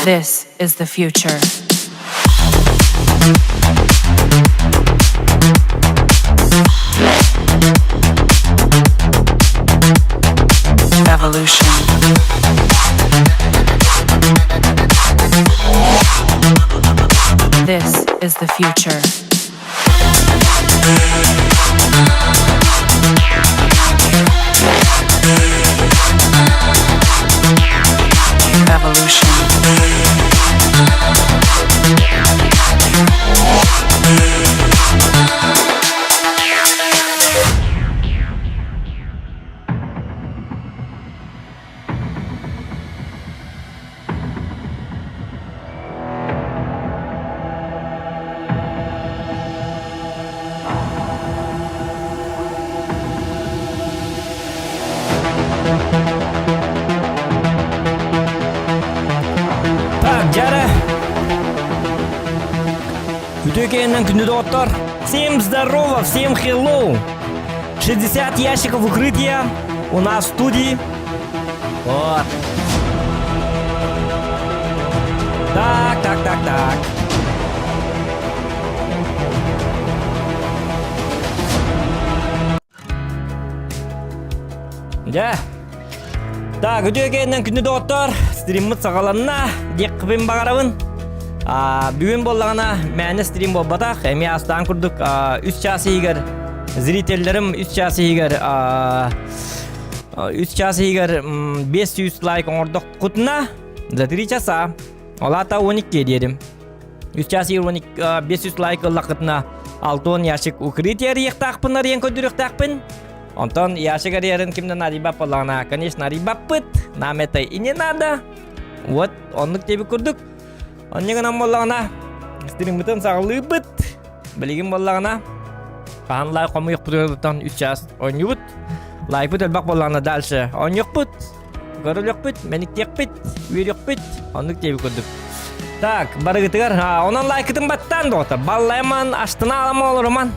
This is the future. Evolution. This is the future. Evolution. Так, дьара. Үтүө кэннэн күндү доҕоттор. Всем здорово, всем hello. 60 ящиков укрытия у нас в студии. Вот. Так, так, так, так. Дьэ. Так, үтүө кэннэн күндү доҕоттор, стриммыт саҕаланна диэхпин баҕарабын. А, бүгүн буоллаҕына мээнэ стрим буолбатах, эмиэ астаан курдук үс чаас иһигэр зрителлэрим үс чаас иһигэр Үс час иһигэр 500 лайк оҥордоххутуна за 3 часа ол аата 12 диэрим. Үс час иһигэр 500 лайк ыллаххытына 60 ящик укрытие арыйыахтаахпын арыйан көрдөрүөхтээхпин. Онтон ящик арыйарын кимден арыйбат буоллаҕына, конечно, арыйбаппыт. Нам это и не надо. Вот, оннук диэбит курдук. Онньа гынан буоллаҕына, стриммытын саҕалыыбыт. Билигин буоллаҕына, хаһан лайк хомуйуохпутуттан үс чаас оонньуубут. Лайкпыт элбэх буоллаҕына дальше оонньуохпут, көрүлүөхпүт, мэниктиэхпит, үөрүөхпүт, оннук диэбит курдук. Так, барыгытыгар, онон лайкытын баттаан доҕоттор. Баллайман, астына алама олоруман.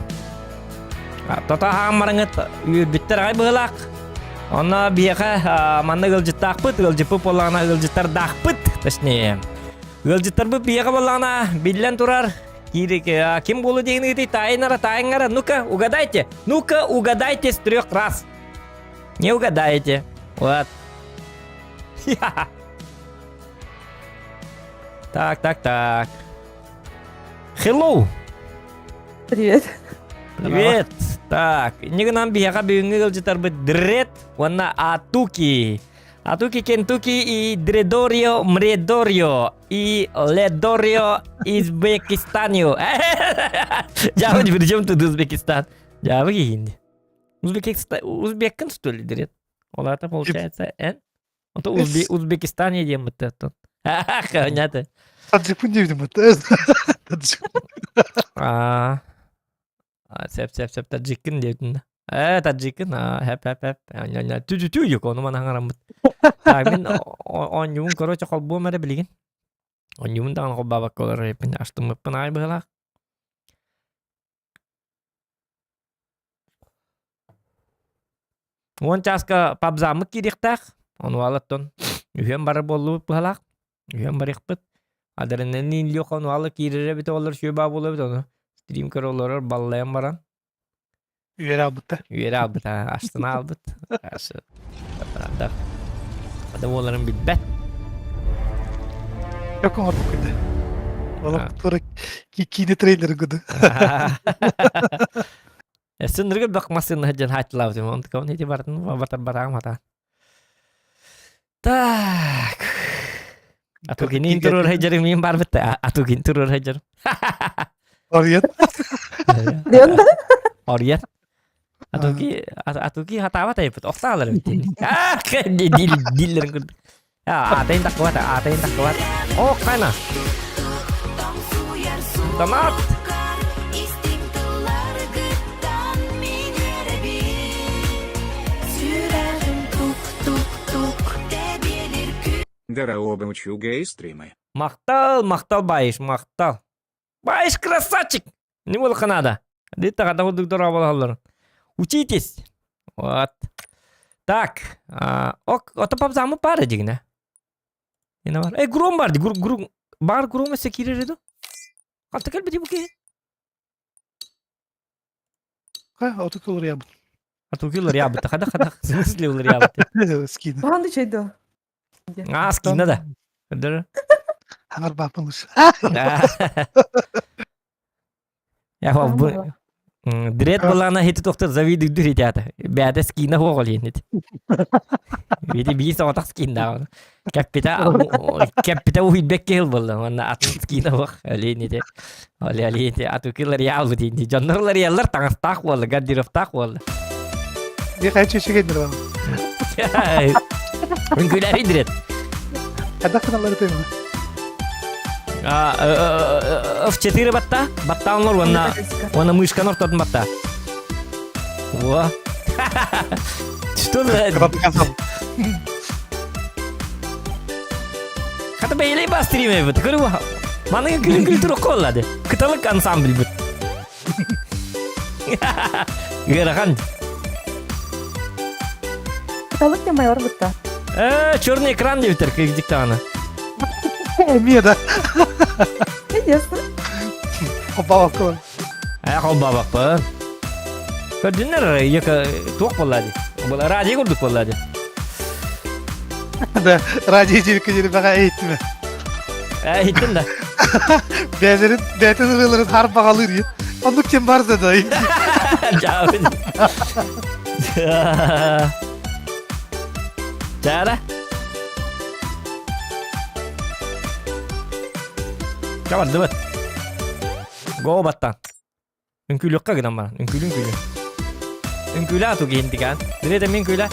Тото аһаан бараҥыт үөрбүттэр аҕай быһыылаах. Онно биһиэхэ манна ыалдьыттаахпыт, ыалдьыппыт буоллаҕына ыалдьыттардаахпыт, точнее. Ыалдьыттарбыт биһиэхэ буоллаҕына биллэн турар Ким буолу диэн ыытый таайынара таайыҥара ну-ка угадайте ну-ка угадайте с трех раз не угадаете вот так так так hello Привет. Привет. Так, инньэ гынан биһиэхэ бүгүҥҥү ыалдьытарбыт Дред уонна Атуки. Атуки Кентуки и Дредорио Мредорио и Ледорио Узбекистанио. Дьаабы при чем тут Узбекистан? Дьаабы киһинди. Узбекистан, Узбеккин что ли, Дред? Ол это получается, эн? Ото Узбекистан диэн быттаттан. Понятно. Таджикпын диэбитим бытта. Аа. Сөп, сөп, сөп, таджиккин диэбитин да. Ээ, таджиккин, аа, хэп, хэп, хэп. Түү-түү юк, ону маны хаҥараммыт. Так, мин оонньуубун, короче, холбуом эрэ билигин. Оонньуубун даҕаны холбообокко олорор эбиппин, астыммыппын аҕай быһыылаах. Уон чааска пабзаммыт киириэхтээх. Ону алаттан үһүөн барар буоллубут быһалаах. Үһүөн барыахпыт. Адреналин Леха ону ала киирэрэ эбитэ олор сүө баа буола эбит ону. Стрим көрө олорор баллайан баран. Үөрэ албыта. Үөрэ албыта, астына албыт. Правда. Адам буоларын билбэт. Yok оҥорбут күндэ. Олох тура киинэ трейлеры гыды. Сынныргы бак массыына дьэн хааччылаабытым. Онтукабын ити бартын батар бараам хата. Так. Атукинин туруор хайдьарым мин барбыт Атукин туруор хайдьарым. Ориет. Диэн да? Ориет. Атуки Атуки хатаабат айыппыт. Охтаалар эбит. А, дил диллерин курдук. Аатайын таккыбат, аатайын таккыбат. О, кайна. Томат. Здорово, учугэй стримы. Махтал, махтал, Баиш, махтал. Баиш красавчик! Не было надо. Дит тагада курдук дорабалалар. Учитесь. Вот. Так, ок, ото папзамы пара дигне. Ина бар. Э, Гром бар ди. Гром бар Гром өссө киирэр ду. Ханта кэлбити бу киһи? Ха, отук уларыйабыт. Атуки уларыйабыт. Хада хада. В смысле уларыйабыт? Скина. Баһан да чөйдө. А, скина да. Көрдөрө. Хаңар баапылыш. Я бу Дред булана хити тохтор завидуй дүр итята. Бәдә скина хоғол енит. Види би соғатақ скин да. Кәппита кәппита уйбек кел болла. Манна атын скина бақ. Алейните. Али алейните атукилар ял бутинди. Жоннорлар яллар таңастақ болла, гардеробтақ болла. Не хочу чегендер вам. Үңкүләри дред. Когда каналлары тема? А, F4 батта, батта онлор, онна, онна мышканы ортодун батта. Во. Что за... Хата бэйли ба стриме бит. Көрү Маны күлүн күл турук коллады. Кыталык ансамбль бит. Ыарахан. Кыталык деп майор бытта. Э, черный экран деп битер кырдьык даҕаны. Эмиэ да. Интересно. Хоббабакка. Э, холбаабаппын. Көрдүннэр яка туох буолла дии. Радио курдук буолла дии. Да, радио диэбиккэ диэри баҕа иһиттим. Э, иһиттим да. Бэйэлэрин бэйэтин ырыаларын хаар баҕалыыр иһит. Оннук ким бар да да. Дьаабын. Чара. Чабардыбыт. Го баттан. Үҥкүүлүөххэ гынан баран. Үҥкүүлү үҥкүүлү. Үҥкүүлэ ату киһинтикаан. Билете мин үҥкүүлэ.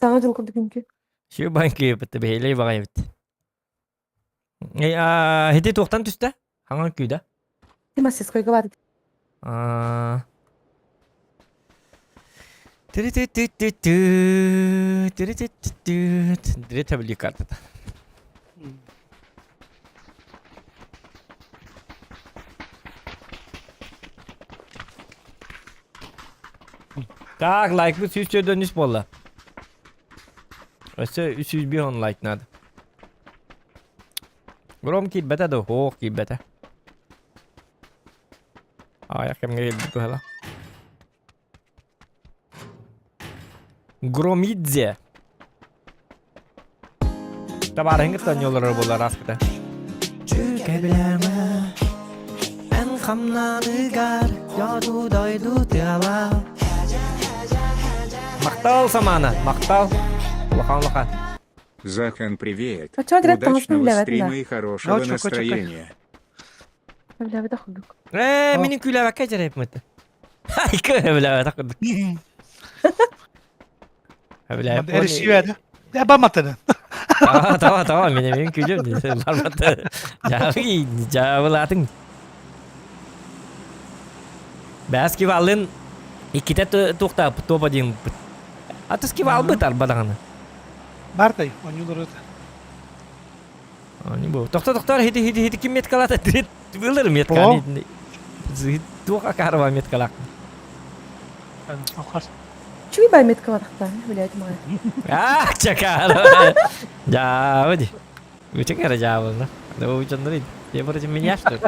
Саҥа дьыл курдук үҥкүү. Сү банки битте бэһиэлэй баҕай эбит. Ити туохтан түстэ? Хаҥан күүдэ? Мастерскойга бар. Тири картата. Так, лайкпыт 104 үс буолла. Өссө 301 лайк надо. Гром киирбэтэ да, ох киирбэтэ. Аҕыйах кэмҥэ кэлбит быһала. Громидзе. Табаарыһын кытта оонньууллар буоллар ааспыта. Эн хамнаныгар дойду дойду тыала. Махтал Самана, махтал. Улахан улахан. Захан, привет. А чё, Дред, Удачного стрима и хорошего настроения. Ээ, мини күлэбэккэ дьэрэпмит. Айка билэбэтэх курдук. Эрişивэдэ. Я баматаны. Tamam tamam tamam мин мин күлүм барбата. Жабы жабылатын. Бәс кивалын иккитэ туохта топа диэн Атыс кивалбыт арбадаҕаны. Бартай, онньулар Они бу. Тохто тохтор хити хити хити ким меткалата трит вылыр метканы. Туох акарва меткалак. Чуй бай меткалатахта, блядь, май. А, чакар. Жаабы. Үчүк эрэ жаабылна. Да учоннор Я против меня, что ли?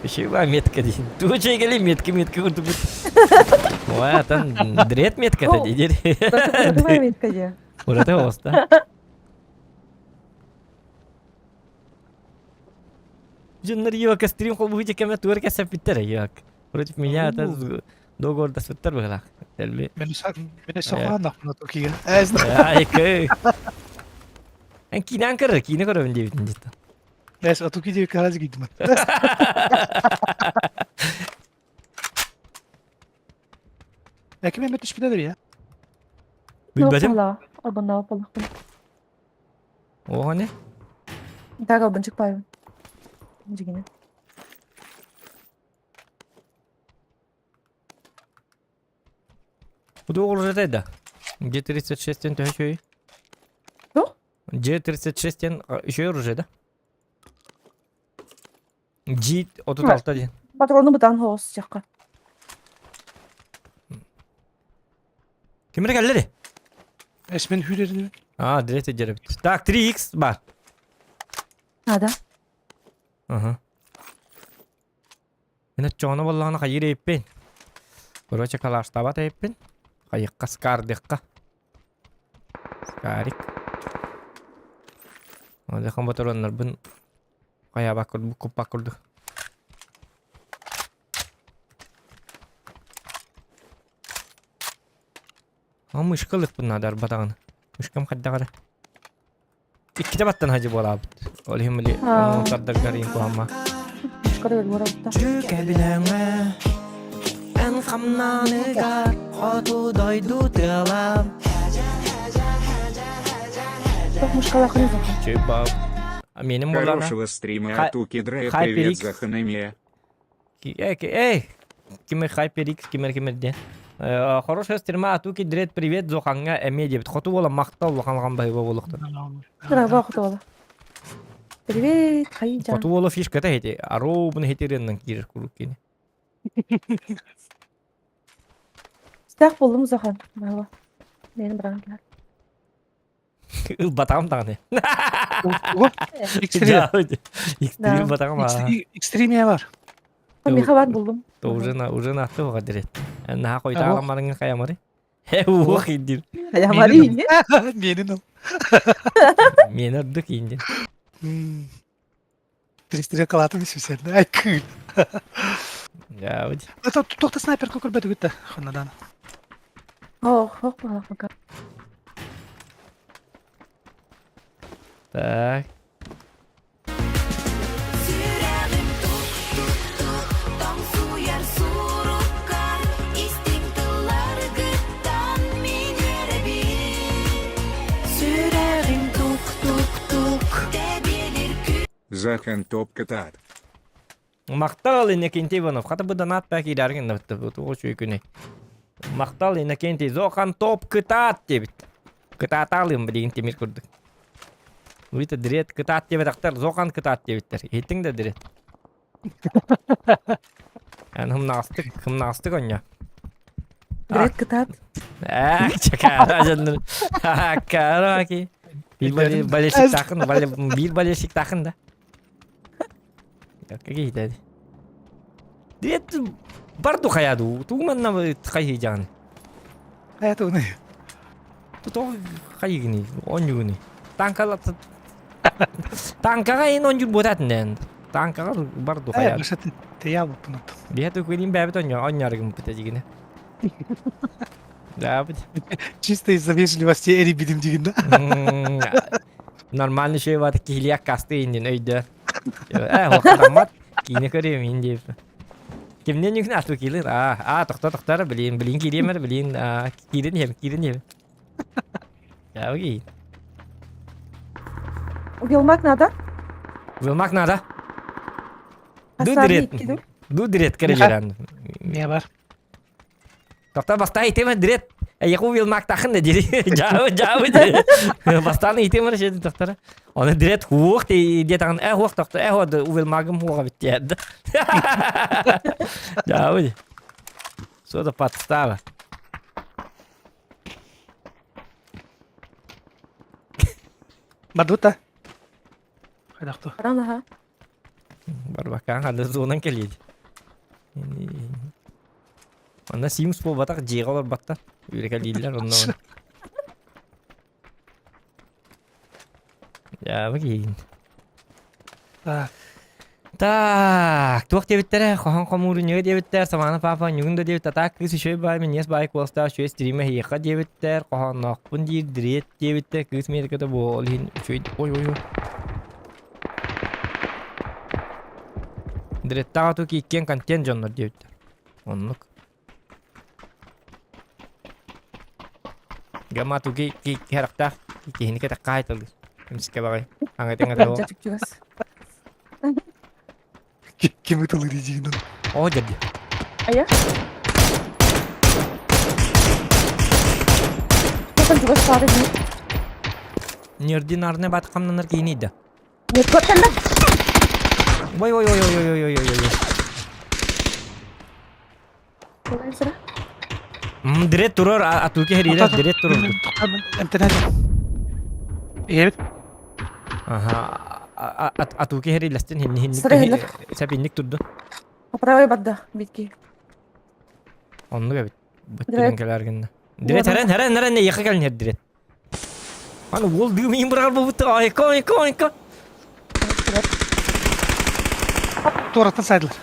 Еще метка дейін. Туучай кели метка метка курдук. Ой, atan дрет метка да дейдер. Давай метка де. Ураты оста. Дьоннор йока стрим холбуһу кеме туар кэсэппиттэр йок. Против меня это договор даспыттар быһылаах. Тэлби. Мен сохаанахпына токига. Ай кэй. Эн киинэн көрөр, киинэ көрөбүн диэбитин дьиттэн. Эс атуки диэки харазы киирдим. Ләкин мен түшпүтэ да Билбэтим. Албаннаах буоллахпын. Оҕоне? Так албынчык баайбын. Дьигинэ. Удуоҕуржатай да. Г-36-тен төһө үчүгэй? Туох? Г-36-тен үчүгэй оружие да? G36 диэн. Патрону бытаан хоҕус сиэххэ. Ким эрэ кэллэри? Эсмен хүрэрин. А, директ дьэребит. Так, 3x бар. А, да? Ага. Мен оччоҕуна буоллаҕына хайыыр эйиппин. Короче, калаштаабат эйиппин. Хайыкка скардыхха. Скарик. Олехан ботуруоннарбын хайаабак курдук куппак курдук. А мышка ылыппын наада арбатаҕын. Мышкам хайдах эрэ. Иккитэ баттан хадьы буолаабыт. Ол иһин били тардаргар иин куһамма. Мышкада өлбөр обутта. Чүкэбилэҥэ эн хамнаныгар хоту дойду тыалам. Тох мышкалахын захан. Чү баб. Меним буолана. Хорошего стрима от Укидре. Привет, Заханемия. Эй, кимер HyperX, кимер кимер диэн. Хорошая стрима Атуки Дред привет Зоханга эмиэ диэбит. Хоту буола махтал улахан улахан баһыыба буолуохтар. Браво, хоту буола. Привет, хайын Хоту буола фишката хити. Ароубун хитиреннен киирэр куруук кини. Стах болдум Зохан. Браво. Мени браво. Ылбатаҕым даҕаны. X3. X3 ылбатаҕым аа. X3 мия бар. Миха бар булдум. Уже на уже на аты оға дирет. Наха койта аламарыңы хаямары. Хе уох индир. Хаямары инде. Менин ол. Мен ордук инде. Тристире калатым исүсен. Ай кыл. Я вот. Это тохта снайпер көрбөтү күттэ. Ханнадан. Ох, ох, ох, Так. Сүрэҕим тук-тук-тук тоҥсуйар суруккар истиҥ тылларгыттан мин үөрэбин. Сүрэҕим тук-тук-тук тэбиэлир Захан топ кытаат. Махтал Иннокентий Иванов. Хата бу донат пак идаргын тоҕо үчүгэй күнүй. Махтал Иннокентий Зохан топ кытаат диэбит. Кытаатаалыым билигин тимир курдук. Уйта дирет кытаат диэбэтэхтэр Зохан кытаат диэбиттэр. Иһиттиҥ да дирет. Эн хымнаҕастык, хымнаҕастык онньо. Дирет кытаат. Ээх, чакара дьоннор. Караки. Биир болельщиктаахын, биир болельщиктаахын да. Какие Дет барду хаяду. Тугманна хайыжан. Хайатуны. То хайыгни, онюгни. Танкала Танкага ин онжур ботатын. Танкага барду хаяду. Тея бупунут. Биһэ тукулин бэбит оньо оньарыгым пытажигине. Да, Чисто из-за вежливости эри бидим дигин да. Нормальный шөй бат киһилиэх касты иннин өйдө. Э, хохтаммат киинэ көрүөм ин диэп. Кимнен юхна ату килер. А, а, тохто тохтор билин, билин киириэмэр, билин, а, киирин иһэм, киирин иһэм. Яуги. Уелмак надо? Уелмак надо. Ду дирет. Ду дирет керелеран. Не бар. Тоқта баста итеме дирет. Яку уелмак тахын да дири. Жабы, жабы. Бастаны итеме шеди тоқтара. Оны дирет хуох те диетаган э хуох тохто э хуох уелмагым хуога биттиэд. Жабы. Что за подстава? Бардута. Хайдахту. Баран Барбакаан хада зонан кэлиэди. Онно Симс буолбатах дьиэҕэ олорбаттар. Үөрэ кэлииллэр онно. Дьаабы киһигин. Так. Так, туох диэбиттэрэ, хоһон хомуурунньуга диэбиттэр, Самана папа ньугун да диэбит, атаак кыыс үчүгэй баай, минньигэс баай куоластаах үчүгэй стрима эһиэхэ диэбиттэр, хоһоонноохпун диир, дириэт диэбиттэр, кыыс миэрикэтэ буол, ол иһин үчүгэй, ой ой ой. Диреттаах атуу иккиэн контент дьоннор диэбиттэр. Оннук. Гамма туги ки харахтаах киһини кэтэххэ хаайталыыр. Эмискэ баҕай. Аҥатыҥ Дьэ чугас. Ким ытылыр дигин. О дьэрди. Ая? Тохан чугас баары дии. Неординарный бат хамнанар киһини да. Нет, кэллэ. Ой ой ой ой ой ой ой ой ой. Кэлэн сыра. Дирет турар, атуки херилер дирет турар. Эмтенен. Ийэбит. Аха, атуки херилестин хинни хинник. Сәпинник турду. Поправай барда, битки. Оннук эбит. Быттыран кэлэр гынна. Дирет хэрэн хэрэн хэрэн яха кэлин хэр дирет. Аны уол дыымыйын бырагар болбутта. Айка айка айка. Туораттан сайдылар.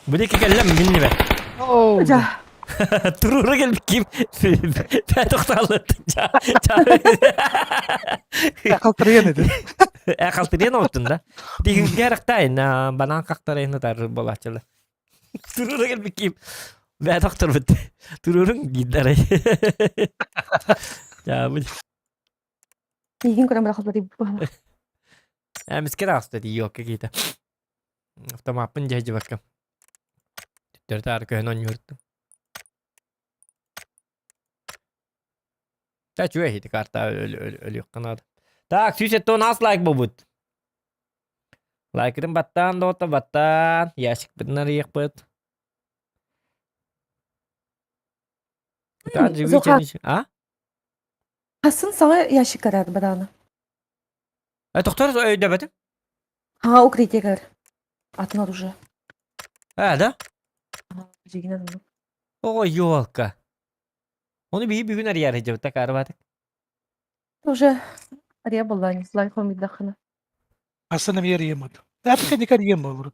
Бу диэки кэллэм миннибэ. Жа. Турура кэлбит ким? Тохталлыт. Халтырыйан эди. Э халтырыйан оттун да. Тигинге арахтайын банан қақтарайын тар болачылы. Турура кэлбит ким? Бә тохторбут. Туруруң гиддарай. Я бу. Тигин көрөн бара халбаты бу. Эмискер аста диокка кита. Автомаппын дьэдьибэккэ. Төттөрү-таары көһөн оонньууртум. Та үчүгэй ити карта өлүөххэ наада. Так, 176 лайк буолбут. Лайкырын баттаан да баттаан. Ящикпытын арыйыахпыт. А? Хасын саҥа ящик караар бадааны. Э, тохтор өйдөбөтүм. Ага, укрытие Атын оружие. Э, да? Дьигинэн оннук. Ого, елка. Оны биһи бүгүн арыйар сылдьыбыта карабатык. Уже ария буолла, не знаю, хомидахына. Асын эмиэ эрийэммит. Эппикэ никэ эрийэм буолур.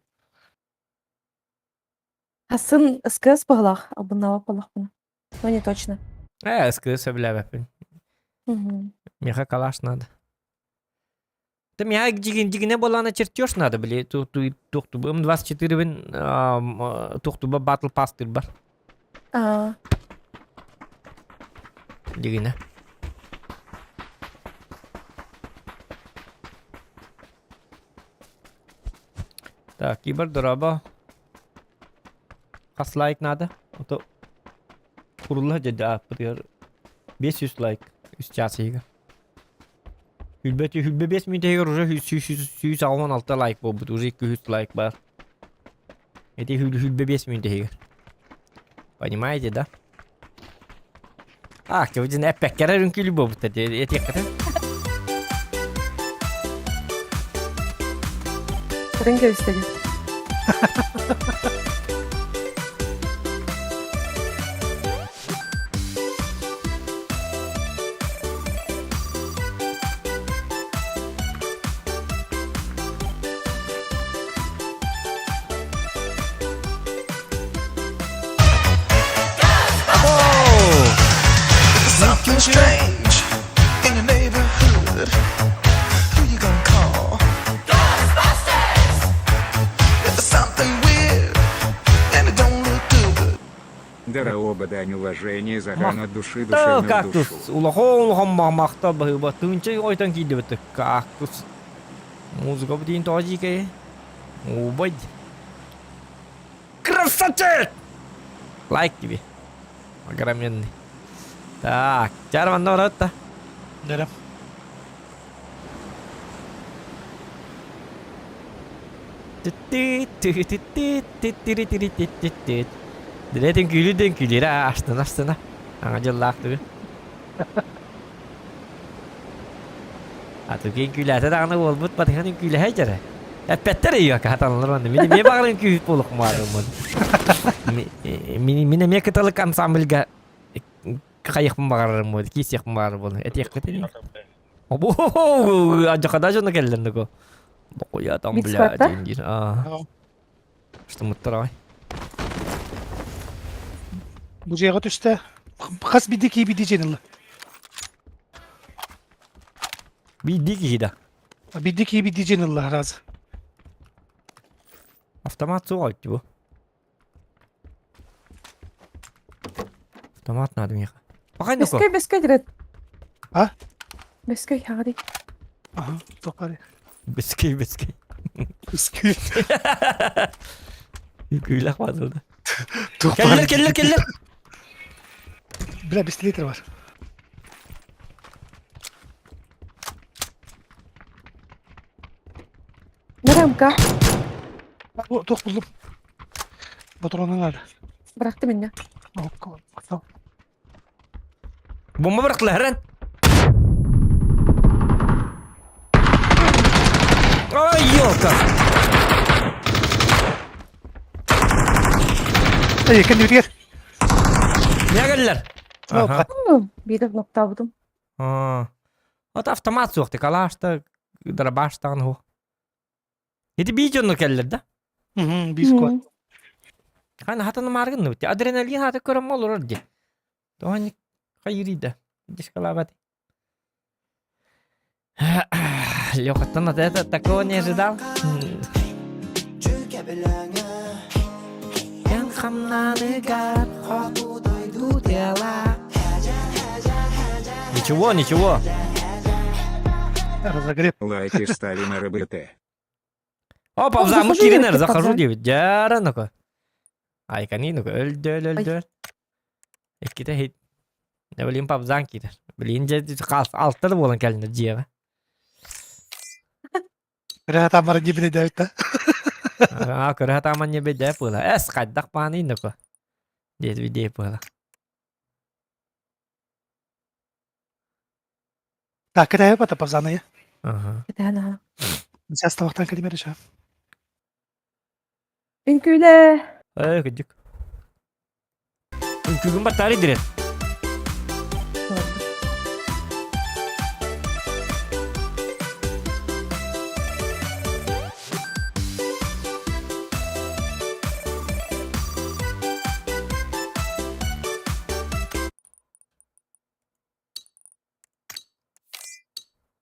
Хасын СКС быһылаах, албыннаабат буоллахпына. Но не точно. Э, СКС сөбүлээбэппин. Миэхэ калаш надо. Ты меня дигине буоллаҕына чертеж надо, били, туохтуба М24-бин туохтуба Battle Pass бар. А. Дигине. Так, кибер дороба. Хас лайк надо? Ото курулла дьэ ааппытыгар 500 лайк үс чаас иһигэр. Хүлбэ хүлбэ 5 мүнүүтэ уже 186 лайк буолбут, уже 200 лайк баар. Эти хүлбэ 5 мүнүүтэ иһигэр. Понимаете, да? А, кэбидин эппэккэрэр үҥкүүлүү буолбуттар этиэххитин. Көрөн кэбистэбит. Something strange in your neighborhood. Who you gonna call? Ghostbusters! If there's something weird and it don't look good. Дороба дань уважения Захан от души Махтал душевно в кактус. душу. Улахан улахан махтал баһыыба. Тыынча ойтон киирдибит кактус. Музыка бутин тоҕо дьиикэй. Убай. Красавчик! Лайк тебе. Огроменный. Так, чар манна баратта. Нэрэ. Дилетин күлү ден күлүрэ астына астына. Аңа дьыллаах түгү. Атукин күлээтэ даҕаны уолбут батыһан үҥкүүлэһэ дьэрэ. Эппэттэр өйүөкэ хатаналар манна. Мин эмиэ баҕар үҥкүүһүт буолуохмаарыммын. Мин мин эмиэ кыталык ансамбльга хайыахпын баҕарарым буолуо, киирсиэхпин баҕарар буолуо. Этиэххитин. Обо, адьахада дьоно кэллэр нако. Бокуя там, бля, диэн диир. Аа. Что муттар Бу дьиэҕэ түстэ. Хас биирдии киһи биирдии дьиэни ылла. Биирдии киһи да. Биирдии киһи биирдии дьиэни ылла раз. Автомат суох эбит бу. Автомат надо миэхэ. Пахай нуко. Бөскөй, бөскөй дирет. А? Бөскөй, хаҕари. Ага, тохари. Бөскөй, бөскөй. Бөскөй. Күлэх баатылда. Кэллэр, кэллэр, кэллэр. Бля, пистолет бар. Нарамка. Бу туох буллум? Ботуруонун наада. Бырахтым иннэ. Бомба бырахтылар эн. Ой, елка! Эй, кэннибитигэр. Не кэллэр? Аха. Биир ноктаабытым. Аа. Вот автомат суох калашта дробаштан ху. Ити бии дьонно кэллэр да? Мм, биир сквад. Хана хатаны мааргын ныбыт. Адреналин хата көрөм олорор ди. Тоҕо хайырыйда. Дискалаабат. Лехаттан от это такого не ожидал. Ничего, ничего. Разогрев. Лайки ставим РБТ. Опа, в замок Захожу киринер, я, захожу пацан. диэбит. Дьара, ну-ка. Айкани, ну-ка, өлдөөл, өлдөөл. Иккитэ хит. Дэ билин пабзан киирэр. Билин дьэ алта да буолан кэллинэр дьиэҕэ. Көрө сатаан не билэдэбит да. Аа, көрө сатааман не бэдэ пыла. Эс хайдах бааны ну-ка. Диэт видео пыла. Так, кэтэһэ бата пабзаны. Ага. Кэтэһэн аха. Сейчас табахтан кэлимэр еще. Үҥкүүлэ. Эй, кыдьык. Үҥкүүгүн баттаары дирет.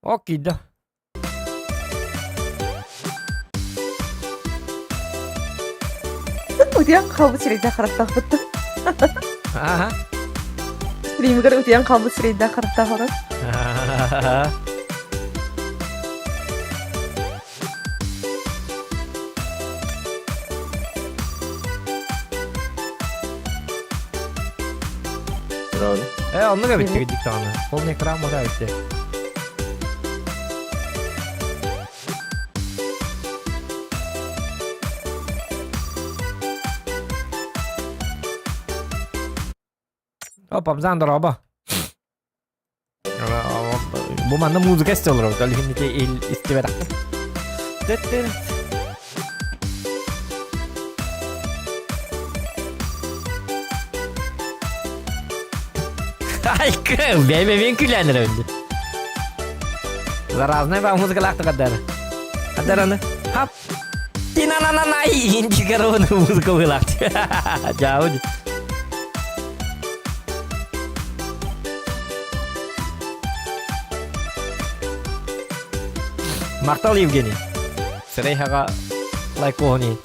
Окей, да. Утуйан хаалбыт сирэйдээх харахтаахпыт. Ага. Стримигэр утуйан хаалбыт сирэйдээх харахтаах олорор. Э, оннук эбит дик даҕаны. Полный экран буолар эбит. Опа, Абзан дороба. Бу манна музыка истэ олорор, ол иһин ити истибэтэхпин. Айкы, бэйбэ мен күлән эрэ Заразная ба музыкалаахты каддара. Каддараны. Хап. Тина-на-на-най, индигароны музыка вылахты. Жауди. Махтал Евгений. Сырей хаға лайк қоғыни.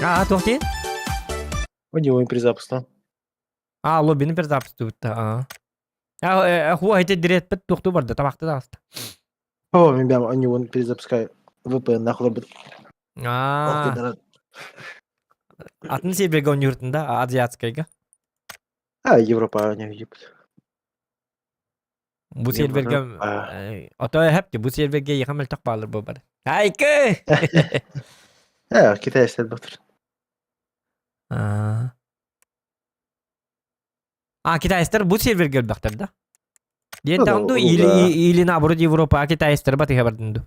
А, туох У него перезапуск, А, лоббини перезапуск тубутта. А. А, хуа хите диретпет туохту барда, табакты да аста. О, мен бям, они вон перезапускаю. VPN нахуй бит. А, атын себеге ойнууртун да, азиатскайга. А, Европа, не ебут. Бу серверге ото хепти, бу серверге яхамел тақпалыр бу бар. Айкы! А, китайстер батыр. А. А, китайстар бу серверге өлбөхтөр да? Диэн таҕынду или или наоборот Европа китайстар батыха бардынду.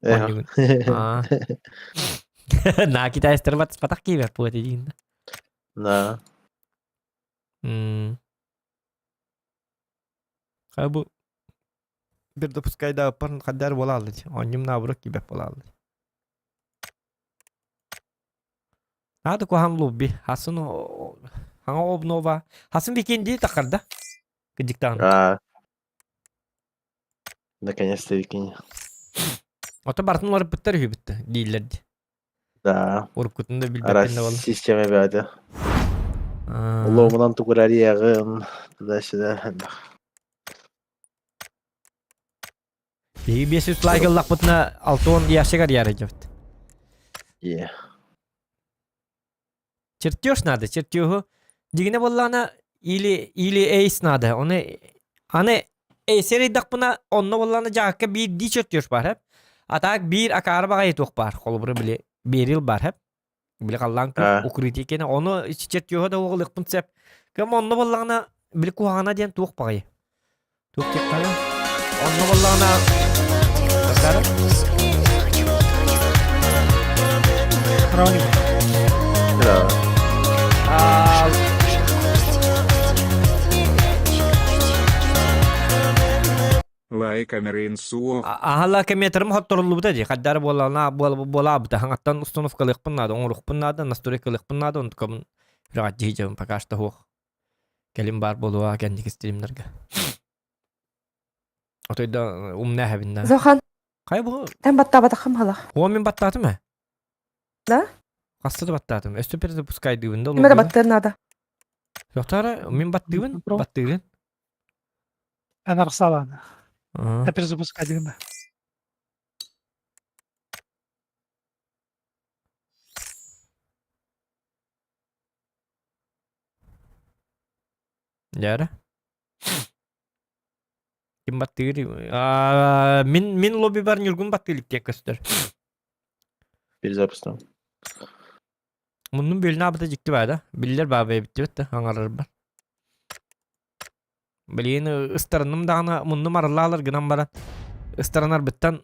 А. На китайстар батыспатах киибэр буот диин. Да. М. Бу бир допускайда аппарын хаддар буолааллы. Онньум наоборот киибэт буолааллы. Надо куһаан лобби. Хасын хаҥа обнова. Хасын викинди тахарда. Кыдьыктаан. А. Наконец-то викинг. Ото бартын олорбуттар үһүбүттэ дииллэр ди. Да. Уруккутун да билбэппин да буолла. Система бэйэтэ. Ломунан тугурариягын туда-сюда. Биһиги 500 лайк ыллахпытына 60 ящик арыйар дьэбит. Yeah. Чертеж надо, чертежу. Дигине буоллаҕына Или или эйс надо. Оны аны эйсер ыйдахпына онно буоллаҕына дьаакка биирдии чертеж баар хэп. А так биир акаары баҕайы туох баар. Холобура били берил баар хэп. Били халлаан күн укрытие кэнэ ону чертеһа да уоҕулуохпун сөп. Кэм онно буоллаҕына били куһаҕана диэн туох баҕайы. Туох диэххэ Онно буоллаҕына Тахсаары? Да. А, Лайк Америн суох. Аһала километрым хотторуллубута дии. Хаддара буолана буолаабыта. Хаҥаттан установкалыахпын наада, оҥоруохпун наада, настройкалыахпын наада, онтукабын үрэҕэт дьиһидьэбин пока что суох. Кэлин баар буолуо кэнники стримнэргэ. Отой да умна эһэбин да. Зохан, Хайа бу эн баттаабатаххым халах. Уон мин баттаатым ээ. Да? Хаста да баттаатым. Өстө перезапускайдыыбын да Ким эрэ баттыан наада. Суохтаара мин баттыыбын, баттыыбын. Эн арсалааны. Я перезапускайдыгын да. Дьэ Ким баттыыр? Мин мин лоббибар Ньургун баттыыр диэн көстөр. Перезапустан. Муннум бөлүнэ абыта дьикти баа да. Биллэр баабай эбиттибит да аҥарарбар. Билигин ыстарынным даҕаны муннум арыллаалар гынан баран ыстаранарбыттан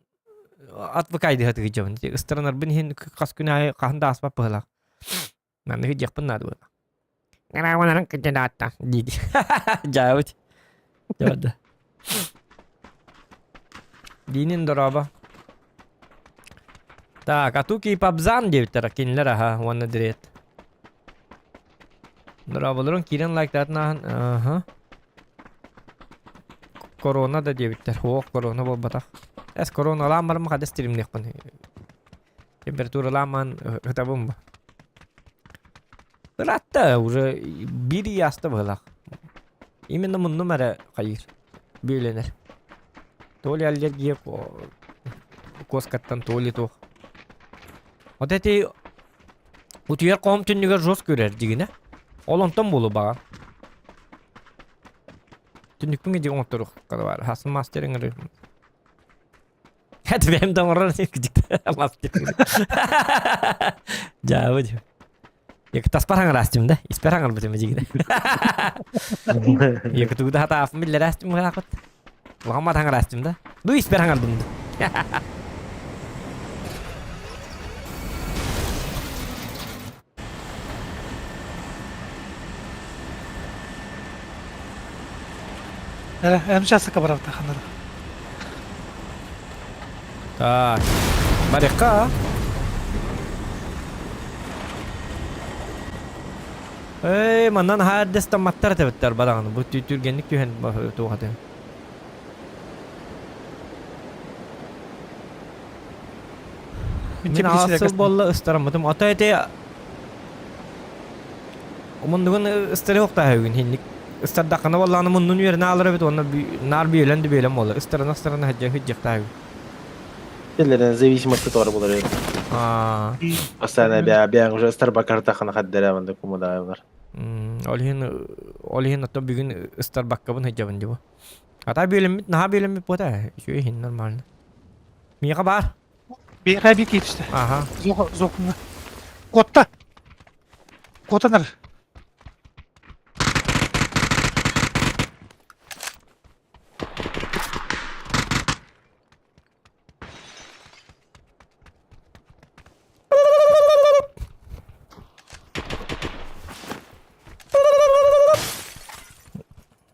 отвыкайдыһа тыгыдьабын. Ыстаранарбын иһин хас күн аайы хаһан да ааспат быһыылаах. Манныгы диэхпин наада буолла. Грамотанан кытыдаатта диidi. Дьаабыт. Дьаабыт. Динин дороба. Так, Атуки Пабзан диэбиттэр кинилэр аха уонна дирет. Дорооболорун киирэн лайктаатын ааһан аха. Корона да диэбиттэр. Ох, корона буолбатах. Эс короналаан барым хадас тиримниэхпин. Температуралаан ытабын бу. Ыраатта уже биир ый ааста быһыылаах. Именно муннум эрэ хайыыр, бүөлэнэр. То ли аллергия куоскаттан, то ли туох. Вот эти утуйар хоһум түннүгэр жестко үрэр дьигинэ. Ол онтон буолуо баҕар. Түннүкпүн иди оҥотторуох баар. Хасын мастер ыҥырыым. Бэйэм да оҥорор Дьаабы дии. Таспар хаҥыраастым да, испэр хаҥырбытым дьигинэ. Якутугу да хатаафым биллэрээстим мыраахыт. Улахан мат хаҥыраастым да. Ну испэр хаҥырдым да. Эрэ, эн учаастакка барабыт ханнары. Так, барыахха. Эй, манан хаардес тамматтар этебиттер бараҕын. Бу түргэнник түһэн туох этэ. Мин аҕыс сыл буолла ыстараммытым. Ото эти муннугун ыстарыахтаах үгүн хинник ыстардаххына буоллаҕына муннун үөрэнэ аалар эбит уонна наар бүөлэн да бүөлэн буолар. Ыстарана ыстарана сылдьа сылдьыахтаах үгүн. Теллерин зависимости тоже булар эбит. Аа. Постоянно бя бя уже ыстарбаккартахына хаддара манда кумудаайлар. Ол иһин ол иһин оттон бүгүн ыстарбаккабын сылдьабын дии бу. Ата бүөлэммит наһаа бүөлэммит буота. Үчүгэй иһин нормально. Миэхэ баар. Миэхэ эбии киирдэ. Аха. Зокуҥҥа. Куотта. Куотанар.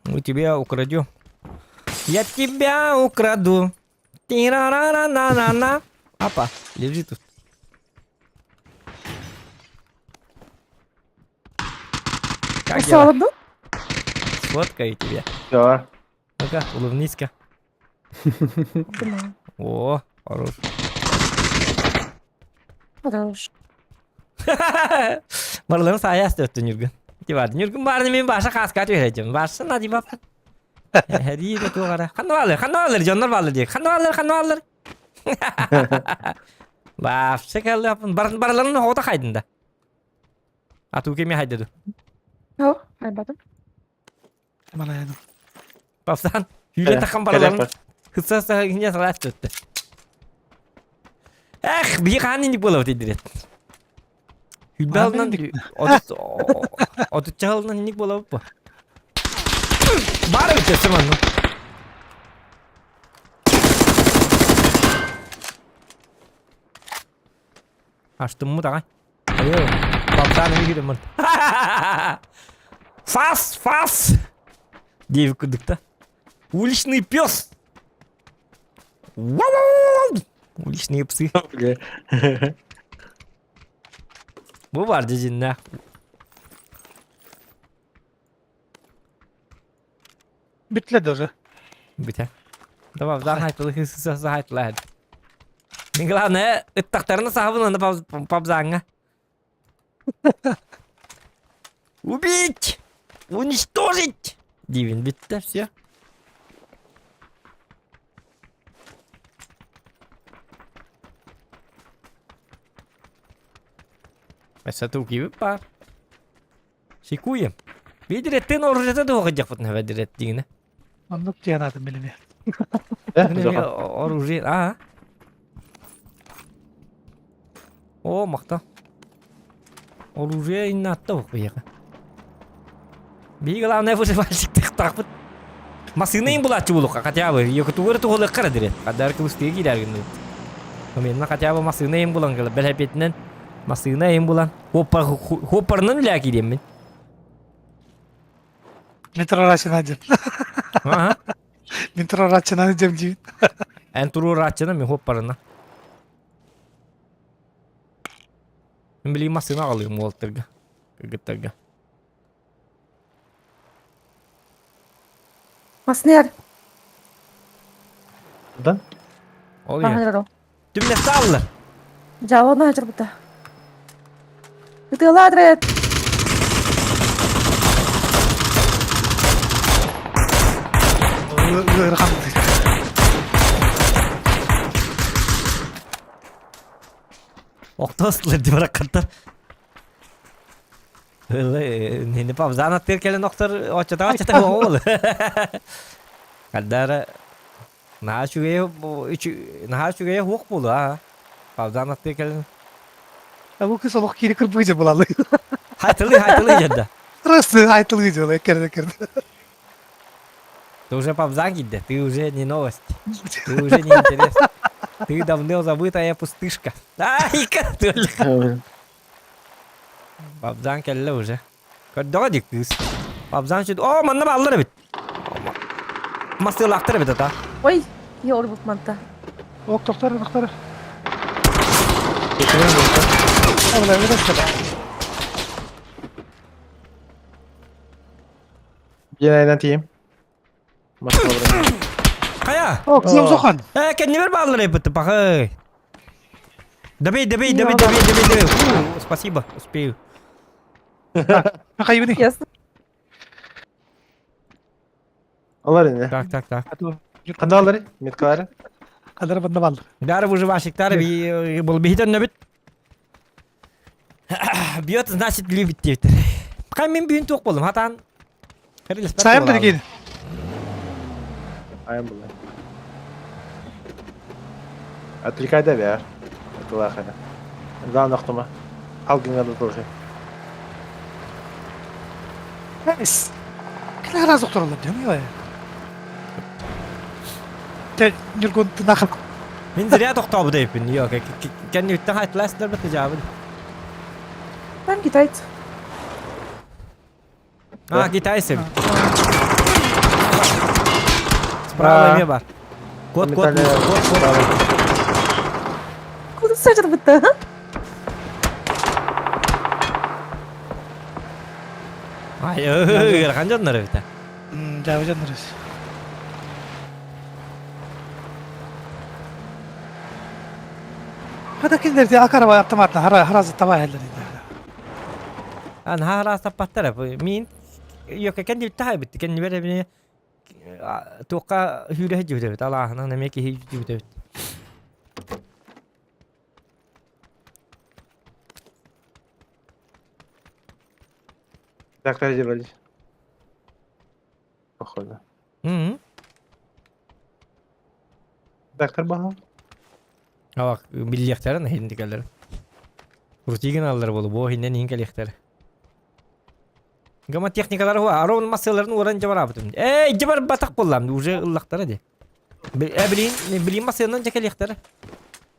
Мы тебя украдем. Я тебя украду. Тира-ра-ра-на-на-на. Апа, лежи тут. Как дела? Солоду? Сфоткаю тебя. Все. Ну-ка, улыбнись-ка. О, хорош. Хорош. Барыларын саайа өттүн Ньургун. Тибар, Ньургун баарын мен баша хаска түһэрдим. Барсын нади бап. Хәди де туғара. Ханна балыр, ханна балыр, дьоннор балыр диye. Ханна балыр, ханна балыр. Бафсы каллапын. Барыларын хота хайдын да. Ату кеме хайдыды. О, хайбатым. Манайаным. Папсан, hüyle takam paralarını hıssa hıssa yine salat tuttu. Эх, биһи хаан инник буолабыт идирет. Хүлбэ алынан отучча алынан инник буолабыт бу. Баар эбит өссө манна. Аштыммыт аҕай. Айо, бабдаан үйгүдүм Фас, фас! Диэбит курдук да. Уличный пес! Уличные псы. Бу бар дьиҥнээх. Бүттүлэр даже. Бүтэ. Давай, заһайтылы саһайтылар. Мен главное, ыттахтарына саһабын аны пабзааҥҥа. Убить! Уничтожить! Диибин бүттэ, все. Өссө тугибит баар. Шикуем. Видереттен оружиета туох дьахпытын хэбэдирет дигинэ. Оннук диэн аатын билими. Оружие, а? О, махта. Оружие иннатта биһиэхэ. Биһиги главное выживальщик тахпыт. Массыына им булааччы булукка хотя бы. Якутугар туһулыккара дирет. Хадар кылыстыга киирэр гынныбыт. Мен хотя бы массыына им булан кылы. Бэлэпетинен массыына им булан. Хоппарынан үлэ киириэммин. Метро Рачина диэн. Аха. Метро Рачина диэн диибин. Эн туруорааччына мен хоппарына. Мен билигин массыына аҕалыым уолаттарга, кыргыттарга. Маснер. Да? Ол иһэ. Түмнэстэ аллар. Дьаалана дьарбыта. Ытыалаа отряд. Ыарахан. Охтоостулар дии бараккаттар. Не павзан аттыр кэлэн охтор оччотоҕо оччотоҕо оҕол. Хардара наһаа үчүгэйэ наһаа үчүгэйэ суох буолуо аа. Павзан аттыр кэлэн Бу кыз олох кири кырбыйдьа булалы. Хайтылы хайтылы дьэрдэ. Просто хайтылы дьыла керде керде. Ты уже павзан киирдэ, ты уже не новость. Ты уже не интерес. Ты давно забытая пустышка. Ай, только. Павзан кэллэ уже. Көрдөҕө дии кыыс. Павзан сүт... О, манна бааллар эбит. Мастыылаахтар эбит ата. Ой, я орбут манта. Ок, тохтор, тохтор. Абла, Биэнайдан тиийим. Хайа! Ок, зохан. Э, кэннибэр бааллар эбит, пахай. Добей, добей, добей, добей, добей, добей. Фу, спасибо, успею. Хайбыны. Ясно. Алар ини. Так, так, так. Ханда алар? Меткалары? Кадыр банда баллар. Бары выживальщиктар был бихитен нөбүт. Бьет, значит, любит диэбиттэр. Хай мен бүгүн туох болдум, хатаан. Сайым диригин. Айым була. Отвлекай бär. Тулахана. Главное охтума. Алгыңа да толхи. Эс. Киле раз доктор дием я. Те нюргун тынахыл. Мин зря тохтообут эбиппин. Йо, кэнниттэн хайтлаастар бат Там китайцы. А, китайцы. Справа эмиэ бар. Кот, кот, кот, кот. Куда сажар бытта? Ай, ыарахан дьоннор эбит. Жабы дьоннор. Хата кинилэр акарба автоматна харазы таба хеллер. Ан хараас таппаттар. Мин Йока кэнни таһайбыт кэннибэр эбини туохха хүүрэ дьүбүтэбит алааһынан эмиэ киһи дьүбүтэбит. Так, разобрались. Прикольно. Мм. Доктор баһа. Ава биллиэхтэрин иһин Рутигин аллар болу бу иһиннэн иһин кэлиэхтэрэ. Гама техникалар хуа арон массаларын уоран жабарабытым. Эй, жабар батак боллам уже ыллахтара ди. Э билин билин массаларын жа кэлиэхтэрэ.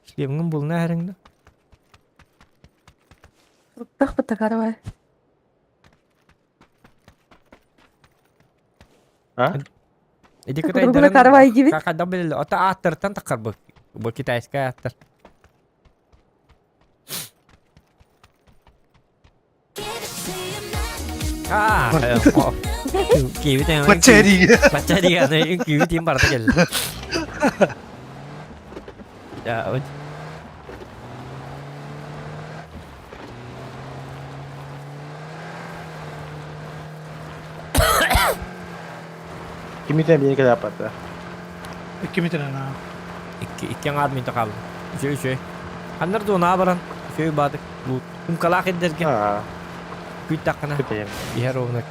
Шлемҥин булна эриҥ Туттах бытакарвай. А? Ити Кургуна кытайдарын карвай дибит. хайдах билэллэр? Ото ааттарыттан таххар бу. Бу китайскай ааттар. Аа, киви тен. Баччарии. Баччарии аны киви тин барыта келди. Я, вот. Кимитен биир кэлэ аппата. Иккимитин ана. Икки икки аҥаар минута хаалла. Үчүгэй үчүгэй. Ханнар дуонаа баран үчүгэй баадык луут. Умкалаах ирдэргэ Аа, күүттэххинэ күтэйэн. иһэр ровно.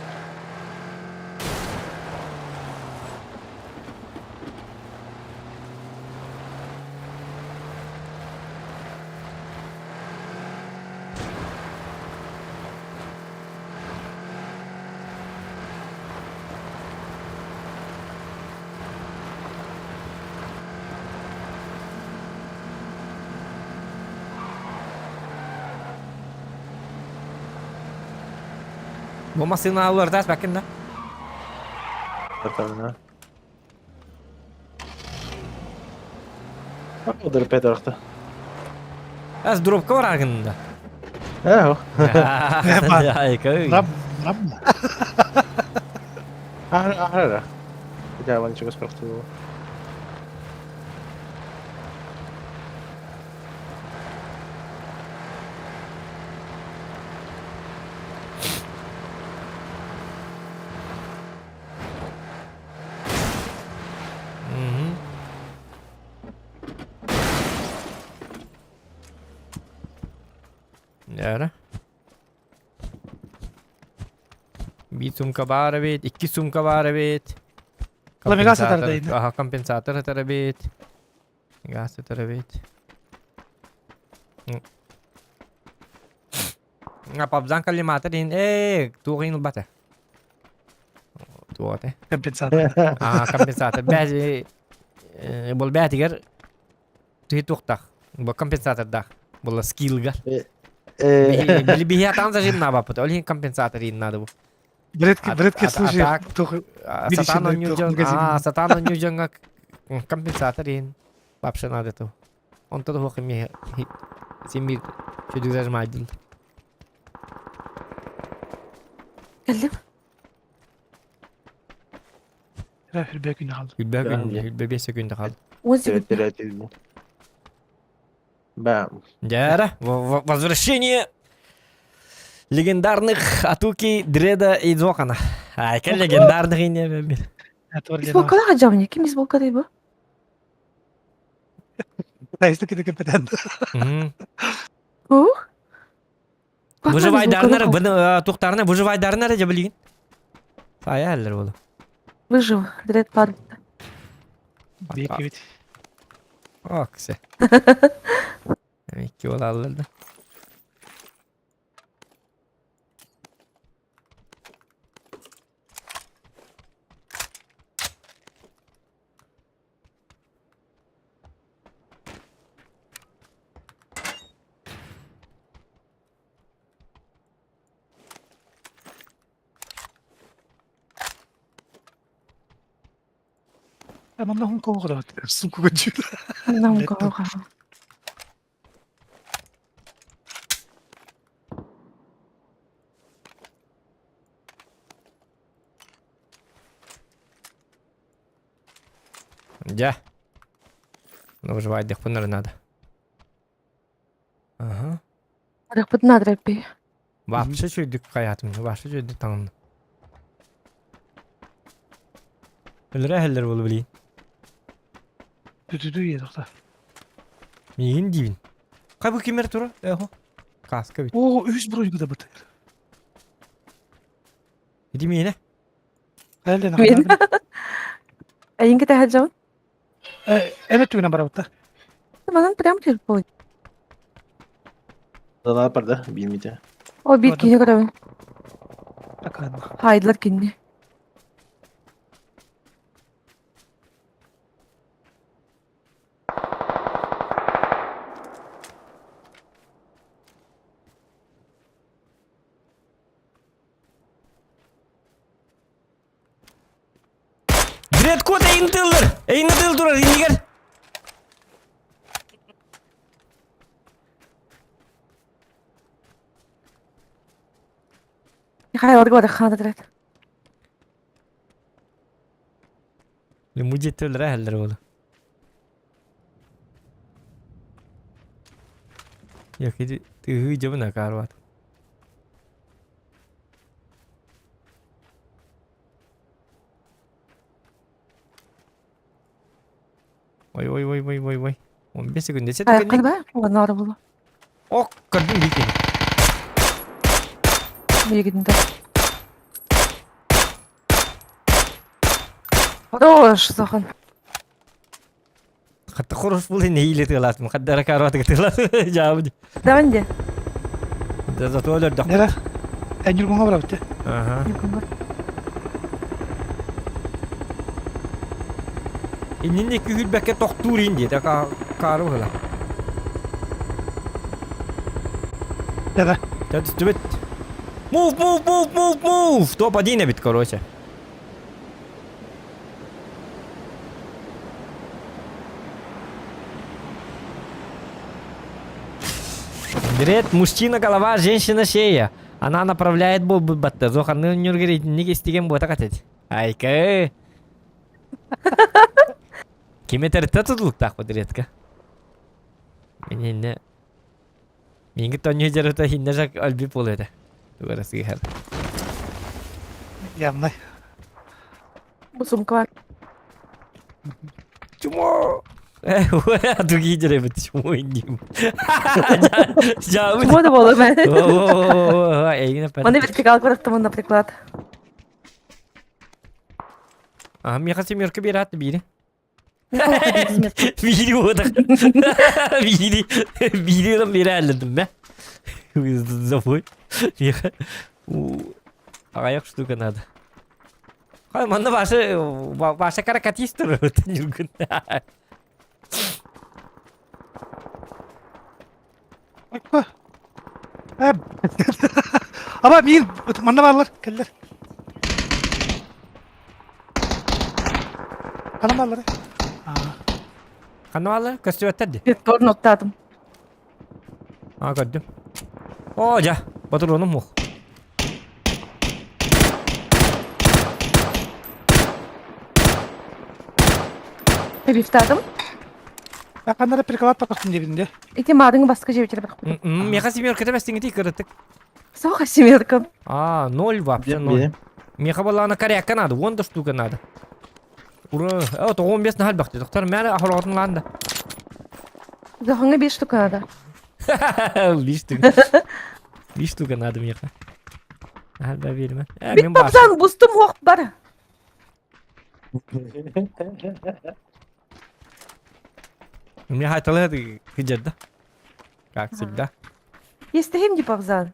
Бу массыына уларытаас баккын да? Татарына. Удар петарахта. Аз дробка бар аргында. Ээ, Рам, рам. Ахара. Хотя вон чего спрохту. Яра. Биир сумка баар эбит, икки сумка баар эбит. Ламигас атар Аха, компенсатор атар эбит. Газ атар эбит. Апабзан коллиматор ин ээ туох ин ылбата. Туох этэ? Компенсатор. Аа, компенсатор. Бәз бол бәтигер Туһи туохтаах. Бу компенсатордаах. Була скиллга. Э, Били биһи атаан зажим наабаппыт. Ол иһин компенсатор иин наада бу. В редких, в редких случаях так, только Сатан Береченный онньуу туох дьон, магазин. аа, сатаан онньуу дьоҥҥо компенсатор иин вообще надо ту. Онто да хуох эмиэ син биир чөдүк зажимайдыл. Кэллим. Хүрбэ күн хаалла. Хүрбэ күн, хүрбэ биэс секунда хаалла. 10 секунд. Бам. Дяра, возвращение легендарных Атуки, Дреда и Дзокана. Айка легендарных и не Бейсболкалаах дьаабыня ким бейсболкатай бу? Тайсы киди капитан. Ух. Выживайдарнар, тухтарны выживайдарнар же билигин. Сая әллер болу. Выжив, Дред пар. Бекебит. Оксе. Икки ол да. Манна Хонконг да сумка көчү. Манна Хонконг. Дьэ. Ну, выживать надо. Ага. Барыахпытын наада эппи. Вообще чүйдүк хайатым, вообще чүйдүк таҥынным. Өлөрө эһэллэр буолу билигин. Түтүтү ийэ тохта. Миигин диибин. Хай бу кимэр тура? Эхо. Каска бит. Оо, үс бронька да быт. Иди миэнэ. Хайален Миэнэ. Эйин кэтэһэр дьон? Эн өттүгүнэн барабыт да. Манан прям телефон. Далаа барда, биирмите. О, биир киһи көрөбүн. Акаанна. Хайдылар кинини. Дредкод эйин тыллар! Эйин тыл турар иннигэр! Михаил Оргода хаана дирет. Мудьет өлөрө әллер болу. Yok idi тыһыы дьыбын акаарбат. Ой ой ой ой ой ой. 15 секунд. Десет Айыққын ба? Оған ары болу. Ок, көрдүм бикин. Мегінде. Хорош, Зохан. Хатта хорош был не или тылатым. Хаддара карватыга тылат. Жабы. Давай де. Да зато өлөрдөх. Нere? Эн юргуңа барабыт. Ага. Иннинне күһүлбэккэ тохтуур ин диэтэ каары быһыла. Да-да. Дьэ түстүбүт. Move, move, move, move, move! Топ-1 эбит, короче. Говорит, мужчина голова, женщина шея. Она направляет был батта. Зоханны нүргер итинник истиген буота катет. Айка. Ким этэртэ тутулуктаах редко. Мининне Минги тонню жарыта хинне жак альби пол этэ. Тугара сыһар. Явно. Бу сумка бар. Чмо! Другие деревья, чмо индим. Чмо да болар мен. Эйгин Маны вертикал көрөктөмүн, наприклад. А, меха семерка берат бири. Бири бодах. Бири бири бири әлледим бе. Забой. Меха. Аяк штука надо. Хай, манна башы башы каракатист тур. Нүргүн. Акпа. Э. Аба мин манна барлар, келлер. Ханан барлар. Аа. Ханна барлар? Көстүбэттэр ди. Бир ноттаатым. А, көрдүм. О, жа, батыронум мух. Бифтаатым. Ханнара приклад тахтын дебин де. Ити мадың баска жебитер бірақ. Меха семерка да бәстеңе кырытык. Соға семерка. А, ноль вообще ноль. Меха балана коряка надо, вон да штука надо. Ура, э, то он бес на хальбахты. Доктор, мяре ахоротын ланда. Захыңа беш штука надо. Беш штука. Беш штука надо меха. Хальба берме. Э, Бит папсан бустум хоқ бар. У меня хайталы хиджерда. Как всегда. Естехим ди папзан.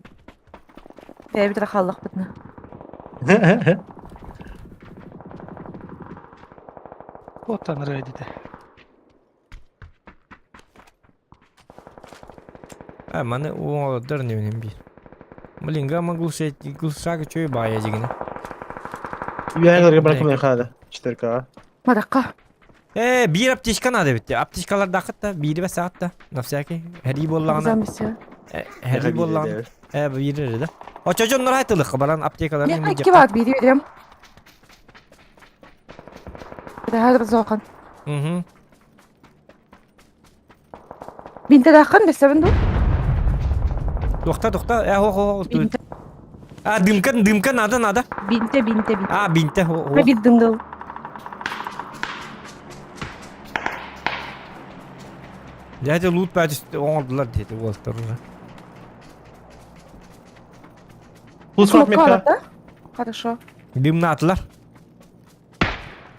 Бәбит рахаллах битна. Оттан райдите. А, маны оңолодор не бир. Блин, гамма глушать, глушак чөй бая дегені. Үйәңлерге барып мен хада. 4К. Мадаққа. Э, бир аптечка надо бит. Аптечкалар дақыт та, бири бә сағат та. На всякий. Хәри боллағына. Замбисе. Хәри боллағына. Э, бири да. Очо жоннор айтылық, баран аптекалар. Мен айки бар бири берем. Хәзер зоқан. Угу. Бинте дақын бесебін ду. Тохта, тохта. Э, хо, хо, хо. Бинте, А, дымка, дымка надо, надо. бинте, бинте, бинте. А, бинте, хо, хо. Бит дымдыл. Дядя лут пәтіс оңдылар деді олтыр уже. Плюс Смокка метка. да? Хорошо. Дымнатылар.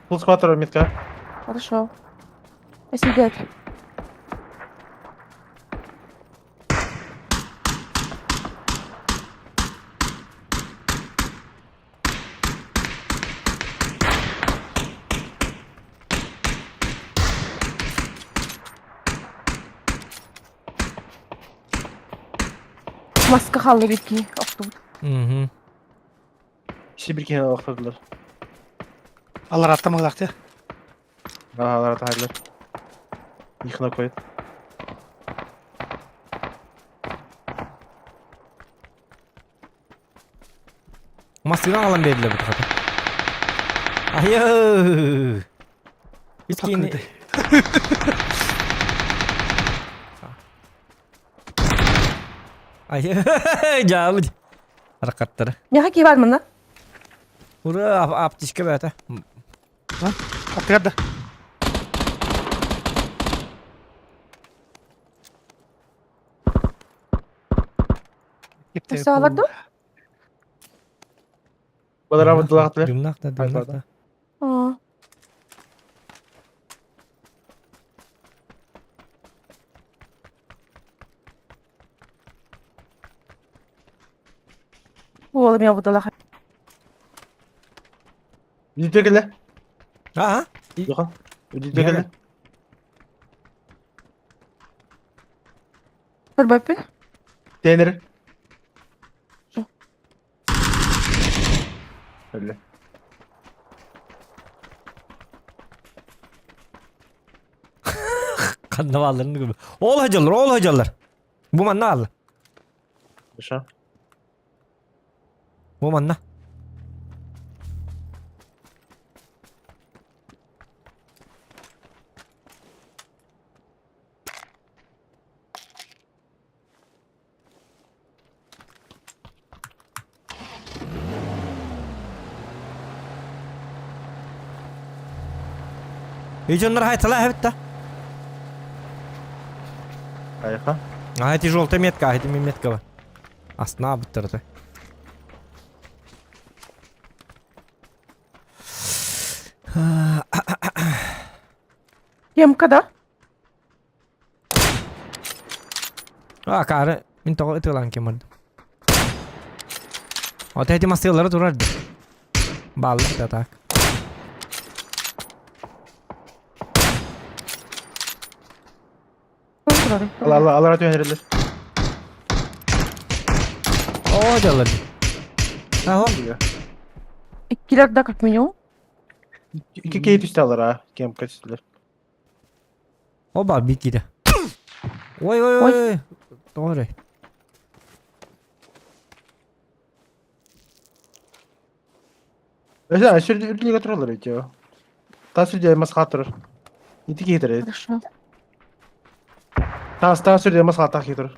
Full squad турар метка. Хорошо. Сидят. Маска хаалла эбит киһи охтубут. Мгм. Сибиркини охтордулар. Алар аттамалаах те. Аһалара таһайлар. Ихна койт. Массыына аҕалан биэрдилэр бу хата. Айыы! Искини. Айыы! Дьаабы. Аракаттара. Миэхэ киһи баар манна. Ура, аптечка бээтэ. Аттыгар да. Өссө алар дуо? Балара быдылаахтылар. Дымнаах да, дымнаах да. Аа. Уолум я будалах. Үдүтэ кэлэ. Аа? Жоха. Үдүтэ кэлэ. Көрбөппүн. Тенер. Öyle. Ханна баалларын көрбө. Ол хадьаллар, ол хадьаллар. Бу манна аалла. Хорошо. Бу манна. Дьоннор хайтала эбит да. Айха. А эти желтая метка, а эти метка бар. Астына буттарды. Емка да? А, кары, мин тоҕо ытыалаан ким бардым. Вот эти мастыылары турар ди. Бааллар да так. Алар алар түһэрэллэр. Оо, дьаллар ди. Аһо. Иккилэр да как минимум. Икки киһи түстэ алар кемка түстүлэр. Оба, биир киирэ. Ой, ой, ой, ой. Тоҕо эрэй. Өсө сүр үрдүлүгө тураллар эти. Тас үрдү мас хаатырар. Ити киһи турар. Хорошо. Тас тас үрдү мас хаатах киһи турар.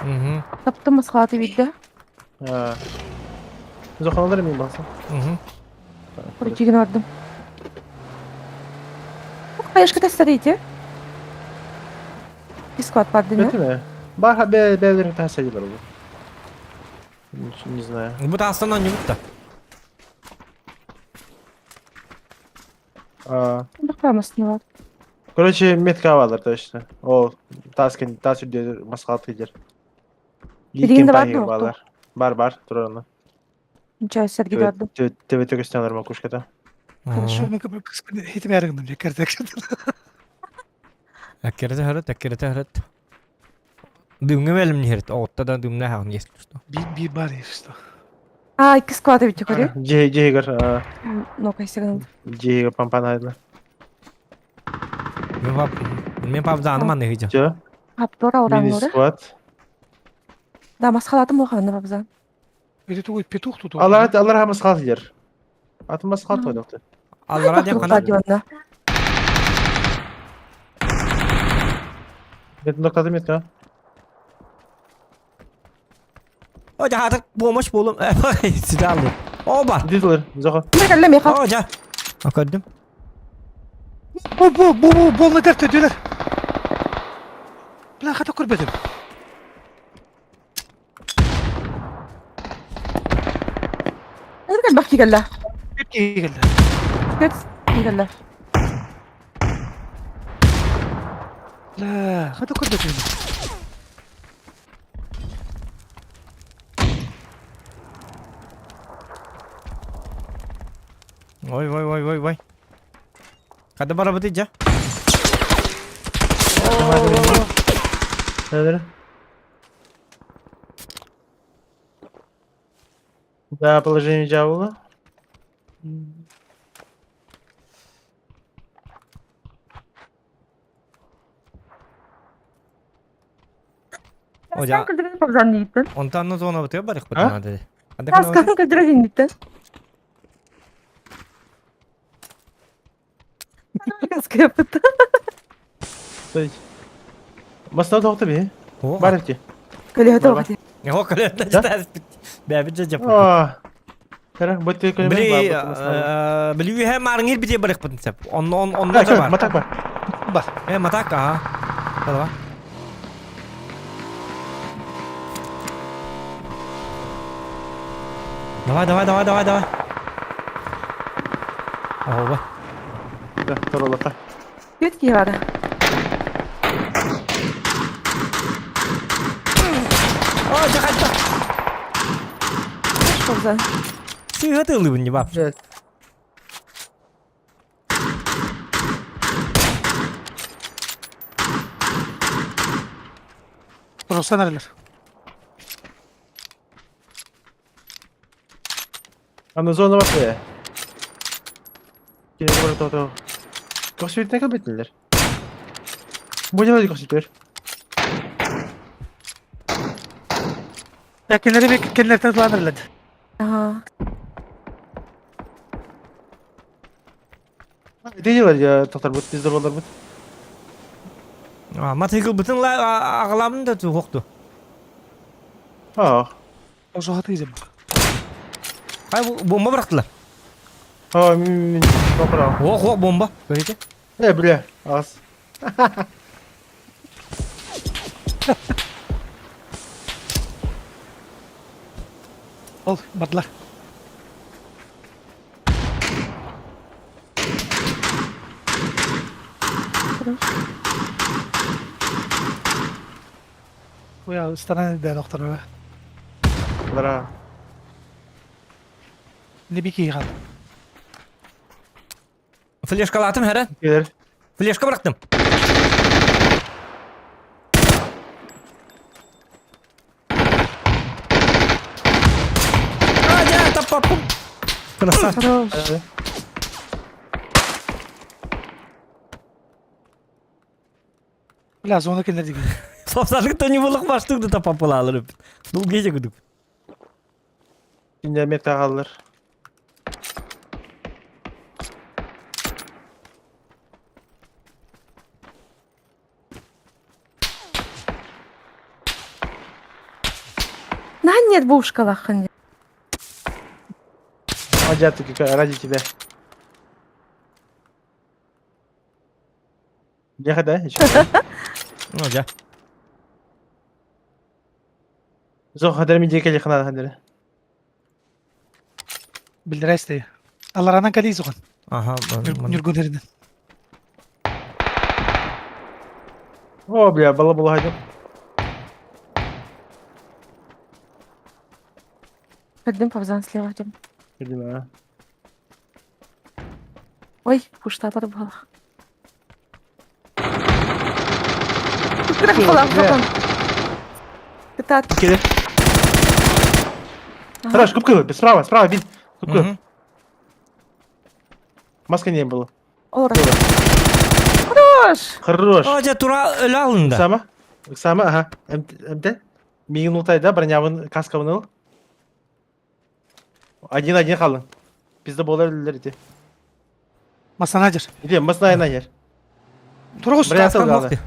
Угу. Таптым масхалаты видда. Зоханалар мин балса. Угу. Короче, бардым. Хаешка тестарите. Склад бардыны. Бетиме. Бар бе бе тас edilер бу. Не знаю. Бу таастан оонньубут да. А, Бахпамасны бар. Короче, метка алар точно. Ол тас кен тас үрдү мас хаат киһи. Билигин да бар дуо? Балар. Бар бар турар онно. Нча сәрге бардым. Төбө төкөстөн алар макушката. Хорошо. Хитим ярыгындым же кертек. Әккерете хөрөт, әккерете хөрөт. Дымҥа бэлэмни хөрөт. Оҕутта да дымна хаҕын если что. Би би бар что. А, икки склад бит көрү. Же жегер Ну, кайсыгын. жеге пампан айдла. Мен пап мен папзаны манны хыжа. Жо. Аптор аудан Мини норы. склад. Да, масхалатым охан бабза. Это такой петух тут. Алар алар хамас хат жер. Атымас хат ойдокты. Аллара диэн хана. Стадионда. Мен ноктады метка. О, жаһатык помощь болум. Сиде алды. О, бар. Дидилер, зоха. Мен кэллэ меха. О, жа. Көрдүм. Бу бу бу бу болна дерте дилер. Бля хата көрбөдүм. Мен кэл бахки кэллэ. Бир киһи кэллэ. Көт. кэллэ. Бля, хата көрбөтүм. Ой, ой, ой, ой, ой. Хата барабыты дьэ. Да, положение дьявола. О, дьа. Кылдырын побзан дииттен. Онтон зона бытыга барыхпыт А? надо. Таскан кылдырын дииттен. Скрепыт. Масна тоқта би. Бар эти. Көлөһө Бар, бар. тоҕо. О, колет Бәбит же жап. А. Кара, бу ты көлөмө Били, били үһэ марыңыр бите барыхпытын сеп. Он он он да бар. Матак бар. Бар. Э, матак, ага. Давай. Давай, давай, давай, давай, давай. Оба. Да, торолата. Күт киһи бара. О, жахайта. Побзан. Сыга тылыбын не бап. Турусан эрэлэр. Аны зона бар э. Кире бар то. Косвитне кабетнилер. Бу делать косвитер. Я кинилэри бик кинилэртэн тылаан эрэлэр. Ага. Делать я тоқтар бут, пизда болар бут. А, матыгыл бытын ла агаламын да хокту. А. Ожоҕа тыйдым. Кай бомба бырактылар. А, мин топра. Ох, ох, бомба. Көрете? Э, бля, ас. Ол бардылар. Уя, станан дэн охторо. Бара. Не бики ган. Флешкалатым хәрә. Келер. Флешка бырактым. А, жа, таппаппым. Красавчик. Хорош. Бля, зона кинилэр диги. Сопсарлык не булык баштык да таппаппыл алырып. Дул геже күдүк. Кинде метка қалдыр. На нет бушкалахын. Ажаты ради тебя. Ехать, да? Еще. Ну, жа. Зо хадер ми жеке жакына хадер. Билдиресте. Аларанан калий сухан. Ага. Нюргунеринен. О, бля, бала була хайдым. Кырдым побзан слева идем. Кирдим, а. Ой, пушталар буолах. Кырах буолах Кытаат. Келер. Хорош, купкы, справа, справа, бин. Купкы. Маска не было. Ора. Хорош! Хорош. О, жа тура өлө алында. Сама. Сама, ага. МТ. Мигин ултай да, бронявын, каскавын ыл. Один-один қалың. Пизда болар өлілер ите. Масанадер. Иде, масна айна ер. Тургус. Бля, Каскам главное. бокты.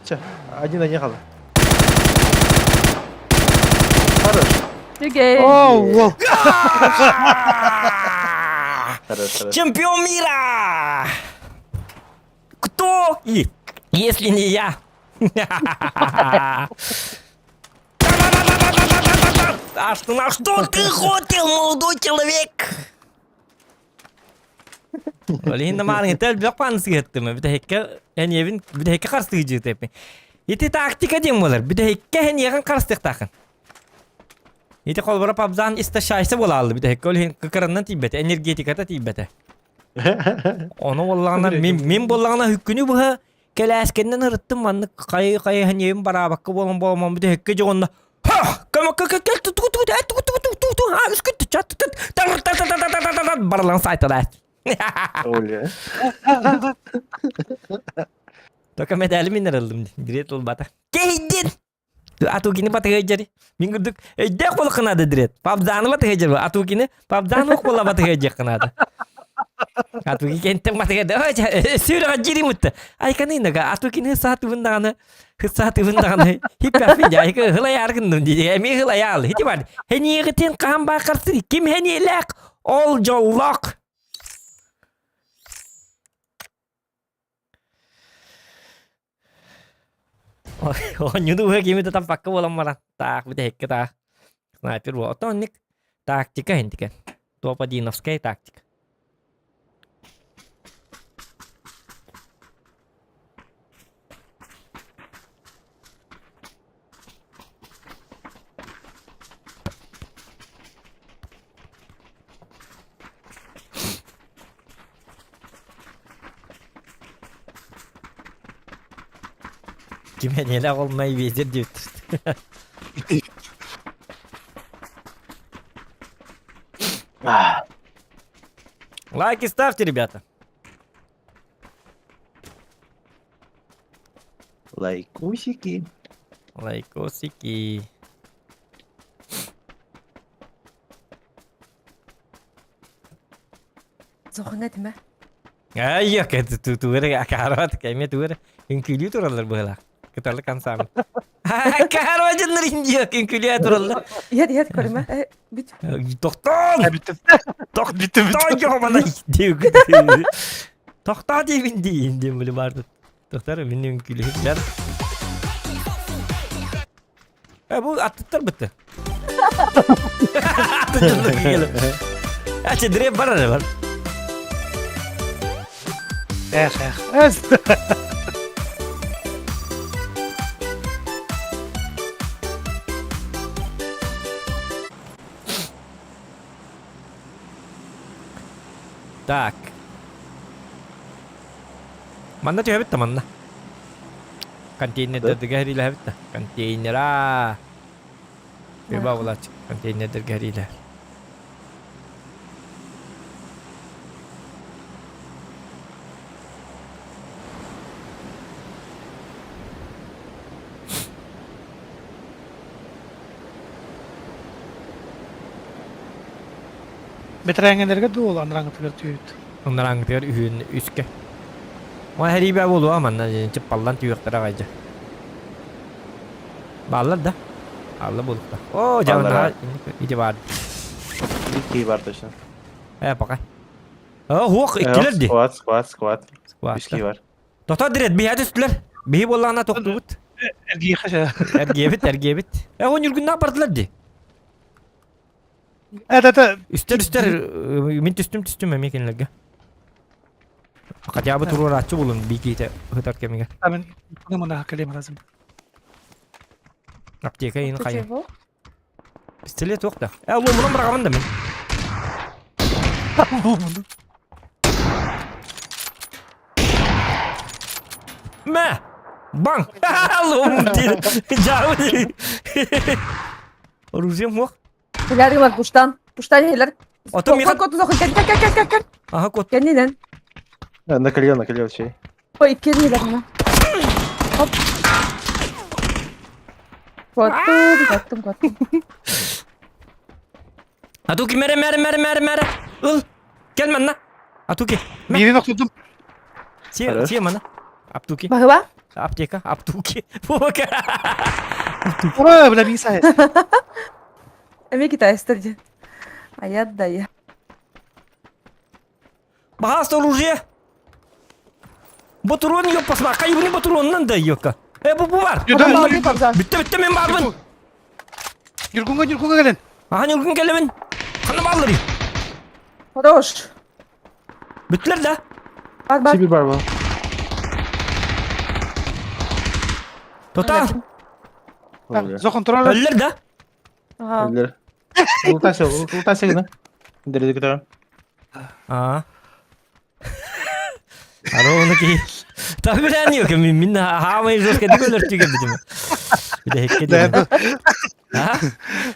Че, один-один қалың. Хорош. Үгей. Оу, ол. Хорош, хорош. Чемпион мира! Кто? И, если не я? А что, на что ты хотел, молодой человек? Ол иһин намаарыҥыта элбэх пааны сыһыаттым. Бүтэһиккэ эниэбин бүтэһиккэ харыстыы дьыытэппин. Ити тактика диэн буолар. Бүтэһиккэ эниэҕин харыстыахтааххын. Ити холборо пабзан истощайся буолааллы бүтэһиккэ ол иһин кыкыраннан тиийбэтэ, энергетиката тиийбэтэ. Ону буоллаҕына мин мин буоллаҕына күнү быһа кэлээскэннэн ырыттым маннык хайы хайы эниэбин бараабакка буолан буолан бүтэһиккэ дьоҕунна Барыларын сайталаат. Оля. Только медали мин ыллым. Дирет ылбата. Кейдин! Атукини батыгайджари. Мин курдук өйдөөх болоххунаада дирет. Пабзааны батыгайджар. Атукини пабзааны ох батыгайджаххынаада. Атуки кенттен батыгайда. Сүүрөҕө жиримутта. Айканыйнага атукини саатыбын даҕаны Хысаатыбын даҕаны хиппэппин дьэ айка ыһылайаар гынным дии эмиэ ыһылайаал ити бар хэниэҕитин хаһан баахарсыр ким хэниэлээх ол дьоллоох Оонньууну уһа кими да таппакка буолан баран таах бүтэһиккэ таах снайпер буол оттон онник тактика интикен топ-одиновская тактика Ким эниэлээх ол Майвезер диэбиттэр. Лайки ставьте, ребята. Лайкусики. Лайкосики. Зохуна этимэ. Ай, тугары акаарат кэме тугары үҥкүүлүү тураллар быһылаах. Кыталык ансамбль. Акаарат дьоннор индия үҥкүүлүү тураллар. Иһэт иһэт көрүмэ. Бүт. Тохтоон! Бүттүм. Бүттүм. Тохтоон Тохтоо диибин диин диэн били барды. Тохтор мин үҥкүүлүһүттэр. Э бу аттыттар бытты. Ачы дреп бар эрэ бар. Эх, эх. Эс. Так. Манна түһэбит да манна. Контейнердэргэ хэриилэһэбит да. Контейнера. Тыба булач контейнердэргэ хэриилэһэр. Бэтэрээҥҥэлэргэ дуу ол анарааҥҥытыгар түһүбүт. Анарааҥҥытыгар үһүн үскэ. Ма хэриибэ буолуо манна чыппаллан түһүөхтэрэ аҕайдьа. Бааллар да? Алла буолукта. О, дьабанаа ити баар. Икки бар точно. Э, пока. О, хуох иккилер ди. Сквад, сквад, сквад. Үс киһи бар. Тото дирет биһэ түстүлэр. Биһи буоллаҕына тохтубут. Эргиэхэ Эргиэбит, эргиэбит. Э, он үргүннээх бардылар ди. Это это Үстэр үстэр мин түстүм түстүм эмиэ кинилэргэ. Хотя бы туруорааччы булун биикиитэ ыһытар кэмигэр. Мен мына кэлиэм разым. Аптека иин хайа. Пистолет туох да. Э, ломунан быраҕабын да мин. Ломуну. Мэ! Баҥ! Ломун диир. Дьаабы Оружием суох. Билэр гылар пуштан. Пуштан иһэлэр. Ото миха... Кот кот кел кел кел кел кел. Аха кот. Кэннинэн. Накалил, накалил чей. Ой, кэннилэр. Хоп. Куоттум, куоттум, куоттум. Атуки мере мере мере мере мере. Ыл. Кел манна. Атуки. Биирин охсудум. Сие, сие мана. Аптуки. Баһыба? Аптека, аптуки. Фука. Ура, бля, мин сайт. Эми китайстар дии. Аят да я. Баһаас оружие. Ботурон ёппасма, кайыбыны ботуроннан да ёкка. Э, бу бу бар. Бүтте, бүтте мен барбын. Нюргунга, Нюргунга кэлэн. Аха, Нюргун кэлэбин. Ханна бааллар? Хорош. Бүттүлэр да? Бар бар. Сибир бар бу. Тота. Зохон турар. Өллөр да? Ага. Өллөр. Ултасы, ултасы гына. Дерди көтөрөн. Аа. Ароны ки. Табыран yok мин мин хаамай жестко дик өлөртүгө битим. Биде хекке.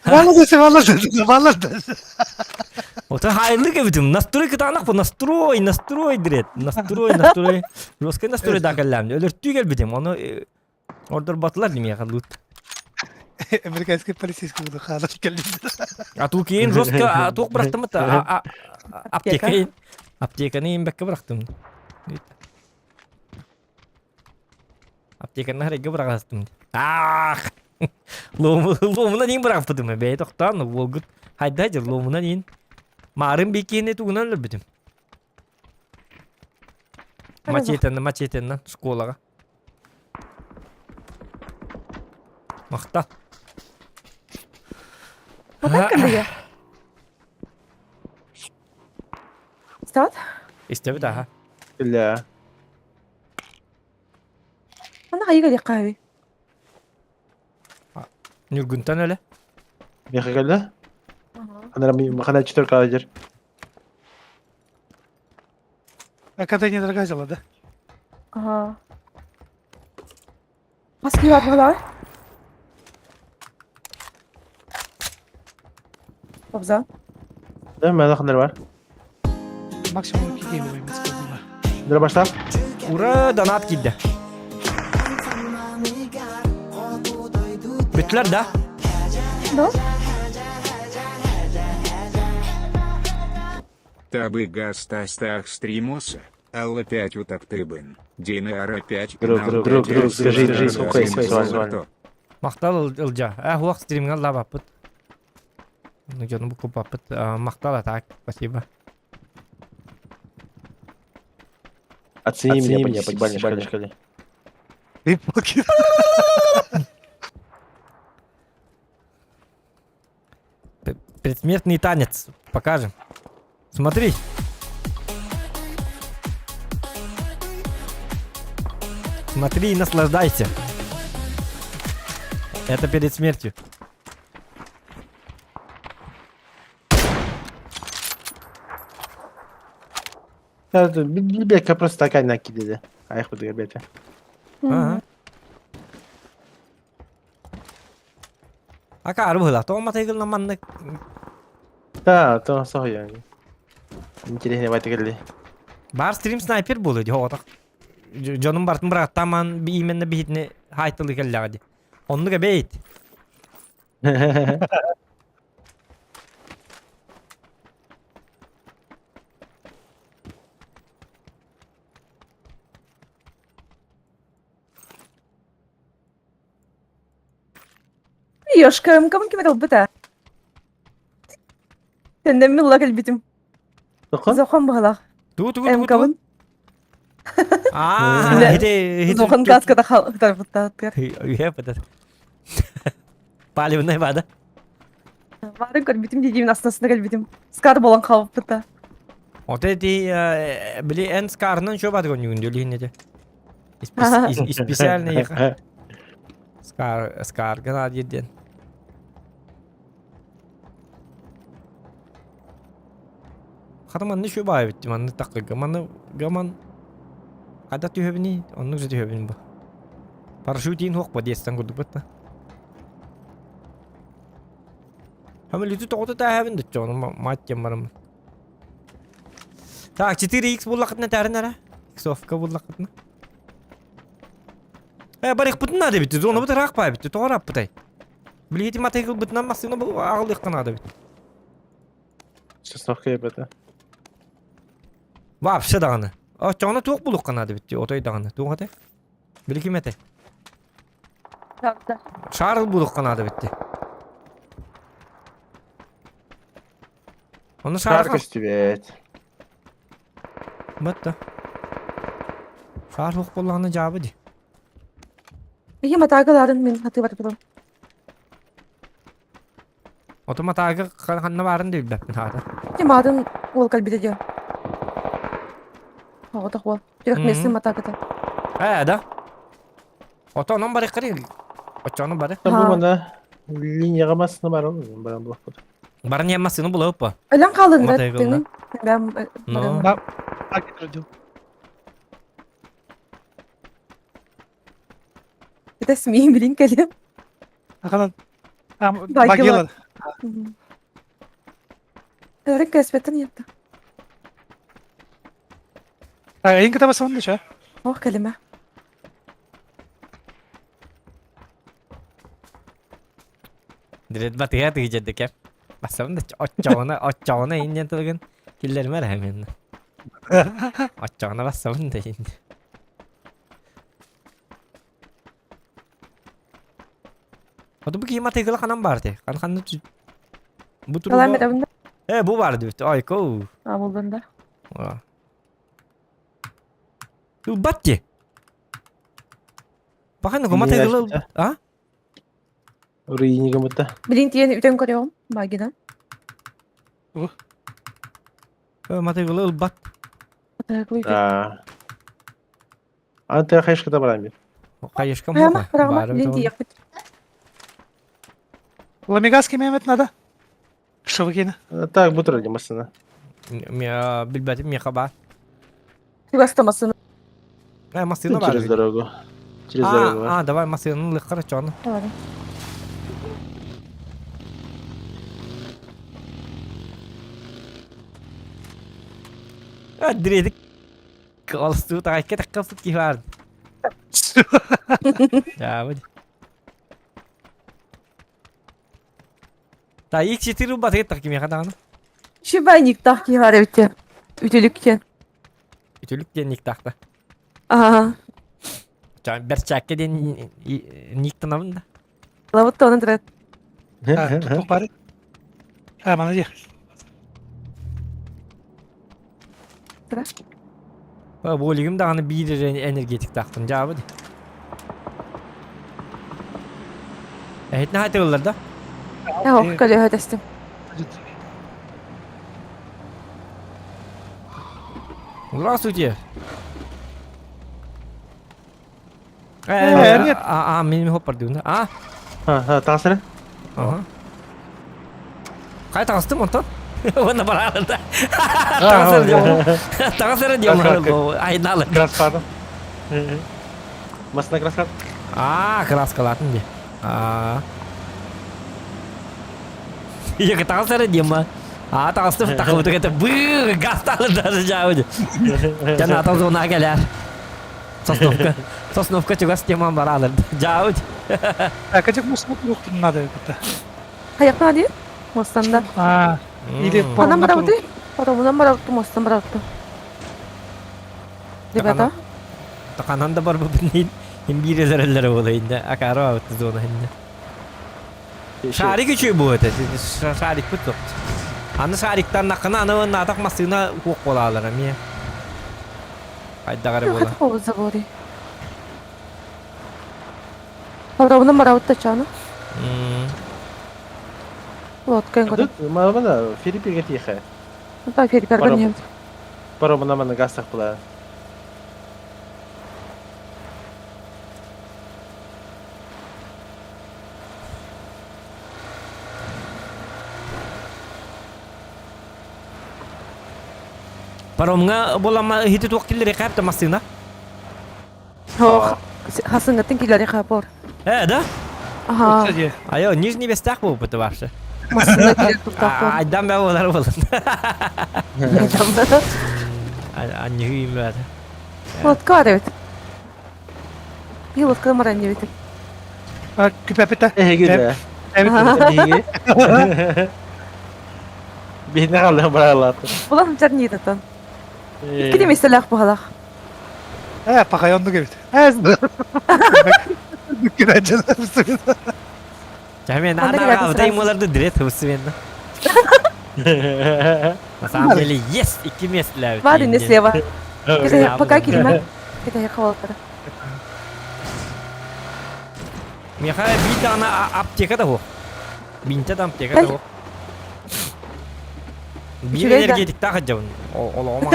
Вала десе, вала десе, вала десе. Ото хайлы кебитим. Настрой кытанак бу настрой, настрой дирет. Настрой, настрой. Жестко настрой да каллам. Өлөртүү келбитим. Оны ордор батылар дим яха лут. Американский полицейский буду халат келди. А ту кейін жестко тук бырахтым та аптека. Аптеканы имбекке бырахтым. Аптеканы харайга бырахастым. Ах! Ломуна нин бырахпытым. Бәй тоқтан, волгут. Хайда жыр ломуна нин. Марын бикини тугунан өлбүтүм. Мачетенна, мачетенна, школаға. Мақта. Мата кэллигэ. Стат? Истебит аха. Бля. Ана хайыга диэххэ Ньургунтан өлө. Меха кэллэ? Анара махана четверка дер. А контейнер дорогая да? Ага. Маски бар буолаҕай? Обза. Да, мен хандар бар. Максимум кидей була. Дра башта. Ура, донат киирдэ. Бүттүлэр да? Да? Табы гастастах стримоса, Алла 5 утаптыбын, Динара 5 Друг, друг, друг, друг, скажи, скажи, сколько их Махтал Ылдьа. Э, хуах стримҥа лабаппыт. Ну, дьону букупаппыт. Махтал, а так, спасибо. Оцени меня по ебальной шкале. Ты палки. Предсмертный танец. Покажем. Смотри. Смотри и наслаждайся. Это перед смертью. Бека просто такая накидали. А их буду ребята. Ага. Ака арбыла, то матайгыл маннык. Да, то соһуйан. Интересно, байте келли. Бар стрим снайпер болу ди хоғатақ. Дьонум бартын быраттаман именно бихитне хайтылы келләҕэ ди. Оннук эбейт. Ёшка, кому ким кэлбитэ? Тендем милла кэлбитим. Зохон баҕалаах. Ту ту ту ту. МК-бын. Аа, хите Зохон каската хал тарбыттааттар. Үһэ бытар. Палевная вода. Барын көрбүтүм дидиим астасына кэлбитим. Скар болан хаалбыта. Вот эти били эн скарнын шо бат гонюгун дөлүһүн эти. Специальный скар скар гына дирден. Хата манны шо баа битти манны таккыга манны гаман када түһөбүни оннук же түһөбүн бу. Парашютин хуак ба диэстен курдук бытта. Хама лүтү тоҕото тааһабын дыччону мать тем барым. Так, 4x буллакытна тәрін ара. Иксовка буллакытна. Э, барых бутын надо бит. Зона бут рак па бит. Тоғыр аппытай. Билети матайгыл бутынан масына бу агылык надо бит. Сосновка ебета. Вообще даганы. А чоңна туок булук надо бит. Отой даганы. Туок ате. Билики мете. Шарл булук надо бит. Оны шар Шар көстүбэт. Бытта. Шар хук болланы жабы ди. Биһи матаагаларын мин хаты барбытым. Отома тагы ханна барын деп бәппин хата. Тиматын уол кэлбитэ диэн. Оҕотох уол. Трехместный матаката. Ээ, да. Ото онон бары кыры. Оччону бары. Бу мана линияға массыына баран баран булаппыт. Баран я массыына булаппа. Өлөн хаалын да Матайгылна. тыҥын. Бэм Ну. Да, так и родил. Это смеем билин кэлиэм. Аханан. А, Багила. Багила. Өрүк кэспеттен ятта. А, эйин кытаба сонда ча. Ох кэлимэ. Direkt батыга тыгыжадык Басабын да оччоҕуна оччоҕуна иннен тылгын киллермер хэмин. Оччоҕуна басабын да инне. Ото бу киһи матыгыла ханан бар те. Хан ханны Бу Калам туруга эрэбин да. Э бу бар дибит. Ой ко. А булдун да. Ылбат ти. Бахан матыгыла а? Руинига мытта. Билин тиен үтөн көрөҕүм багина. Матыгыла ылбат. А. Аны хайшката баран бир. Хайышка Прямо, муха. прямо, Бары билин бит тиийэхпит. Ламигаски мемет надо. Шовгина. Так, бу турар массыына. Билбэтим меха бар. Чугастамасын. Э, массыына бар. Через дорогу. Через дорогу. А, а, давай массыынаны лыххара чону. Давай. А, дредик. Алыстуу тагайка таккаппыт киһи бар. Да, вот. Та X4 батыгы так кимиэхэ даҕаны. Шибайниктах киһи эбитте. Үтүлүктен. Үтүлүк диэн никтаахта. Аа. Бэрчээккэ диэн никтанабын да. Лабытта онон турат. А, тут бары. А, мана Болигим даҕаны биир эрэ энергетиктаахпын дьаабы дии. Эһитинэ хайтылылар да? Ох, көлөһө тэстим. Здравствуйте. Э, нет. А, а, мен хоппар дүйін. А? Ха, таҥсыра. Ага. Қай таҥастым онтон? Оны баралар да. Таҥасыр дием. Таҥасыр дием. Айналы. Краскалады. Массыына краскалады. А, краскалатын де. А. Екі таҥасыр дием. А, таҥастым тақылды кетіп быр гасталы даже жауды. Жана атал зона келер. Сосновка. Сосновка чугас теман баралар. Жауды. Так, этих мусор надо это. Хайакна ди? Мостанда. А, или Анам паромна барабыты? Паромунан барабытты, мостан барабытты. Ребята, Тақанан да бар бұл Им биир буола инде акаро абыт зона инде. Шарик үчүй бу это. Шарик бут тоқ. Аны шариктан нақына аны натақ масына хук болалар ами. Айдагары бола. хат хол забори. Паромунан барабытты чаны. Лодка көрө. Мана Филиппиге тиихэ. Та ферикар Паром. нет. Паромына мана гастах була. Паромга болама хити туак киллери капта масына. Хо, хасыңгаттын килери хапор. Э, да? Аха, Айо, нижний бестак бу бу вообще. масына килер туртак бар. Айдан бә болар болар. Анны хүйім бә. Лодка бар эбит. Би лодка маран дебит. А, күпәпетә. Эһиги да. Эбит. Биһиги. Биһине халлан баралааты. Булан жар не татан. Киди меселах бухалах. Э, пока он говорит. Э, Дүккенән Жамен Анда ана келеді абытай сразу. моларды дирет хусвен. На самом деле есть икки местлер. Бар ине слева. Киде пока килме. Киде хавалтара. Меха бит ана аптека да хо. Бинте да аптека да хо. Бир Үчүгэй да. энергетик та хаджабын. Ол ома.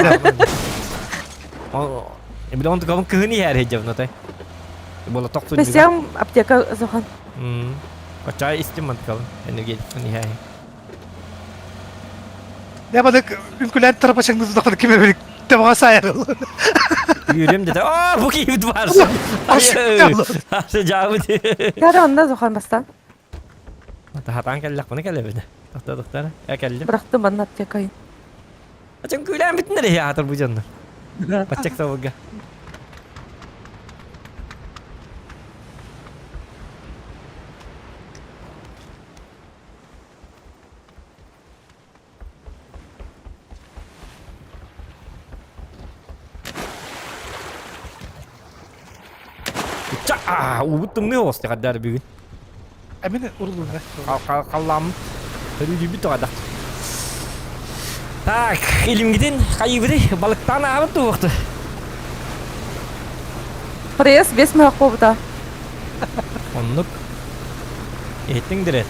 Били он кабын кыһын иһэр хеджабнатай. Була тохтун. Бесям аптека зохан. Оча истим манткалын. Энергетикпин иһэр. Ne balık ülkülen tarafa çıktığınızda kadar kime böyle Temağa сайарыл. Yürüm dedi. Aa bu keyif var. Асы жабы. Кара онда зохан бастан. Хатан келлек бұны келе беді. Тоқта тоқта. Я келдим. Бырахтым манна аптекайын. Ачан күлән бүтүннэр я атыр бу дьоннор. Баччак собуга. Ча, убут тымныы оҕус хаддар бүгүн. Эмин урулунна. Халлам. Өрүдүбүт тоҕада. Так, илимгитин хайыбыты балыктаан аабыт туохту. Пресс бес мөһөх буолбута. Оннук. Иһиттиҥ дирет.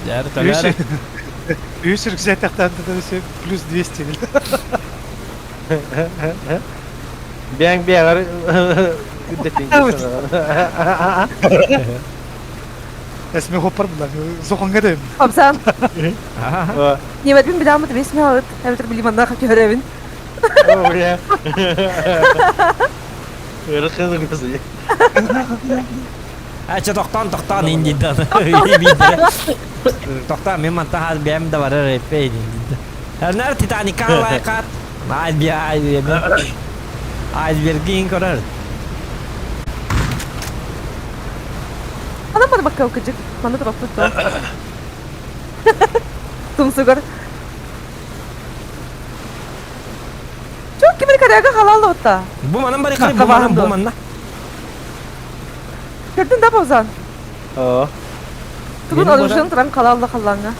Дьэ, төлөөрө. Үс рюкзактан плюс 200 Бэйэҥ бэйэҕэр үрдэтин Эсме хоппар була. Зохонга да. Хапсан. Немәтпин биламыт бес мөһөт. Эбэтэр билиманна көһөрөбүн. Бля. Ырыхын кызы. Ача тохтоон тохтоон индида. Тохтоон мен манта хас бэм да барар эппей индида. Эрнар Титаника лайкат. Айсберг айсбергин көрөр. Ана бары бакка кыжык. Маны да баппыт то. Тумсугар. Çok kimi karага халал отта. Бу манан бары кары бу манан бу манна. Көрдүн да бозан. Оо. Тугун оружен туран халалла халланга.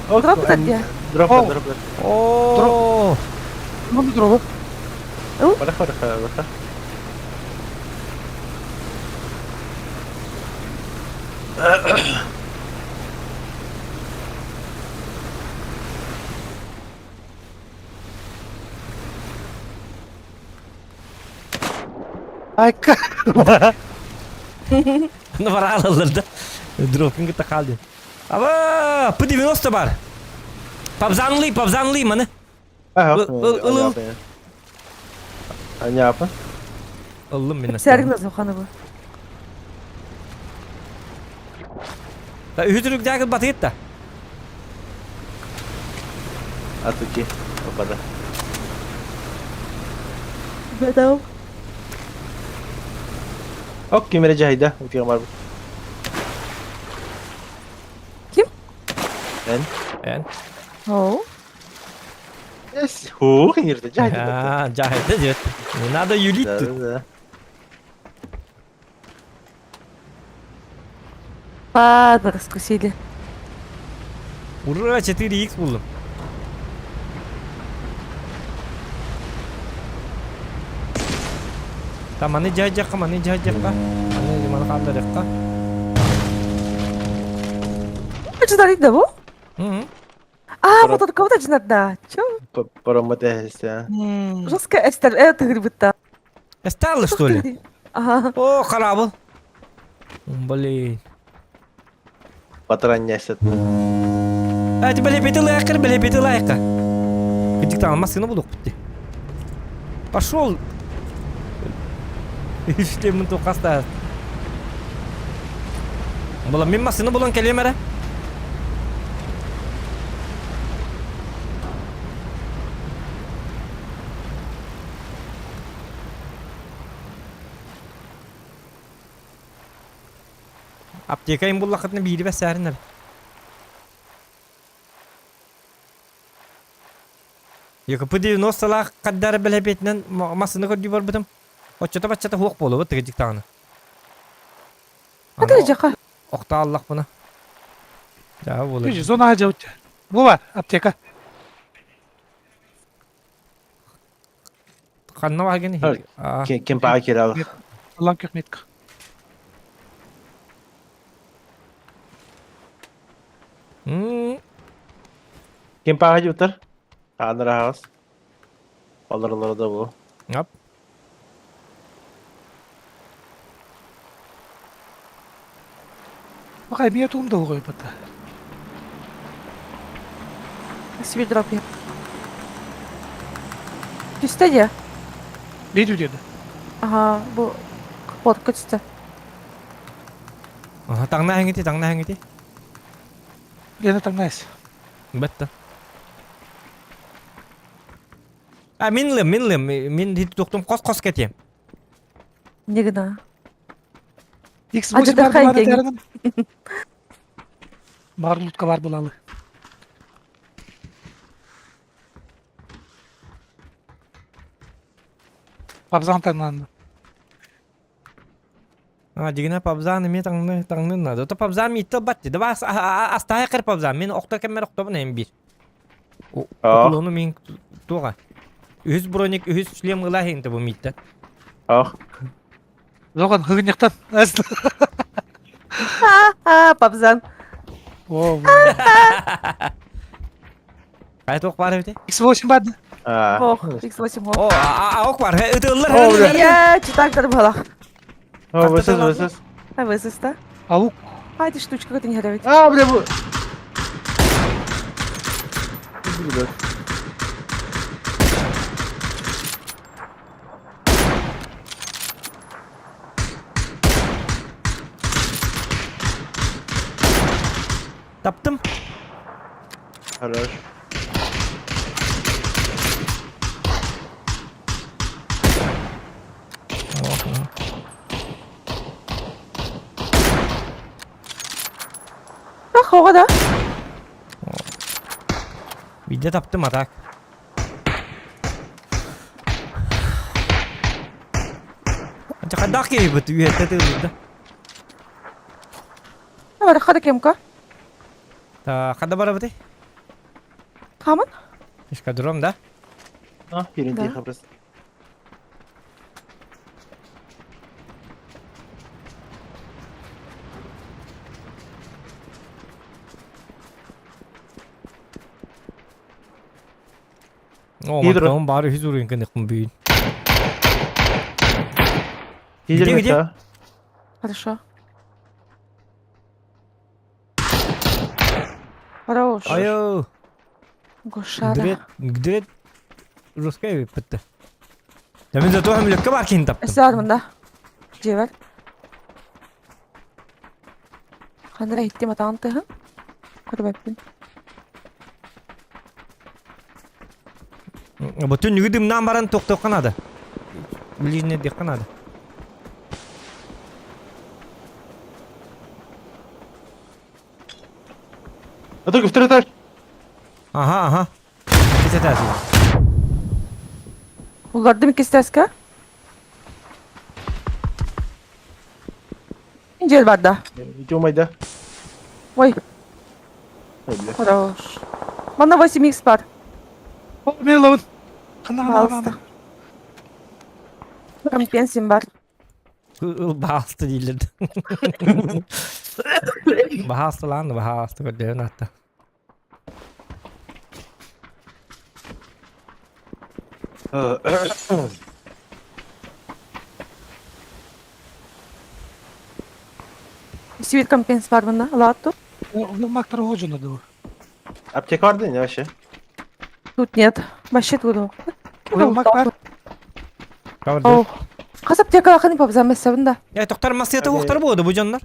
Дроп тадия. Дроп дроп. О. Мунду дроп. Бара бара бара. Айка. Ну бара алалар да. Дропин кытта қалды. Аба, П90 бар. Пабзанлы, пабзанлы маны. Ыл Аняпа. Ыллым мен. Сәргін Зоханы бу. Та үтүрүк дагы батыт да. Атуки. Опада. Бедау. Ок, ким жайда? Утига бар. Ким? Эн. Эн. О. Yes. Ху, кирде жайда. А, жайда дет. Не надо юлить тут. Да. Ладно, раскусили. Ура, 4х булдум. Там аны жай жаққа, маны жай жаққа. Аны маны қалдар жаққа. Жинар да бу? Мгм. А, вот он кого-то жинар да. Чё? Парамотеста. Жестко эстер это грибыта. Стало, что ли? Ага. О, харабыл. Блин. Патроннясет. А, ты бля, беты лайкер, бля, беты лайка. Где там машина буду купить? Пошел. Иштемин тоқаста. Була мен машина булан келемере. Аптека им буллақытны бири бәсәрінер. Екі П90-лақ қаддары біләбетінен масыны көрді бар бұтым. Отчета баччата хуақ болу бұт тігідік тағыны. Это жаққа. Оқта Аллах бұны. Жа болы. Зона жаут. Бу бар аптека. Қанна бар гені. Кем паа кирал. Аллах көмек. Кем паа жутар? Анрахас. Алар да бу. Ап. Бакай мия тугум да угуйбата. Свидроп. Түстэ дии? Бейду деді. Ага, бу фотка түстэ. Аха, таҥна хэҥити, таҥна хэҥити. Лена таҥнайс. Бетта. А мин лым, мин лым, мин тухтум хос-хос кэтиэм. Не гына. X8 бар буланы тәрінім. Бар лутка бар булалы. Пабзан таҥнанды. А, дигинэ пабзан эмиэ таҥны таҥнын надо. То пабзан миитте ылбат дии. Давай астаһа кэр пабзан. Мин охто кэммэр охтобун эм биир. Уклону мин туоҕа. Үһүс броник, үһүс шлем ыла иһинте бу мииттен. Ах. Зоған хыгыньяктан. А, пабзан. О, Кай туох баар эбити? X8 бар. Ох, X8 О, ок бар. Ытыллар. Я читактар была. О, высыз, высыз. А высыз-то? Аук. А, эти штучка это не готовить. А, бля, бу. Таптым. Хорош. Ах, оҕо да. Виде таптым, а так. Хайдах киһибит үөттэ тыылыйда. Барахха да кемка. Хада барабыты? Хамын? Эскадрон, да? А, перейди просто. О, мантан бары үз уруйын кыныкпын бүгүн. Где, где? Хорошо. Хорош. Айо. Гошара. Дрет, дрет русская бітті. Я мен зато хөмлөккө бар кин таптым. Эсээр мында. Жебер. Ханра иттим атаан тыһын. Көрбөппүн. Бу түннүгү дымнаан баран тохтуохха наада. Ближний диэххэ наада. А только второй этаж. Ага, ага. Иккис этаж. Улардым иккис этажка. Дьиэл барда. Иди умайда. Ой. Хорош. Манна 8x бар. Мен лабын. Хана Компенсин бар. Баалты дииллэр. Баһаастылаан баһаасты көрдөһөн атта. Свит компенс бар мына латту. Мактар ожуна ду. Аптека бар да вообще? Тут нет. Вообще тут. Мак бар. О. Хас аптека ханы пап замесабын да. Я тоқтар масета уқтар болды бу дьоннор.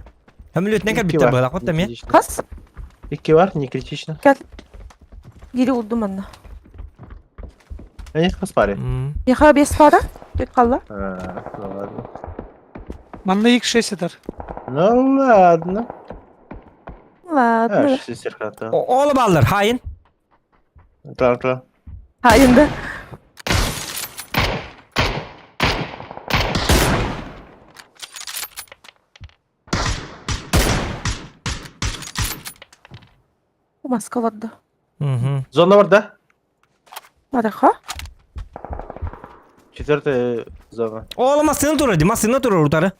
Хөмлөтүнэн кэлбиттэр быһалаах вот эмиэ. Хас? Икки бар, не критично. Кел. Гири улдум анна. Они хас паре. Яха бес пара. Бет қалла. Ну ладно. Манна X6 этар. Ну ладно. Ладно. Ол баллар, хайын. Тра, тра. Хайынды. Маска олордо. Зона бар, да? Бараха. Четвертая зона. Ол массыына турар, массыына турар утары.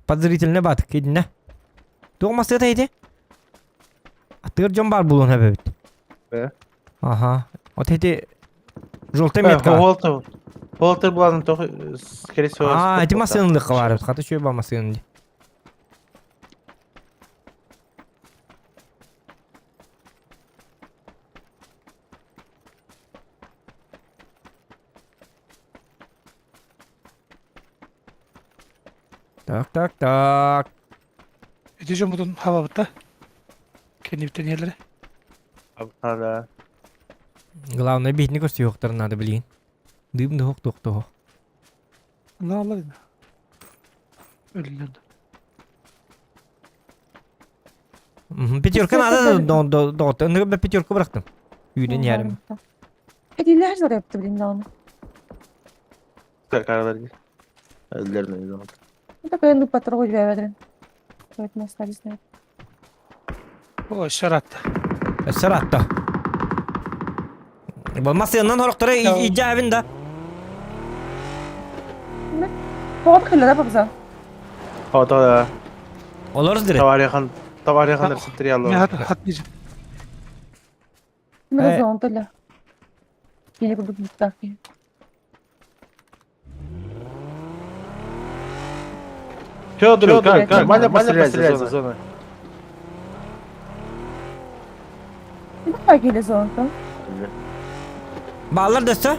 Подозрительный батык, кидинне. Туох массыата ити? Атыыр дьон баар буолуон эбит. Э? Аха. Вот эти... Желтая метка. Волтер. Волтер булан тох, скорее всего. А, эти массыынылык бар. Хата чөй ба массыын. Так, так, так. Ити дьоммутун хабабыт Кэннибиттэн иһэллэрэ. Да. Главное, биһитини көрсүөхтэрин надо, блин. Дым да туох туох. Наалар Өлүнэн. Пятерка надо, доҕоттор. Ыныгы пятерка бырахтым. Үүнэн иһэрим. Этилэр жарыпты блин даҕаны. Каралар. Өллөрүн Такой ну потрогать бэбэдэрин. Поэтому остались знать. Ой, шаратта. Саратта. Болмас сыаннан хорохторо иджаабин да. Тоҕо кэллэрэ бабза. Ото да. Олорус дире. Таварихан Таварихан материалы. Хат Мегазон Кини курдук буттаах киһи. Федор, как, как, нормально постреляй за зону. Давай киһи зонтан. Баалар дөссө?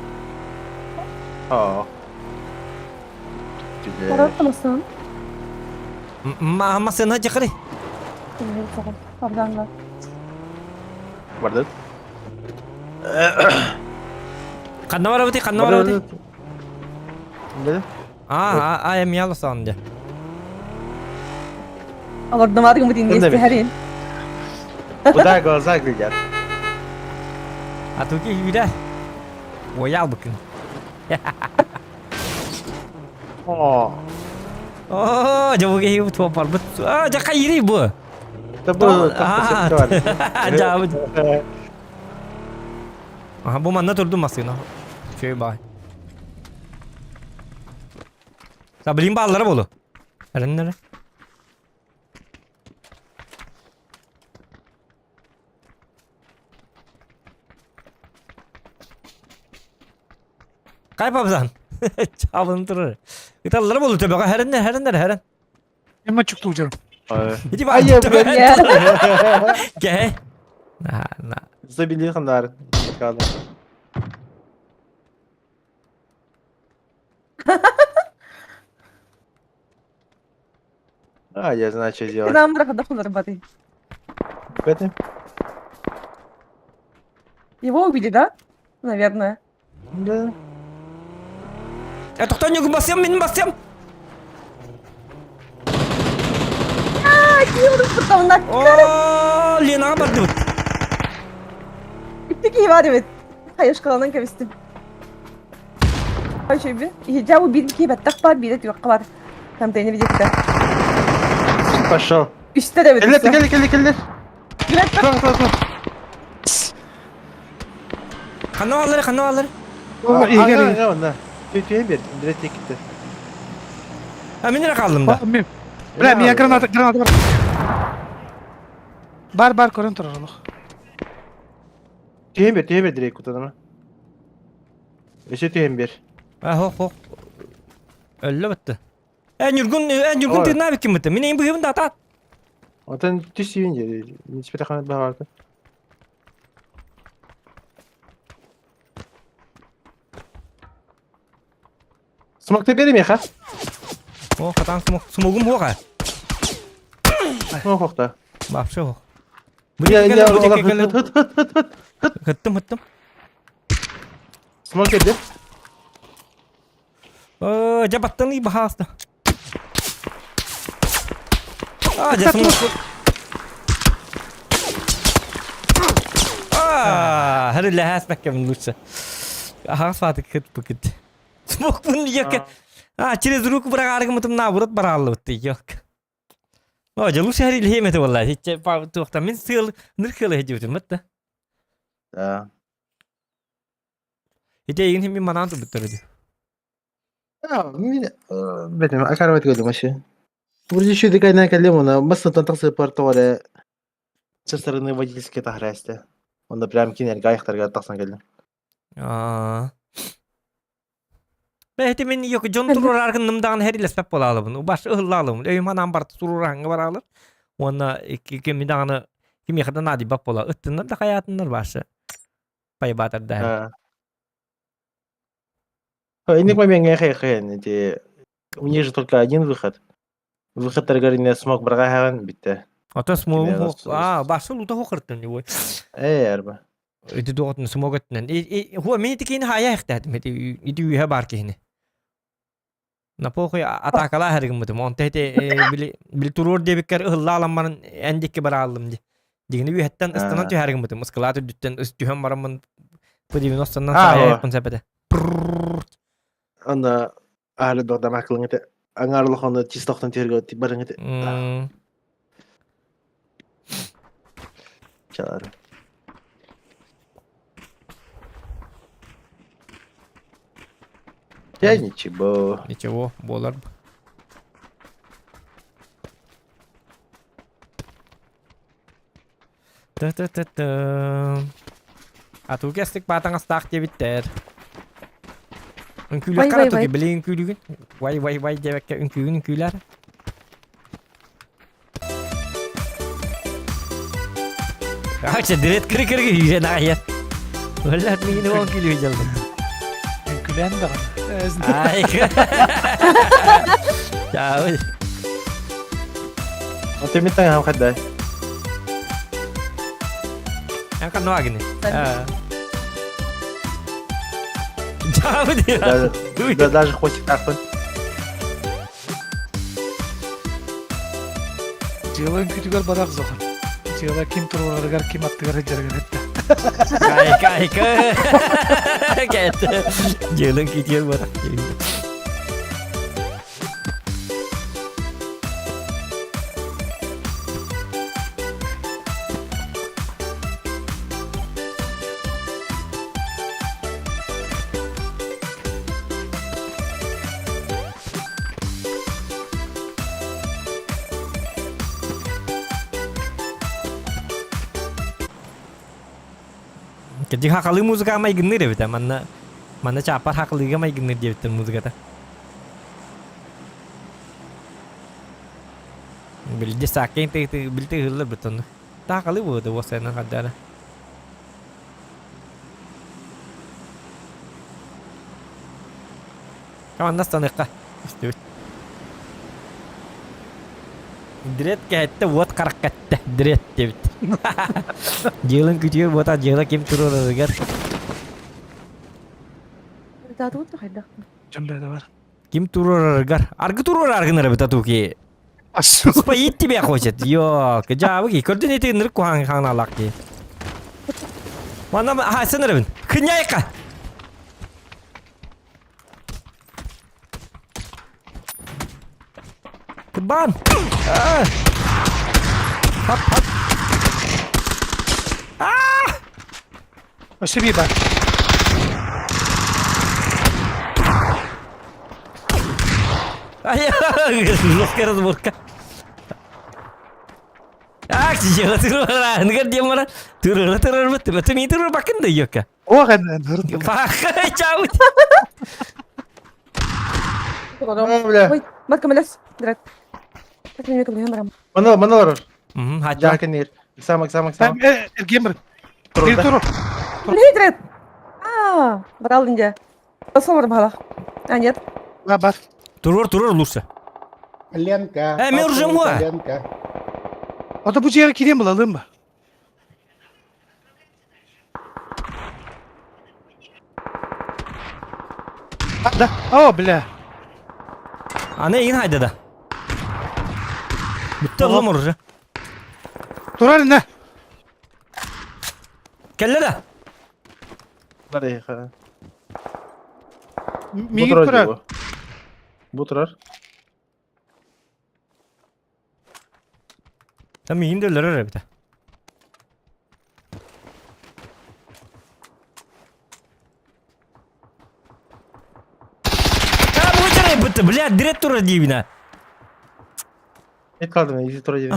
Аа. Бараттамасын. Масына жакыры. Абданlar. Барды. Ханна барабыты, ханна барабыты. Не? А, а, а, мяло санды. Алардамадыгым бит инде истәһәрин. Куда глаза глядят? А туки юдә. Оял быкын. О. О, жабуге хип туа барбыт. А, жака ири бу. Да бу. Жабы. Аха, бу манна турду масына. Шөй бай. Та билин бааллара болу. Әреннere. Кайпабзан. Чабын турur. Италлара болу төбөҕө хэрэннэр хэрэннэр хэрэн. Эмма чукту жарым. Ити баа. Кэ. На на. Забили хандар. А, я знаю, что делать. Нам рахат баты. Это? Его убили, да? Наверное. Да. Э, тоқтон басым, мен басым. А, киім на О, Ленаға барды бұт. Икки бар эбит. Хайышкаланан кэбистим. Айшөйбү. Иһиджа бу биир киһи бэттэх бар, биирэ түгэххэ бар. Контейнер диэкитэ. Пошел. Үстэр эбит. Кэллэр, кэллэр, кэллэр, кэллэр. Билет Тур, тур, тур. Ханна алыр, ханна алыр. Игорь. Ага, Түйен бер, direkt gitti. А мен нере қалдым да. Бля, меня граната, граната бар. Бар, бар, көрөн турар олох. Түйен бер, түйен бер direkt кутадыма. Өсө түйен бер. А, хоқ, хоқ. Өллө бітті. Ә, Нюргун, ә, Нюргун Ой. ты навик ким бітті. Мен ең бұғымын да атат. Отан түс сүйен жери. Ничпете ханат багарды. Смокты берем ха? О, қатан смог. Смогум хоға. Смок хокта. Вообще хоқ. Я я Бұ хыт хыт хыт хыт. Хыттым, хыттым. Смок берди. О, жабаттан и бахаста. А, жа смог. А, хәрі ләхәс бәккәмін лучше. Ағас фаты кыт букыт. Смог бун яка. А, через руку бірақ аргымытым наоборот бараллы бытты, yok. О, жа лучше хәрі ләхеметі валла. Хитче па туақта мен сыл нырхылы хеджі өтім Да. Хитче егін хем мен манан бітті А, мен бетем акарбат көрдүм вообще. Вроде еще такая на колено, баста тақсы портовали со стороны водительской тахрасты. Онда прям кинер гайхтарга тақсан келди. А. Бэйти мин yok дьон туруорар гынным даҕаны хэрилэспэт буолаалыбын. Убаш ыһыллаалыбын. Өйүм ханаан барыта туруораһыҥҥа бараалар. Уонна кими даҕаны кимиэхэ да наадыйбат буола. Ыттыннар да хайаатыннар башы. Пайбаатардаһын. Инник момент эти у них же только один выход. Выход не смог брагахан битте. Ото смогу а башы лута хохыртын его. Э арба. Ити дуотун смоготнан. Хуа мин ити кини хая ихтаатым. Ити ити үйэ бар кихини. На похуй атакала харыгыммытым. Онто ити били били туруор диэбиккэр ыһыллааламмарын эн дикки барааллым ди. Дигини үһэттэн ыстанан түһэргиммытым. Ыскылаат үрдүттэн ыс түһэн бараммын по 90-нан сарайаппын сэпэтэ. Анда аалы дордамаклың ите аңарлахоны чистохтон түһэргэ барың ите. Чалар. Я ничего. Ничего, буолар. Та-та-та-та. Атуу кэстик баатаҥастаах диэбиттэр. Үҥкүүлүөххэ Вай, вай, атуки вай. били үҥкүүлүгүн. Вай вай вай диэбэккэ үҥкүүгүн үҥкүүлээр. Ача дирет кыры кыры күйрен аҕайа. Оллар миин он күлүү дьаллым. Үҥкүлээн даҕаны. Ай. Чао. Отымиттан хам хаддай. Эн канно агини. Чао. Да, даже хвостик тахпын. Дьыала үҥкүүтүгэр барах зохан. Дьыала ким туруорарыгар, ким аттыгар сылдьарыгар эттэ. Кайка, айка. Кэт. Дьыала үҥкүүтүгэр барах. Кырдьык хахалыы музыка майгынныыр эбит манна манна чааппар хахалыыга майгынныыр диэбиттэр музыката. Билди сааккын билти ыһыллар бутонну. Таахалыы буолуо уосайынан хардара. Манна станыахха истибит. Дред кэһэттэ уот харахха эттэ дред диэбит. Дьыалын күтүөр буота дьыала ким туруорарыгар. Татуут хайдах? Дьон бэйэтэ бар. Ким туруорарыгар. Аргы туруорар гынар эбит татуки. Споить тебя хочет. Ёлка, дьаабы Көрдүн ити ынырык куһаҕан хаҥналаах дии. Манна аһасын эребин. Кыняйка! Кырбан! Хап, хап. Өссө биир бар. Ай, жесткая разборка. Ах, дьыала тырыра, диэн баран, тырыра тырырбыт, ты не бакын да ёка. Ох, эн Пахай, чаут. Бля. Ой, матка мэлэс. Драт. Так мен көмөлөһөн барам. Мана мана олорор. Мм, хача. Жаакын Иксам, иксам, иксам. Эргиэн бар. Тур, тур. Блин, драт. А, барал инде. Басыл бар бала. А, нет. Бар, бар. Турур, турур лучше. Ленка. Э, мен уже муа. Ленка. Ото бу жиэҕэ киириэн булалыым ба? Да. О, бля. Аны игин хайда да. Бүтті ылым уже. Турар инне. Кэллэ да. Барыха. Миигин турар. Бу турар. Та миигин да өлөрөр эбит. А, бу бытты, бля, дирет тура диибина. Эт калдым, изи тура диибин.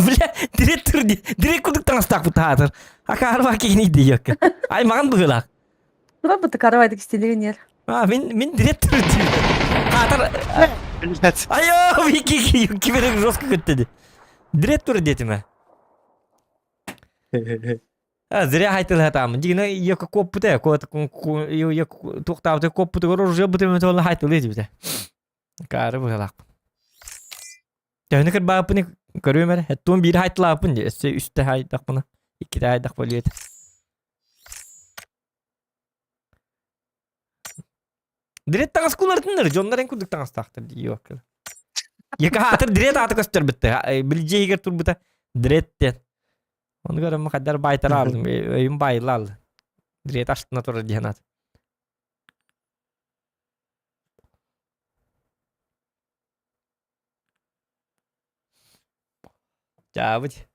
Бля, дирет тур ди, дирет кудук таҥастаах бутаатыр. Акаарба кигини диэккэ. Ай, маған быһыылаах. Тура быты каравайдык истилигин ер. А, мин, мин директор Хаатар... Блядь. Айо, Вики, киберек жестко көттөдү. Директор диэтим А, зря хайтылыһатаамын. Дигинэ йока куоппута, туохтаабыта куоппутугар оружие бутуме туолла хайтылыы дибитэ. Каары быһалаах. Төһөнү кырбааппыны көрүөм эрэ. Эттуон биир хайтылааппын дии. Өссө үстэ хайдахпына, иккитэ хайдах болуо этэ. Дирет таҥас кулартыннар, дьоннор эн курдук таҥастаахтар дии юокка. Яка хаатыр дирет ааты көстөрбүттэ. Билдьи иһигэр турбута дирет диэн. Ону көрөммө хайдар баайтара алдым, өйүм байыла алды. Дирет астына турар диэн ат. Чаабыт.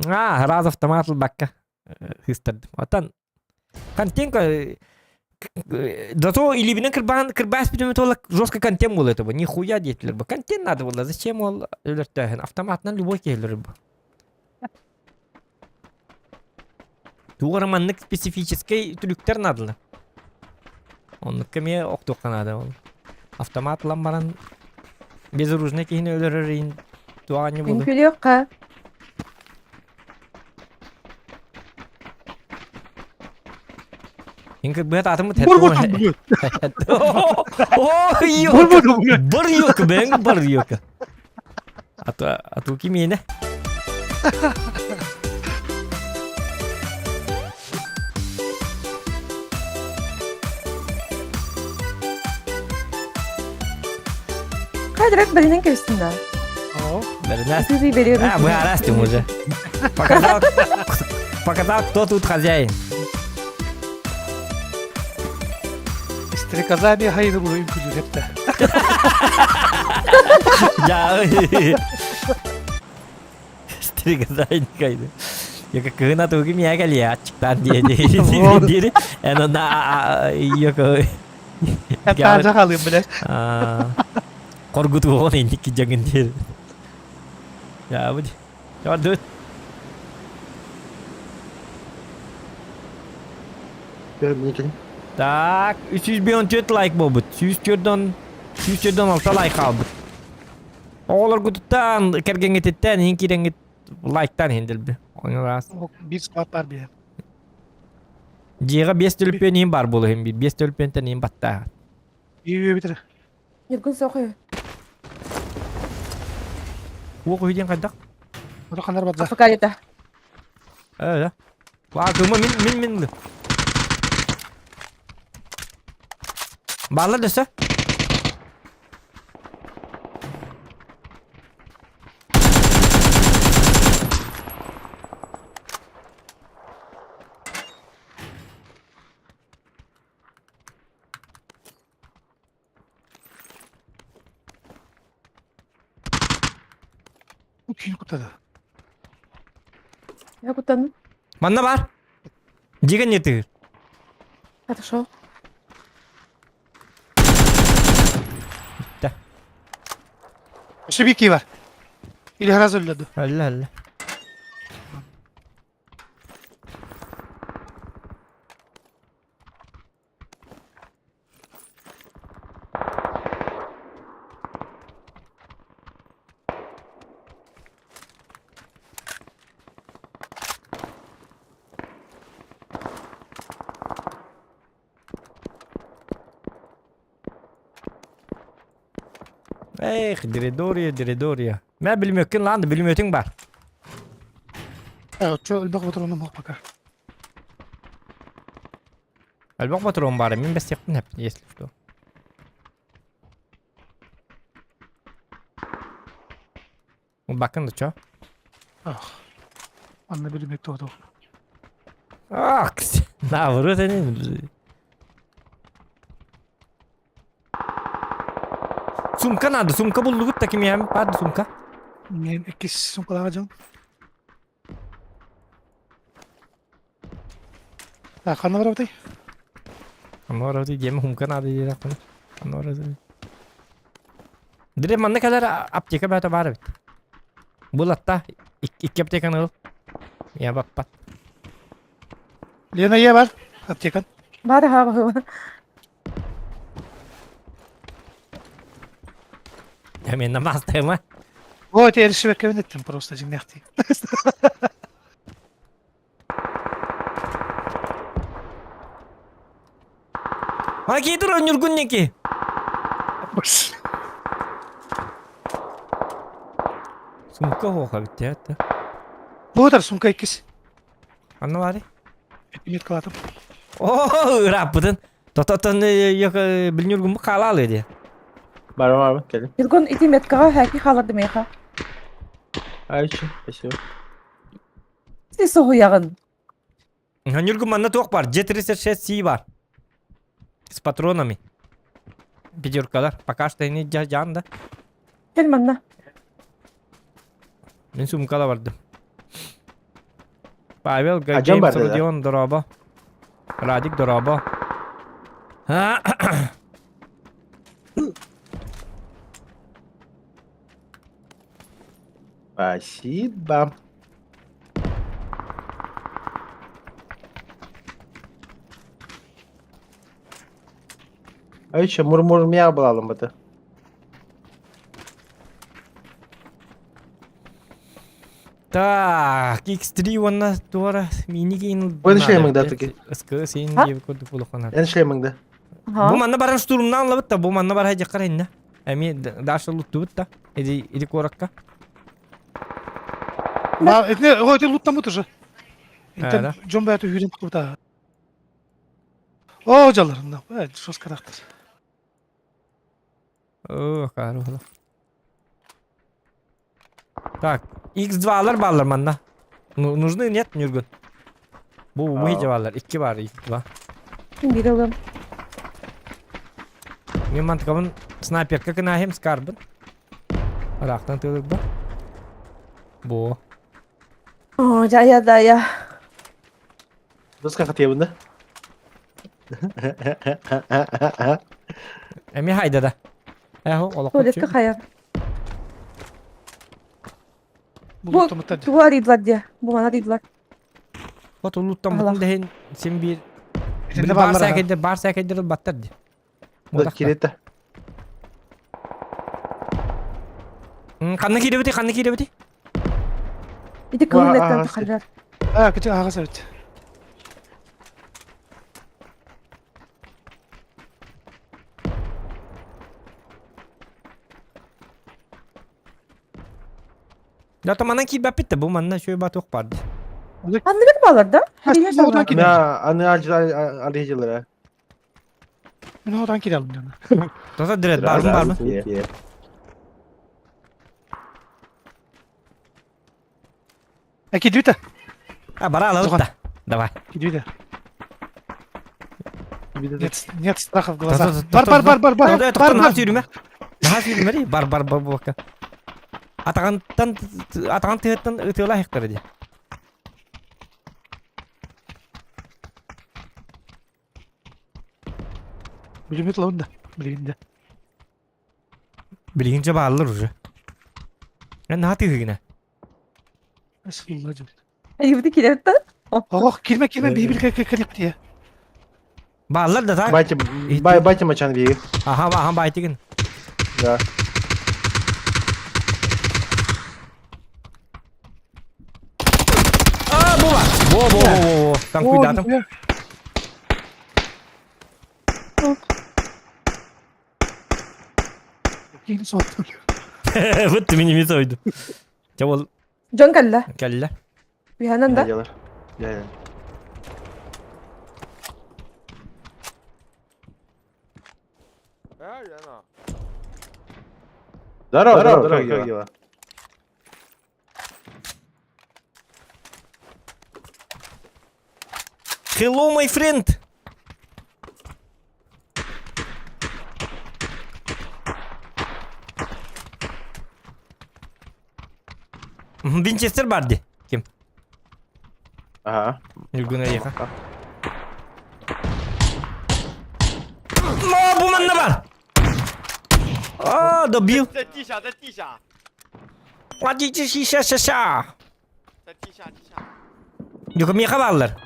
А, раз автомат ылбакка хыстардым. Оттон контент Зато илибинен кырбаан кырбаас бүтүмү туола жестко контент буолуо это нихуя диэтилер бу. Контент надо было. Зачем ол өлөртөөһүн? Автоматынан любой киһи өлөрөр бу. Тугара маннык специфическэй түлүктэр наадалар. Оннукка эмиэ охтуохха наада ол. Автомат ылан баран безоружный киһини өлөрөр иһин туох анньы буолуо. Үҥкүүлүөххэ. Мин кырбыһат атыммыт Бур бур бур. О, Бур бур бур. Бар ёка, бэҥ бар ёка. А то кимиэнэ? Хайдырак бэринэн кэбистин да. Бэринэн. Ты берешь. А, мы арастим уже. Показал, показал, кто тут хозяин. Стрекозами хайны булу үҥкүлүүр эптэ. Я Стрекоза кайды. Яка кыһына тугу мия кэлиэ аччыктаан диэ диэри. Эн онна йоко Таажа халыым билэ. Хоргутуоҕун инники дьаҥын диэри. Яабыт. Ярдыт. Так, 314 лайк буолбут. 104 146 лайк хаалбыт. Оҕолоргутуттан, кэргэҥҥититтэн, иһин киирэҥҥит лайктаан иһин дэлби. Оҥораас. Биир склад бар биһэ. Дьиэҕэ биэс төлөпүөн иһин бар буолуо иһин биир. Биэс төлөпүөнтэн иһин баттаа. Биир үөбүтэр. Ньургун соҕуй. Уох үһү диэн хайдах? Ото ханар барда. Афыкалита. Э, Ваа, кыма мин мин мин. Бааллар дөссө? Киин куттады. Я куттанным. Манна бар. Дигэн не тыгыр. Хорошо. Да. Өссө биир киһи бар. Или раз өллөдү. Өллө өллө. Эх, Диридория, Диридория. Мэ билмөккүн лаан, билмөтүң бар. Оччо элбэх ботуруонум суох пока. Элбэх патрон баар, мин бэстиэхпин сөп, если что. Бакын да чё? Ах. Анна билимек туоту. Ах, наоборот, они... Сумка надо, сумка буллугут таким я пад сумка. Мен иккис сумкалаға дьон. Так, ханна барабытай? Ханна барабытай диэми хумка наада диэтэхпинэ. Ханна барабытай. Дире манна кэлэр аптека бээтэ баар эбит. Был атта икки аптеканы ыл. Я баппат. Лена ийэ бар. Аптекан. Бар аха баһыба. Мен намастайма. О, это эришибекке эттим просто дьиҥнээхтии. Аки тур Ньургун неки. Сумка хоха битте. Буотар сумка иккис. Анна баары. Меткалатым. О, ырааппытын. Тототон бил Ньургун хаалаалы ди. Бар бар кэлин. Ньургун ити меткаҕа хэки хааларды миэхэ. Айчы, спасибо. Ти соһуйаҕын. Ньургун манна туох бар? J36 C бар. С патронами. Пятеркалар. Пока что не жан да. Кэл манна. Мин сумкала бардым. Павел Ажан Геймс барды да. Родион дорообо. Радик дорообо. Спасибо. А еще мур-мур мяу была это. Так, X3 уонна туора мини-гейн Бу шлеминг да таки. СК син А? диэбит курдук улахан. Эн шлеминг да. Бу манна баран штурмнаан лабыт да, бу манна бар хайдьаккар инна. Эми даша луттубут да. Иди иди куоракка. А, это, о, это луттамут уже. А, да. Джон бәйті үйреніп тұрды. О, жаларында. Э, шос характер. О, хорошо. Так, X2-лар баллар манна. Ну, нужны нет, Нюргун? Бу бу хиджи баллар, 2 бар, X2. Биир ылым. Мен мантыкабын снайперка кынахем скарбын. Рахтан тылырба. Бу. О, дьайа дайа. Доска хатыябын да. Эми хайда да. Эхо, олох Туалетка хайар. Бу Бу тугу арыйдылар диye. Бу мана арыйдылар. От улуттан Аллах. бутун дехин сен бир Итинде бар баллар. сәкедер, бар сәкедер баттар ди. Да, кирета. Ханна киребити, ханна киребити. Ити кылын Ва, эттен ага, тахаллар. А, кете ага сәбит. Да то манан кирбәп битте, бу манна шөй батук бар ди. Анныгар балар да? Хәрилер Одан бар. кире. На, аны алыжылар. Мен одан кире алдым жана. Тоса дирет бармы бармы? Ә, кидүтә. А, бара алабыт да. Давай. Кидүтә. Нет. Нет, нет страха в глазах. Бар, бар, бар, бар, бар. Бар, Бар, бар. сүүрүмэ. Наһаа сүүрүмэ бар, бар, бар, бакка. Атагантан, атаган тыһыттан ытыала хектар ди. Билимет лаунда. Билигинде. Билигинче бааллар уже. Мен наһаа тыһыгына. Асылла жыл. Айыбыты килерт да. Ох, кирме, кирме, бир бир киреп дие. Бааллар да так. Байте, бай, байте мачан биги. Аха, аха, байтигин. Да. А, бу бар. Бо, бо, бо, бо, бо. Там куйдатым. Кийин сотту. Вот ты меня не сойду. Чабыл Дьон кэллэ. кэллэ. Үһэнэн да. Дьалар. Я, я. Здорово, здорово, как дела? Как дела? Hello, my friend. Винчестер бар ди. Ким? Ага. Нюргун Ореха. Но, бу манна бар. А, добил. 在地下，在地下， Ва, ди, ди, си, ша, ша, ша. 在地下，地下。 Юка меха баллар.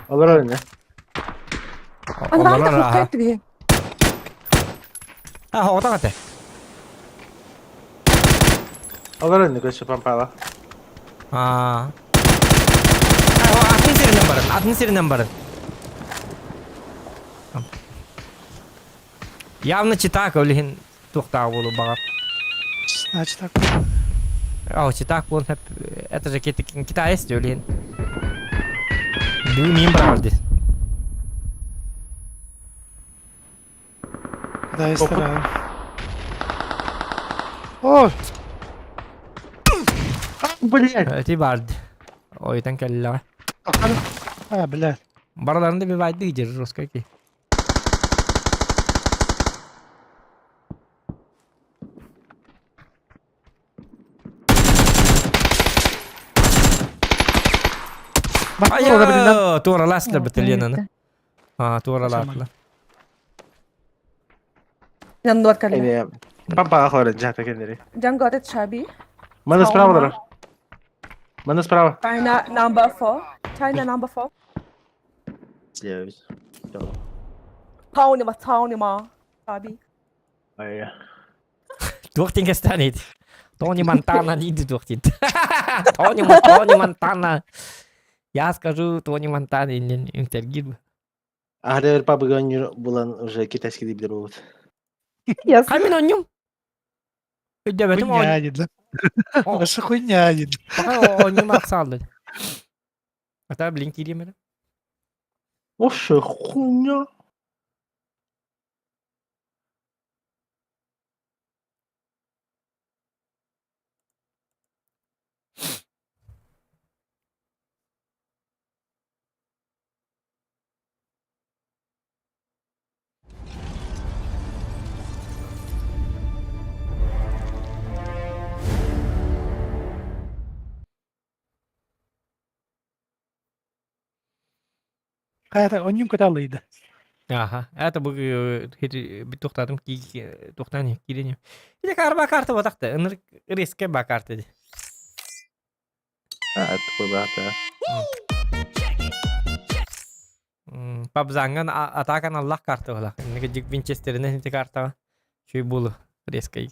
Олорор ини. Анараа Олорор тахсыкка аха. эттиги. А, оҕотох этэ. Олорор ини көссө пампала. Аа. Атын сиринэн баран, атын сиринэн баран. Явно читак ол иһин туохтаах буолу баҕар. Значит так. О, читак буолан это же китаец ол иһин. Бүгүн миин быраҕар Да, я стараюсь. О! Блять! Эти барды. Ойтан кэллэҕэ. А, блядь. Барыларында bir байды дир русский ки. Айа, туоралаастар битэлиэнаны. Аа, туоралаатылар. Наннуар кэллэ. Пампаға хорын жата кендери. Django это Chabi. Мана справа олорор. Мана справа. China number 4. China number 4. Tony ma, Tony ma. Chabi. Ай. Туох диэн кэстээн Тони Монтана диир туох диэн. Тони Тони Монтана. Я скажу Тони Монтана иннин интергир. Аһары пабыган булан уже китайский дибдер болот. Yes. Хай мин онньум. Өйдөбөтүм Хуйня дед, да? Ваша хуйня дед. Онньум аксалды. Ата блин кирием эрэ. Оше хуйня. Хайата онньум кыталыйда. Аха, это бу туохтаатым туохтаан киирин. Или карба карта батахта, ыныр резке ба карта ди. А, тупой брат. Пабзанган атакан Аллах карта была. Инники дик Винчестеринен ити картаҕа чүй булу резкой.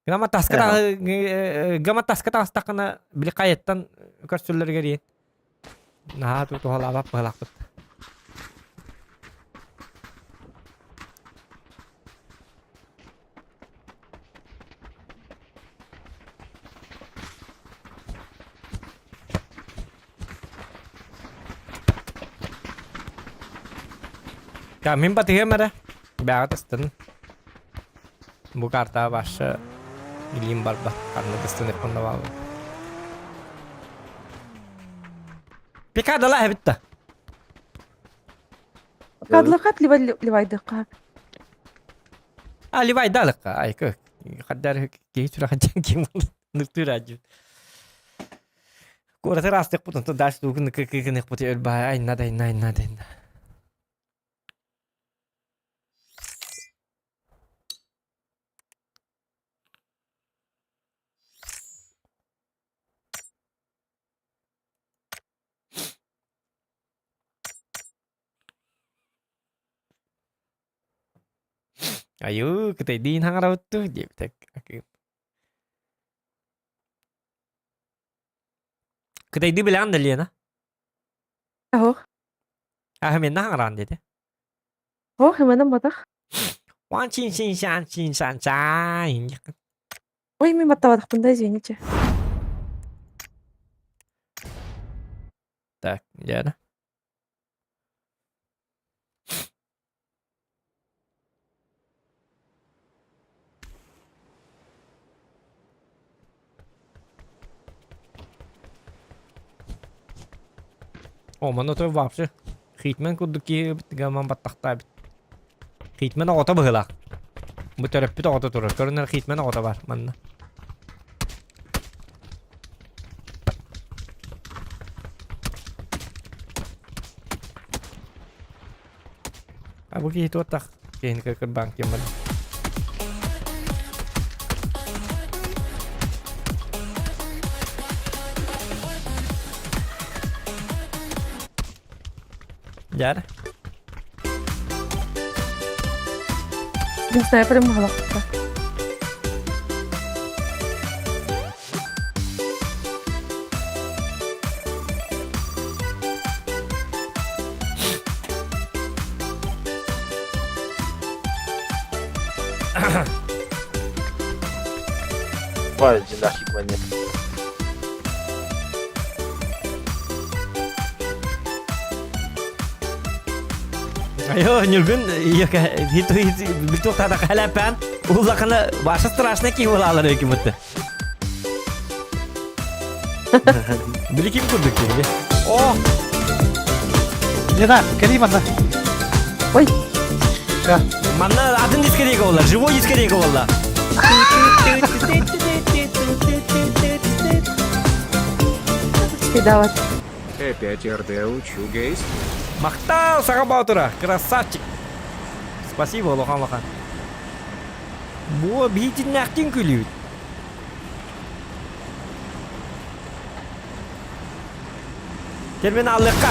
Гама таска гама таска таҕыстаххына били хайаттан көрсөллөрүгэр иэн. Наһаа туһалаабат быһалаахпыт. Я мин батыһыам эрэ. Бэҕэ тастын. Бу картаҕа баша илиим барбат. Ханна тастыныахпын да баҕарбын. Пикадала эбит да. Кадлыхат ливайдыхха. А ливайдалыкка. Айка хаддар киһи сүрэҕин ким ныртыыр аджы. Куораты ыраастыахпыт онтон дальше тугун кыкыныахпыт өлбай айна да айна айна да айна. Айыы, кытайдыын хаҥарабыттыы диэбитэ. Кытайдыы билэҕин да Лена? Оһох. Аа, мэннэ хаҥараан диэтэ. Оһох, хэмэнэн батах. Уан чин чин шан чин шан чай. Ой, мин баттабатахпын да, извините. Так, дьэ. О, манна той вообще Хитмен курдук киһи гаман баттахтаабит. Хитмен оҕото быһыылаах. Бу төрөппүт оҕото турар. Көрүнэр Хитмен оҕото бар манна. А бу киһи туоттах киһини кырбаан киэн барда. Дьар. Мин снайперым баһылахта. Баар дьиҥнээх манньа. Айо, Ньургун, битуохтаата халапаан, улахана баша страшно киһи буолаалар өйкү бутта. Били ким курдук киһи? О! Лена, кэлии манна. Ой. Манна атын дискотека буолла, живой дискотека буолла. Кидават. Опять РД учу гейс. Махтал, Саха Боотура, красавчик. Спасибо, улахан-улахан. Бу биһитиннээхтин күлүүт. Терминаллыкка.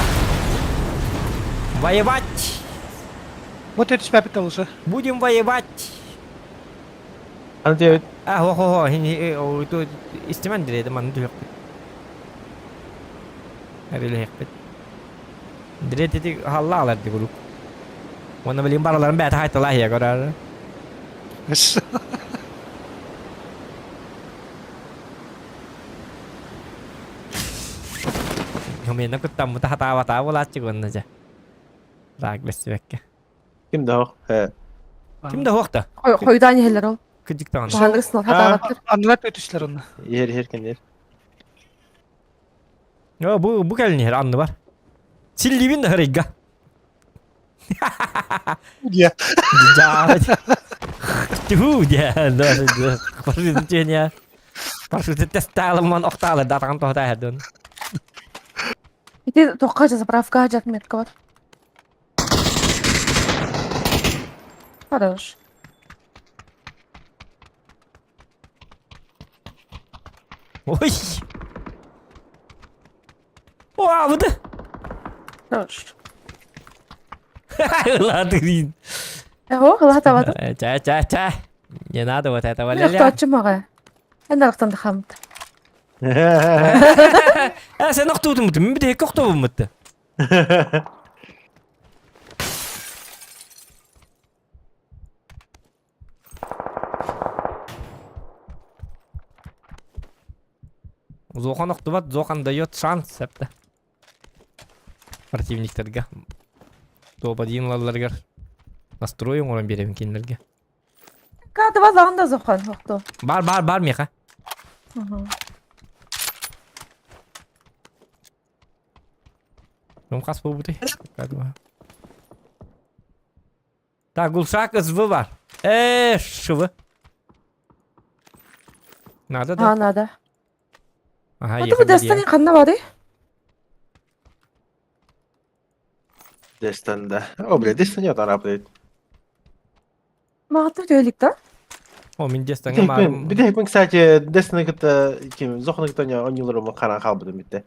Воевать. Вот это түспэппит уже. Будем воевать. Аны диэбит. А, хо хо хо, хини истимэн дирэди манны түһүөхпүт. Эрилэһиэхпит. Дирэти халла алар ди куруук. Уонна билигин барыларын бэйэтэ хайталаа иһэ көрөр. Миэнэ куттаммыта хатаабатаа буолааччы уонна дьэ. Раак бэстибэккэ. Ким да ох. Ким да хуох да. Хойутаан иһэллэр ол. Кыдьык даҕаны. Баһаннык сынал хатаабаттар. Аннылар түстүлэр онно. Иһэр иһэр кэннэр. О, бу бу кэлин иһэр анны бар. Силлибин да хырыйга. Диэ. Тьфу, диэ. Паршутение. Паршут тестаалымман охтаалы датаҕын тоһута иһэрдин. Ити тоққа заправка жатметка бар. Хорош. Ой! О, вот Хорош. Ладырин. Эго, ылатабатым. Ча, ча, ча. Не надо вот этого Мен ля-ля. охтооччу маҕа. Эн арахтан да хамт. Э, сен охтуутун мин бит охтуубун мытты. Зохан охтубат, Зохан дает шанс септе. Противниктерге. Топ-1 ылалларыгар настрой оҥорон биэрэбин кинилэргэ. Каатыба лаҕын да Зохан охто. Бар, бар, бар миэхэ. Ну хас буолбутай? Так, Гулшак СВ бар. Э, ШВ. Надо, да? А, надо. Ага, А ты Дестани ханна бары? Дестанда. О, бля, Дестан нет, ара, блядь. Мағаты төлік да? О, мин Дестанга маарым. Бите кстати, Дестаны кытта ким Зохны кытта онньулар харан хаалбытым битте.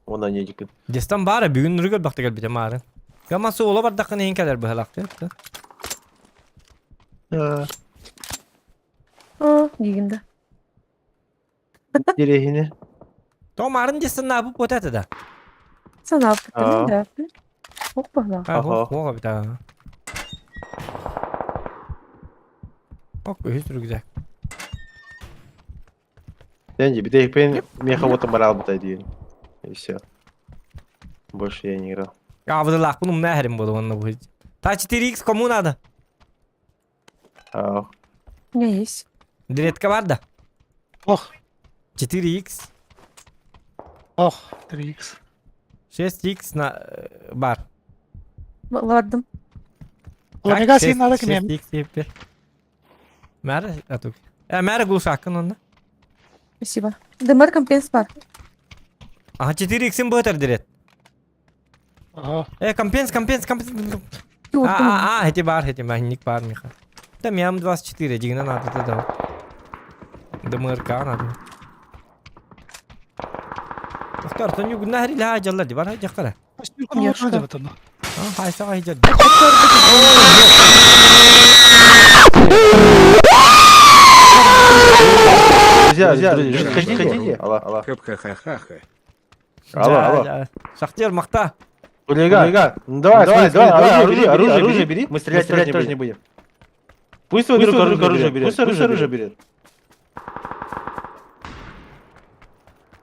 Онон ньэдьикин. Дестан баара бүгүн нургар бахта кэлбитэ маарын. Гамма суола бардаххына иһин кэлэр быһалаах Аа, дигин да. Дерехини. То маарын Дестан наабы вот это да. Санаабыттым да. Ох баһла. Ага. Ох бita. Ок, үһүс рюкзак. Дэнди, бите меха вот барал бы диэн. И все. Больше я не играл. А, вот лахпын умна хэрим буолу онно бу. Та 4х кому надо? А, У меня есть. Дредка бар да? Ох, 4х, ох, 3х. 6х на бар. Ладно. Омега син надо ким 6х теперь. Мэр, атук. Э, мэр гулшакын онно. Спасибо. Дымар компенс бар. Ага, 4х-ин бытыр дирет. Ага. Э, компенс, компенс, компенс. А, а, а, эти бар, эти магник бар, Миха. Да, мям 24, дигна надо тогда. ДМРК надо. Тоқтар, тони гүннәһри лаа жаллар ди бар жаккара. Яшка. Хайсаҕа сылдьар. Друзья, друзья, хотите? Алло, алло. Ха-ха-ха-ха. Алло, алло. Шахтер, махта. Хулиган. Ну, давай, давай, давай, оружие бери, оружие, оружие бери. Мы стрелять, стрелять тоже не будем. Пусть свой друг оружие берет. Пусть оружие берет.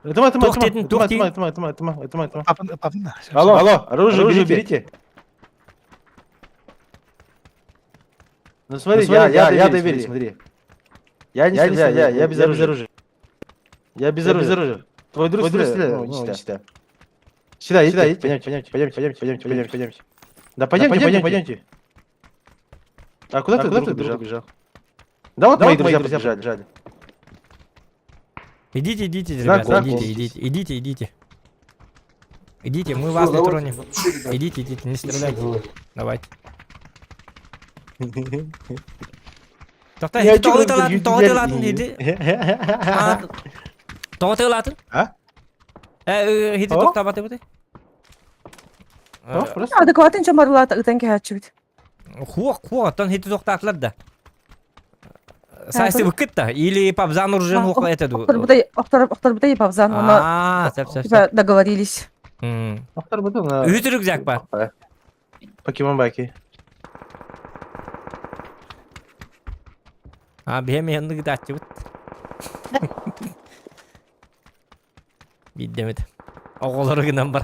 Это это Тух тетин, тух это тетин. это это это это это Папын, папын. Алло, алло, оружие, оружие берите. Ну смотри, я доверие, смотри. Я не стреляю, я без оружия. Я без оружия. Твой друг стреляет, ну, сюда. Сюда, сюда, идите, пойдемте, пойдемте, пойдемте, пойдемте, пойдемте, пойдемте. Да пойдемте, пойдемте, пойдемте. А куда ты, куда ты друг убежал? Да вот мои друзья побежали. Идите, идите, Знак, ребята, знак. идите, идите, идите, идите. Идите, мы вас не тронем. Идите, идите, не стреляйте. Давайте. Тоқта, Я иди тоҕо чё, тылатын, тоҕо тылатын, иди. Тоҕо тылатын? А? Э, иди О? тоқтабаты бути. О, просто. Адекватын чамарлата ытан кэһээччибит. Хуох, хуох, оттон хити тоқтаатылар да. Сайсы выкыт или пабзан уржин хуохла это ду. Охторбутай пабзан, оны А, сәп, сәп, сәп. типа договорились. Үт рюкзак бар. Покемон баки. А, бэм янны гытааччыбыт. Биддемит. Оҕолору гынан бар.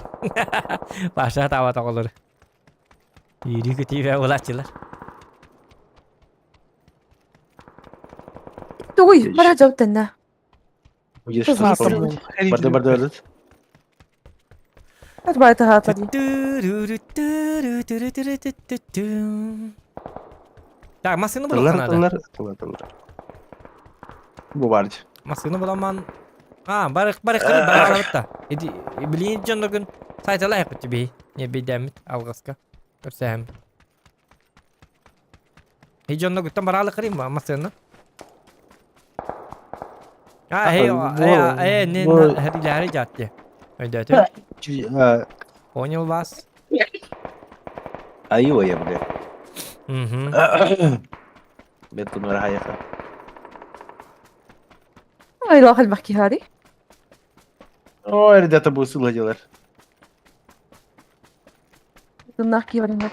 Паша таабат оҕолору. Ири күтүүбэ улааччылар. Тугуй, бара жауап тэннэ. Где Что что за вспомнил? Барды, барды, барды. Арбайта хаатади. Так, массыына Тыллар, булуохха наада. тыллар, тыллар, тыллар. Бу бар. Массыына буламан. А, барых барых кыры баралабыт да. Иди билин дьонноргун сайталайык бит Не бейдэммит алгаска. Көрсөһөм. И дьонноргуттан бараалы кырыйм массыына. А, эй, эй, не, хәриләре жатты. Өйдөтө. Понял вас. Айва я, бля. Угу. Бет кунара хаяха. Ай, элбэх киһи Ой, ребята, бу сыла делар. Тыннаах киһи барыҥҥа.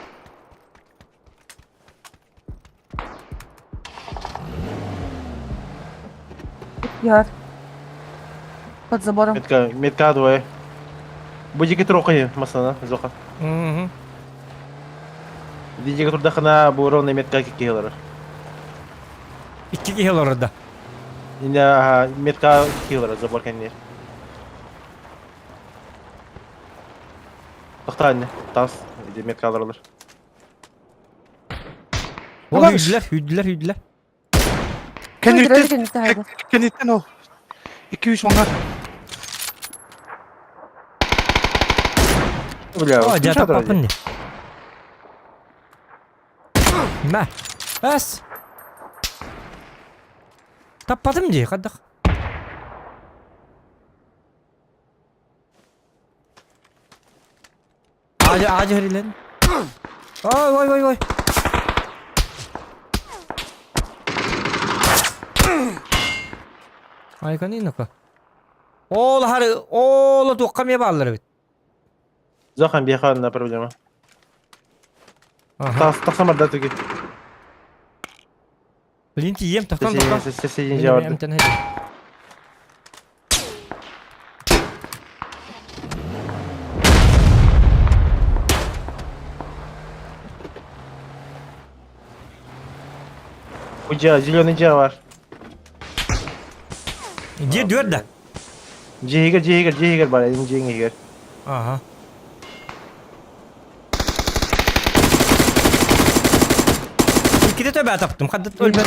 Яр. Под забором. Метка, метка двое. Будете трохи, масана, зоха. Угу. Видите, турдахана бу ровно метка кикелер. Икки киһи олорор да. Иня метка кикелер забор кеннер. Тохтаанне, тас, иди метка алар. Ол hүйдүлэр, hүйдүлэр, hүйдүлэр. Кенниттен, Кэнниттэн кенниттен ол. 2-3 оңар. Бля, О, дьэ, таппаппын дии. Мэ. Эс. Таппатым дии, хайдах. Аажы, аажы хэрилэн. Ой, ой, ой, ой. Айканы ну-ка. Ол хары, ол туохха эмиэ бааллар эбит. Зохан биэха на проблема. Аха. Тас, тахсамар да түги. Блин, тиийэм, тохтон, тохтон. Сесейин жабарды. Эмтэн хэдин. Бу зеленый жа бар. Дьиэ дүөр да. Жейгер, жейгер, жейгер бар, эдин жеңгер. Ага. Иккитэ төбө таптым, хаддат өлбөт.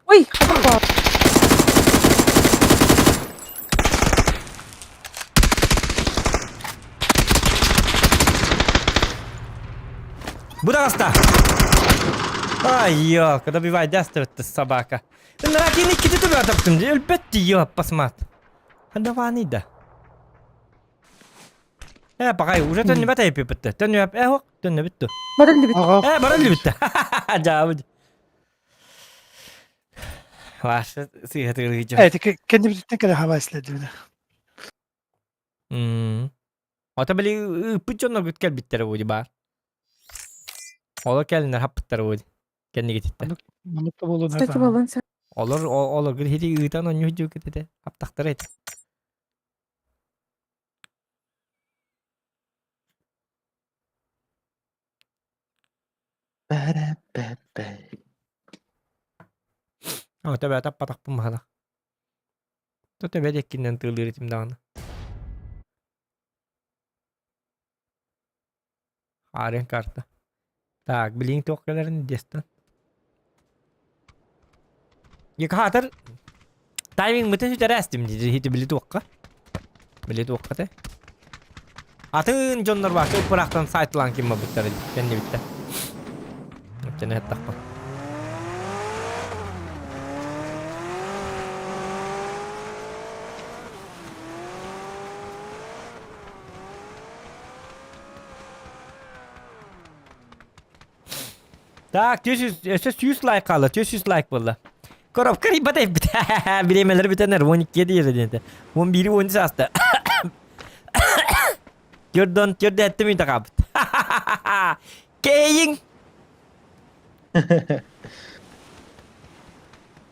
Ой, хатах Бу да хаста. Ай, ёлка, добивай, даст собака. Ыныракин иккити түбэ таптым, өлбөт ёппасмат. Давай да. Э, пакай, уже төннүбэт айыппытты. Төннүбэт, э, хок, төннүбүттү. Барыллыбыт. Э, барыллыбытты. Жаабыт. Ваша сыһатыгыр Э, ти кэннибититтэн кэлэ хабаа ислэдибинэ. Ата били ыыппыт дьонноргут кэлбиттэрэ буди баар. Олор кэлиннэр хаппыттара буди. Кэннигититтэн. Маннык да буолуон Кстати, буолуон сөп. Олор олоргут хити ыытан онньу дьүкүт этэ. Хаптахтара этэ. О, төбө таппатахпын баһала. Төбө диэккинэн тыылыыр этим даҕаны. Хаарыан карта. Так, билиҥ туох кэлэрин дестан. Екаатар таймингмытын сүтэрээстим дии били туохха. Били туохха те. Атын дьоннор бааччы уппураахтан сайтылаан ким барбыттар кэннибиттэр. Өттөнө хаттахпын. Так, 400, өссө 100 лайк хаалла, 400 лайк буолла. Коробка рибат эппит. Бириэмэлэр бүтэннэр 12 диир диэнте. 11 13 аста. Көрдөн, көрдө эттим үйде хаалбыт. Кейин!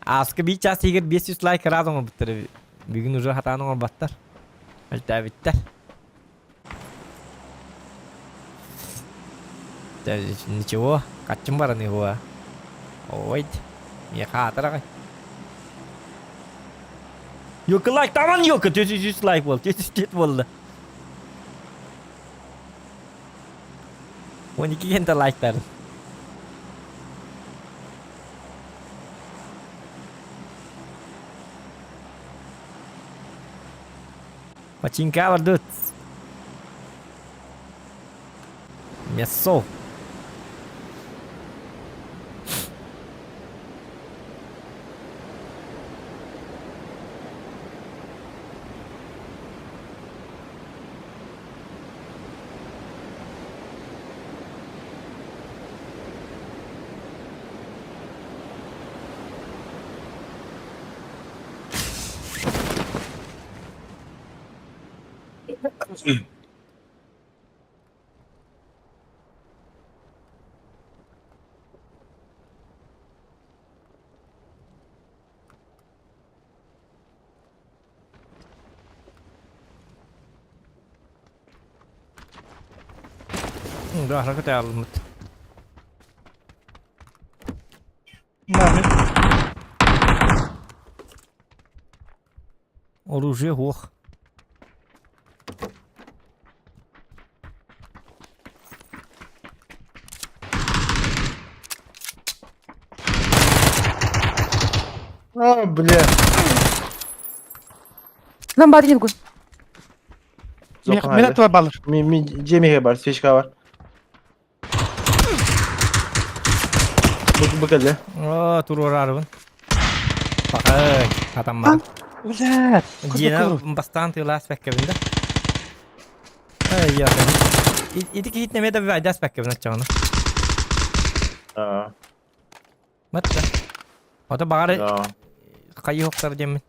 Ааска биир час иһигэр 500 лайк ыраас оҥорбуттар. Бүгүн уже хатаан оҥорбаттар. Өлтөөбүттэр. Ничего, хаччым баран его. Ой, миэхэ аатар аҕай. Ёлка лайк, таман ёлка, 400 лайк буолла, 404 буолла. 12 кента лайктарын. Починка бардыт. Мясо. Да, көтө Оружие суох. А, бля. Нам бар Нургун. Мен туа балыр. Ми ми жемеге бар, свечка бар. Бу бу кэллэ. Оо, туруораарыбын. Пахай, хатаммат. Блядь. Дьиэнэ бастаан тыылаас бэккэбин да. Эй, я Ити киһитне эмиэ да айдаас бэккэбин оччоҕуна. Аа. Матта. Ото баҕар хайыһыктар диэммин.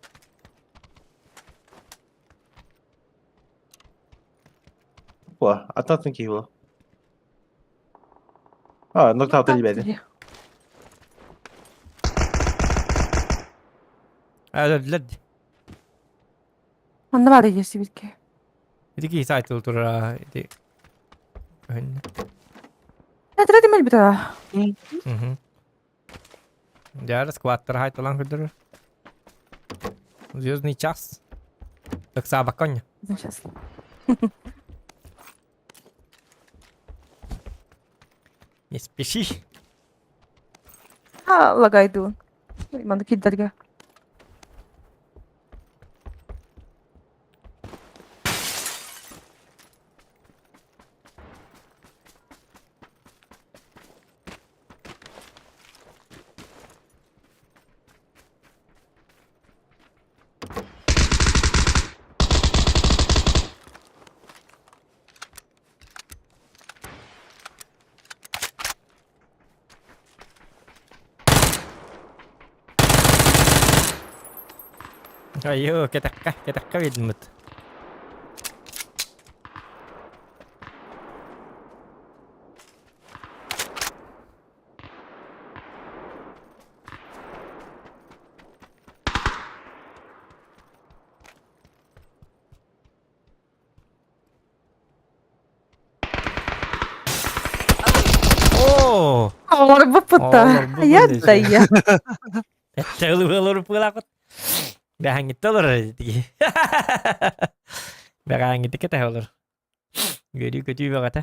Опа, аттатын киһи була. А, нокаут билбэти. Өлөрдүлэр дии. Манна баар ийэси бирке. Ити киһи сайтыл турара ити өһүннэ. Этре демел битара. Мгм. Дьэ, скваттар хайталаан көрдөрөр. Звездный час. Ыксаабакка онньо. Сейчас. Не спеши. А, лагайдуун. Манна киирдэргэ. Айыы, кэтэххэ, кэтэххэ биэрдиммит. Оо! Олорбуппут Я да я. Олорбуппут. Бэһэҥҥиттэ олорор дии. Бэҕэһээҥҥитэ кэтэһэ олор. Үөрүү-көтүү бөҕөтө.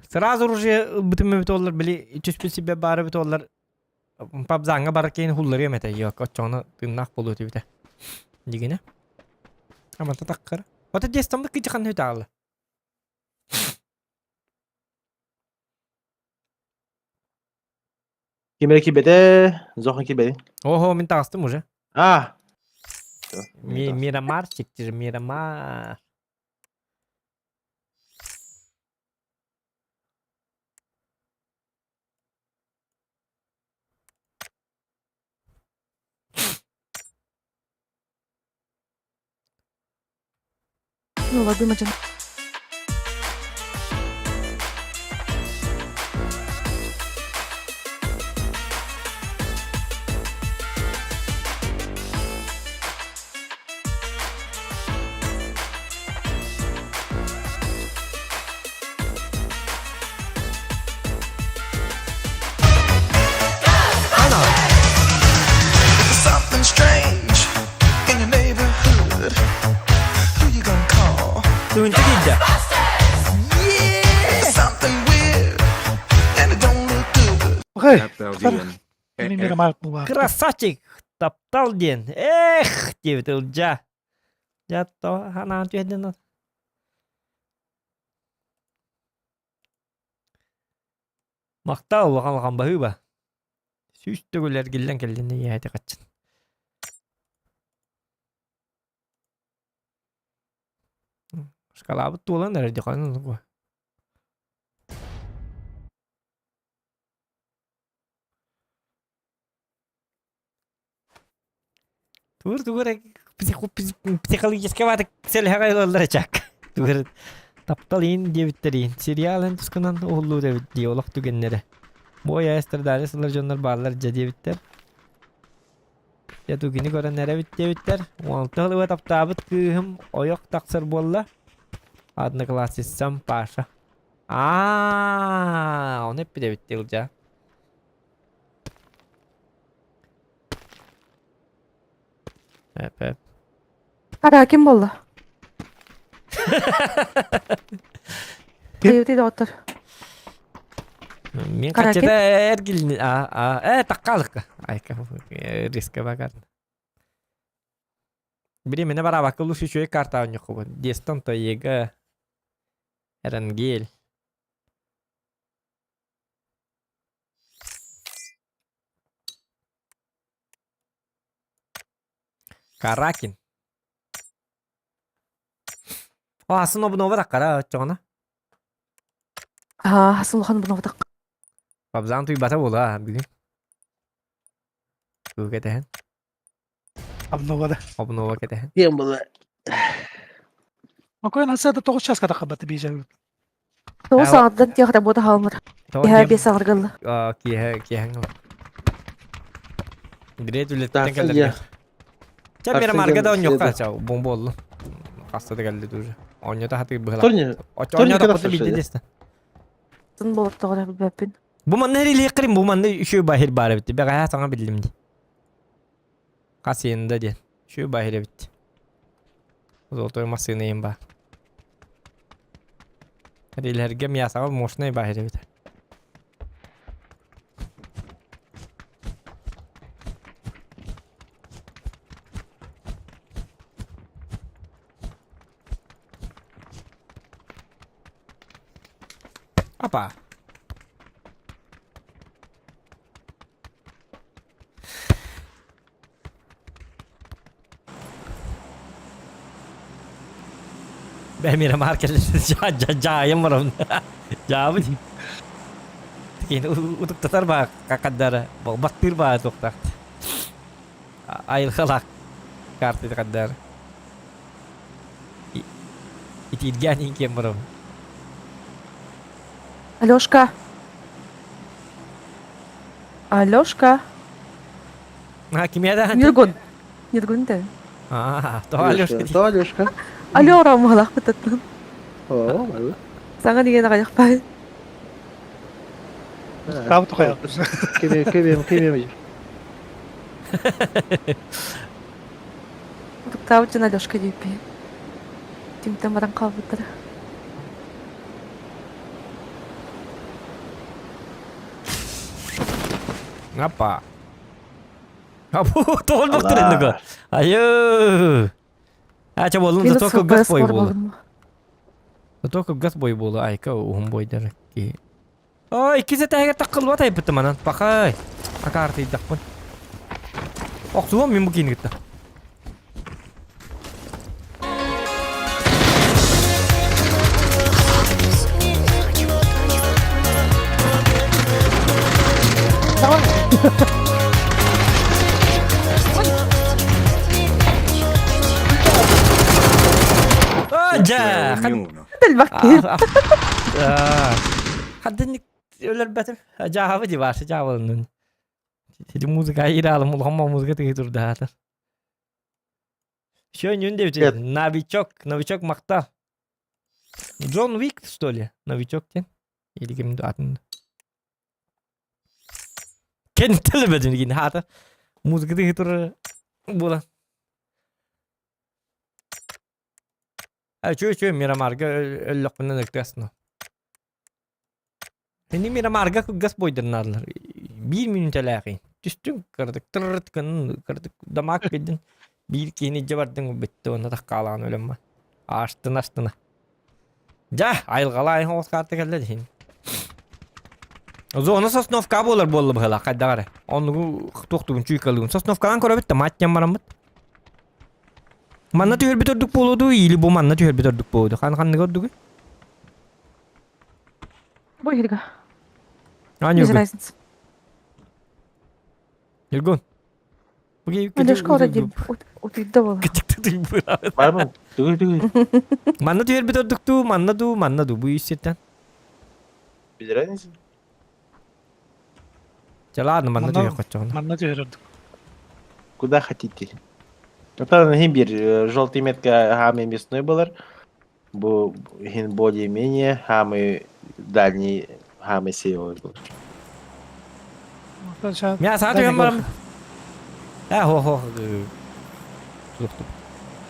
Сразу оружие ылбытым эбит оллар били түспүт сибэ баар эбит оллар пабзаҥҥа барар киһини хулларыам этэ йок оччоҕуна тыыннаах буолуо этибитэ дигинэ амата таккара ото дестаммыт кыдьы ханна үтаалла Ким эрэ киирбэтэ, Зохан киирбэтин. Ого, мин таҕыстым уже. А! Мирамарчик, ты же Мирамар. Ну, ладно, дьон. Something strange in your neighborhood. Who you gonna call? Тыынча киирдэ. Something weird and it don't look good. Окей. Таптал диэн. Мин Мирамар буолар. Красавчик! Таптал диэн. Эх, диэбит Ылдьаа. Дьэ, то ханаан түһэрдин. Махтал улахан улахан баһыыба. Сүүс төгүл эргиллэн кэллин ийэһэти хаччын. Шкалаабыт туолан эрэр дьахан Тугур тугур психологически баатык сэлэһэҕэ ылаллар чак. Тугур таптал иин диэбиттэриин сериал эн тускунан уһуллуур эбит дии олох түгэннэрэ. Бу айа страдали сылар дьоннор бааллар дьэ диэбиттэр. Дьэ тугини көрөн эрэбит диэбиттэр. Уонта ылыба таптаабыт кыыһым ойох тахсар буолла. Одноклассницам Паша. Аа, ону эппит эбит Илдьа. Эп, эп. Ара ким буолла? Кайыты доҕоттор. Мин Караоке? хаччата эргилин а а э таккалыкка. Айка риска багар. Биримene барабакка лучше үчүгэй карта оонньоххубун. Дестон Тоега, Эрангель. Каракин. О, асын обунова таккара оччоҕуна. Аа, асын улахан обунова Пабзаан туйбата буола бүгүн. Тугу кэтэһэн? Обнова да. Обнова кэтэһэн. Кем было? Макоен асада тоҕус часка тахабаты бийжа. Тоҕус саҥардан тиэх работа хаалмыр. Киэһэ биэс саҥаргалла. Киэһэ киэһэҥ Билет үлэттэн кэлэргэ. Чэ Мирамарга да оонньуохха чау бу буоллун. Хаста да кэлли уже. Оонньото хатыыр быһылаах. Тоня, Оонньото билди десте. Сын болор тоҕо билбэппин. Бу манна эрилиэххирин бу манна үчүгэй баһир баар эбит. Бэҕэһээ саҥа биллим дии. Хас иэнда диэн. Үчүгэй баһир эбит. Золотой массыына иһин баар. Эрилэргэ мясаҕа мощный баһир эбит. Опа. Бэмире маар кэллэ жаайым барабын. Жаабы дии. Кини утуктатар баа какаддара баттыыр баа туохтаах. Айылҕалаах картыты каддара. Итииргээн иҥкиэн барабын. Алешка. Алешка. А, кимиэ да? Ньургун. Ньургун да. А, то Алешка. То Алешка. Алло, Ромалах бытаттан. О, алло. Саҥа деген аҕайахпай. Таабы тухайа. Кеме, кеме, кеме. Утуктаабыт дьон Алешка диэппи. Тимтэн баран хаалбыттара. Апа. Апу, тоҕолбохтор инники. Айыы. Ача болун зато кылгас бой буолу. Зато кылгас бой буолу айка уһун бойдар ки. Ой, иккис этээһигэр таккылбат айбытым анан. Пахай. Акаартыйдахпын. Охсуом мин бу киини кытта. Дьэ, Хаддынник өлөрбөтүм. Жаабы ди башы жаабылынын. Сити музыка иралым улахамма музыка тыгы турдаатар. Шөнүн деп новичок, новичок мактал. Джон Уик, что ли? Новичок ден. Или кимди атын. Кен телебедин кин хата. Музыка тыгы турар була. Чү чү Мирамарга өллөхпүнэн ыккасна. Ини Мирамарга кылгас бойдырнаадылар. Биир мүнүүтэлээхий. Түстүҥ кыратык тыррыт гынан кыратык дамаак бидин биир киһини дьэ бардыҥ бүттэ уонна таххаалаан өлөммө. Аастына астына. Дьэ, айылҕалаай оҕус карта кэллэ дихин. Зона Сосновка буолар буолла быһыылаах хайдах эрэ. Оннугу туохтугун чуйкалыгын. Сосновкалаан көрөбүт да мать диэн бараммыт. Манна түһэрбит ордук буолуо дуу или бу манна түһэрбит ордук буолуо дуу? Хан ханныга ордугуй? Бу иһиргэ. А, Без Ньургун. разницы. Ньургун. Алешка ора диэн утуйда буолла. Бармын. Түгү түгү. Манна түһэрбит ордук дуу, манна дуу, манна дуу. Бу үс сиртэн. Без разницы. Чэ ладно, манна түһүөх хоччоҕуна. Манна түһэр ордук. Куда хотите. Это иһин биир желтый метка самый мясной болар. Бу иһин более-менее самый дальний самый северный был. Мя саа түһэн барам. Э хо хо.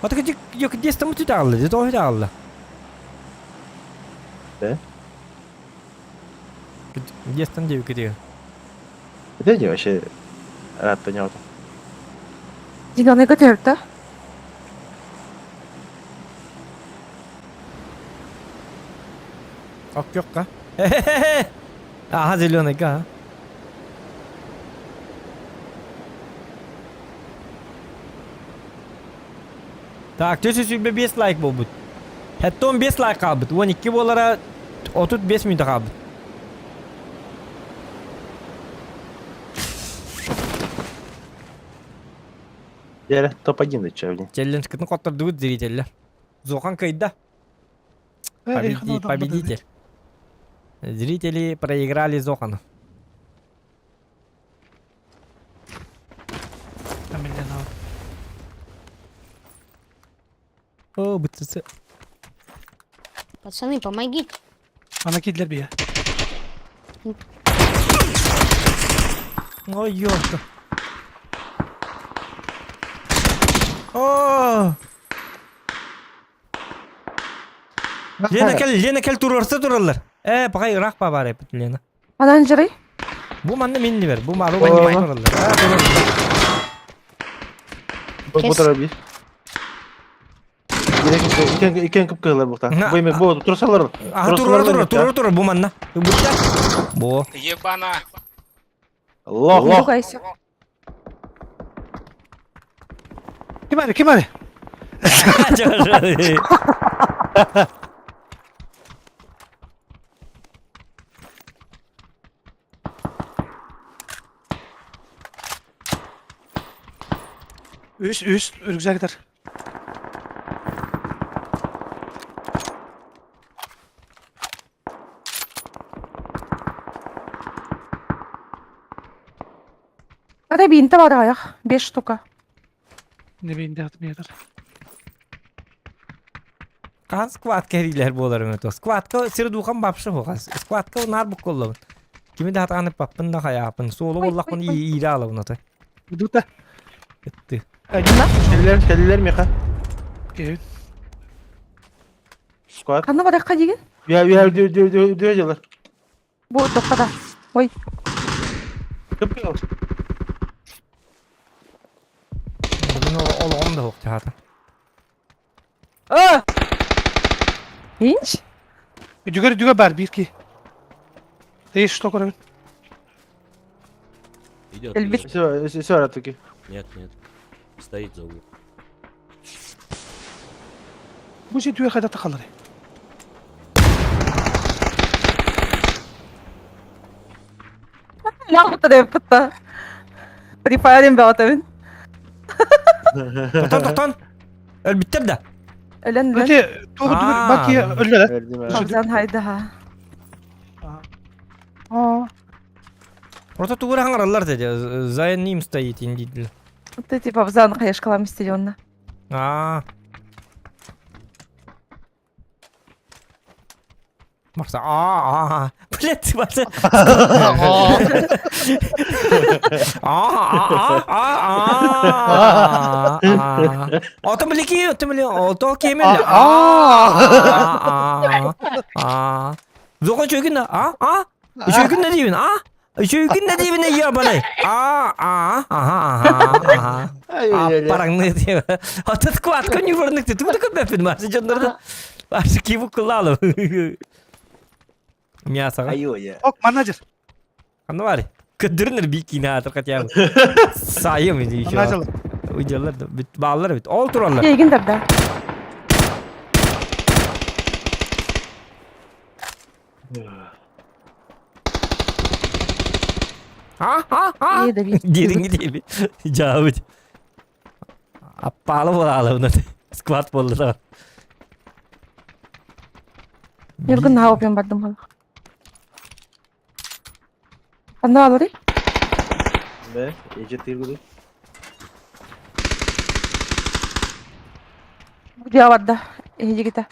Ата кити yok дестам түтаалла, дето түтаалла. Да? Дестан диэбиккэ китигэ. Это не вообще рад понял. Зеленыйга түһэртэ. Оккёкка. Аха зеленыйга. Так, 425 лайк буолбут. 75 лайк хаалбыт. 12 буолара 35 мүнүүтэ хаалбыт. Дьэ, топ-1 да блин. Челленджкытын хоттордубут зрителлэр. Зохан кыайда. Победи, победитель. Зрители проиграли Зохану. О, бытсы. Пацаны, помогите. Ана кидлер бия. Ой, ёпта. О! Лена кел, Лена кел туруорса тураллар. Э, пока ыраах ба бар эпит Лена. Анан жырый. Бу манна минни бер, бу мару манна тураллар. Бу тарабы. Икен кып кыһылар бухта. Бу эме бу турсалар. Аха турар турар турар турар бу манна. Бутта. Бу. Ебана. Лох. Не ругайся. Ким ары, ким ары? Үс, үс, рюкзактар. Ата бинті бар аяқ. Бес штука. Не бейінде атым ятар. Хаһан сквадка эрилэр буолар эмэ Сквадка сир духам бапшы хугас. Сквадка нар буккуллабын. Кими да хатааны паппын да хайаапын. Суолу Ой, боллахпын ой, ой. иирэ алабын ото. Дута. Ытты. Кэллилэр, кэллилэр миэхэ. Кевин. Сквад. Қанна бараққа деген? Үһэ, үһэ, үрдү, үрдү, үрдү, үрдү дьылар. Бу тоққада. Ой. Кып-кыл. Бүгүн олоҕум да хуохтаата. А! Инч? Дүгер дүгер бар бир ки. Ты что көрөбүн? Идет. Эльбит. идет. Все, все, все, таки. Нет, нет. Стоит за углом. Бу же дүгер хайда тахалар. Лағыта деп бұтта. Free Fire'in бәғатабын. Тоқтон, тоқтон. Өлбүттэр да. Өлен өлен. Өте тугу дүгер Аа. баки өллөр. Абзан хайда ха. Аа. Просто тугура хаңараллар деди. За ним стоит индидил. Ты типа абзан қаяшқалам стадионна. Аа. Марса, аа, блядь, баса. Аа, аа, аа, аа. Отом билики, отом били, ото кемел. Аа, аа. Зохон чөйгүн а, а? Чөйгүн не дейбин, а? Чөйгүн не дейбин я балай. Аа, аа, аха, аха, аха. Аппараңны деп. Ата скватка не вырныкты. Ту да көппін марсы жондарда. Барсы кибу кылалы. Мясаға. Айо, Ок, менеджер. Қанды бар? Көддірінір бикина атыр хотя бы. Сайым еще. Менеджер. Уйдалар да бит балалар бит. Ол туралар. Егін да. А, а, а. Е, да би. Деринги дейби. Жабыт. Аппалы болалы бұны. Скват болды да. Юргын хауп бардым халық. Қанда алыр? Бе, эже тиргүдү. Где барда? Егіті.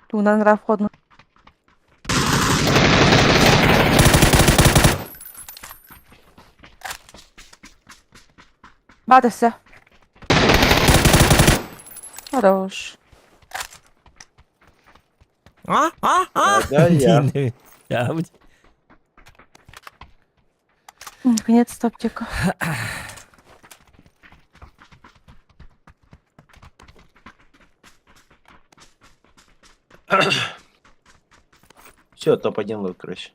Тунан раф ходну. Батысы. Хорош. А, а, а. Да, я. Жабыт. Наконец-то аптека. Все, топ-1 лут, короче.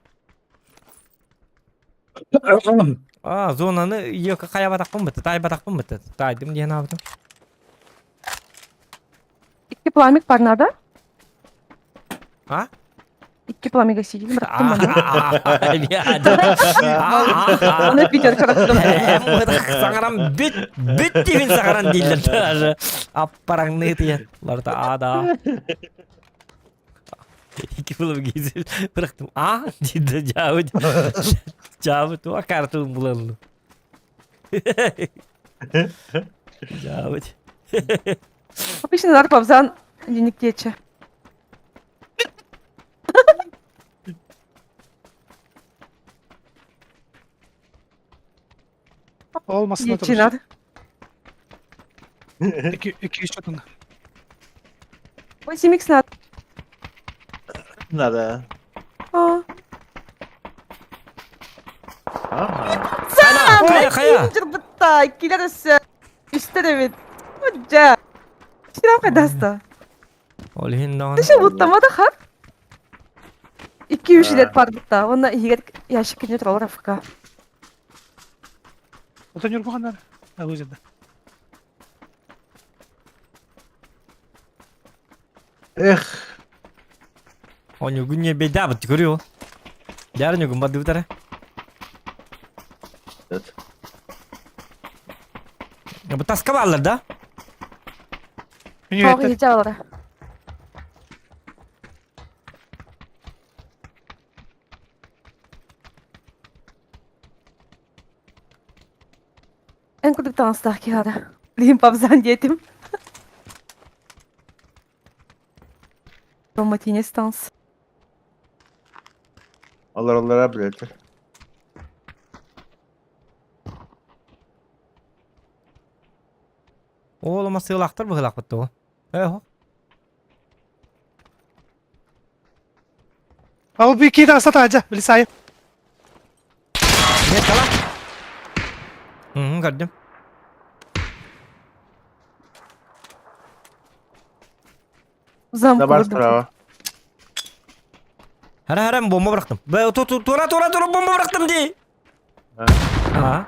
А, зонаны екі қая батақпын бітті, тай батақпын бітті. Тайдым диэн абытым. Икки пламик бар надо. А? Икки пламига сидели, бырақтым аны. А, Оны Питер қараттым. Саңаран бүт, бүт деймін саңаран дейлер даже. Аппараңны тиен. Ларда ада. Екі бұлым кезіп бырақтым. А? Дейді жабыт. Жабыт, уа картун бұлалды. Жабыт. Обычно нар павзан денектечі. Olmasın Ечи нар. 2 2 3 отунда. 8 икс надо. Надо. А. Ага. Қая, қая. Бытта, келер Үстер evet. Жа. Ширам қайдаста. Ол хин даған. Түші бұттамады хар. 2-3 лет бар бұтта. Оны егер ящик күні туралы рафка. Отон юрбугандар. А өзүндө. Эх. Онюгун не беда бит көрүө. Дьар ньугун бардыбытара. Бу таска бааллар да? Тоҕо иһдьаалара. Эн курдук таҥастаах киһи аата. Билигин папзан диэтим. Роматинес таҥас. Олороллоро билэллэр. Оол масыылаахтар быһыылаахпыт дуо? Ээ, Ал би киит аста таажа, били сайын. Нет, кала. Угу, көрдүм. Замку Давай көрдүм. справа. Хара хара бомба бырахтым. Тура тура тура бомба бырахтым дии. А.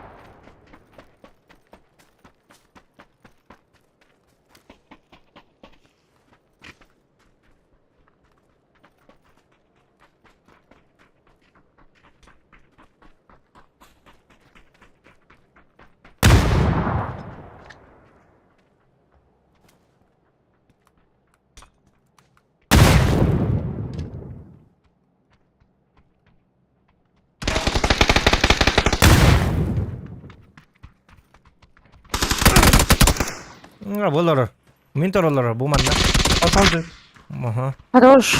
Болор. Мин торолор бу манна. Аталды. Аха. Хорош.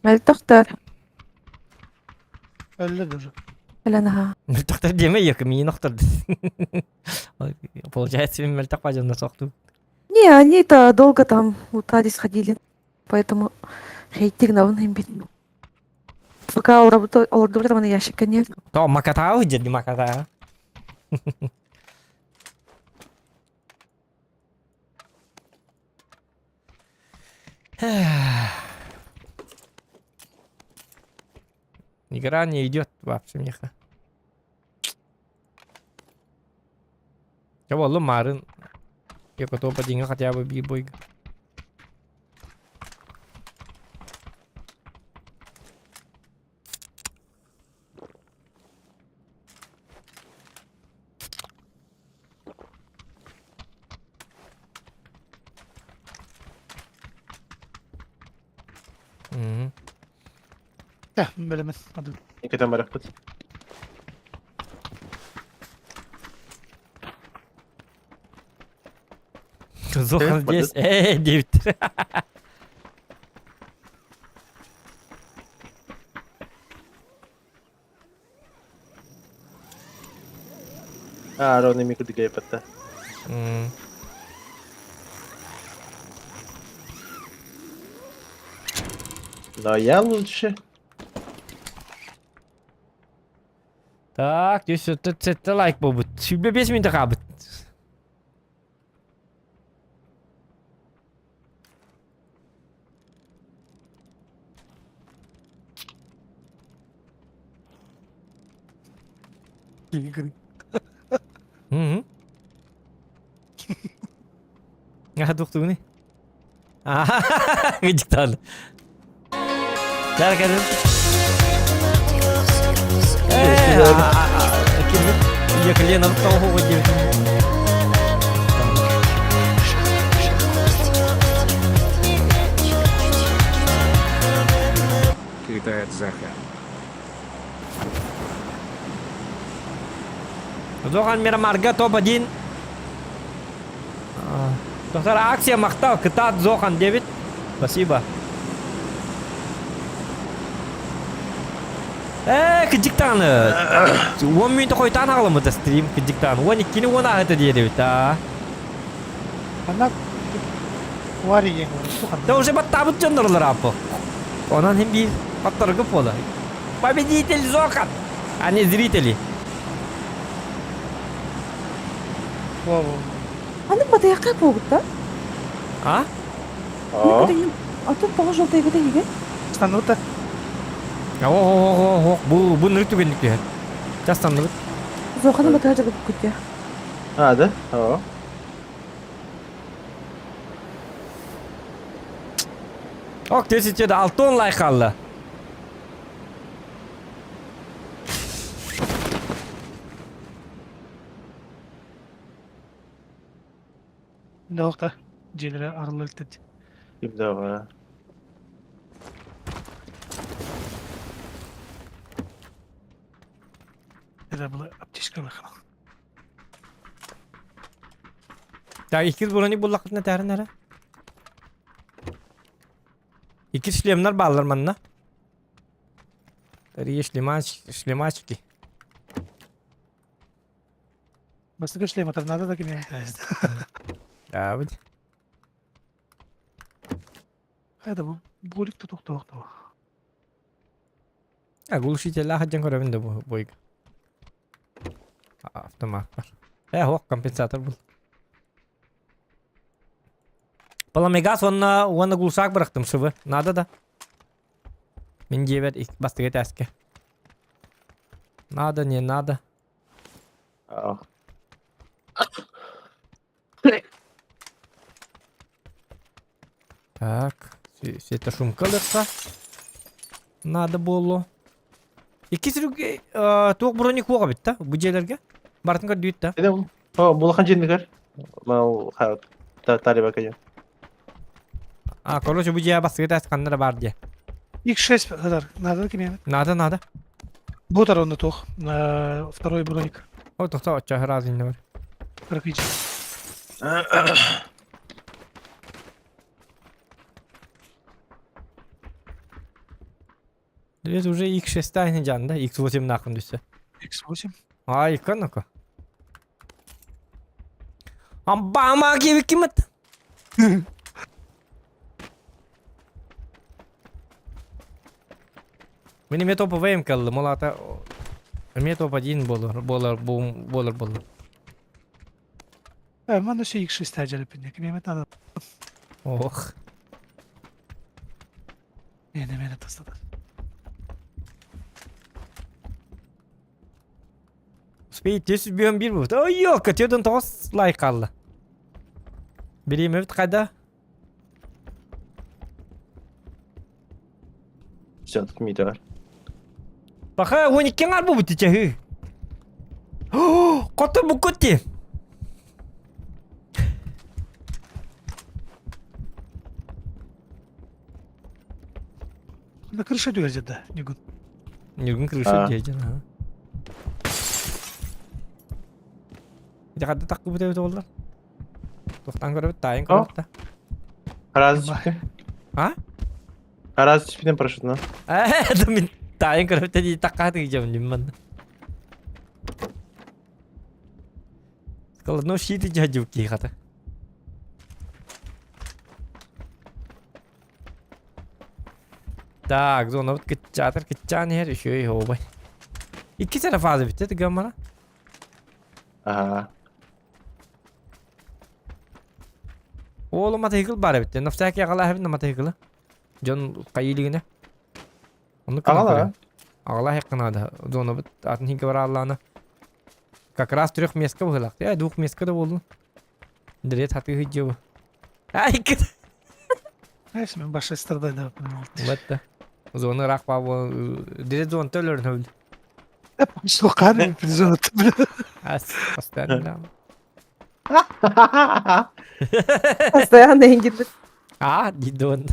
Мөлтөхтөр. Өллө Элен аха. Мөлтөхтөр диэме екі миин охтор. Получается, мен мөлтөх бажамна соқту. Не, они-то долго там лутались, ходили. Поэтому хейтик навын им бит. Пока олордубут ящика нет. То макатау деді макатау. Игра не идет вообще меха. Я волу марын. Я готов по деньгам хотя бы бибой. Бөлемен. Никитен барахпыт. Зохан здесь. Эй, 9. А, ровно микро дигай патта. Но я лучше. Так, 137 лайк буолбут. 25 минут хаалбыт. Мгм. А туохтуугуный? Диктант. Дәркәдін. Екілен ұрттау ғой деп. Китаец Захан. Зохан Мирамарга топ-1. Доктор акция махтал кытаат Зохан дебит. Спасибо. Э, кыдьыктааны. 10 минут хойутаан хаҕаламмыта стрим кыдьыктаан. 12-ни 10 ааһыта диэбит аа. Ана Вари ең. Да уже баттаабыт дьоннорлор аппы. Онон хим биир батторгу буола. Победитель Зохан, а не зрители. Аны батыйаққа буолбут да? А? Атын тоҕо жолтайбыта иге? Станута. О, бу бу нырык түгенник түһэр. Частанныбыт. Зоханы батыйа жабып күттэ. А, да? О. Ок, 37 6 лайк хаалла. Долта дьиэлэрэ арылла илтет. Ким да бар. Это была аптечка выхала. Так, иккис броник буллахытына тәрін әрі. Икки шлемнар бааллар манна. Три шлемач, шлемачки. Бастакы шлем надо так иметь. Да, вот. Это булик тут тух тух. А глушитель хаджан көрөбүн да бу бойга. Автомат бар. Э, хоқ компенсатор был. Паламегас онна уонна глушак бырахтым шыбы. Надо да. Мин диэбэр бастыгы тәске. Надо, не надо. Так, светошумка ылыахха. Надо буолуо. Иккис үрүг туох броник суох эбит да бу дьиэлэргэ? Барытын көрдүүт да. О, булахан дьиэнигэр. Мал тариба кайа. А, короче, бу дьиэ бастыгы таас ханна да баар дьиэ. X6 надо кимиэ? Надо, надо. Бу онно туох. Второй броник. О, тохтоо, оччо раз инне бар. Практически. Это уже X6 не жан, да? X8 нахуй түссе. X8. Ай, канака. Амбама кимит. Мин эмиэ топовыйым кэллим, ол аата эмиэ топ один буолар, буолар, буолар буолар. Э, манна өссө X6 дьэлэппин, кимиэмэ надо. Ох. Миэнэ миэнэ тастата. Успей 401 буолбут. Ой, ёлка, 49 лайк хаалла. Бириэмэбит хайда? Все, тут Мита бар. Паха 12 ҥар буолбут чаһыы. Хоту буккути. На крыше дьүөрдэ да, Ньургун. Ньургун крыша дьиэдьэн. Ага. Дьэ хадда таххыбыт эбит буоллар. Туохтан көрөбүт, таайын көрөбүт да. Раз түспүтүм. А? Раз түспүтүм парашютынан. Ээ, да мин таайын көрөбүт дии таккааты дьэм димман. Складной щит дядю кихата. Так, зона вот кытчаатар кытчаан иһэр үчүгэй оһуобай. Иккис эрэ фаза бүттэ тыгаммана. Ага. Оолу матыһыкыл баар эбит. На всякий аҕалааһыбын на матыһыкылы. Дьон хайыы илигинэ. Оннук гынан Аҕала. көрүөм. Аҕалаа наада. Зонабыт атын иһингэ барааллаана. Как раз трех меска быһылаах. Э, двух меска да буоллун. Дрет хатыы сылдьыа Ай, Знаешь, мен баша страдаю, да, Вот да. Зона ыраах баа Дрет зона төлөрүн хөбүл. Что, камень зона Ас, постоянно. Постоянно ингит. А, дидон.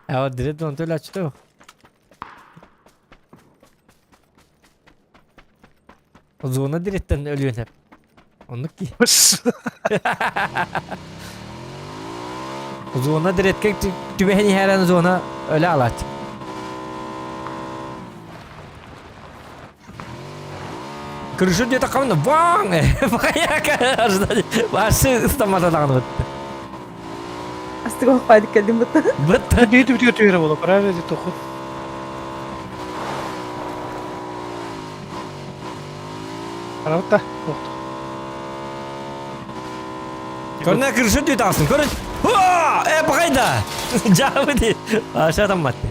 А вот дрет зона төлөчтү. Зона диреттен өлүөн сөп. Оннук ки. Зона диретке түбэһин иһэрэн зона өлө алааччы. Крышу где-то хамна ваң! Башы ыстамата даҕаны бытты. Астыга хаппайдык кэлдим бытта. Бытты. Бейті бітіге түйері болу, правильно тоху. Карабытта, тоқты. Көрүнэ крышу дүү тахсын. Көрүн. Э, бақайда! Жабы ди. Аша тамматты.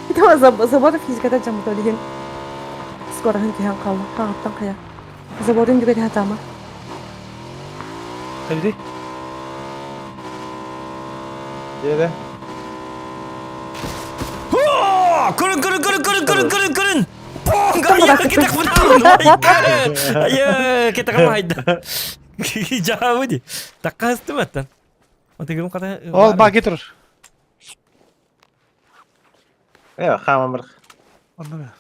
Итама забор физикада жамыт олеген. Скоро хан кихан қалла. Қағаттан қая. Заборын дүгәде хатама. Қайда? Деді. О, көрүн, көрүн, көрүн, көрүн, көрүн, көрүн, көрүн! Понг! Айа, кетек Айа, кетек майда. Жабы ди. Такка аттан. Отыгым ката. Ол баги турар. Э, хааман бар. Онно.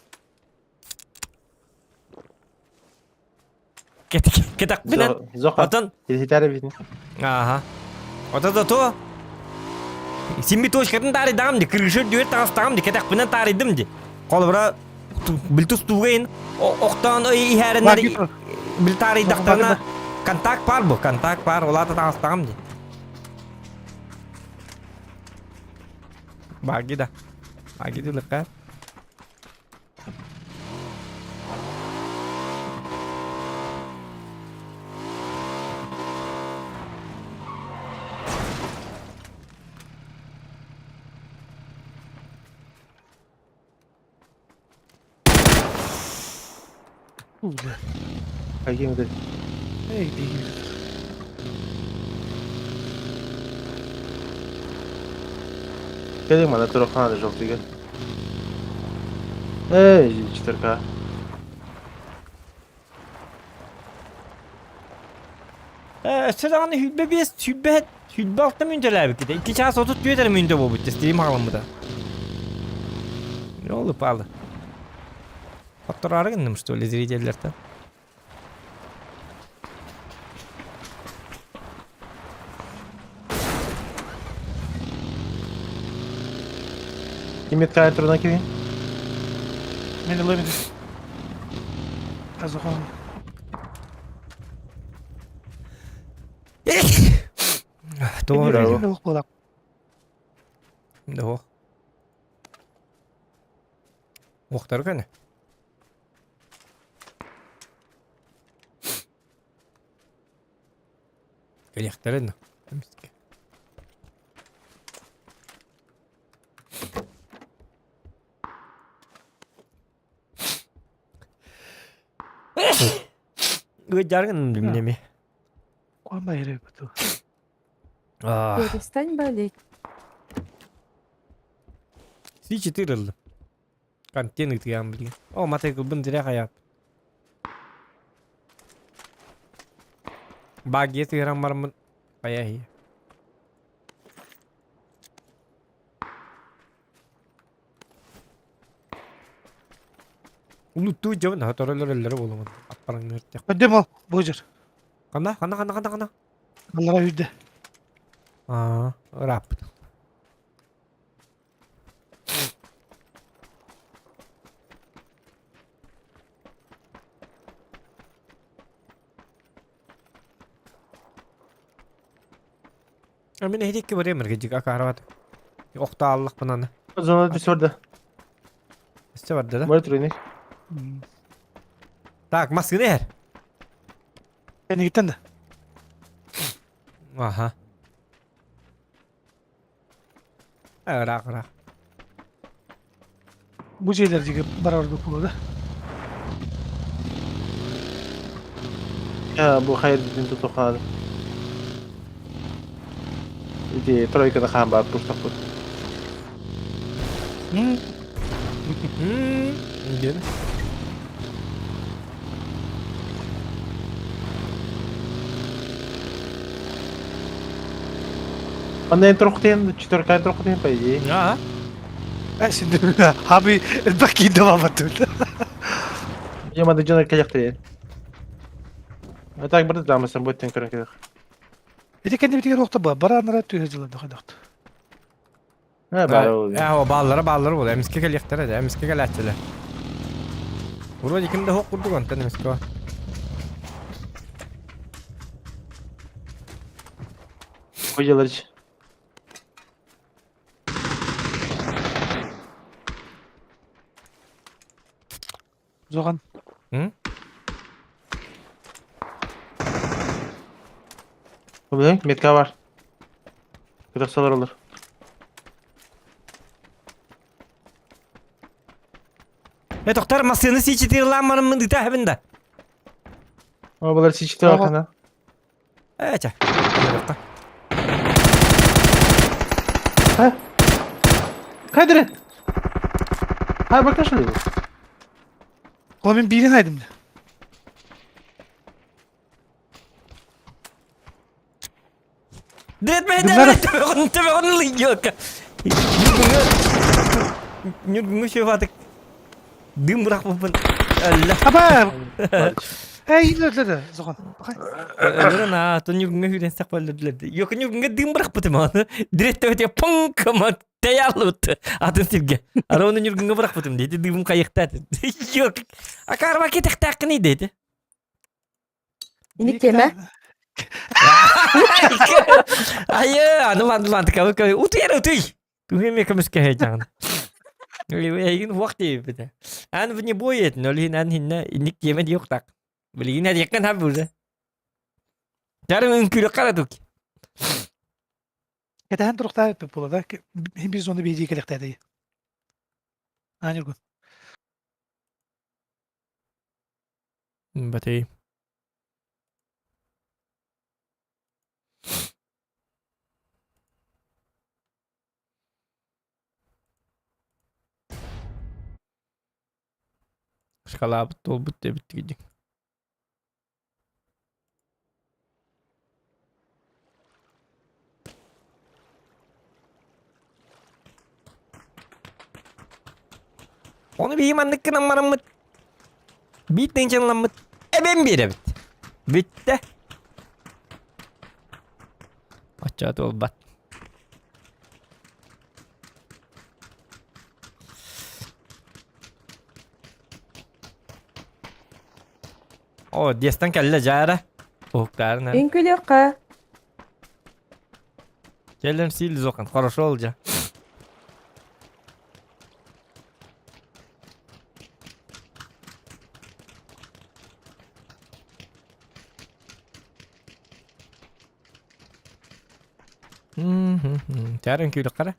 Кетек менен. Отон. Хитәре бит. Ага. Ото да то. Симби точкатын тарыйдагым ди, крыша дүр тагыстагым ди, кетек менен тарыйдым ди. Колбура билтус тугайын оқтан иһәреннәр бил тарыйдактарына контакт бар бу, контакт бар, олата тагыстагым ди. Баги да. Баги ди лыкка. Каким ты? Эй, беги. Келең мана турахана жок деген. Эй, 4К. Өссө даҕаны сүүрбэ биэс, сүүрбэ, сүүрбэ алта мүнтэлээбиккит. Икки чаас отут түөрт эрэ мүнтэ буолбут стрим хаҕаламмыта. Ёлы-палы. Хотторары гынным, что ли, зрительлертэн? Ким еткән турына килгән? Мен ылым Казахом. Doğru. Yok буолар. Doğru. Уохтар көнө. Кэлиэхтэрин. Ыдьаргын билминеми. Куама эрэ буту. Перестань болеть. Си четырылды. Контент ытыган билген. О, матайкылбын дире хаяп. Багет ыгыран бармын. Аяхи. Улуттуу дьон хаторолор болумун. Аппараңныр тек. Өндем ол, бу жер. Хана, хана, хана, хана, хана. Аллара үрдэ. Аа, раппыт. Мин эһидикки барыам эргичик акаарабат. Охтааллахпынан. Зона түсөрдө. Өссө барда да. Бар турайны. Так, маскыны эр. Кэнигиттэн да. Аха. Ыраах, ыраах. Бу жерлер диги барар буолуо да. Бу хайыр дин тутуханады. Ити тройканы хаан бар пустақпыт. Диэн. Анда турухтен, четверка турухтен, по идее. Аа. Э, синде хаби элбэх киинде баабат. Я мады жана келехте. А так бір дамасан боттен көрөн келех. Ити кэнни битигер охта ба баранара түһэ жыла дахадахт. Ha, бар ол. Ээ, бааллара бааллара буолар. Эмиске кэлиэхтэрэ дэ, эмиске кэлээччилэр. Вроде ким да хоқ курдук онтон эмиске. Хоҗалар. Зоған. М? Бу метка бар. Кырыксалар olur. Э, тоқтар массыны сичитирламарымын ыта хабында. Ама булар сичте аркана. Э, ча. Ha? Кадыр. Ха, бакта что ли? Ол мен биирин айдым. Дэтмэ төбөҕүн төбөҕүн ылыйыакка. Ньургуҥҥа сүөфатык дым бырахпыппын. Өллө. Аба! Эй, өллө зохон. Өлөрөн аа, то ньургуҥҥа сүүрэн сах өллөрдүлэр. Йока ньургуҥҥа дым бырахпытым аны. Дирет төбөтүгэр пуҥ кымат тэйаллыбыт атын сиргэ. Ара оны ньургуҥҥа бырахпытым диэти дыыбым хайыхтаат. Йок. Акарба кетехтээххиний диэти. Ини тиэмэ. Айы, аны мантыкабы көй. Утуй утуй. Туһу эмиэ көмүскэһэ дьаҕын. Эйигин хуах диэбиппитэ. Ан вне бой этин, ол иһин ан хиннэ инник тиэмэ диэхтак. Билигин эриэккэн хап уже. Тәрин үҥкүүлэххэ эрэ тук. Кэтэһэн туруктаабыт буола да, биир зона биһиги кэлэхтээтэй. Ааньыргун. Батый. Шоколаабыт туолбут диэбит дии. Ону биһи маннык гынан бараммыт биир тыынчаламмыт эбэн биэрэбит. Бүттэ. Оччо туолбат. О, диэстэн кэллэ дьаара. Уһуктаарына. Үҥкүүлүөххэ. Кэллем сил зохан. Хорошо ол дьа. Тярын күлүк қара.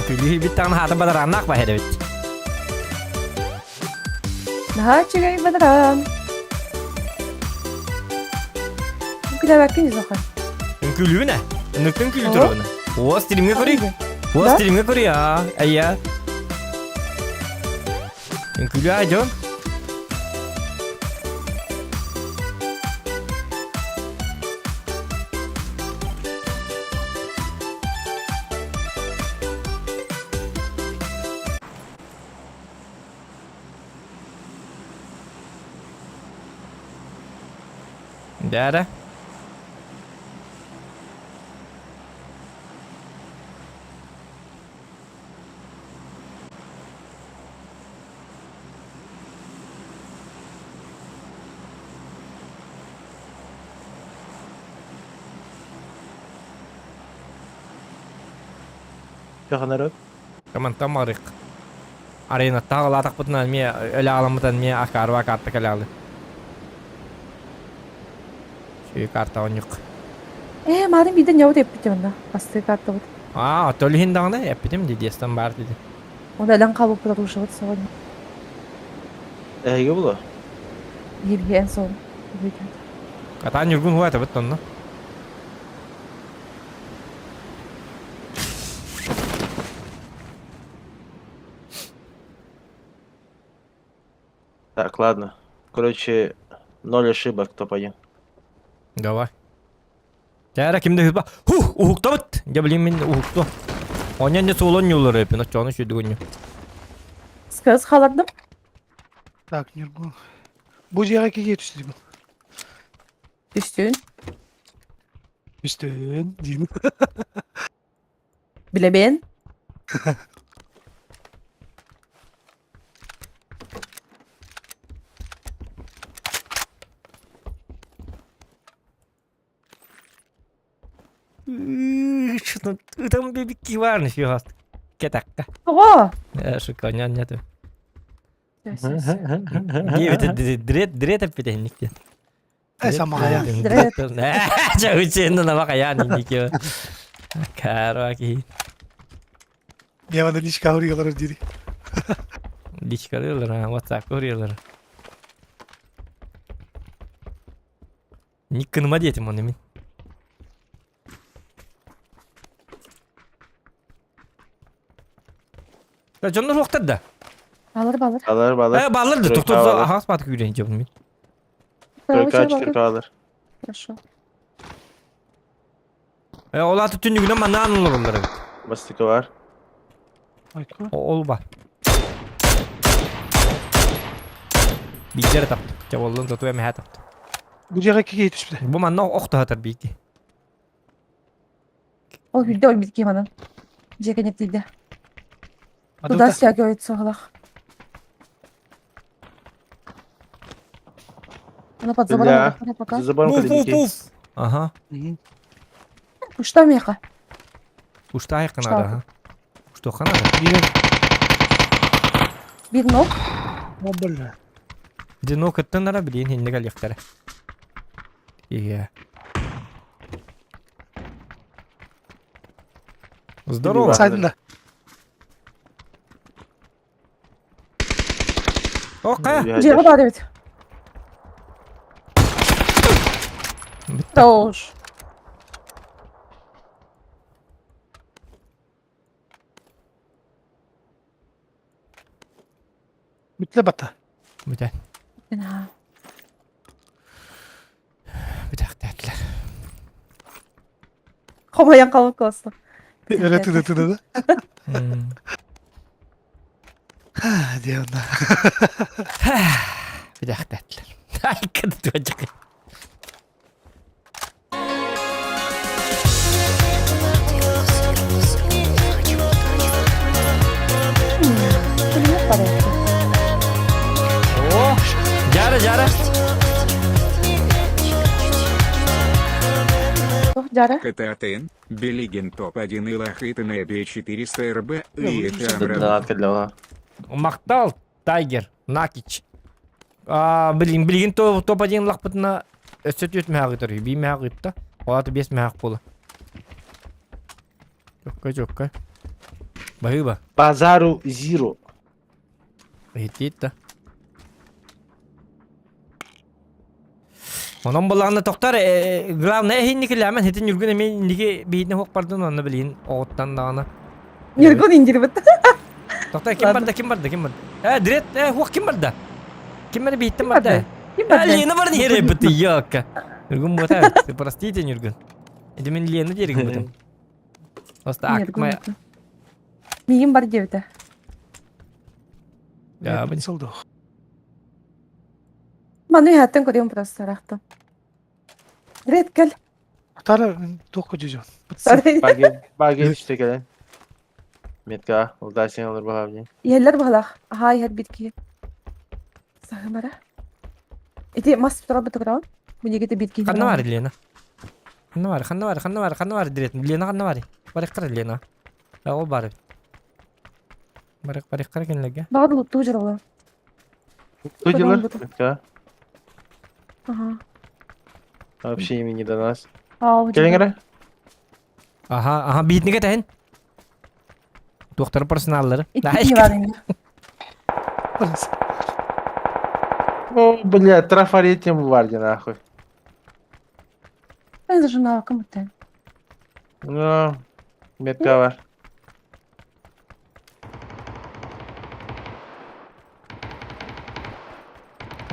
Күлү биттаҕын хаата бадарааннаах баһар эбит. Наһаа үчүгэй бадараан. Күлэбэккин изохан. Күлүбүнэ. Ыныктын күлү турабына. Уос тиримҥэ көрүй. Уос тиримҥэ көрүй аа. Айя. Үҥкүүлүү аа дьон. Дээрэ. Каханарып. Командтан барык. Аренаттан алаатахпытынан эмиэ өлө аламмытан эмиэ акаарба карта кэлэҕли. Сүй карта онньук. Э, маадым биирдэ ньабыт эппитим онно. Бастыы картабыт. Аа, төлүһүн даҕаны эппитим дии диэстэн баар диди. Оны өлөн хаалбыппыт атуушабыт соҕон. Эһиги було. Биһиэн соҕон. Атаан Ньургун хуа этабыт онно. Так, ладно. Короче, ноль ошибок топ-1. Давай. Тääра кимде хыпа. Хух, уһуктабыт. Дьэ билин мин уһукту. Онньон не суолон ньулар эпин, оччону сүдүгүнню. Сказ хаалардым. Так, Ньургун. Бу дьиэҕэ киһи түстү бу. Түстүн. Түстүн диин. Билэбин. Ытам бибикки баар сиһас кетакка. Тоҕо? Шиконян нету. Диэбит дрет дрет эппитинник диэн. Э, самаҕайа. Чэ, үчүн намаҕайаан инники. Караки. Миэхэ личка уруйалар дири. Личкалыылар, WhatsApp уруйалар. Никкыныма диэтим оны мин. Да дьоннор суохтар да. Балар балар. Балар балар. Э балар да Тройка тоқтор балар. аһаас бат күүрэн дьобун мин. Тройка четверка балар. Хорошо. Э ол аты түннүгүнэн манаан олороллор эбит. Бастакы бар. Ол бар. Биирдэр таптым. Чэ боллун тотуя мэһэ таптым. Бу дьиэҕэ киһи түспүтэ. Бу манна охтоһотор биики. Ол хүрдэ өлбүт киһи манан. Дьиэ кэннэ Туда стягивается голах. Она под забором Бля. пока. За забором Пуф, пуф, калибики. пуф. Ага. Пушта меха. Пушта Что? надо, ага. Что надо? Бир ног. О, бля. Динок ыттан билин хинне калиэхтэрэ. Иә. Здорово. Сайдында. Ока. Дьиэҕэ баар эбит. Тош. Бүтле бата. Бүтэ. Бүтәхтәтләр. Хомойон қалып классно. Öyle тыды тыды да. Диана. Бүтәхтәтләр. Ай, кыды туачык. Пулемет падает. О, жара, жара. Жара. КТАТН, Белигин топ-1 и Лахитана Б400 РБ и Донатка для ла. Мактал, Тайгер, Накич. А, блин, билигин топ-1 лахпытына өссө түөт мэһэҕи төрү, бии мэһэҕи ытта. Олата бес мэһэҕ буола. Чокка, чокка. Баһыыба. Базару Зиро. Иһиттиит да. Онон буллаҕына тохтор, главное эһинникилээмэн хитин Ньургун эмиэ инники биһитин хуох бардын онно билигин оҕуттан даҕаны. Ньургун индирбит. Тохтор ким барда, ким барда, ким барда? Э, дрет, э, хуох ким барда? Ким бары биһиттен барда? Ким барда? Лена барын иһэр ёка. Ньургун буота, простите, Ньургун. Это мен Лена диэригин бутум. Просто ак, моя... Миигин бар диэбитэ. Я, блин. Маны үһэттэн көрүөм просто ыраахтан. Ред кэл. Тара туохка дьүдьүн. Баги, баги түстэ кэлэн. Метка, улда сен олор баҕабын. Иһэллэр баһалаах. Аһаа иһэр биир киһи. Саһымара. Ити мас турар бытыгыраҕын. Бу диэки биир киһи. Ханна бар Лена? Ханна бар, ханна бар, ханна бар, ханна бар диретин. Лена ханна бар? Барык Лена. Ол бар. Барык, барык кинилерге. Баҕар луттуу дьаралар. Кто делар? Метка. Ага. Вообще ими не до нас. Ау, Келиңere? Аха, аха, биитниге тэһин. Туохтары персоналлары. Икки киһи бар инде. О, бля, трафаретим варди нахуй. Ben жена кымыттан. Ну, метка бар.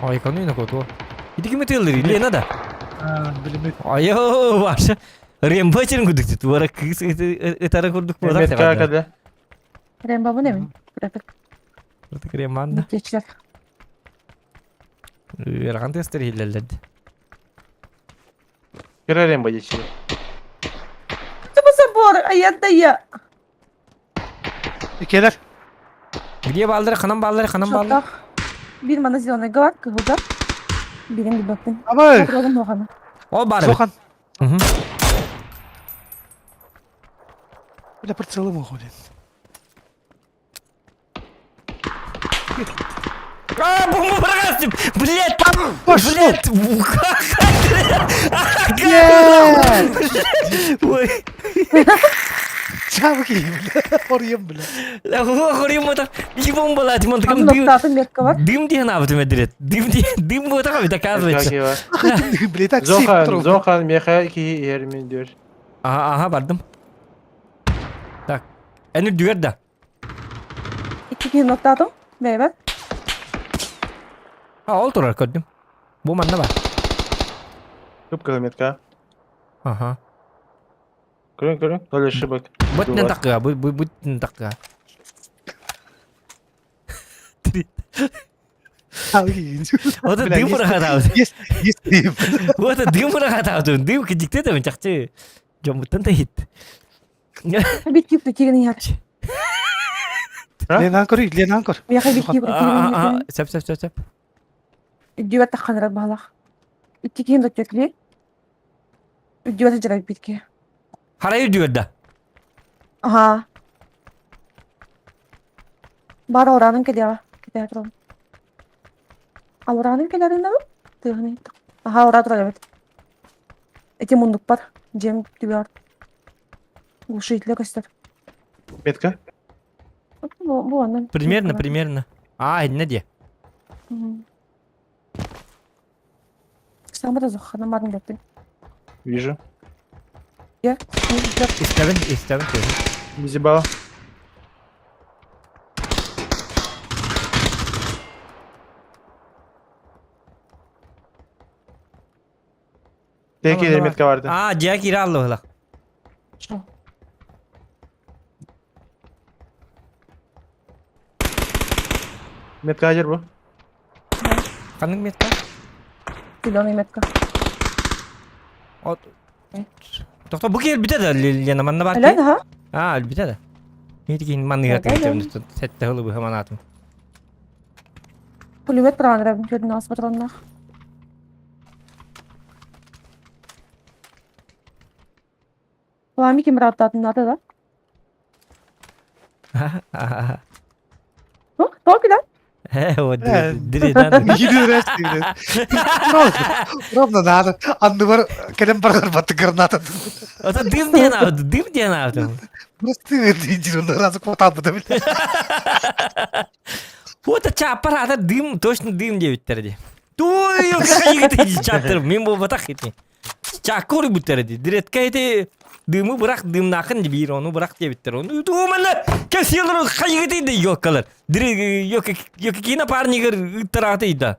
Ой, кануй на кото. Ити ким тыллыр, Лена да. Билимет. Айо, ваша. Рембо черен кудук туара кыз ытара курдук буолар. Метка каде. Рембо бу неме? Курдук реманда. Кечилер. Ыарахан тестер хиллеллерди. Кыра рембо дечи. Тупо забор, аянда я. Келер. Где балдары, ханан балдары, ханан балдары. Бир мана зеленый гар, кыһылдар. Бирин билбэппин. Абай. Ол бар. Сохан. Мгм. Бля, прицелым уходит. А, бомба бырагастым! Блять, блять! Ой. Чабыки, бля. Орьем, бля. Хорим это не бомба лати, мон таком дым. Дым диэн абытым эдирет. Дым дым вот так оказывается. Блин, так Зохан, Зохан, меха ки ермин дür. Ага, ага, бардым. Так. Әнүр дүгер да. киһини оттаатым. Бэйэбэр. А, ол турар көрдүм. Бу манна бар. Кып-кыһыл метка. Аха. Көрүҥ, көрүҥ. Ноль ошибок. Бут такка, бу бу бут такка. Вот это дым бырахатаабыт. Есть, есть дым. Вот это дым бырахатаабыт. Дым кидикте да чахчы. Дьоммуттан да хит. Бит кип тигин иһэр. Ленан көр, Ленан көр. Миэхэ бит кип тигин Сөп, сөп, сөп, сөп. Үдүбэт тахханырар баалах. Икки киһин доттөклү. Үдүбэт дьарай битки. Харай үдүөр да. Аха. Бар оранын кэлиэҕэ. Кэтэһэ турабын. Аллараанын кэлэрин да тыаһын иһиттим. Аха, ораа турар эбит. Ити муннукпар, дьиэм түгэҕэр. Глушителя көстөр. Метка? Бу, бу онон. Примерно, примерно. А, иннэ диэ. Сама да зоххана марын деттин. Вижу. Я? Истэбин, истэбин тыаһын. Не зебала. Тeki метка барды. А, дьиэ киирэ аллыһылах. Что? Метка жер бу. Ханнык метка? Зеленый метка. От. Тохто бу киэр бүтэ да Лена манна бар. Ален, ха? А, бүтэ да. Митигин манныга тигитем сетте хылы быһа манаатым. Пулемет праанра көрүн патроннах. Пламя ким раттатын да? Ну, только да? Вот, дириден. Ровно надо. Анныбар кэлэн барар баты граната. Это дым диэн аут, дым диэн аут. Просто дин разы кватабы да биле. Вот чаппар дым, точно дым диэбиттэр ди. Туй, хайыгыт чаттыр, мен буолбатах ити. Чаккор бүттэр ди. Диретка ити дымы бырах, дымнахын биир ону бырах диэбиттэр. Ону тууманы кэсиэлэр хайыгыт да ёккалар. Дире ёк ёк кина парнигер ыттарааты да.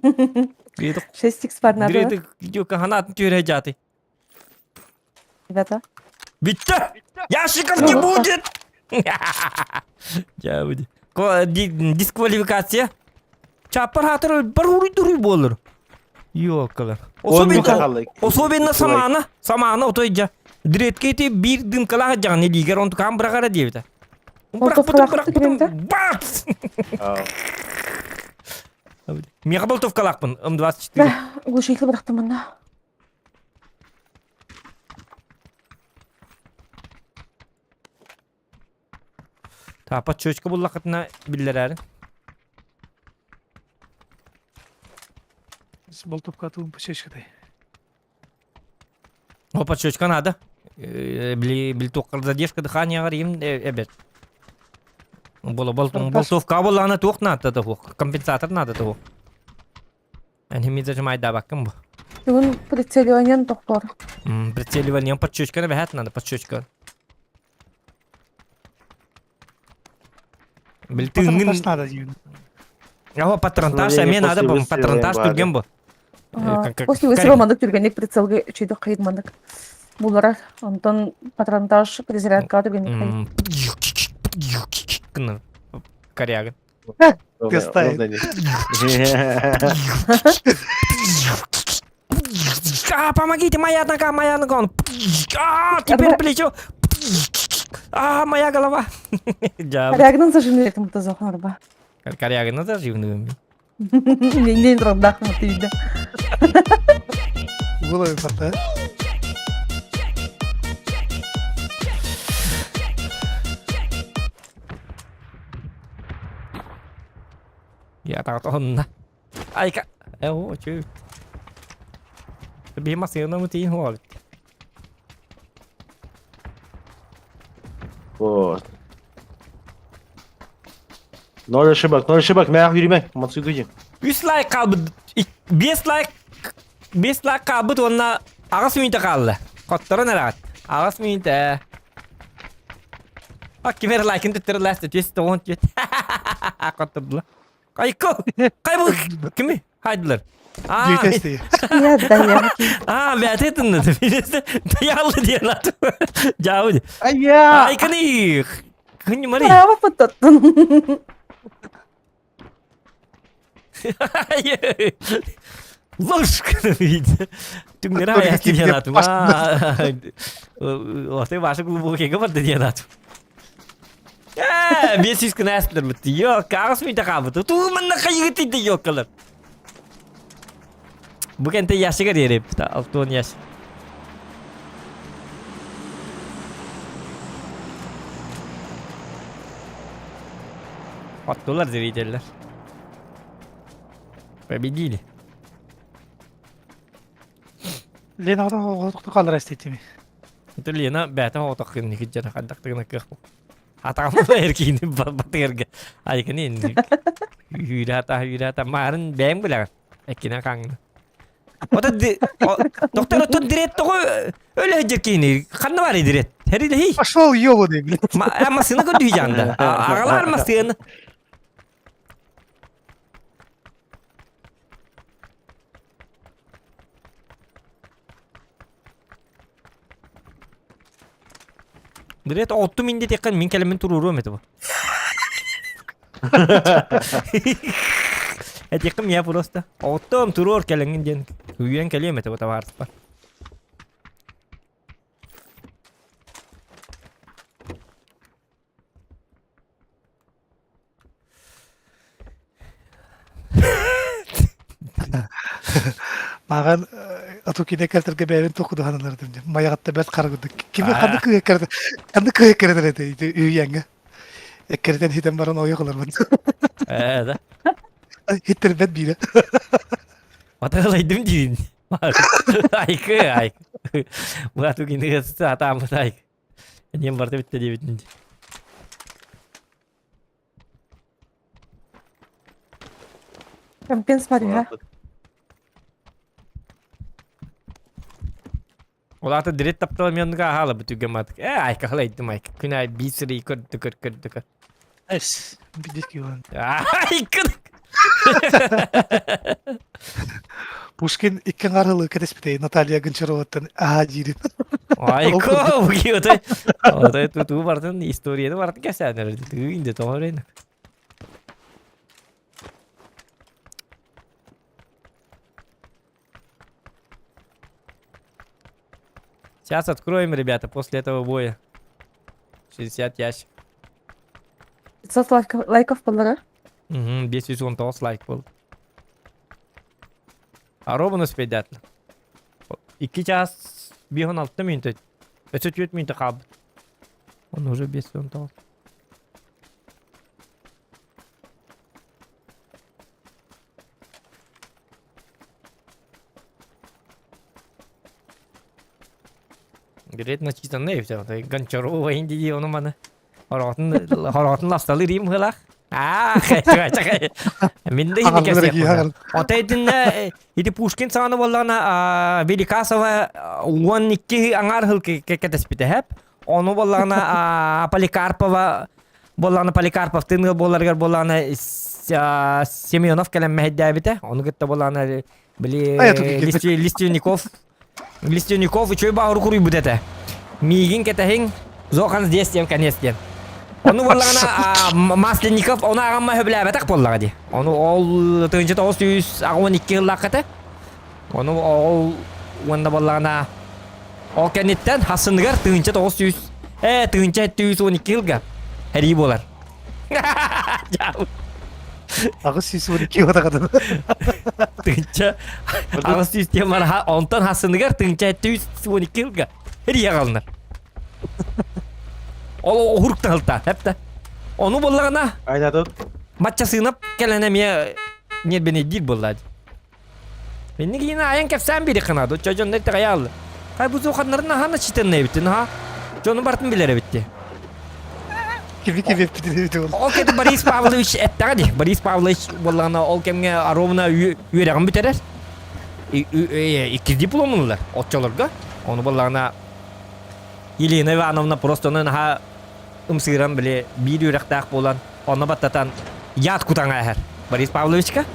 6 икс бар надо. Дире ёк ханатын түөрэ жааты. Ребята. Бүттэ! Ящиков не будет! Дьэ, будет. Дисквалификация. Чаппар хатыр бар уруй буолар. Ёккалар. Особенно, особенно самана. Самана отой жа. Диретке ити биир дымкалаах дьаҕан илиигэр онтукаан быраҕара диэбитэ. Бырахпытым, бырахпытым, бац! Миэхэ болтовкалаахпын, М24. Глушитель бырахтым манна. Таапа чөчкө буллахытына биллэрээр. Болтовка атылым почечкатай. Опа, чөчкө надо. Били били туохкар задержка дыхания им эбет. Боло бол болтовка боллаана туох надо того. Компенсатор надо того. Эн зажимай баккым бу. Бүгүн прицеливаниен тохтор. Прицеливание подчечка бэхат надо подчечка. Патронтаж надо деймін. Ага, патронтаж, а мне надо патронтаж түрген бу. После выстрела мандык түргенник прицелге үчүйдү кыйын мандык. Булар, онтон патронтаж перезарядка түргенник кыйын. Корягин. Ты А, помогите, моя нога, моя нога. Он... А, теперь плечо. А, моя голова. Корягин зажимли этому тазохарба. Корягин зажимли. Не, не, ты Головы порта. Я так онна. Айка. Э, чуть. Биһи массыына тиин хуабит. Вот. Ноль ошибок, ноль ошибок, мягко юрмэ, Мацугуди. Үс лайк хаалбыт, 5 лайк, 5 лайк хаалбыт уонна аҕыс мүнүүтэ хаалла. Хотторон эрэҕит. Аҕыс мүнүүтэ. А ким эрэ лайкын туттар ласта 294. Акаттырдылар. Айко! Кай бу кими? Хайдылар. Аа, Я да, Аа, бәте тынны. Даялы диэн аты. Жабы. Айя! Айканы. Күн мари. Право пототтун. Ложка видите. Түҥнэри айаатты диэн атым. Отой башы глубокийга барды диэн атым. Ээ, 500 күн ааспытар бытты. Йок, аҕыс мүнтэ хаалбыт. Туу манна хайыгытыйда йоккалар. Бу кэнтэ ящига диэри алтуон ящик. Оттулар зрителлер. Победили. Лена оҕотохто хааллара эстийтими. Это Лена бээтэ оҕотох кынникит дьара хандактыгына кыах бу. Атаҕым эркиини батыгырга. Айкыны инник. Үүрата үүрата маарын бэйэм билэҕин. Эккинэ хаҥны. Ото доктор отон дирет тоҕо өлө дьэркиини ханна бар дирет. Херилэхи. Пошел ёбаный, блядь. Массыына көрдүү жаанда. Аҕалар массыына. Дирет отту мин диэтэххин мин кэлэммин туруоруом этэ бу. Этиэххин я просто оттом туруор кэлэҥҥин диэн үйэн кэлиэм этэ бу табаарыспар. Маған ату кине кэлтэргэ бэйэбин токудуһаналардым дим. Майаҕатта бэрт харгыдык. Кими ханны кыа кэрэ ханны кыа кэрэ этэ ити үүйэҥҥэ. Эккэритэн хитэн баран ойох ыларбын. Ээ да. Хиттербэт биирэ. Батыгалайдым диин. Айкы айкы. Бу ату кине сатааммыт айкы. Эниэм барыта бүттэ диэбитин дии. Компен смотри, а? Ол аата дирет таптала менга аһаала бүтүгэ матык. Э айкахлайдым айка. Күн ай бисри көрдү көр көрдү көр. Эс, бидик юан. Айкын. Пушкин икки арылы кэтэспитей Наталья Гончароваттан аа диирин. Айко, отой отой тутуу бартын историяны бартын кэсээнэр тыын де тоҕо Сейчас откроем, ребята, после этого боя. 60 ящик. 500 лайков, лайков боллара. Угу, 519 лайк был. А робот успейдатла. 2 час 56 минут. 34 минут хаалбыт. Он уже 519. Грет начитанный все. Гончарова инди ону маны. Хоротун хоротун ласталы рим хылах. Аа, Мин да хини кэсиэхпин. Ота итиннэ ити Пушкин саҕана буоллаҕына Великасова 12 аҥаар сыл кэтэспитэ хэп. Ону буоллаҕына Поликарпова буоллаҕына Поликарповтыын ыал буоларыгар буоллаҕына Семенов кэлэн мэһэйдээбитэ. Ону кытта буоллаҕына били Лиственников Лиственников үчүгэй баҕар куруйбут этэ. Миигин кэтэһиҥ, Зохан здесь диэн конец диэн. Ону буоллаҕына Масленников ону аҕамма сөбүлээбэтэх буоллаҕа дии. Ону ол 1982 сыллаах этэ. Ону ол уонна буоллаҕына ол кэнниттэн хассыныгар 1900 э 1712 сылга сэрии буолар. 812 отаҕатын. Тыынча 800 диэн бараха онтон хассыныгар тыынча 712 сылга сэрии аҕалынар. Ол оһурук таһылта эптэ. Ону буоллаҕына Айнатыт. Маччасыынап кэлэн эмиэ ньиэрбэнэйдиир буолла. Инник иин айан кэпсээн бири ханады. Чо дьоннор итэҕэйэ Хай бу зуханнарын аһана читенне эбиттин ha. Дьону бартын билер эбитти. Кими кими эппитин ол. Ол кэти Борис Павлович эттэҕэ дии. Борис Павлович буоллаҕына ол кэмҥэ ровно үөрэҕин бүтэрэр. Иккис дипломун ылар оччолорго. Ону буоллаҕына Елена Ивановна просто онон наһаа ымсыыран били биир үөрэхтээх буолан онно баттатан. Яд кутаҥа эһэр Борис Павловичка.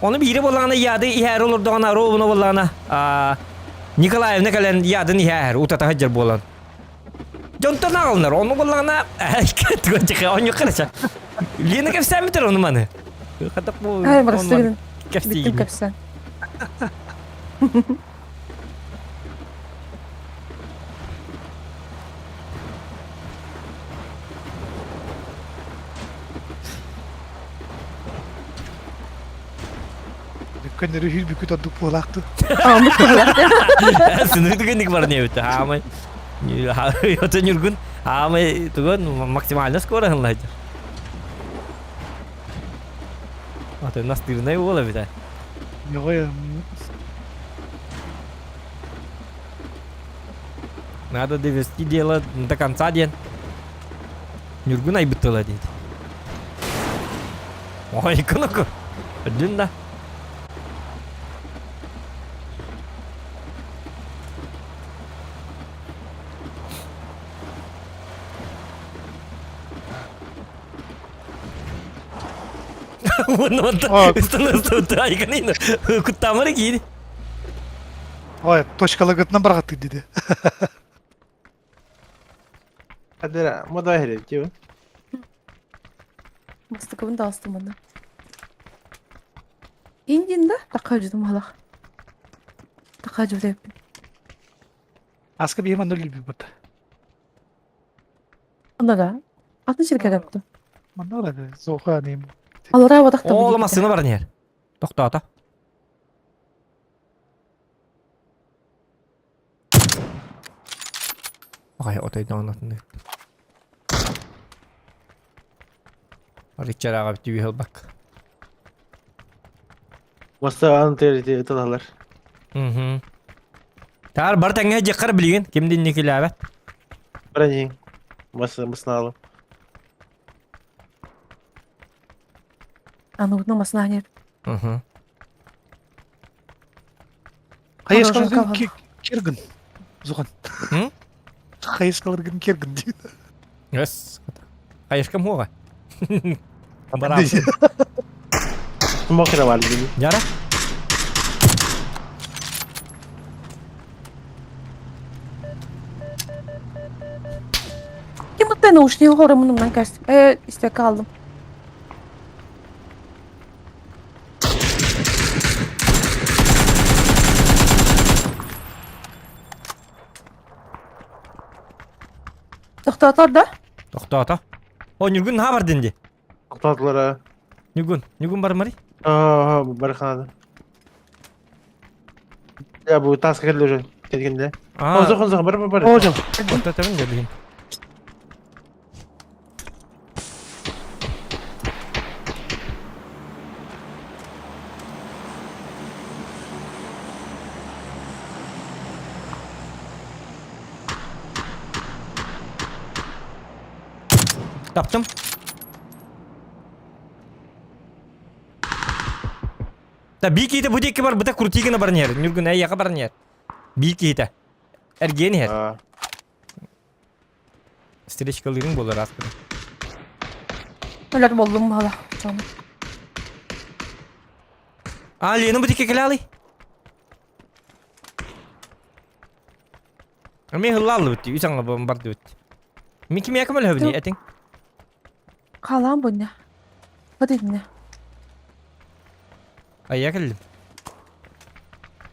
Ону биири буоллаҕына яды иһээри олордоҕуна ровно буоллаҕына Николаевна кэлэн ядын иһээһэр утата сылдьар буолан. Дьонтон аҕалынар ону буоллаҕына онньукка эрэ Лена кэпсээммитэр ону маны. Хатап бу Ай, бырастыгын. Бүттүм кэпсээн. Көннөрү хүрбүкүт ордук буолаахты. Сыныгы түгэнник баран эбит. Хаамай. Ото Ньургун хаамай тугун максимально скоро ыллайдыр. Аты настырнай уол эбит. Йоҕой Надо довести дело до конца диэн. Ньургун айбыт тыла диэт. Ой, кынаку. Үрдүн да. Уонна ыстан ыстан айган куттамары киир. Ой, точкалагытынан барҕаттык диди. Адера, мода херечи. Мастыкыбын да астым манна. Индин да такка жудум халах. Такка жудеп. Аска биһи манна үлүбүт. Онда да. Атын жерге кәләпті. Манна олады. Зоха нем. Алара вадақта. Ол массыына баран иһэр. Тохтоото. Ай, отойдоон атын Ричард аҕа бүтүү ылбак. Маса аны терити ыталалар. Мгм. Таар бар тэҥҥэ дьаххар билигин ким да инникилээбэт. Бронин. Маса мысналы. Анугна масна Мгм. Хайысқаларгын кергін. Зухан. М? Хайысқаларгын кергін дейді. Өс. Хайышкам хуға. Барам. Мокра бар дии. Яра. Ким бутта наушник хоромунумнан кәс. Э, исте калдым. Тохтоотор да? Тохтоото. О, Ньургун наһаа бардын дии. Тоқтатылар а. Ньургун, Ньургун бармарый? Аа, барханады. Я бу таска келді уже. Келгенде. Аа, Озох озох бар бар бар. Ожол. тоқтатабын дьэ билигин. Таптым. Та бии киһитэ бу диэки барбыта крутигина баран иһэр. Ньургун эйиэхэ баран иһэр. Бии киһитэ. Эргиэн иһэр. Аа. Встречкалыырыҥ буолар ааспыта. Өлөр боллум бала. А, Лена бу диэки кэлэ Эмиэ ыллааллыбыт дии, үс аҥа бардыбыт. Мин кимиэхэ көмөлөһөбүнүй этиҥ? Хаалаан буння. Вот итиннэ. Айа кэллим.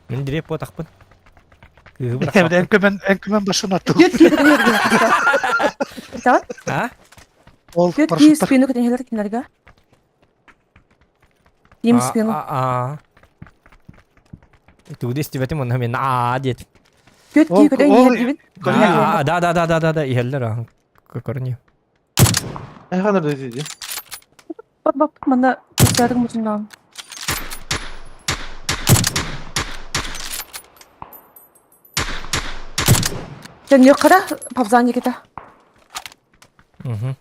Мин дириэп буотахпын. Кыыһы Эн бырахпаппын. көмөн эн көмөн башын аттым. Түөрт киһи көтөн А? Ол Түөрт киһи парашюттар. спину көтөн кинилэргэ. Им спину. А. Тугу истибэтим онно мен аа диэтим. Түөрт киһи көтөн Ол иһэр диибин. А, да да да да да да иһэллэр аа. Көрүнүө. Хайханар да дии. Бап бап манна көстөөрүк мутуннаам. Төннүөххэ павзан Никита. Мгм.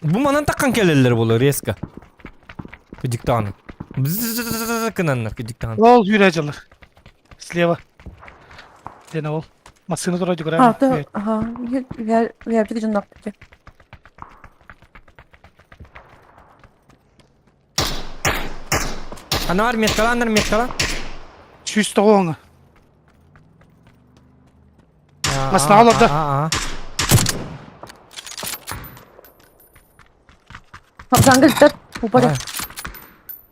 Бу манан таккан келеллер болор резко. Кыдьыктааны. Бззззз кынаннар кыдьыктааны. Ол юрэ дьылыр. Слева. Лена ол. Массыына турар дьугура. А, то, ага, я, я, я дьоннох. Анар меткаланнар меткала. 190. Масна олордо. Хапсангылтар упали.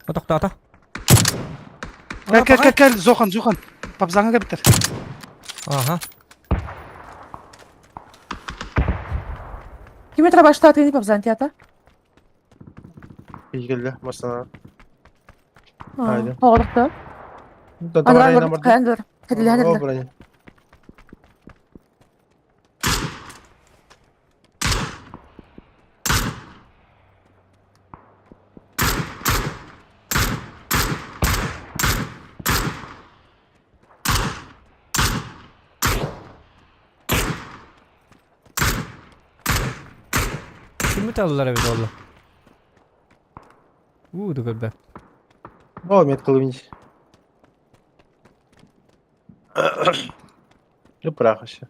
Тоқтата. Кел кел кел кел Зохан Зохан. Папзаңа кебиттер. Ага. Ким это баштаат папзан театр? Келді, машина. Haydi. Оҕорохто. Анараа хайан дор. Хэдилэһэн эрдэ. Kimi aldılar evet oldu. Уу көрбө. О, метка ловить. Ну, прах еще.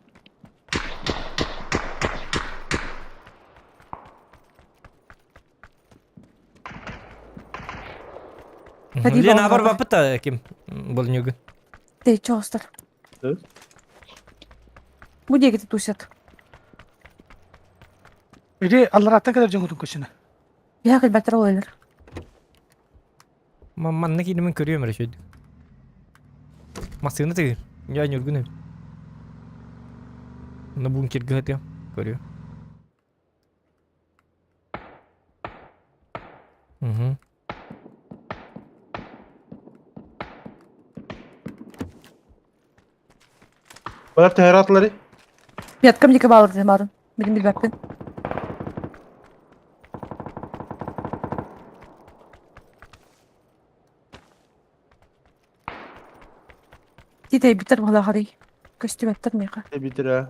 Лена бар бапыта ким был нюгы. Ты чё, остар? Бу диэки тусят. Иди аллараттан кэлэр дьоҥҥутун көчүнэ. Я кэлбэттэр ол элер. Манна киинимин көрүөм эрэ шөйдүк. Массыына тыгыр. Я нюргун эбит. На бункерга хатыам. Көрүө. Угу. Балар төһөр Меткам диэки баалар дии марын. Билим билбэппин. Титэй битер була харый. Көстүбэттер миэхэ. Битер.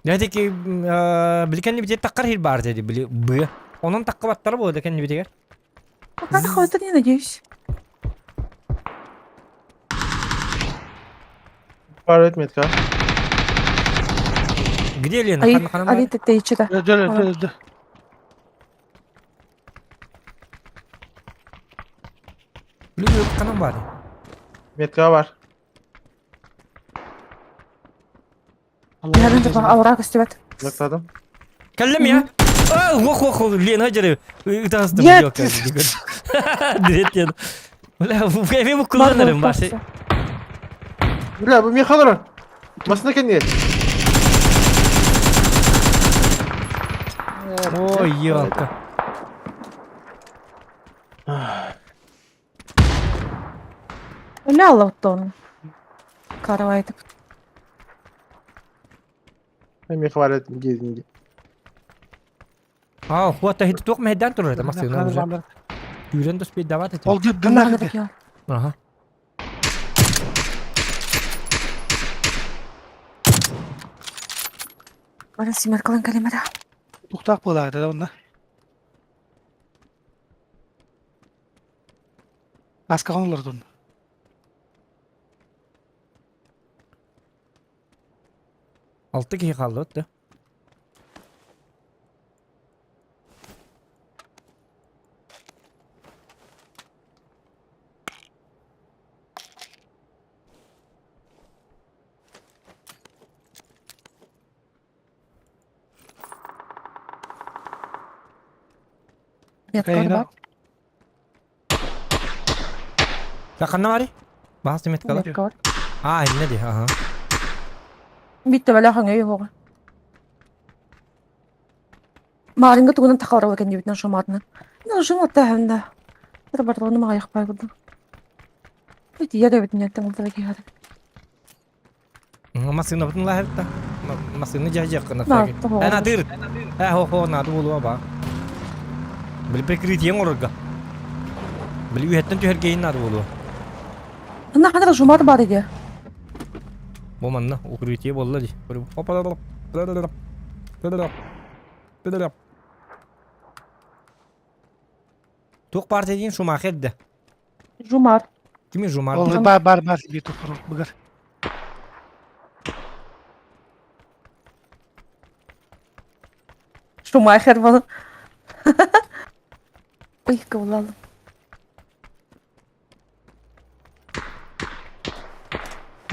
Нәтеки биликенни бите таккар хил бар деди били б. Онон такка баттар бу декенни битегер. Пока хватит, не надеюсь. Бар метка. Где Лена? Ай, али тэйчи да. Дө дө. Блин, канам бар. Метка бар. Ярын да аура көстүбэт. Зактадым. Кэллем я. А, ох, ох, Лена жары. Ытастым. Нет. Дирет Лена. Бля, эми бу kullanırım башы. Бля, бу мехалар. Масына кенде. Ой, елка. Бля, Алла оттон. Каравайтып. Мехалар gezинде. А, хуата хит тук мehдан турар это масына уже. Юрен дос бит дават это. Ол дип дыннар. Ага. Бара симеркалан калемера. Тухтаах буолаа да онна. Аска олордун. Алты кихи қалды да. Метка бар. Ханна бари? Баас меткала. Метка бар. А, инне ди, ага. Битте бәлә хаңа йоға. Маринга тугунан тақалар екен деп шоматны. Ну, жымат та хәмдә. Бер барлыгын мага якпай булды. Бит яда бит нәттән булды ки хәзер. Масына бутын лахып та. Масына жа кына Да, саги. того. Ә, надыр. Ә, хо хо нады булуа ба. Бил прикрытие орга. Бил үйеттен түһәргейин нады булуа. Ана хәзер жумат бар иде. Бу манна укрытие болла ди. Тук партия дейін Шумахер де. Жумар. Кими Жумар? Ол бар бар бар бит тухтар бугар. Шумахер был. Ой, кыбылалым.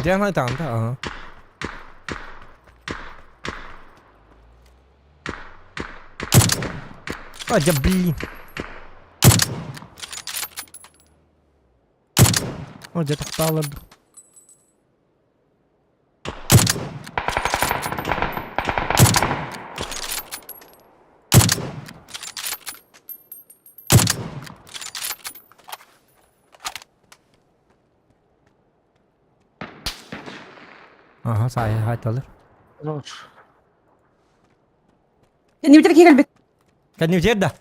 Диана айтаҕын да, ага. А, да блин. О, дьэ тохтоолорду. Аха, саайа хаайталар. Кэннибитигэр киһи кэлбит. Кэннибитигэр да?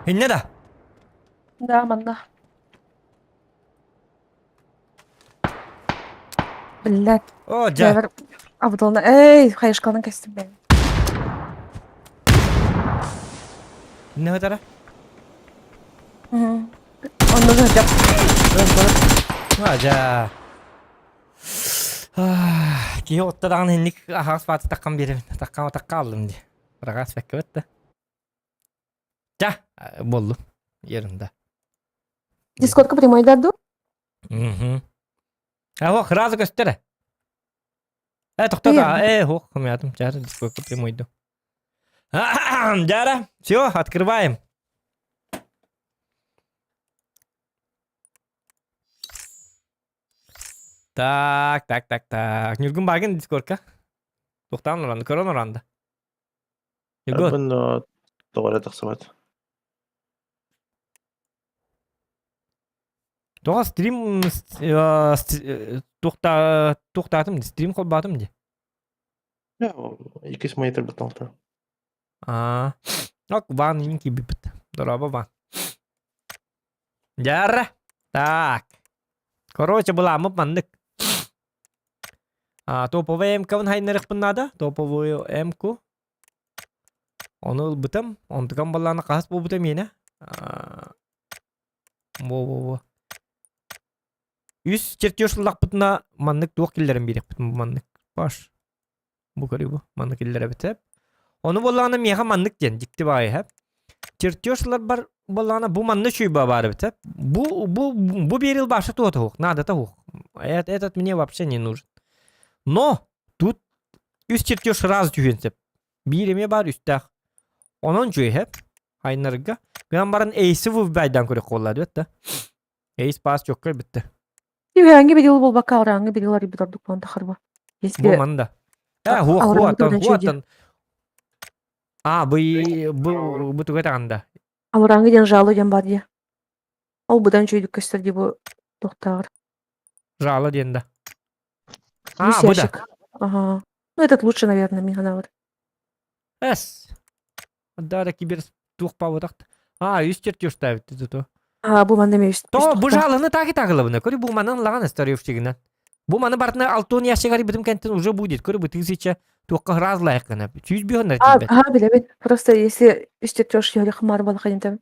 Иннэ да? Да, манна. Блядь. О, дьэ. Бэйэбэр абытылына. Эй, хайышкаларын кэстим бэйэм. Иннэ хытара? Онно сылдьар. А, дьэ. Киһи отта даҕаны инник аһаҕас бааты таккан биэрэбин. Такка такка аллым дии. Раҕас бэккэбит да. Ча, буоллум. Ерунда. Дискотка прямой даду? Угу. А ох, сразу көстөр. Э, тоқтата, э, ох, хомятым, чара, дискотка прямой ду. Дяра, все, открываем. Так, так, так, так. Ньургун бааргын дискорка. Туохтаан уранды, көрөн уранды. Ньургун. Арбын тоҕо эрэ тахсыбат. Тоҕо стрим туохтаатым стрим холбоотум дии. Иккис монитор батталта. Аа. Ок, ван иин киирбиппит. Дорообо, Ван. Дьара. Так. Короче, былааммыт маннык. А, топовая МК-бын хайнарыахпын наада. Топовую М-ку. Ону ылбытым. Онтукам баллаана хаһыс буолбута миэнэ. Во-во-во. Үс чертеж ыллахпытына маннык туох киллэрэн биэриэхпит маннык. Паш. Бу көрүү бу. Маннык киллэрэбит эп. Ону буоллаҕына миэхэ маннык диэн дьикти баҕайы эп. Чертеж бар буоллаҕына бу манна үчүгэй баар эбит эп. Бу бу бу биэрил баша туота суох, наадата суох. Этот мне вообще не нужен. Но тут үс чертеж сразу түһүөн сөп. Биир эмиэ баар үстээх. Онон үчүгэй эп. Айнарга. Гынан баран эйси выбайдан көрөх буолла диэт да. Эйс паас чоккой бүтте. Үһээҥҥи видео буолбакка алрааҥҥы видеолар бит ордук буолан тахарба. Бу манда. Э, хуа хуаттан хуаттан. А, бу бу бу туга таганда. Алрааҥҥы диэн жало диэн бар дии. Ол быдан үчүгүйдүк көстөр дии бу туохтааҕар. Жало диэн да. А, бу да. Ага. Ну, этот лучше, наверное, мин санаабар. Эс. Да, кибер туох пабытахт. А, үс чертеж ставит зато. А, бу манна эмиэ үс То, бу жаланы так и тагылыбына. Көрү бу манан лаган история Бу маны бартына алтон ящик битим кентен уже будет. Көрү бу тысяча туохка раз лайык гына. Сүүс биһон А, ага, билэбин. Просто если үс чертеж йөрі хымар балаха дентем.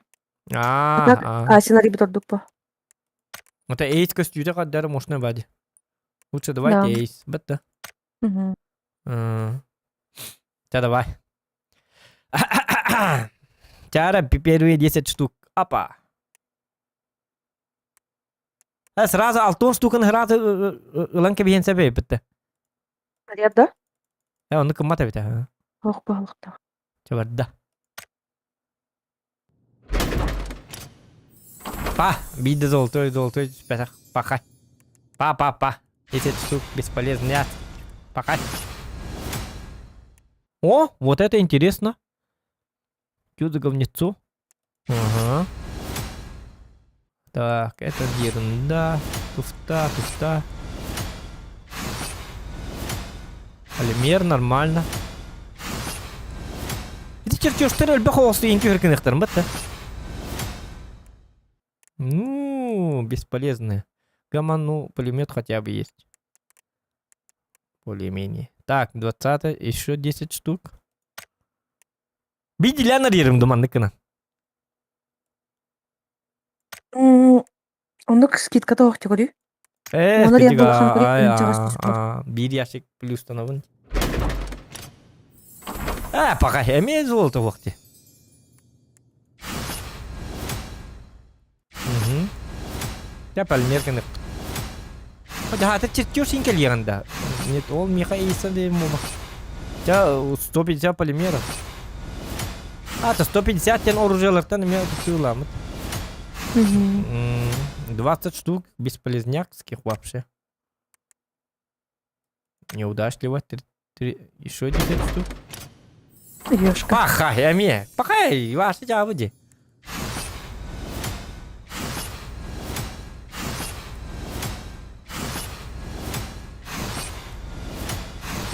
А, а сценарий бит ордук по. Это эйс көстүүтэ каддары можно бади. Лучше давайте эйс. Бітті. Угу. Да, давай. Тяра, первые 10 штук. Апа. Э, сразу алтон штуканы сразу ылан кэбиһиэн сөп бітті. Наряд, да? Э, онну кыммат эбит. Ох, балыкта. Чабарда. Па, биирдэ золотой, золотой түспэтэх. Пахай. Па, па, па. 10 штук бесполезный. Пахай. О, вот это интересно. Чё за говнецо? Ага. Так, это ерунда. Туфта, туфта. Полимер нормально. Ити чертежтер элбэх оҕосту иин түһэр бытта. Ну, бесполезные. Гамма, ну, пулемет хотя бы есть. Более-менее. Так, 20 еще 10 штук. Видели, нарирым думанныкына. Оннук скидката оох төгөрүй. Э, Оны кырдьык, рент улахан көрүй, ай, инчэҕэс а, түспүт. а, биир ящик плюстанабын. Э, пока эмиэ золото уох дии. Мгм. Я полимер гынык. Хаата чертеж син кэлиэҕин да. Нет, ол миэхэ эйсэн да буолбах. Ча 150 полимеров. А, то 150 тен оружиялартан эмиэ тутуулаамыт. 20 штук бесполезнякских вообще. Неудачливо. 3, 3, еще 10 штук. Ёшка. Паха, эмиэ. Пахай, ваша дьаабы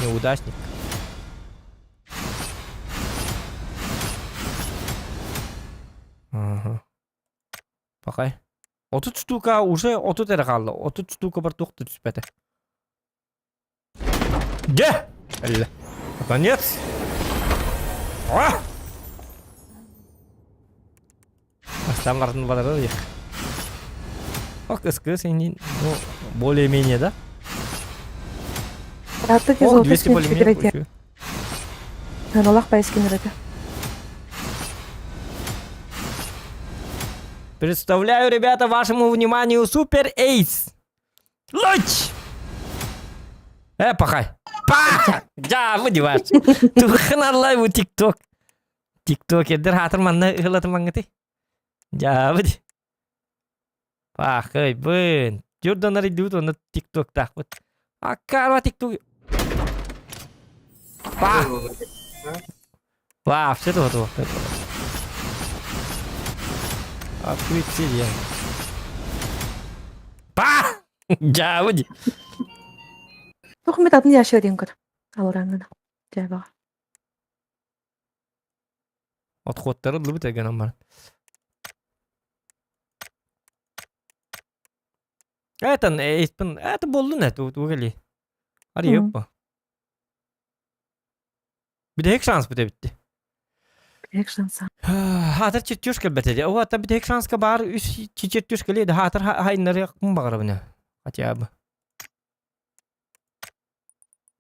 Неудачник. Ага. Пахай. 30 штука уже 30 эрэ хаалла. 30 штука бар туох да түспэтэ. Дьэ! Эллэ. Наконец! А! Бастаан бардын барар их. Ох, кыс ну, более-менее, да? Аты О, золото 200 полимер скин Аналах байскин это. Представляю, ребята, вашему вниманию Супер Эйс. Луч! Э, пахай. Па! Да, выдеваешь. Тухын бу тикток. Тикток эрдер хатыр манна ыһылатын маңгыты. Дьа, выди. Пахай, бын. Журданар идут, онно тикток тахпыт. Аккарва тикток. Па! Па, все то то. Открыть серия. Па! Дьа, выди. Тух мет атын яшер диэн көр. Алраннан. Дьэ Отходтары ыллыбыт эгэнэн баран. Это, это буоллун это угали. Арыйыппа. Бүтэһик шанс бит эбитти. Бүтэһик шанса. Хаатар чертеж кэлбэтэ дии. О, бүтэһик шанска баар үс чертеж кэлиэ да хаатар хайыннарыахпын баҕарабын хотя бы.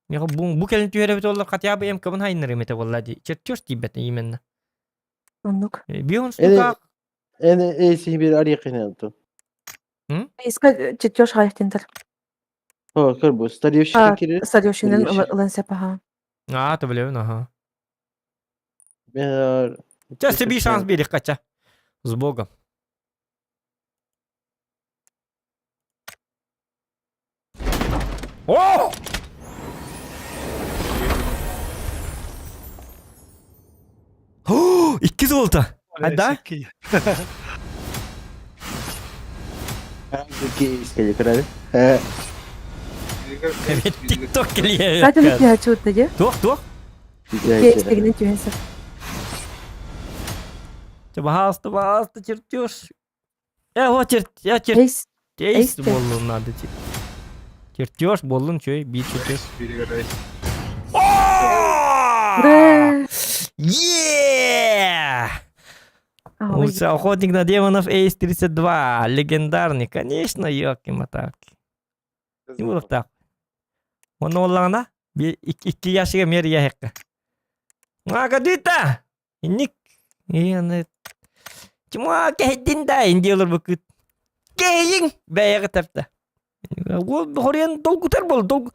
Бу, бу кэлин түһэрэбит оллар хотя бы МК-бын хайыннарыам этэ буолла дии. Чертеж тиийбэт именно. Оннук. Бион штука Эн эйси бир арыйкын Иска чертеж хайахтинтер. О, көр бу старьевщик кири. Старьевщинен ылан сеп аха. А, то билебин, аха. Сейчас тебе шанс берег кача. С Богом. О! О, икки золото. А да? Тикток келие. Кстати, не чутно, де? Туох, туох. Кестегинен түһэн сеп. Пожалуйста, пожалуйста, чертеж. Э, вот чер, я чер, Эйс. Эйс буоллун надо ти. Чертеж буоллун чөй, биир чертеж. Ура! Е! Лучше охотник на демонов Эйс 32. Легендарный, конечно, елки-моталки. Не буду так. Он оллаҕына икки ящига мер яһекка. Ага, Инник. Ияны. Чума кэһдин да индиэлэр букыт. Кэйин бэйэҕэ тапта. Ол хориан долгутар бол долг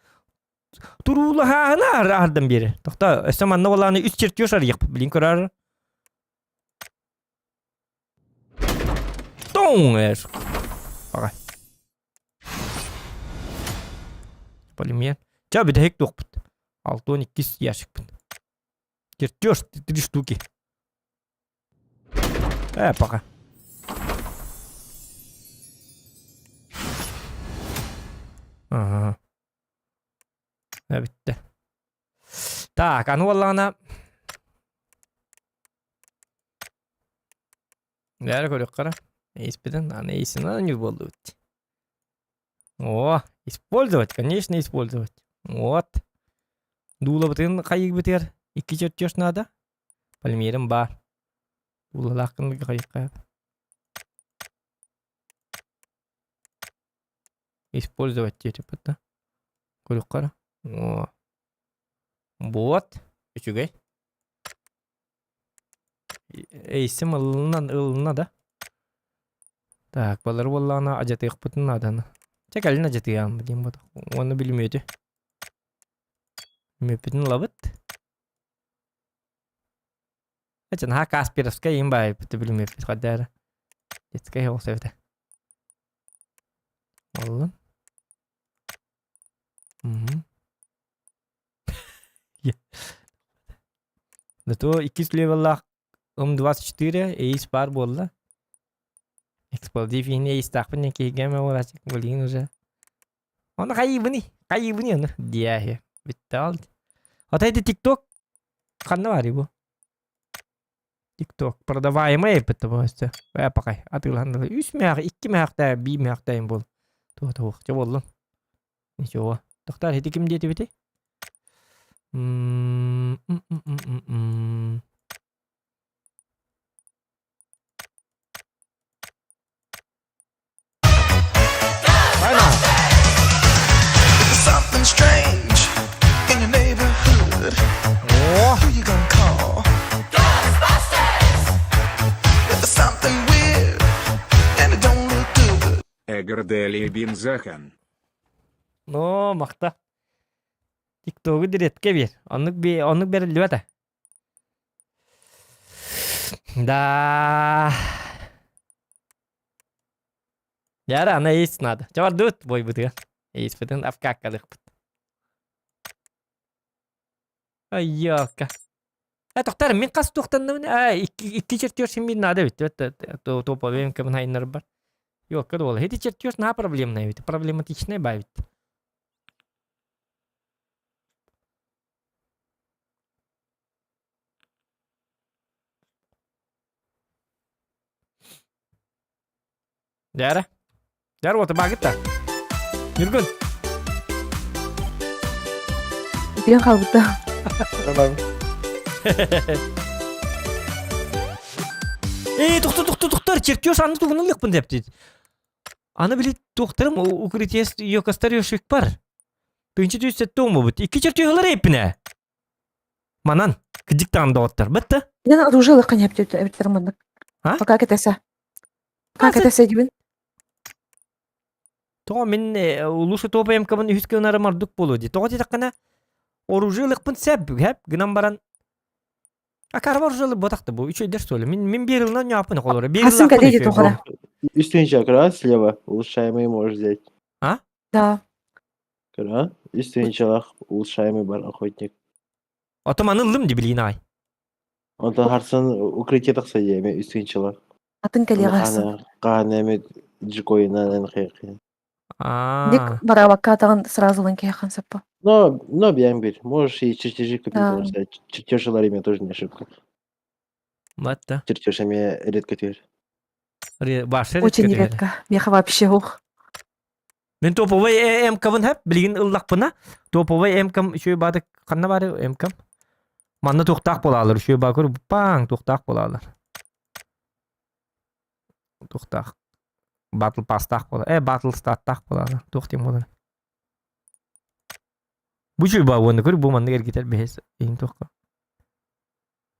туруулаһаана ардан биэри. Тохта өссө манна болааны үс чертеж арыйах билин көрөр. Тоң эш. Ага. Полимер. Ча бүтэһик туохпут. 6 12 ящикпыт. Чертеж три штуки. Э, пока. Ага. Бүттэ. Так, аны буоллаҕына Бәрі көрүөххэ Эйспитин, аны эйсин не буоллубут. О, использовать, конечно, использовать. Вот. Дуулабытын хайыгбытыгар икки чертеж надо. Полимерим бар. Дуулалаахкын хайыкка. Использовать диэтиппит да. Көрүөххэ О. Вот. Үчүгэй. Эйсим ылынан ылына да. Так, балары буоллаҕына адьатыахпытын нааданы. Чэ кэлин адьатыам диэн буолла. Уонна бүлүмүөтү. Мүөппүтүн ылабыт. Эчэ наһаа Касперовскай им баайбыт бүлүмүөппүт хаддара. Детскай оҕус эбитэ. Оллун. Мгм. Зато иккис левеллаах М24 эйс баар буолла. Эксплозив иһин эйстаахпын диэн киһигэм буолааччы билигин уже. Оны хайыыбыный? Хайыыбыный ону? Диэһи. Бүттэ ол. Ата ити ТикТок ханна баарый бу? ТикТок продаваемый эппит бу өстө. Бая пакай атыылаһан үс мээх, икки мэхтээ, бии мэхтээйин буол. Туох туох чэ буоллун. Ничего. Тохтар ити ким диэтибити? М-м-м-м-м. Something strange in your neighborhood. Who you gonna call? Ghostbusters! If there's something weird and it don't look good. Эгердели Бинзахан. Но махта. Тиктогу диретке бер. Оннук би оннук бериллибэт Да. Яра, она есть надо. Чабардыбыт бойбутуга. Эйспитин авкаккалыхпыт. Айёка. Э, тохтар, мин хас туохтанныбын? А, икки, икки чертеж син надо ведь. Это топовым кем бар. Ёлка дуола. Эти чертеж на проблемная ведь. Проблематичная ба ведь. Дьээрэ. Дьээр уота баагыт да. Ньургун. Утуйан хаалбыта. Ээ, тохтор, тохтор, тохтор, чертеж аны тугун ылыахпын деп Аны били туохтарым укрытие ёкастар ёшик бар. Тыынча түс сетте оҥмубут. Икки чертеж ылар эппинэ. Манан, кыдьык даҕаны доҕоттор. Бытта. Инэн оружие ылыахха ньэптүт эбиттэр маннык. А? Пока кэтэсэ. Пока кэтэсэ дибин. Тоҕо мин улуус топ МК-бын үһүс гынарым ордук буолуо дии. Тоҕо диэтэххинэ, оружие ылыахпын сөп, хэп гынан баран А карва оружие ылып ботахты бу үчөйдер суолу. Мин мин биир ылынан ньааппын холоро. Биир Хасын ылаахпын кэлиэ үчүгэй. тухара. Үс тыһыынча кыра слева улучшаемый можешь взять. А? Да. Кыра үс тыһыынчалаах улучшаемый бар охотник. Ото маны ыллым ди билиин аҕай. Онтон харсан укрытие тахса диэми үс тыһыынчалаах. Атын кэлиэҕэ хасын. Хаана эми джикойынан эн Ник Аа. барабакка атаҕын сразу ылан киһиэххин сөп Но, но бьян бир. Можешь и чертежи купить, Да. потому что чертеж имя тоже не ошибка. Батта. Чертеж ими редко теперь. Башы Очень редко. Меха вообще ух. Мин топовой МК-бын хэп, билигин ыллахпына, топовой МК-м үчүгэй бааты ханна баары МК-м? Манна туохтаах буолаалар, үчүгэй баа көр, паң туохтаах буолаалар. Туохтаах. Батл пастаах буола. Э, батл статтаах буолаалар. Туох диэн буолар. Бу үчүгэй баа уонна көр, бу маннык эргитэр бэһис иһин туохха.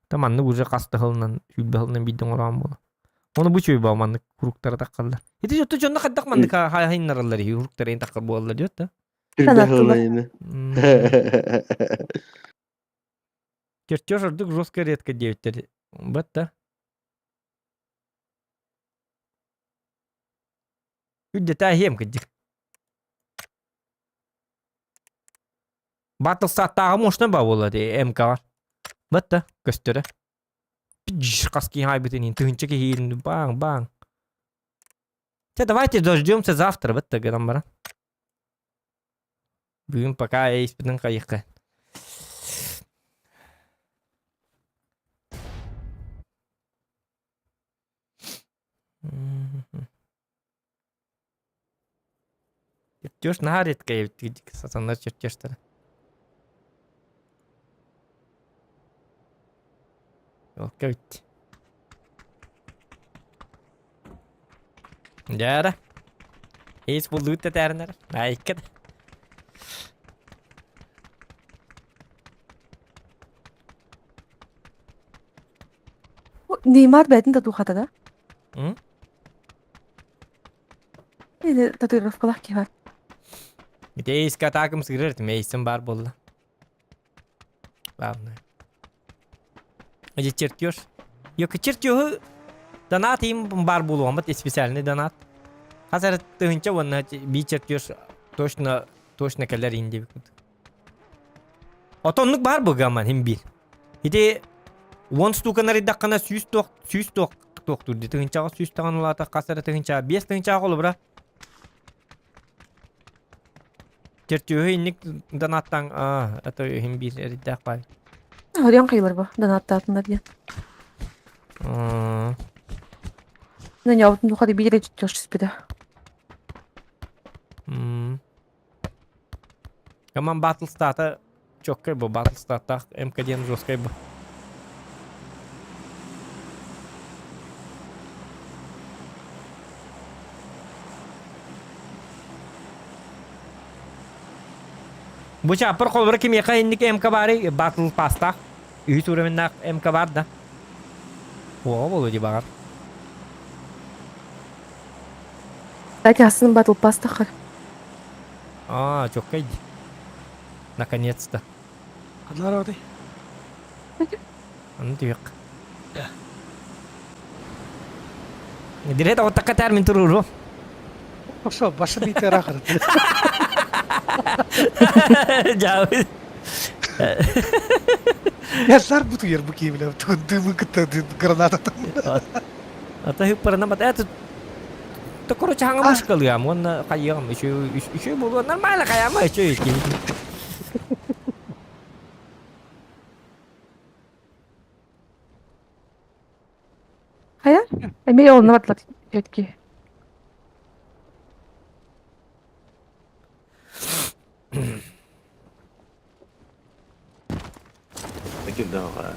Та маннык уже хас да сылынан, сүүрбэ сылынан биирдэ оҥороон буолар. Ону бу үчүгэй баа маннык куруктара таххаллар. Ити дьотто дьонно хайдах маннык хайыннараллар иһи уруктара ин таххар буолаллар диэт да. Түрбэ Чертеж ордук жестко редко диэбиттэр. Бат да. Үрдэтэ иһиэм кырдьык. Батл сааттааҕы мощно ба буолла дии МК-ҕа. Батта көстөрө. Хас киһи айбытын тыһынча киһиин баң баң. Чэ давайте дождемся завтра батта гынан баран. Бүгүн пока эйспитин хайыхха. Чертеж наһаа редко эбит сатанар чертежтара. Окей. Дьээрэ. Эйс буллуут тэтээринэр. Айка. Неймар бэйэтин татуухата да? М? Или татуировкалаах киһи бар. Ити эйске атаакым сыгырар, мейсим бар буолла. Главное. Эти чертеж. Йоки чертежы донат им бар буолуон специальный донат. Хас эрэ тыһынча уонна би чертеж точно точно кэлэр ин диэбит. Отоннук бар бу гаман хим бир. Ити уон штуканы арыйдаххына сүүс туох сүүс туох туохтуур дии тыһынчаҕа сүүс таҕан улаата хас эрэ тыһынчаҕа биэс тыһынчаҕа холобура Чертеһы инник донаттаан аа это иһин биир эрийдээх баай. Хорьон хайылар бу донаттаатыннар диэн. М, Нөньөбутун тухары биир эрэ түспүтэ. м. Команд батл стата четкай бу батл статтаах МК диэн жесткай бу. Бу чааппар холобура кимиэхэ инник МК баарый батл пастаах үһүс уровеннаах МК баар да. Уоҕа буолуо дии баҕар. Кстати, астын батл пастахар. Аа, чоккай дии. Наконец-то. Ханна барабытай? Аны түһүөх. Дирет оттакка термин туруру. Ошо, башын итер ахыры. Жабы. Яшар бутуер бу киевле. Дымы кытта граната. Ата хыппарына бат. Это То короче хаңа машкалыам, уонна хайыам, еще еще буолуо нормально хайама, еще Хайа? Эмиэ онно бардылар четки. Кирдээҕэ.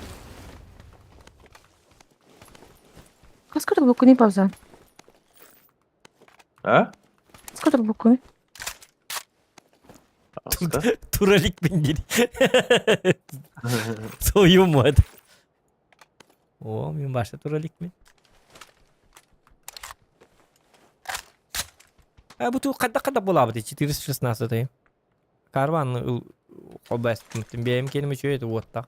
Хас көрдөрбүккүнүй пауза? А? Хас көрдөрбүккүнүй? Аска. Тураликпин диир. Союм О, мин башта тураликпин. А бу туу хайдах хайдах буолаабыт 416 Карван холбооспутун бэйэм киэним үчүгэй этэ уоттаах.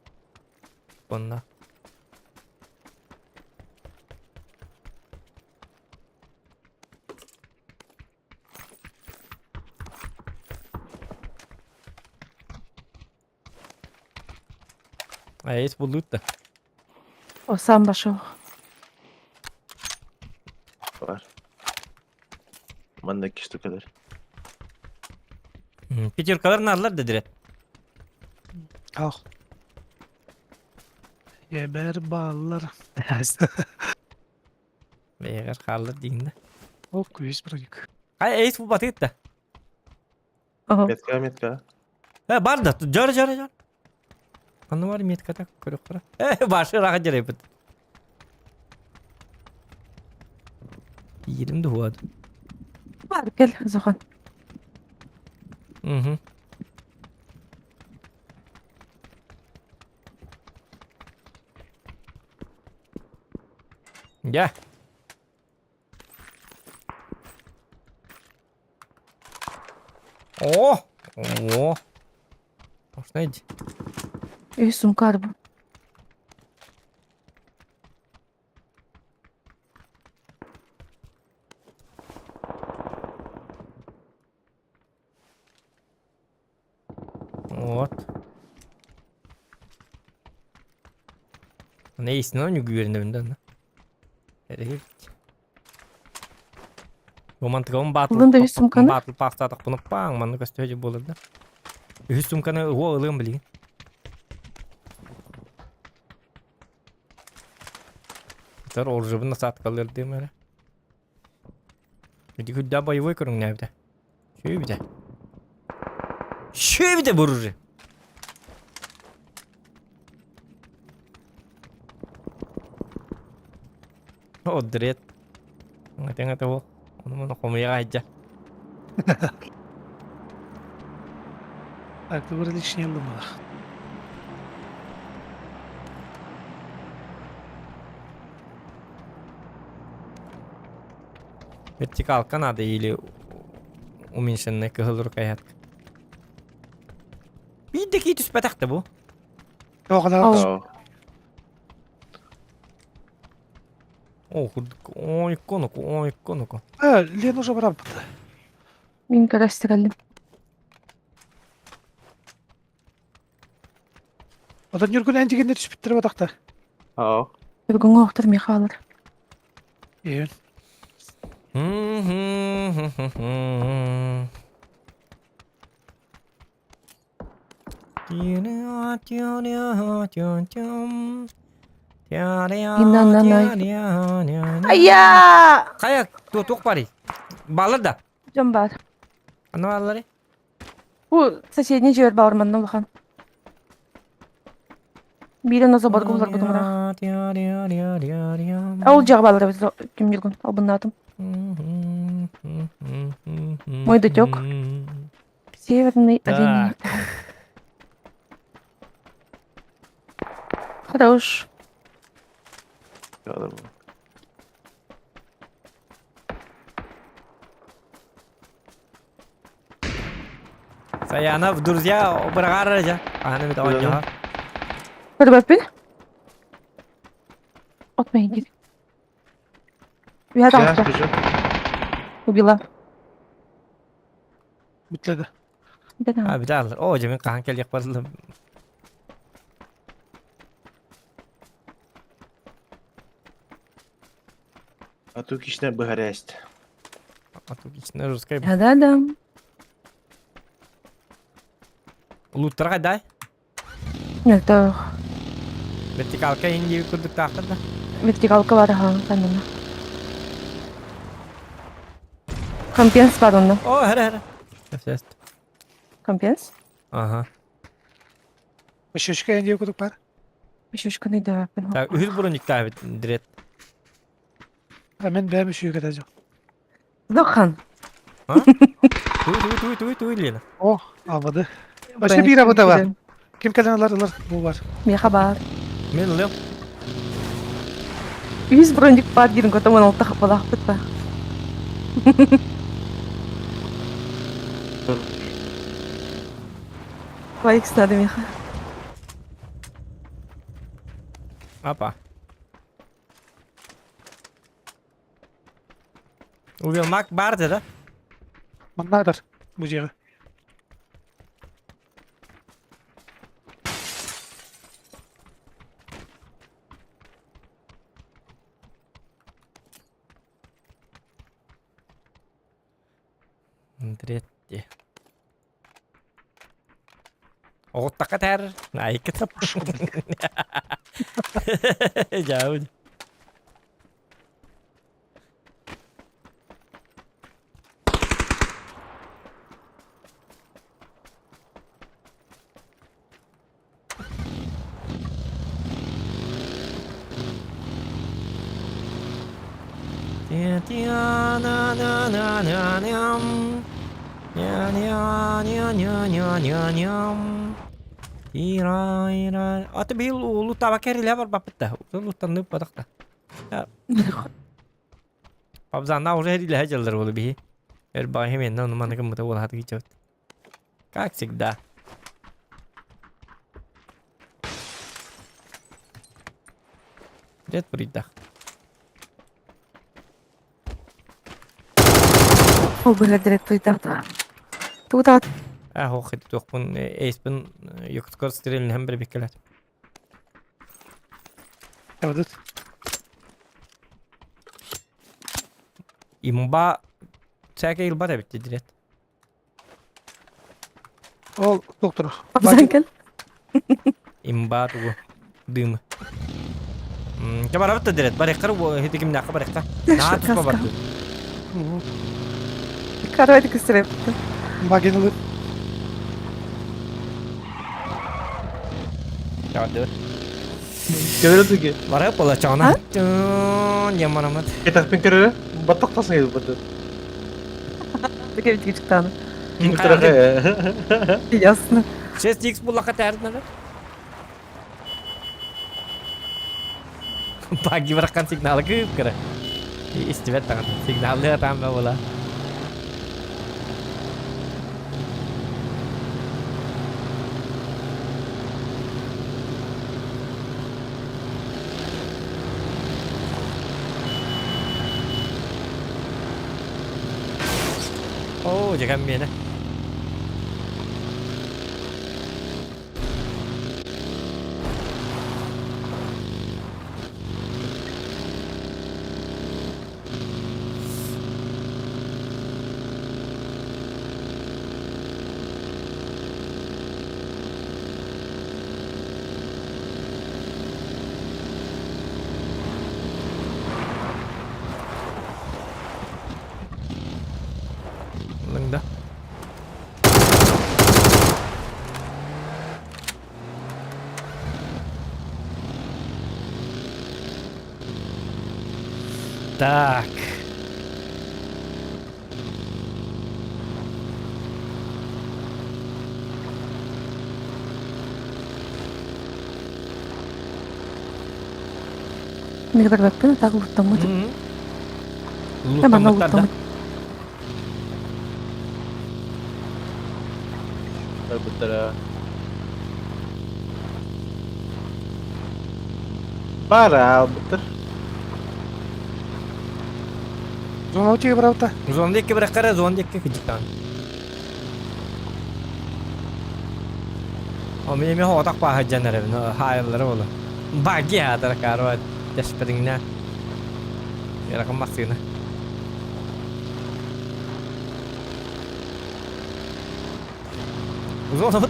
Уонна Айыс буллут да. О, сам пошел. Бар. Манна икки штукалар. Пятеркалар нааллар да дирет. Ах. Ебер баллар. Бэйэгэр хааллар диигин да. О, күйүс броник. Ай, эйс бу батыт да. Ага. Метка, метка. Э, бар да, жор, жор, жор. Анны бар метката көрөх кара. Э, башы раха жерепит. Иирим дуһуад. Бар, кел, Зохан. Угу. Я. О! О! Можно иди. Үй, сумка арбы. Вот. Нейсин он үгүөрүнэбин да Эрегит. Бу мантыгым батыл. Ылын да үс сумканы. Батыл пахтатах буну паң манны көстөһө буолар да. Үһүс сумканы уо ылыам билигин. Тар оружебын насадкалырдым эрэ. Ити күдда боевой көрүҥнээбитэ. Сүүбүтэ. Сүүбүтэ буружи. О, дрет. Аңа того. Ону муну хомуйа айдьа. Так, выбор лишний ыллымалар. Вертикалка надо или уменьшенная кыһыл рукоятка. Биирдэ кии түспэтэх да бу. Тоҕо О, курдук. Ой, конуку, ой, конуку. Э, Лен уже барабыт. Мин көрөстөрөллүм. Одан Нюргун эн дигэнне түспүттэрэ батахта. Аа. Бүгүҥҥү охтор миэхэ хаалар. Иһин. Айа! Хайа, туох барый? Балыр да. Дьон баар. Аны баллары? Бу соседний дьиэр баар манна улахан. Биирин озоборго буларбытым ыраах. Ол дьиэҕэ бааллар эбит ким дьылгын албыннаатым. Мой дутек. Северный олень. Хорош. Саяна, друзья, быраҕаар дьэ. Аһаны бит оонньоһо. Көрбөппүн. От мейгир. Үһэ таҕыста. Убила. Бүтледі. А, бүтэ О, дьэ мин хаһан кэлиэх барылым. А ту кишне быһарээст. А ту кишне русская. Да-да-да. Луттарга дай. Мөлтөх. Вертикалка индии курдуктаахтар да. Вертикалка бар аха, санана. Компенс бар онно. О, хара хара. Эфест. Компенс? Ага. Үшөшкө индии курдук бар. Үшөшкө нейдәппин. Так, үһүс брониктаабит дрет. А мен бэм үшүүгө да жок. Дохан. Туй туй туй туй туй Лена. О, албады. Вообще биир абыта бар. Ким кэлэн ылар ылар бу бар. Миэхэ баар. Мен ылыам. Үс броник баар диирин көтөм он алта хаппалаахпыт ба. Лайкс надо миэхэ. Апа. Убил мак бар да? Маннаадар бу дьиэҕэ. Третье. Оҕуттахха тээр, айыкка Дьаабын. Аты бил улутаба кэрилэ барбаппыт Улуттанныып батахта. Пабзанна уже эрилэ дьаллар болу биһи. Эр баһым энна ону маны гыммыта буолааты кичэбит. Как всегда. Дед придах. Ол быһар придах. Туутаат. А ох ити туохпун эйспин якутскор стрельнэһэн бер биккэлэт. Эбэдит. Имба сәкэ илбат эбит дирет. Ол доктор. Абзанкел. Имба тугу дым. М, барабыт да дирет. Бареккар хитикимнәккә барекка. Наа туспа барды. Короче, кысырып. Магинылы. Чаҕдыбыт. Көрө туги. Барып була чаҕына. Ямарамат. Кетахпин көрө. Баттактасың edi барды. Кэбитик чыктааны. Ким тырахы? Ясно. 6x буллаха тәрдінеді. Баги быраққан сигналы кып кыра. Истибет тағын. Сигналы атам ба бола. Оо, дьэ миэнэ. Ылыҥ да. Так. Мин көрбөппүн, так луттаммыт. Манна Луттаммыттар да. луттаммыт. Барбыттара. Бара албыттар. Зона утига барабыта. Зонда икки бырахтара, зонда икки кыдьыктаан. О, мин эмиэ хоҕотох бааһырдьан эрэбин, хаайыллара буолуо. Баги аатара карва тэспэтиҥнэ. Ыарахан массыына. Зона бу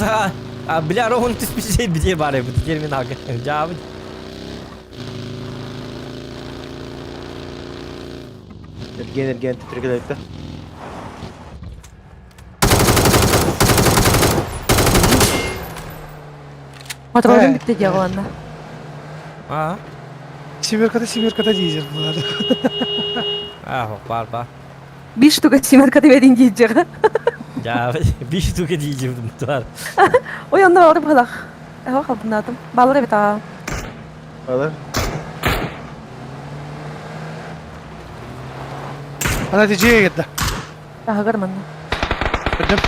бля, роһун түспүт битиэ баар эбит терминалга. Дьаабыт. Эрген эрген түтүргелейті. Патронум бүттэ диэҕи уонна. Аа. Семерката семерката диизер булар. Аа, бар бар. Биир штука семерката берин диэжэҕэ. Дьаабыт, биир штука диизер бар. Ой, онно баҕар быһалах. Эһэ халбынаатым. Баалар эбит аа. Алар. Ана дижеге кетті. Таһыгар манна. Көрдüm.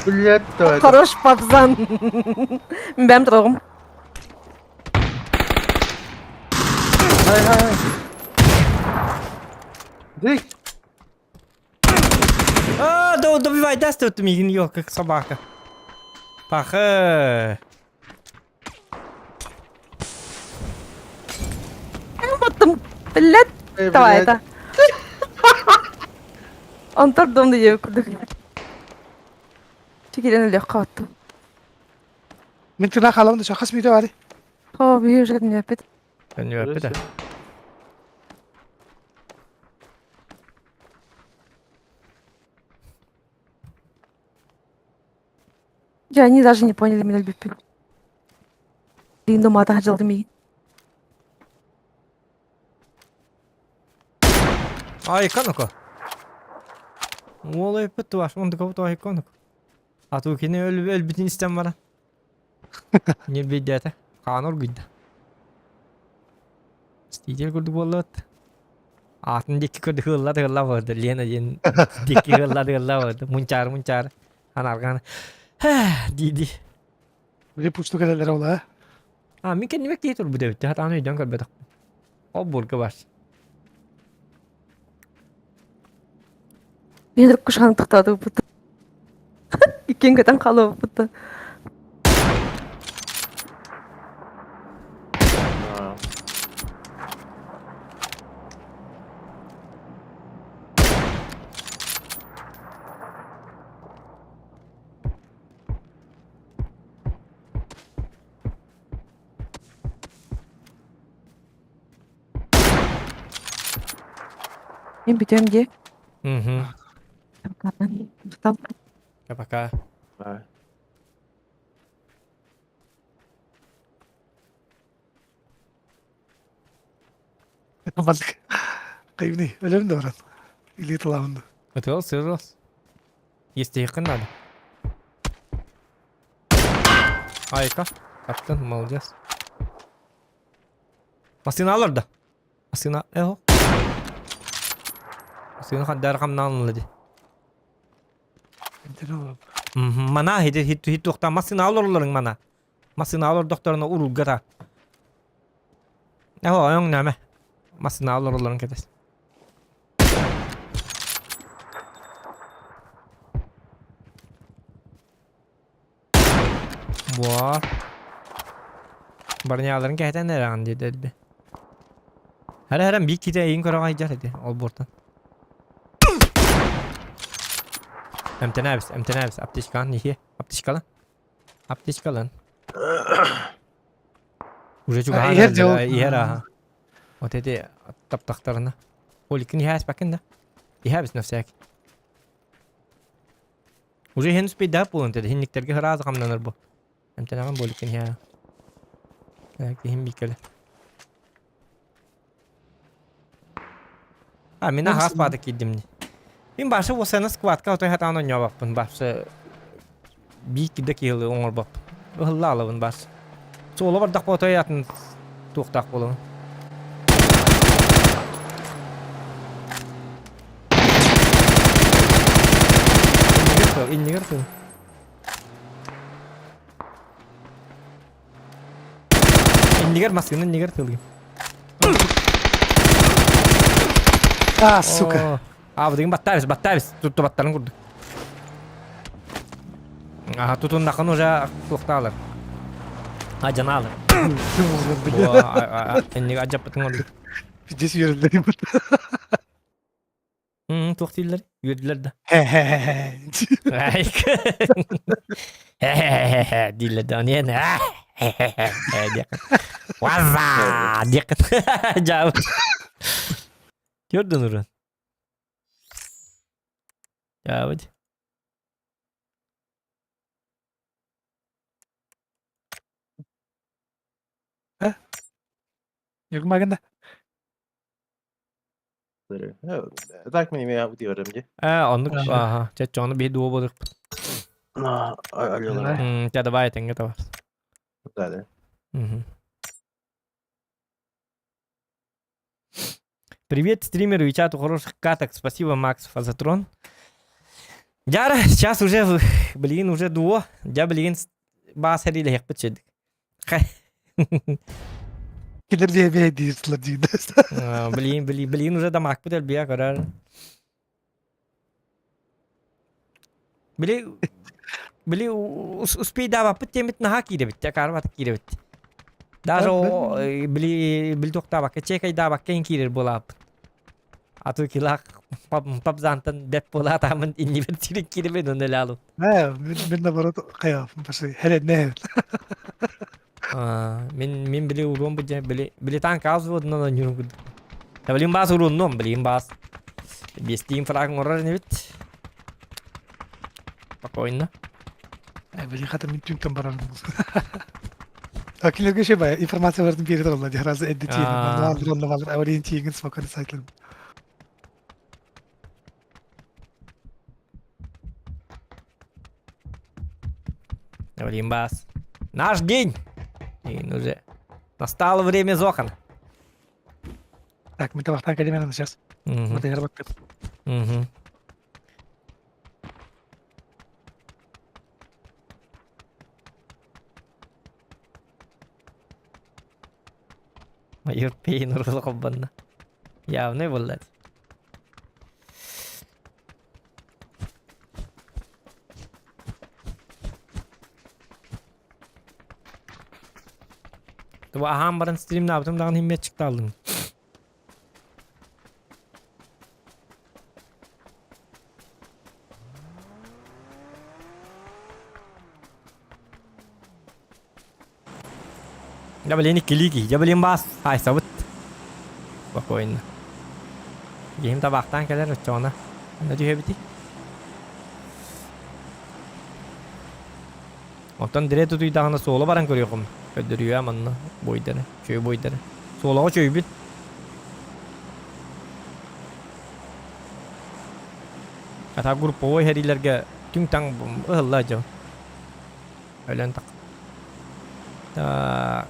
Блядь, то это. Хорош пацан. Бэм тұрғым. Хай хай хай. Дик. А, да добивай, даст вот мигин, ё, как собака. Паха. Оттым. Блядь, Эй, давай блядь. это. Онтор дом диye курдук. Чекилен өлө каттым. Мен тына халамды шақас мүйде бары. Хо, бүйүр жерин өпөт. Өнүөппүт. Я они даже не поняли меня любви. Линду мата жалды мигин. А, иконука. Уол өппүт туаш, онтука бу туаш иконука. А ту кини өл өлбүтүн истэн баран. Не бейдете. Хаан оргуйда. Стидер курдук буоллубут. Аатын диэки көрдүк ылла да ылла буолду. Лена диэн диэки ылла да ылла буолду. Мунчаар мунчаар. Анарган. Дии-дии. Били пусту келелер ола. А, мин кэннибэр киһи турбут эбит. Хатаан өйдөөн көрбөтөхпүн. Ол бурга бар. Мен кушан тоқтады бұты. Иккен көтен қалып бұты. А. Мен бүтем де. Угу. Там Пока. А. Бандык. Кайбыный, өлөрүн да баран. Илии тылаабын да. Ытыал сырылас. Естиэххин наада. Айка, таптын, молодец. Массыына алар да. Массыына, эхо. Массыына хандар хамнаан ылла ди. Мана хит хит хит туохтан массыына олороллорун мана. Массыына олордохторуна урулга та. Эхо, ойоҥ нәмэ. Массыына олороллорун кэтэс. Буо. Барняларын кэһэтэн эрэҕин диэт элбэ. Хара хара биир киһи эйин көрөҕө сылдьар ити олбуортан. Эмтэнээбис, эмтэнээбис, аптечкаҕын иһиэ, аптечкалан. Аптечкалан. Уже чугаһаан Иһэр дьол. иһэр ааһа. Вот эти таптахтарына. Оликин иһээспэккин да. Иһээбис на всякий. Уже иһэн успейдаах буолан тэдэ хинниктэргэ сразу хамнанар бу. Эмтэнэҕин буоликкин иһээ. Киһим бииккэлэ. А, мин аһаас баата киирдим дии. Мин башы уосана скватка отой хатаан онньообоппун башы биир кидэ киһилы оҥорбоппун. Ыһылла алабын бас. Суола бардах отой атын туохтаах буолабын. Иннигэр тыл, иннигэр тыл. Иннигэр массыына иннигэр тылыым. А, сука. Аабытыгын баттаабыс, баттаабыс. Тутту баттарын курдук. Аха, тутуннахын уже туохтаалар. Ажанаалар. Иннигэ ажаппытын ордук. Здесь үөрэллэр Туох дииллэр? Үөрдүлэр да. Хе-хе-хе. Хе-хе-хе дииллэр да. Ониэн хе-хе-хе диэххин. Ваза диэххин. Дьаабыт. Көрдүн уран. Дьаабыт. Югмагында. Так мин эмиэ утуйарым дии. Ээ, оннук ааха. Чэ, ону биһи дуо буолуохпут. Алло. Чэ, давай этэҥҥэ табар. Да, да. Привет, стримеры и чату хороших каток. Спасибо, Макс Фазатрон. Дьара, сейчас уже, блин, уже дуо. Дьа, блин, баас эрилэһиэхпит сөдүк. Килер диэбиэ диир тылар диир. Блин, блин, блин, уже дамакпыт элбиэ көрөр. Били, били успейдаабаппыт диэммит наһаа киирэбит, акаарбатык киирэбит. Даже о, били, били туохтаабакка, чекайдаабакка иин киирэр буолааппыт. Ату килах папзантан бэп буолаатаамын иннибэр тирин кииребин онно элаалу. Э, мин наоборот хайа, пошли, хеленне. Мин мин били уруом бу били били танк аз взводунан ойнуурум курдук. Блин баас урууннуом, блин баас. Биэстиин фраг оҥорор инибит. Спокойно. Блин, хата мин түнтэн барарым. Акилерге ше бая информация бардым бере олла разы эдди тиен. Манна балыр аварийн тиеңин спокойно сайтлым. Блин, бас. Наш день! И уже настало время Зохана. Так, мы там академия сейчас. Вот я работаю. Угу. Майор Пейн урула холбонно. Явный буолла. Туба аһаан баран стримнаабытым даҕаны иһиммиэт чыктааллыҥ. Я блин иккилии Я блин бас айсабыт. Спокойно. Киһим табаахтаан кэлэр оччоҕуна. Онно түһэбитий. Оттон дире тутуйдаҕына суола баран көрүөҕүм. Көрдөрүө манна буойдары, чөй буойдары. Суолаҕа чөйбүт. Ата групповой хэриилэргэ түҥ-таҥ ыһылла дьон. Өлөн так. Так.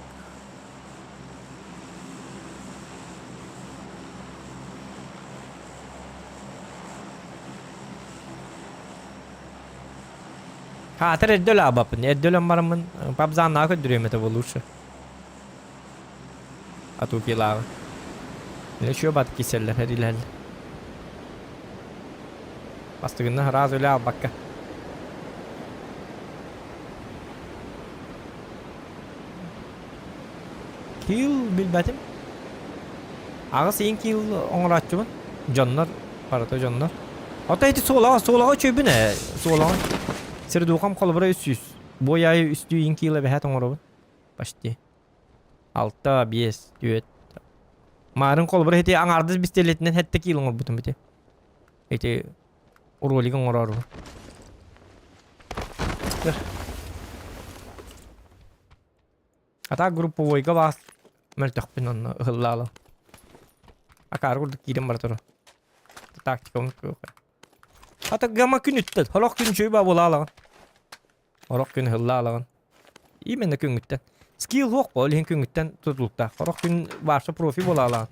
Хаатыр эрдэ өлаабаппын. Эрдэ өлөн бараммын пабзааннааҕы көрдөрүөм этэ лучше. Атупилааҕы. Еще бат киселлэр хэрилэһэллэр. Бастыгынна сразу үлэ албакка. Киил билбэтим. Аҕыс иин киил оҥорооччубун. Дьоннор, барыта дьоннор. Ото ити суолаҕа, суолаҕа үчүгүйбүн ээ, суолаҕа. Сирдуухам холобура 300. Бу аайы үстүү иин киил эбэһээт оҥоробун. Почти. Алта, биэс, түөрт. Маарын холобура ити аҥаардас бистэлиэтинэн сэттэ киил оҥорбутум ити. Ити ролик оҥороору. А так групповойга баас мөлтөхпүн онно ыһыллаала. Акаары курдук киирэн бара турар. Тактикабын Ата гама күн үттэн. Хорох күн үчүгэй баа буолаалаҕын. Хорох күн ыһыллаалаҕын. Именно күҥҥүттэн. Скилл суох ол иһин күҥҥүттэн тутулуктаах. Хорох күн барса профи буолаалаҕын.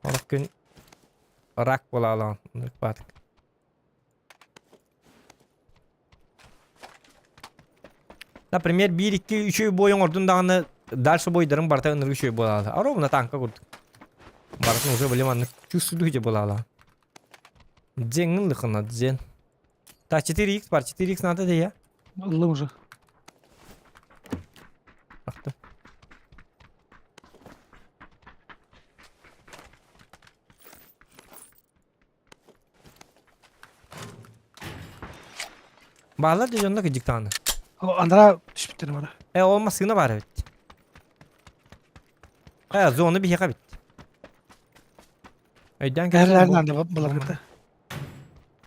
Хорох күн рак буолаалаҕын. Баатык. Например, биир-икки үчүгэй бой оҥордун даҕаны дальше бойдарым барыта ынырык үчүгэй буолаала. А ровно танка курдук. Барытын уже блин маннык чувствую же буолаала. Дзеҥҥин лыхына дзен. Так, 4х бар, 4х надо да я. Ыллым уже. Ахты. Баалар да дьонно кыдьык даҕаны. Анараа түспүттэр бара. Э, ол массыына баар эбит. Э, зона биһиэхэ эбит. Өйдөөн Кэһэлэр наада баларгыта.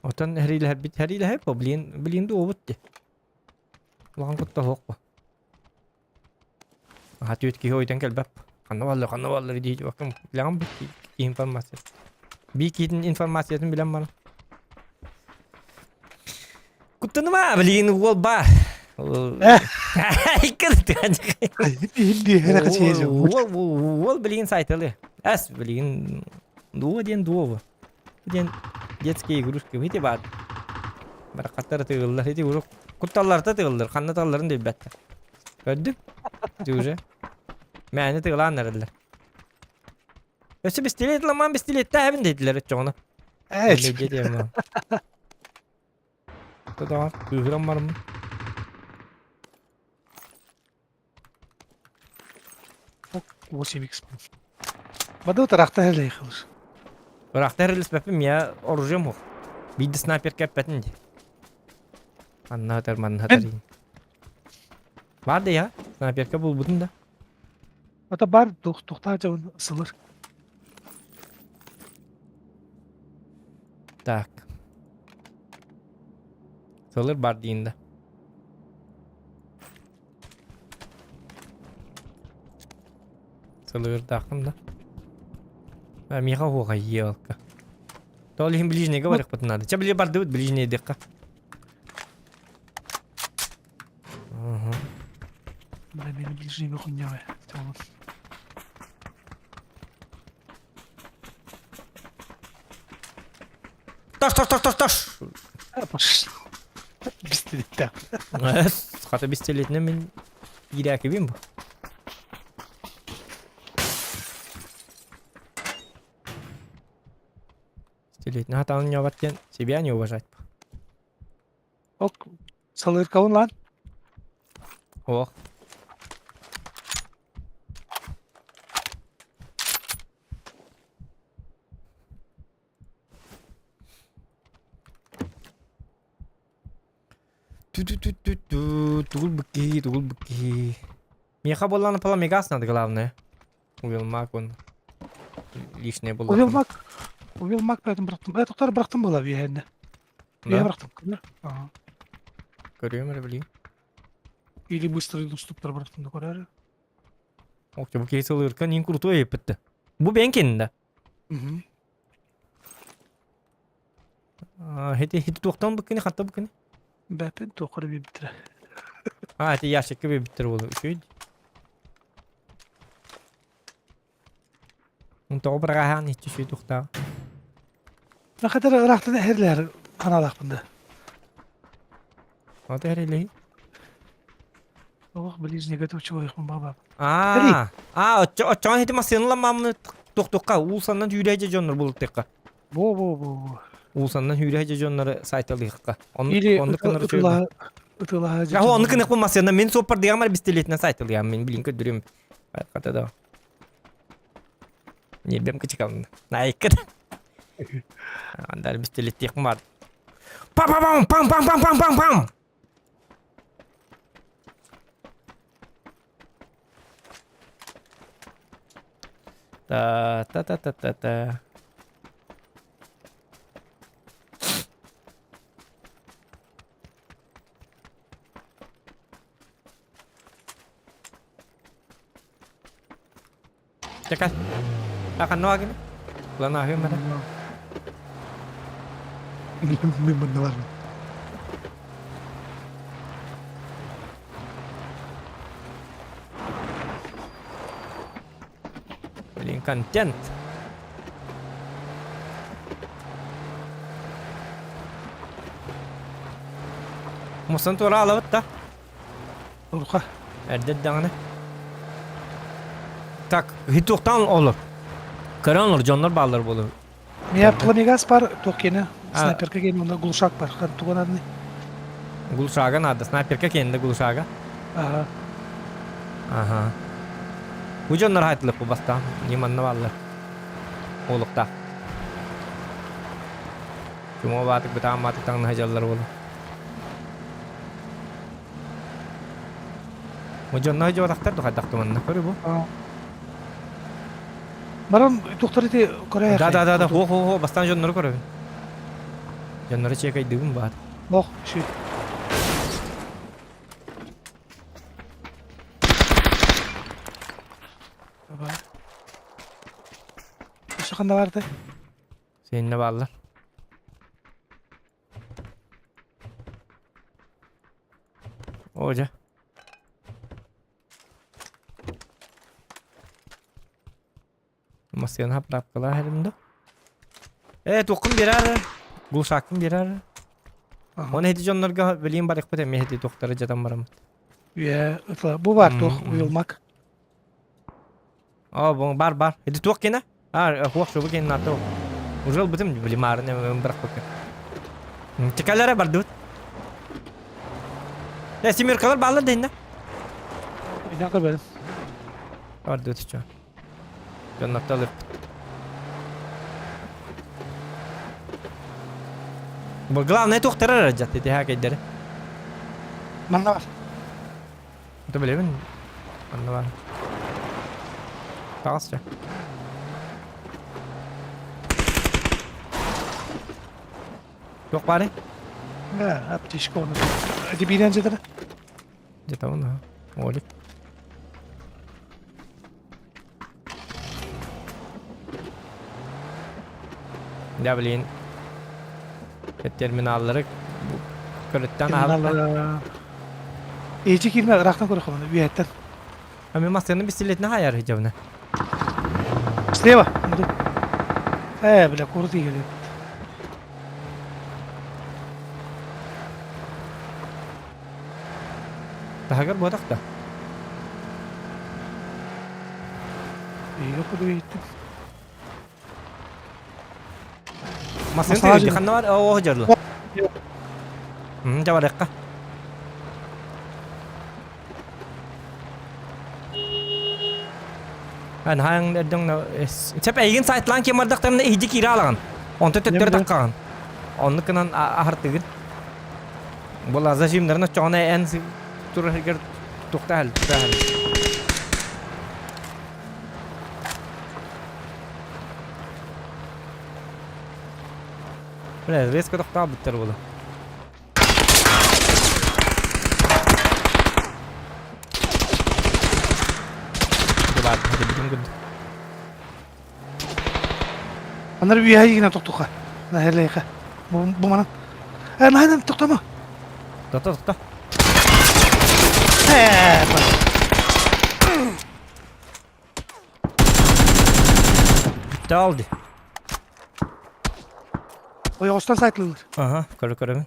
Отон эһэриилэһэрбит эһэриилэһэр по блин блин дуобут ди. Улахан кутта суох по. Аха түөт киһи ойдон кэлбэп. Ханна баллар, ханна баллар дии бакым. Билэҕин бу информация. Би киһитин информациятын билэн баран. Куттаныма, блин, уол баар. Уол билигин сайталы. Эс билигин дуо диэн дуо диэн детские игрушки ити баар. Барахаттар тыгыллар ити урук кутталларта тыгыллар ханна талларын да билбэттэр. Көрдүм. Ити уже. Мээни тыгылаан эрэллэр. Өссө бистилет ламан бистилеттээбин диэтилэр оччоҕуна. Ээ. Тутаҕар кыыһыран бараммын. 8 х Баду тарахта хэлэйхилж. Ыраахта эрэлиспэппин я оружием суох. Биирдэ снайперка эппэтин дии. Анна хатар манна хатар. Бар да я снайперка булбутун да. Ата бар тухтаа жабын сылыр. Так. Сылыр бар дейін да. Сылырдаахпын да. А, миэхэ уоха елка. Ол иһин ближнийга барыахпытын наада. Чэ, били бардыбыт ближнийдиэххэ. Угу. Бля, мени ближнийга хуйня. Таш, таш, таш, таш, таш! Бистилетте. Хата бистилетіне мен иирээкибин бу. Бистилетіне хатаан ньобат диэн себя не уважать. Ок, салыркалын лан. Ох. Ту-ту-ту-ту-ту, тугул быки, тугул быки. Миэхэ буоллаҕына пламегас надо главное. Уилмак он лишнее буолла. Уилмак, Уилмак поэтому бырахтым. Э, тоқтар бырахтым буола биэһэннэ. Да? Биэһэ бырахтым. Ага. Көрүөм эрэ билигин. Или быстрый доступтар бырахтым да көрөөрү. Ох, бу киһи сылыырка нин крутой эппитте. Бу бэйэҥ кининда. Мгм. Хити хити туохтан буккини хатта буккини? Бэпин туоххара биэрбиттэрэ. А, ити ящикка биэрбиттэр буолу. Үчүгэй. Тоҕо быраҕаһаан иччи үчүгэй туохтаах. Хатар ыраахтан эһэрлэр ханаалаахпын да. Ата эрэлэһи. Ох, ближнего учуойхун баба. Аа, аа, оччоҕон хити массыыналар туохтукка уулсаннан сүүрээдьэ дьоннор булуттыкка. Бо бо бо бо. Уулсаннан сүүрээдьэ дьоннору сайталыахха. Или Оннук гынар ытылаһа ытылаһа Аһо оннук гынах массыына мин суоппар дыамар бистилетинен сайталыам мин билин көрдүрүм. Хата да. Небем кычыкалын. Найкыт. Андар бистилеттиэх бар. Пам пам пам пам пам пам пам пам. Та та та та та та. Чакай. Ханна агын? Лана ахым мара. Мин манна барбын. Блин, контент. Мусан туора алабыт да. Урха. Эрдэ даҕаны. Так, хитуктан олор. Көрөн олор, дьоннор бааллар буолур. Меня пламегаз бар, туох киэнэ, снайперка киэнэ уонна глушак бар. Туган адны? Глушага надо, снайперка киэнэ глушага. Ага. Ага. Бу дьоннор хайтылып бу бастаан, не манна бааллар. Олуктаах. Чумо баатык бытаан баатык таҥнаһа дьаллар буолу. Бу дьонно дьуотахтар духайдах туманна көрү бу. Баран тухтар ити көрө. Да да да да хо хо хо бастан дьоннору көрөбүн. Дьоннору чекайдыгым баат. Ох, ши. Өссө ханна барды? Сенне бааллар. Оо дьэ. Массыына хаптаапкалаах эрим да. Ээ туоххун биэрээр глушаккын биэрээр. Оны ити дьоннорго билиин барыахпыт эмиэ ити туохтары дьатан бараммыт. Үйэ ытла бу бар туох уйулмак. Оо бу бар бар. Ити туох кина? А, хуох шубу кин нато. Уже ылбытым били маарын эм бырахпыкка. Чекалара бардыбыт. Э, семеркалар баалар дейинна. Инак көрбөдүм. Бардыбыт чо. Дьоннорто алыппыт. Бу главное туохтара жат ити хакейдери. Манна бар. Это билэбин. Анна бар. Таҕыс чэ. Туох баарый? Да, аптечка оны. Эти биирэн жытара. Где-то он, ага. Олик. Да, блин. Терминаллары көрүттэн Терминаллары. Эчи кирме ыраахтан көрөх оны үөһэттэн. А мен массыына бистилетine хайар хижабына. Слева. Э, бля, курут игелеп. Таһагар буотах да. Иге куду иттим. Массыына тыгырды ханна бар? Оо, жарлы. Жабарыкка. Эн хаң эрдең Сеп эйгин сайтлаан кем бардактарына иһди кире алаган. Онто төттөрү таккаган. Онну кынан аһартыгын. Була зажимнарын очоҕуна эн турар тухта хал. Бля, резко тохтообуттар буолуо. Баар, бүтүн курдук. Анар үөһэ игинэ тохтуха. Наһэлэйха. Бу, бу манан. Э, наһаа тохтомо. Тохто, тохто. Э, Бүттэ ол дии. Ойоҕостон сайтылыылар. Ага, көрө көрөбүн.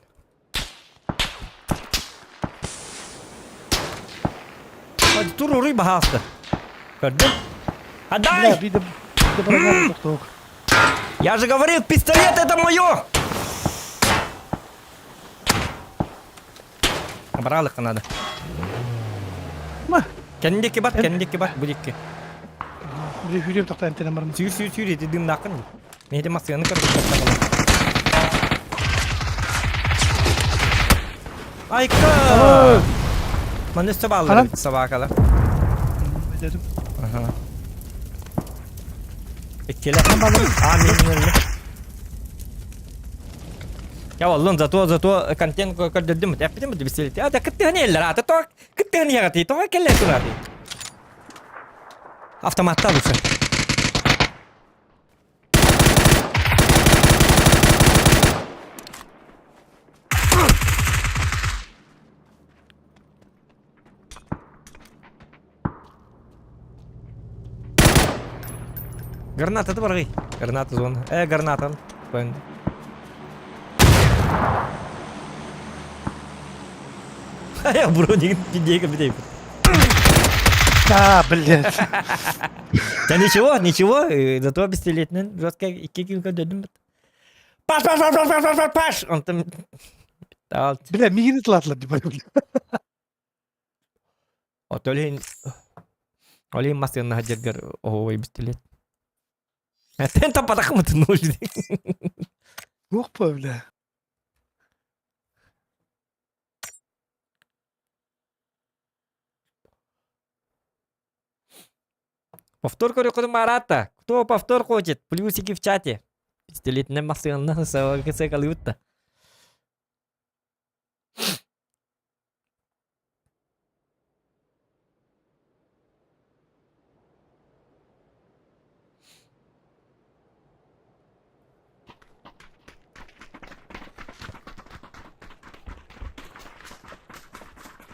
Тур уруй баһаалыста. Көрдүм. Отдай! Я же говорил, пистолет это мое! Бралыхха надо. Кэнники бар, кэнники бар, бу дикки. Хүрүөм тохтоон тэнэн барым. Сүүр сүүр сүүр ити дымнааххын. Миэти массыынаны көрбүт Айка! Манна өссө бааллар эбит собакалар. Аха. Иккилэр. А, мен өллүм. Я оллун зато зато контент көрдөрдүм. Эппитим бу бисилити. А да кыттыһын эллер ата то кыттыһын ягати то келлер турати. Автоматта лучше. Граната баргый. Граната зона. Э, граната. Я броник пидейка битейка. А, блядь. Да ничего, ничего, зато пистолетинэн жестко икки күн көрдөрдүм. Паш, паш, паш, паш, паш, паш, паш! Онтон Бля, миигин ытылаатылар дии барыбын. Ото олин олин массыынна сылдьаргар оһуобай пистолет. Тэн таппатахмытын Туох бу, бля. Повтор көрүөххүтүн баараатта. Кто повтор хочет? Плюсики в чате. Пистолетинэн массыынанан сыакалыыбыт да.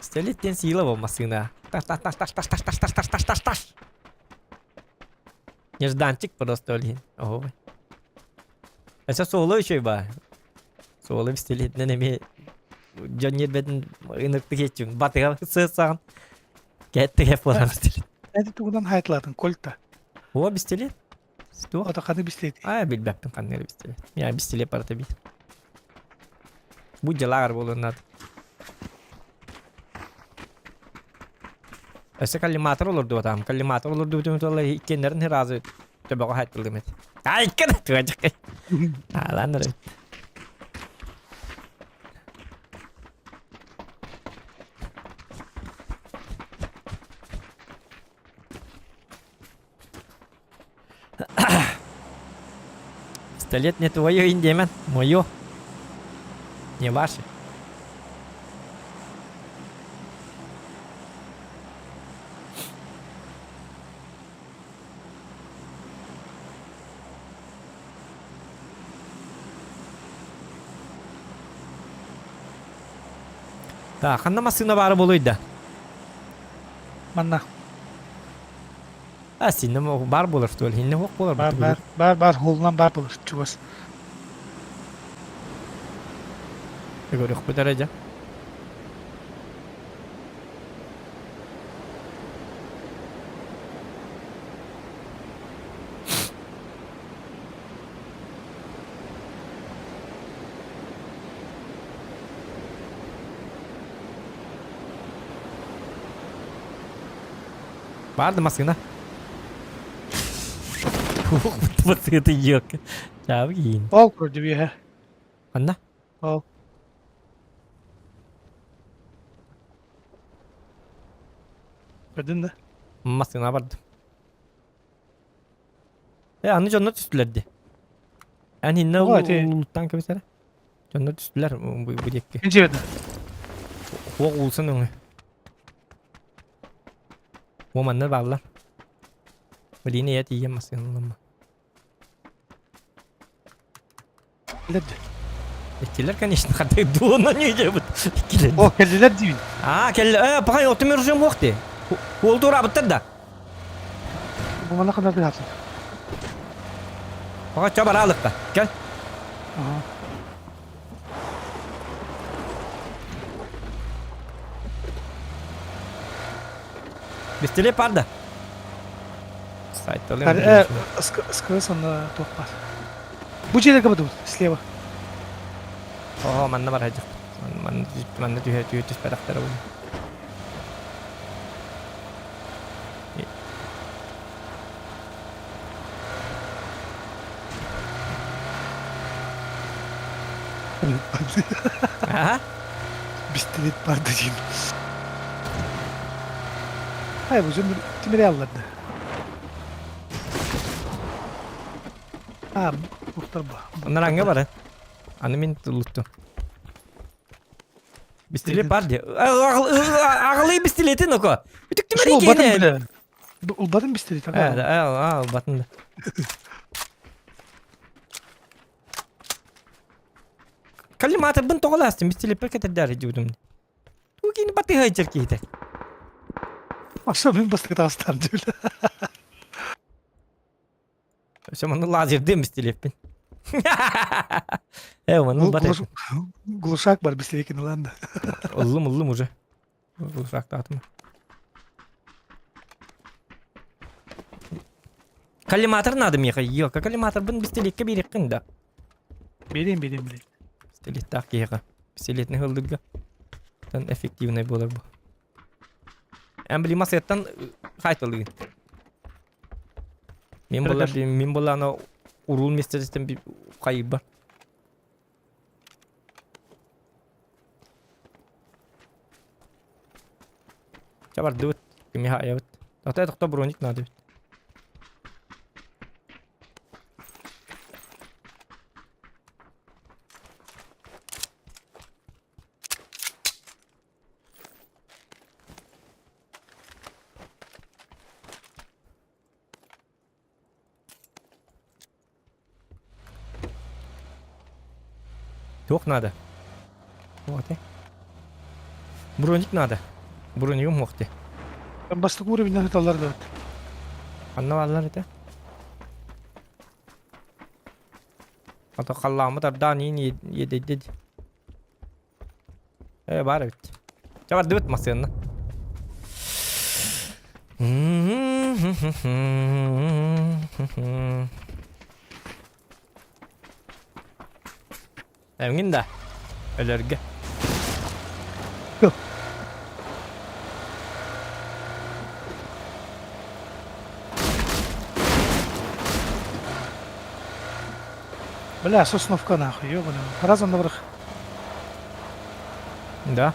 Пистолет диэн сила бу массыына. Таш таш таш таш таш таш таш таш таш таш таш таш. Нежданчик просто ол иһин. Оһуобай. Өссө суола үчүгэй баа. Суола пистолетинэн эмиэ дьон ньиэрбэтин ыныртык иэччүн батыга сыассаҕын кэттигэ буолан пистолет. Эти тугунан хайтлаатын кольта. О, пистолет? Что? Ото ханы пистолет. А, билбэппин ханнык эрэ пистолет. Я пистолет барыта биир. Бу дьалааҕар буолуон наада. Өссө коллиматор олордубатаҕым. Коллиматор олордубутум туолла иккиэннэрин сразу төбөҕө хайттылым эт. Айкын туочакай. Аалаан эрэ. Пистолет не твое, Индиамен, мое. Не ваше. Так, ханна массыына баара буолуой да? Манна. А, синне баар буолар что ли? Инне хуох буолар Баар баар баар баар холунан баар буолар чугас. Көрүөхпүт эрэ дьэ. Баар да массыына. Массыына ёк. Чаабы киин. Ол көрдү биэһэ. Ханна? Ол. Көрдүн да? Массыына барды. Э, аны дьонно түстүлэр ди. Эн инне улуттан кэбисэрэ. Дьонно түстүлэр бу бу диэкки. Инчибэтэ. Хуох уулсын өҥө. Бу манна бааллар. Билиини ийэ тиийэн массыыналанма. Билэрди. Иккилэр, конечно, хатыы дуона не дебит. Иккилэр. О, кэллилэр диибин. Аа, кэллэ. Э, пахай, отум өрүсүм буох дии. Уол туораабыттар да. Бу мана ханар дыһатын. Паха, чо бараалыкка. Кел. Ага. Бистиле парда. Сайталым. Э, СКС онно туох баар. Бу дьиэлэргэ бадыбыт, слева. Оо, манна бар хадьык. Манна манна түһэ түһэ түспэтэхтэрэ буолуо. Аха. Бистилет бар да диин. Ай, бу дьон тимири алларда. А, ухтар бу. Наранга бары. Аны мин тулуттум. Бистилет бар ди. Аҕалыы бистилетин око. Үтүктүмэр Улбатын биле. Улбатын бистилет. А, улбатын да. Коллиматорбын тоҕолаастым бистилеппер кэтэрдээри дьудум. Тугин батыһа ичер киһитэ. Аса мин бастакы таастаан дьүлэ. Все маны лазердыым бистилеппин. Э, маны бат. Глушак бар бистилекин ылан да. Ыллым, ыллым уже. Глушактаатым. Коллиматор надо меха. Елка коллиматор бын бистилекке биэриххин да. Берем, берем, берем. Пистолеттаах киһиэхэ. Пистолетный ыллыгга. Тан эффективный буолар бу. Эмблема сыаттан хайтылыгын. Мин була мин буланы урул местеситтен хайыбар. Ча бардыбыт. Кимиха аябыт. Тоқта тоқта броник надо бит. Туох надо? Вот и. Броник надо. Бронигым суох дии. Бастакы уровеньнан ыталлар да. Ханна бааллар этэ? Ото халлааммыт ардаан иин иэдэйдэ дии. Э, баар эбит. Чэ бардыбыт массыынна. Эҥин да өлөргө. Бля, сосновка нахуй, ёбаный. Разом наверх. Да.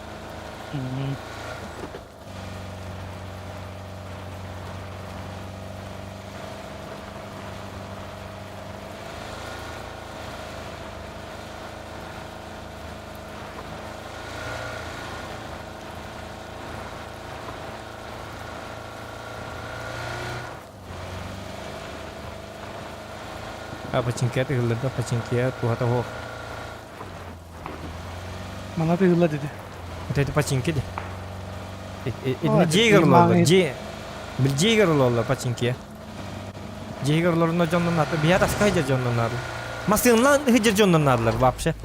А починкия тыгылларда починкия туһата суох. Мана тыгылла dedi. Вот это починки де. Итини дьиэгэр олороллор. Дьиэ бил дьиэгэр олороллор починкия. Дьиэгэр олорунна дьоннон аты биһиэт аска сылдьар дьоннон наадылар. Массыыннан сылдьар дьоннон наадылар вообще.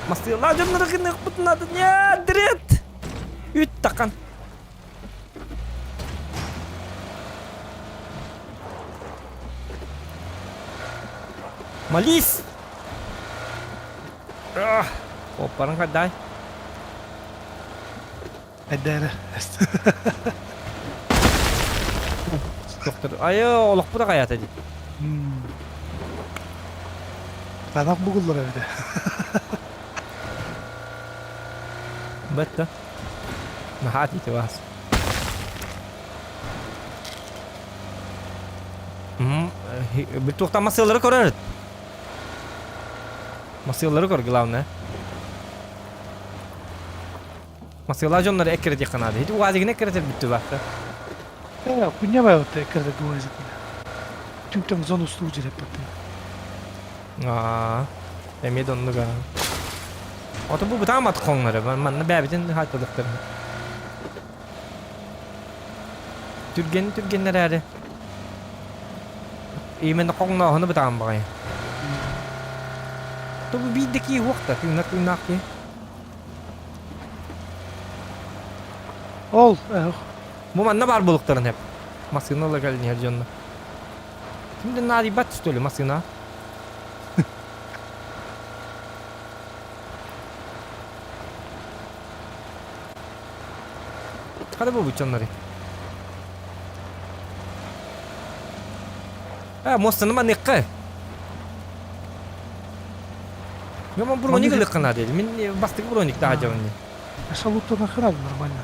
Массыыннаа дьоннору гыныахпыт наада. Нет, дрет! Үт такан. Молись! Оппарын хаддай. Эддээрэ. Доктор, айы олохпута каята дии. Танах бугуллар эбитэ. Бэтта. Наһаа тиити баас. Битуохтан масыалары көрөр. Масыалары көр, главное. Масыала дьоннор эккирэтиэххэ наада. Ити уазигын эккирэтэр бүттү баахта. Э, кунья байбатта эккирэтэр уазигын. Түҥ-түҥ зон устуу дьирэппэттин. Аа. Эмиэ да оннук аа. Ото бу бытаамат хоҥнор манна бэйэбитин хаайталыктар. Түргэн түргэн эрээри. Именно хоҥнооһуну бытаан баҕайы. То бу биир да киһи уох да тыынар тыыннаах киһи. Ол, эх. Бу манна баар буолуктарын хеп. Массыына ыла кэлин иһэр дьонно. Ким да наадыйбат что ли массыына? Хада бу буччаннары. А, мостаны маныкка. Мен броник ылыккана деди. Мен бастыгы броник таha жабын. Шалутта нахера нормально.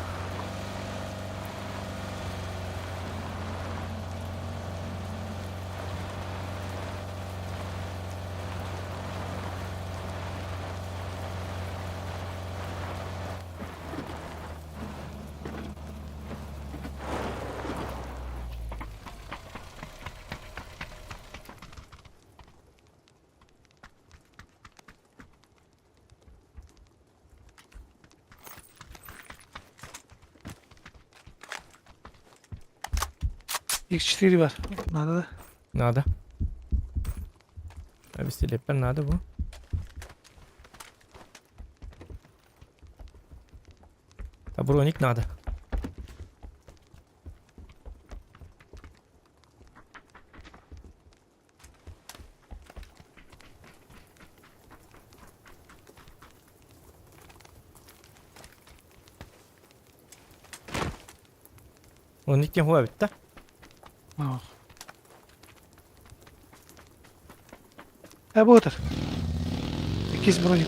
X4 бар. Надо да? Надо. Бистилеппер надо бу. Та броник надо. Онник диэн хуа эбит да? Э, бу отыр. Иккис броник.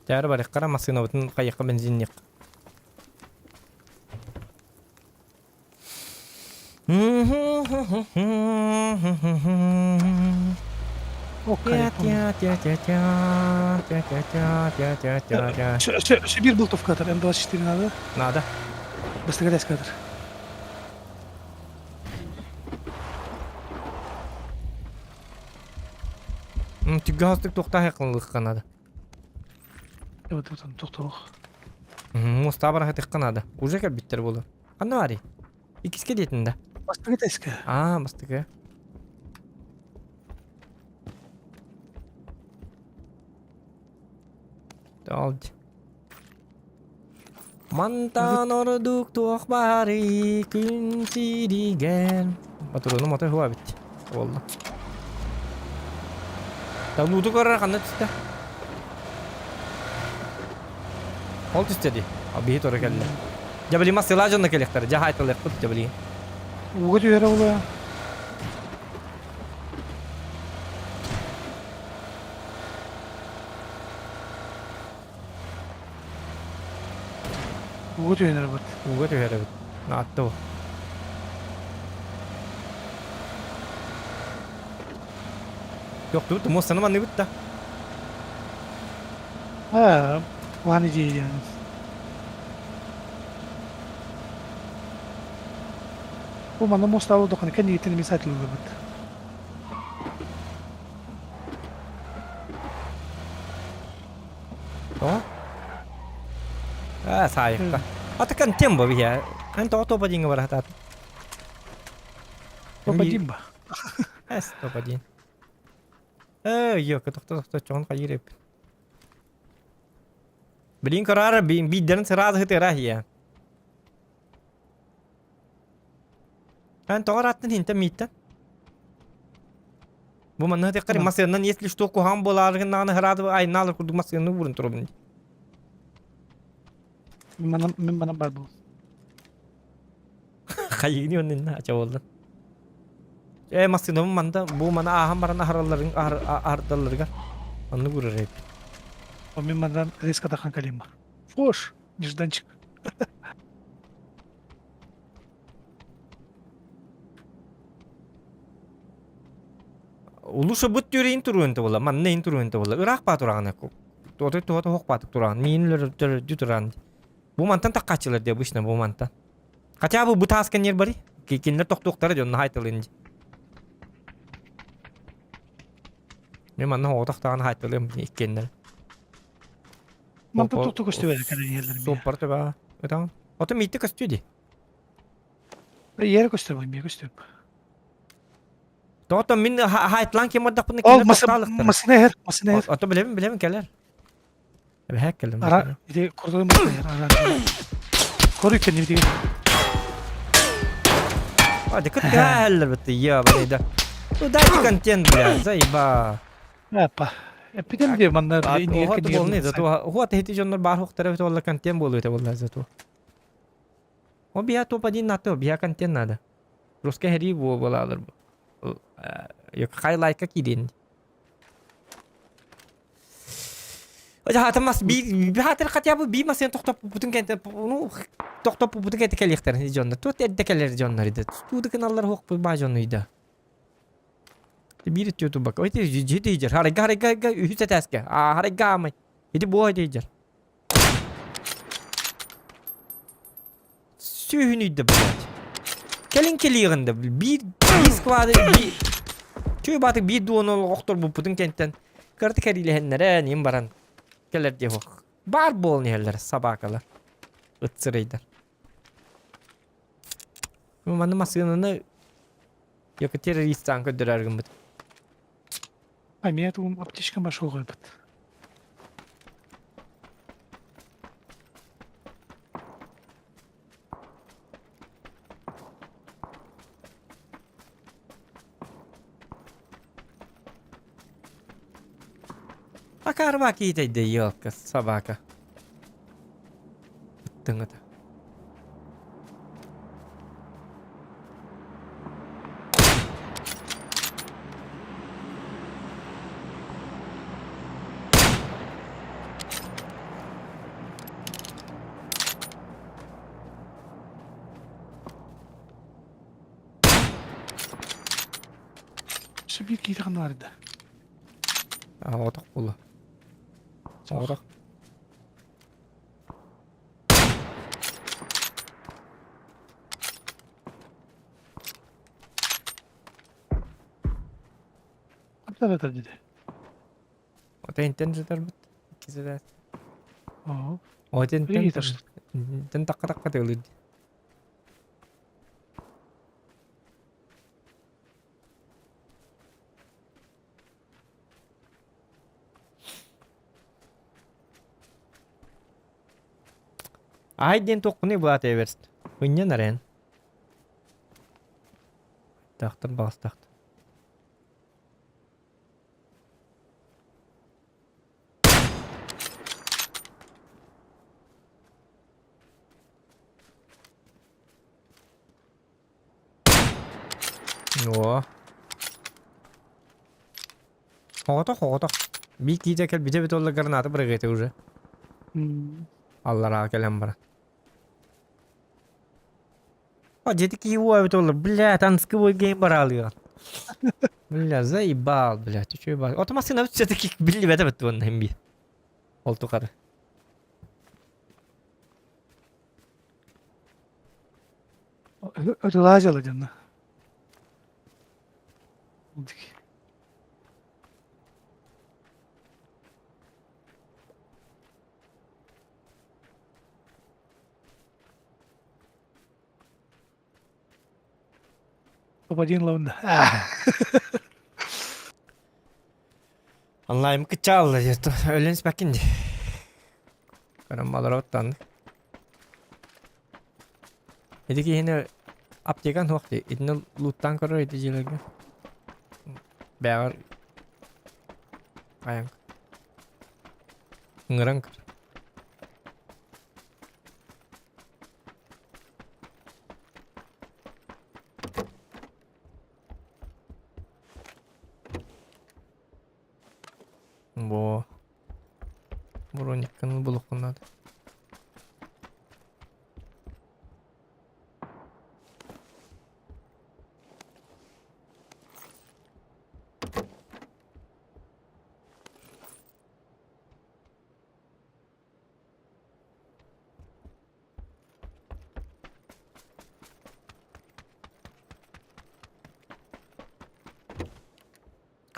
Тээр барыххара массыынабытын хайыхха бензинниэх. Сибирь болтовка М24 надо? Надо. Быстрее кадр. Түггастык туохтаах кыллыхха надо. Вот вот он тохтоох. Муста барахатыхха надо. Уже кэлбиттэр буолуо. Ханна баарый? Иккискэ диэтин да? Бастакы тэскэ. Аа, бастакы. Талдь. Мантан ордук туох баарый күн сиригэр. Батуруну мото хуа бит. Буолла. Талууту көрөр ханна түстэ? Ол түстэ дии. Биһи тура кэллэ. Дьабили массыла дьонно кэлиэхтэрэ. Дьэ хаайталыахпыт дьабили. Ууга түһэрэ буолуо. Ууга түһэрэ Ууга түһэрэбит. Наатта бу. Тохтубут муостаны манныбыт да. Аа, план идеи. Бу манна муостаабы доханы кэнниттэн эмиэ сайтыллыбыт. Тоҕо? Аа, саайыкка. Атакан тембо биһэ. Эн тоҕо топ одиҥҥа бара сатаатыҥ? Топ один ба. Эс топ один. Ээ, ёка, тохто тохто чоҕун хайыыр эбиппин. Билин көрөөр, биирдэрин сразу ытыра иһиэ. Эн тоҕо ырааттын хинтэн мииттэн? Бу манна теккер массыыннан если что куһаҕан буолаарыгын даҕаны ырааты айнаалар курдук массыынаны уурун турабын. Мин манан бар бу. Хайыгын оннунна ача буоллун. Э массыынабын манда бу мана ааһан баран аһаралларын аһардалларыгар оннук урар эбит. Мин мандан резко тахан калима. Фош, нежданчик. Улуша бут түрейин туруон була, манна ин туруон була. Ыраах баа тураҕына. Туотой туота хоқ баатык тураҕын. Миин өлөрдү туран. Бу мантан таккааччылар дии обычно бу мантан. Хотя бы бу тааска нер бari. Кинилэр тохтуохтара дьон хаайталын. Мен манна оҕотохтоҕун хаайталыам иккиэннэр. Мантан тохту көстүбэт кэлэн иһэллэр. Суоппар төбө. Ытаҕын. Ото миитте көстүө дии. Иэрэ көстөр, миэ көстөр. Тоҕото мин хаайтлаан ким бардахпына Ол кинилэр тохтоолуктара. масына иһэр, масына иһэр. Ото билэбин, билэбин кэлэр. Эбэһээк кэллим. Ара, ити курдук масына иһэр, ара. Көрү кэнни битиги. А, да кыттыһаллар бытты, я, блядь, да. Ну дайте контент, блядь, заеба. Апа. Эппитим дии манна иннигэр Оһот кэннигэр буолны, зато хуат хити дьоннор баар хуктара бит олла контент буолуо этэ буолла зато. О биһа топ-1 надо, биһа контент надо. Русская хери буолалар бу. Хай лайка киирин. Хатамас би хатыр хотя бы би масын тохтоппутун кенте ну тохтоппутун кенте келиэхтэр дьоннор туот эрдэ кэлэр дьоннор иде тууды гыналлар хуох баа дьону ида биир өттүө тубак ой жити жер харайга харайга үһүс этээскэ а харайга аамай ити буо ити жер Сүөһүнү да блядь. Кэлин кэлиэҕин да биир биир склады биир Чуй баатык биир дуону охторбуппутун кэнтэн кырты кэриилэһэннэрэ ним баран кэлэр диэх баар буолан иһэллэр собакалар ыт сырайдар. Манна массыынаны яка террористаан көрдөрөр гыммыт. А меня тугум аптечкам башыл койбут. Акарба киитэйдэ елка собака. Ыттыҥыта. Өссө биир киһи ханна да? Оҕотох буолла. Оҕотох. Ханна диде? Отентен сытарбыт. Иккисэ Оо. Отентен тен такка-такка тыалыр. Ай диэн туоххунуй былаат Эверст? Ынньан эрэн. Тахтар баҕастахт. Оо. Оҕотох, оҕотох. Биир киитэ кэлбитэ эбит уолла граната бырагыата уже. Аллараа кэлэн баран. А дьэти киһи уо эбит уолла. Бля, танцевой гейм бараалыгар. Бля, заебал, блядь, үчүгэй баар. Ото массыына все-таки биллибэтэ бит уонна хим биир. Ол тухары. Ытылаа дьала дьонно. Топ-1 лавында. Онлайн кычаалла өлөн испэккин дии. Көрөн балар оттан. Ити киһини аптекан суох дии. Итини лууттаан көрөр ити дьиэлэргэ. Бэҕэр айан ыҥыран көр. Бо. Броникканы булуоххун наада.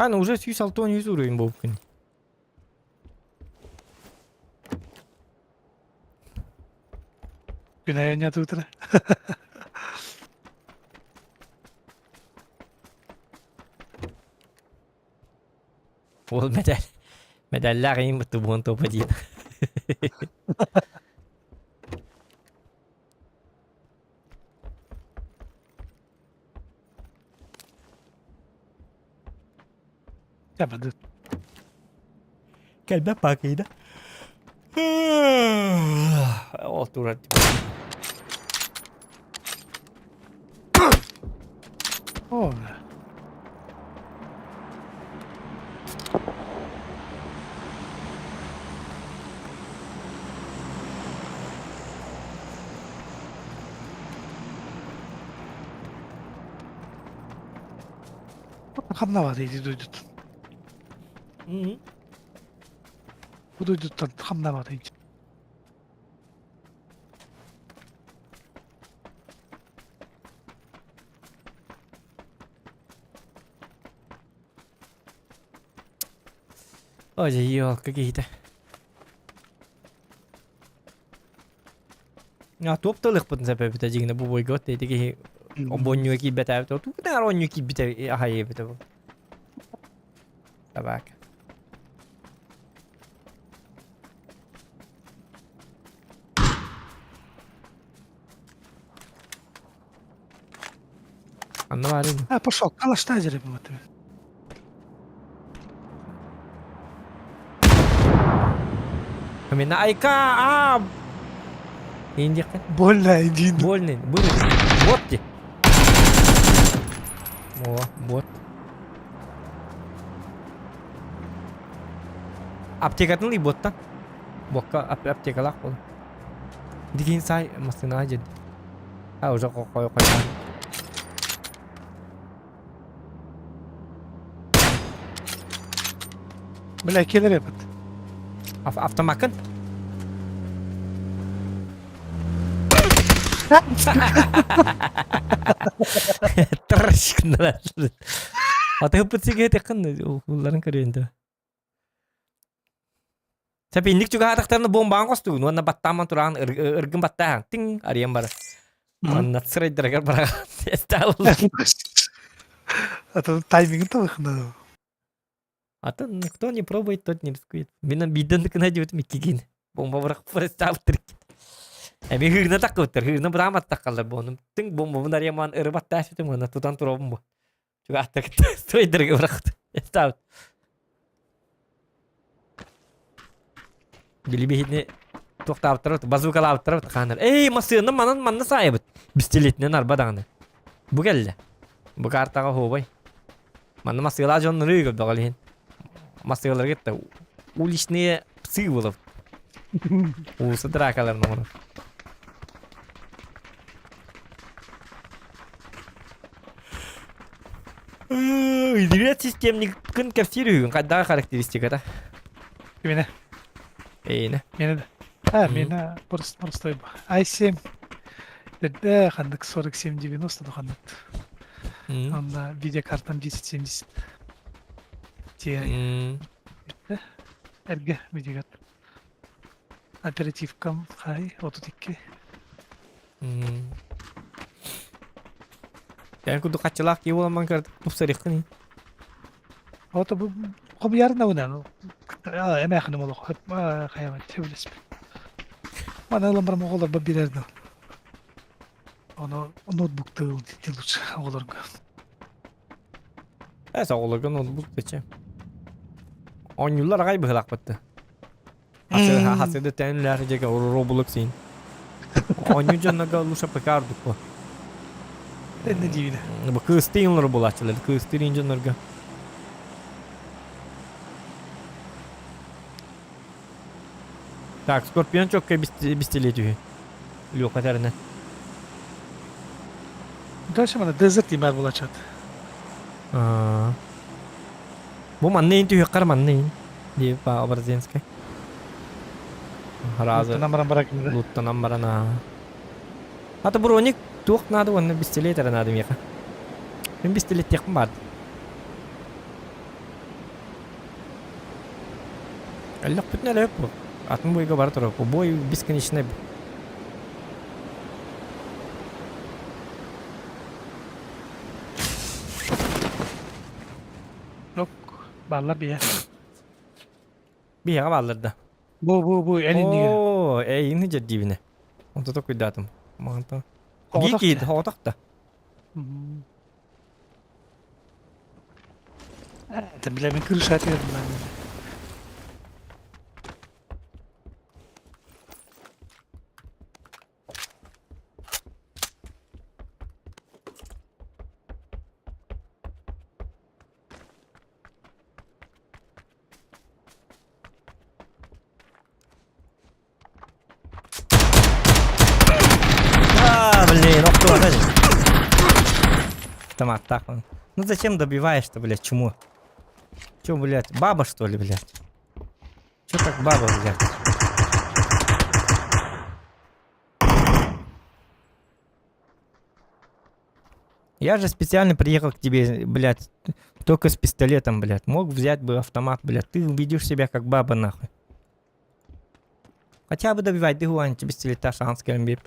Хан уже 163 уровень буолбуккун. Күн айанньа туутара. Ол медаль. Медаллаах иин бутtu буон топа диэн. Кэлбэт. Кэлбэт баакыйда. Ол турар. О, Хамнават ити дойдуттан. Бу дойдуттан хамнават ити. Ой, елка киһитэ. А туох тылыхпытын сэпэбитэ дьиҥинэ бу бойго ити киһи обонньуга киирбэтээбит тугутаар онньу киирбитэ аһайыбыта бу табака Анна баар А, пошел, калаштай деревья. Мина айка а Индиққа. Больно, иди. Больно. Будет. Вот ти. О, вот. Аптекатын ли боттан? Бокка аптекалаах бол. Дикин сай массыына дед. А уже кой кой. Бля, кэлэр эбит. Автомакын? Тырышкыннар. Аты хыппыт сиге теккин улларын көрөйүн да. Сәп инник чугаһатахтарына бомбаан костугун уонна баттааман тураан ыргын баттааһан тиҥ арыйан бара. Манна сырайдарыгар бараҕан А то таймингин табыхна. А то никто не пробует, тот не рискует. Мин биирдэн кына диэбитим иккигин. Бомба бырах представтыр. Эми хыгна таккыбыттар, хыгна бырааматтаккаллар буонум. Тыҥ бомбабын арыйамаан ырыбаттаа сүтүм уонна тутан туробун бу. Чугааттак стройдерге бырахты. Эстаабыт. Билибиһини туохтаабыттар базукалаабыттар хаанар. Эй, массыына манан манна саайбыт. Пистолетинен арба даҕаны. Бу кэллэ. Бу картаҕа хообай. Манна массыылаа дьоннору көрдөҕөл иһин. Массыыларга это уличные псы было. Ууса дракаларын оҥорор. Илириэт системниккын кэпсиир үһүгүн хайдаҕа характеристиката? Кимине? Эйине. Мені да. А, мені просто простой i7. Да, ханнык 4790 ханнык. Онда видеокартам 1070 Ti. Эргэ видеокарта. Оперативкам хай 32. Эн курдук хаччылаах киһи буоламман көр тупсарыаххын Ото бу хомуйарына унан эмээхиним олох хайамат сөбүлэспит. Мана ылан барам оҕолорбор биэрэрдим. Ону ноутбук тыл лучше оҕолорго. Эс оҕолорго ноутбук зачем? Оонньууллар аҕай быһылаахпытты. Хасыды тэнлэр дьэгэ Roblox син. Оонньуу дьоннорго лучше ПК ордук бу. Тэннэ диибинэ. Бу кыыстыын булааччылар, кыыстыын дьоннорго. Так, Скорпион чокка бистилиэ түһү. Лёха тэринэ. Дальше мана дезерт имэр булачат. Бу манна ин түһүөххэр манна ин. Дип Образинскай. Разы. Луттанан баран баракын. Луттанан баран аа. Ата броник туох наада уонна бистилиэт эрэ наада миэхэ. Мин бистилиэттиэхпин баар. Өллөхпүтүнэ элэ бу. Атын бойга бара турар. Бой бесконечный. Yok, баллар бия. Биһиэхэ бааллар да. Бу бу бу эн иннигэр. Оо, эйигин дьэрдиибинэ. Онто токуйдаатым. Мантан. Оҕотох Биир да. киһи оҕотох да. Это бля мен крыша атыырым А, блин, ох ты, Автомат так он. Ну зачем добиваешь-то, блядь, чему? Че, блядь, баба что ли, блядь? Че так баба, блядь? Я же специально приехал к тебе, блядь, только с пистолетом, блядь. Мог взять бы автомат, блядь. Ты ведешь себя как баба, нахуй. Хотя бы добивай, ты гуань, тебе пистолета шанс кэлэн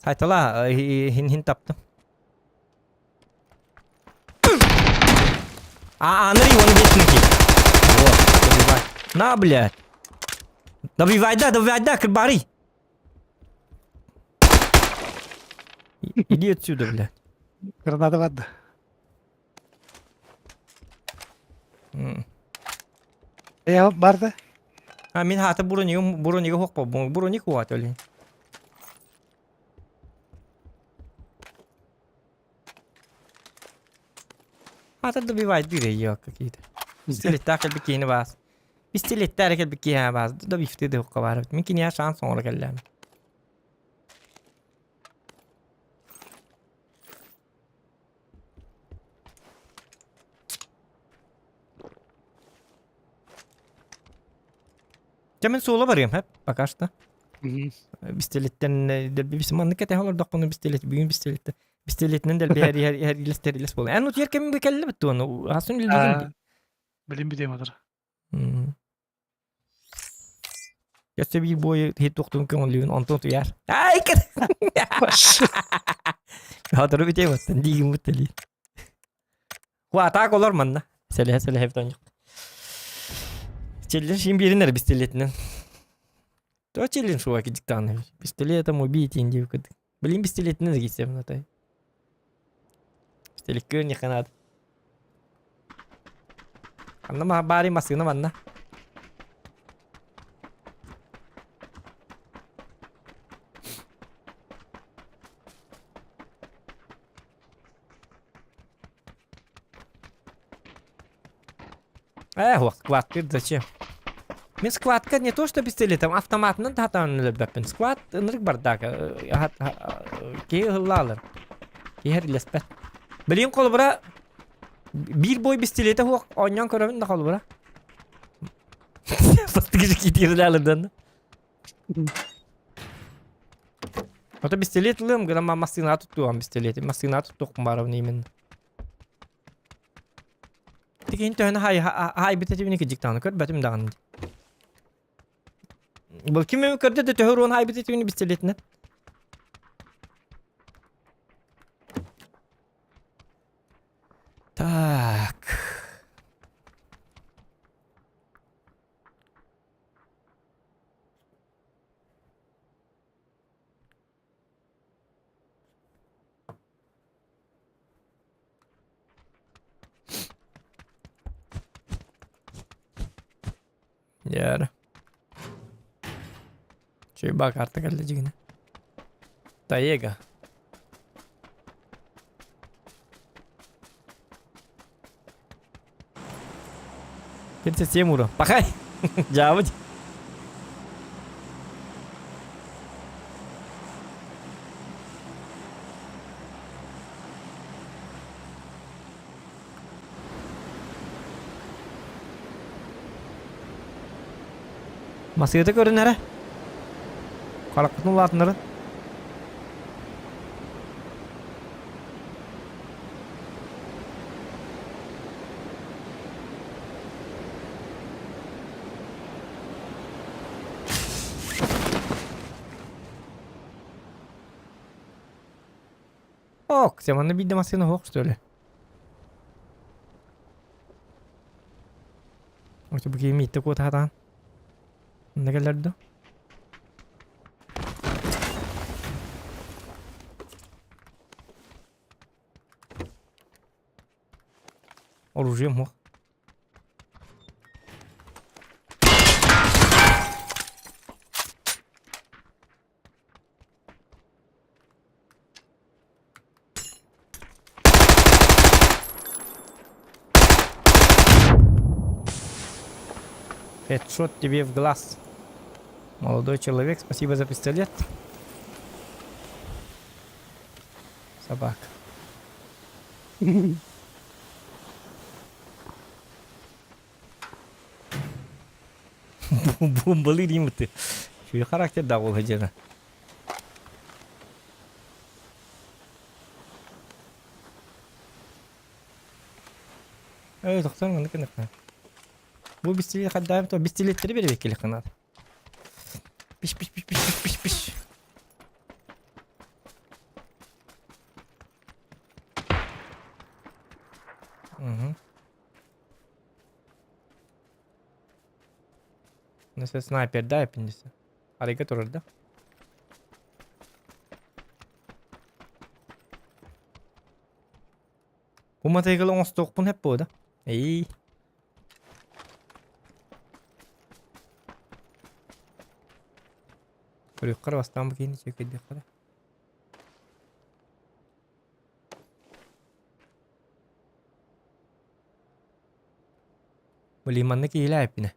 Сайтала, хин хин таптым. А, Анри, он битники. Вот, добивай. На, блядь. Добивай, да, добивай, да, кырбари. Иди отсюда, блядь. Граната барды. Я барды. А, мин хата броник, броник хокпа, броник хуат өлин. Хата добивай дыры ее какие-то. Пистолеттар кэлбикиини баас. Пистолеттар кэлбикиһэ баас. Добивты да хокка бар. Мин киниэ шанс оҥоро кэллэм. Дьэ мин суола барыам хэп пока что. Пистолеттен дэлби маннык кэтэһэ олордохпуна пистолет бүгүн пистолеттен пистолетинэн дэлби иһэр буолла. Эн утуйар кэмим кэллэ туону асын билбигин. Билим бүтүөм отыр. Өссө биир буойу хит туохтуун көҥүллүүн онтон утуйар. Ай кэр. Хатору бүтүөм оттон диигин буттали. Хуатаак олор манна. Сэлэһэ сэлэһэ бүтэн Челлен шин биэрин пистолетинэн. То челлен шуа кидиктааны. Пистолетом убить индию кыды. Блин, пистолетинэн киисем натай. Пистолет не ханат. Анна ма бари масына манна. Э, сквад зачем? Мен сквадка не то что пистолетом, автоматынан татан өлөрбөппүн. Сквад ынырык бардак. Киһи ыллаалар. Киһи илэспэт. Билин холобура биир бой пистолета хуох оонньоон көрөбүн да холобура. Бастыгы китирлалыдан. Ото пистолет ылыам гына массыына туттуам пистолети. Массыына туттуохпун баарабын именно. Тикин төһөнө хай хай битетибини кижиктааны көрбөтүм даҕаны. Бұл ким көрдө да төһөр уон хай битетибини пистолетинен. Так. Яра. Чуйба карта кэллэ дьигинэ. Таега. 37 ура. Пахай! Дьаабыт. Масыыта көрүнэрэ. Харахпытын улаатыннарын. Ок, сен манна биирдэ массыына суох что ли? Очо бу киһи мииттэ куота сатаан. Онно кэлэр дуо? Оружием суох. Хедшот тебе в глаз. Молодой человек, спасибо за пистолет. Собака. Бомбалыы диим ты. Үчүгэй характердаах уол сылдьара. Эй, тохтон маннык гыннахха. Бу бистилет хаддаабыт, то бистилеттэри беребек келек гынат. Пиш пиш пиш пиш пиш пиш пиш. Угу. Несе снайпер да эпиндиси. Арыйга турар да. Бу матайгыл оҥостуохпун эп буо да. Эй. Көрүөххэ бастаан бу киһини чөкөйдөххө да. Блин, манна киһилээппинэ.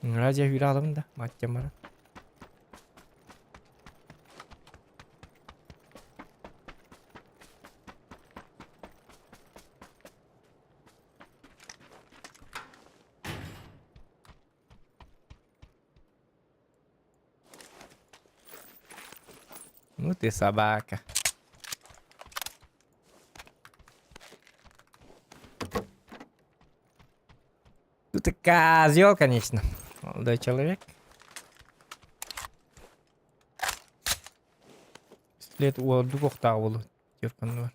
Радио үүрэ аламын да, маттям баран. Ну ты собака. Ну ты козел, конечно. Молодой человек. Пистолет уордук охтаах буолу бар.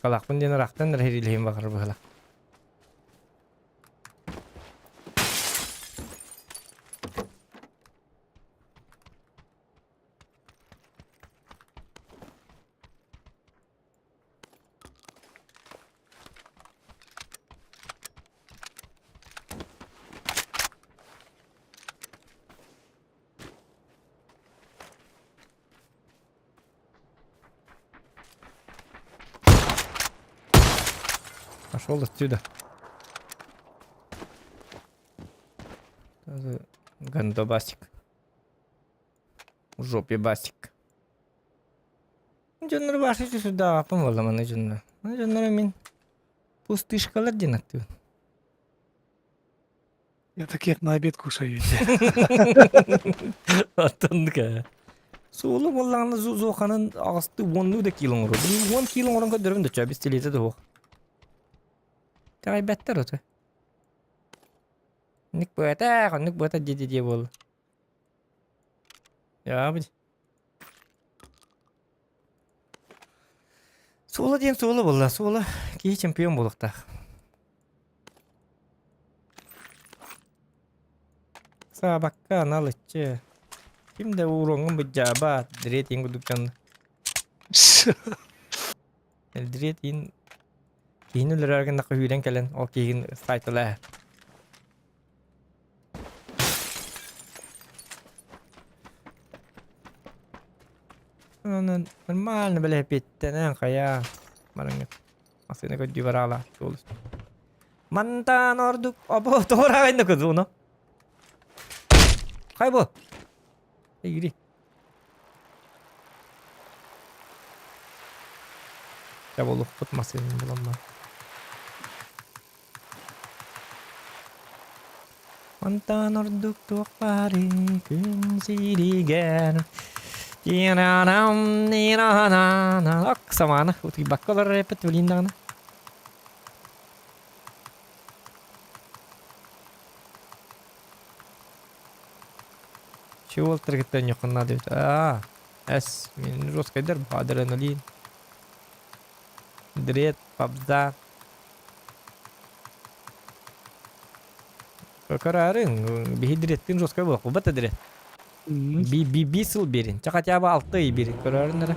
Калаахпын диэн ыраахтан эрэ иһин баҕар быһыла. Пошел отсюда. Гандобасик. В жопе басик. Дьоннор башы сүрдээҕиппин буолла манна дьоннор. Дьоннор мин пустышкалар диэн аттыбын. Я таких на обед кушаю. Оттоннук Суолу буоллаҕына зуоханын аҕысты уоннуу да кило оҥорор. Уон кило оҥорон көрдөрөбүн да чөө бистилиэтэ да суох. Тэҕэйбэттэр ото. Оннук быатах, оннук быата дии дии буолла. Яабыт. Суола диэн суола буолла. Суола киһи чемпион буолуохтаах. Саабакка анал иччи. Ким да ууруоҥҥун быдьаабат, дириэтиин курдук дьон. Дириэтиин киһини өлөрөр гыннахха үүрэн кэлэн ол киһигин сайталаа. Онон нормально бэлэпиэттэнэн хайа бараҥҥыт массыына көрдүү бараалаах суол Мантан ордук обо туораҕайна кызуно. Хай бу. Игри. Дьэ буолуохпут массыынаны буламмар. Мантан ордук туох баарый күн сиригэр Тиранам ниранана Ок, самаана утуйбакка олорор эппит билин даҕаны. Чего уолтаргыттан ньоххун наада эбит. Аа, эс, мин жесткайдар адреналин. Дред, пабза. Көрөөрүҥ, биһи дреттин жесткай буолуох, бата дред. Би би би сыл берин. Ча хотя бы алты ый берин. Көрөөрүн эрэ.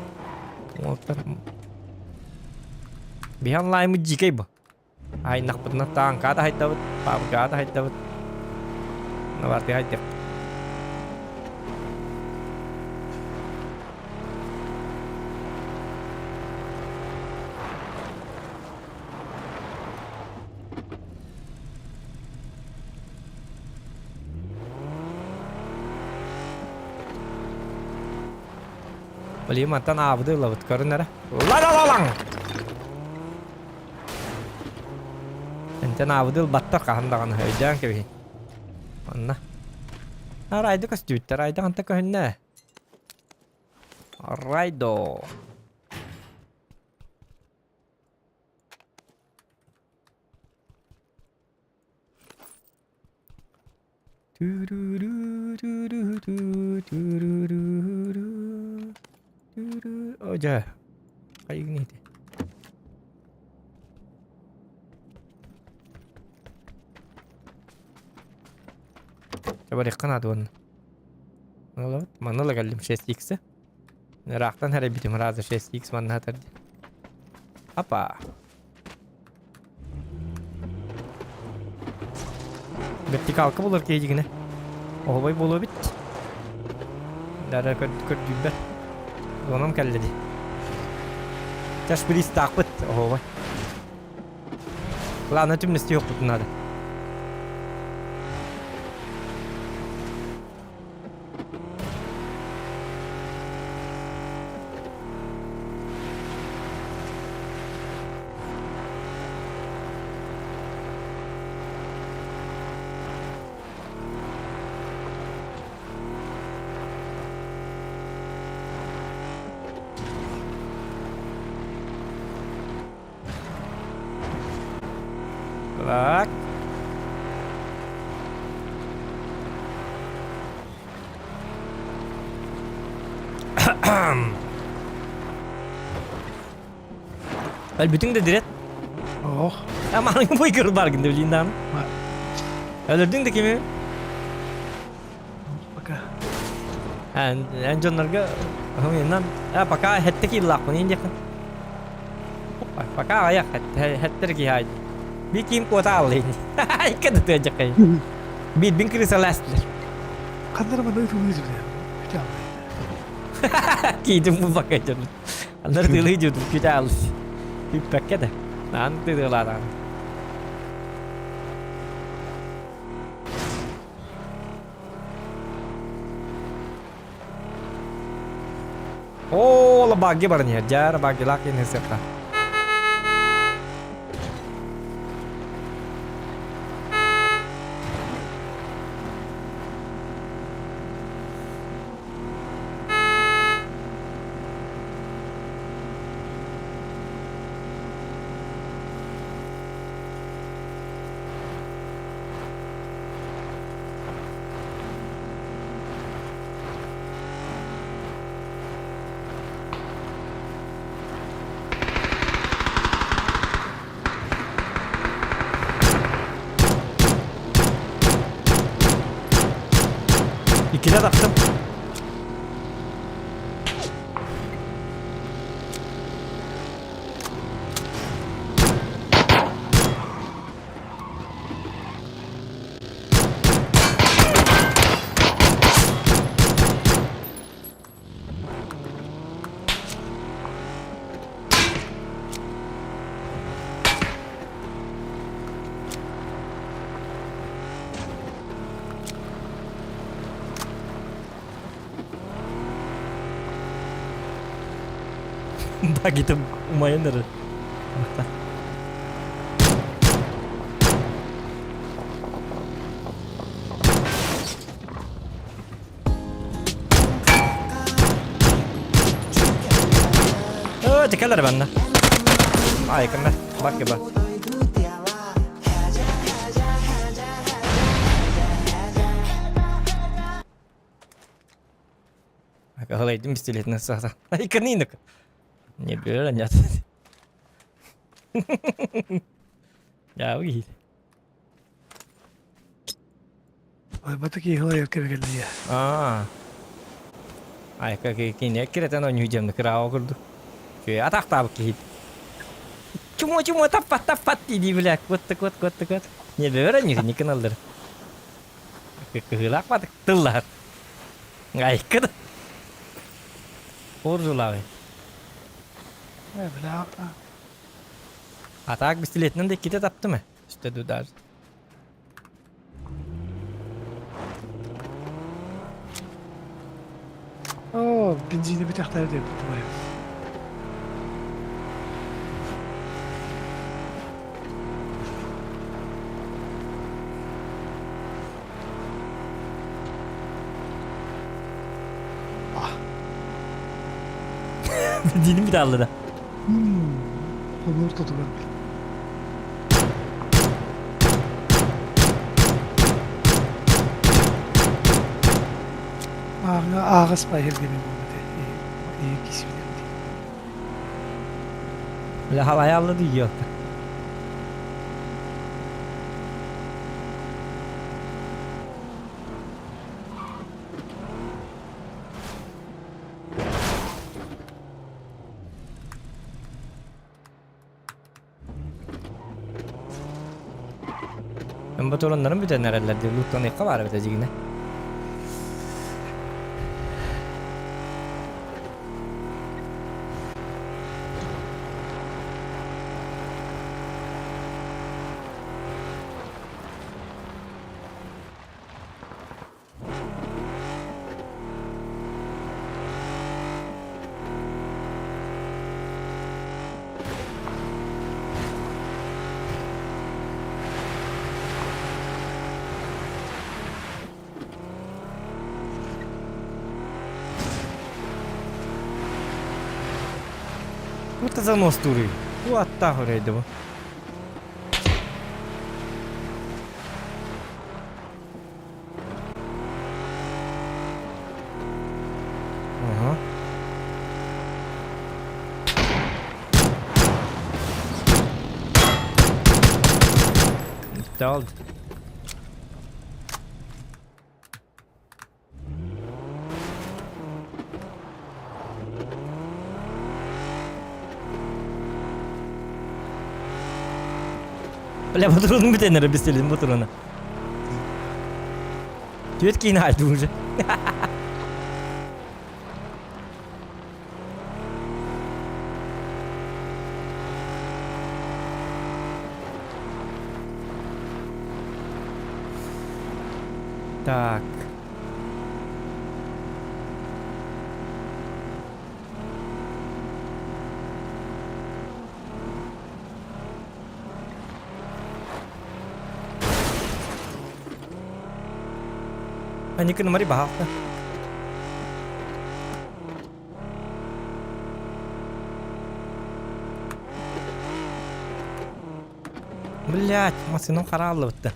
Уолтар. Биһи онлайммыт дьиикэй бу. Айнахпытына тааҥка да хайдабыт, пабга да хайдабыт. Наварты хайдык. Блин, мантан аабыды ылабыт, көрүн эрэ. Ла-ла-ла-лаҥ! Энтэн аабыды ылбаттар хаһан даҕаны өйдөөн кэбиһин. Манна. Райды көстүбүттэр, Райды ханта көһүннэ? Райдо. О, дьэ. Хайыгын ити. Табарыхха наада уонна. Манна ыла кэллим 6x. Ыраахтан хэрайбитим раза 6x манна хатар диэн. Апа. Вертикалка булар киһи Оһобой буолуо эбит. Дара көрдүүрбэр. Онон кэллэ дии. Чашпиристаахпыт оһобой. Ладно, түмнэстиэх надо. Так. Өлбүтүҥ да дирет. Ох. Аманың бой көр баргын деп линдан. Өлөрдүҥ да кими? Пока. Эн эн дьоннорго иннан а пока хэтте кииллаахпын ин диэххин. Пока аҕыйах хэттэр киһи аайды. Би ким куота ааллыйын. Икки да тыадьаккай. Биирбин крысалаастылар. Ханнара манна ытылыы жүрдэ. Күтэ аллай. Киитим булбакка дьон. Аннар тыылыы жүрдүм күтэ алыс. Күппэккэ да. Наан тыылаатаан. Оо, багги баран иһэр. Дьара баггилаах киһини сыахха. Иккитэ тахтым. Багитым умайан эрэр. О, кэлэр банна. Ай, кэмэ. Бак ба. Каһылайдым пистолетин саата. Ай, канинок. Не бера нет. Я уи. Ойбата киһи кэбигэллиэ. Аа. Ай, как кини киретен ойнуу дьэмни кырааҕа курдук. Үчүгэй атахтаабыт киһи. Чумо чумо таппат таппат дии бля куотта куот куотта куот. Не бэбэр аньыы никин аллар. Кыһыылаах батык тыллаһар. Айка да. Оржулаабай. Э, бля. Атаак пистолетинэн да иккитэ таптым э. Үстэ ду даже. Оо, бензини бүтэхтэр диэбит тубайым. Бензиним бит аллыда. Хонуур тутугар. Ааҕыс байыргыны буолбут ээ кисибитим. Бля халайаллы дии Ботуроннарын бүтэн эрэллэр дии луттаныахха баар эбит эдьигинэ. Вот занос туры. Вот так вот Ага. Дал. Бля, ботуруну бүтэннэрэ бистелин ботуруна. Түөт киин аайды уже. Так. Аникын мари баһаалта. Блять, массыынам харааллыбытта.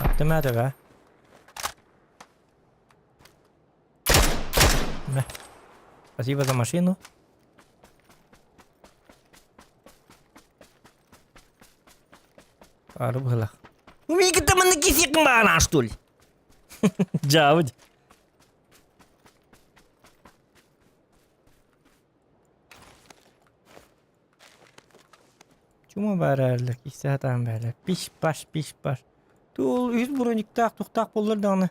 Attım hadi be. Мэ. Спасибо за машину. Ары быһылах. Миигиттэн манна кисиэххин баҕанаах что ли? Дьаабыт. Чума баараллар, кисе сатаан баалар. Пиш-паш, пиш-паш. Туол үһүс брониктаах тухтаах буоллар даҕаны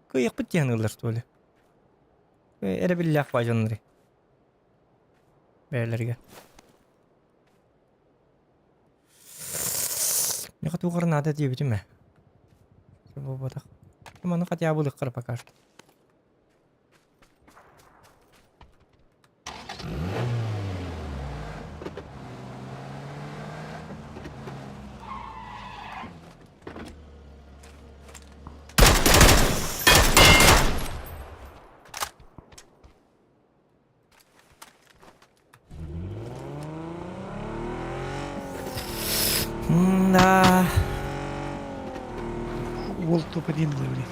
кыайыахпыт диэн ылар что ли. Эрэбиллээх баадьаннары. Бэйэлэригэр. Миэхэ туох эрэ наада диэбитим ээ. Буолбатах. Маны хотя бы ылыаххара пока что. Да. Уол топ-1 блин.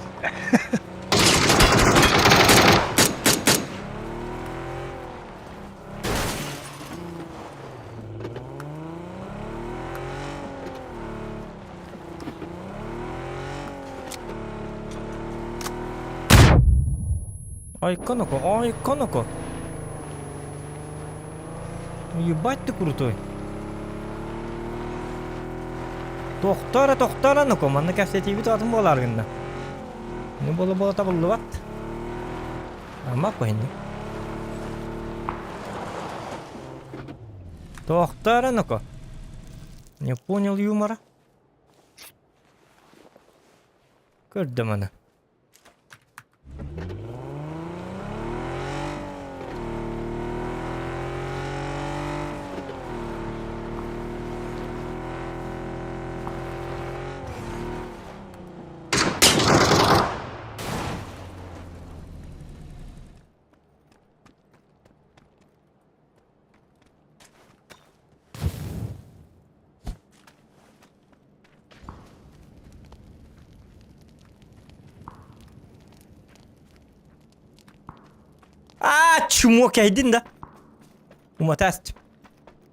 Ай, коноко, ай, коноко. Ебать ты крутой. Тохтора, тохтора, ну-ка, манна кэпсэтиибит атын буолар гынна. Ну буола-буола табыллыбат. Ама куһинни. Тохтора, ну-ка. Не понял юмора. Көрдө маны. А, чмо кэйдин да? Уматаст.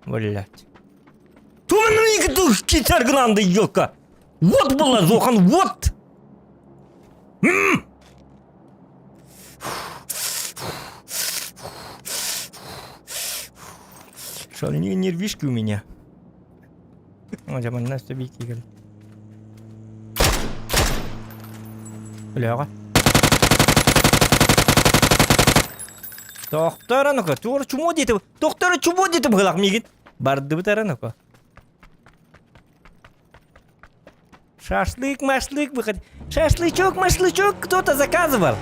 Блять. Китар елка. Вот была Зохан, вот! М! Шальные нервишки у меня. О, дьэ, манна өссө биир киирэн. Өлөөҕө. Тохтор аныка, туора чумо диэтэ, тохтор чумо диэтэ быһылаах миигин. Бардыбыт араныка. Шашлык, машлык, выход. Шашлычок, машлычок кто-то заказывал.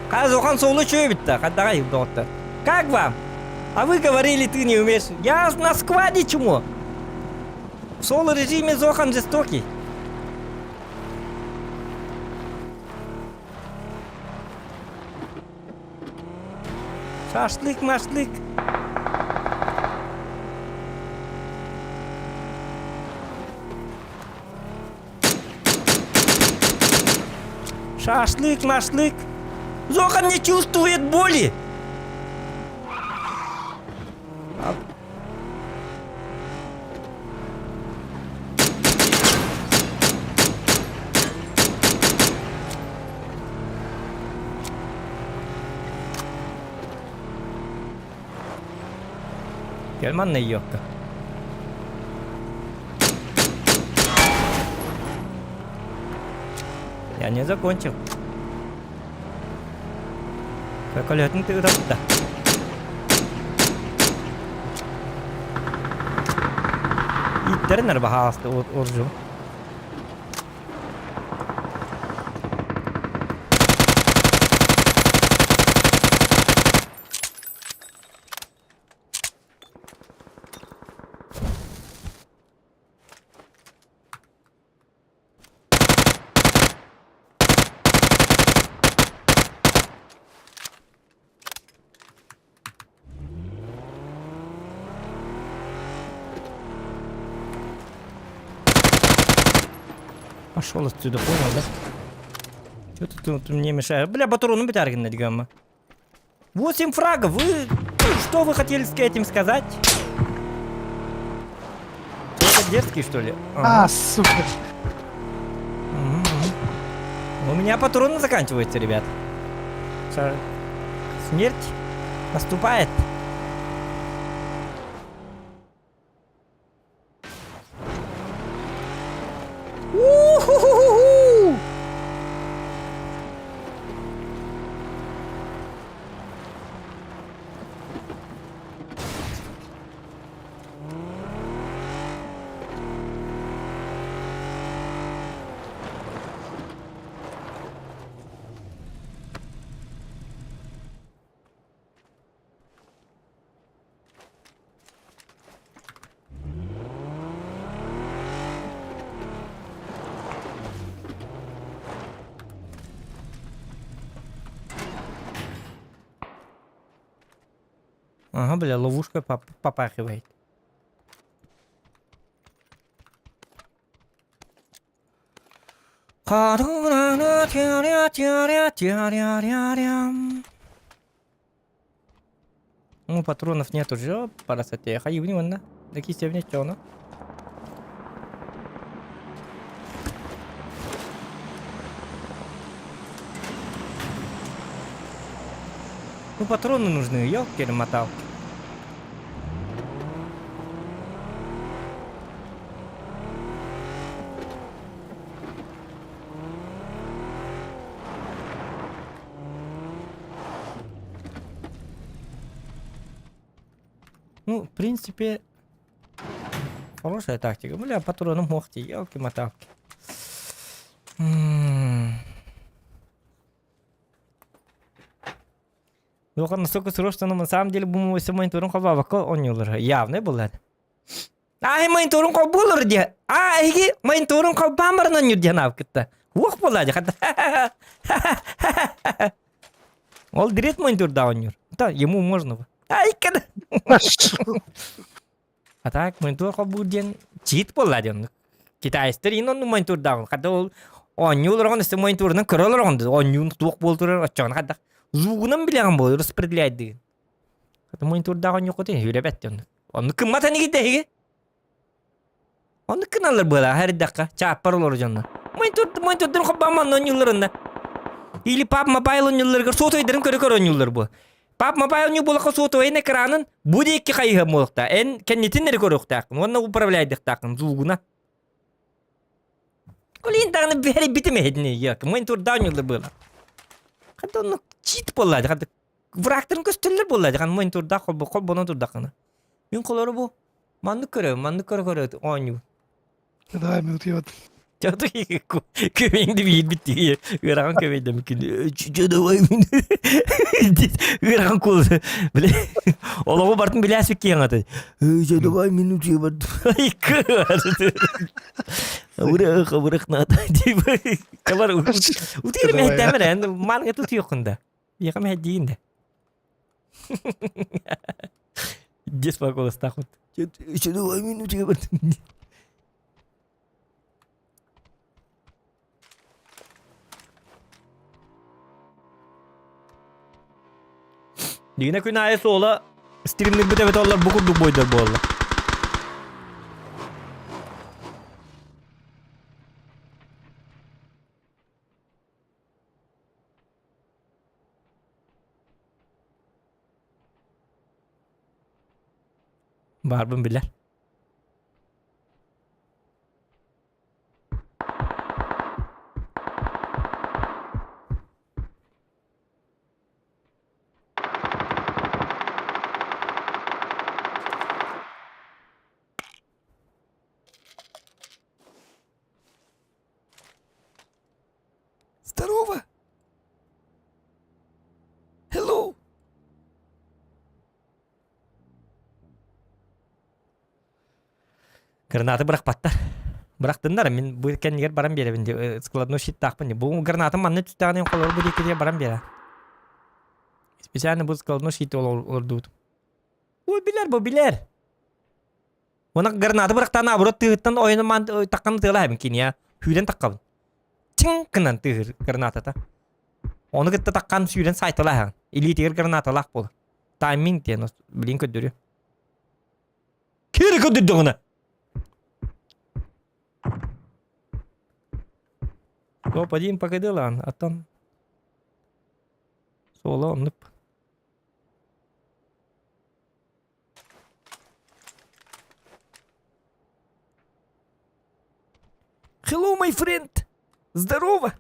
Казухан солу чует-то, давай, доктор. Как вам? А вы говорили, ты не умеешь. Я на скваде чему? В соло режиме Зохан жестокий. Шашлык, машлык. Шашлык, машлык. Зохан не чувствует боли. Кэл манна ийиэххэ. Я не закончил. Көлөһөтүн тыытабыт да. Ииттэрин эрэ баһаалыста ордьу. Пошел отсюда, понял, да? Что ты тут мне мешаешь? Бля, батарону битаргин гамма. 8 фрагов! Вы... Что вы хотели с этим сказать? Это дерзкий, что ли? Ага. А, сука. Угу, У меня патроны заканчиваются, ребят. Смерть наступает. У-ху-ху-ху-ху! Ага, бля, ловушка попахивает. Ну, патронов нет уже, парасате. Хайыбни онна. Таки себне чоно. Ну, патроны нужны, елки-моталки. Ну, в принципе, хорошая тактика. Бля, патроны мохти, елки-моталки. Лоха настолько срочно, но на самом деле бу все мониторун холбаабакка оонньууллар. Явно буолар. Аа, мониторун холбуулар диэ. Аа, эһиги мониторун холбаан баран оонньуур диэн аабыккытта. Уох буолла дии хата. Ол директ мониторда оонньуур. Да, ему можно. Ай, када. А так монитор холбуур диэн чит буолла диэн. Китайстар иин онну монитордаах. Хата ол оонньуу олороҕун өссө мониторунан көрө олороҕун оонньуун туох буол турар оччоҕуна хайдах звугунан билэҕин буол распределяйдыгын. Хата монитордаах оонньуоххутун үрэбэт оннук. Оннук кыммат эниги эһиги. Оннук гыналлар буолаа эрдэххэ чааппар олору дьоннор. Монитор монитордарын холбоон оонньуулларында. Или PUBG Mobile оонньуулларыгар сотовайдарын көрө-көрө оонньууллар буо. PUBG Mobile оонньуу буолахха сотовайын экранын бу диэки хайыһа буолуохтаах. Эн кэннитин эрэ көрүөхтээххин уонна управляйдыахтааххын звугуна. Олин даҕаны бэһэрийбитим эһитини яки монитордаах оонньууллар буолар. Хата оннук чит буолла хата врагтарын көстөллөр буолла хан монитордаах холбонон турдаххына. Мин холору бу Маннык көрө, маннык көрө көрө оонньуу. Давай минут вот. Көмөйүҥдү биирбит тиийэ ыарахан көмөйдөм күн чүчү давай ыарахан кул биле олоҕу бартын билээсик киэҥ аты давай минут Абырах абырах наата Калар утуйар мэһэйдээмэр маанга тутуйоххун да Яха мэһэйдиигин да Дес голостаах вот. Еще давай минуту Дигинэ күн аайы суола стримнирбит эбит оллар бу курдук бойдар буолла. Баарбын билэр. Здорово! Hello! Гранаты бырахпаттар. Бырахтыннар, мин бу кэннигэр баран биэрэбин ди складной щиттаахпын ди. Бу гранатым манна түстэҕинэ холор бу диэки баран биэрэ. Специально бу складной щит олордубут. Ой, билэр бу билэр. Уонна гранаты бырахтаан наоборот тыаһыттан ойон таххан тыалаһабын киниэ сүүрэн таххабын. Чиҥ гынан тыаһыр гранатата. Ону кытта таххан сүүрэн сайталаһаҕын. Илиитигэр гранаталаах буолар. Тайминг диэн билин көрдөрүө. Кири көрдөрдөҕүнэ. Топ-1 покадылаан, аттан суола оннук. Hello, my friend! Здорово!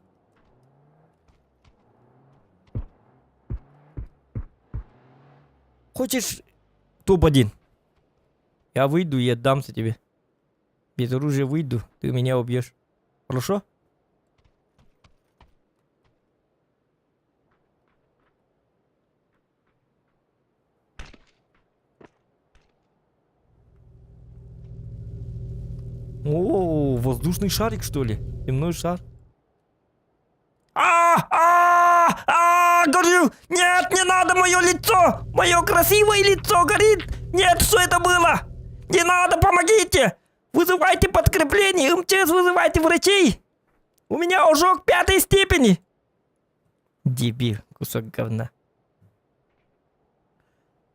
Хочешь топ-1? Я выйду и отдамся тебе. Без оружия выйду, ты меня убьешь. Хорошо? О, воздушный шарик, что ли? Земной шар. А, а, а, горю! бросил! Нет, не надо мое лицо! Мое красивое лицо горит! Нет, что это было? Не надо, помогите! Вызывайте подкрепление, МЧС, вызывайте врачей! У меня ожог пятой степени! Дебил, кусок говна.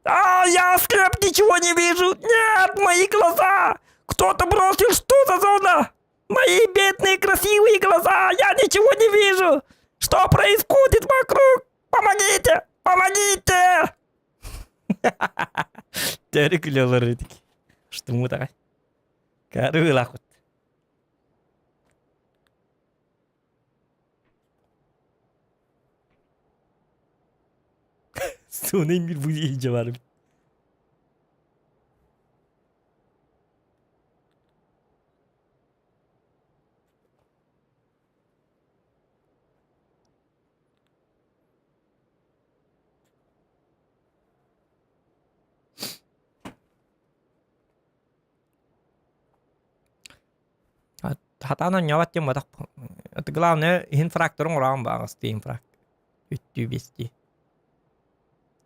А, я ослеп, ничего не вижу! Нет, мои глаза! Кто-то бросил, что за зона? Мои бедные красивые глаза! Я ничего не вижу! Что происходит вокруг? Помогите! Помогите! Тәрі күлелер едік. Что мы такай? Карылахут. Соны мир бу iyice var. Хатаан оонньообот диэн буотах. Это главное иһин фракторын ураан бааҕас диин фрак. Үттүү биэстии.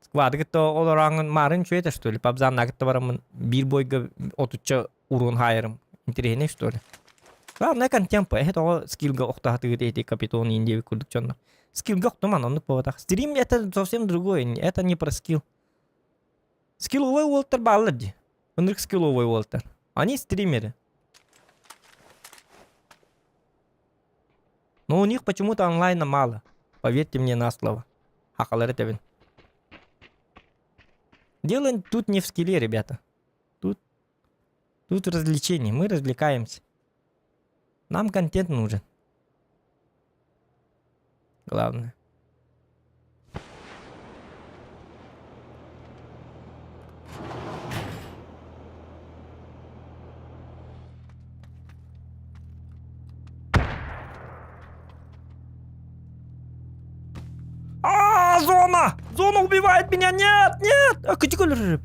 Сквады кытта олорооҥҥун маарын үчүгэй что ли? Пабзанна кытта бараммын биир бойга отучча уруун хаайарым. Интэриэһинэй что ли? Главное контемпо. Эһэ тоҕо скиллга охтоһатыгыт эти капитон индиэбит курдук дьоннор. Скиллга охтуман оннук буолбатах. Стрим это совсем другое. Это не про скилл. Скилловой уолтар бааллар дии. Ынырык скилловой уолтар. Они стримеры. Но у них почему-то онлайна мало. Поверьте мне на слово. Хахалар этэбин. Дело тут не в скилле, ребята. Тут, тут развлечение. Мы развлекаемся. Нам контент нужен. Главное. А, зона! Зона убивает меня! Нет, нет! А, категория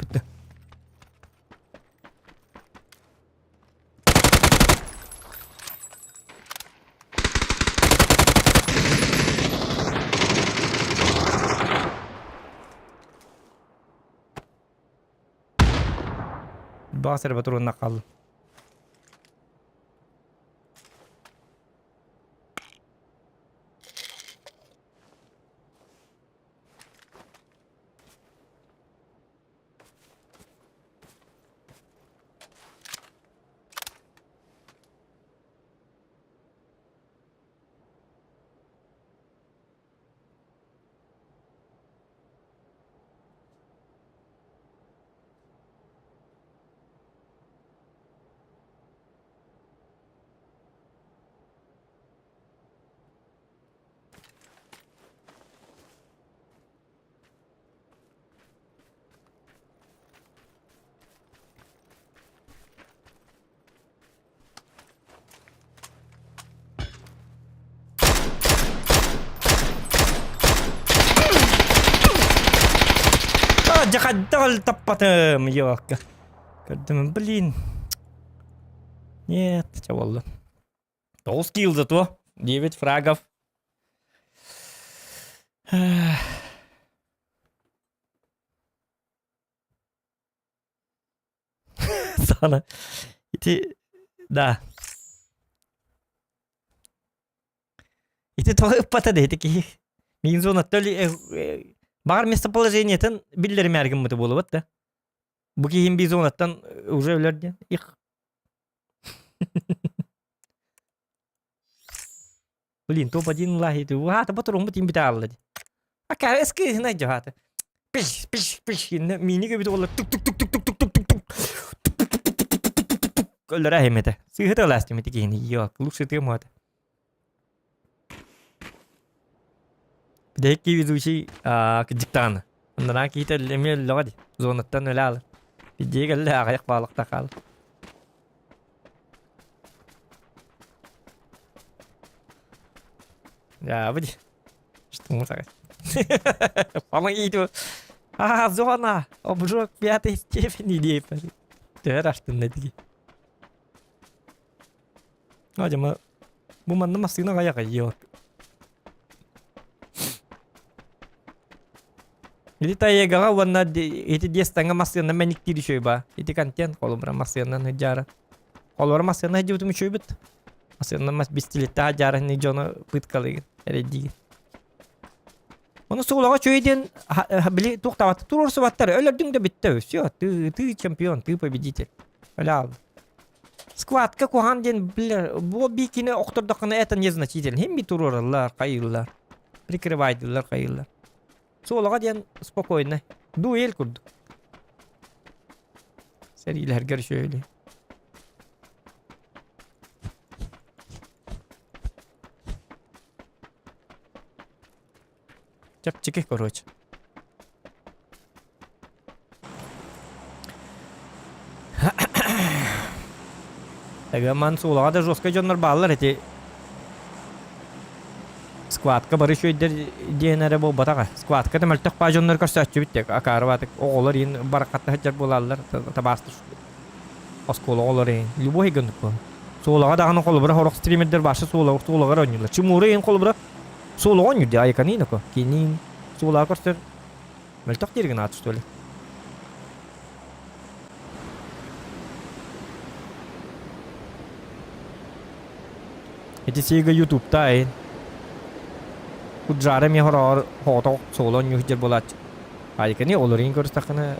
Баҕас эрэ ботуруонна хааллым. А, дьэ хайдах таппатым, елка. Көрдүм, блин. Нет, чэ буолла. Тоҕус килл зато. 9 фрагов. Сана. Ити да. Ити тоҕо ыппата да ити киһи. Миин зонаттан баҕар местоположениетын биллэримээр гыммыта буолубат да. Бу киһим би зонаттан уже өлөр диэн. Их. Блин, топ-1 лаги. Уһаата ботуруммут им битаалла ди. Ака эски хына жаата. Пиш пиш пиш мини көбүт олар тук тук тук тук тук тук тук тук тук Өлөрө хемете. Сыһыта ластимити киһини. Йок, лучше ты мот. Бидэки ведущий диктан. Оннан киһитэ эмиэ өллөҕө ди. Зонаттан өлө аалар. Бидиэ кэллэ аҕыйах баалыкта хаал. Я выйди. Что мы так? Помогите. А, зона! Обжог пятой степени деп. Төһөр астынна дии. Адьма бу манна массыына хайа хайыа. Ити Таегаҕа уонна ити Дестаҥҥа массыына мэниктиир үчүгэй баа. Ити контент холобура массыынанан сылдьаара. Холобура массыына сылдьыбытым үчүгэйбит. Массыынанан мас бистилеттээх сылдьаара дьону пыткалыыгын, эрэйдиигин. Ону суолаҕа үчүгэй диэн били туохтаабат туруорсубаттар өлөрдүҥ да бүттэ все ты ты чемпион ты победитель өлө Сквадка куһаҕан диэн бля бу бикини охтордоххуна это незначительно хим би туруораллар хайыыллар прикрывайдыыллар хайыыллар Суолаҕа диэн спокойно. Дуэль курдук. Сэриилэһэргэр үчүгэй. Чэпчэки, короче. Эгэман суулаҕа да жесткай дьоннор бааллар ити сквадка бары үчүгэйдэр диэн эрэ буолбатаҕа. Сквадка да мөлтөх баа дьоннор көрсөөччүбүт диэк акаарыбаатык оҕолор иин бараххатта сылдьар буолааллар табаастыр оскуола оҕолор иин любой гыннык буолар. Суолаҕа даҕаны холобура сорох стримердэр башы суолаҕа суолаҕа оонньуулар. Чумура иин холобура суолаҕа оонньуур дии айыканыын око киниин суолаҕа көрсөр Мөлтөх диир гынаат что ли? Ити сиигэ ютубта айын. Куджара эмиэ хороҕор хоҕотох суола оонньуу сылдьар буолааччы. Айыканы олорин көрүстэххинэ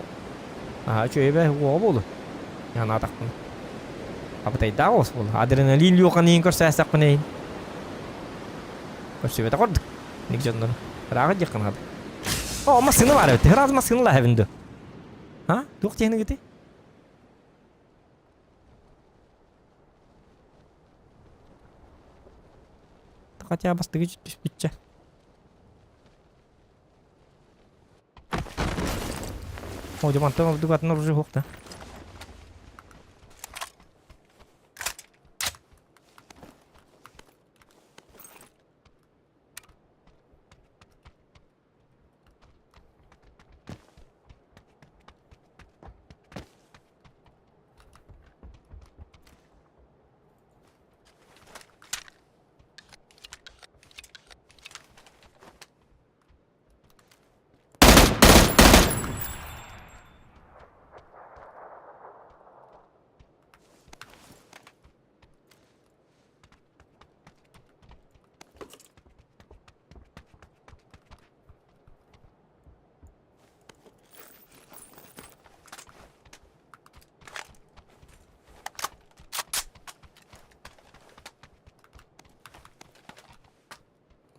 аһаа үчүгэй бээ уоҕа буолу. Санаатахпына. Абытайдаах оҕус буолу. Адреналин люоханыйын көрсөөсөхпүнэ иһин. Көрсүбэтэх ордук. Ник дьоннору. Ырааҕы диэххин наада. О, массыына баар эбит. Ыраас массыына лаһабын дуо? А? Туох диэхин Хотя бастыгы түспүтчэ. О, димантан ордук атын оружие суох да.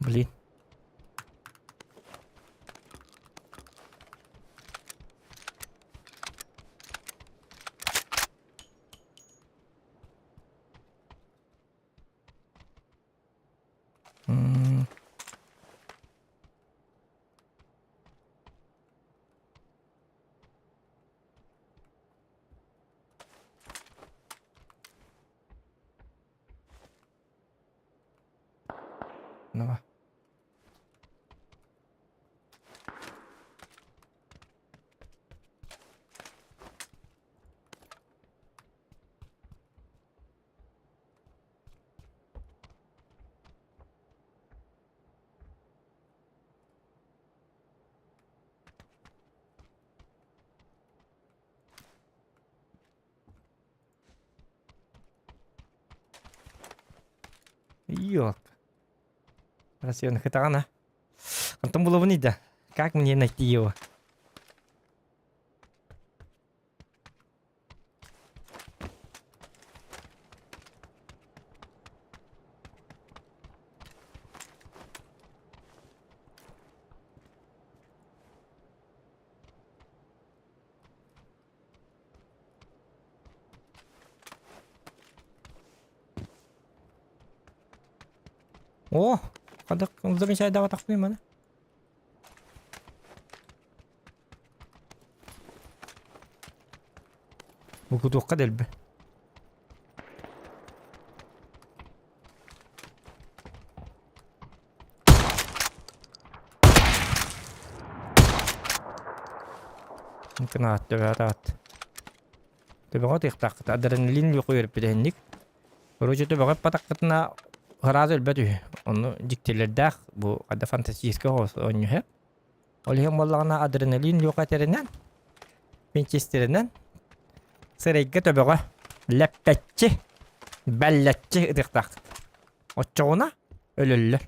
Блин. М. Давай. Ёлка. Россия хытаҕана. Антон булабын да. Как мне найти его? О, хадак замечайдаабатахпын маны. Букутуохха дэлби. Кынаат төбөҕө Төбөҕө тыахтааххыт адреналин үөрпүтэһинник. Короче төбөҕө ыппатаххытына сразу өлбөт үһү. Ону дьиктилэрдээх бу хада фантастическай оонньуу. Ол иһин буоллаҕына адреналин лүөх этэринэн, винчестеринэн сирэйгэ төбөҕө лэппэччи, бэллэччи ытыахтааххыт. Оччоҕуна өлөллөр.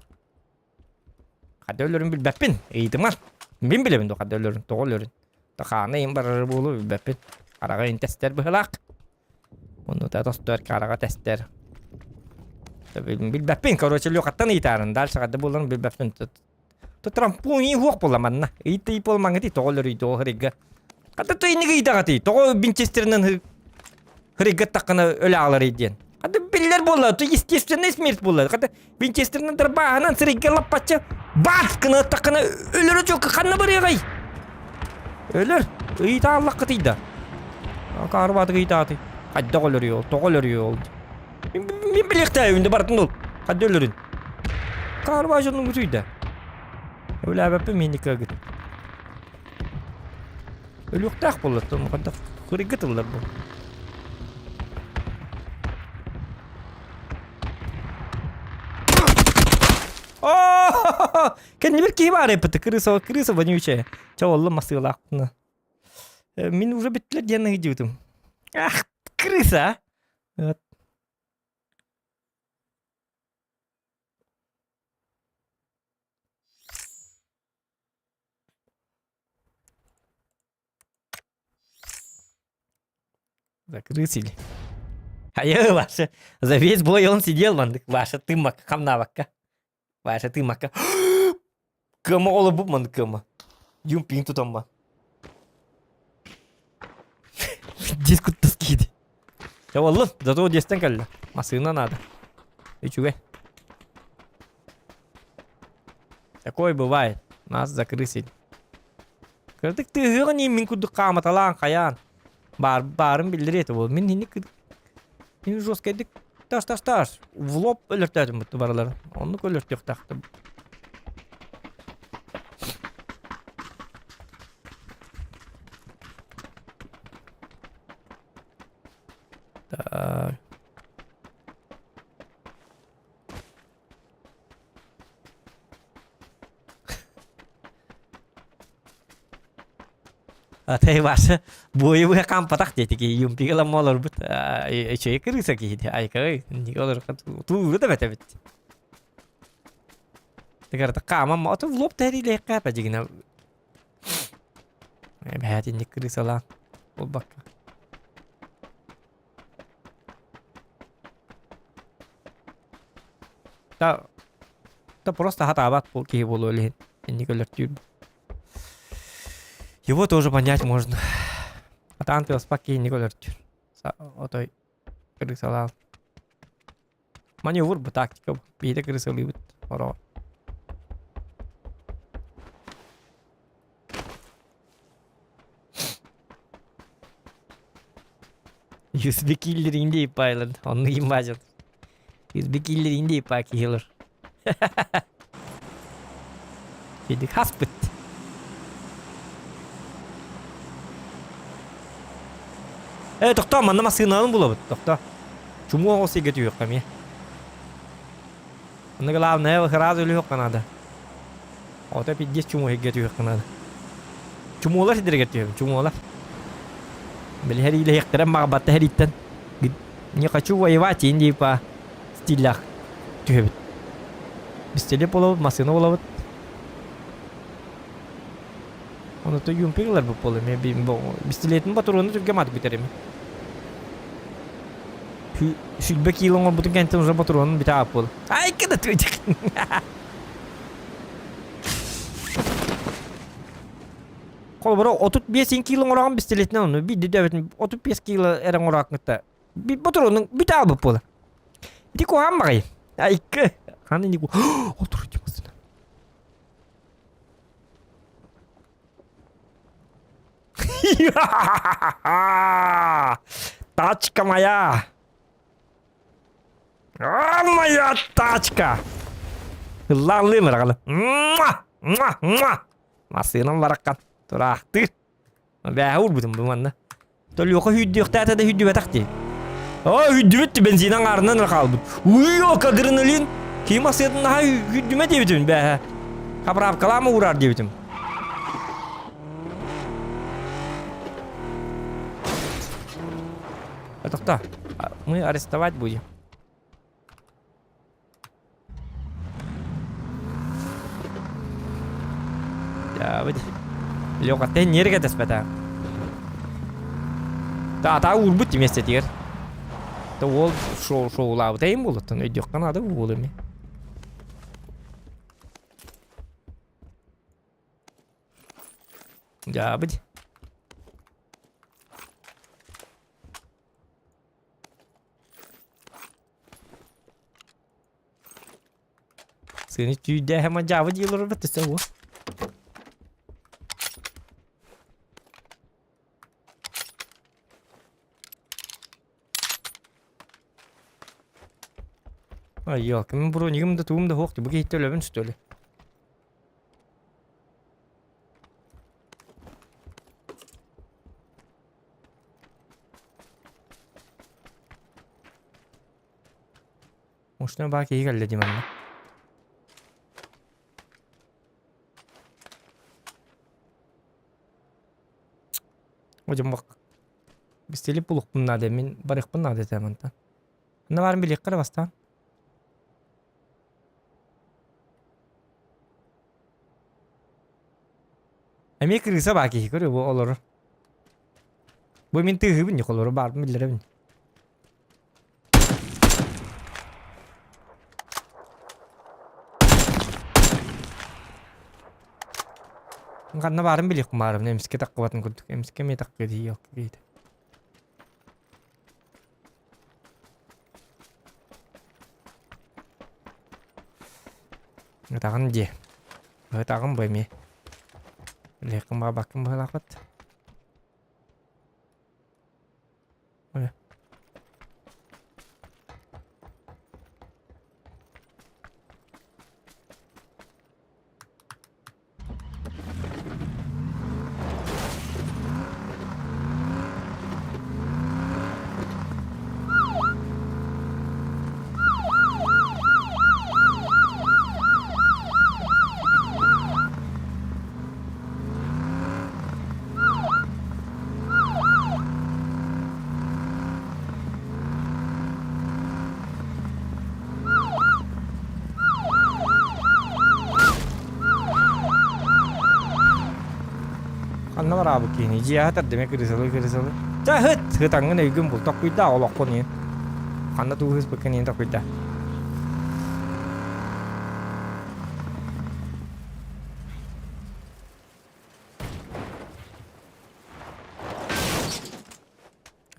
Хата өлөрүн билбэппин, ыйытымар. Мин билэбин дуо хата өлөрүн, тоҕо өлөрүн. Хаана иһин барары буолуо билбэппин. Хараҕа иһин тэстэр быһыылаах. Оннута тостор, хараҕа тэстэр. Билбэппин, короче, Лехаттан ыйытаарын, дальше хата буоларын билбэппин. Трампун уох буолла манна. Ыйыт буол маҥати тоҕо өлөрүй тоҕо хырыйга. Хата тыйнык ыйдаҕатый, тоҕо винчестеринэн хырыйга таххана өлө ааларый диэн. Хата биллэр буолла, то естественная смерть буолла. Хата винчестеринэн дарбааһынан сырыйга лаппачча баат гына таххана өлөрө чуолка ханна барыаҕай? Өлөр, ыйытааллаххытый да. Акаарбаатык ыйытаатый. Хайдах өлөрүй ол, тоҕо өлөрүй ол? Мин билиэхтээбин да барытын ол. Хадда өлөрүн. Каарбаа дьонун үтүйдэ. Өлөөбөппүн миини кыагыт. Өлүөхтээх буоллар, хайдах кырыйга тыллар бу. О, кэннибэр киһи баар эппит, крыса, крыса вонючая. Чэ, оллум масыылаахпына. Мин уже бүттүлэр диэн ыйдыбытым. Ах, крыса! Вот. Закрысили. А Ваша, за весь бой он сидел, мандык, Ваша, ты мак, хамнавакка. Ваша, ты макка. Кыма олобуп мандык кыма. Юмпин тутамма. Диск куттас кииди. Чэ боллун, зато дестен кэллэ. Массыына надо. Үчүгэй. Такое бывает. Нас закрысить. Кырдык тыаһыаҕын иин мин курдук хааматалаан хайаан. Баар, баарын биллэриэ этэ буол. Мин инник мин жесткайдык таш таш таш в лоб өлөртөөтүм бутtu барыларын. Оннук өлөртүөхтаахтым. Так. Атай Ваша буойу кампатах диэтики юмпига ламма олорбут үчүгэй кырыса киһи айкай олор туулу да бэтэбит Тыгарда хаамам ото в лоб тэриилэххэ пажигина эбээтинник кырысалаан буолбакка Та, та просто хатаабат бу киһи буолуо илин инник өлөртүүр. Его тоже понять можно. Атаан тыаспак киһи инник өлөртүүр. Отой кырысалаан. Маневр бу тактика бу. Биһиде кырысалыыбыт. Ороҕо. USB киллерин дейп байлар. Онну ким бажыр. USB киллерин дейп ба киһилер. Кидик хаспыт. Э, тохтоо, манна массыыналарын булабыт. Тохтоо. Чумуу оҕус сиргэ түһүөххэ эмиэ. Онно главное сразу өлүөххэ наада. Ото пиздец чумуу сиргэ түһүөххэ наада. Чумуулар сирдэригэр түһэбин, чумуулар. Били сэриилэһиэхтэрэ маҕбатта сэрииттэн. Не хочу воевать, инди по стилях түһэбит. Пистолет буолабыт, массыына буолабыт. Ону то юмпик ылар буолла эмиэ пистолетин патрону түргэн маат бүтэр эми. Сүлбэ киил оҥорбутун кэнниттэн уже патронун бүтэ аап буолла. Айка да түөдик. Холобура 35 киил оҥороҕун пистолетинэн ону биирдэ дөбөтүн 35 киило эрэ оҥорооккутта патронун бүтэ аалбыт буола. Ити куһаан баҕайы. Айка. Ханы не Отур димасына. Тачка моя! А, моя тачка! Ыллааллыым ыраҕаны. Муа! Муа! Муа! Массыынам бараххан. Тураахтыыр. Бээһэ уурбутум бу манна. Төлүөхэ сүүрдүөхтээтэ да сүүрдүбэтэх дии. Оо, сүүрдүбүт бензин аҥаарынан эрэ хаалбыт. Уйуок, адреналин! Киһи массыынатын наһаа сүүрдүмэ диэбитим бээһэ. Хаправкалаама уураар диэбитим. Это кто? Мы арестовать будем. Леха, ты не регатеспета. Та та урбут вместе тигер. Та ол шоу шоулаабыт эйим болуттан өйдүөххэ наада буол эми. Дьаабыт. Сыны түйдээһэ мадьаабы диил олорбут өссө уо. Ай, ёлка, мин бронигым да тугум да суох бу киһиттэ өлөбүн что ли? Мощная баа киһи кэллэ дии манна. Одьоммох бистилип булуохпун наада мин барыахпын наада этэ мантан. Онно баарын билиэххэ эрэ бастаан. Эмиэ крыса баа киһи көрүө бу олорор. Бу мин тыаһыыбын ньуколору баарбын биллэрэбин. Ханна баарын билиэхпин баарыбын эмискэ таххыбатын курдук. Эмискэ эмиэ таххыа дии киһитэ. Ытаҕын дии. Ытаҕын бу эмиэ. Билиэххин баҕарбаккын быһыылаахпыт. Ханна бараабыт киһини дьиэҕэ тардыма кырысалы кырысалы. Ча ыт ытаҥҥын өйгүн бул токкуйдаа олоххун иһин. Ханна тугу ыспыккын иһин токкуйдаа.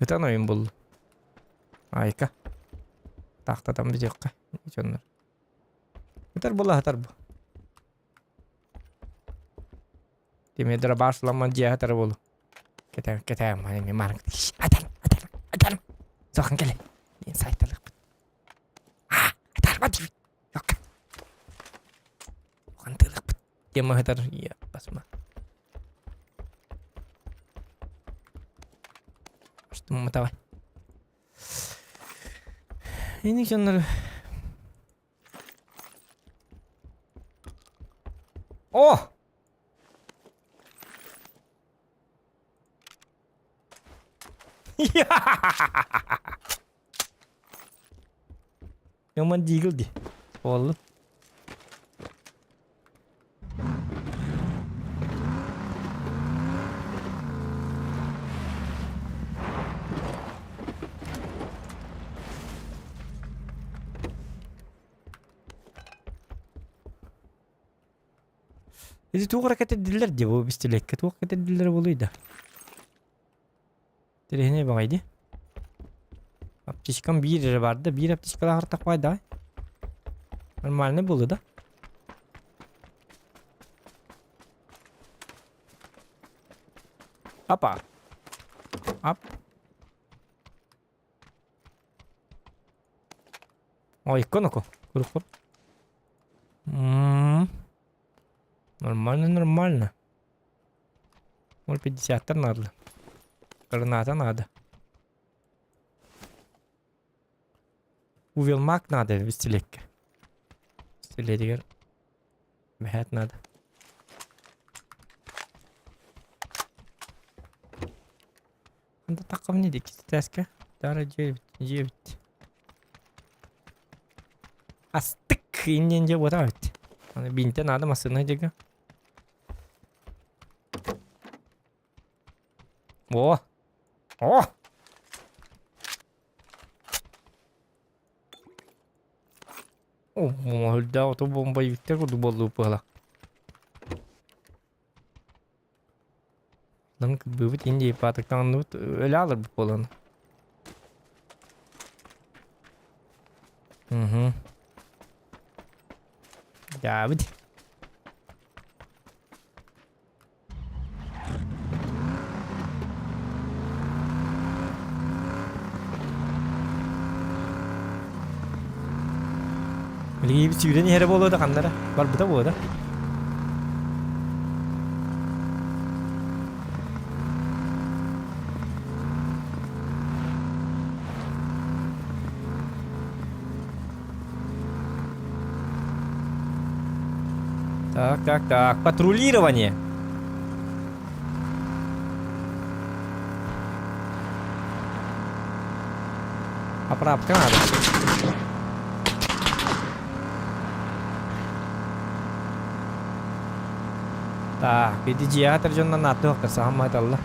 Ытан ойун булла. Айка. Таахтатан бүтүөххэ. Дьоннор. Ытар була ытар бу. Тимедра баасламман дьиэҕэ ытара буолу. Кэтээн кэтээн маны мен марыҥ. Атар атар атар. Сохан кэлэ. Диэн сайталыахпыт. А, атарба диибит. Йокка. Хантыылыахпыт. Тема ытар. Я басма. Что мы давай. Иник дьоннор О! Яман дигл ди. Оллу. Ити туох эрэ кэтэрдиллэр дии бу бистилиэккэ туох кэтэрдиллэрэ буолуой да. Тириһинэй баҕай дии. Аптечкам биир эрэ бар да, биир аптечкалаах артахпай давай. Нормальный было, да? Опа. Ап. Ой, коноко. Курухур. Нормально, нормально. 0,50 надо. Граната надо. Увелмак надо бистилекке. Бистилетигэр бэһээт надо. Ханта таххабын дии китээскэ. Тара дьиэбит, дьиэбит. Астык иннин дьэ буотаабыт. Аны бинтэ наада массыына дьэгэ. О! О! О, өлдөөх ото бомбайбиттер курдук буоллубут быһала. Нам кырбыыбыт индии паатыктаанныбыт өлө аларбыт буолан. Угу. Дьаабыт. Билигин сүүрэн иһэрэ буолуо да ханна эрэ барбыта буолуо да. Так, так, так. Патрулирование. Поправка надо. Так, иди дьиэҕэ дьоннон ааттыахтар саамматалла.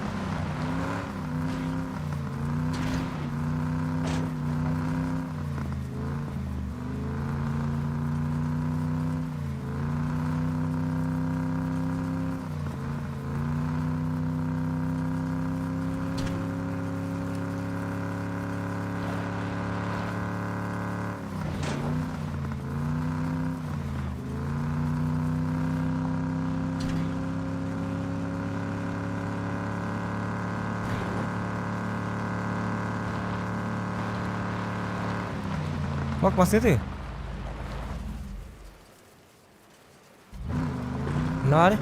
Bak masih Nari.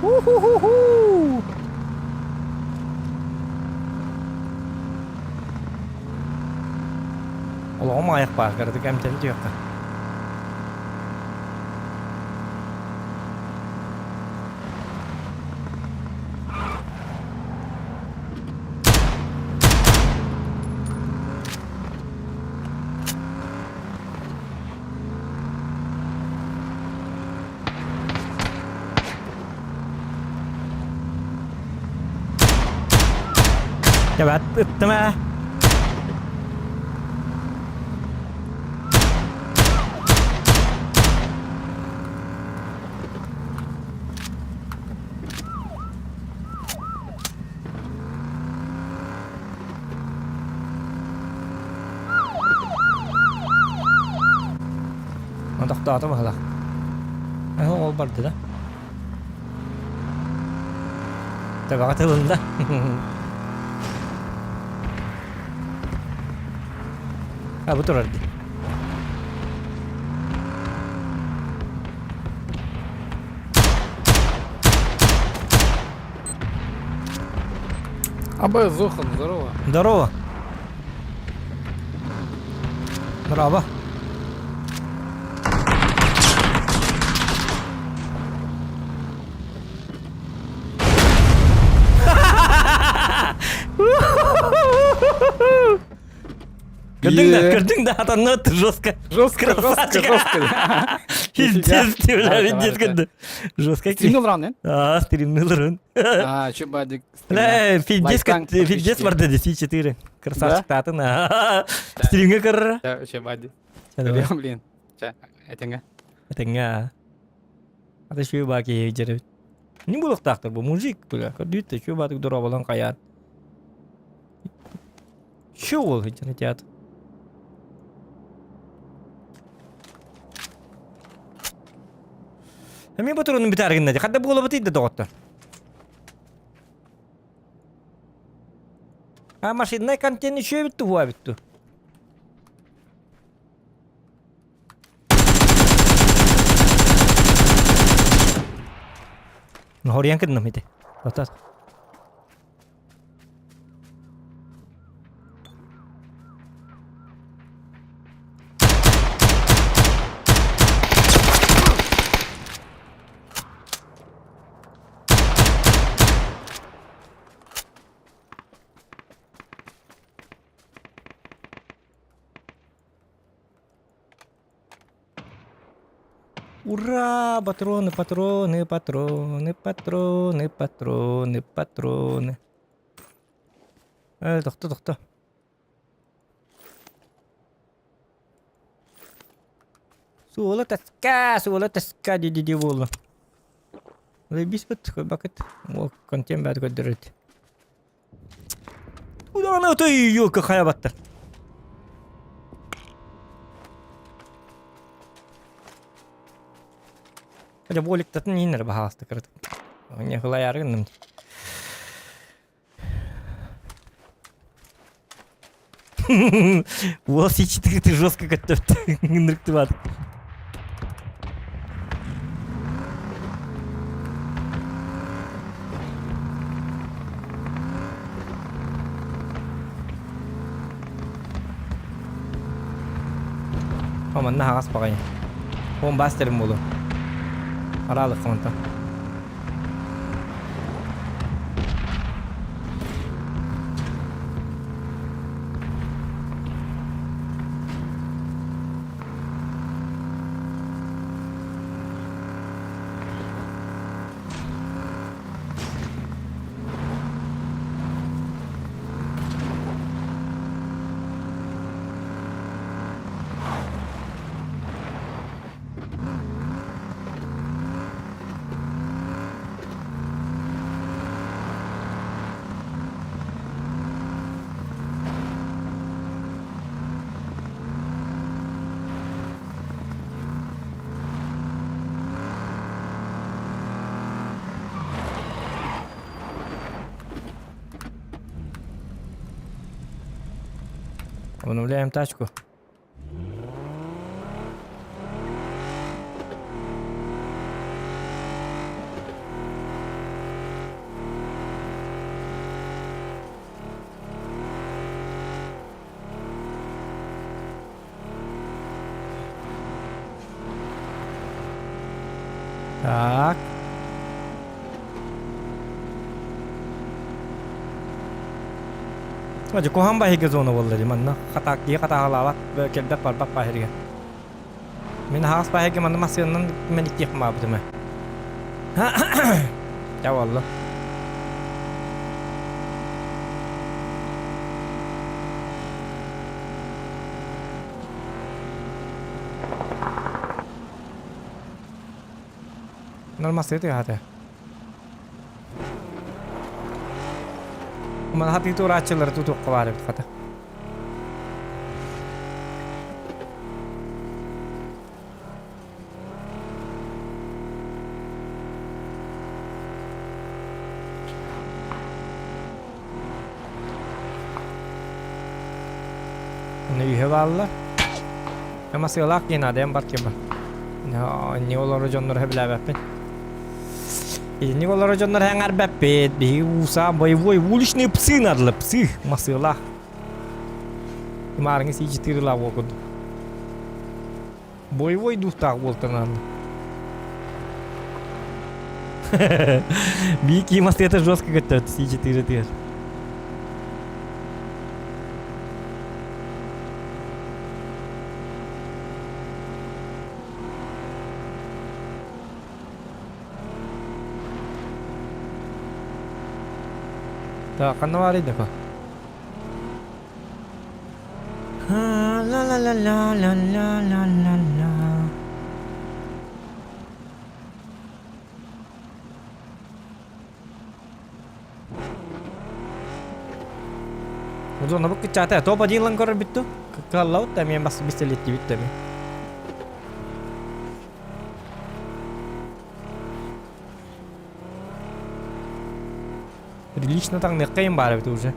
Уху-ху-ху! Олоҕум аҕыйах баар, кыратык эмтэнэ түһүөххэ. Дьэ, ыттым ээ. Тохтоото баһылах. Ол барды да. Табаҕа тылында. А бу турар дии. АБ, Зохан, здорово. Здорово. Браво. Көрдүҥ да, көрдүҥ да, атанна жестко. Жестко, жестко, жестко. Пиздец, ты, бля, пиздец, көрдү. Жестко. Стримнул ран, э? А, стримнул ран. А, че, бадик. Бля, пиздец, пиздец барды, 4. Красавчик татын. Стримге көрөр. Да, че, бадик. Блин. Чэ, этэҥҥэ. Этэҥҥэ. Ата шүө баа киһи дьэрэ. Не буолуохтаахтар бу мужик бля. Көрдүүт да шүө баатык доруобалан хайаан. Чё ол театр? Эмиэ ботуруонун бүтээр гынна дии. Хадда буолабытый да доҕоттор. А машинный контент еще эбит туһуа эбит ту. Хоруйан кынным ити. Отас. Ура! Патроны, патроны, патроны, патроны, патроны, патроны. Э, тохто, тохто. Суола таска, суола таска ди-ди-ди буолла. Бис бит, бакыт. О, контент баар көрдөрөт. Удаҕаны отой елка хайа баттар. Хотя боликтатын ииннэр баһааласта кыратык. Не хылайаары гынным. Уол сичитиги ты жестко көттөптө. Ынырыктыбат. О, манна хаҕас баҕайы. Уон баас терим буолуо. Араалык онтон. Обновляем тачку. Так. Дьэ куһаҕан баһыйга зона буолла дии манна хатаак киһи хатааһылаабат кэлбэт барбат баһыйга. Мин аһаҕас баһыйга манна массыынанан мэниктиэхпин баҕарбытым ээ. Дьэ буолла. Нормасы тыаһата. Мана хатыы туорааччылары тутуохха баар эбит хата. Үһэ бааллар. Ама сыалаах диэн аадайан бар киба. Не олору дьоннор сөбүлээбэппин. Итинник олору дьоннор эҥэрбэппит. Биһиги ууса боевой уличные псы надо псы масыалаах. Маарыҥы сиичитыырылаах буол курдук. Боевой духтаах буолтан Бики масыата жестко көттөрт сиичитыырытыгар. Так, ханна баарый да Ла-ла-ла-ла-ла-ла-ла-ла-ла. Зона бу кыччаата топ-1 ылан көрөр бүттү. Кыаллабыт да эмиэ бас бистэлиттибит да эмиэ. Прилично таҥныаххайым баар эбит уже.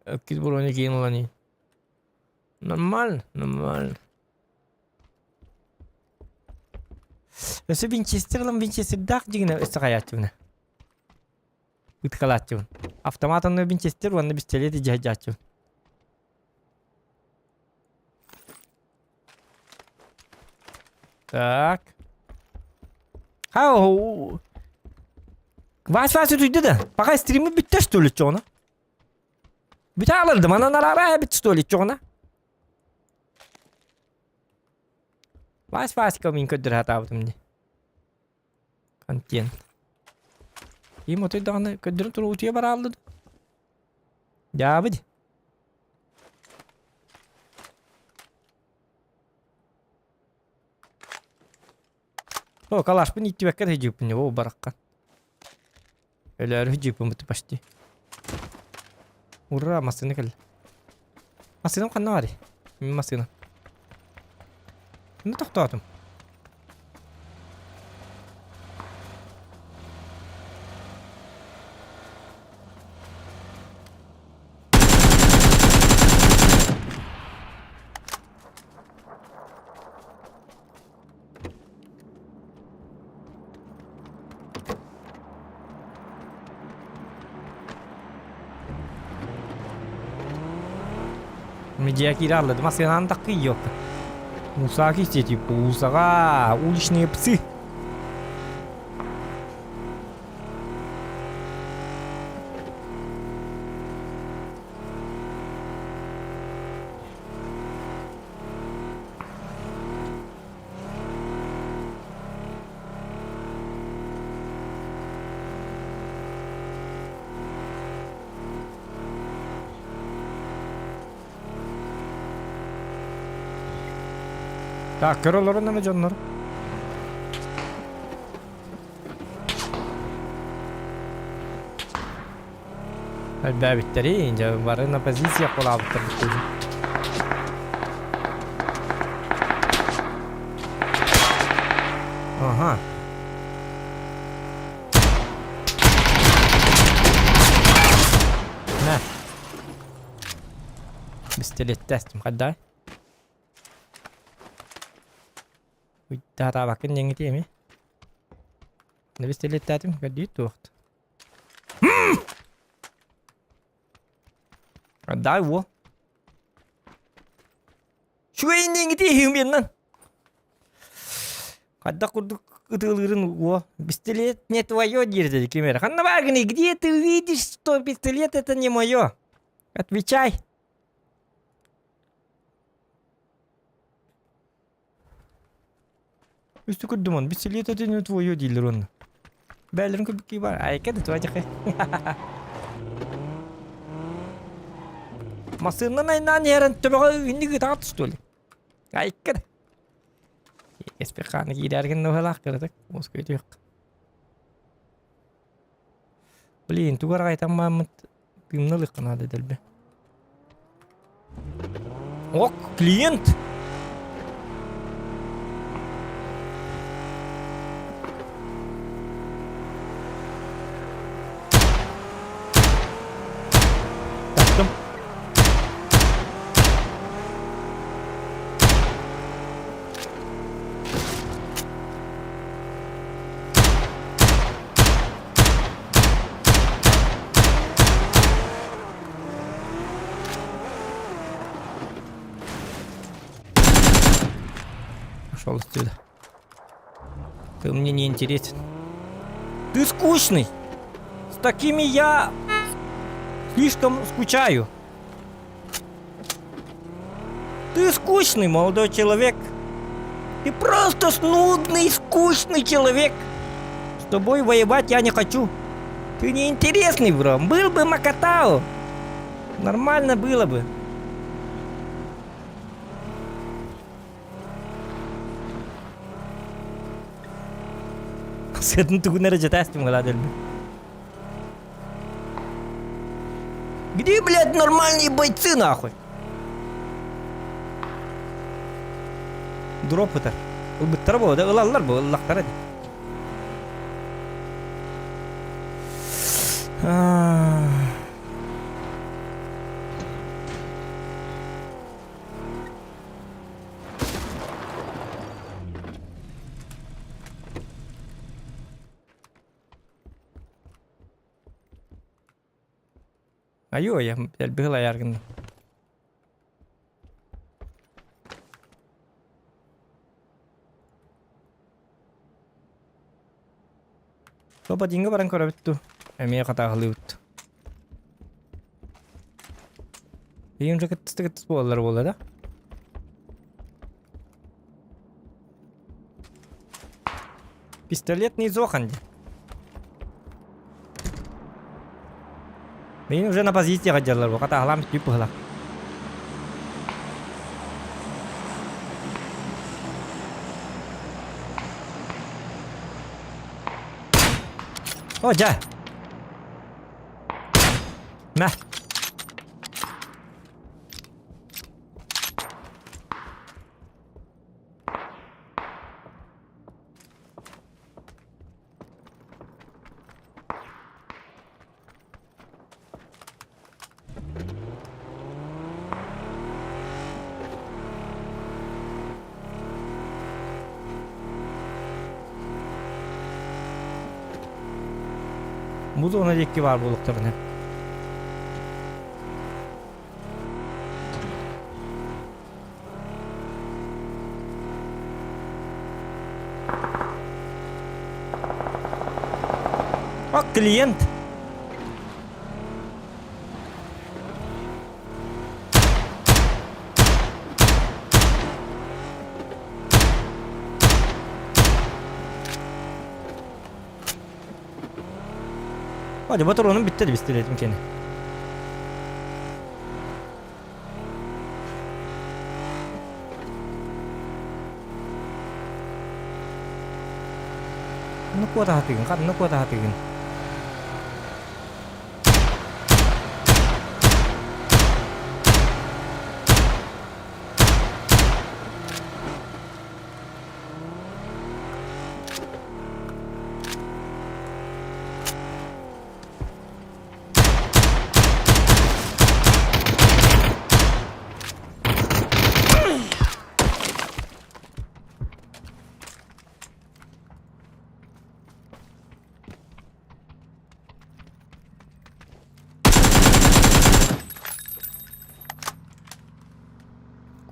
Өккүт броня киин ылан Нормально, нормально. Өссө винчестер ылан винчестердаах дьигинэ өссө хайааччыбына. Ытыкалааччыбын. Автомат онно винчестер уонна пистолет дьаһайдьааччыбын. Так. Хау. Вась Вась утуйду да. Пока стримы бүттэ что ли чоҕуна? Бүтэ алырды манан арара эбит что ли чоҕуна? Вась Васька мин көрдөрө сатаабытым дии. Контент. Им отой даҕаны көрдөрөн туру утуйа барааллы. Дьаабыт. О, калашпын иттибэккэ да дьииппин о баракка. Өлөөрү дьииппин буту почти. Ура, массыына кэллэ. Массыынам ханна баарый? Мин массыына. Ну тохтоотум. Медиа киирэ аллады. Массыынаны таккый ёпта. Мусаки все типа усаға, уличные псы. Так, көр олорун аны дьоннор. Элбээбиттэри, дьэ бары на позиция холаабыттар бүттүгүн. Ага. На. Пистолеттээстим хаддай. Уйдаатаабаккын диэҥҥитий эми. Пистолеттаатым көрдүү туохт. Отдай во. Шуэйниҥити иһиҥ Хайдах курдук ытыалыырын уо пистолет не твое диир ким эрэ. Ханна бааргыный? Где ты увидишь, что пистолет это не мое? Отвечай. Үстү көрдүм он. Пистолет это не твое дииллэр онно. Бээлэрин көрбүккэ бар. Айка да твоя Массыыннан айнаан иһэрэн төбөҕө инник ытаҕат что ли? Айка да. Эспеханы киирэргин нуһалаах кыратык уоскуйтуох. Блин, тугар айтаммаммыт тыымна ылыахха наада дэлби. Ок, клиент! Таптым. Ушел отсюда. Ты мне не интересен. Ты скучный. С такими я слишком скучаю. Ты скучный, молодой человек. Ты просто нудный, скучный человек. С тобой воевать я не хочу. Ты неинтересный, бро. Был бы Макатау. Нормально было бы. Сытын тугун эрэ дьэтээстим гала дэлби. Где, блядь, нормальные бойцы, нахуй? Дроп ытар. Ылбыттара буолуо да ылаллар бу ыллахтара дии. Айуу, элбэхи ылайаар гынным. Топ-1-га баран көрөбүт дуу? Эмиэ хатааһылыыбыт. Ийэм же кыттыста кыттыс буолалар буолла да? Пистолетный зохан дии. Мин уже на позицияҕа дьаллар бу хатааһылаан бүтүү быһылаах. О, дьэ! Мэ! Бу зона диэки баар буолуохтарына. О, клиент! Hadi батронum bitti de bitti kendi. Ну куда ты, ну куда ты?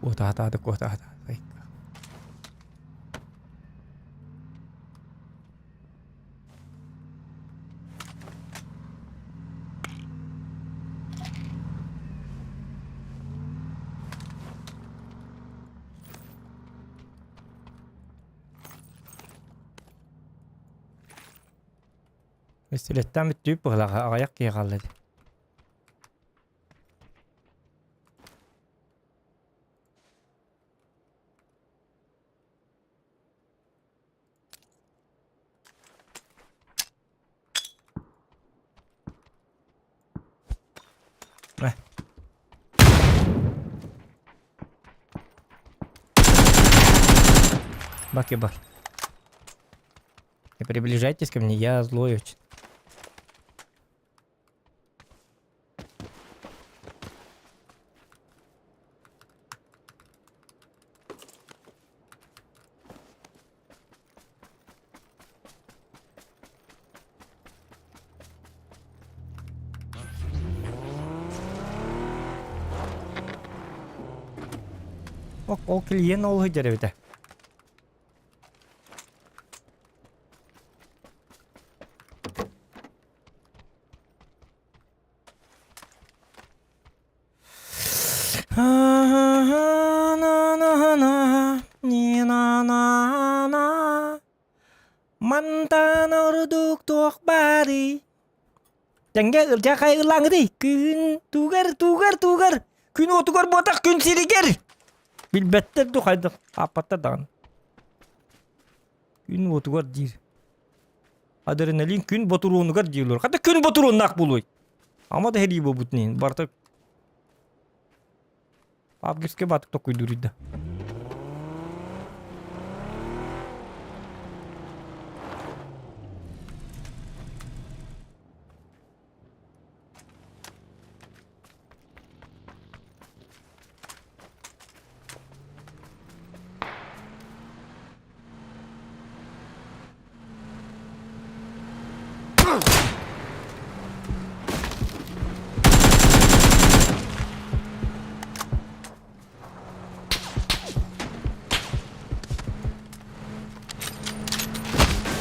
Куотаатаата куотаатаата. Пистолеттаан бүттүүп быһылаҕа аҕыйах киһи хаалла дии. Мэ. Баки бар. Не приближайтесь ко мне, я злой очень. Ол клиент ол сылдьар эбитэ. Мантан ордук туох баарый? Тэҥҥэ ырдьахай ыллааҥҥытый? Күн тугар, тугар, тугар, күн уотугар буотах күн сиригэр! Билбэттэр дуу хайдах, ааппаттар даҕаны. Күн уотугар диир. Адреналин күн ботуруонугар дииллэр. Хата күн ботуруоннаах буолуой? Ама да сэрии буолбутун иһин барыта Августка баатык токуйдуур да.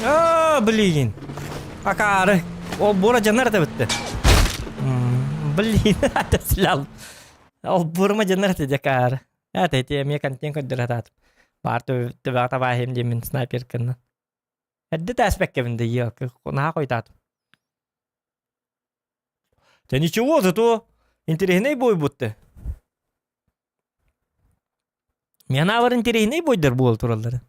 А, блин. Акаары. Ол бура дьанар да битти. Блин, это слял. Ол бурма дьанар это декаары. Это эти эмиэ контент көрдөрө сатаатым. Баар төбөҕө табааһым диэммин снайперканнан. Эрдэ тээспэккэбин да елка наһаа хойутаатым. Да ничего, зато интэриэһинэй бой будто. Миэнэ интэриэһинэй бойдар буола тураллар.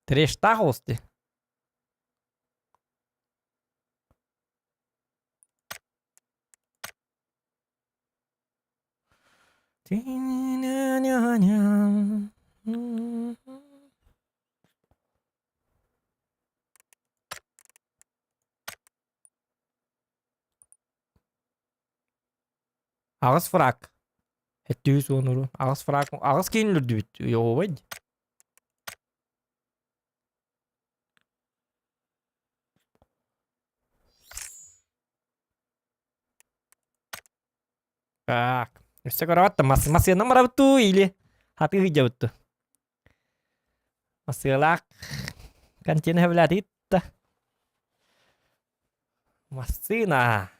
Трэштаах оҕус дии. Аҕыс фраг. Эттүүс уонуру. Аҕыс фраг. Аҕыс киин үрдүбүт. Йообай. Так. Өссө көрөҕүт да мас масыанан барабыт дуу или хатыы сылдьабыт дуу? Масыалаах контейнер сөбүлээтигит да? Массыына.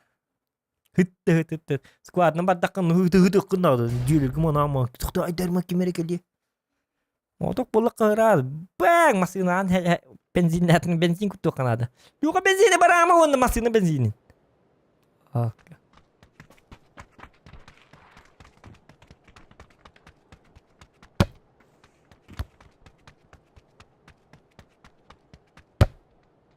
Хытты хыт хытты. Складынан бардаххын хыты хытыккын да дьүүлүргүм онаама. Тохто айдарма ким эрэ кэлиэ. Оток буоллахха ыраас. Бэҥ массыынаан бензиннээтин бензин куттуохха наада. Юха бензини бараама уонна массыына бензинин.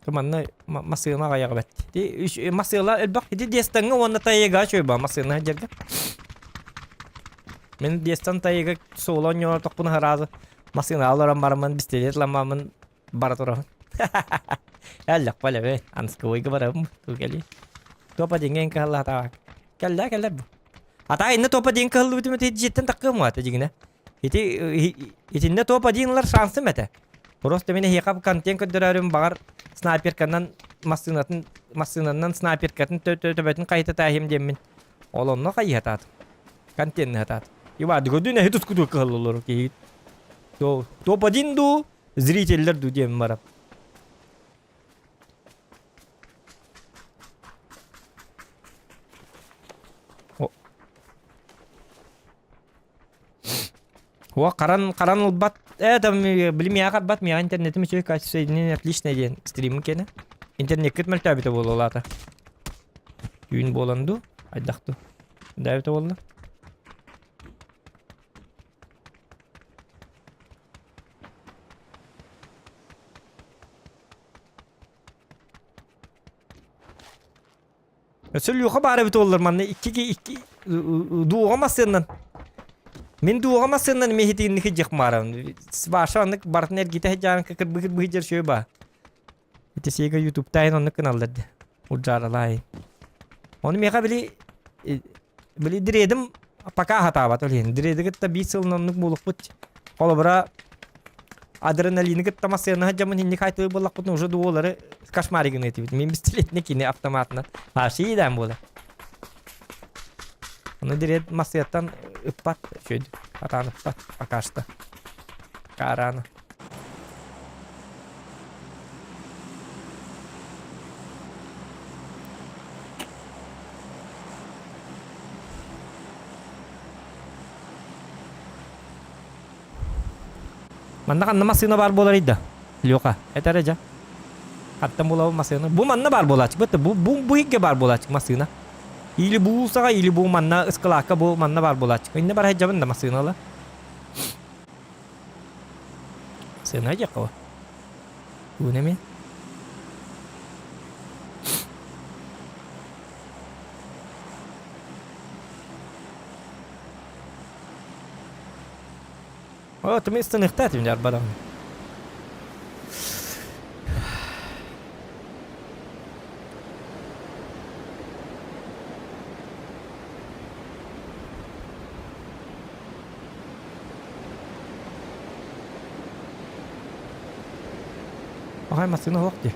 Манна массыына аҕайаҕа бэт. Ити массыына элбэх. Ити Дестаҥҥа уонна Тайга чуйба массыына дьэргэ. Мин Дестан Тайга суола оонньоотохпуна сразу массыына олорон бараммын пистолет ламаммын бара турабын. Эллэх балабы анскыбыйга барабын кэлии. Топа диҥҥэ кыһаллаатаҕа. Кэллэ кэллэр бу. Ата инна топа диэн кыһаллыбытым ити дьиэттэн таккыам ата дьигинэ. Ити итиннэ топ один ылар шансым этэ. Просто мин эһиэхэ контент көрдөрөрүм баҕар снайперканан массыынатын массыынанан снайперкатын төбөтүн хайытатаахым диэммин. Ол онно хайыһатаатым. Контенныһатаатым. Иван көрдүн эһи тускуту кыһаллаллар киһи. Топ один ду зрителлер ду диэн барап. О, харан, харан ылбат, э, там, били миэхэ харбат, миэхэ интернетим үчүгэй качество соединение отличное диэн стримим киэнэ. Интернеккит мөлтөөбүтэ буолуолаата. Түүн буолан дуу, хайдах дуу. Дээбитэ буолла. Өссө Люха баар эбит буоллар манна икки икки дууҕа массыыннан мин дууҕа массыыннан эмиэ итинник дьих маарабын Ваша оннук барытын эргитэ сылдьаан кырбы кырбы сылдьар үчүгэй баа ити сиэгэ ютубтаайын оннук гыналлар дии урдьааралаайын ону миэхэ били били дредим пока хатаабат ол иһин дреди кытта биир сылын оннук буолукпут холобура адреналины кытта массыына сылдьаммын инник айтылы буоллахпытына уже дуолары кошмари гына этибит мин пистолетне кини автоматынан вообще идээн буолар ону дирет массыаттан ыппат үчүгэй атаан ыппат пока что караны Манна ханна массыына баар буоларый да? Леха, этэрэ дьэ. Хаттан булабын массыына. Бу манна баар буолааччы. Бу бу бу бу иһиггэ баар буолааччы массыына. Или бу уулусаҕа, или бу манна ыскылаакка бу манна баар буолааччы. Иннэ бара сылдьабын да массыына ыла. Массыына диэххэ бу. Уун эмиэ. О, ты мистер нихтат меня арбадан. Ага, массыына суох дии.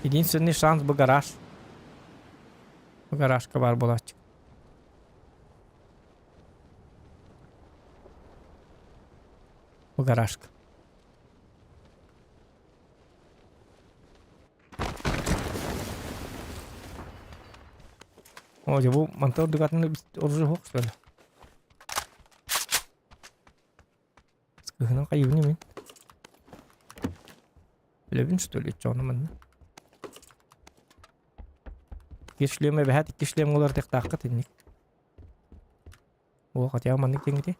Единственный шанс бу гараж. Бу гаражка баар буолааччы. Бу гаражка. О, дьэ бу мантан ордук атын оружие суох что ли? Кыһынан хайыбын мин. Билэбин что ли, чону манна. Икки шлем эбэһээт икки шлем уларытыахтааххыт инник. О, хотя маннык диэҥити.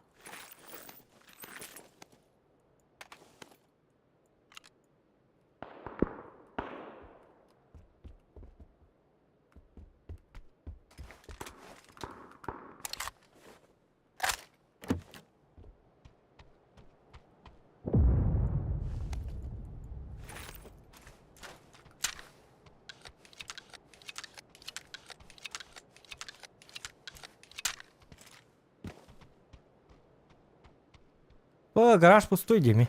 О, гараж пустой, Дими.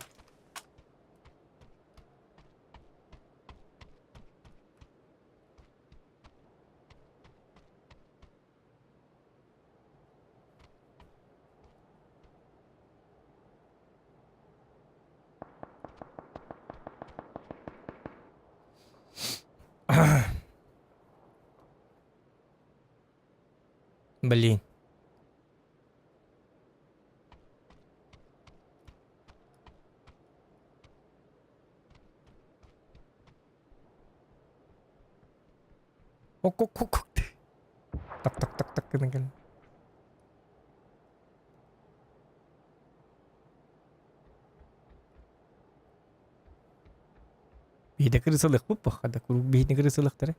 Блин. Ок-ок-ок. Так так так так гынан кэлэн. Биһиде кырысылык бу хада куруук биһини кырысылыктары.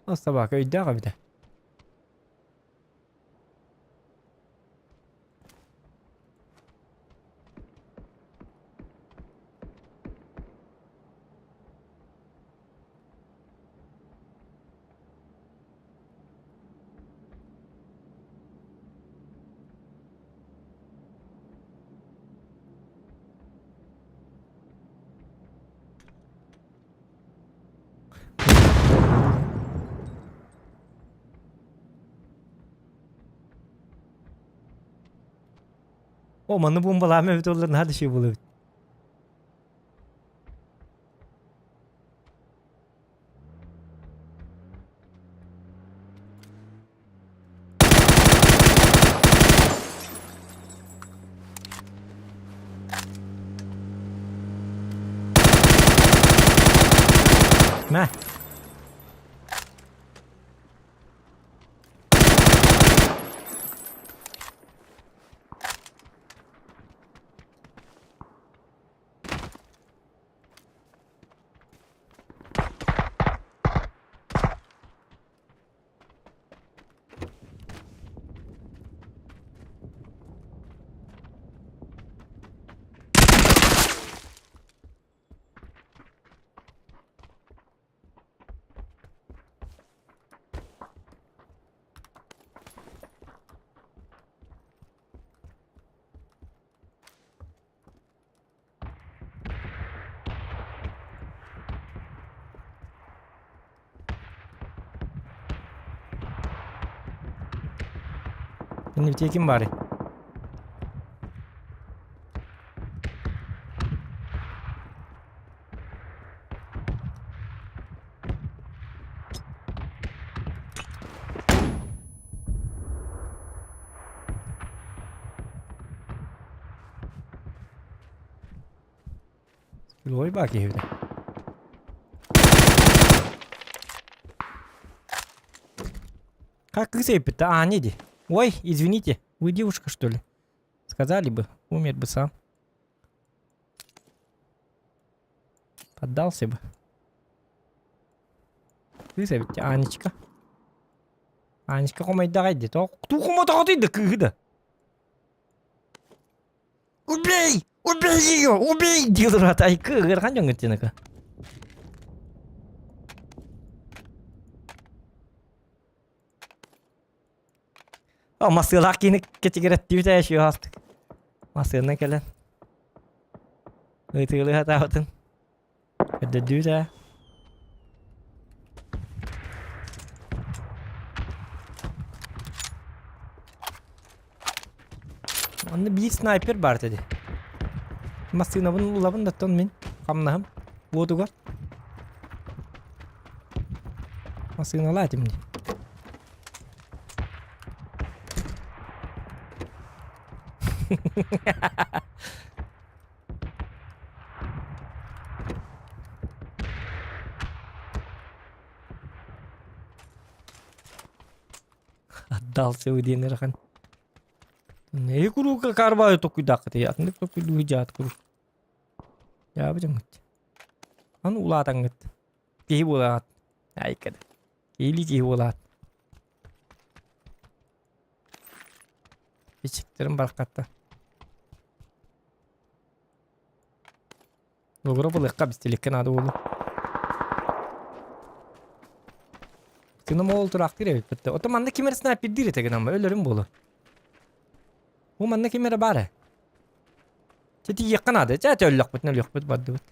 Ол собака өйдөөх эбитэ. О, манны бомбалаама эбит оллар наһаа да үчүгэй буолуо эбит. Мә. Иннибитиэ ким баарый? Ой баа киһибитэ. Как кыыс эппит А, не ди. Ой, извините, вы девушка, что ли? Сказали бы, умер бы сам. Поддался бы. Кыыс эбит Анечка. Анечка хомойдаҕай дии. Туу хомойдаҕай да кыыһы да. Убей! Убей ее! Убей! диир айкы ыархан дьоҥҥут диэн О, масыалаах киһини кэчигирэттибит ээ сүөһастык. Массыына кэлэн ытыалыы сатаабытын көрдөрдүү да. Онно биир снайпер баар этэ дии. Массыынабын ылабын да оттон мин хамнаһым уотугар. Массыыналаа этим дии. Отдался диэн ырахан. Эһи куруука карбайы токуйдааххытый, атыннык токуйдуу дьаат куруук. Дьаабы дьоҥҥут. Аны улаатаҥҥыт. Киһи буолаҕыт. Айкада. Киһилии киһи буолаат. Бичиктерим баркатта. Лугура булыахха бистиликкэ наада буолуо. Кыным ол тураахтыыр эбиппит. Ото манна ким эрэ снайпердиир этэ гынан өлөрүм буолуо. Бу манна ким эрэ баар ээ. Чэ тиийиэххэ наада. Чэ өллөхпүтүнэ өлүөхпүт бардыбыт.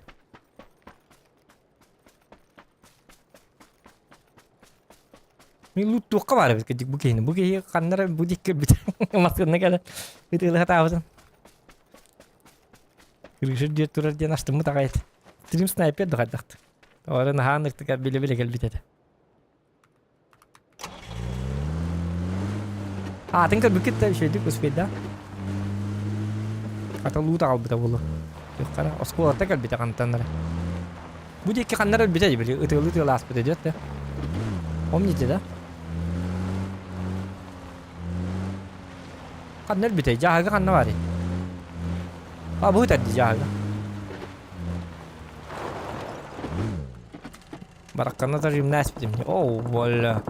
Мин лууттуохха баар эбит кырдьык бу киһини. Бу киһи ханна эрэ бу диэки кэлбит. Массыына кэлэн ытыалаһа таабытын. Крыша диэт турар диэн астыммыт аҕай этэ. Стрим снайпер да хайдахты. Тоҕо наһаа ынырыктык билэ-билэ кэлбит этэ. Аатын көрбүккүт да үчүгэйдик успейда. Хата луут аҕалбыта буолуо. Туоххара оскуолата кэлбитэ хантан эрэ. Бу диэки ханна эрэ өлбүтэ били ытыалыы ытыалааспыта диэт да. Помните, да? Ханна өлбүтэй? Дьааһыга ханна баарый? А, бу ытар дии дьааһыга. Баракканна тажимна эспитим. Оу, воля.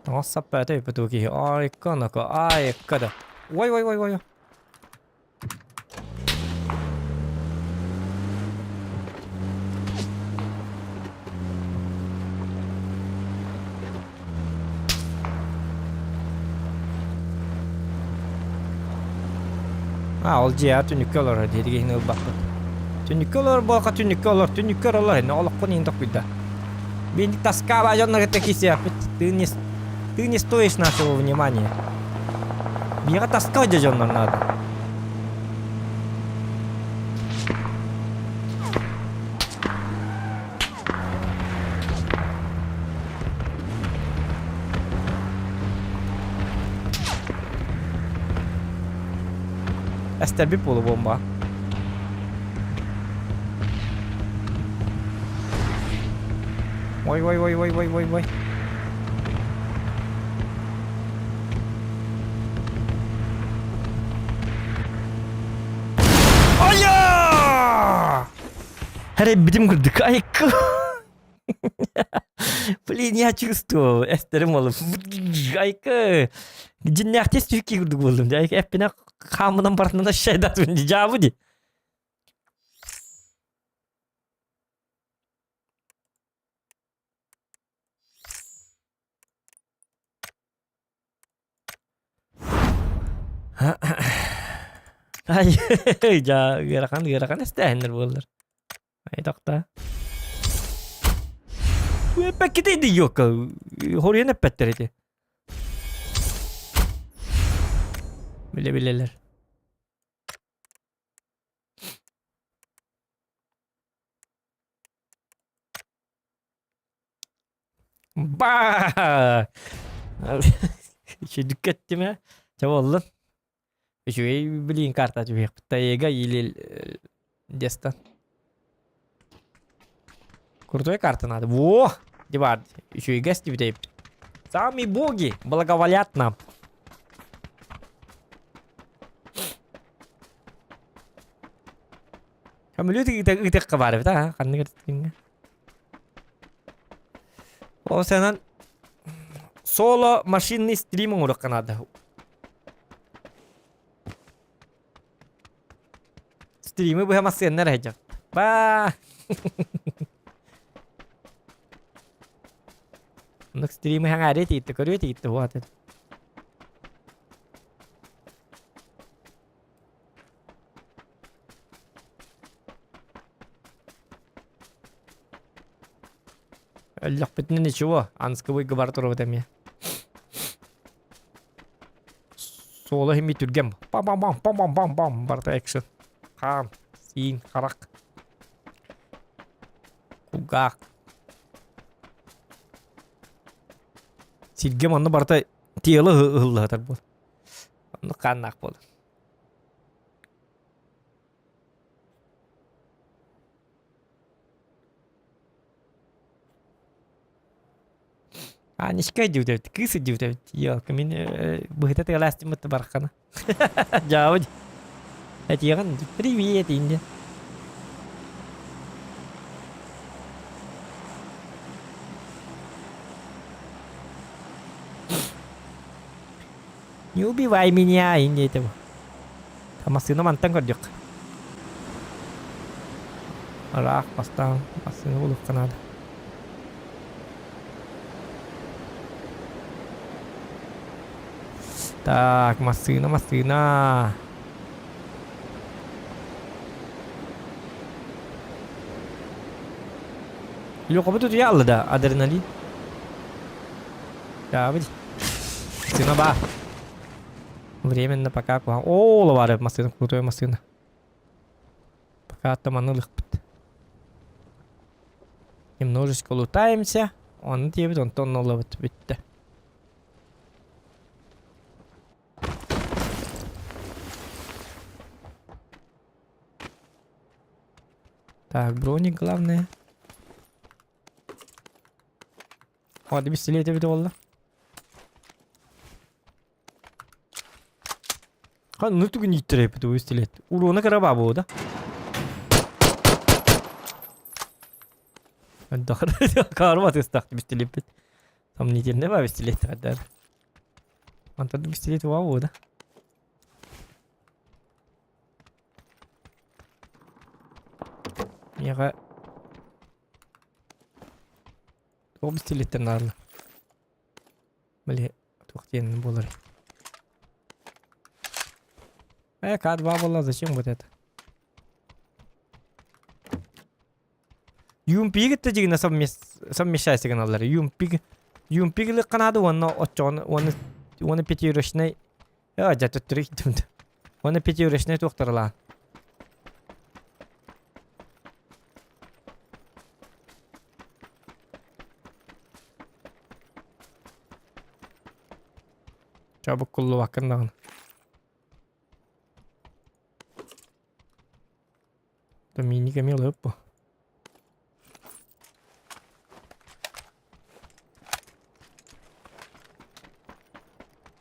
Тоҥос саппаата өйпөтү киһи. Айка нака, айка да. Ой, ой, ой, ой. А, ол дьиэҕэ түннүккэ олорор диэри киһини ылбаппыт. Түннүккэ олорор буолка түннүккэ олор, түннүккэ олор, инne олоххун иһин токуйда. Биинник таскаба дьоннор кытта киирсиэхпит. Ты не, ты не стоишь нашего внимания. Биһиэхэ таска дьэ дьоннор наада. Эстэрбит буолу бомба. Ой ой ой ой ой ой ой. Ая! Эрэйбитим курдук. Айка. Блин, я чувствовал. Эстерим олым. Айка. Дьиннээхтии сүһүкки курдук буоллум. Айка эппинэ хаамынан барытынан шайдатым дьаабы ди. Ай, дьа, ыарахан, ыарахан эстээһиннэр буоллар. Ай, тохтоо. Эппэккитий ди ёка. Хоруйан эппэттэр ити. Биле-билелер. Ба! Үчүгдүк кэттим ээ. Чэ буоллун. Үчүгэй билиин карта түһүөхпүт. Тайга или Дестан. Крутой карта надо. Во! Дебар. Үчүгэйгэ эстибит Сами боги благоволят нам. Көмүлүөт ыытыахха баар эбит аа ханнык эртиҥҥэ. Ол сэнэн соло машинный стрим оҥоруохха наада. Стримы быһа массыаннар эһэдьэ. Ба! Оннук стримы хаҥаарыа тиитте, көрүө тиитте буолат. Өллөхпүтүнэ ничего, анскыбыйга бара турабыт эмиэ. Суола иһин түргэн. Пам-пам-пам, пам-пам-пам-пам барыта экшен. Хаан, сиин, харах. Кулгаах. Сиргэ манна барыта тело ыһыллаһытар буол. Оннук хааннаах буолар. Анечка диэбит кыыс диэбит Ёлка мин быһыта тыалаастыммыт бараххана. Дьаабы этиэҕин привет инде. Не убивай меня инде этим. Массыына мантан көрдүк. Ыраах бастаан массыына булуохха наада. Так, массыына, массыына. Лёхабыт утуйа да, адреналин. Дьаабыт. Массыына баар. Временно пока куһаҕан. Оо, лабары массыына, крутой массыына. Пока оттоманы ылыхпыт. Немножечко лутаемся. Оны диэбит, онтон ылабыт бүттэ. Так, броник главное. Hadi пистолет эбит буолла. Ханны түгүн ииттерэппит бу пистолет. Уруона кыра баа буо да. Карма тыстах пистолеппит. Сомнительный ба пистолет хаддар. Антон пистолет уа да. Миэхэ Ол пистолеттен наадалар. Били туох диэн буолар. Э, К2 буолла, зачем вот это? Юмпиги кытта дьигинэ совмещайся гыналлар. Юмпиг Юмпиг канады уонна оччоҕун уонна уонна пятиюрочнай Э, дьэ төттөрү иттим. Уонна пятиюрочнай туохтарылаан. Чабыккуллубаккын даҕаны. Доминик эмиэ ылыап бу.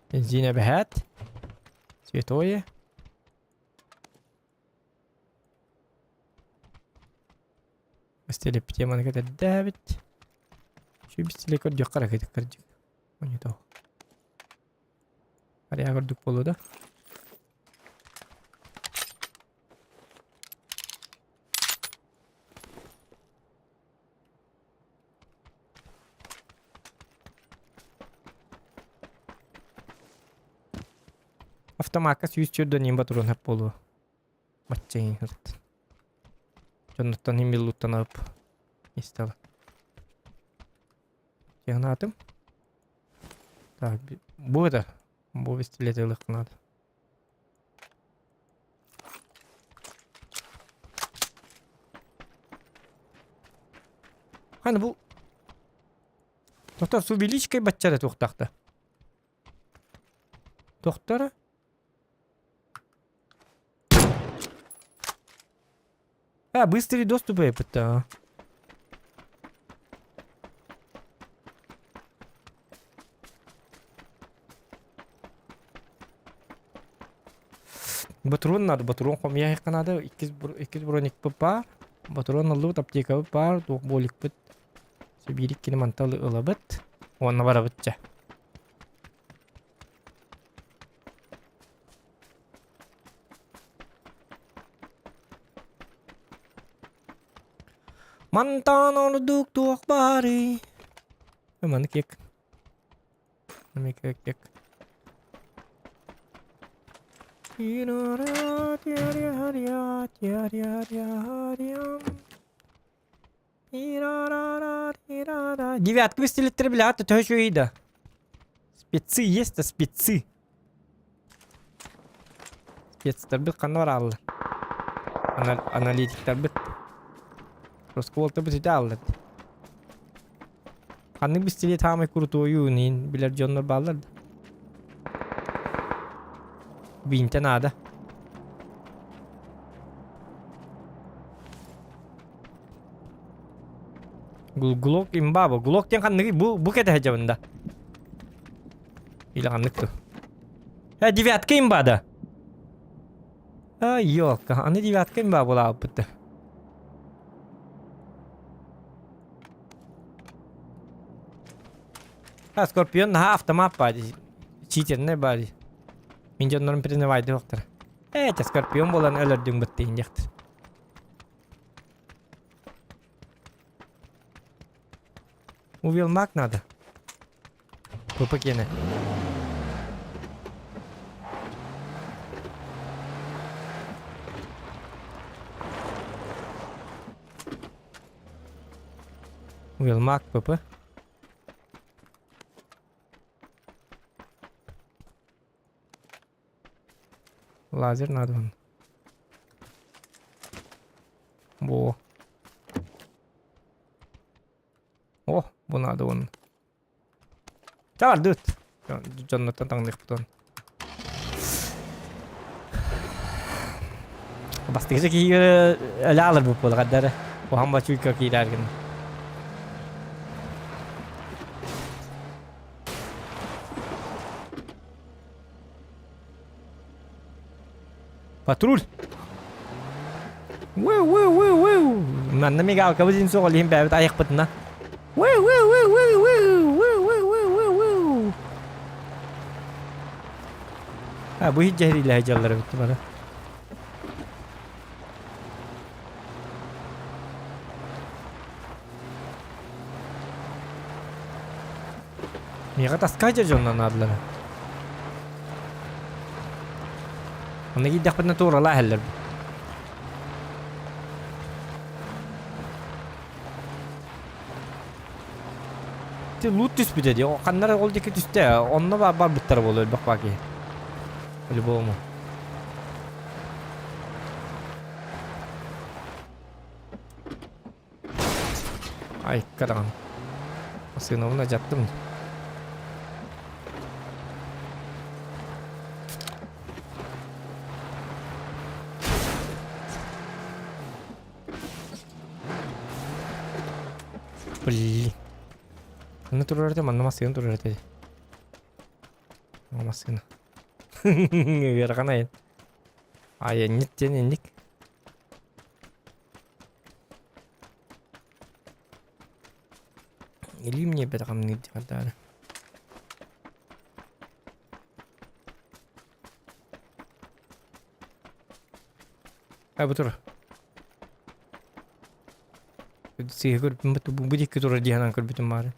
Бензин эбэһээт. Святое. Стилип теманы кэтэрдээбит. Сүүбүс көрдүөххэ эрэ кырдьык. Не то. Арыйа курдук буолуо да. Автомакка 104 ним батурун хөп буолуо. Бачча ырт. Дьоннуттан химиллуттан ап. Истала. Тягнатым. Так, бу это. Бу пистолет ылык надо. Ханы бу Доктор, с увеличкой баччара туохтаахта. Доктора? А, быстрый доступ это. Батрон надо, батрон хомуйа надо, иккис броникпыт баар, батрон ыллыбыт, аптекабыт баар, туох буоликпыт, биир иккини мантал ылабыт, уонна барабыт чэ. Мантан ордук туох баарый? Маны кек. Маны кек кек. Девятка пистолеттері бля, төһө үчүгэй да. Спецы есть да спецы. Спецтарбыт ханна барааллар? Аналитиктарбыт. Роскуолтабыт ити ааллар. Ханнык пистолет хаамай крутойу нин билэр дьоннор бааллар да. Бинтэ наада. Глок имба бу. Глок диэн ханныгый? Бу бу кэтэһэ дьабында. Или ханнык ту? Э, девятка имба да. А, ёлка, аны девятка имба буолаабыт. А, Скорпион наһаа автомат баар читернэй баар Мин дьоннорум признавайдыахтар. Э, Скорпион буолан өлөрдүҥ быттыын диэхтэр. Увел маг надо. ППКны. Увел маг ПП. Лазер надо вон. Во. О, бу надо вон. Чаардыт. Дьоннортон таҥныхпытын. Бастакы киһигэ өлө алыр буолар Уһан бачуйка киирэргин. Патруль! Уу уу уу уу Манна мигалкабыт иһин суох ол иһин бэйэбит айахпытына. Уу уу уу уу уу уу уу уу уу А бу иһит дьаллара бүттү бары. Миэхэ таска дьонно наадалара. Онно киирдэхпинэ тууралаа иһэллэр. Ти лут түспүтэ дии. Ханнара ол диэки түстэ. Онно барбыттара буолуо элбэх баа киһи. По-любому. Айка даҕаны. Массыынабын адьаттым. Блин. Ханна турар этэ? Манна массыына турар этэ. Массыына. Ыарахан айан. Айанньыт диэн инник. Илиим ньиэрбэтэ хамныыр дьаҕардаары. А бу тур. Сиһи көрбүтүм бу диэки турар дии санаан көрбүтүм маары.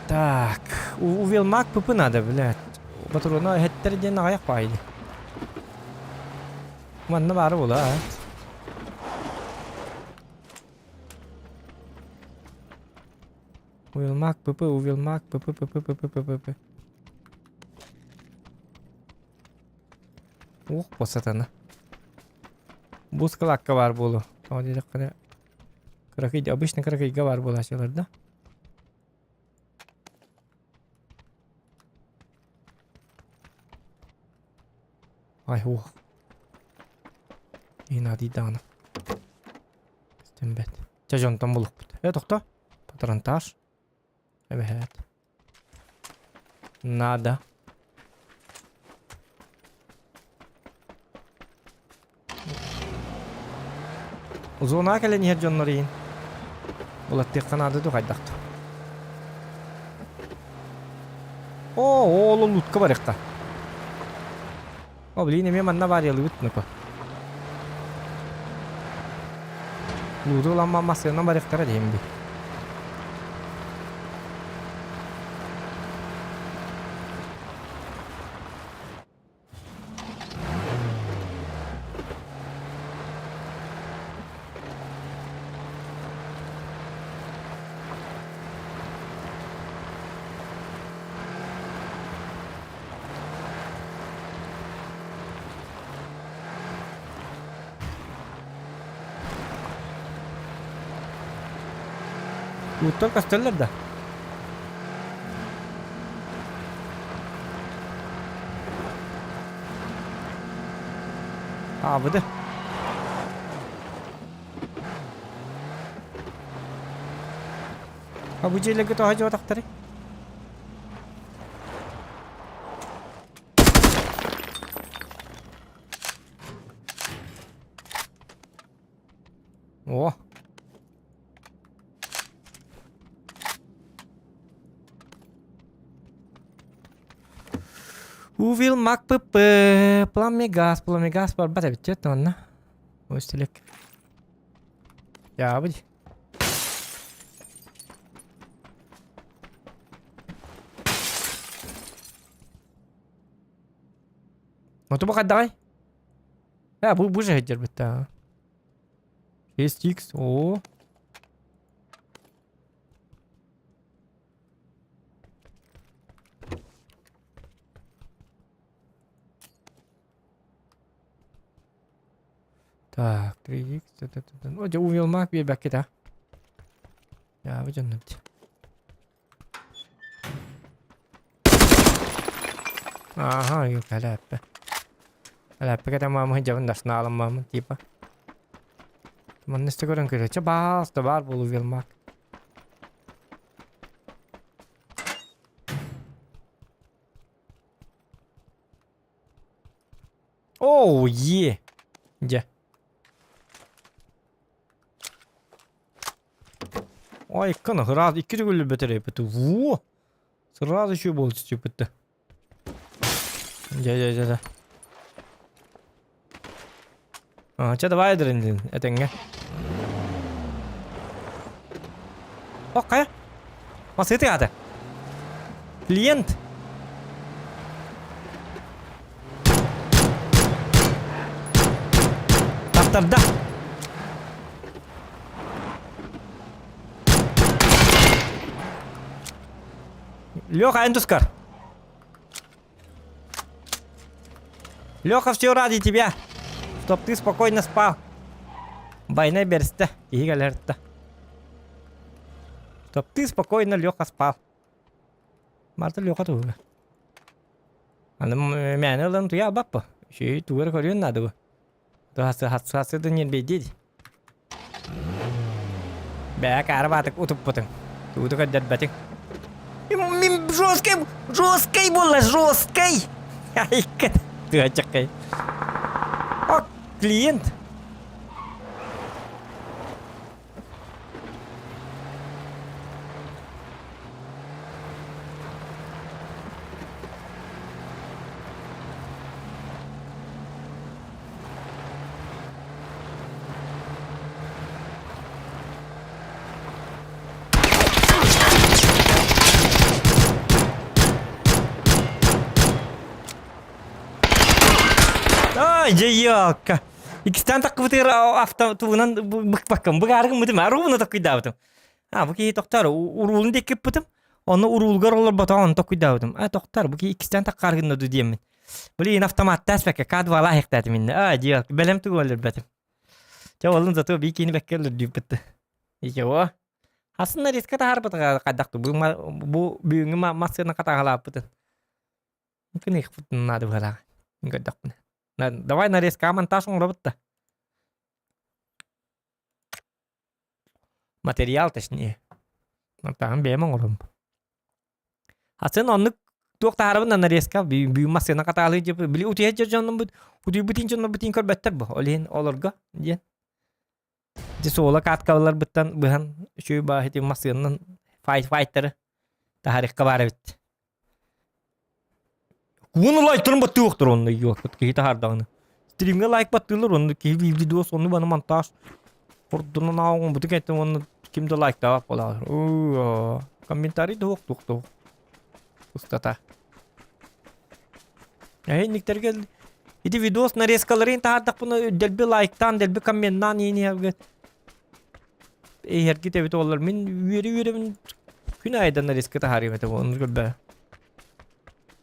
Так, увелмак ПП надо, блядь. Патрона эһэттэр диэн аҕыйах баайды. Манна баара буола, а? Увелмак ПП, увелмак ПП, ПП, ПП, ПП, ПП. Уох, бу сатана. Бу складка баар буолуо. Тоҕо диэтэххинэ кыракый обычно кыракыйга баар буолааччылар да. Ай уох. Инаадый даҕаны. Көстүмбэт. Чэ дьонтон булукпут. Э тохто. Патронтаж. Эбэһээт. Надо. Зона кэлэн иһэр дьоннор иһин. Булаттыахха наада дуу хайдах дуу. О, ол лутка барыахха. О, блин, эмиэ манна авариялыыбыт ну-ка. Лууту ылан массыына барыахтара диэн би. Лууттар көстөллөр да? Аабыды. А бу дьиэлэргэ тоҕо дьуотахтарый? О! Увил мак ПП, пламегаз, пламегаз барбат эбит дьэ онно. Өстүлек. Ябыт. Оту хайдаҕай? Э, бу бу же сылдьарбыт да. 6x, о. Так, 3x, О, дьэ умелмаак биэрбэккит а. Дьаабы дьоннорбут. Ааһа, кэлээппэ. Кэлээппэ кэтэмаамы дьабын даснаалыммаамын типа. Манна истэ көрөн көрө. Чэ баас да баар буолу велмак. Оу, е. Дьэ. Ой, икканы сразу икки төгүл бөтөрөйбүт. Во! Сразу еще был түспүттэ. Дьэ, дьэ, дьэ, дьэ. А, чэ, давай адреналин, этэҥҥэ. О, хайа? Масыты аата. Клиент. Таптарда. Леха, эн тускар. Леха, все ради тебя. Чтоб ты спокойно спал. Байнай берсте. Киһи кэлэртэ. Чтоб ты спокойно, Леха, спал. Марта Леха туһуга. Аны мээнэ ылан туйа албаппа. Үчүгэй тугу эрэ көрүөн наада бу. Хассы да ньирбэйдиэ дии. Бээ, каары баатык утуппутуҥ. Тугу көрдөрбөтүҥ. Мин жесткай, жесткай буолла, жесткай! Айкын. Тыачаккай. О, клиент. Ай, дьайыалка. Иккистээн таххыбытыгар авто тугунан быкпаккын быгааргын мытым аруубуна токкуйдаабытым. А бу киһи тохтоор уруулун диэккиппытым. Онно уруулгар олорботоҕун токкуйдаабытым. А тохтоор бу киһи иккистээн таххааргын ду диэммин. Блин, автоматтаас бэккэ К2 лаахтаатым инне. А дьиэл бэлэм тугу өлөрбөтүм. Чэ олун зато бии киини бэккэ өлөрдүүппүт. Ничего. Асын риска таһаарбытыга хайдах бу бу бүгүҥҥү массыына хатаҕалааппытын. Кыныхпытын наада быһалаах. Көрдөхпүнэ. Давай нарезка монтаж оҥоробут да. Материал точнее. Монтажын бэйэм оҥором. Атын оннук туох таһаарабын да нарезка бүгүн массыына хатаалыы дьэ били утуйа дьоннорбут утуйбутун дьоннорбутун көрбөттөр бу. Ол иһин олорго диэн. Ити суола кааткаларбыттан быһан үчүгэй баа ити массыынанан файт файттары таһаарыахха баар эбит. Куун лайктарын баттыахтар онно йуоккут киһи таһаардаҕына. Стримҥэ лайк баттыылар онно киһи видео сонну баны монтаж. Курдунан ааҕын бутук этим уонна ким да лайктаабат буолаҕар. Уу, комментарий да суох туох да устата. Эһинниктэргэ ити видос нарезкаларын таһаардахпына дэлби лайктаан, дэлби комменнаан иһин Эһэргит эбит олар мин үөрэ-үөрэбин күн аайы да нарезка таһаарыам этэ онну көрбө.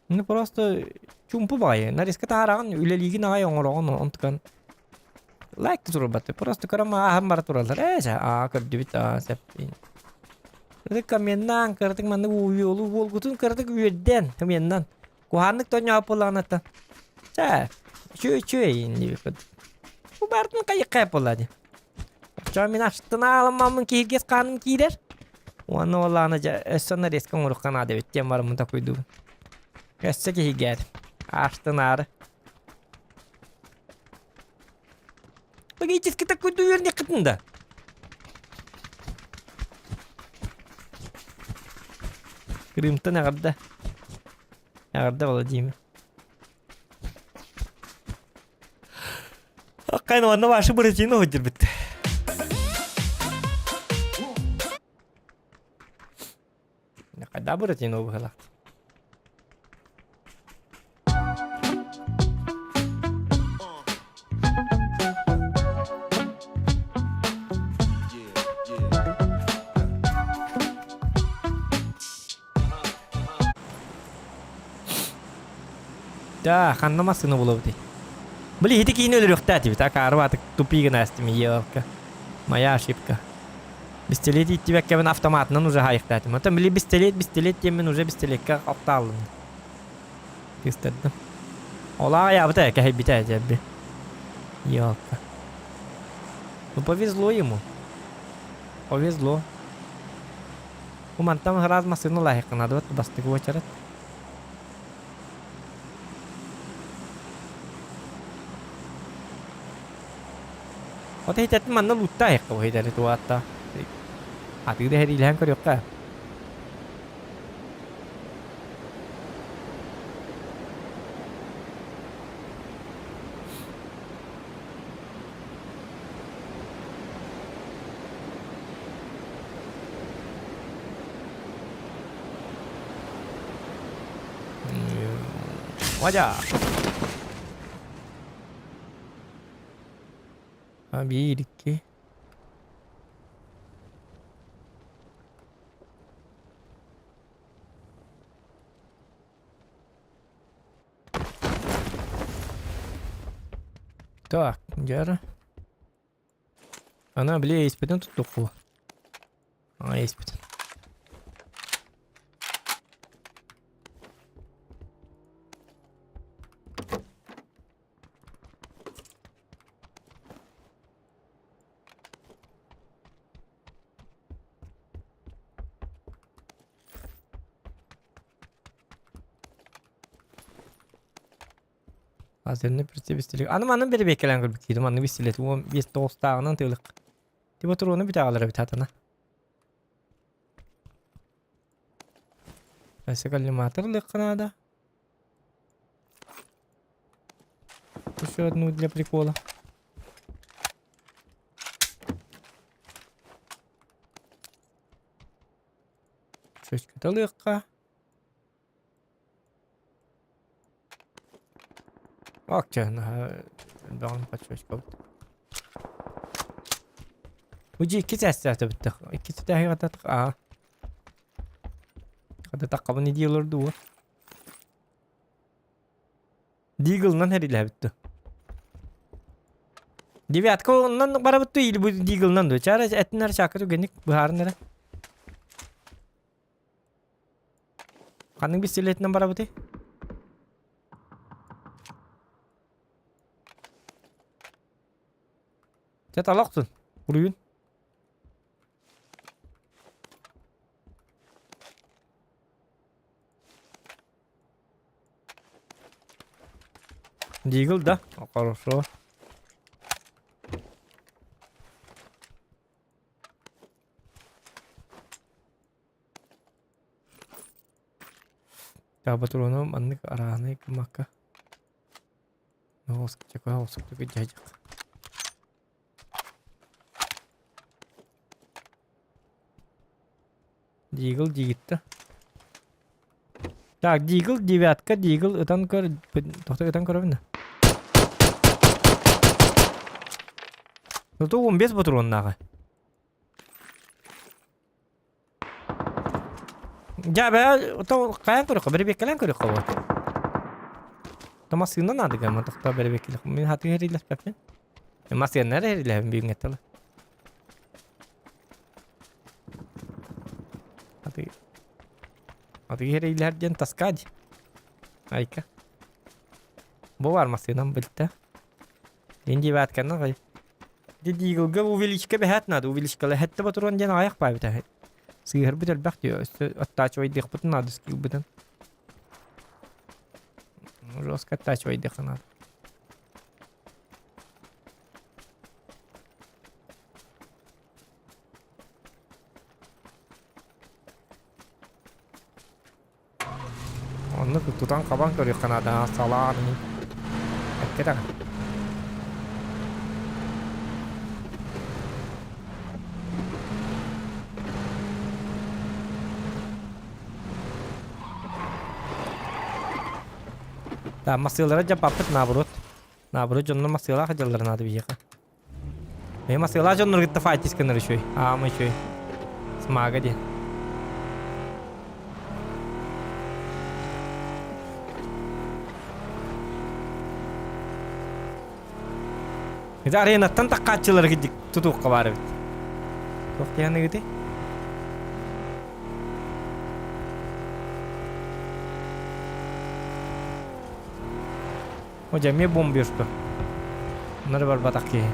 Ну просто чумпу баҕайы нарезка таһаараҕын үлэлиигин аҕай оҥороҕун онтукан лайк да турбат просто көрөм ааһан бара тураллар ээ чэ аа көрдүбүт аа сөп Кыратык комменнаан кыратык маннык уйуолу буолгутун кыратык үөрдэн комменнан куһааннык тонньоһоп буоллаҕына чэ үчүгэй үчүгэй диэбиппит бу барытын хайыххай буолла дии Оччоҕо мин астына аламмаммын киһиргэс хааным киирэр. Уонна уоллаана дьэ өссө нарезка оҥоруохха наада эбит диэн бараммын такуйдуубун. Өссө киһиргээтим. Астынаары. Логически такуйду үөрниэххитин да. Крымтан эҕэрдэ. Эҕэрдэ Владимир. Аккайын уонна ваши Буратино сылдьырбыт. Хайда Буратино быһалаах. Да, ханна массыына булабытый? Били ити киһини өлөрүөхтээтибит, акаары баатык тупик гына елка. Моя ошибка. Пистолет ииттибэккэбин автоматынан уже хаайыктаатым. Оттон били пистолет, пистолет диэммин уже пистолекка оптааллым. Кыстардым. Олаа аябыта, кэһэйбитэ дьэбби. Елка. Ну повезло ему. Повезло. Бу мантан ыраас массыына ылаайахха наада бастакы уочарат. От иһитэтин манна лууттаайахха бу иһитэри туаатта. Атыы да сэриилэһэн көрүөххэ. Вадя! А, биир, икки. Так, дьэ Ана, били эйспитин туттукку. А, эйспитин. Лазерный прицел бистилик. Аны манын бэрэбиэккэлээн көрбүт киирим. Манны бистилет. 15 тоҕустааҕынан тыылык. Типа туруону бүтэҕалар эбит хатана. Өссө коллиматор ылыахха наада. Еще одну для прикола. Чөчкөтө ылыахха. Окей, элбэҕин подчёчкабыт. Удьи икки чээстээтэ бүттэх. Икки чээһи хататах аа. Хататаххабын иди олорду Диглынан хэрилээбит Девятка оннан барабыт или бу Диглынан ду. Чара этинер чакы түгенник быһаарын эрэ. Ханнык бистилетинэн барабытый? Чэ талахтын. Буруйун. Дигл да? Хорошо. Патрону маннык арааһынай гыммакка Дигл диигитта. Так, Дигл девятка, Дигл ытан көр, тохто ытан көрөбүн да. Зато 15 патроннааҕа. Дьэ, бээ, то хайаан көрүөххэ, бэрэбиэккэлээн көрүөххэ буо. То массыына наада гэммэ тохтоо бэрэбиэккэлэх. Мин хатыы хэрилэспэппин. Массыына эрэ хэрилэһэбин бүгүҥҥэ тылы. Хатыы Хатыы хэрилэһэр диэн таска дии. Айка. Бу бар массыынам билтэ. Дин девятканы гай. Ди Диглга увеличка бэһэт надо, увеличкала хэтте батурон диэн аҕайах баабыта. Сыыһарбыт элбэх дии, өссө оттачивайдыахпытын надо скиллбытын. Жестко оттачивайдыахха надо. Оннук тутан-хабан көрүөххэ наада, салаан иһин. Эккэ даҕаны. Да, массыылара дьаппаппыт наоборот. Наоборот, дьонно массыылаах дьаллара наада биһиэхэ. Мен массыылаах дьоннору кытта файтис гынар үчүгэй. Аама үчүгэй. Смага диэн. Ити аренаттан таккааччылары кидик тутуохха баар эбит. Туох диэн ыгыты? О, дьэ, эмиэ бомбежка. Онно барбатах киһи.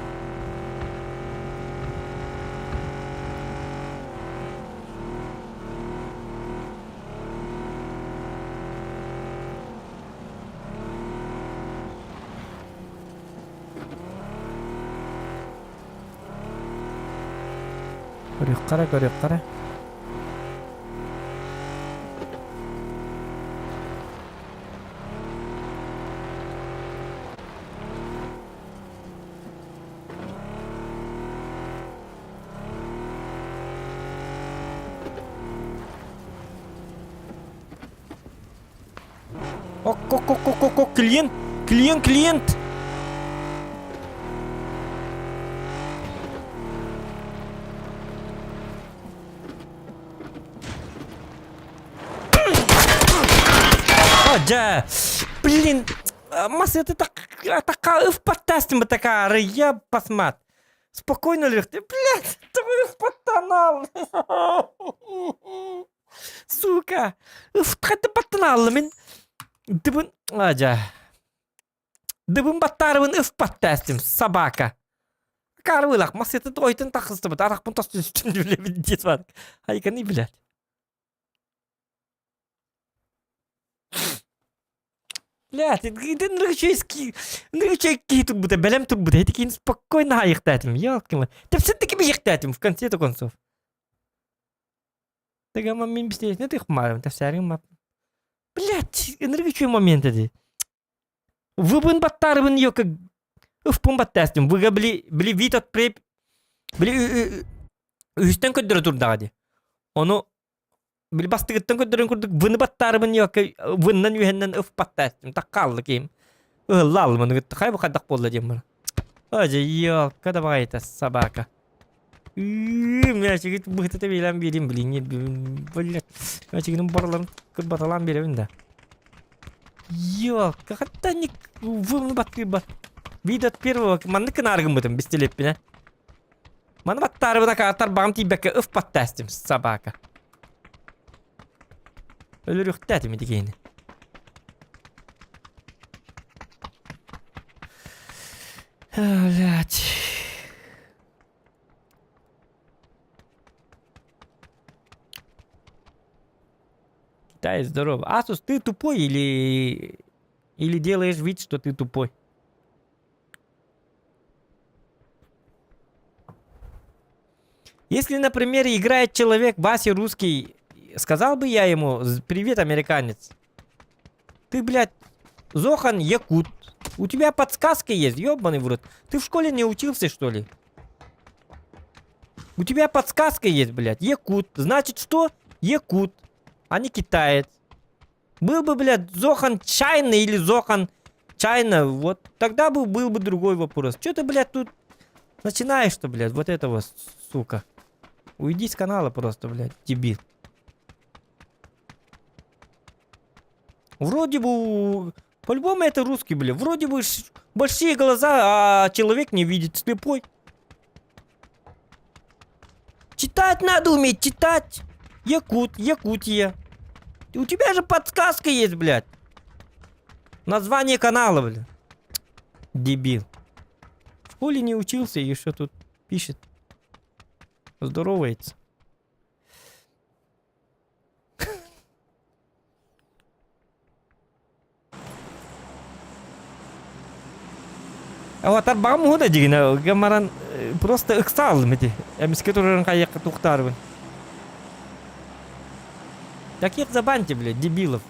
Көрүөххэ эрэ, көрүөххэ эрэ. Ок-ок-ок-ок-ок, клиент, клиент, клиент! Дьэ, блин, мас это так, такая ыфпаттастым такая, я посмат. Спокойно легте, блядь, твою ыфпаттанал. Сука, ыфтхаты паттаналлы мин. Дыбын, ажа. Дыбын баттаарыбын ыфпаттастым, собака. Карвылах, мас это тойтын тахыстыбыт, арахпын тостун үстүн билебин диэт бар. Айканы блядь. Блядь, нырычай киһи турбута, бэлэм турбута, ити киһини спокойно хайыктаатым, ёлки Тэпсэттики бийэхтээтим, в конце то концов. Тыгама мин бистиэсне тыхмарым, тэпсээрим мап. Блядь, ынырык үчүгэй момент эти. Выбын баттаарыбын ёка ыфпын баттаастым. Выга били били вид от преп били үһүстэн көрдөрө турдаҕа ди. Ону били бастыгыттан көрдөрөн курдук выны баттаарыбын ёка выннан үһэннэн ыф баттаастым. Так хаалла киим. Ыһылла аллым аны хай бу хайдах буолла диэн бара. Ажа ёлка да баҕайыта собака. Мячигит быһыта билэн биэрим билиҥҥи блядь мячигин барыларын кырбаталаан биэрэбин да. Ёлка, хатта не вымны баттыырбат. Вид от первого маннык кынааргыммытым бистилеппинэ. Маны баттаарыбына каатар бағым тиийбэккэ ыф баттаастым собака. Өлөрүөхтээтим ити киһини. Блядь. Китай, здорово. Асус, ты тупой или... Или делаешь вид, что ты тупой? Если, например, играет человек Вася русский, сказал бы я ему «Привет, американец». Ты, блядь, Зохан Якут. У тебя подсказка есть, ёбаный в рот. Ты в школе не учился, что ли? У тебя подсказка есть, блядь, Якут. Значит, что? Якут, а не китаец. Был бы, блядь, Зохан Чайна или Зохан Чайна, вот тогда бы был бы другой вопрос. Че ты, блядь, тут начинаешь-то, блядь, вот этого, сука. Уйди с канала просто, блядь, дебил. Вроде бы, по-любому это русский, бля. Вроде бы большие глаза, а человек не видит, слепой. Читать надо уметь, читать. Якут, Якутия. У тебя же подсказка есть, блядь. Название канала, блядь. Дебил. В школе не учился и что тут пишет. Здоровается. Тарбаҕым уһу да дьигинэ гамаран просто ыксаалым ити. Эмискэ турарын хайыакка тухтаарбын. Таких забаньте, блядь, дебилов.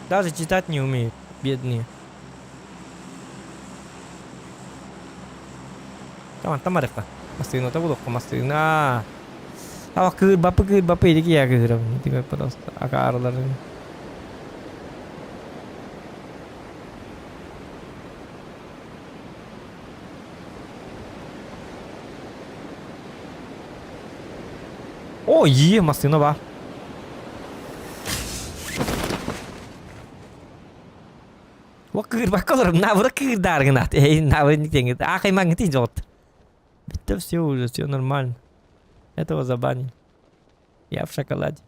Даже читать не умеют, бедные. Таман тамарыкка. Массыына булукка массыына. А кыыр бапы кыыр бапы иди я кыырабын. Ити просто акаарыларын. О, ие, массыына бар. О, кыырбакка олорум, навыра кыырдааргынат. Эй, навы нитеңит. Аахаймаҥҥытый дьоҕут. Бүттэ все уже, все нормально. Этого забанили. Я в шоколаде.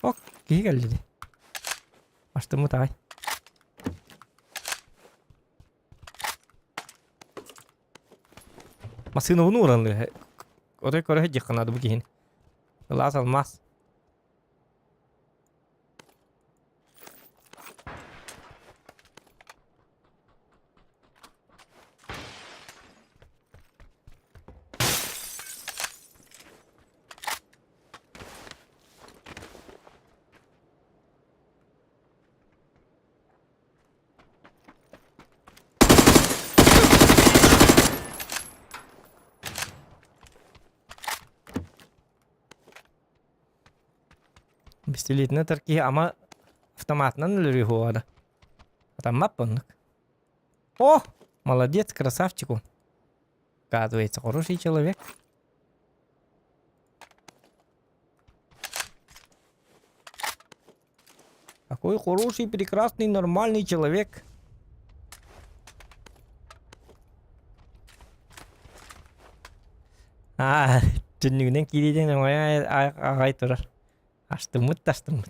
Ок, киһи кэллэ дии. Астыммыт аҕай. Массыынабын ууран отой көрө сылдьыахха наада бу киһини. Ылаас алмаас. Бистилиитинэ этэр киһи ама автоматынан өлөрүү уоҕа да. Атаммат оннук. О, молодец, красавчик он. Оказывается, хороший человек. Какой хороший, прекрасный, нормальный человек. Аа, түннүгүнэн киириитин аҕай турар. Астыммыт да астыммыт.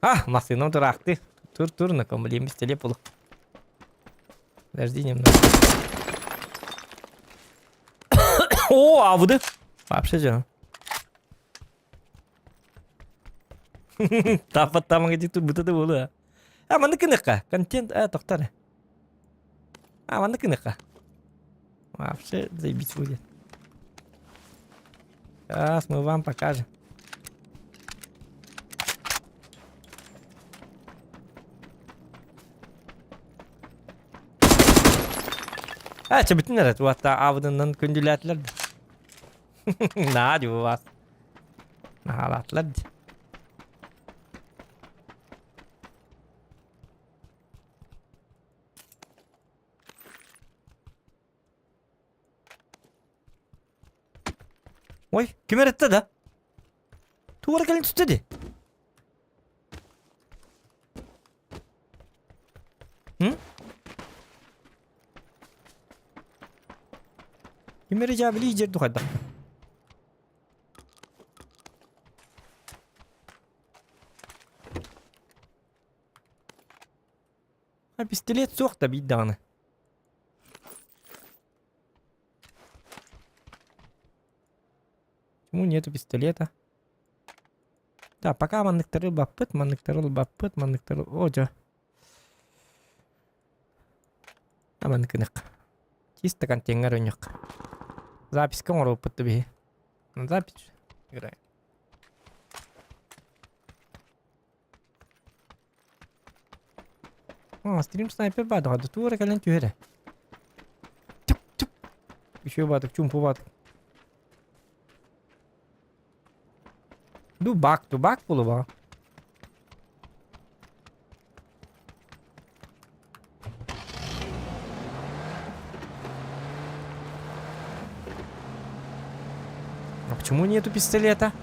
А, массыынам тураахтыы. Тур, тур, на блин, пистолет полу. Подожди немного. О, авды. Вообще же. Тапат тамаҥа дии турбута да буолуо. А маннык гыныахха. Контент, а, тохтор. А, маннык гыныахха. Вообще заебись будет. Сейчас мы вам покажем. А, чөбүтүн эрэ туатта аабытынан күндүлээтилэр да. Наа дии вас. Наһаалаатылар дии. Ой, ким эрэтте да? Туора кэлин түстэ дии. М? Ким эрэ дьаабылыы дьэр духайдах. А пистолет суох да биир даҕаны. Почему нету пистолета? Да, пока манныктары ылбаппыт, манныктары ылбаппыт, манныктары... О, дьэ. А манныкынык. Чисто контеҥҥар өньөх. Записка оҥоробуппут да биһи. Запись играем. О, стрим снайпер баар доҕор, туора кэлэн түһэрэ. Түк түк. Үчүгэй баатык, чуумпу баатык. Дубак, дубак буолуо. А почему нету пистолета?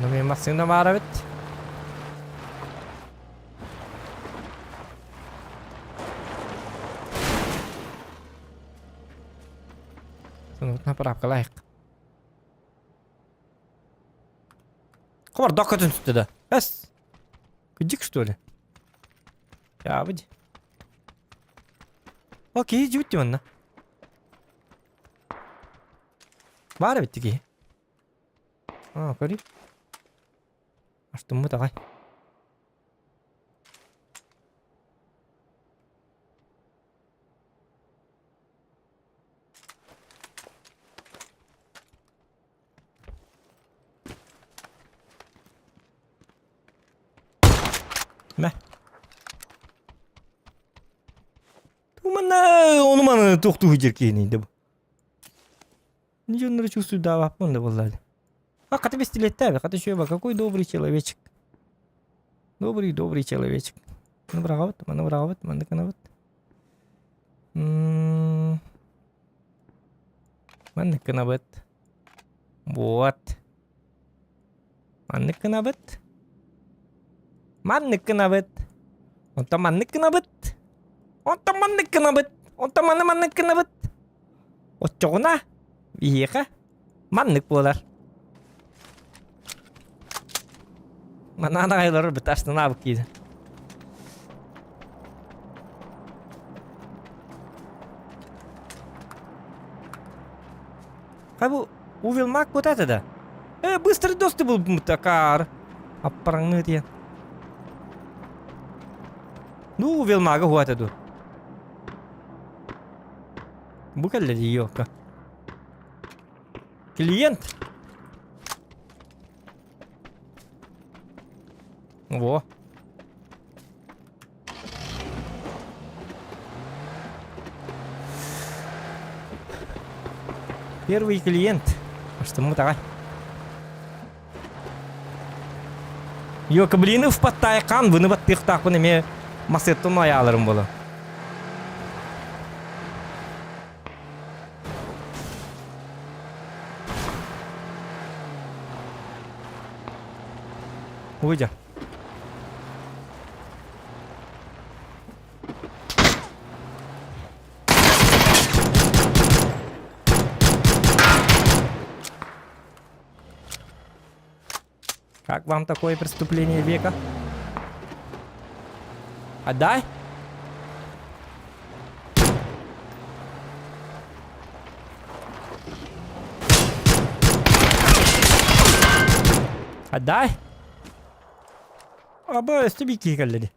Ну, мен массыына баара бит. Направкалайық. Хобар доккатын түстү да. Эс. Кыдьык что ли? Ябыдь. Окей, жибитти манна. Баар эбит киһи. А, көрүй. Астыммыт аҕай. Мэ. Тумана, ону маны туохтуу дьир киһини да бу. Дьоннору чувствуйдаабаппын да буолла. А хата пистолеттээбэ, хата шөба, какой добрый человечек. Добрый, добрый человечек. Маны быраҕабыт, маны быраҕабыт, маны гынабыт. М, Маннык гынабыт. Вот. Маннык гынабыт. Маннык гынабыт. Онтон маннык гынабыт. Онтон маннык гынабыт. Онтон маны маннык гынабыт. Оччоҕуна биһиэхэ маннык буолар. Манаан аҕайлар бит астынаабыт киирэ. Хай бу увел мак вот это да. Э, быстрый доступ был такар. Аппараңны диэн. Ну, увел мага хуата ду. Бу кэллэ дии ёлка. Клиент. Во. Первый клиент. Что мы давай. Йока блинов паттайкан выны баттыхтаахпын эмиэ масыттын айааларым буолар. Выйдя. Как вам такое преступление века? Отдай. Отдай. Аба, өстү кэллэди.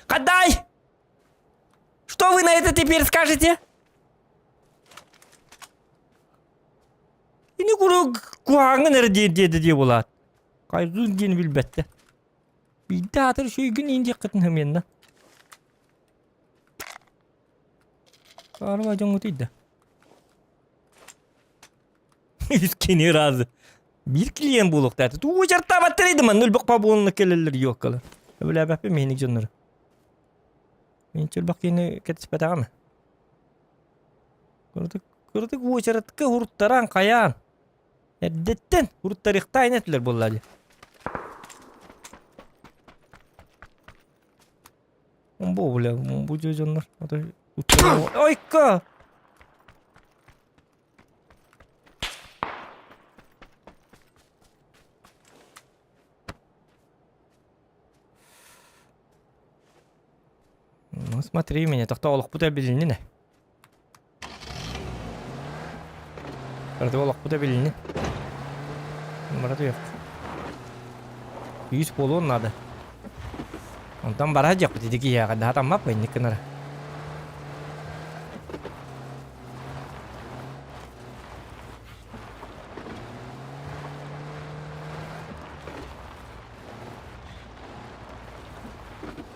Отдай! Что вы на это теперь скажете? Ини куру куһаҕаҥҥын эрэ диэн диэдэ диэ буолаат. Хайгыыр диэн билбэттэ. Биирдэ аатыр үчүгэйгин иин диэххитин хымыанна. Арба дьоҥҥутуй да. Кини ыраазы. Биир клиент буолуохтаата. Тугу дьартаабаттар иди манна өлбөх буолуна кэлэллэр ёккалар. Өбүлээбэппин миһиник дьоннору. Мин чөлбөх киһини кэтиспэтэҕим. Кырдык кырдык уочаратка уруттаран хайаан. Эрдэттэн уруттарыахтаайын этилэр буолла дии. Бу бля, бу дьоннор. Ойка! Ну смотри меня, тохтоо олохпут билиннин ээ. Олохпут билиннин. Бара туйах. Күүс буолуон наада. Онтон бара дьахпыт ити киһиэхэ даһатаммап инник гынара.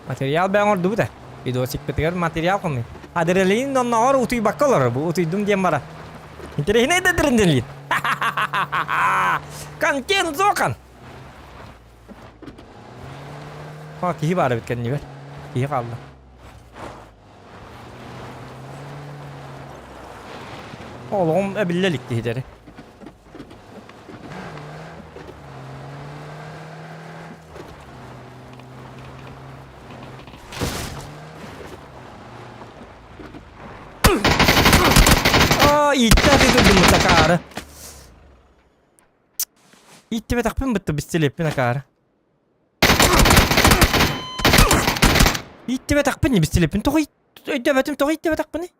Материал бэйэҥ оҥордубут ээ. Видосикпытыгар материал хомуй. Адреналин оннооҕор утуйбакка олорор бу утуйдум диэн бара. Интэриэһинэй да адреналин. Контент зохан. А, киһи баар эбит кэннибэр. Киһи хаалла. Олоҕум эбиллэ илик киһитэри. Ииттэ атыы акаары. Ииттибэтэхпин бытта бистилиэппин акаары. Ииттибэтэхпин бистилиэппин тоҕо өйдөөбөтүм тоҕо ииттибэтэхпиний?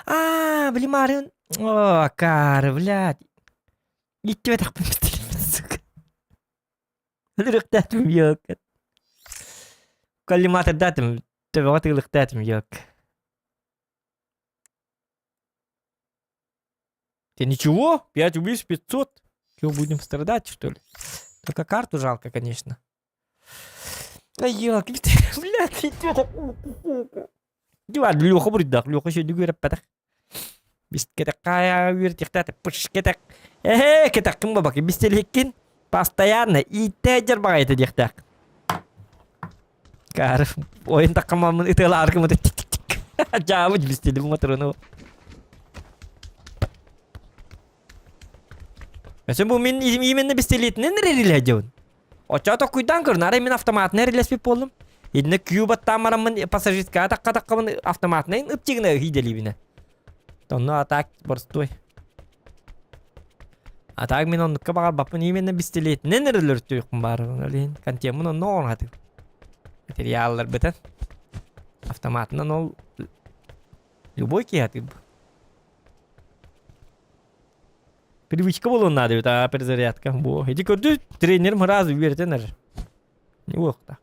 Аа, били маарыын О, акаары, блядь. Ииттибэтэхпин бистилиэппин, сука. Өлөрүөхтээтим, ёк. Коллиматордаатым, төбөҕө тыылыктаатым, ёк. Ты ничего? 5 убийств 500. Чего, будем страдать, что ли? Только карту жалко, конечно. Ай, ёк, блядь, Диван, Леха буруйдаах, Леха сүйдүк үөрэппэтэх. Бискэтэх үөрэтиэхтээх, пышкетэх. Эһээ, кэтэххин бабаки, бистэлиэккин постоянно ииттэ сылдьар баҕайыта диэхтээх. Каарыф, ойун таххамаммын ытыалааргымыт тик-тик-тик. Дьаабыт бистэлим матрону. Өсө бу мин именно бистэлиэтинэн эрэрилэ дьон. Оччоо токкуйдаан көрүн, арай мин автоматынан эрилэспит буоллум. Иннэ күү баттаан бараммын пассажирская тахха таххабын автоматынан ыпчыгына ыһыйдэлиибинэ. Онно атак боростуой. А так мин оннукка баҕарбаппын именно бистилиэтинэн эрэ өлөртүөхпүн баарыбын ол иһин контеммун онно оҥоро Материалларбытын автоматынан ол любой киһи атыыр. Привычка буолуон наада эбит аа перезарядка. Бу ити көрдү тренерим сразу үөрэтэн эрэр. Не буолуохта.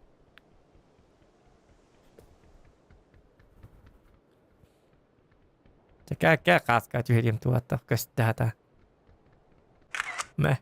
Чэкэ кааска түһэриэм туһаттах көстө хата. Мэ.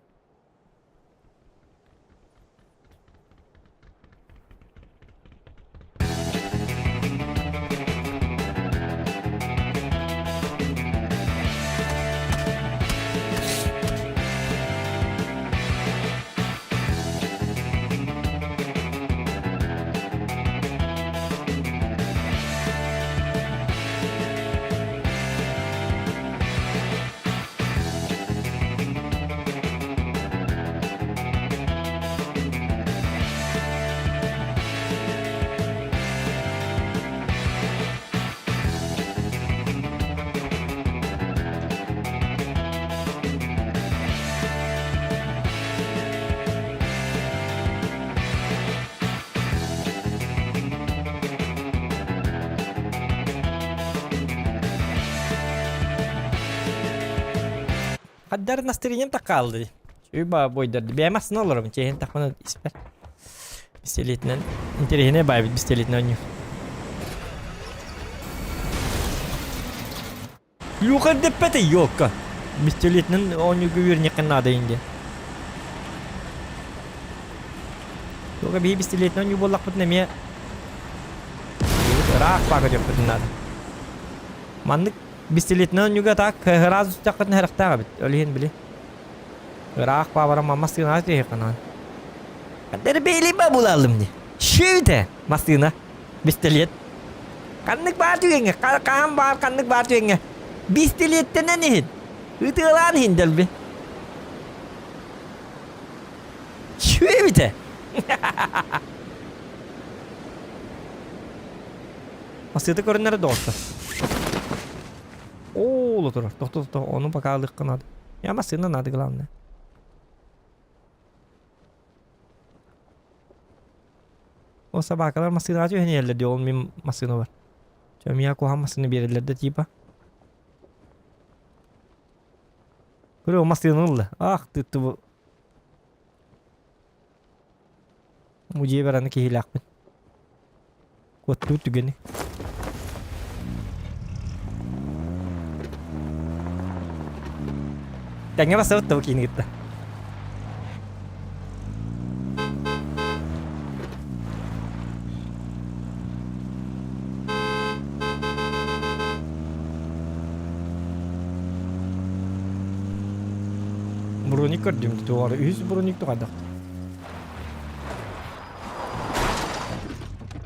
Хаддар настроением так хаалды. Үба бойдарды. Бэйэм астына олоробун. Чэйин тахмана испэр. Пистолетинэн. Интэриэһинэй баайбыт пистолетинэн оонньуур. Люха дэппэтэ ёлка. Пистолетинэн оонньуурга үөрэниэххэ наада инде. Только биһи пистолетинэн оонньуу буоллахпытына эмиэ ыраах баа көтүөхпүтүн наада. Маннык пистолетинэн оонньууга так ыраас түстэххитинэ сэрэхтээх эбит. Ол иһин били ыраах баа баран массыынаҕа түһүөххэ наада. Дэрбиэлиба булалым дии. Шүүтэ массыына. Бистэлиэт. Ханнык баар түгэҥҥэ, хаһан баар ханнык баар түгэҥҥэ бистэлиэттэнэн иһин, ытыалаан иһин дэлби. Чүөбүтэ. Массыыта көрүнэрэ доҕоттор. Оо, турар. Тохто, тохто, ону пока ылыахха надо. Я массыына надо, главное. Ол собакалар массыынаҕа түһэн иһэллэр дии, ол мин массыына бар. Чэ, миэхэ куһаҕан массыына биэрэллэр да типа. Көрө массыына ылла. Ах ты ты бу. Бу дьиэбэр аны киһилээхпин. Куоттуур түгэни. Тэҥҥэ бассабыт да бу киини кытта. Броник көрдүм тугары үһүс броник тугайдах.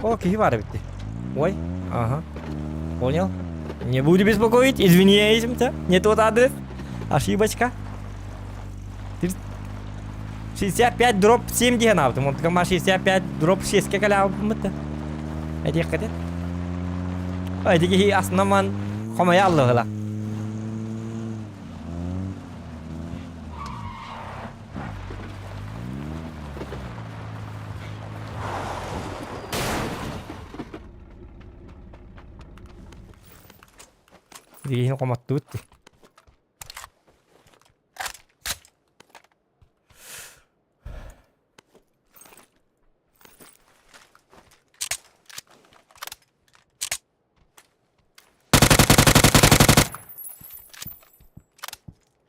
О, киһи баар эбит. Ой, ага. Понял. Не буду беспокоить, извиняюсь, не тот адрес. Ошибочка. 65 дробь 7 диэн аабытым. Онтукам 65 дробь 6-ке кэлээбиппит. Этиэххэ Ити киһи аснаман хомойа аллыһыла. Киһини хомоттубут дии.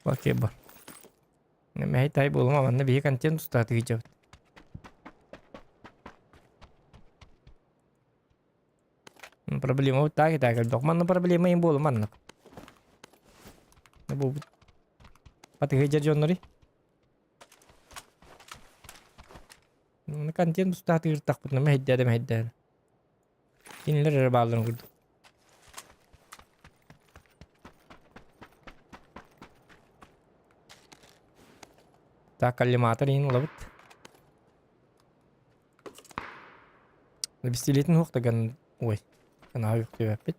Окей, бар. Мэһэй тай буолума, манна биһи контент устаатыгы дьабыт. Проблема вот так и так элбэх. Манна проблема им буолу маннык. Бу Батыһы дьэр дьоннори. Контент устаатыгыртахпытына мэһэйдээдэ мэһэйдээдэ. Кинилэр эрэ баалларын курдук. Так, коллиматор иһин ылабыт. Пистолетин суох да ган... Ой, наһаа үктүбэппит.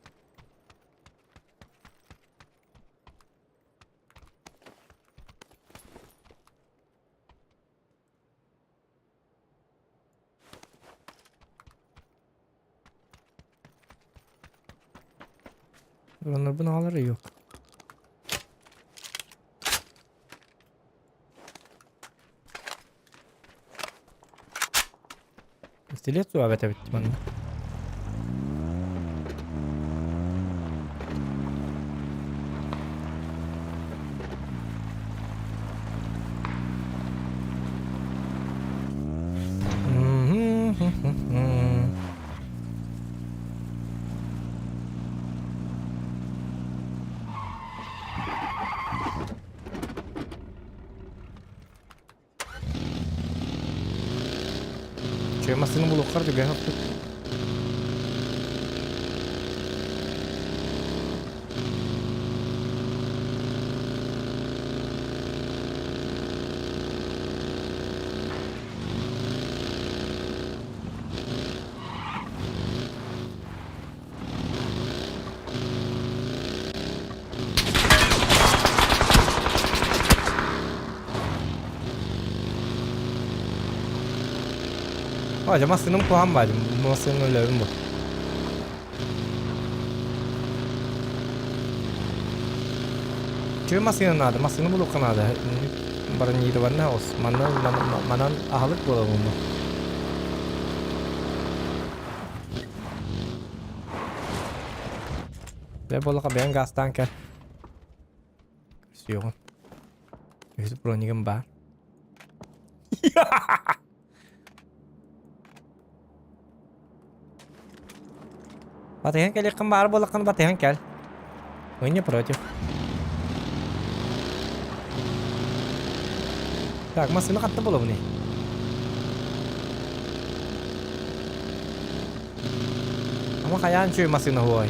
Дроннорбун аҕалар yok. Пистолет суох эбит манна. Чүө массыына булуоххар түгэн охтут. Баадьа массыынам куһаҕан баадьа массыынаны өлөбүн бу. Чүө массыына наада, массыына булуохха наада. Бронированный хаус. Манна манан аһылык буолабын бу. Дьэ буоллаха бэйэҥ гаастаан кэл. Көрсүөҕүм. Үһүс бронигым баар. Батыһан кэлиэххин баар буоллаххына батыһан кэл. Мы не против. Так, массыына хатта буолабыный? Ама хайаан үчүгэй массыына хуой.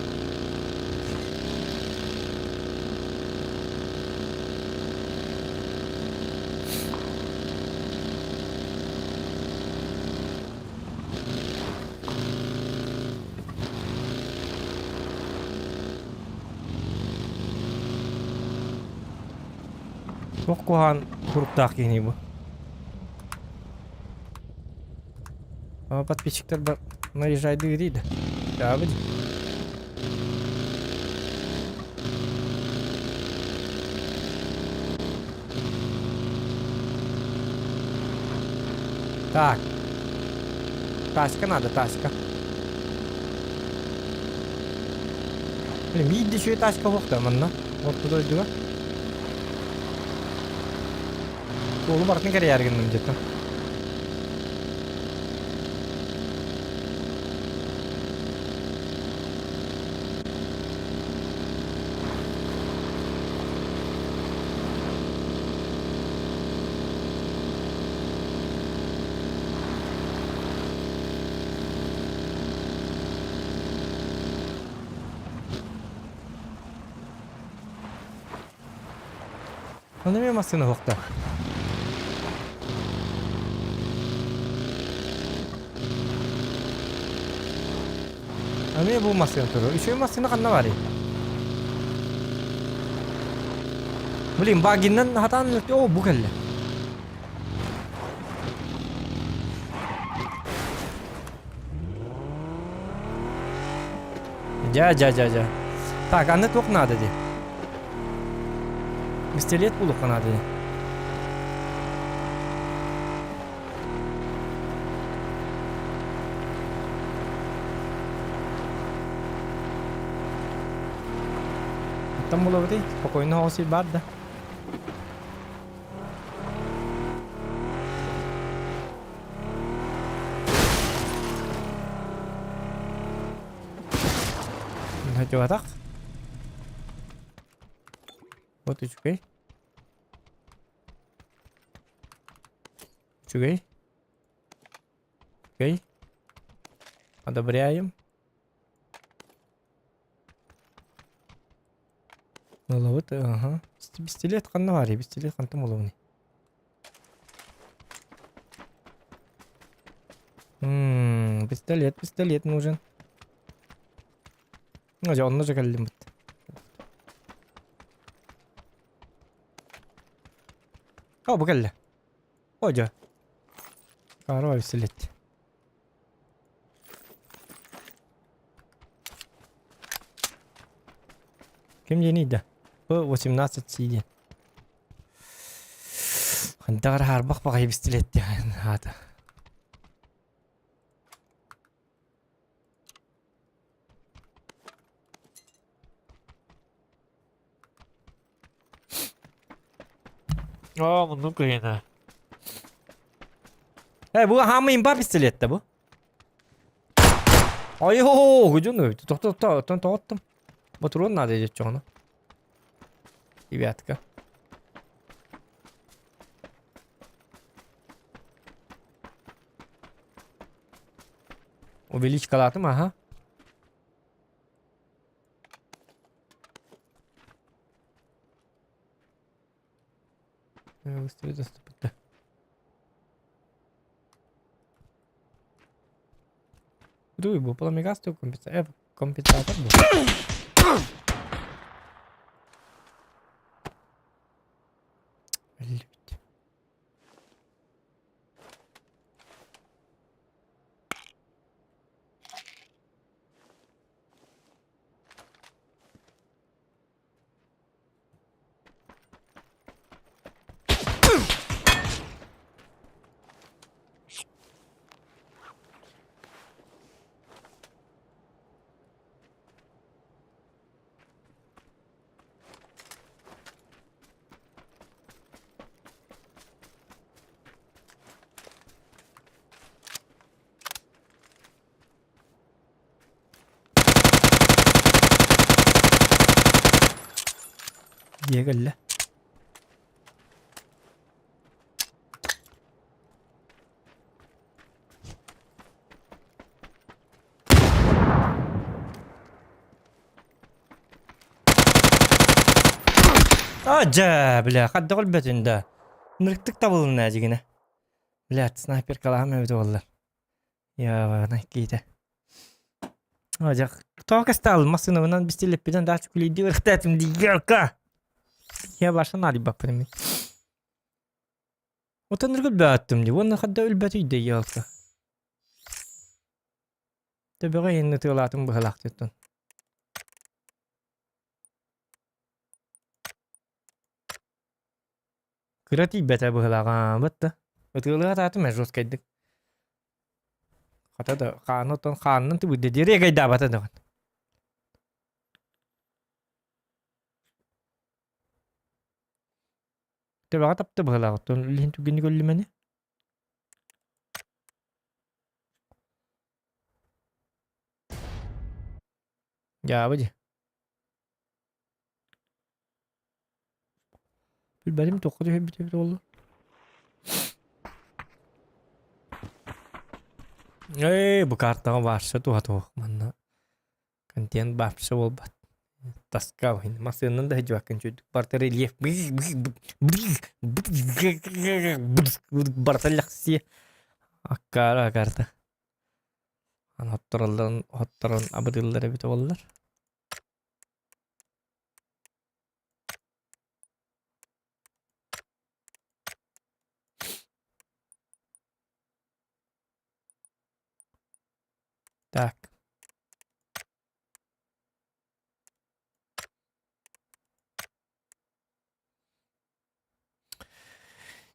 Туох куһаҕан туруктаах киһиний бу? Подписчиктар бар наезжайды дейді. Дабы Так. Тачка надо, тачка. Блин, биир үчүгэй тачка суох да манна. Орто дойдуга. Суолу барытын кэрийээр гынным где-то. Оны мен массыына суохта. Эмиэ бу массыына турар. Үчүгэй массыына ханна барый? Блин, багиннан хатаан о бу кэллэ. Дьэ, дьэ, дьэ, дьэ. Так, аны туох наада дии? Пистолет булуохха наада дии. Оттон булабытый? Спокойно оҕус бар да. Хотеватах. Вот үчүгэй. Үчүгэй. Окей. Одобряем. Ылабыт, ага. Пистолет ханна баарый? Пистолет хантан булабыный? Ммм, пистолет, пистолет нужен. Ну, дьэ, онно же кэллим бит. О, бу кэллэ. О, дьэ. Карова пистолет. Ким диэний да? П-18 Си диэн. Хантаҕар хаарбах баҕайы пистолет диэн аата. Оо, муннум кыйына. Э, бу хаамы имба пистолет бу. Ой-о, гүдүн тохто тохто оттон тоҕоттум. Ботуруон наада диэччи ону. Ребятка. Увеличкалаатым, аха. Выставить доступно. Дуй, бу пламегастый компенсатор бу. Блять. Дьиэ кэллэ. А дьэ, бля, хадда өлбөтүн да. Нырыктык табылынна дьигинэ. Блядь, снайперкалаһым эбит буоллар. Явана киитэ. Дьэ, тоҕо стал массыынабынан бистилэппитин даача күлүйдүү ырыхтаатым дии Я баша наадыйбаппын эмиэ. Отон өлбөттүм дии, уонна хадда өлбөтүй да елка. Төбөҕө иһин ытыалаатым быһалаахтыттан. Кыра тиийбэтэ быһалааҕа, бытта. Ытыалыа атаатым ээ жесткайдык. Хата да хааны оттон хаанынан тыбыйда диэри эгайдаабата даҕаны. Төбөҕө тапты быһыылаах оттон илиһин түгэнник өллүмэни. Дьаабы дии. Билбэтим туохха түһэрбит эбит буолла. Ээ, бу картаҕа вообще туһа туох манна контент вообще буолбат. Тоска массыыннан да сылдьыбаккын чүйдүк барыта рельеф барыта лэхсиэ аккаара карта. Аны хоттороллорун хотторон абырыыллар эбитэ буоллар. Так.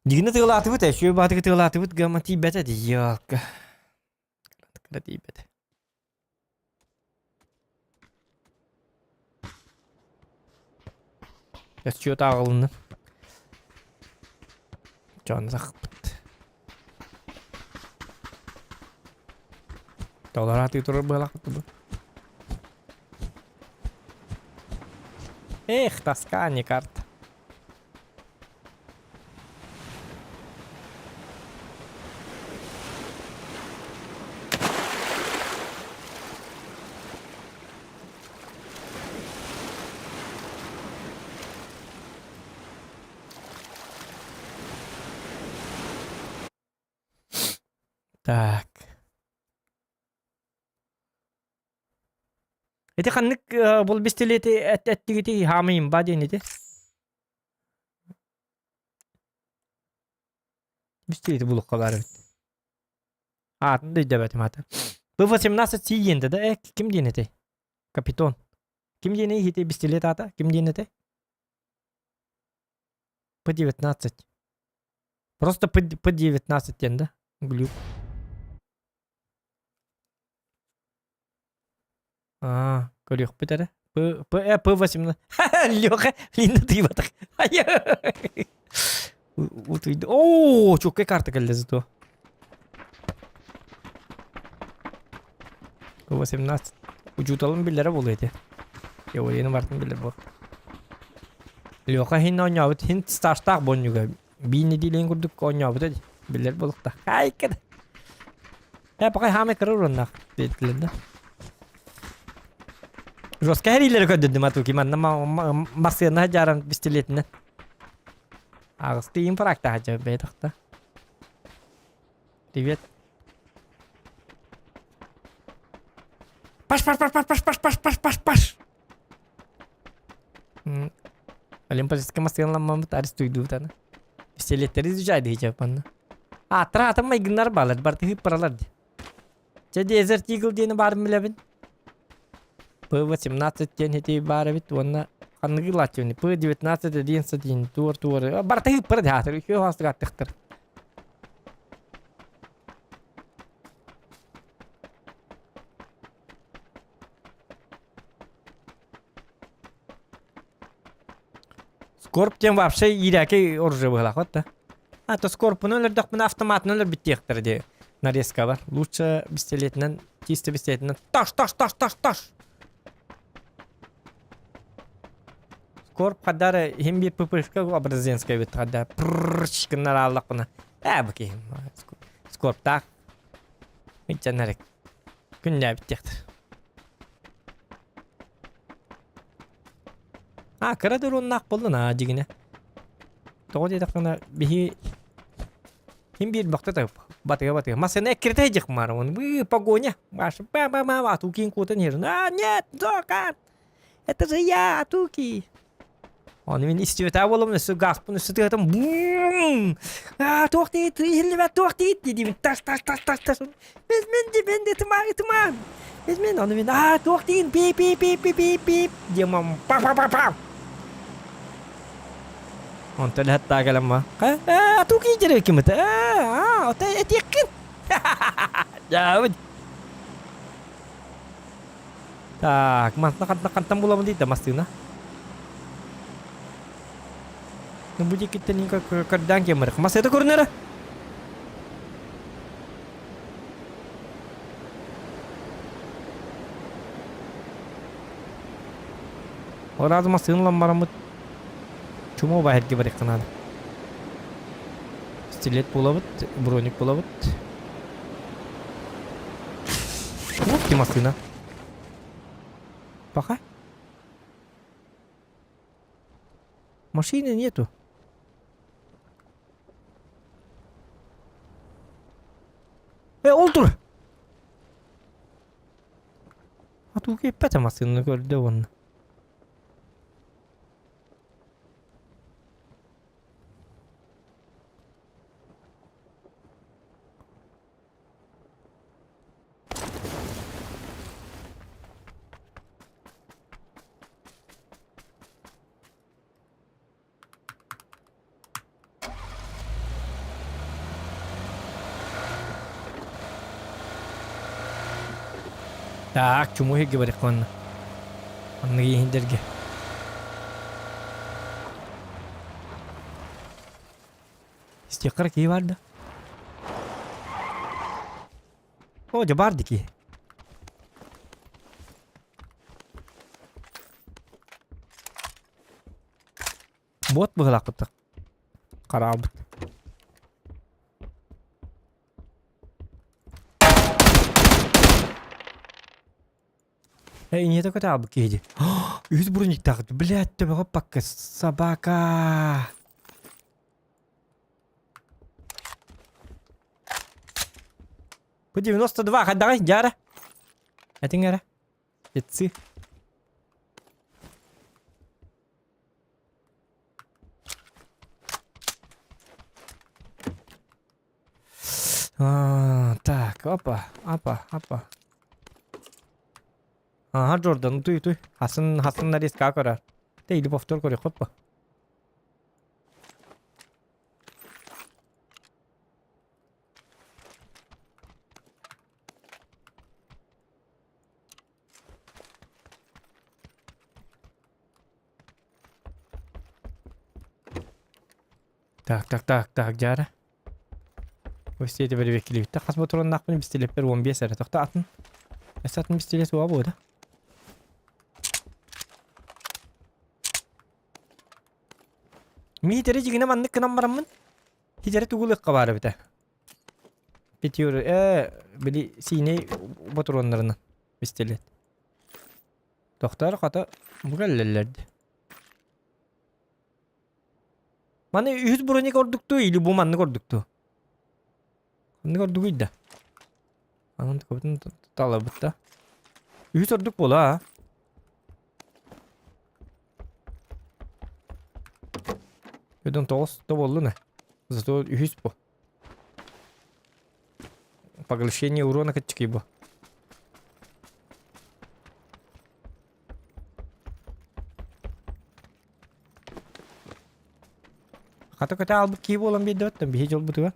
Дигини тыалаатыбыт, эшүө баатыгы тыалаатыбыт гамма тиийбэтэ дии, ёлка. Кыра тиийбэтэ. Өссө ааҕылынна. Дьон сахпыт. Толор атыы турар быалаахпыт бу. Эх, тоска, не карта. Так. Ити ханнык бұл бистилети эттигити хаамыйым ба диэн ити? Бистилети булукка бар эбит. Аатын да өйдөбөтүм аты. Б-18 тиийиэнде да э ким диэн этэй? Капитон. Ким диэн ити бистилет аата? Ким диэн этэй? П-19. Просто П-19 диэн да? Глюк. Аа, көрүөхпүт эрэ. П, П, э, П-18. Леха, Линда тыйбатах. Утуйду. Оо, чуккай карта кэллэ зато. П-18. Учууталым биллэрэ буолуо этэ. Теорияны бартын билэр буол. Леха хин оонньообут, хин стажтаах бонньуга. Биир нэдиэлэйин курдук оонньообута дии. Билэр буолуохтаах. Айка Э, пока хаамай кыра уруннаах диэтилэр да. Жестко хэриилэри көрдөрдүм атуки манна массыына дьааран пистолетинэн. Аҕысты инфаркт аһа бэйэтахта. Привет. Паш, паш, паш, паш, паш, паш, паш, паш, паш, паш. Олимпийская массыыналаммаммыт арестуйдуут аны. Пистолеттери изучайды хичапанна. Ааттара атын майгыннар баалар, барты хыппаралар ди. Чэ Desert Eagle диэни баарын билэбин. П-18 диэн хити баар эбит уонна ханныгы латчыны П-19 11 диэн туор туор барта хыппара ди хаатыр үчү хаастык аттыктар. Скорп диэн вообще иирээки оружие быһалаах да. А то скорпуну өлөрдөхпүнэ автоматынан өлөрбүт диэхтэрэ дии. Нарезка бар. Лучше пистолетинэн, чисто пистолетинэн таш таш таш таш таш. Скорп хадары иһин биир ППшка образенская бит хадда пррррч гыннар ааллахпына. Ээ бу киһим. Скорптаах. Иччэнэрик. Күннээбит диэхтэр. А, кыра дроннаах буоллун аа дьигинэ. Тоҕо диэтэххинэ биһи ким биир бахта та батыга батыга массыына эккирэтэ дьих маар он вы погоня Маша ба ба ба атукин куотан иһэр а нет Джокер это же я Атуки Оны мин истибэтэ буолам өссө газпын өссө тыатым бум а туох диит иһиллибэт туох диит диибин тас тас тас тас тас мен мен ди мен ди тымаа тымаа мен мен оны мен а туох диин пи пи пи пи пи пи диэмам па па па па Онтон хатта кэлэмма а туки дьэрэ кимите а ота этиэккин дьаабыт. Так, мантан хантан хантан булабын дейді массыына. Ну бу диэкиттэн көрдөөн кемырых. Массыына көрүнэрэ. Оразы массыына ылан бараммыт чума убаһырга барыахха наада. Стилет булабыт, броник булабыт. Ух ты массыына. Пока. Машины нету. Э, ол тур! Атууга иппэтэ массыынаны көрдө уонна. Так, чуму иһиргэ барыахха манна. Маннык иһиндэргэ. Истиэххэ киһи бар да? О, дьэ бар дики. Бот быһылаахпыт хараабыт. Эй, не только таабыт киһи дии. Үһүс брониктаах, блядь, төбөҕө пакка собака. Бу 92 хайдаҕай, дьаара. Этиҥ эрэ. Спецы. А, так, опа, опа, опа. Ага, Джордан, туй, туй. Хасын, хасын нарезка көрөр. Те, или повтор көрөр, хоппа. Так, так, так, так, дьаара. Өстиэти бэрэбиэккилиибиттэ хас ботуруоннаахпын бистилэппэр 15 эрэ тохто атын. Өссө атын бистилиэт уа буода. Миитэри дьигинэ маннык гынан бараммын. Хитэри тугулыахха баар эбитэ. Пятюры, э, били сиинэй ботуруоннарынан бистилиэт. Тохтоор хата бу кэллэллэрди. Маны үһүс броник ордуктуу или бу маннык ордуктуу? Ханнык ордугуй да? Анан көбүтүн талабыт да. Үһүс ордук буола а? Өдөн тоҕус да буоллун Зато үһүс бу. Поглощение урона кыччыкый бу. Хата көтө албыт киһи буолан биэрдэ оттон биһи дьолбутугар.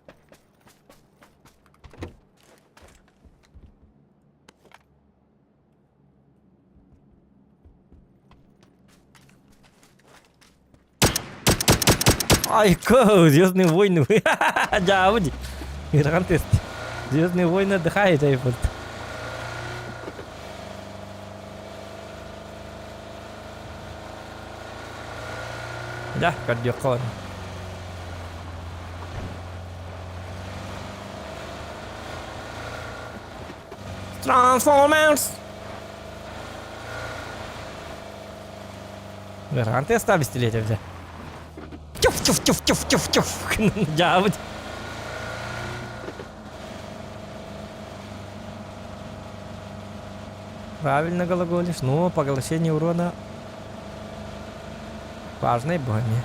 Айка, Звездные войны. Дьаабы дии. Ыарахан тест. Звездные войны отдыхает айбыт. Да, көрдүөххэ Transformers! Ыарахан тыастаах бистилиэт эбитэ. Чуф чуф чуф чуф чуф чуф дьаабыт. Правильно глаголишь, но поглощение урона важной брони.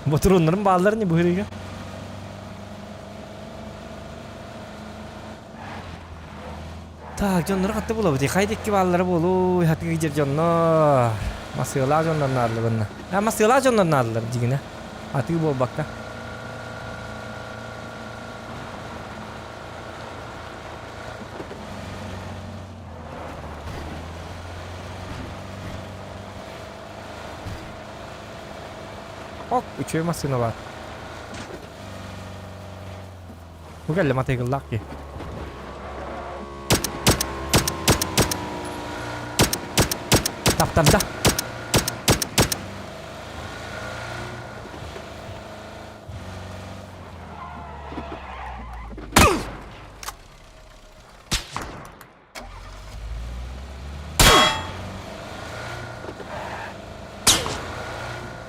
Ботурууннарын бааллар не быһырыга. Так, дьоннору хатты булабыт. Хайда икки бааллара буолуй, хатыгы дьер дьоннор. Масыалаах дьоннор наадалар bunна. А масыалаах дьоннор наадалар дигинэ. Атыы буолбакка. Ок, үчүгэй массыына баар. Бу кэллэ матыйгыллаах киһи. Таптарда.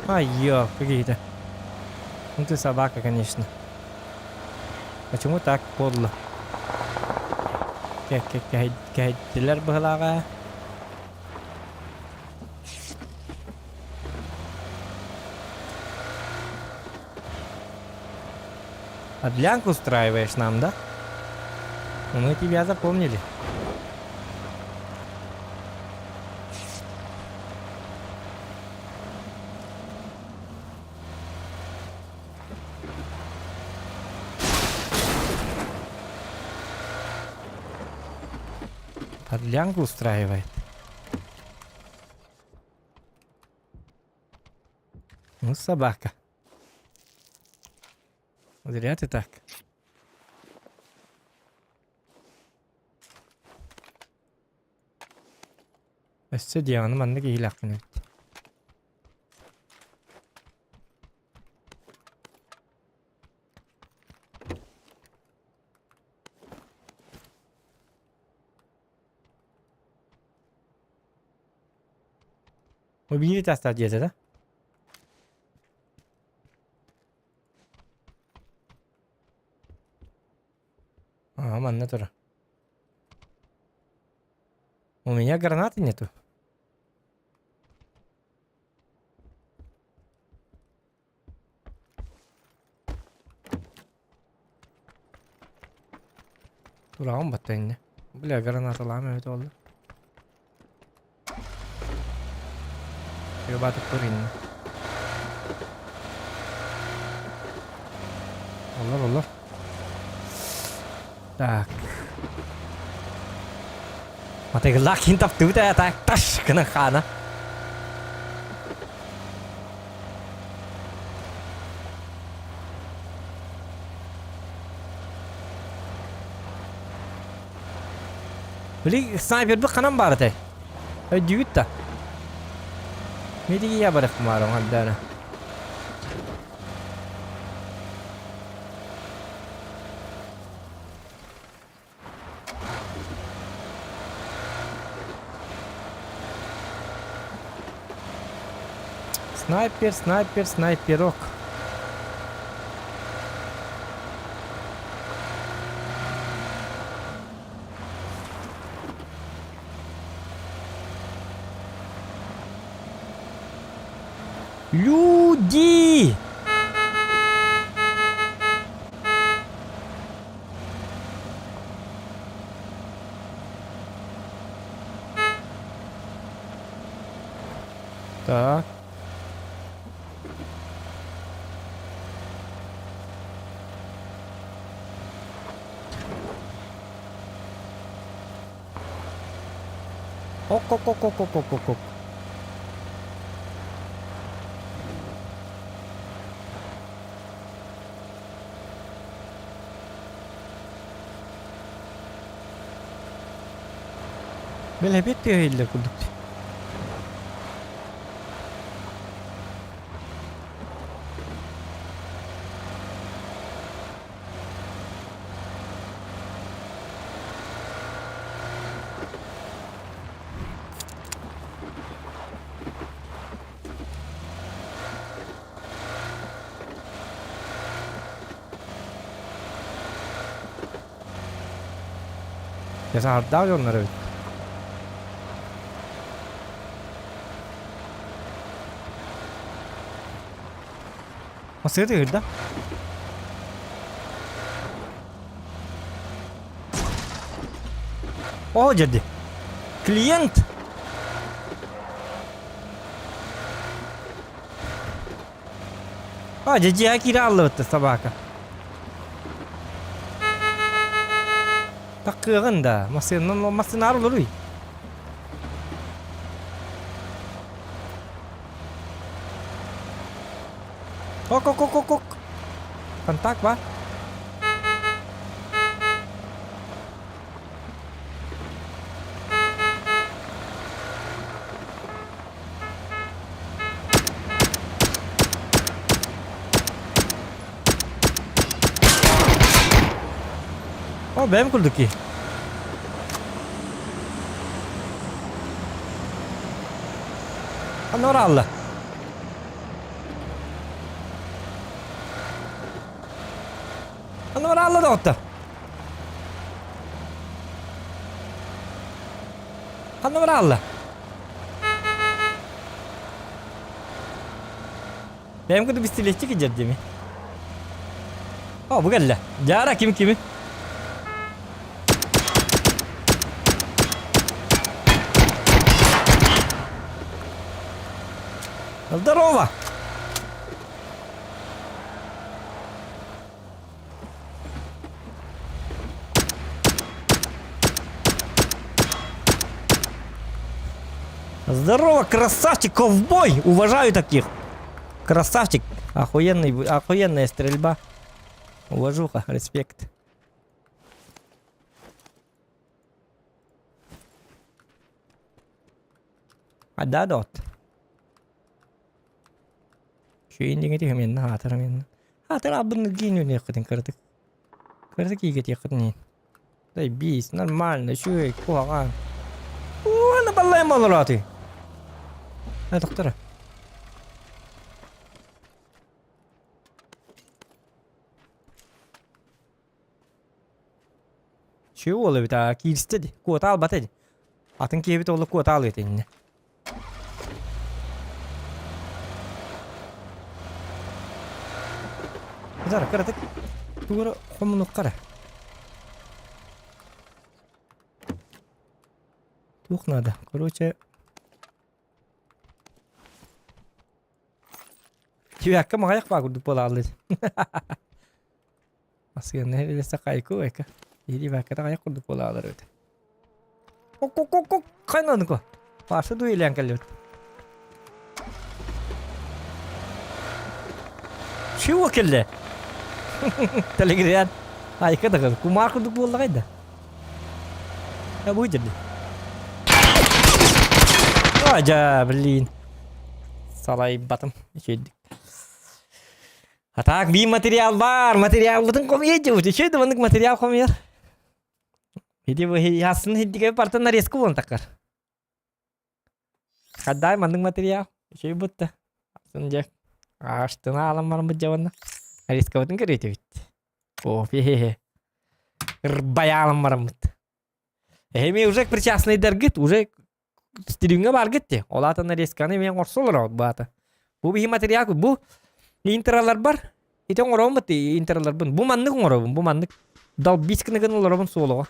Ай, ё, какие-то. Ну ты собака, конечно. Почему так подло? Кэһэйдилэр быһылааҕа. Подлянку устраиваешь нам, да? Мы тебя запомнили. Подлянку устраивает. Ну, собака. Зря ты так. Өссө диэҕини маннык иһилэхпин эбит. Бу биир этаастаах дьиэтэ да? А, манна тура. У меня гранаты нету. Тураҕын батта иннэ. Бля, гранаталаам эбит буолла. Ребята иннэ. Олор, олор. Так. Матыгылаах киин таптыбыт ээ, так, таш гынан хаана. Били снайпербыт ханан баар этэй? Өйдүүгүт да? Медиги я барык маар оҥордоно. Снайпер, снайпер, снайперок. Люди! Так. Ок-ок-ок-ок-ок-ок-ок. Бэлэбиэт тыаһа курдук дии. Дьэ, дьоннор эбит. Массыына ыырда. О, дьэрди. Клиент! А, дьэ дьиэҕэ киирэ аллыбыт собака. Таккыаҕын да, массыынан массыынаар олоруй. Ок, ок, ок, ок, ок. Контакт бар. О, бэйэм курдук киһи. Ханна бараалла? Ханна бараалла доҕоттор? Ханна бараалла? Бэйэм курдук бистилиэччи кидьэр дими. О, бу кэллэ. Дьаара ким кими? Здорово! Здорово, красавчик, ковбой! Уважаю таких. Красавчик. Охуенный, охуенная стрельба. Уважуха, респект. А да, дот. Шүйін деген мен атыр мен. Атыр абын гин өнеккітін кырдык. Кырдык игетеккітін. Дай бис, нормально, үчүгэй, куһаҕан. Уонна баллайым олороотуй. Э, доктора. Чү уол эбит аа, киирстэ ди, куота албата ди. Атын киһибит уола куота алыа итиннэ. Зара, кыратык тугура хомунуккара. Туох надо? Короче, Түһэккэ маҕайах баа курдук буолааллар. Асыанна илессе хайку эка. Или бакката хайах курдук буолаалар эбит. Ок-ок-ок-ок хайнаныко. Паша дуэлээн кэллибит. Чего кэллэ? Телеграм. Айка да кумар курдук буоллаҕай да. Я выдержи. Ажа, блин. Салайбатым. Үчүйдик. А так, би материал бар. Материалбытын хомуйа Үчүй да маннык материал хомуйар. Иди бу хасын хиддиге партан нарезка буолан такар. Хаддай маннык материал. Үчүй бутта. Атын дьэ. Аштына алан баран дьабанна. Нарезкабытын көрүөтүбүт. Кофе. Ырбайаалан бараммыт. Эми уже причастныйдаргыт, уже стримҥэ баргыт те. Ол аата нарезканы мен оҥорсо олоробут баата. Бу биһи материал бу интралар бар. Ити оҥоробун интраларбын. Бу маннык оҥоробун, бу маннык. Долбить гына олоробун суолоҕо.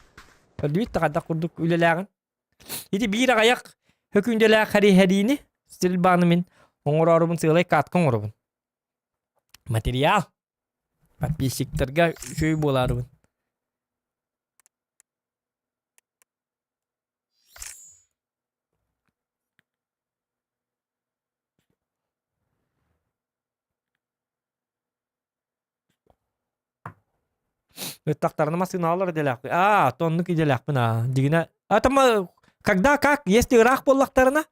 Көрдүбүт да хайдах курдук үлэлээҕин. Ити биир аҕайах хөкүндэлээх хэриһэриини стрельбаны мин оҥороорубун сыалай катка оҥоробун. Материал. Подписчиктарга үчүгэй буолаарыбын. Ыттахтарына массыыналар идэлээхпин. Аа, оннук идэлээхпин аа. Дигинэ, а там когда как, если ыраах буоллахтарына,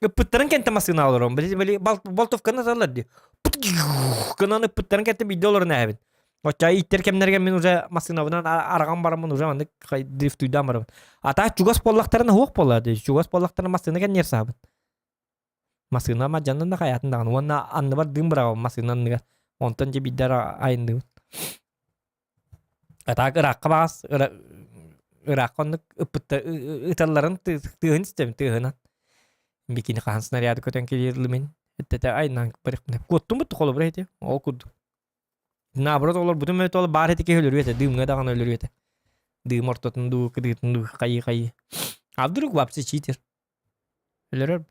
ыппыттарын кэнтэ массыына олорон, били били болтовканы аталлар дии. Гынан ыппыттарын кэнтэ биирдэ олорон ээбин. Оччо ииттэр кэмнэргэ мин уже массыынабынан араган бараммын уже маннык дрифтуйдаан барабын. А так чугас буоллахтарына суох буолла дии. Чугас буоллахтарына массыына кэнниэр саабын. Массыына мадьаннан да хайаатын даҕаны уонна анныбар дыым быраҕабын массыына анныгар. Онтон дьэ биирдэ айанныыбын. А так ыраахха баҕас ыраахха оннук ыппытта ыталларын тыаһын истэбин тыаһынан. Бикини хаһан снаряды көтөн кэлиэрлимин эттэтэ айнаан барыхпына. Куоттуммут холобура ити ол курдук. Наоборот олорбутум өтө ол баар ити киһи өлөрүө этэ дыымҥа даҕаны өлөрүө этэ. Дыым ортотун дуу кытыытын дуу хайыы-хайыы. А вдруг вообще читер? Өлөрөр.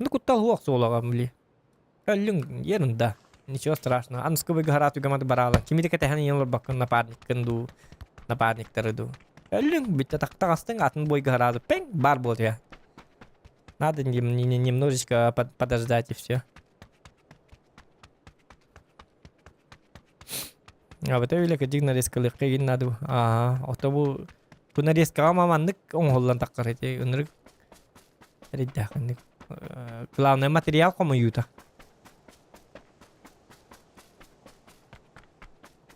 Ну куттал суох суолаҕа били. Өллүҥ ерунда. Ничего страшного. Аныскы быгаһараат үгэмат бараала. Кими да кэтэһэн ийэн олорбаккын напарниккын дуу, напарниктары дуу. Өллүҥ бүттэ тахтаҕастыҥ атын бойгаһараады пэҥ бар буолуо. Надо немножечко подождать и все. Абата үлэ кырдьык нарезкалыахха игин наада Аа, ото бу бу нарезкаҕа маннык оҥоһуллан таххар ити ынырык эрийдээх инник главное материал хомуйуута.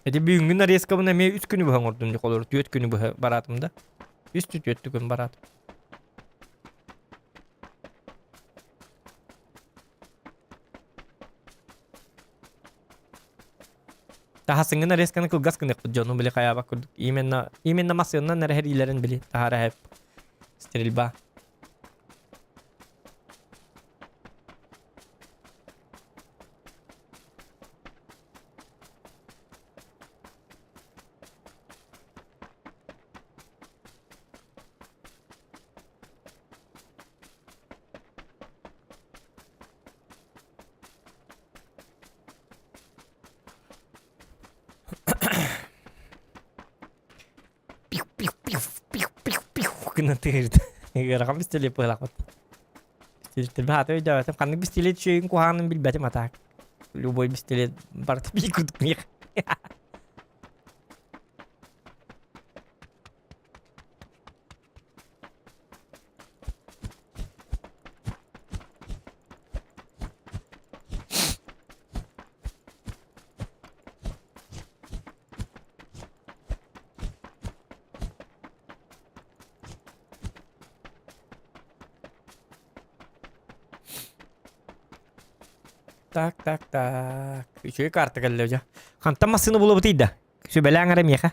Ити бүгүҥҥү нарезкабын эмиэ үс күнү быһа оҥордум дии холобур түөрт күнү быһа бараатым да. Үс түөрт күн бараатым. Таһасыҥҥын резканы кылгас гыныахпыт дьону били хайаабак курдук. Именно именно массыыннан эрэ иилэрин били таһаара эһэп. Стрельба. Пиу-пиу-пиу, пиу-пиу-пиу гына тыырда. Ыарахан пистолет быһалаахпыт. Пистолеттер хаата өйдөөбөтүм. Ханнык пистолет үчүгэйин куһаҕанын билбэтим а так. Любой пистолет барыта биир курдук миэх. Так, так, так. Үчүгэй карта кэллэ дьэ. Хантан массыына булабытый да? Сүбэлээҥ эрэ миэхэ.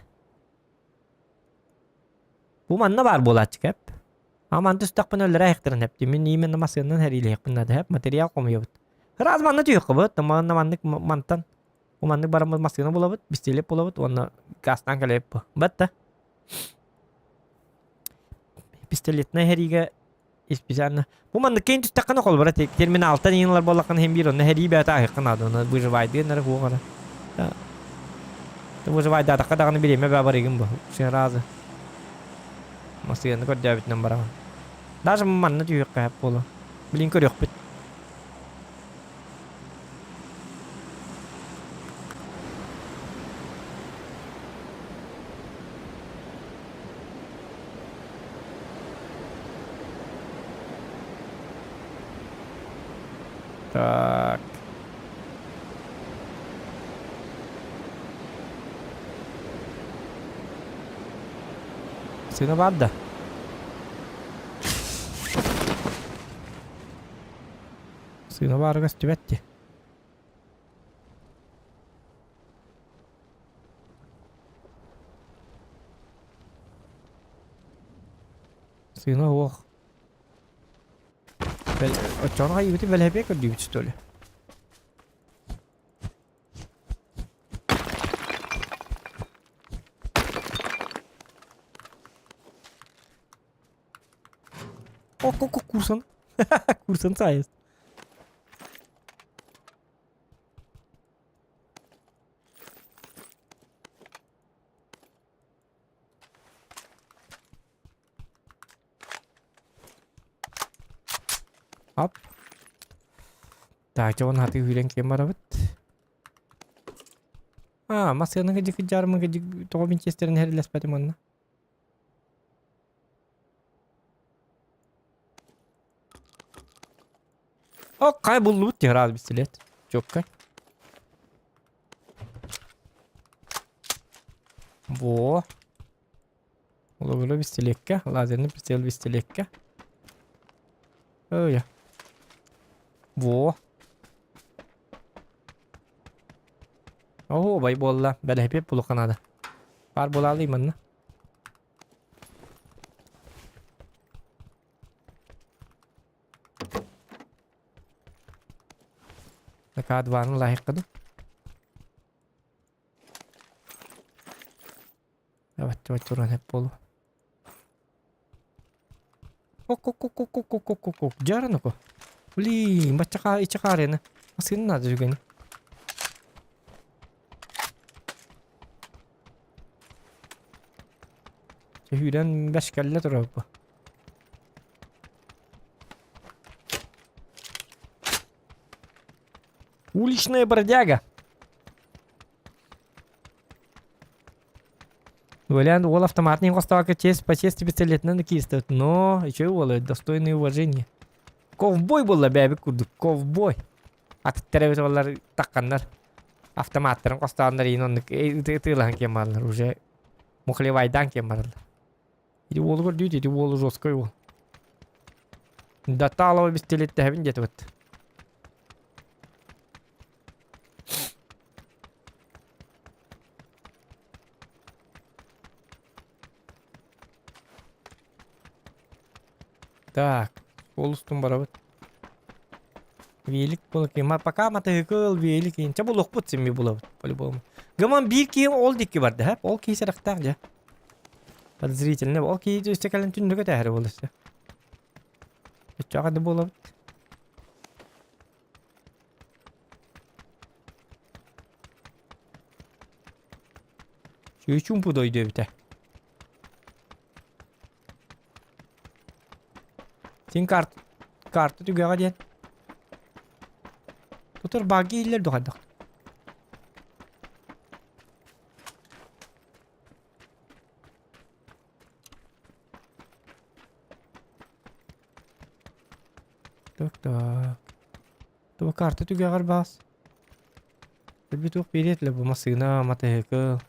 Бу манна баар буолааччы кэп. А манты түстэхпинэ өлөрө айахтарын эптим. Мин именно массыынан хэриилэһиэхпин наада эп. Материал хомуйабыт. Раз манна түһүөххүбүт. Манна маннык мантан бу маннык бараммыт массыына булабыт, пистолет булабыт уонна газтаан кэлэбит бу. Батта. Пистолетнай хэриигэ специально. Бу маннык кэйин түстэххинэ холбора терминалтан иин ылар буоллаххына иһин биир онно хэрии бэйэтэ аһыахха наада. Онно выживайдыан эрэ суох эрэ. Выживайдаатахха даҕаны бириэмэ баа барыгын бу. Все разы. Массыынаны көрдөөбүтүнэн бараҕын. Даже манна түһүөххэ сөп буолуо. Билин көрүөхпүт. Так. Сына бар да. Сына баара көстүбэт дии. Сына суох. Оччоҕуна хайыыбытый бэлэһэпиэ көрдүүбүт что ли? О, курсан. Курсан сайыз. Ап. Так, дьэ уонна хатыы үүрэн киэн барабыт. А, массыына кыдьык дьаарымы кыдьык тоҕо винчестерин хэрилэспэтим онно. О, хай буллубут тиһраал бистилет. Чоккай. Во. Улугула бистилекке, лазерный прицел бистилекке. Ой. Во. Оо, бай буолла. Бэлэһипиэп булуохха наада. Баар буолаалый манна. К2-ны лайыққа ду. Давайте туран хеп болу. Ок-ок-ок-ок-ок-ок-ок. Жараныко. Блин, бачча иччи хаарыйаны. Массыына наада үгэни. Сүүрэн бэскэллэ турар бу. Уличная бродяга. Валян уол автоматын хостооко честь по чести пистолетынан да киирсибит, но еще уола достойное уважение. Ковбой буолла бэйэбит курдук, ковбой. Атыттар эбит олар тахханнар автоматтарын хостооннор иин оннук ытыылаһан киэн бараллар уже мухлевайдаан киэн бараллар. Ити уолу көрдүүт, ити уолу жесткой уол. Даталова пистолеттэһэбин диэтибит. Так, ол устун барабыт. Велик буолар киһи. Пока матыһыкыл велик инчэ булуохпут симми булабыт по-любому. Гыман биир киһи ол дикки барда, һэ? Ол киһи сэрэхтээх дьэ. Подозрительный. Ол киһи өссө кэлэн түннүкэ тэһэрэ буолар өссө. Өччөҕө да буолабыт. Чуучумпу дойду эбитэ. Син карт карта түгэҕэ диэн. Тутар баги иһиллэр дуо хайдах? Так так. Туох карта түгэҕэр баас. Өлбүт туох биэриэ этилэр бу массыына, матаһыкыл.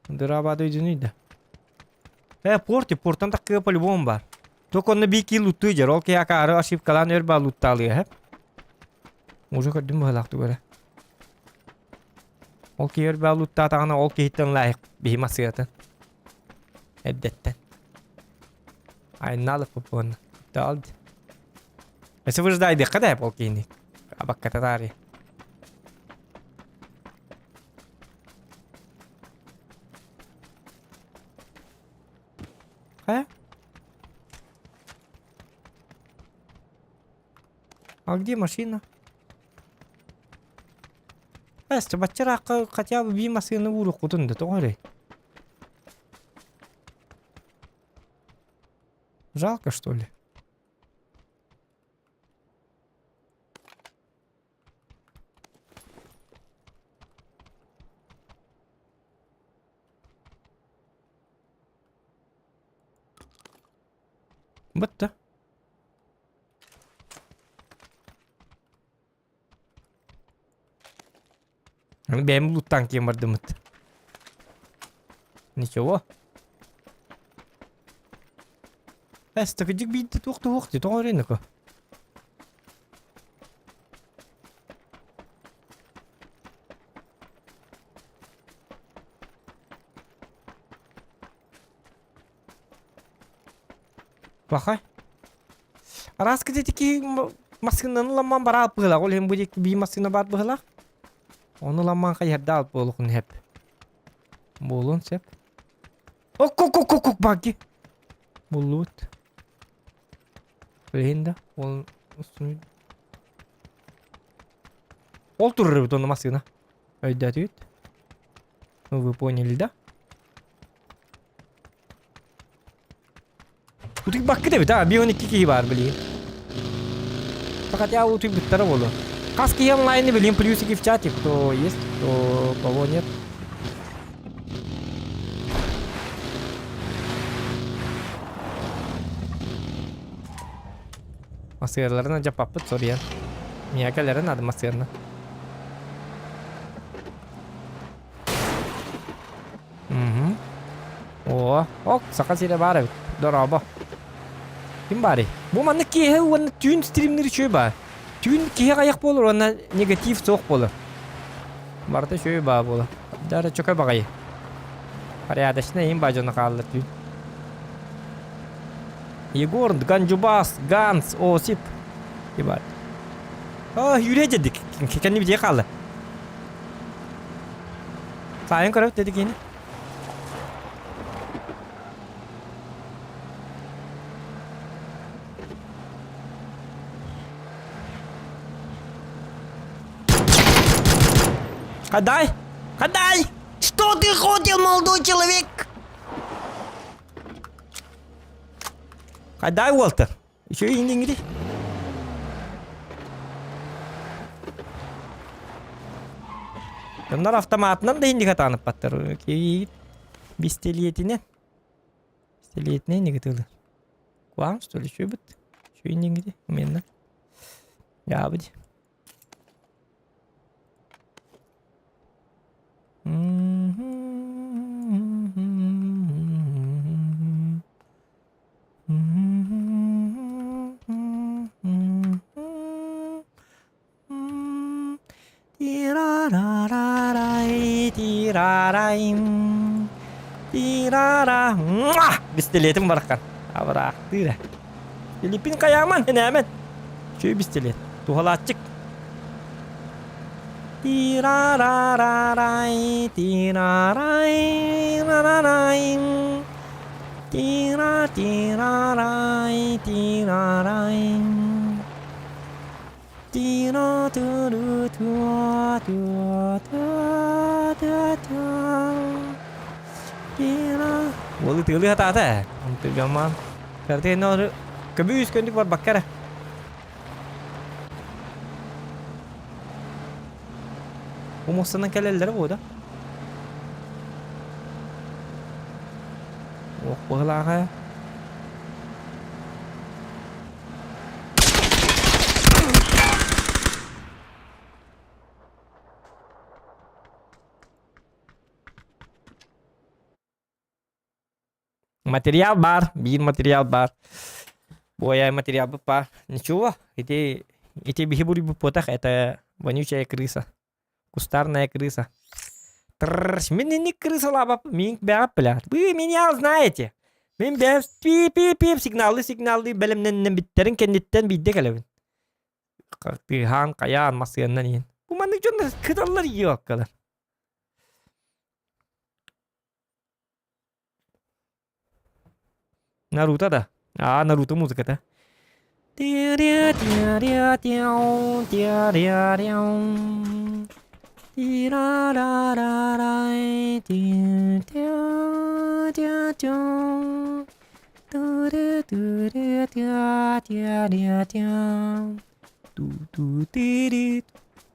Дыраабаада өйдөнүй да. Э, порт, портан таккыга по-любому бар. Только онно биир киһи луттуу дьэр, ол киһи акаары ошибкалаан өр баа луттаалыа, һэп. Уже көрдүм быһалаах тугу эрэ. Ол киһи өр баа луттаатаҕына, ол киһиттэн лайык биһи массыынатын. Эрдэттэн. Айнаалык попуонна. Таалды. Өсө выждайдыхха да ол киһини. Абакката таарыйа. Хайа? А где машина? Эс, баччараакка хотя бы биир массыына ууруккутун да тоҕо эрэй? Жалко, что ли? Бытта. Бэйэм луттаан киэн бардымыт. Ничего. Эс, такыдьык биирдэ туох туох дии, тоҕо эрэ Бахай. Араас китики массыынаны ламман бараат быһылаах. Ол иһин бу диэки бии массыына баар быһылаах. Ону ламман хайыһардаал буолуохун сөп. Буолуон сөп. Ок-ок-ок-ок багги. Буллубут. Билигин да ол устун Ол турар эбит онно массыына. Өйдөөтүгүт? Ну вы поняли, да? Утуйбаккыт эбит, а? 1-12 киһи баар билигин. Хотя утуйбуттара буолуо. Хас киһи онлайны билин плюсики в чате, кто есть, кто кого нет. Массыыналарын дьаппаппыт соруйан. Миэхэ кэлэрэ наада массыына. Угу. О, ок, Саха сирэ баар эбит. Дорообо. Ким баарый? Бу маннык киэһэ уонна түүн стримнир үчүгэй баар. Түүн киһи аҕыйах буолар уонна негатив суох буолар. Барыта үчүгэй баа буолар. Дара чөкө баҕайы. Порядочно им баа дьоно хаалла түүн. Егор, Ганджубас, Ганс, Осип. Ебать. А, Юрий дедик. Кэнни битиэ хаалла. Сайын көрөбүт дедик кини. Хадай! Хадай! Что ты хотел, молодой человек? Хадай, Уолтер. Еще и не Дьоннор автоматынан да инник атаныппаттар. Бистэлиэтинэн. Бистэлиэтинэн инник ытыылар. Куаҥ, что ли, чуйбут? Чуй иннингити, именно. Ябыт. Бистилиэтим бараххан. Абыраахтыыр. Филиппин хайааман, энээмэн. Чүй бистилиэт. Туһалааччык. Тирарарарай, тирарай, рарарай. Тира тирарай, тирарай. Тира ту ту ту ту ту ту. Тира. Уолу тыылыы хатаата. Онтугаман. Картина ору көбүүс көндүк барбакка эрэ. Бу муостанан кэлэллэрэ буо да? Ох, быһылааҕа. Материал баар, биир материал баар. Буойай материалбыт баар. Ничего, ити, ити биһи буруйбуппутах, это вонючая крыса. Кустарная крыса. Трррр, мин инник крысалаабап, мин бэҕэп билэр. Вы меня знаете. Мин бэйэм пип-пип-пип сигналы-сигналы бэлэмнэннэн бүттерин кэнниттэн биирдэ кэлэбин. Тыаһаан, хайаан, массыаннан иһин. Бу маннык дьоннор кыталлар иоккалар. Наруто да? Аа, Наруто музыката.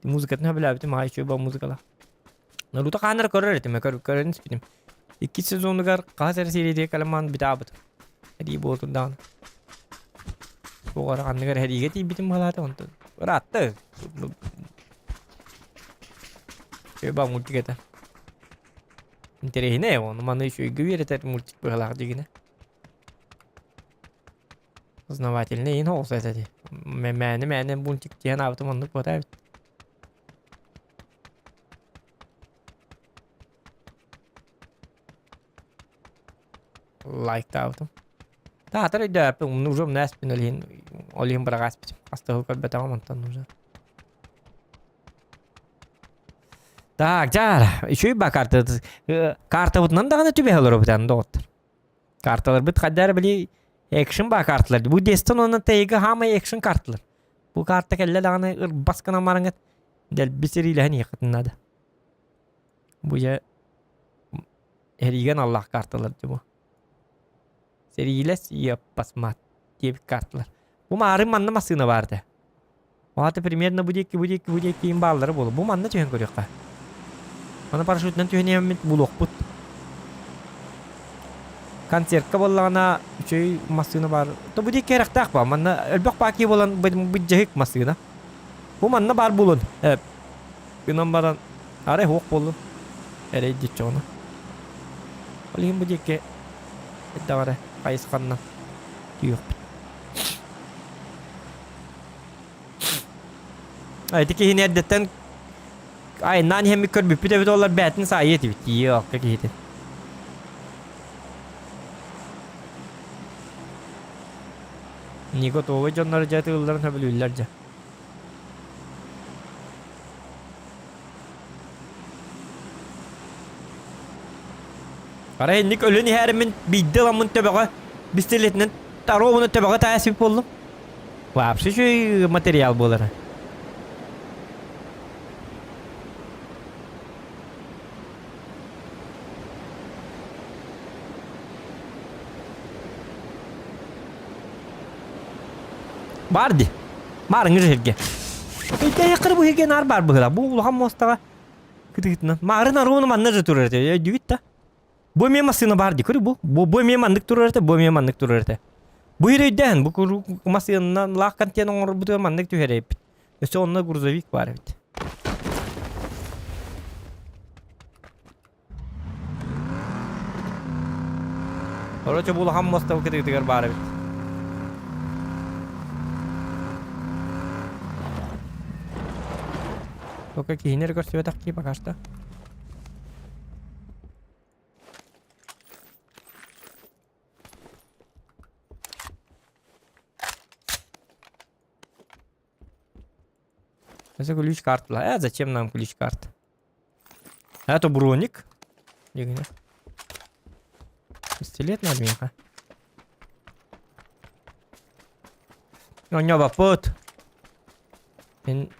Музыкатын сөбүлээбитим, аай үчүгэй музыкалаах. Наруто хааннары көрөр этим, көрөн испитим. Иккис сезонугар хас эрэ серия кэлэн бүтаабыт. Эрии буолтун даҕаны. Туох эрэ ханныгар эриигэ тиийбитим быһалаата онтон. Ыраатта. Ба мультик этэ. Интэриэһинэй ону маны үчүгэйгэ үөрэтэр мультик быһалаах дьигинэ. Познавательный иин оҕус этэ дии. Мээнэ мээнэ мультик диэн аабытым оннук буота эбит. Лайктаабытым. Таатар өйдөөппүн, уже умнааспын ол иһин ол иһин быраҕааспытым. Хастыһыл көрбөтөҕүм онтон уже. Так, дьаар, үчүгэй ба карта картабытынан даҕаны түбэһэ олоробут аны доҕоттор. Карталарбыт хайда эрэ били экшн ба карталар. Бу дестон уонна тейга хаамай экшн карталар. Бу карта кэллэ даҕаны ырбас гынан бараҥҥыт дэлби сэриилэһэн иһиэххитин наада. Бу дьэ эриигэн аллаах карталар дьэ бу. Сэриилэс иэппасмат диэбит карталар. Бу маарын манна массыына баар этэ. Аата примерно бу диэки, бу диэки, бу диэки киин бааллара буолуо. Бу манна түһэн көрүөххэ. Маны парашютунан түһэниэммит булуохпут. Концертка буоллаҕына үчүгэй массыына баар. То бу диэки эрэхтээх баа. Манна элбэх паки буолан быдьаһык массыына. Бу манна баар буолун. Э, гынан баран арай суох буоллун. Эрэй диччоҕуна. Ол иһин бу диэки элбэх эрэ хайысханнан түһүөхпүт. Ити киһини эрдэттэн айаннаан иһэммит көрбүппүт эбит олар бээтин саайыы этибит тиийэ киһитин. Не готовы дьоннор дьэ тыылларын сөбүлүүллэр дьэ. Арай инник өлөн иһээриммин биирдэ ыламмын төбөҕө бистилетинэн тарообуна төбөҕө таайа сип буоллум. Вообще үчүгэй материал буолара. Бар ди. Маарыҥҥы сиргэ. Өйдөөххөр бу сиргэ наар баар быһыылаах. Бу улахан муостаҕа кытыытынан. Маарын аруону манна же турар этэ. Өйдүүгүт да? Бу эмиэ массыына баар ди. Көрү бу. Бу, бу эмиэ маннык турар этэ, бу эмиэ маннык турар этэ. Бу сири өйдөөн, бу куруук массыынанан лаах контент оҥорбутугар маннык түһэрээппит. Өссө онно грузовик баар эбит. Короче, бу улахан муоста кытыытыгар баар эбит. Только киһини эрэ көрсүбэтэх кии пока что. Это ключ карта. Зачем нам ключ карта? Это броник. Дигне. Пистолет надо меха. Онньобаппыт. Мин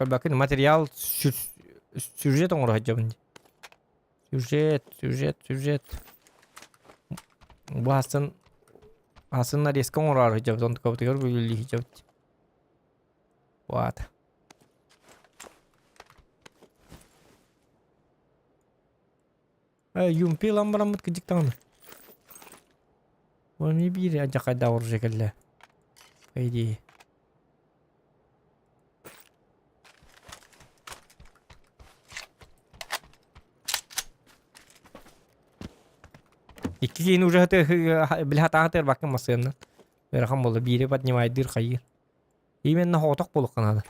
көрбөккүн материал сюжет оҥоро сылдьабын дии. Сюжет, сюжет, сюжет. Бу астын астын нарезка оҥороору сылдьабыт, онтукабытыгар үлэлии сылдьабыт. Вот. Юмпи ылан бараммыт кыдьык даҕаны. Оны биир адьакайдаах оружие кэллэ. По идее. Икки киһини уже били хатаан бакын массыыннан. Ыарахан буолла. Биири поднимайдыыр хайыыр. Именно хоҕотох буолуохха наада.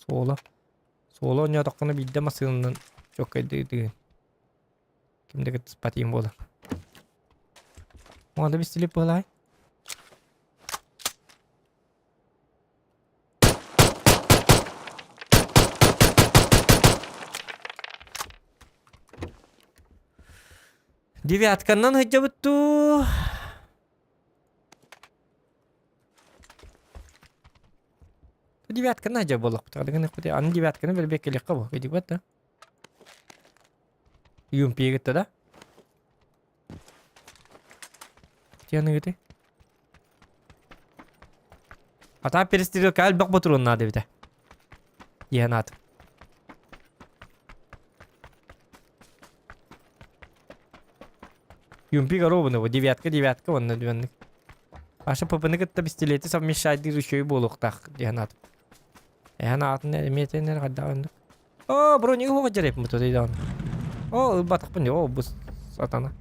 Суола. Суола оонньоотоххуна биирдэ массыынанан чуоккайдыы Ким да кыттыспатыйым буолар. Оҕото бистилип быһылаай. Девятканнан сылдьабыт дуу? Девятканы сылдьар буоллахпыт. Аны девятканы бэрбиэк кэлиэххэ бу. Кыдьыкпат да? Юмпига да? Тианыгыты. Ата перестрелка элбэх ботуруон наада эбитэ. Иһэн аат. Юмпи коробаны бу девятка девятка онно дүөннүк. Аша ППны кытта пистолети совмещайдыыр үчүгэй буолуохтаах диэн аат. Эһэн аатын эмиэтенер хайдах оннук. О, броник уһуга дьэрэп муту дейдаан. О, ылбатахпын о, бу сатана.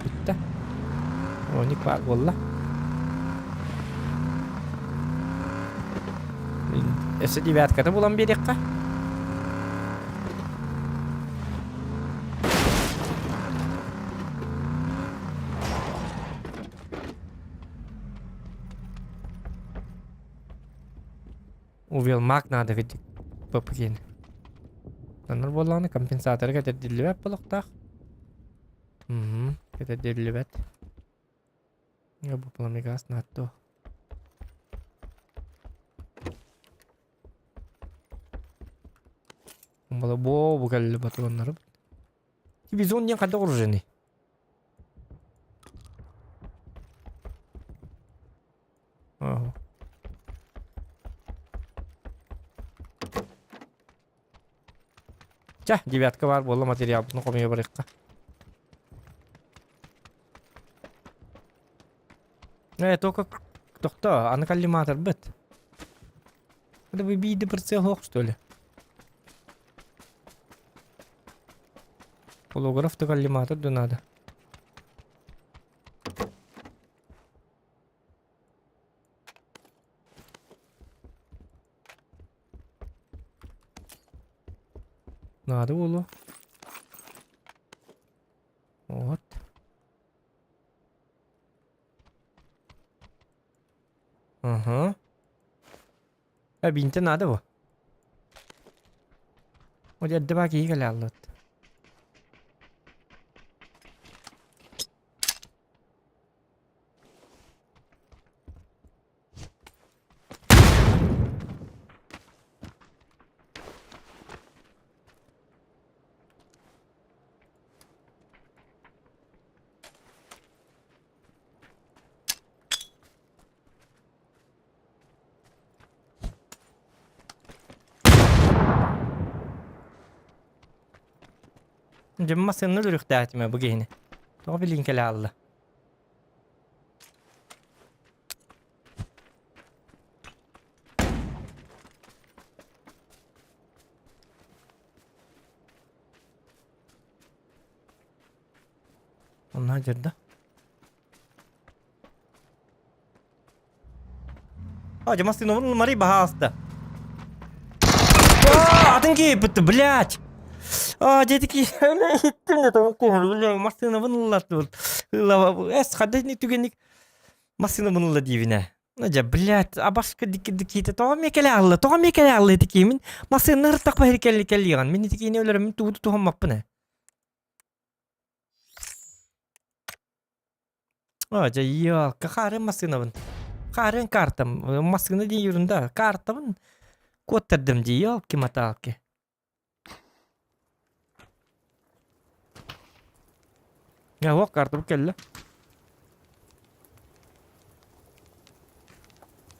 Бүттэ. Броник баар буолла. Өссө девятката булан биэриэххэ. Увелмак надо ведь ППГ. Оннор буоллаҕына компенсаторы кэтэрдиллибэт буолуохтаах. Угу, кэтэрдиллибэт. Бу пламегаз надо. Бо бу кэлли батыланнары. Бизон диэн хайдах оружиеный? Ага. Чэ, девятка баар буолла материалбытын хомуйа барыахха. Только тохто, аны коллиматорбыт. Это вы биирдэ прицел суох, что ли? Голограф да коллиматор да надо. Надо буолуо. Вот. Ага. Э, бинтэ надо бу. Ол эрдэ баа киһи кэлэ аллыт. Дьэ массыынаны өлөрүөхтээх этим бу киһини. Тоҕо билигин кэлэ хаалла? Онно дьырда. А, дьэ массыынабын ылмарый баһаалыста. А, атын киһи блядь! А, дьэ ити иһиттим да тоҕо куһун массыынабын ыллартыбыт. Эс, хадда түгэнник массыынабын ылла диибин ээ. Дьэ, блядь, абашка диккиитэ тоҕо эмиэ кэлэ аалла, тоҕо эмиэ кэлэ аалла ити киһи мин массыынаны ыртахпа кэлли кэллиэҕин мин ити киһини өлөрөммүн тугу да туһаммаппын ээ. О, дьэ, ёлка, хаарыан массыынабын. Хаарыан картам. Массыына дии ерунда. Картабын куоттардым дии, ёлки-маталки. Я вот картам кэллэ.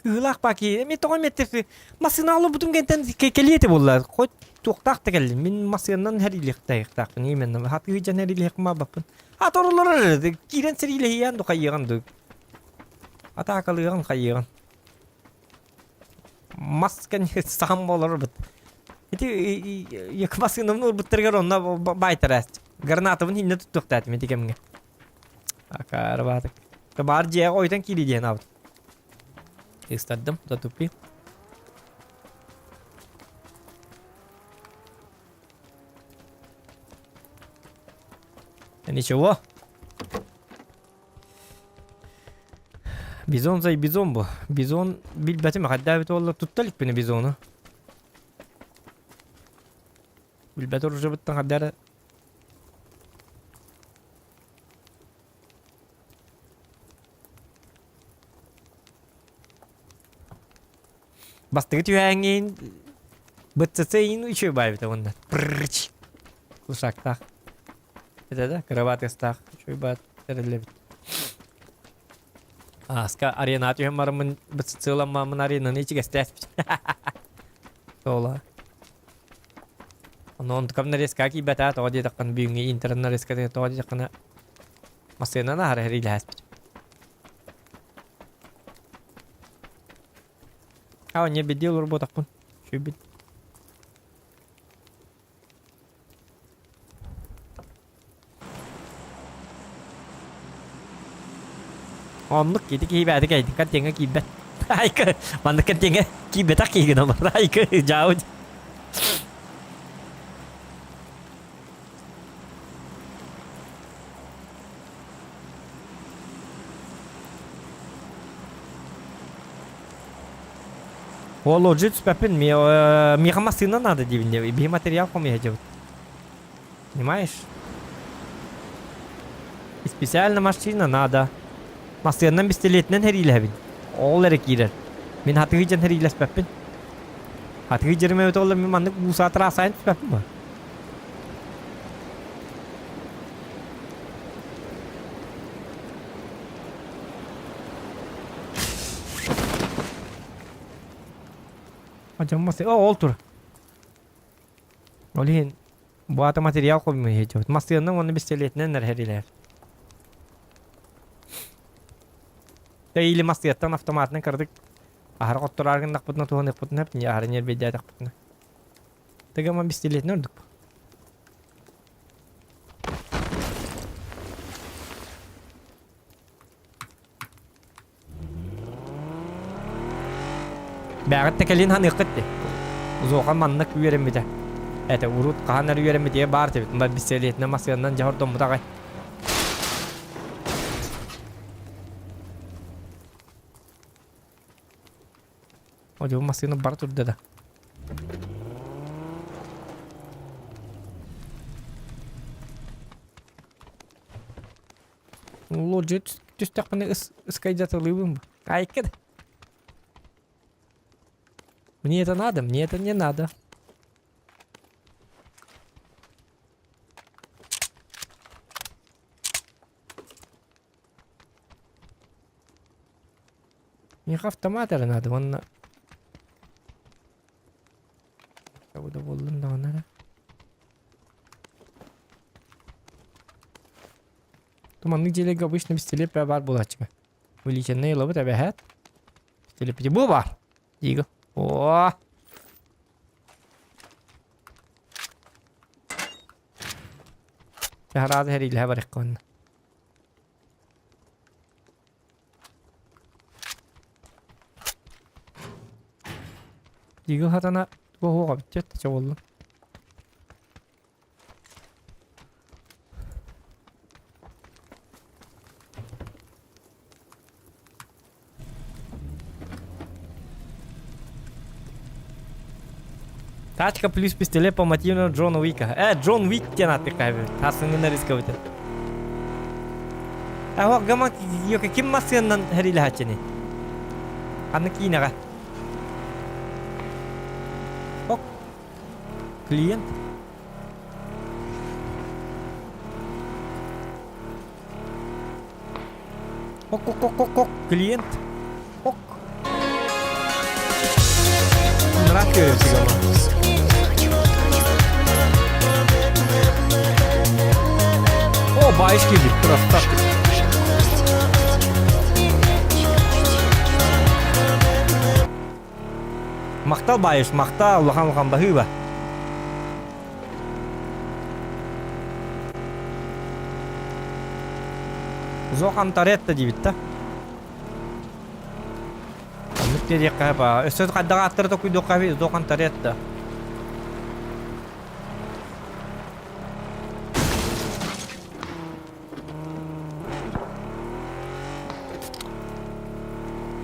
Кыылаах паки, эми тоҕо эмиэ массыына олорбутум кэнтэн кэлиэ этэ буолла. Хоть туохтаах да кэллим. Мин массыынанан хэрилиэхтээхтаахпын именно. Хатыы дьан хэрилиэхпин баабаппын. Ат оролорор киирэн сэриилэһиэн ду хайыаҕын ду. Атаакалыаҕын хайыаҕын. Мас кэн саһан болорбут. Ити екі массыынабын урбуттарыгар онно баайтараст. Гранатабын хинне туттуохтаатым ити кэмҥэ. Акаарбаатык. Баар дьиэҕэ ойутан киирии диэн аабыт. Ыстардым, затупи. Ничего. Бизон зай бизон бу. Бизон билбэтим хайдаабит уолла тутта иликпин бизону. Билбэт оружебыттан хайдары Бастакы түһээҥҥин БЦЦ-ин үчүгэй баайбыта уонна прррч кусактаах. Это да, кроватыстаах үчүгэй баат тэриллибит. Ааска арена түһэн бараммын БЦЦ-ламмаммын аренаны ичигэстээспит. Тола. Онон онтукам нарезка киирбэтэ тоҕо диэтэххинэ бүгүҥҥү интернет нарезката тоҕо диэтэххинэ массыынаны аһара эриилэһэспит. А, не бедил урботахпын. Чүйбүт. Оннук ити киһи бэйэтэ кэлдин картиҥҥа киирбэт. Айка, маннык картиҥҥа киирбэтэх киһи гынан барар. Айка, дьаабы. Ол отжит түспэппин, миэхэ массыына надо диибин биһи материал хомуйа сылдьабыт. Понимаешь? И специально машина надо. Массыынанан пистолетинэн сэриилэһэбин. Ол эрэ киирэр. Мин хатыы дьон сэриилэспэппин. Хатыы дьэрим эбит ол мин маннык буусаа трассайын түспэппин ба. Дьоммос, о, ол тур. Ол иһин бу аата материал хомуйа Массыынанан уонна бистэлиэтинэн эрэрилэр. Или массыаттан автоматынан кырдык аһара хоттороор гыннахпытына туһаныахпытына аһара ньиэрбэйдээтэхпитинэ. Тыгама бистэлиэтинэн ордук. Бэҕэт да кэлин ханыаххыт дии. Зохан маннык үөрэммитэ. Этэ урут хаһан эрэ үөрэммитигэр баар эбит. Мына бистэлиэтинэн массыынанан дьэ хордоммута аҕай. Одьуу массыына бара турда да. Лоджи түстэхпинэ ыскайдаталыыбын бу. Айка да. Мне это надо, мне это не надо. Миэхэ автомат эрэ надо уонна Буоллун даҕаны эрэ. Маннык дьиэлэргэ обычно пистолет баар буолааччы. Увеличенный ылабыт эбэһээт. Пистолет бу баар. Диго. О! Чаһараады хэриилэһэ барыахха онно. Диго хатана туох бүттүт чоҕуллун. Тачка плюс пистолет по мотивам Джона Уика. Джон Уик диэн ааттык Тасыңына рисковать. Аһок гама ким массыаннан хэрилэһаччыны? Ханны киинэҕэ? Ок. Клиент. Ок, ок, ок, ок, ок, клиент. Ок. Нравится О, баишки красавчик. Махтал баайыш, махтал, улахан улахан баһыыба. Зохан Торетто диэбит да. Оннук диэххэ ба. Өссө хайдах ааттары токуйдуохха эбит Зохан Торетто.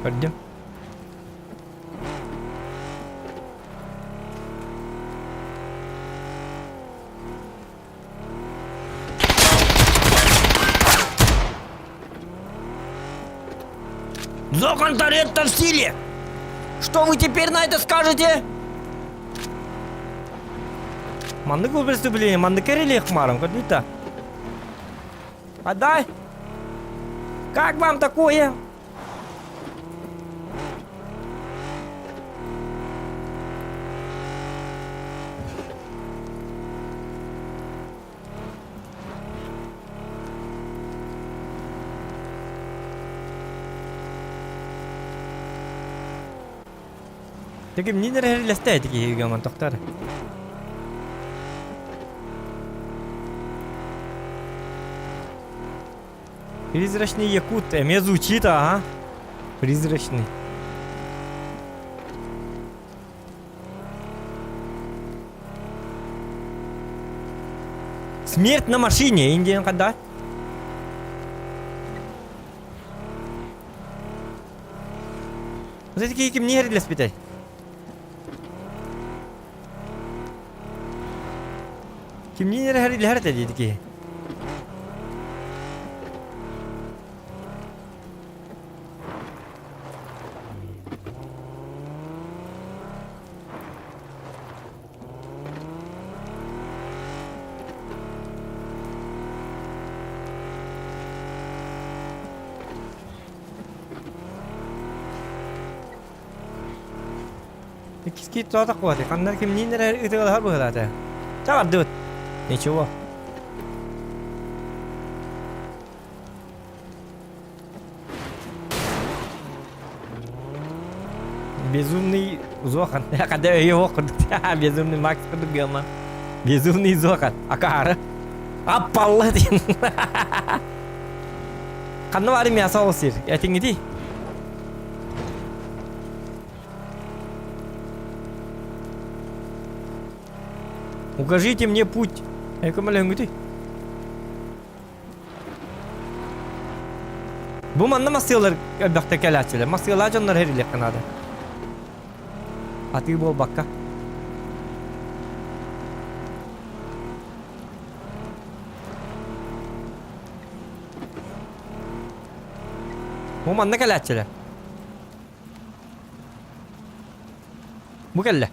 Көрдүм. Зохан Торетто в силе! Что вы теперь на это скажете? Маннык бу преступление, маннык эрэлиэх марым, көрдүт Отдай! Как вам такое? Таким не нэрэлэстэй такие гаман тохтар. Призрачный якут. Эмиэ звучит, ага. Призрачный. Смерть на машине, Индиан когда? Вот эти ким не эрилеспитэй? Кимниин эрэ эрилэһэр этэ диэти киһи. Иккис туата куаты. Ханна кимниин эрэ ытыалаһар быһыылаата. Чаҕардыбыт. Ничего. Безумный Зохан. Когда его Безумный Макс курдук гыама. Безумный Зохан. Акаары. Аппалла диэн. Ханна баар мясо ол сир. Этиҥҥитий. Укажите мне путь. Көмөлөһүҥҥүтүй? Бу манна массыылар элбэхтэ кэлээччилэр. Массыылаах дьоннор эрилиэххэ наада. Атыы буолбакка. Бу манна кэлээччилэр. Бу кэллэ.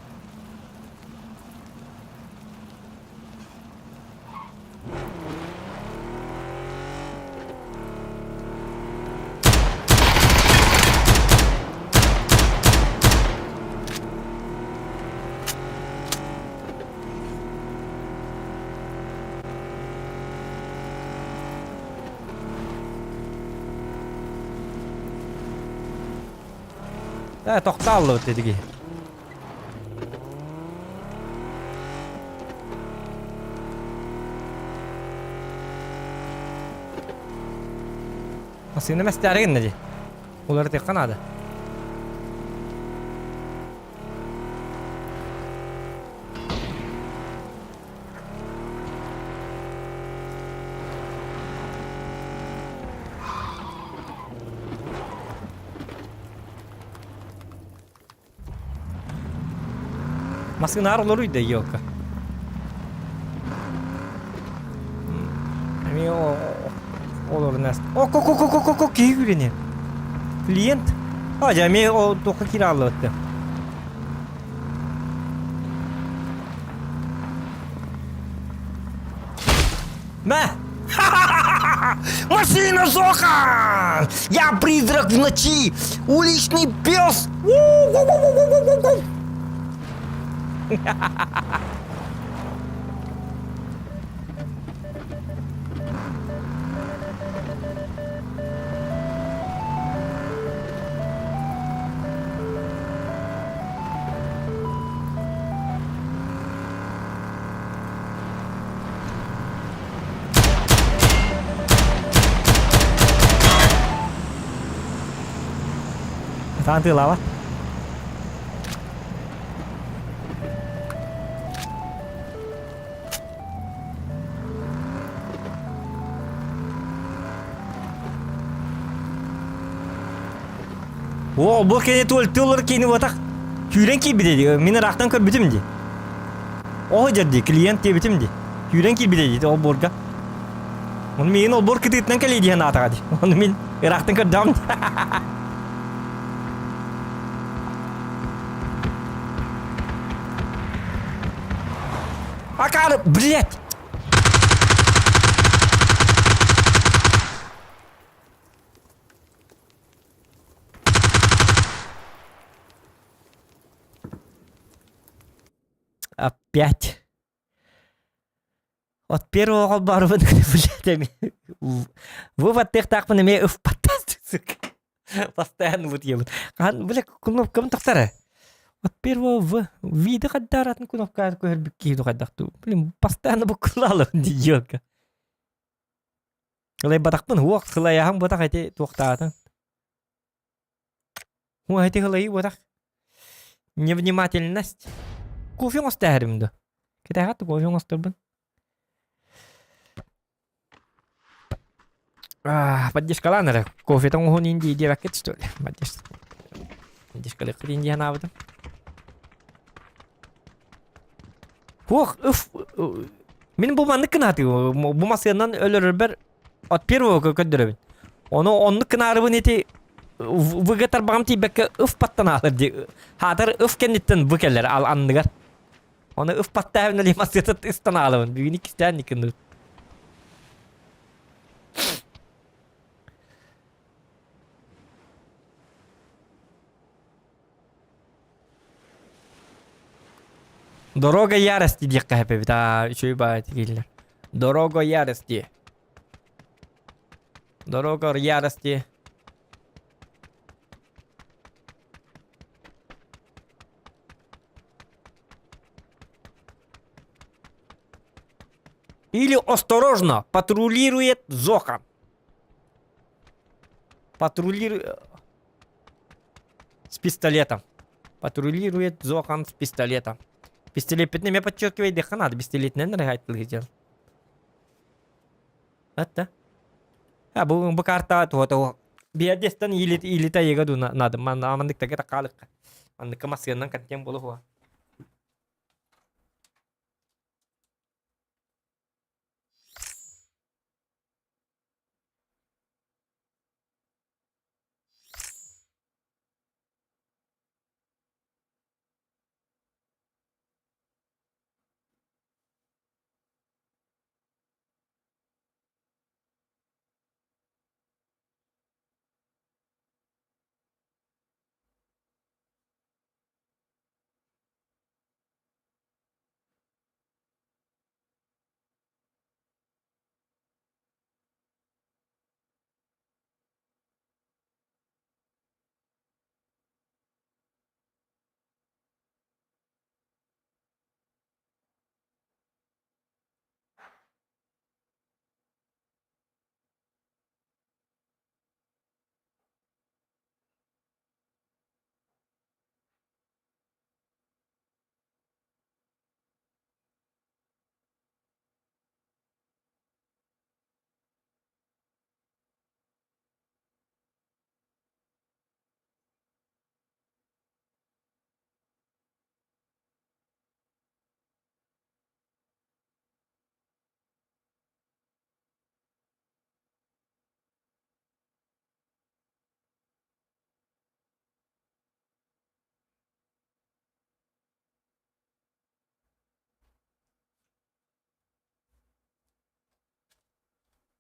Э, тохтааллыбыт дедиги. Массыына мэстээри гынна дии. Уларытыахха наада. Массыынаар олоруй да елка. Эмиэ олорунас. О, ко ко ко ко ко киһи күрүнэ. Клиент. А, дьэ эмиэ ол туохха киирэ хааллыбыт. Мэ! Машина Зохан! Я призрак в ночи! Уличный пес! Саҥа тыалаабат. О, бу кини туолтуулар кини батах күүрэн киирбитэ дии. Мин ыраахтан көрбүтүм дии. Ол дьэр дии, клиент диэбитим дии. Күүрэн киирбитэ дии олбуорга. Ону миигин олбуор кытыытынан кэлиэ диэн аатаҕа дии. Ону мин ыраахтан көрдөҕүм. Акары, блядь! Опять. От первого барбын, блядь, эми. Вывод тыахтаахпын эмиэ ыфпаттас, сука. Постоянно вот ебут. Хаан, бля, кнопкам тахсара. От первого в вида хаддаратын кнопка көһөрбүт киһи хайдахтуу. Блин, постоянно буккулаалар дии Ылайбатахпын уох сылайаһым бутах эти туохтаатын. Уох эти ылайыы бутах. Невнимательность. Кофе оҥостооһорум дуо? Кэтэҕэ кофе оҥосторбун. А, поддержкалаан эрэ. Кофетын оҥоһун иин дии диэбэккит что ли? Поддержкалыаххыт иин дии санаабытым. Ох, ыф, мин бу маннык гынаатыы, бу массыынанан өлөрөрбөр от первого көрдөрөбүн. Ону оннук гынаарыбын ити выга тарбаҕым тиийбэккэ ыф баттан аалар дии. Хаатар ыф кэнниттэн бу кэлэр ал анныгар. Ону ыф баттаабын али массыата ыстан аалабын. Бүгүн иккистээн иккинныбыт. Дорога ярости диэххэ сөп эбит аа үчүгэй баҕайы киирдилэр. Дорога ярости. Дорога ярости. Или осторожно, патрулирует Зохан. Патрулирует с пистолетом. Патрулирует Зохан с пистолетом. Пистолет меня подчеркивает, диэххэ надо, пистолетинэн эрэ айтылыгы Атта. А бу бу карта туото биэрдестен илит илита ега ду надо манна амандык тага такалыкка. Манныкка массыаннан контент болу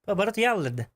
Бары тыйааллар да.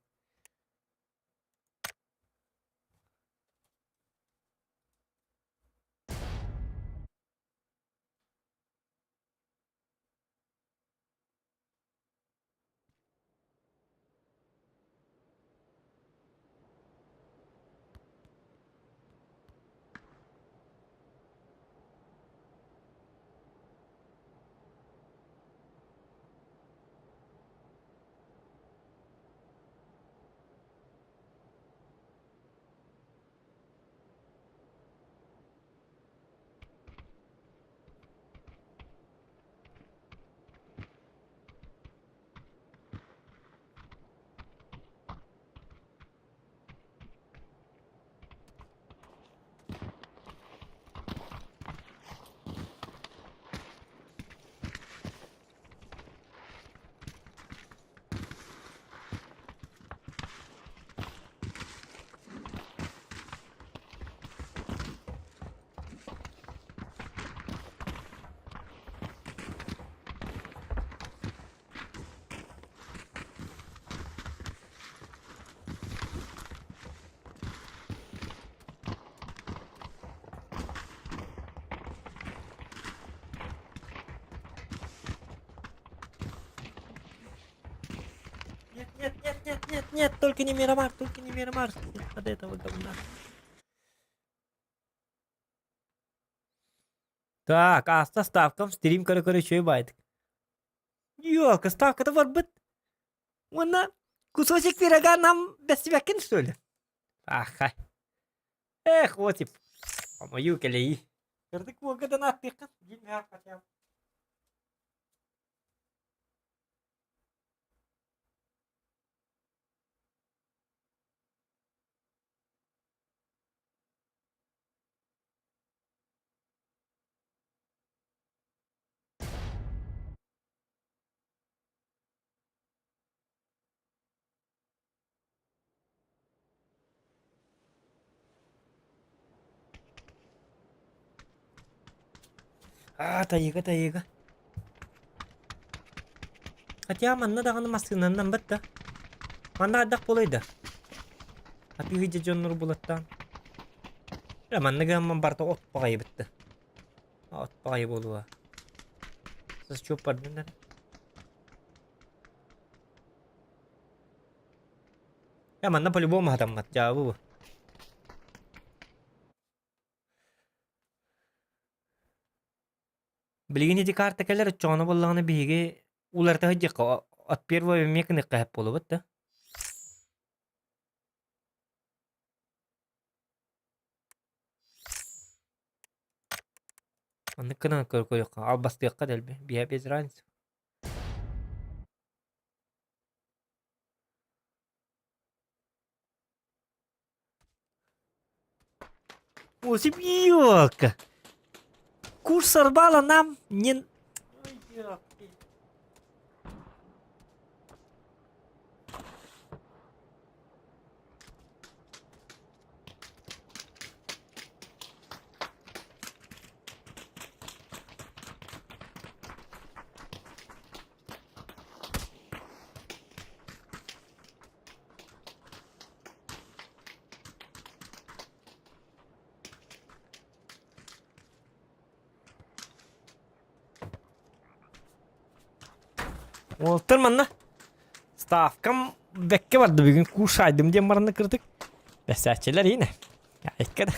Нет, нет, нет, нет, нет, нет, только не Мирамар, только не Мирамар. От этого говна. Так, ааста ставкам стрим көрө-көрө үчүгэй баайдык. Ёлка, ставката барбыт. Уонна кусочек пирога нам бэстибэккин что ли? Аха. Эх, Осип, хомойуу кэлэйии. Кырдык уолга аттыаххын, дьиҥ хотя Аа, тайыга, тайыга. Хотя манна даҕаны массыынанан да. Манна хайдах буолай да? Атыыһы дьэ дьоннору булаттаан. Э, манна гамман барыта от баҕайы бытты. От баҕайы буолуо. Сас чуоп бардын Э, манна по-любому хатаммат, дьаабы бу. Билигин ити карта кэлэр оччоҕуна буоллаҕына биһиги уларыта сылдьыахха от первого эмиэ гыныахха сөп буолубут да. Оннук гынан көрүөххэ, албастыахха дэлби, биһэ без разницы. Осип, ёлка! Курс сорвала нам не... Уолтар манна ставкам бэккэ барда бүгүн кушайдым диэн баранна кырдык. Бэсээччилэр иинэ. Айка да.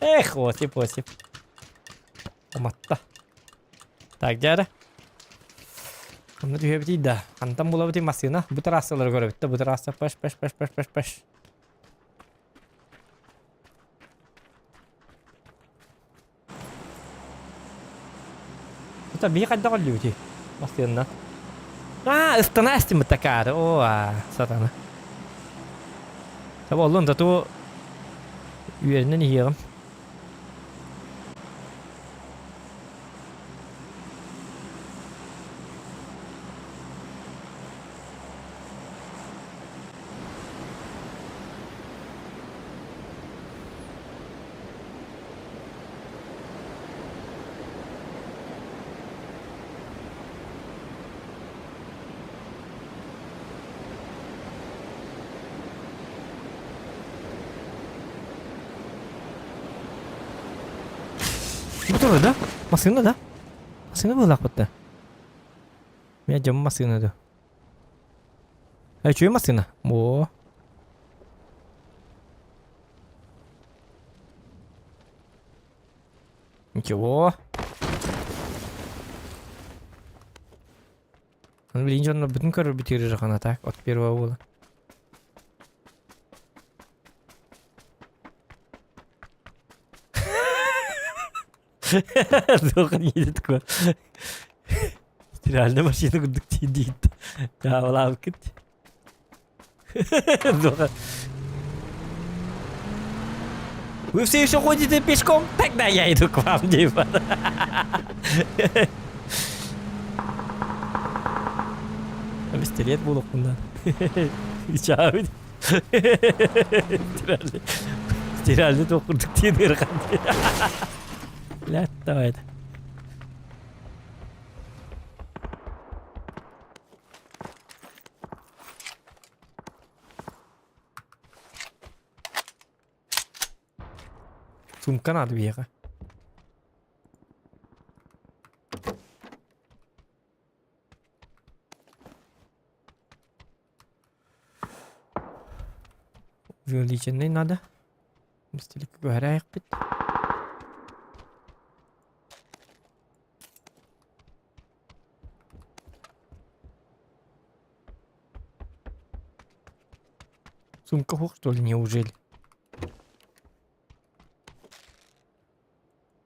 Эх, Осип, Осип. Уматта. Так, дьэ Онно түһэбитий да. Хантан булабытый массыына? Бу трассалары көрөбүт да, бу трасса паш паш паш паш паш паш. Это биһи хайдах өллүбүтүй? Массыынна. Аа, ыстана эстиммит такаары. Оо, аа, сатана. Таба оллун тату үөрүнэн иһиэҕим. Бу турар да? Массыына да? Массыына быһыылаахпыт да? Мин дьон массыына да. Үчүгэй массыына. О. Ничего. Ну, блин, дьонно бүтүн көрөр бүтүрү жахана так от первого было. Долго не едет такой. Реально машина курдук тиийдиит. Таабалаабыккыт. Вы все еще ходите пешком? Тогда я иду к вам, типа. Пистолет буолуохпун Чаабыт. Стиральный туох курдук тиэн ыарахан. Лят, давай. Сумка надо биэхэ. Увеличенный надо. Бистилик көһөрөөйөхпүт. Сумка хух, что ли, неужели?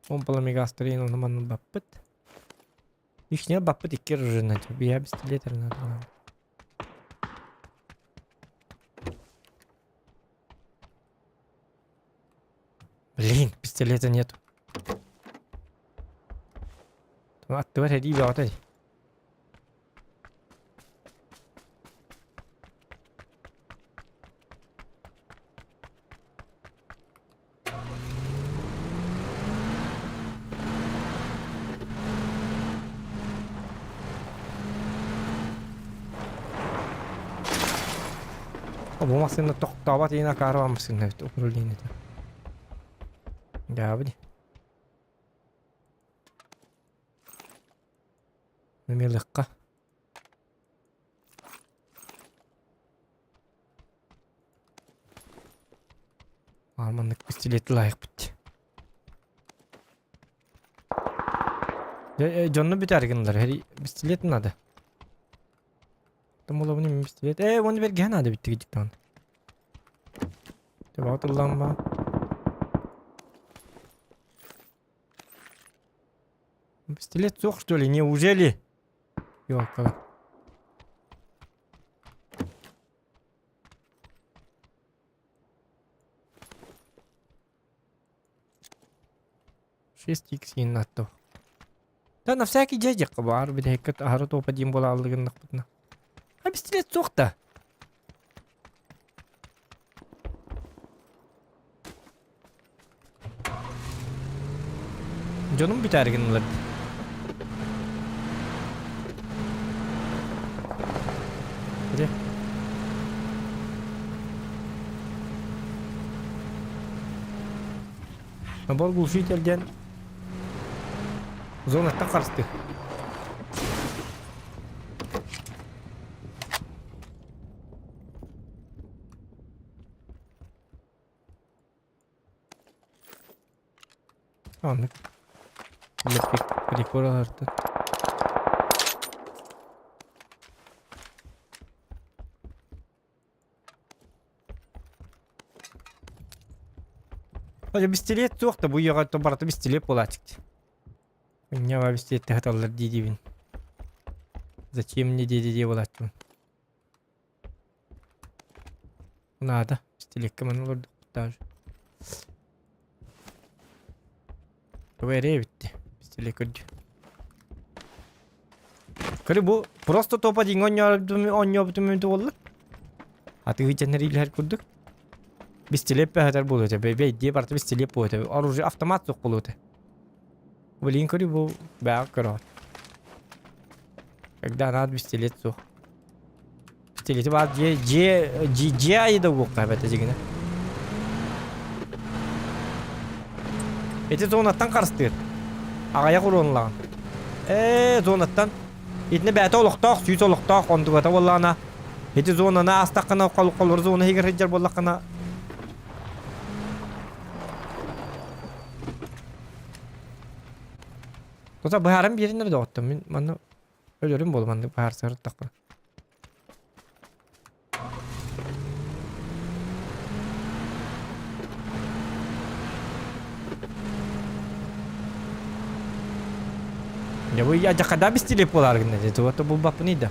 Помпала мегастрейн, он манна баппыт. Ихне баппыт иккер уже на тебе. Я пистолет надо. Блин, пистолета нету. Аттыбар эрии бөҕөтө дии. Бу массыына тохтообот иин акаарыба массыына эбит управлениета. Дьаабы дии. Мелыкка. Маннык пистолет лайықпыт. Дьонну бүтэр гыннар. Пистолет надо. Там улабыны пистолет. Э, оны берген надо битти гидиктан. Төбө тылланма. Пистолет суох, что ли? Неужели? Ёлка. Шесть икс НАТО. Да на всякий дядя бар бүтэһиккэ аһары туопа диэн буолааллыгыннахпытына. А пистолет суох да. Дьонум бүтээри гыннылар. Где? Набор глушитель диэн зонаттан харыстыыр. Оннук. Прикол алартын. Ожо пистолет суох да бу үйэҕэ барыта пистолет буолааччык. Инньэ пистолет хаталлар дии диибин. Зачем мне дии дии буолааччыбын. Наада. Пистолетка манна олордохпут даже. Тугу эрэ эбитти. Пистолет көрдүү. Көрү бу просто топа диҥ оонньообутум мүнтү буолла. Атыгы дьэннэр илэр курдук. Пистолет бэһэтэр буолуо этэ. Бэй дии барыта пистолет буолуо этэ. Оружие автомат суох буолуо этэ. Блин, көрү бу бэҕэ көрөҕүт. Когда надо пистолет суох. Пистолети баар дьиэ дьиэ дьиэ дьиэ айы да угуохха эбэтэ дьигинэ. Ити зонаттан харыстыыр. Аҕыйах уруонлаҕын. Ээ, зонаттан. Итини бэйэтэ олохтоох, сүүс олохтоох онтугата буоллаҕына, ити зонаны аастаххына, холлор зона иһигэр сылдьар буоллаххына, Тута быһааран биэриннэр доҕоттор. Мин манна өлөрүм буолу маннык быһаарсыһыртахпына. Я бу я дьакада бистилеп буолар гынна дии туга булбаппын да.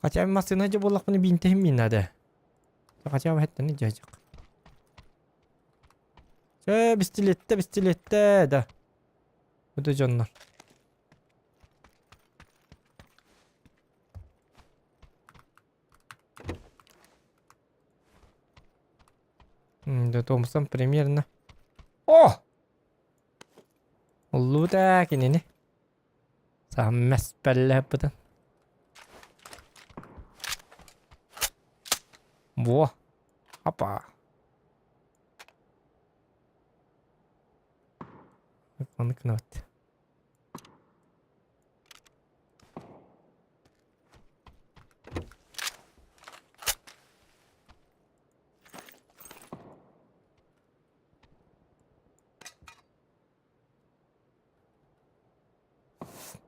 Хотя бы массыына дьэ буоллахпына биинтэһим мин наада. Хотя бы хэттэн дьэ Чэ, бистилеттэ, бистилеттэ, да. Бу да дьоннор. Да Томпсон примерно. О! Уллубут ээ кинини. Сааммэс пэллэһэппытын. Во. Апа. Ону кынабыт.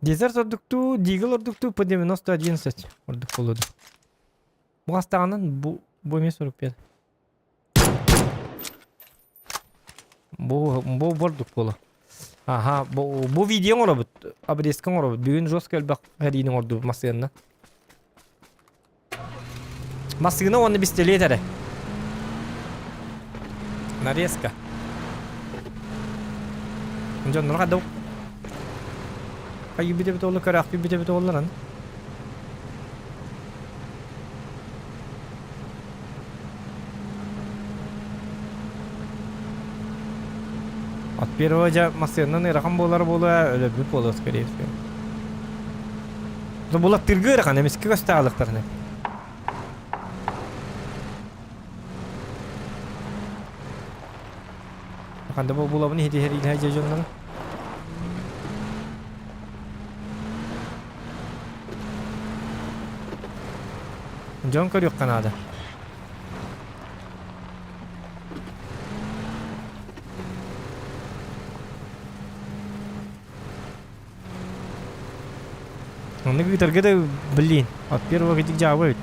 Дезерт ордуктуу, Дигл ордуктуу П-90 ордук буолуоду. Бу хастаҕынан бу бу эмиэ 45. Бу бу ордук буолуо. Аха, бу бу видео оҥоробут, обрезка оҥоробут. Бүгүн жестко элбэх хэриини оҥордубут массыынна. Массыына уонна бистэлиэт эрэ. Нарезка. Дьоннор хадау. Хайы бите бите олы көрөк бите бите олларан. От первого дьа массыынан ыарахан буолар буолуо, өлөрбүт буолуо скорее всего. Булаттыырга ыарахан, эмискэ көстө Ханда бу булабын иһитиһэр илһэ дьэ дьоннору. Дьон көрүөххэ наада. Оннук ыытарга да блин, от первого кэтик дьаабы эбит.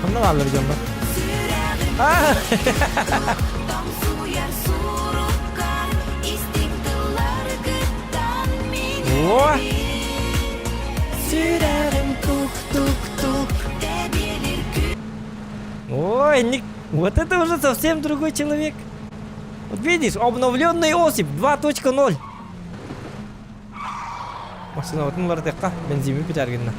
Ханна бааллар дьоннор? О! Ой, не... вот это уже совсем другой человек. Вот видишь, обновленный Осип 2.0. Массыынабытын уларытыахха, бензиммит бүтээр гынна.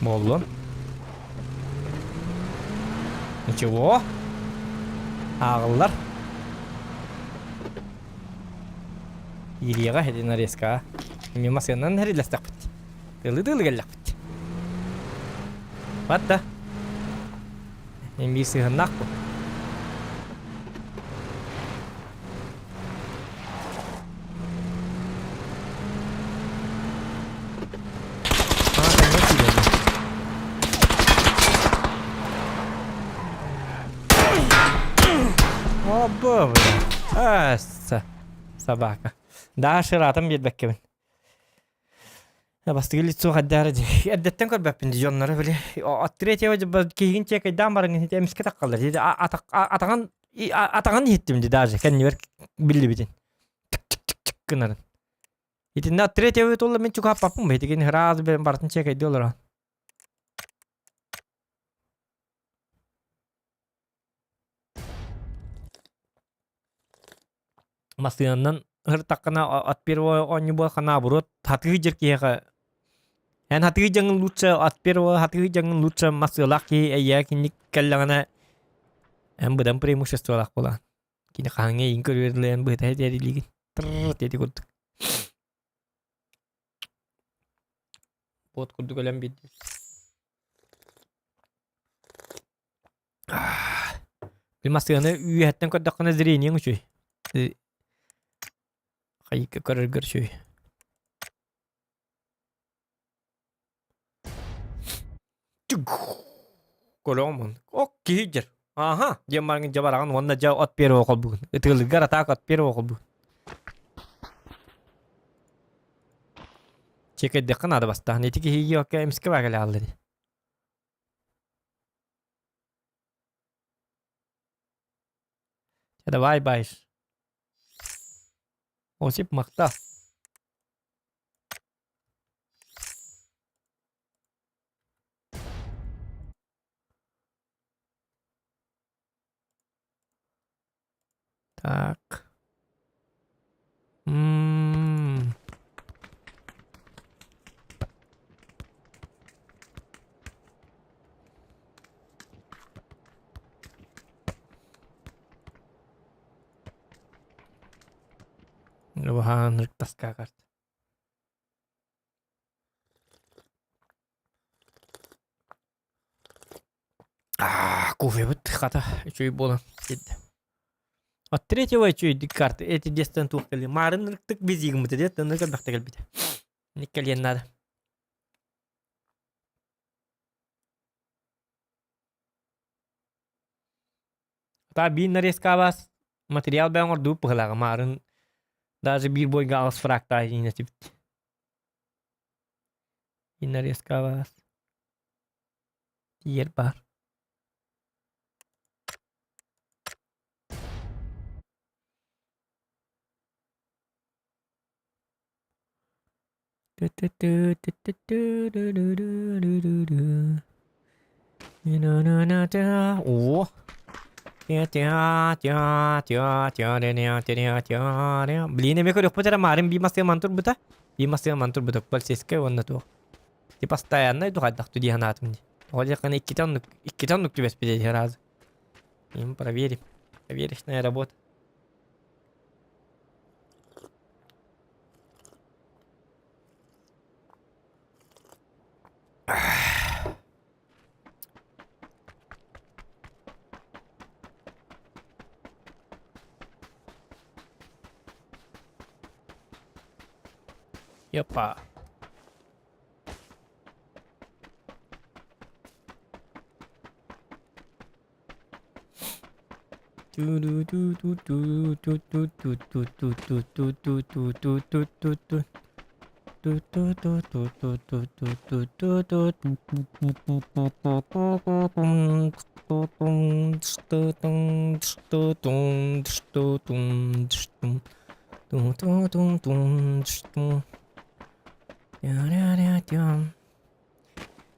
Буоллун. Ничего. Ааҕыллар. Ириэҕэ һэдин нарезка. Мимо сыанан хэрилэстэхпит. Тылы-тылы кэллэхпит. Батта. Эмиэ сыһыннаах бу. Обо, бля. Аса. Собака. Да, шыратым биэрбэккэбин. Бастыгы лицо хайдары ди. Эрдэттэн көрбөппүн ди дьоннору били. От третьего киһигин чекайдаан баран эмискэ таккалар. Атаҕын атаҕын иһиттим ди даже кэннибэр биллибитин. Тик-тик-тик гынарын. Итиннэ от третьего тулла мин чугаһаппаппын бэйтигин сразу барытын чекайдыы олорон. Массыынанан ыртаххына от первого оонньуу буолха наоборот хатыы дьир киһиэхэ эн хатыы дьаҥын лучше от первого хатыы дьаҥын лучше массыылаах киһи эйээ киник кэллэҕинэ эн быдан преимуществолаах буолаҕын. Кини хаһаҥҥа эйигин көрүөр дылы эн быһыта этэрилиигин. Тырр диэти курдук. Буот курдук өлөн биэрдим. Били массыынаны үөһэттэн көрдөххүнэ зрениеҥ үчүгэй. Хайыкка көрөргөр үчүгэй. Көрөҕүн Ок киһи дьэр. Аха, диэн бараҥын дьэ бараҕын уонна дьэ от первого холбугун. Ытыалыгар атаак от первого холбугун. Чекэйдэххэ наада бастаан. Ити киһиги окка эмискэ багалааллар. Давай байш. Осип махта. Так. М. Убаһаан ырыктаска карт. Кофебыт хата үчүгэй буолан киирдэ. От третьего үчүгэйдик карта эти диэстэн туох кэлли. Маарын ырыктык бизигыммыт диэт тынны көрбөхтө кэлбитэ. Ник кэлиэн наада. Ата биир нарезкабас материал бэйэҥ ордуу пыһылаҕа маарын даже биир бойга аҕыс фрактаа иинэтибит. Нарезкабас тиийэр баар. О! Блин, эмиэ көрүөхпүт эрэ маарын биир массыына ман турбута. Биир массыына ман турбута полицейскай уонна туох. Ти постоянно хайдах дии санаатым дии. Тоҕо диэххинэ иккитэ оннук иккитэ оннук түбэспитэ дии сразу. Им проверим. Проверочная работа. Опа.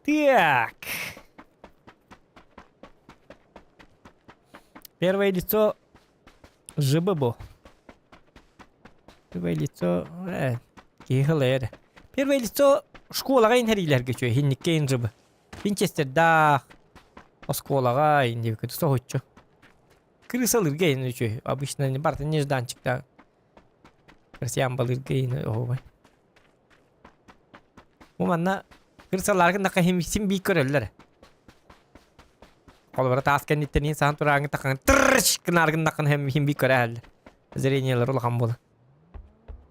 Так. Первое лицо ЖББ. Первое лицо э, киһи Первое лицо школаҕа инһэриилэргэ үчүгэй хинниккэ ин жыбы. Винчестердаах оскуолаҕа индивикэ соһуччу. Крысалырга ин үчүгэй. Обычно не барыта нежданчиктаах. Россиян балырга ин оһуобай. Бу манна кырсалааргын да син бии көрөллөр. Холобура таас кэнниттэн иһин саһан турааҥҥын таххан тыррыч гынааргын даххан хим бии көрөһөллөр. Зрениелар улахан буолан.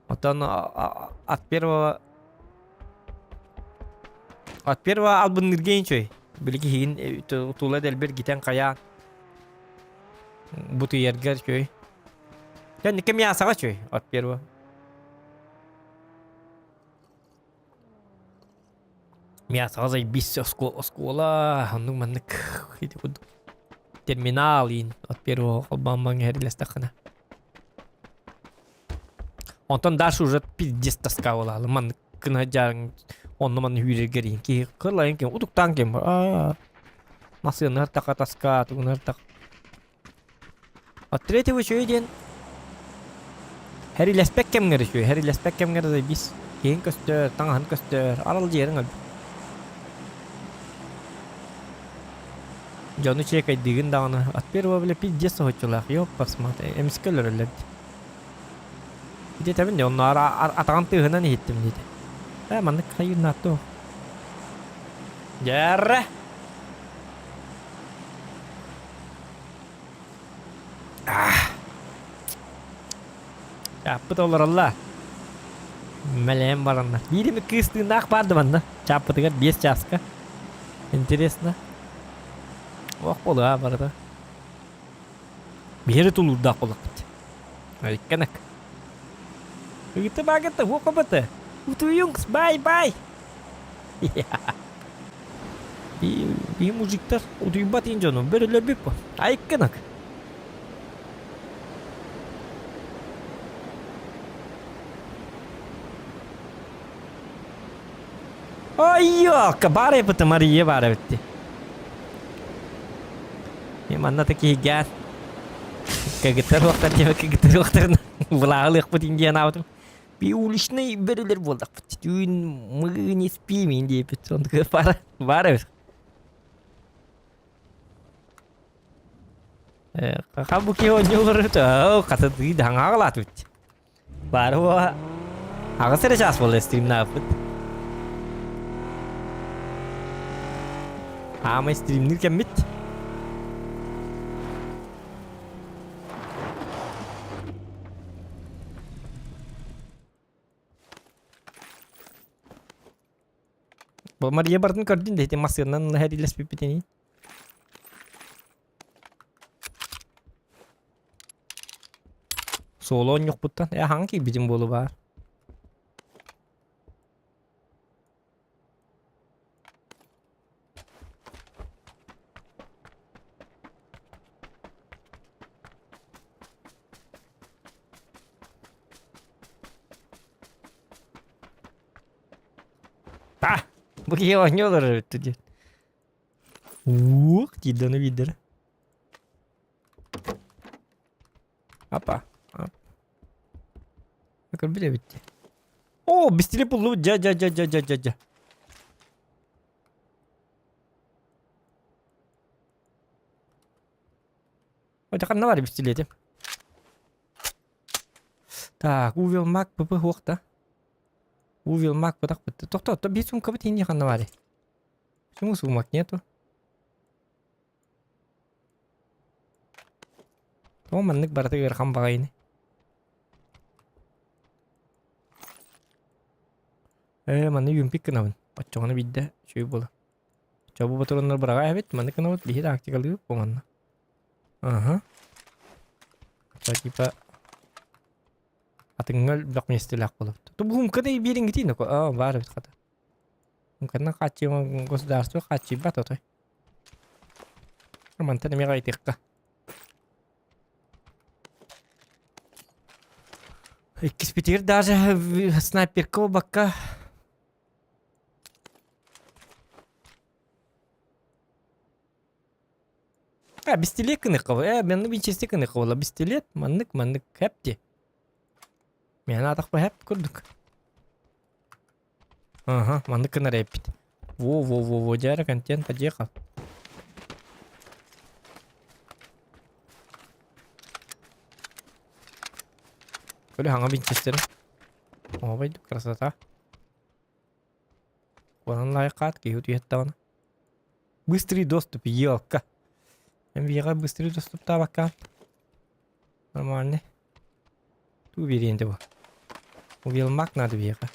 Оттон от первого от первого албыннырга үчүгэй. Билги иһигин тула дэлбэр гитэн хайаан. Бутуйарга үчүгэй. Кэнники мясоҕа үчүгэй от первого. Мясоҕа заебись оскуола оннук маннык ити курдук терминал иин от первого холбоон иһэрилэстэххинэ. Онтон дальше уже пиздец тоска буолаалы маннык гына дьааҥ онно манна үүрэргэр иин киһи кырлайын ким утуктаан ким аа масыынар така таска тугунар так От третьего үчүгэй диэн Хэрилэспэт кэмҥэр үчүгэй, хэрилэспэт кэмҥэр заебись. Киһиҥ көстөр, таҥаһын көстөр, аралдьыйарыҥ өлбүт. Дьону чиэкэйдиигин даҕаны, от первого бля пиздец соһуччулаах, ёппасматы, эмискэ өлөрөллөр дии. Ити этэбин дии, онно атаҕын тыаһынан иһиттим диэтэ. Ээ, маннык хайыыр нааттуох. Дьэррэ! Чааппыт олоролло. Мэлэйэн бараннар. Биир эмит кыыс тыыннаах баар да манна. Чааппытыгар 5 чааска. Интересно. Ох буолуо барыта. Биһири тулуурдаах буоллахпыт. Айыкканак. Ыгыты багыты, хуокобыты. Утуйуҥ, бай-бай. Би мужиктар утуйбат ин дьону бөрөлөрбүт бу. Айыкканак. Ой, баар эбит Мария баар эбит. Манна та киһигэр кагыттар уохтар диэбэ кагыттар уохтарын былааҕылыахпыт индиан аабытым. Би уличный бөрөлөр буоллахпыт. Түүн мы не спим диэбит. Онтука баар баар эбит. Хабу киһи оонньуулар хата хаҥаҕалаатыбыт. Баар буо аҕыс эрэ чаас буолла стримнаабыт. Аамай стримнир кэммит. Бу Мария бардын көрдүн да ити массыынанан иһэрилэспиппитини. Суолу оонньуохпуттан э хаҥа киирбитим буолу баар. Та! Бу киһи оонньуу олорор эбит диэн. Уох диир ону биирдэрэ. Апа. Көрбүт эбит дии. О, бистили буллубут. Дьэ, дьэ, дьэ, дьэ, дьэ, дьэ, дьэ. Ой, ханна бар бистилетим? Так, увел мак ПП хуохта. Увел мак пытах бытты. Тохто, то бит сумкабыт инди ханна бари. Почему сумок нету? Тоҕо маннык барыта ыарахан баҕайыны? Ээ, манна юмпик гынабын. Оччоҕуна биирдэ үчүгэй буолар. Чобу ботуруоннар быраҕа эбит, маннык гынабыт, биһи тактикалыыбыт бу манна. Аха. Типа атыҥҥа элбэх миэстэлээх буолабыт. Тубуһумка да биэриҥҥитин аа баар эбит хата. Ханна хааччыйма государство хааччыйбат отой. Мантан эмиэ айтыахха. Иккиспитигэр даже снайперка буолбакка А, бистилет гыныхха э, маннык винчестер гыныхха буолла. Бистилет маннык маннык хэп дии. Миэнэ атахпа хэп курдук. Ага, маннык гынар эппит. Во-во-во-во, дьээрэ контент подъехал. Көрө хаҥа винчестерим. Ообай красота. Куонан лайкаат киһи утуйаттаҕына. Быстрый доступ, елка. Эн быстрый доступ таабакка. Нормальный. Туу биэриэн бу. Убилмак надо биэхэ.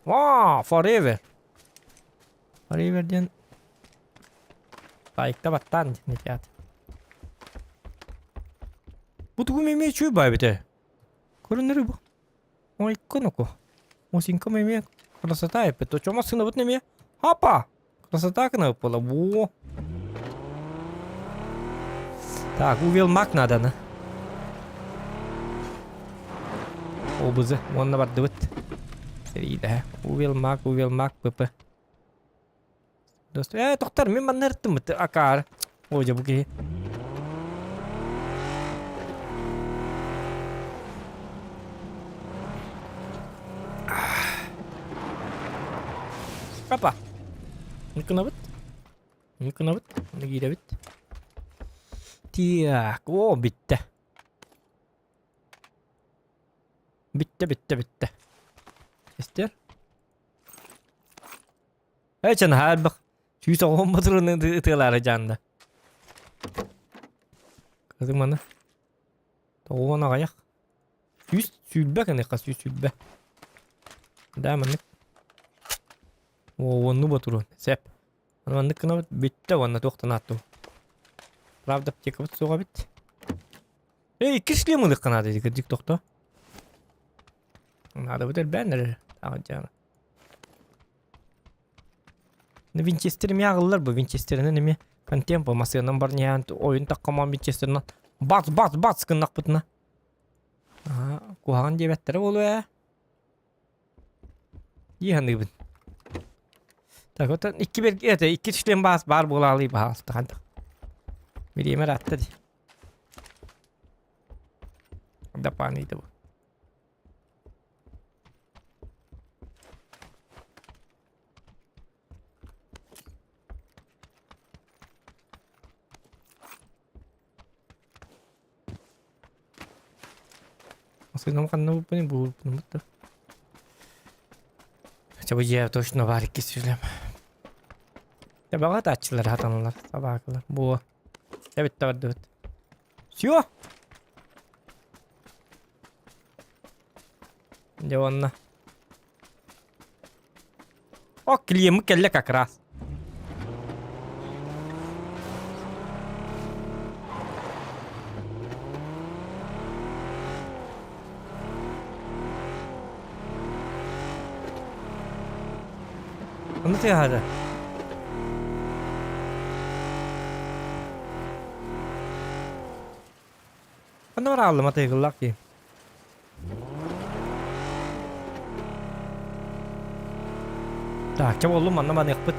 Вау, forever. Forever диэн. Лайкта баттаан диэн этият. Бу тугум эмиэ үчүгэй баа эбитэ. Көрүннөрү бу. Ойконоку. Осинкам эмиэ красота эппит. Очомо сынабытын эмиэ. Хапа! Красота кынабыт буола. Во! Так, увел мак надо на. Обызы. Уонна бардыбыт. Сэриилэһэ. Увел мак, увел мак, ПП. Э, тохтор, мин манна ырыттым акаар. Ой, дьэ бу киһи. Папа. Ныкынабыт. Ныкынабыт. Киирэбит. Так, о, бүттэ. Бүттэ, бүттэ, бүттэ. Эстер. Ээ чэ наһаа элбэх 190 ботуруну ытыалаары дьаанда. Кызым маны тоҕуон аҕыйах. 120 кыныхха 120. Да маннык. О, онну ботурун. Сеп. Аны маннык гынабыт бүттэ уонна туохтан ааттым. Правда аптекабыт суоҕа эбит. Эй, икки шлем ылыахха наада дии кырдьык тохто. Наадабыт элбээн эрэр. Таҕа Винчестер эмиэ аҕыллар бу Винчестеринэн эмиэ контемпо массыынан барньаан ойун таххамаан Винчестеринэн бац бац бац гыннахпытына куһаҕан диэбэттэрэ буолуо ээ дии саныыбын так вот икки бер это икки член баас баар буолаалый баһаалыста хантах бириэмэ ыраатта дии дапааны бу Массыынам ханна булпуный буурпунумут да. Хотя бы я точно бар иккис сүлэм. Табаҕа тааччылар хатаналар, табаакылар. Буо. Эбит бардыбыт. Все. Дьэ уонна. О, клиеммит кэллэ как раз. Ону тыаһаата. Ханна барааллым атыйгыллаах дии. Так, чэ буоллум манна маныахпыт.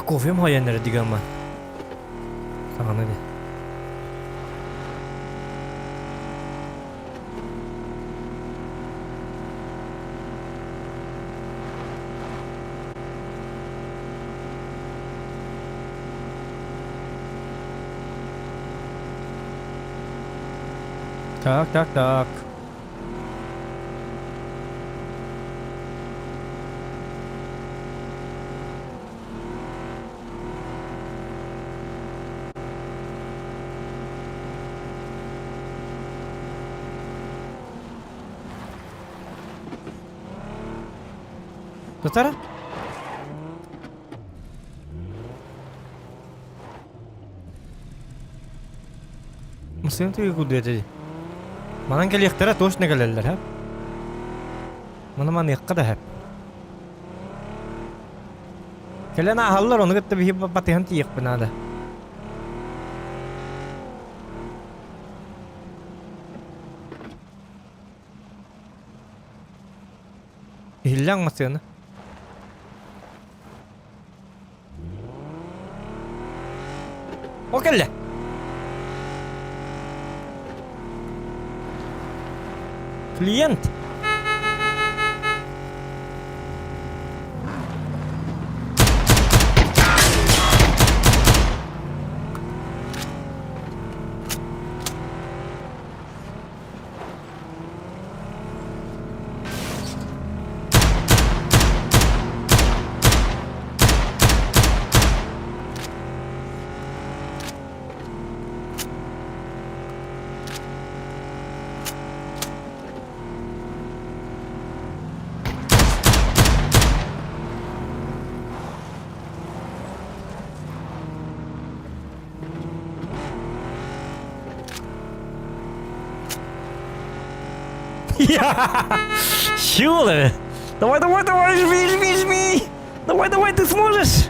Кофем хойон эрэ дигэммин. Саҥаны ди. Так, так, так. Тутара? Массыына тыга курдук Манан кэлиэхтэрэ точно кэлэллэр, һэ? Маны маныахха да һэп. Кэлэн ааһаллар, ону кытта биһи батыһан тиийиэхпин наада. Иһиллэҥ массыына. Ол кэллэ. Клиент. Чего ли? Давай, давай, давай, жми, жми, жми! Давай, давай, ты сможешь!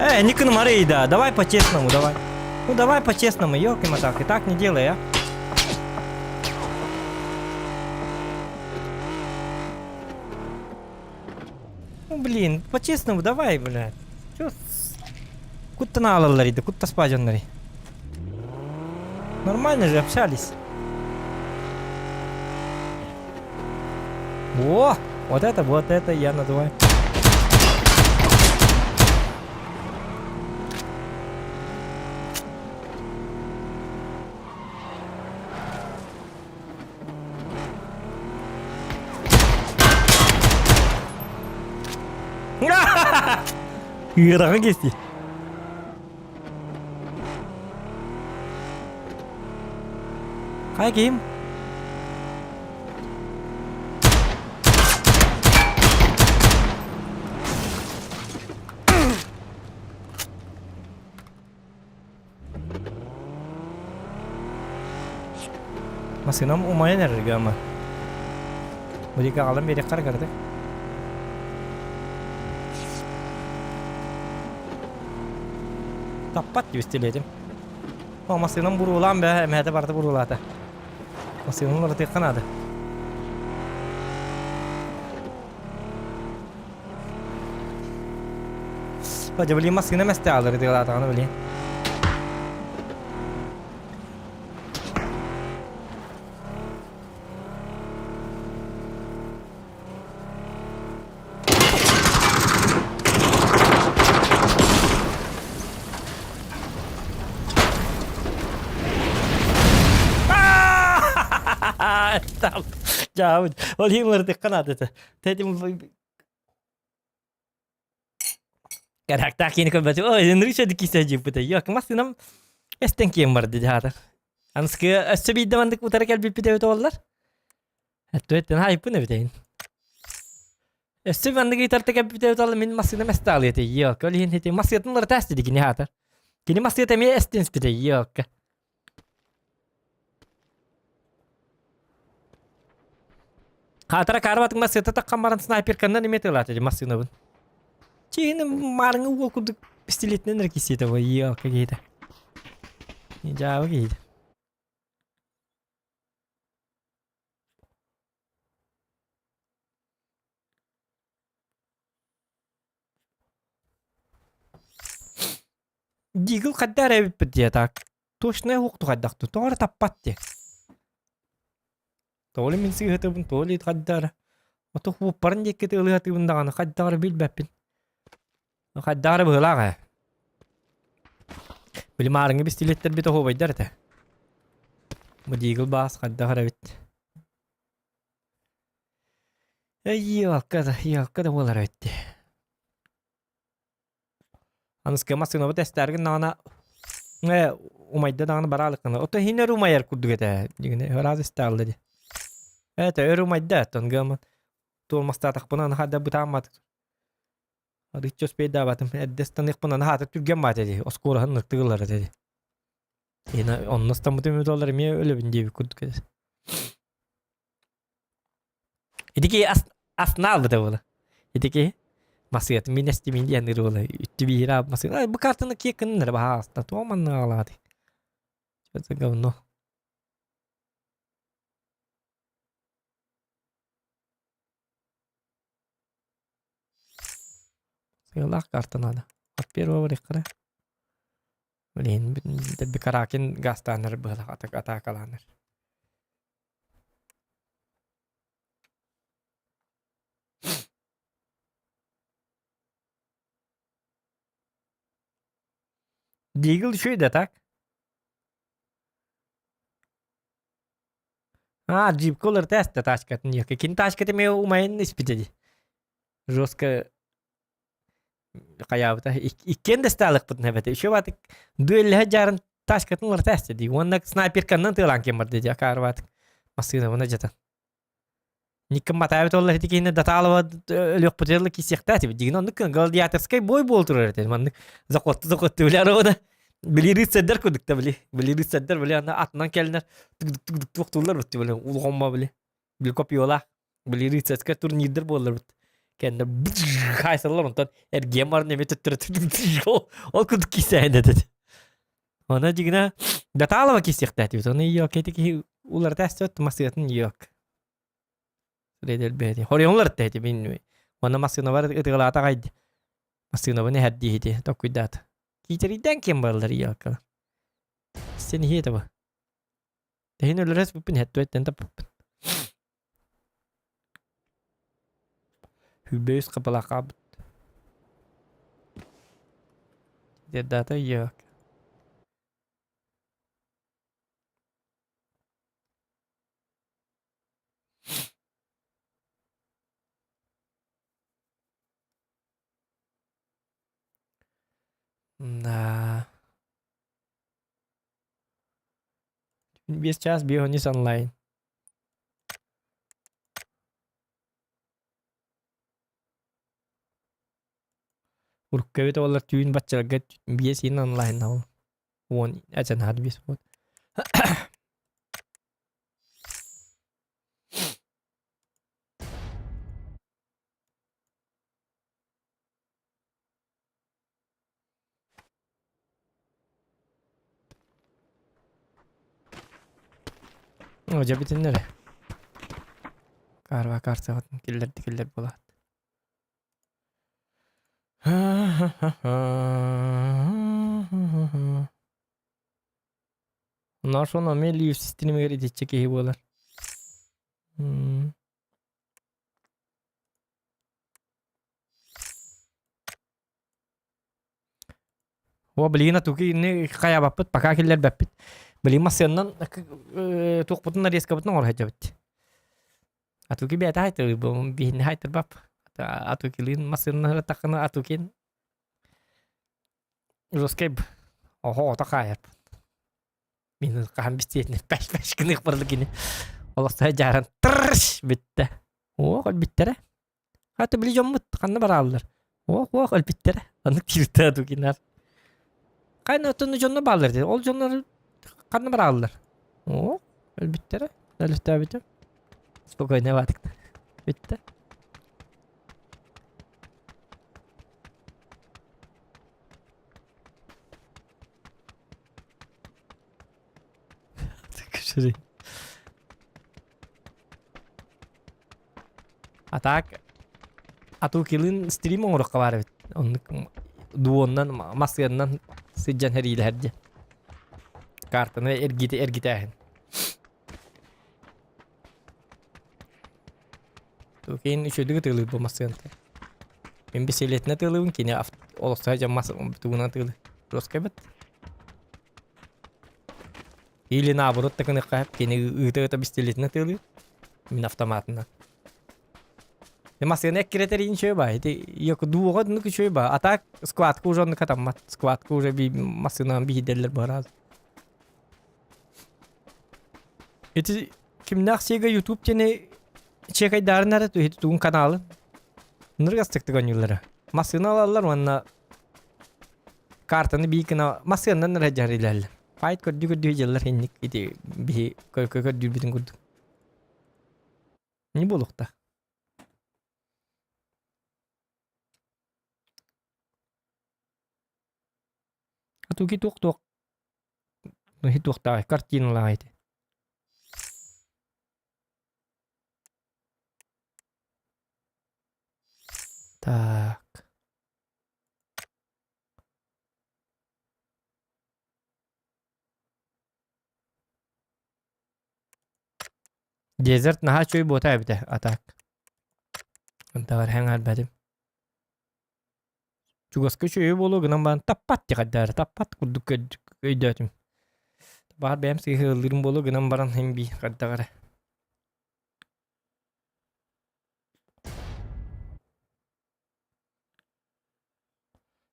Эй, не кынмарый, да, давай по-честному, давай. Ну давай по-честному, ёлки-моталки, так не делай, а. Ну блин, по-честному давай, блядь. Чё с... Куттаналалар иди, кутта спадьоннары. Нормально же общались. О, вот это, вот это я называю. Ыарахан кести. Хайа киһим? Массыынам умайан эрэр гама. Бу аҕалан биэриэххэ кырдык. Таппат диэбистилиэтим. О, массыынам буруулаан бэ, эмэһэтэ барыта буруулаата. Массыынам уларытыахха наада. Дьэ, блин, массыына мэстэ аалар ытыалаатаҕына, блин. Там, дьэ, ол иһин уларытыахха наада этэ. Тэтим Карактаах киини көрбөтүм. Ой, ынырык чөдүк кисе дьиэппитэ. Йок, массыынам эстен киэн барды дьаатар. Аныскы өссө биирдэ мандык утары кэлбиппит эбит оллар. Өттүөттэн хайпын эбитейин. Өссө маннык ыйтарта кэлбит эбит оллар мин массыынам эстаалый этэ. Йок, ол иһин хити массыынатын уларыта эстиди кини хаатар. Кини массыыната эмиэ эстин испитэ. Йок. Хаатара каарбатыҥ массыыта таххан баран снайперканнан эмиэ тыалаата дии массыынабын. Чиһини маарыҥы уол курдук пистолетинэн эрэ кисиэтэ бу елка киһитэ. Дьаабы киһитэ. Дигл хайда эрэ эбиппит диэ так. Точно уһукту хайдахту, тоҕо эрэ таппат диэ. Тоҕо мин сыыһатыбын, тоҕо ли хайда эрэ. Ото хууппарын диэки тыалыһатыбын даҕаны хайдах эрэ билбэппин. Хайдах эрэ быһыылаах ээ. Били маарыҥҥы бистилиэттэрбит оһуобайдар этэ. Бу Дигл баас хайдах эрэ эбит. Эй, елка да, елка да буолар эбит дии. Аныскы массыынабыт эстээр гыннаҕына э умайда даҕаны бараалыккына. Ото иһин өр умайар курдук этэ. Дигини ыраас истэҕилэ дии. Этэ өр умайда оттон гыаммын туормастаатахпына аны хада бытаамматык. Арыычча успейдаабатым. Эрдэ ыстаныахпын аны хаата түргэн баата дии. Оскуораһын ныктыгылар этэ дии. Ина онно ыстаммытым доллар эмиэ өлөбүн диэбит курдук этэ. Итики ас аснаалбыта буола. Итики масыатын мин эстимин диэн ырыала үттү биир масыа бу картаны киэ кыннар баһааста туох манныгалааты. Это говно. Сыалаах карта надо. От первого рекра. Блин, Бекаракин газтаанар быһылах атаакалаанар. Дигл үчүгэй да так? А, джипка уларыта эстэ тачкатын диэки. Кини тачката эмиэ умайан испитэ дии. Жестко хайаабыта. Иккиэн да сталыкпытын эбэтэ. Еще баатык дуэллэһэ дьаарын тачкатын уларыта эстэ дии. Уонна снайперканнан тыалаан кем барды дии. Акаар баатык массыынабына дьатан. Никкин матаабыт олла ити киһини Даталова өлүөхпүтүгэр киисиэхтээтибит. Дигин оннук гладиаторскай бой буол турар этэ. Маннык захватты захватты били арабада. Били рыцардар курдук та били. Били рыцардар били аны атынан кэлинэр тук туохтууллар бутты били улгомма били. Били копьёла. Били рыцарскай турнирдер буоллар бут. Кэннэ хайсаллар онтон эргиэн баран эми төттөрө ол курдук киисээн этэ. Она дигинэ Даталова киисиэхтээтибит. Оны йок эти киһи уларыта эстибэт массыынатын йок. Сүрэйдэр Хорион уларытта эти мин Онно массыынабар ытыгалаата аҕай массыынабын эһэрдииһити токкуйдаата. Киитэрийдээн ким бараллар йокка. Сен иһиэ таба. Тэһин өлөрөс буппун хэттүэттэн таппыппын. Хүбэйс хапалаахаабыт. Дата йок. Да. Биэс чаас биоnis онлайн. Урукку эбит буоллар түүн баччаларга биэс иин онлайн ол. Уон ачанаат биэс буолт. О, дьэ бүтүннэрэ. Каарва карцаҕытын киллэрди киллэр буолаат. Ношон оме лиев системигэр итиччэ киһи буолар. О, билигин атуки инни хайабаппыт, пока киллэрбэппит. Билигин массыыннан туохпутун нарезкабытын оҥоро сылдьабыт. Атуки бэйэтэ хайтыр, биһини хайтырбап. Атукилыын массыыннан ырыттаххына атукин жесткай оһо ото хаайарбыт. Мин хаһан бистиэтинэ пэш-пэш гыныах барда кини. Олохтой дьааран тырш бүттэ. Ох, өлбүттэрэ. Хата били дьоммут ханна барааллар? Ох, ох, өлбүттэрэ. Оннук кииртэ Тукинар. Хайна оттон дьонно бааллар дии. Ол дьоннор ханна барааллар? Ох, өлбүттэрэ. Өлүстөөбүтүм. Спокойно баатыктар. Бүттэ. Күшүрүй. А так атуукилыын стрим оҥоруохха баар эбит. Оннук дуоннан, массыаннан сылдьан сэриилэһэр дьэ. Картаны эргити эргитээһин. Тукин үчүгэйдик ытыалыыр бу массыанта. Мин бисэлиэтинэ ытыалыыбын, кини олохсуһа дьон мас тугунан ытыалыыр. Жестко эбит. Или наоборот такыныхха кини ыыта-ыыта бистилетинэ тыалыыр. Мин автоматынан. Массыына эккирэтэр үчүгэй ба. Ити дуоҕа оннук үчүгэй ба. А так сквадка уже оннук хатаммат. Сквадка уже би массыынанан биһидэллэр быһараас. Ити кимнээх Sega YouTube диэни чекайдаарын эрэ ити тугун каналын. Ныргастык оонньууллара. Массыына алаллар уонна картаны бии гына массыынанан эрэ дьарыйлаллар. Файт көрдүү-көрдүү дьыллар инник ити биһи көрдүүрбүтүн курдук. Не буолуохтаах. А туги туох-туох туохтааҕый картиналааҕый ити. Так. Дезерт наһаа үчүгэй буота эбитэ, а так. Онтоҕор эҥэрбэтим. Чугаска үчүгэйи буолуо гынан баран таппат диэхэрдээри таппат курдук өйдөөтүм. Баҕар бэйэм сыыһа ыллыырым буолуо гынан баран син биир хайдах эрэ.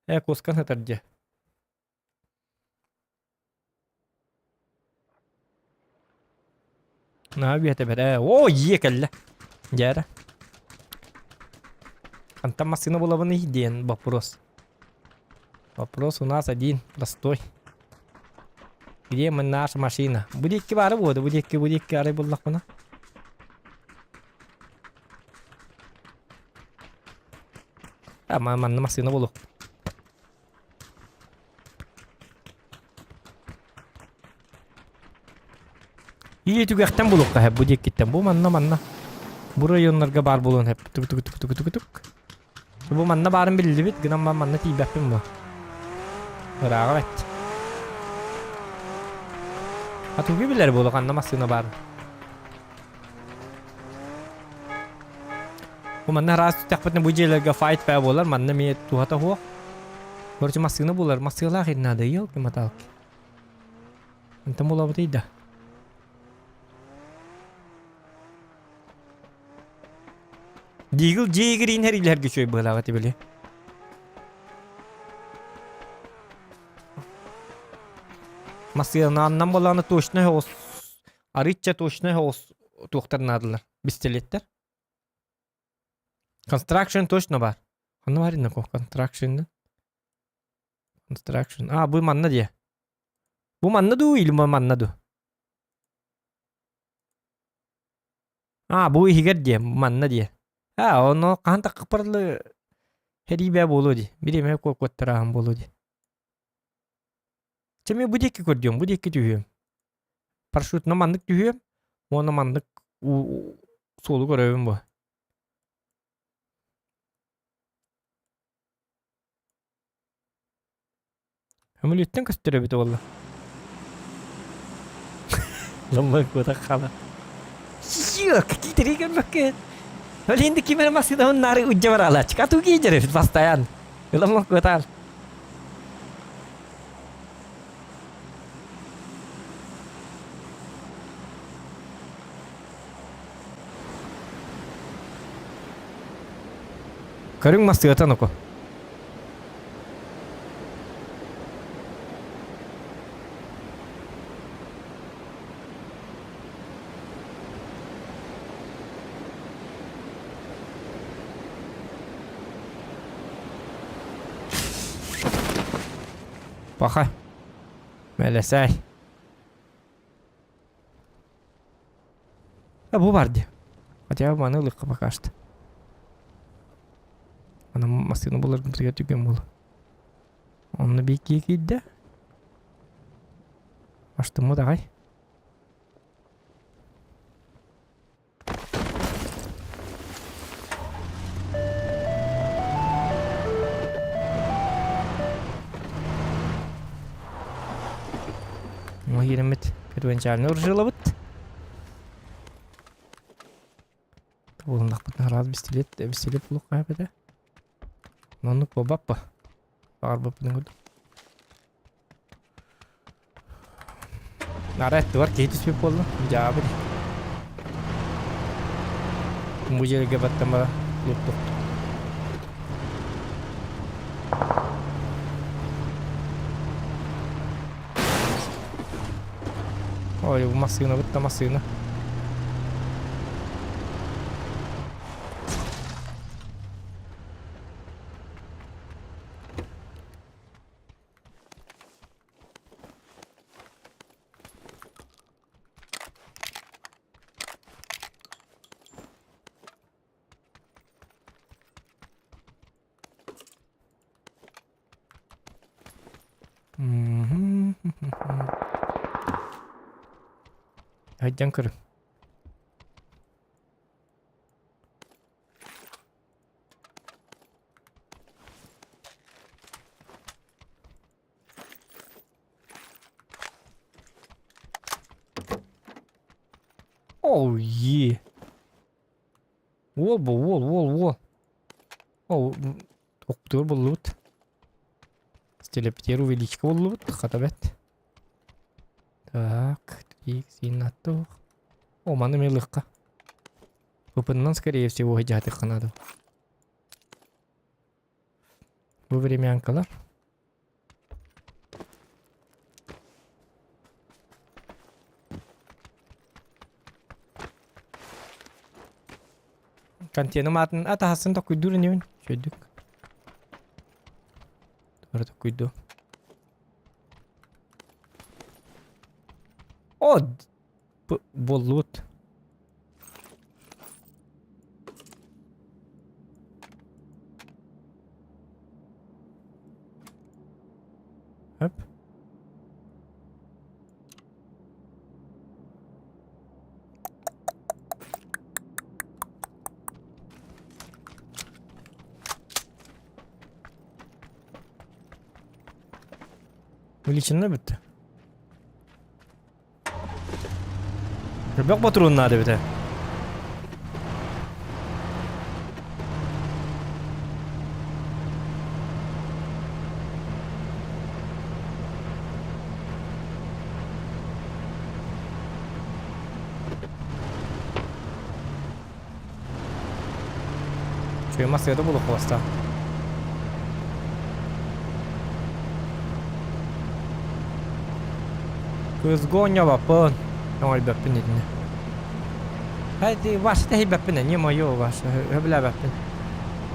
Ээ, куоскан сытар дьэ. Наһаа үөтэ бэрэ. Оо, ийэ кэллэ. Дьээрэ. Хантан массыына булабыный диэн вопрос. Вопрос у нас один, простой. Где мы наша машина? Бу диэки баара буолуо, бу диэки, бу диэки арай буллахпына. А, манна массыына буолуох. Или түгэхтэн булуохха сөп бу диэкиттэн. Бу манна манна. Бу районнарга баар буолуон сөп. Тук тук тук тук тук тук. Бу манна баарын биллибит, гынан ман манна тиийбэппин бу. Ырааҕа бэт. А тугу билэр буолуох анна массыына баарын. Бу манна араас түстэхпитинэ бу дьиэлэргэ файт баа буолар, манна эмиэ туһата суох. Короче, массыына булар, массыылаах ир надо, елки-моталки. Онтон булабытый да. Дигл дьиэгириин хэриилэһэргэ үчүгэй быһыылаах этэ били. Массыынааннан буоллаҕына точно соҕус арыычча точно соҕус туохтар наадалар бистэлиэттэр. Construction точно баар. Ханна баар инна construction Construction. А, бу манна диэ. Бу манна дуу или манна дуу? А, бу иһигэр диэ, манна диэ. А, ону хаһан таххаппарлы хэрийбэ буолуо дии. Бириэмэ куоттарааһын буолуо дии. Чэ, мен бу диэки көрдүөм, бу диэки түһүөм. Парашютынан маннык түһүөм уонна маннык суолу көрөбүн бу. Көмүлүөттэн көстөр эбит уолла. Ломмой куотах хаала. Йо, какие-то регионмаккет. Олинди кимер массыынабын нары удьа баралаачык. А туги деревит постоянно. Ломмой куотал. Көрүҥ массыата ноко. Паха. Мэлэсэй. А бу бар дии. Хотя бы маны ылыахха пока что. Аны массыына буларгын битигэр түгэн буолуо. Онно биир киһи киирдэ. Астыммыт аҕай. Киириммит первоначально уржилабыт. Булуннахпытына араас бистилет, бистилет булук этэ. Оннук буолбаппа. Баҕарбыппын курдук. Нара эттибар киһи түспүт буолла. Дьаабы дии. Бу жерге баттан бара луттук. Ой, бу массыына бытта массыына. Айдьан көрүҥ. Oh yeah. Уол бу уол уол уол. Ол Тохтуур буллубут. Стилептер увеличка буллубут. Хата бэт. Так, икс О, маны мелыхка. Выпыннан, скорее всего, дьаатыхха надо. Бу времянкалар. Контеным атын атаһасын токуйдуур инибин. Чөйдүк. Туора токуйду. О, буоллубут. Хөп. Величина бүттэ. Элбэх ботуруон наада эбитэ. Үчүгэй массыына буолуох куоластаах. Кызга оонньообоппун, оҥойбоппун итиннэ. Һай, Вася тэһийбэппин не мое Вася, сөбүлээбэппин.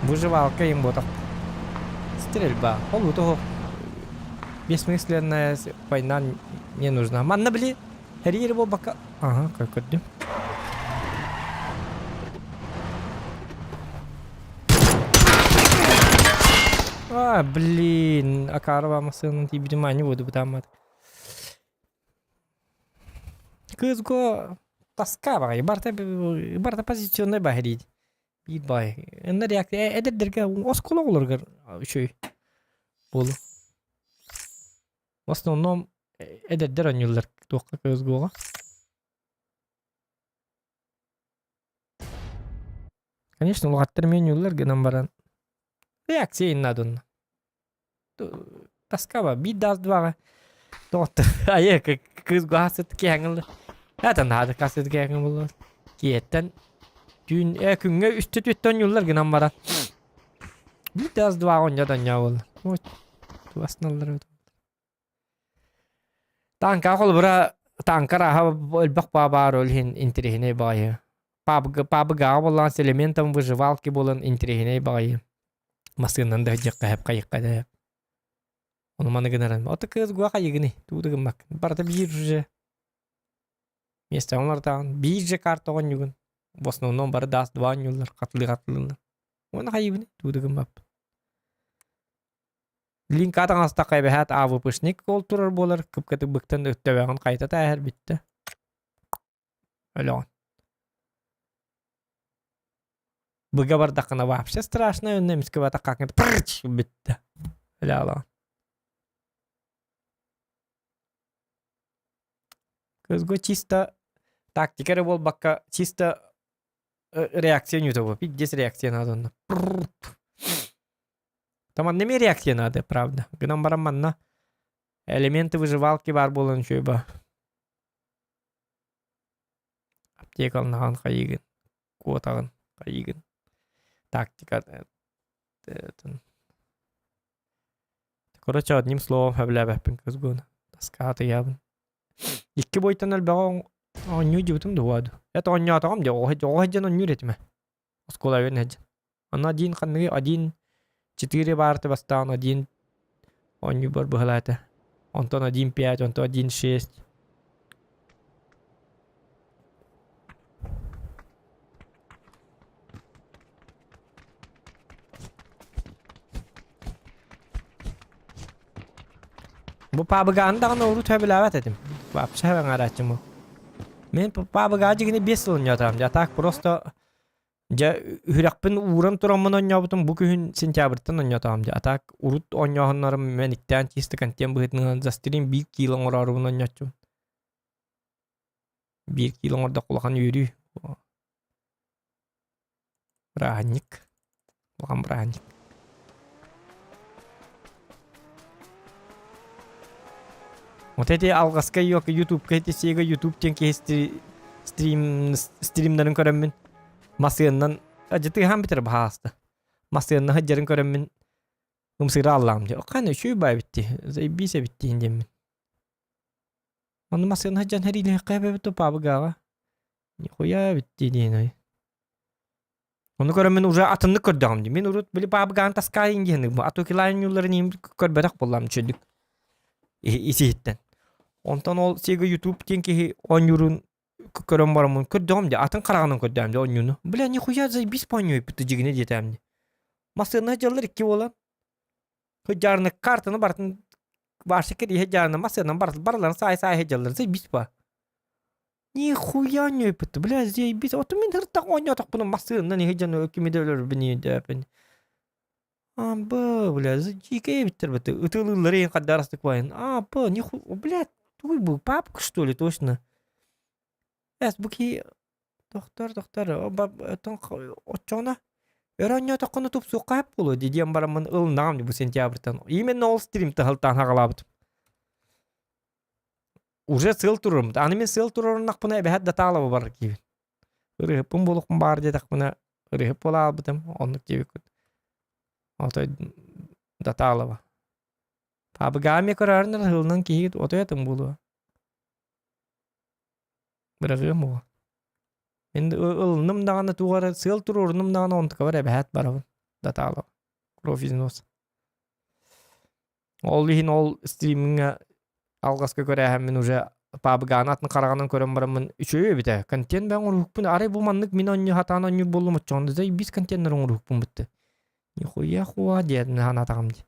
Выживалка им буотах. Стрельба. Ол того бессмысленная война не нужна. Манна били Эриир буолбакка Ага, көрдүм. А, блин, Акарова массыынын тиийбитим аанньа буолду бытааммат. Кызго тоска баҕайы, барыта барыта позиционнай баһа диит. Биир баҕайы. Инна реакция эдэрдэргэ оскуола оҕолоругар үчүгэй буолуо. В основном эдэрдэр оонньууллар туохха КСГО-ҕа. Конечно, улааттар эмиэ оонньууллар гынан баран реакция надо онно. Тоскаба биир да дваҕа доҕоттор айа кыыс гаассыт киһэҥ Это надо кассыт киһэҥ буллар. Киэттэн түүн э күҥҥэ үстэ түттэ оонньууллар гынан баран биир да дваҕа оонньоот оонньоо буолла. Туасналлар Тааҥка холобура тааҥка арааһа элбэх баа баар ол иһин интэриэһинэй баҕайы. Пабг пабгаҕа буоллаҕына с элементом выживалки буолан интэриэһинэй баҕайы. Массыынанан да сылдьыахха сөп, хайыахха да сөп. Ону маны гынарын. Ото кыыс гуа хайыгыный? Тугу да гыммаккын. Барыта биир уже миэстэҕин уларытаҕын. Биир же карта оонньуугун. В основном бары даас два оонньууллар, хатылыы-хатылыыллар. Уонна хайыыбыный? Тугу да гыммаппын. Линка таҥастахха эбэһээт АВПшник ол турар буолар, кып-кытык быктан өттөбөҕүн хайта тааһар бүттэ. Өлөҕүн. Быга бардаххына вообще страшно, онно эмискэ батаххакын пррч бүттэ. Өлө алаҕын. Кызго чисто тактика эрэ буолбакка, чисто реакция ньута Пиздец реакция надо онно. Там манна эмиэ реакция надо, правда. Гынан баран манна элементы выживалки баар буолан үчүгэй ба. Аптекалнахан хайыгын, куотаҕын хайыгын. Тактика Короче, одним словом сөбүлээбэппин кызгуну. Тоска тыйабын. Икки бойтан элбэҕи оонньуу дьыбытым дуо Это оонньоотоҕум дьэ оҕо сылдьан оонньуур этим Оскуола үөрэнэ сылдьан. Онно один ханныгы один четыре баарты бастаан один оонньуубар быһалаата. Онтон один пять, онтон один шесть. Бу паабыгааны даҕаны урут сөбүлээбэт этим. Вообще аҥаарааччым. Мин паабыгаа дьигини 5 сыл оонньоотоҕум. А так просто Дьэ, үһүрэхпин ууран тураммын оонньообутум бу күһүн сентябрьтан оонньоотоҕум дьэ. А так урут оонньооһуннарым мэниктээн чисто контент быһыытынан за стрим биир киило оҥороорубун оонньооччубун. Биир киило оҥордоххо улахан үөрүү. Бырааһынньык. Улахан бырааһынньык. Вот эти алҕаска Ютубка ити сиэгэ Ютуб диэн киһи стрим стримнарын көрөммүн массыыннан дьытыһан бүтэр баһааста. Массыынна сылдьарын көрөммүн. Ымсыыра аллаҕым дии. Ханна үчүгэй баа эбит дии. Заебись эбит диин диэммин. Ону массыына сылдьан сэриилэһиэххэ эбэбит тупаабыгааҕа. Нихуя эбит дии диэн ой. Ону көрөммүн уже атыннык көрдөҕүм дии. Мин урут били баабыгаан таскаайын диэн а то килаайын ньуулларын көрбөтөх буоллам үчүгдүк исиһиттэн. Онтон ол Sega YouTube диэн киһи оонньуурун көрөн бараммын көрдөҕүм дии атын хараҕынан көрдөҕүм дии оонньууну. Бля нихуя заебись оонньуйбут дьигинэ диэтэм дии. Массыына дьаллар икки буолан Дьаарны картаны барытын Варсика диэһэ дьаарны массыынан барыларын саай-саай дьаллар заебись ба. Нихуя оонньуйбут бля заебись оту мин ыртах оонньоотохпуна массыыннан иһи дьону кими да өлөрбүн иһин Аба, бля, дьиикэй эбиттэр быты. Ытыалыыллар иһин хаддарастык баайын. Аба, ниху, блядь, тугуй бу, папка что ли, точно. Эс, бу киһи тохтор, тохтор, оччоҕуна өр оонньоотоххуна тупсуохха сөп буолуо дии диэн бараммын ылыннаҕым бу сентябрьтан. Именно ол стрим таһылтаан хаҕалаабытым. Уже сыал турарым. Аны мин сыал турарыннахпына эбэһэт да таалаба барар киһибин. Ырыһыппын буолуохпун баар диэтэхпинэ ырыһып буола аалбытым. Оннук диэбиккит. Отой датаалаба. Пабыгаами көрөөрүн ырыһылынан киһи отой атын буолуо. Быраҕыам буолуо. Мин ылынным даҕаны туох эрэ сыал туруоруннум даҕаны онтукабар эбэһээт барабын. Датаалаба. Кровь из носа. Ол иһин ол стримиҥҥэ алҕаска көрөөһөммүн уже пабгааны атын хараҕынан көрөн бараммын үчүгэй эбит ээ контент бэйэҥ оҥоруохпун арай бу маннык мин оонньуу сатаан оонньуур буоллум оччоҕуна заебись контеннары оҥоруохпун бытты нихуя хуа диэн санаатаҕым дии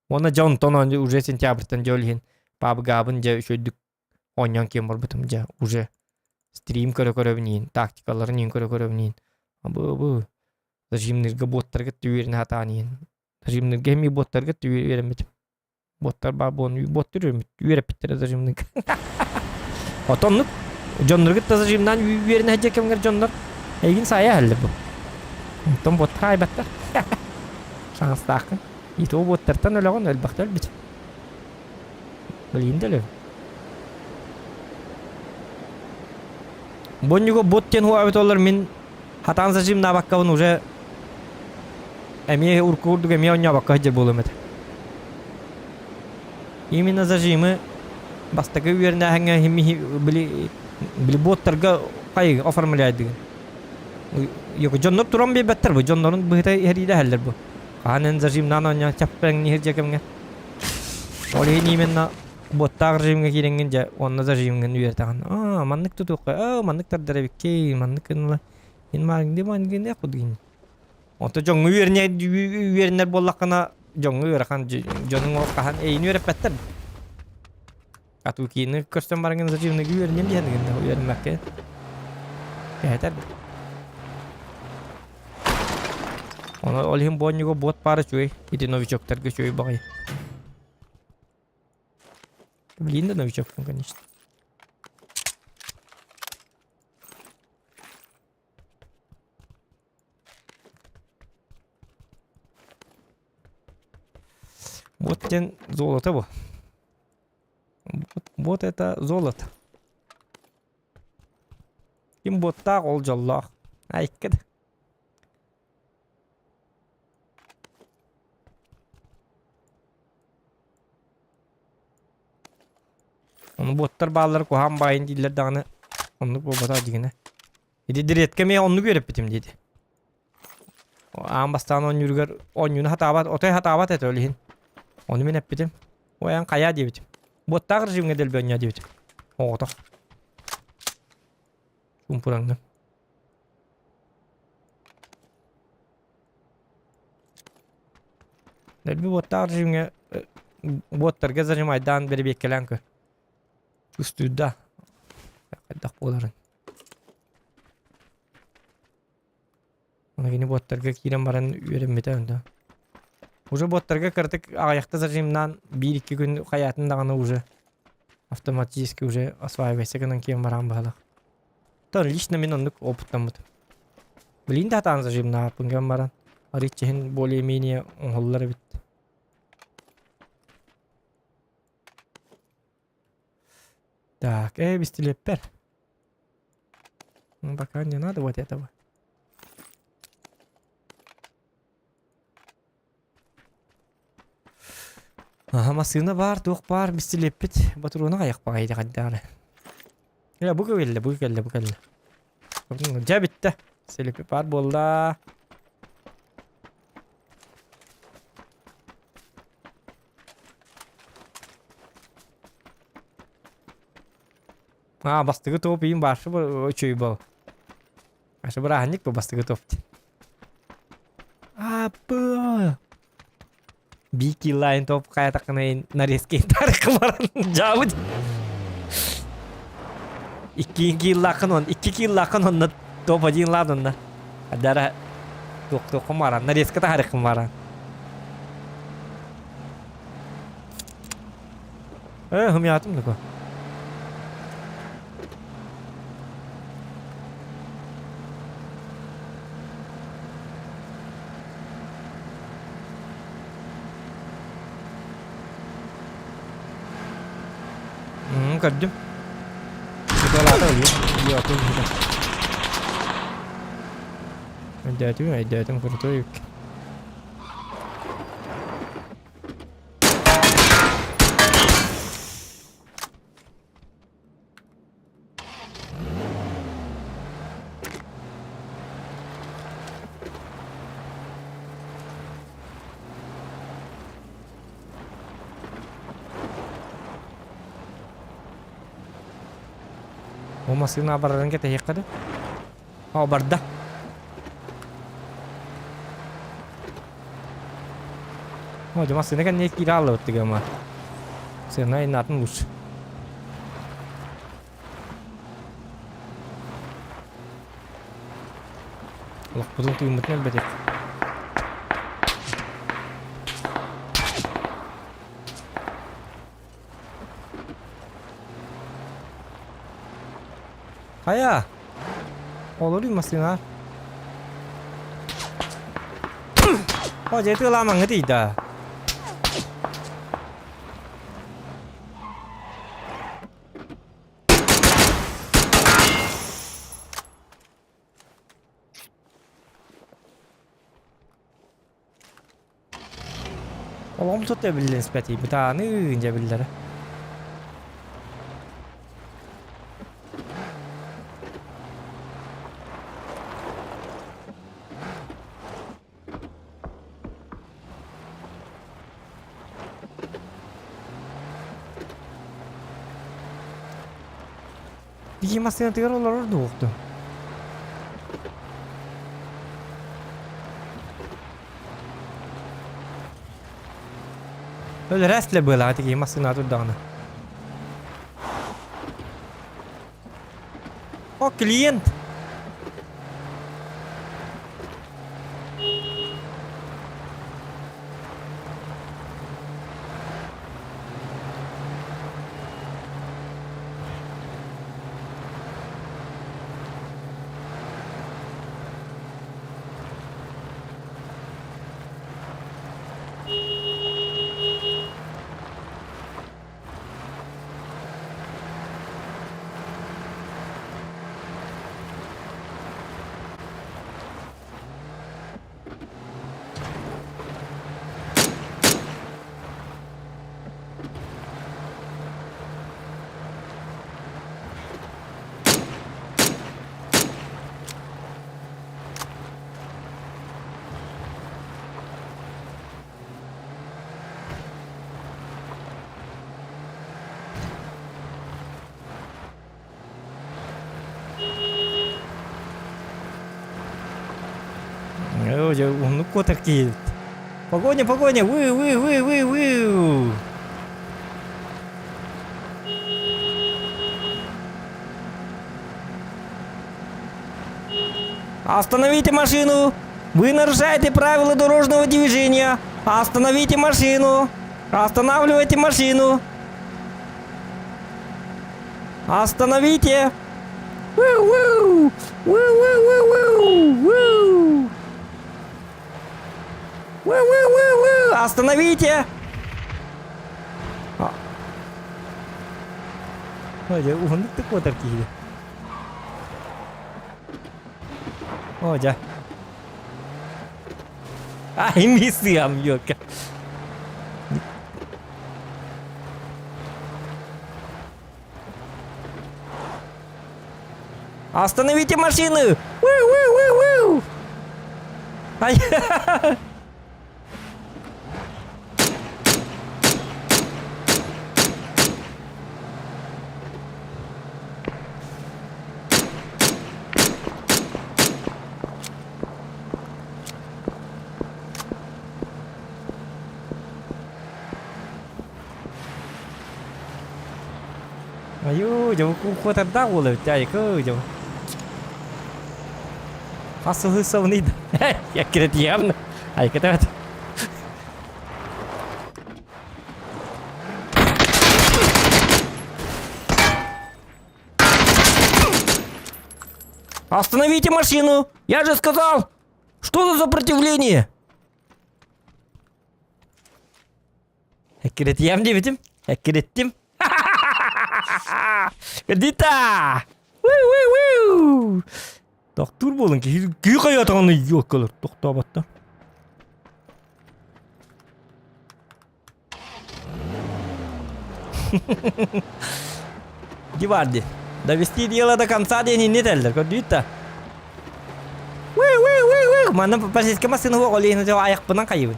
уонна дьэ онтон уже сентябрьтан дьэ ол иһин пабгаабын дьэ үчүгэйдик оонньоон киэн барбытым дьэ уже стрим көрө-көрөбүн иин тактикаларын иин көрө-көрөбүн иин абы-абы зажимныырга боттарга үөрэнэ сатаан иин Зажимныырга эмиэ боттарга үөрэммитим. Боттар баар буолан боттар үөрэппиттэрэ зажимныырга. Отоннук дьоннору кытта зажимнаан үөрэнэ сылдьар кэмҥэр дьоннор эйигин саайа иһэллэр бу. Онтон боттар аайбаттар. Саҥастааххын. И то боттартан өлөҕүн элбэхтэ өлбүт. Билигин да өлөбүн. Бонньуга бот диэн хуаабыт олор мин хатаан зажимнаабаккабын уже эмиэ урукку курдук эмиэ оонньообокко сылдьар буолуом этэ. Именно зажимы бастакы үөрэнээһиҥҥэ били били боттарга хай оформляйдыгын. Дьоннор туран биэрбэттэр бу дьоннорун быһыта иһэриилэһэллэр бу. Хаһан эн зажимнаан оонньоон чаппаҥ дьэ кэмҥэ. Ол иһин именно Буоттаах режимҥэ киирэҥҥин дьэ уонна зажимҥын үөрэтэҕин. Аа, маннык тутуохха, аа, маннык тардар эбиккэй, маннык гынла. Ин мангды мангыны кудгин. Онто дьоҥҥо үөрэнэ үөрэнэр буоллаххына дьоҥҥо ыарахан дьонуҥ ол хаһан эйини үөрэппэттэр. Атукины көрсөн бараҥын зажимныгы үөрэнем диэн гынна үөрэммэккэ. Кэһэтэр. Оны ол иһин буонньуга буот паара үчүгэй. Ити новичоктарга үчүгэй баҕайы. Блин, да новичок, конечно. Вот тен золото бу. Вот, вот это золото. Ким буоттаах ол дьоллоох. Айкка да. Ону буоттар бааллар куһаан баайын дииллэр даҕаны оннук буолбатах дьигинэ. Ити дириэткэ эмиэ оннук үөрэппитим диэти. Аан бастаан оонньууругар оонньууну хатаабат, отой хатаабат этэ ол иһин. Ону мин эппитим. Ой, эн хайаа диэбитим. Буоттаах режимҥэ дэлби оонньоо диэбитим. Оҕотох. Чуумпураҥҥын. Дэлби уоттаах режимҥэ уоттарга зажимайдаан бэрэбиэккэлээн көр. Чувствуйда. Хайдах буоларын. Аны кини буоттарга киирэн баран үөрэммитэ онто. Уже буоттарга кыратык аҕыйахта зажимнаан биир-икки күн хайаатын даҕаны уже автоматически уже осваивайся гынан киэн бараан баһылах. То лично мин оннук опыттаммытым. Билигин да сатаан зажимнаабаппын гынан баран, арыычча иһин более-менее оҥоһуллар эбит. Так, э, бистилиэппэр. Ну, пока не надо вот этого. Аһа, массыына баар, туох баар, бистилиэппит ботуруона хайах баҕайы хайдаҕына. Э, бу кэллэ, бу кэллэ, бу кэллэ. Дьэ бүттэ. Селепи баар буолла. А, бастыгы топ иин бааршы үчүй бол. Ашы бырааһынньык бу бастыгы топ. Аппы. Бики лайн топ хайатакынайын нарезки тарыхы баран жабыт. Икки киллакын он, икки киллакын онна топ один ладонна. Адара туох туоххун баран, нарезка тахарыкын баран. Э, хымятым такой. Көрдүм. Өйдөөтүм, өйдөөтүм, крутой үк. Бу массыына барарын кэтэһиэххэ да. О, барда. О, дьэ массыына кэннэ киирэ хааллыбыт тыгыма. Сыана иннатын лучше. Олохпутун тыыммытын элбэтик. Хайа! Олоруу массыына. О, дьэ тыаламаҥҥа тиийдэ. Олоҕум сот эбиллэн испэтий, бытааны дьэ биллэрэ. Биһи массыынатыгар олорор дуоҕутту. Өлөрөөс лэ быалаҕа тигии массыына турдаҕына. О, клиент! Дьэ, уһуннук куотар киһи. Погоня, погоня, вы, вы, вы, вы, вы. Остановите машину! Вы нарушаете правила дорожного движения! Остановите машину! Останавливайте машину! Остановите! Уу-уу! Уу-уу-уу-уу! Уу-уу-уу-уу! Остановите! Ой, уһуннук да куотар киһи. О, дьэ. Ай, миссиям, ёлка. Остановите машины! Уу-уу-уу-уу! Ай! Айуу, дьэ куотардаах уол эбит айыкы дьэ. Хас сылы сылыный да. Яккиретиям. Айкытат. Остановите машину! Я же сказал! Что за сопротивление? Эккирэтиэм диэбитим. Эккирэттим. Дита! Тохтуур буолан киһи киһи хайатаҕын ёккалар тохтооботтор. Диварди. Довести дело до конца диэн инни этэллэр, көрдүүт да. Манна полицейскай массыына суох, ол иһин айахпынан хайыбын.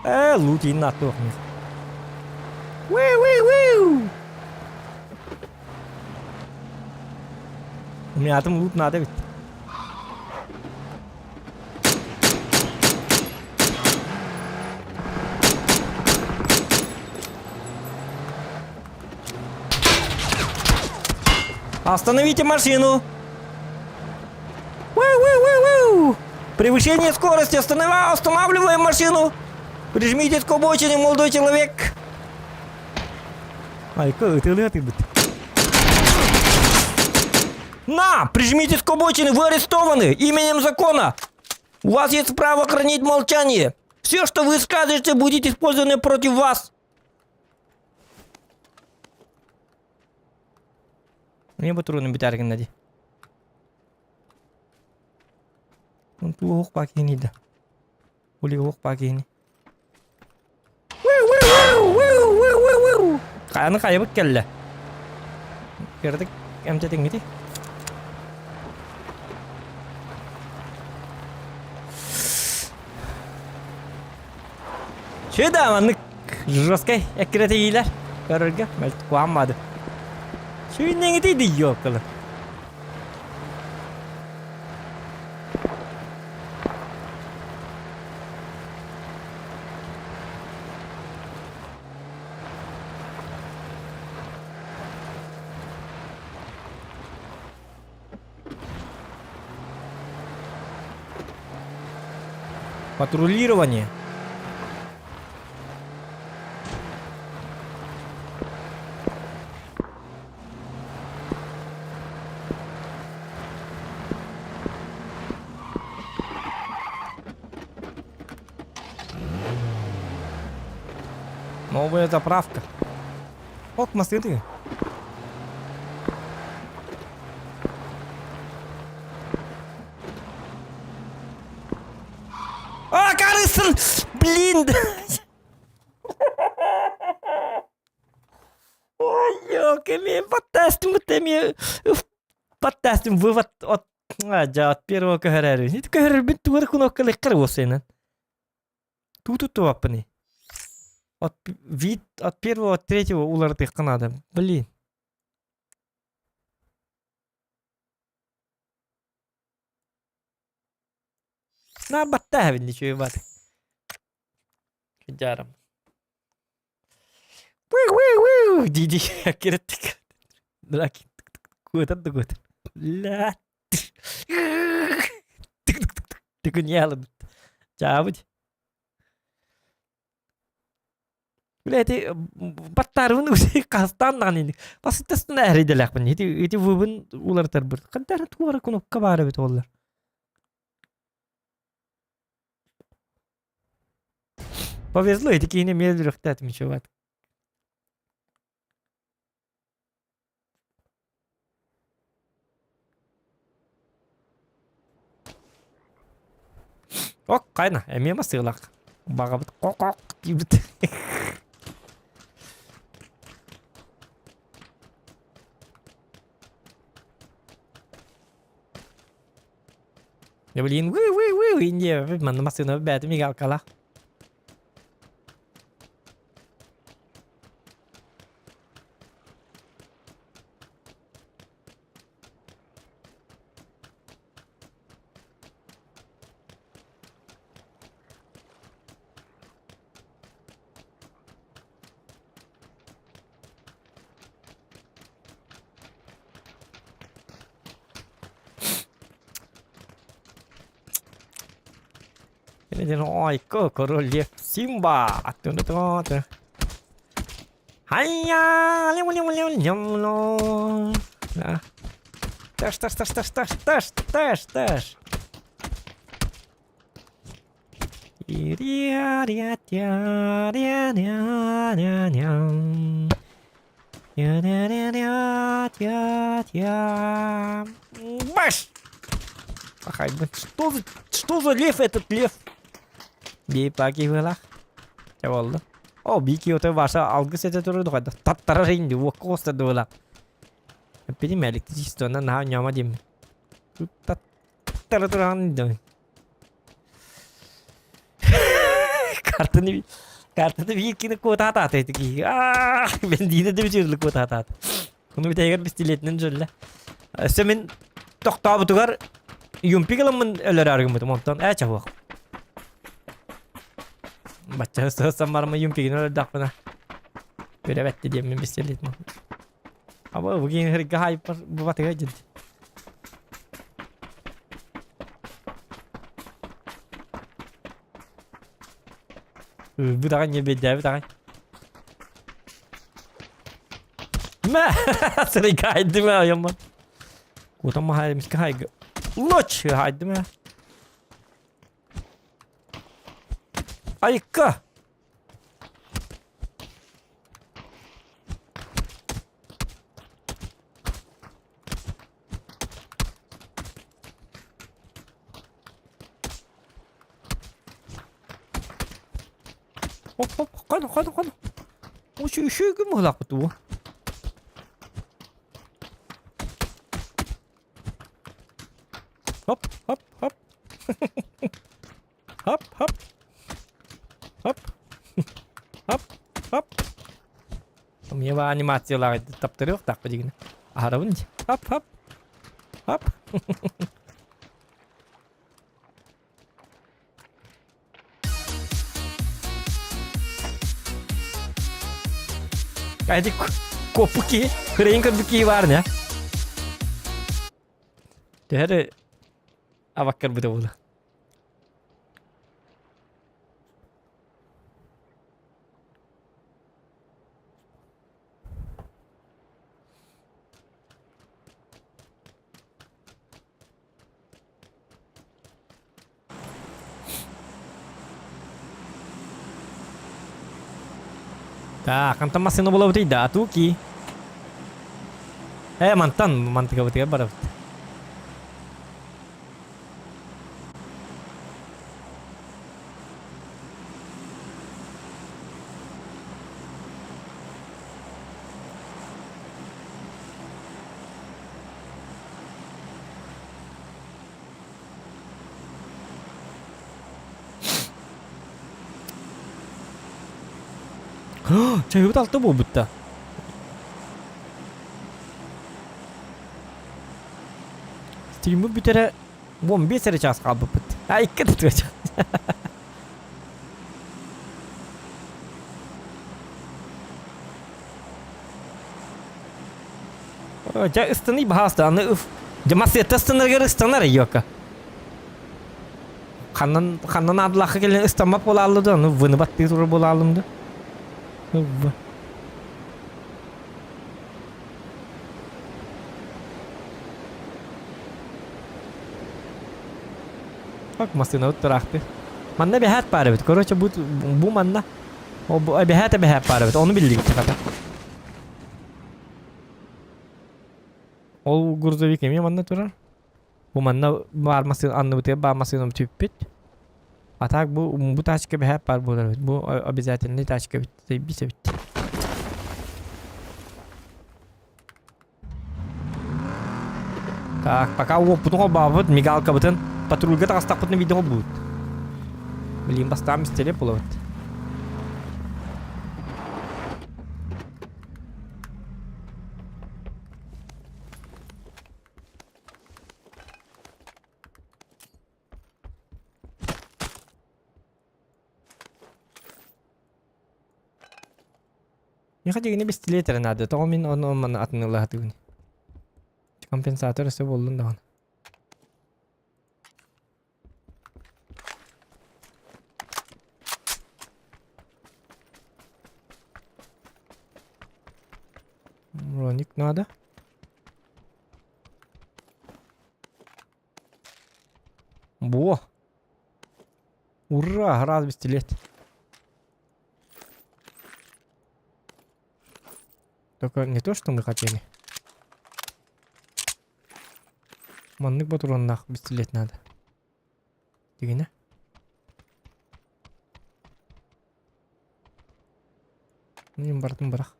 Э, лут иин аттуох мир. Мятым лут надо ведь. Остановите машину! Ву-ву-ву-ву! Превышение скорости! Останов... Останавливаем машину! Прижмитесь к обочине, молодой человек! Айка, ытылыат На! Прижмитесь к обочине! Вы арестованы! Именем закона! У вас есть право хранить молчание! Все, что вы скажете, будет использовано против вас! Мне бы трудно бүтәргин ди. Туох пакини да. Ули ох пакини. Хайаны хайыбыт кэллэ. Кырдык эмтэтиҥҥити. Чүда маннык жесткай эккирэтиилэр көрөргө мэлт куаммады. Сүүннэҥити дийиоккылы. Патрулирование. Новая заправка. Ок, масты. А, Карысын! Блин! Ой, ёлки, мен подтастым, мен подтастым вывод от а, от первого көһөрөр. Ити көһөрөрбүн тугар кнопкалык осенен. Туту туаппыны. От вид от первого, от третьего улардыхка надо. Блин. На баттаһабын ничего бат. Жарым. Диди киреттик. Драки. Куотар да куотар. Ля. Тыкыньялым. Чаабыт. Бля, ити баттаарыбын хастаан даҕаны инник. Басыттастын эрэйдэлээхпин. Ити ити выбын уларытарбыт. Ханна туора кнопка баар эбит оллар. Повезло, ити киһини эмиэ өлөрүөхтээтим чувак. Ок, хайна, эмиэ масыылах. Баҕабыт кок-кок диибит. Блин, вы вы вы не, манна массыына бээтэ мигалкалаах. Айка, король лев Симба. Хайя, Тэш, тэш, тэш, тэш, тэш, тэш, тэш, тэш. Баш! Ахай, что за, что за лев этот лев? Бейпаки вылах. Чэ буолла. О, бики отой ваша алгыс этэ турар хайда. Таттарар инди уокка оста дуола. Эппитим электричествоны наһаа ньома диэммин. Таттара туран дой. Картаны картаны биир кини куотаатаата ити киһи. Аа, бензине да бүтүрлүк куотаатаата. Ону бүтэйгэр пистолетинэн дьөллө. Өссө мин тохтообутугар юмпик ыламмын өлөрөөр гыммытым онтон ээ чаһуох. Бачча сыһысан барма юмпигин өлөрдөхпүнэ. Үрэ бэтти диэммин пистолетин. Аба бугин хырга хайпар бу батыга дьин. Бу даҕан не бэйдээбит аҕай. Мэ! Сырайга хайдым ээ айамман. Кутам маһай миска хайга. Лоч хайдым ээ. Айка! Хоп хоп хана хана хана. Үчү үчүгү мыһлаахпыт уу. Хоп хоп хоп. Хоп хоп. Хоп. Хоп хоп. Умева анимациялаах таптырыахтаахпа дигин. Аһарабын дии. Хоп хоп. Хоп. Эти коппуки, хырайын көрбүт киһи баар не? Төһөрү абаккар быта була. Так, антон массыына булабытый да, атуки. Э, мантан мантыгабытыгар барабыт. Чайыбыт алта буолбут да. Стриммут бүтэрэ 15 эрэ чаас хаалбыппыт. А икки да тыача. Дьэ ыстаный баһаалыста аны ыф дьэ массыата ыстанарыгар ыстанар йока. Ханнан ханнан аадылаахха кэлэн ыстаммат буолаалла да аны выны баттыы турар буолааллым да. В. Как массыынабыт тураахты. Манна эбэһээт баар эбит. Короче, бу, бу манна. О, бу эбэһээт эбэһээт баар эбит. Ону биллибит хата. Ол грузовик эмиэ манна турар. Бу манна баар массыына анныбытыгар баар массыынам түппүт. А так бу бу тачка бэһээп баар буолар эбит. Бу обязательный тачка эбит. Тэйбис эбит. Так, пока уоппутун холбообут, мигалкабытын. Патрульга таҕыстахпытына биирдэ холбуут. Билигин бастаан пистолет булабыт. Миэхэ дьигини бистилиэт эрэ наада, тоҕо мин ону маны атыҥылаһатыбын. Компенсатор өссө буоллун даҕаны. Броник надо. Во! Ура! Раз пистолет. Только не то, что мы хотели. Маннык ботуруоннаах пистолет надо. Дигинэ. Мин бардым бырах.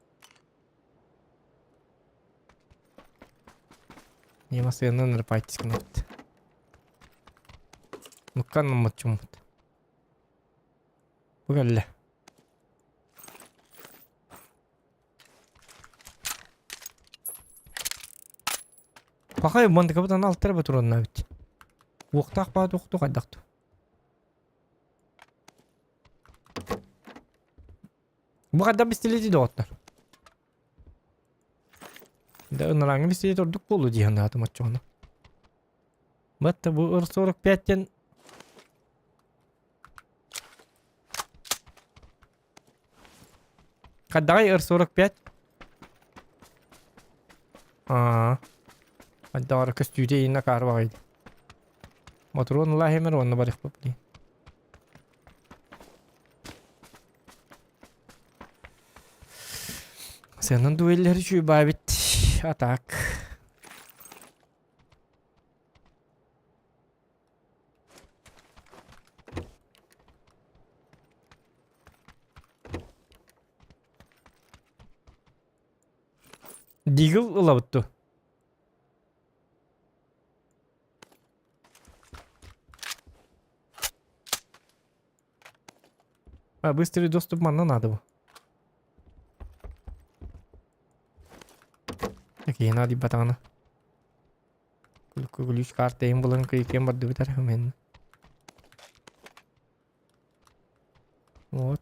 Нема сыанан ырпайтис гынабыт. Нуккан наммыт чуммут. Бу кэллэ. Пахай мандыкабыт аны алтара батураннаабыт. Уохтаах баат уохту хайдахту. Бу хайдах бистилети доҕоттор? Да ынырааҥҥы бистилет ордук буолуо дии санаатым оччоҕуна. Батта бу 45 диэн Хайдаҕай Р-45? Аа. Хайдаҕара көстүүтэ иинэ каарбаҕайда. Мотуруон ылаа хэмэр уонна барыахпыт дии. Сыанан дуэллэр үчүгэй бит. А так. Дигл ылабыт дуо? А, быстрый доступ манна надо бу. Окей, надо батаҕына. Ключ карта эйин булан кыйкиэн бардыбыт эрэ мен. Вот.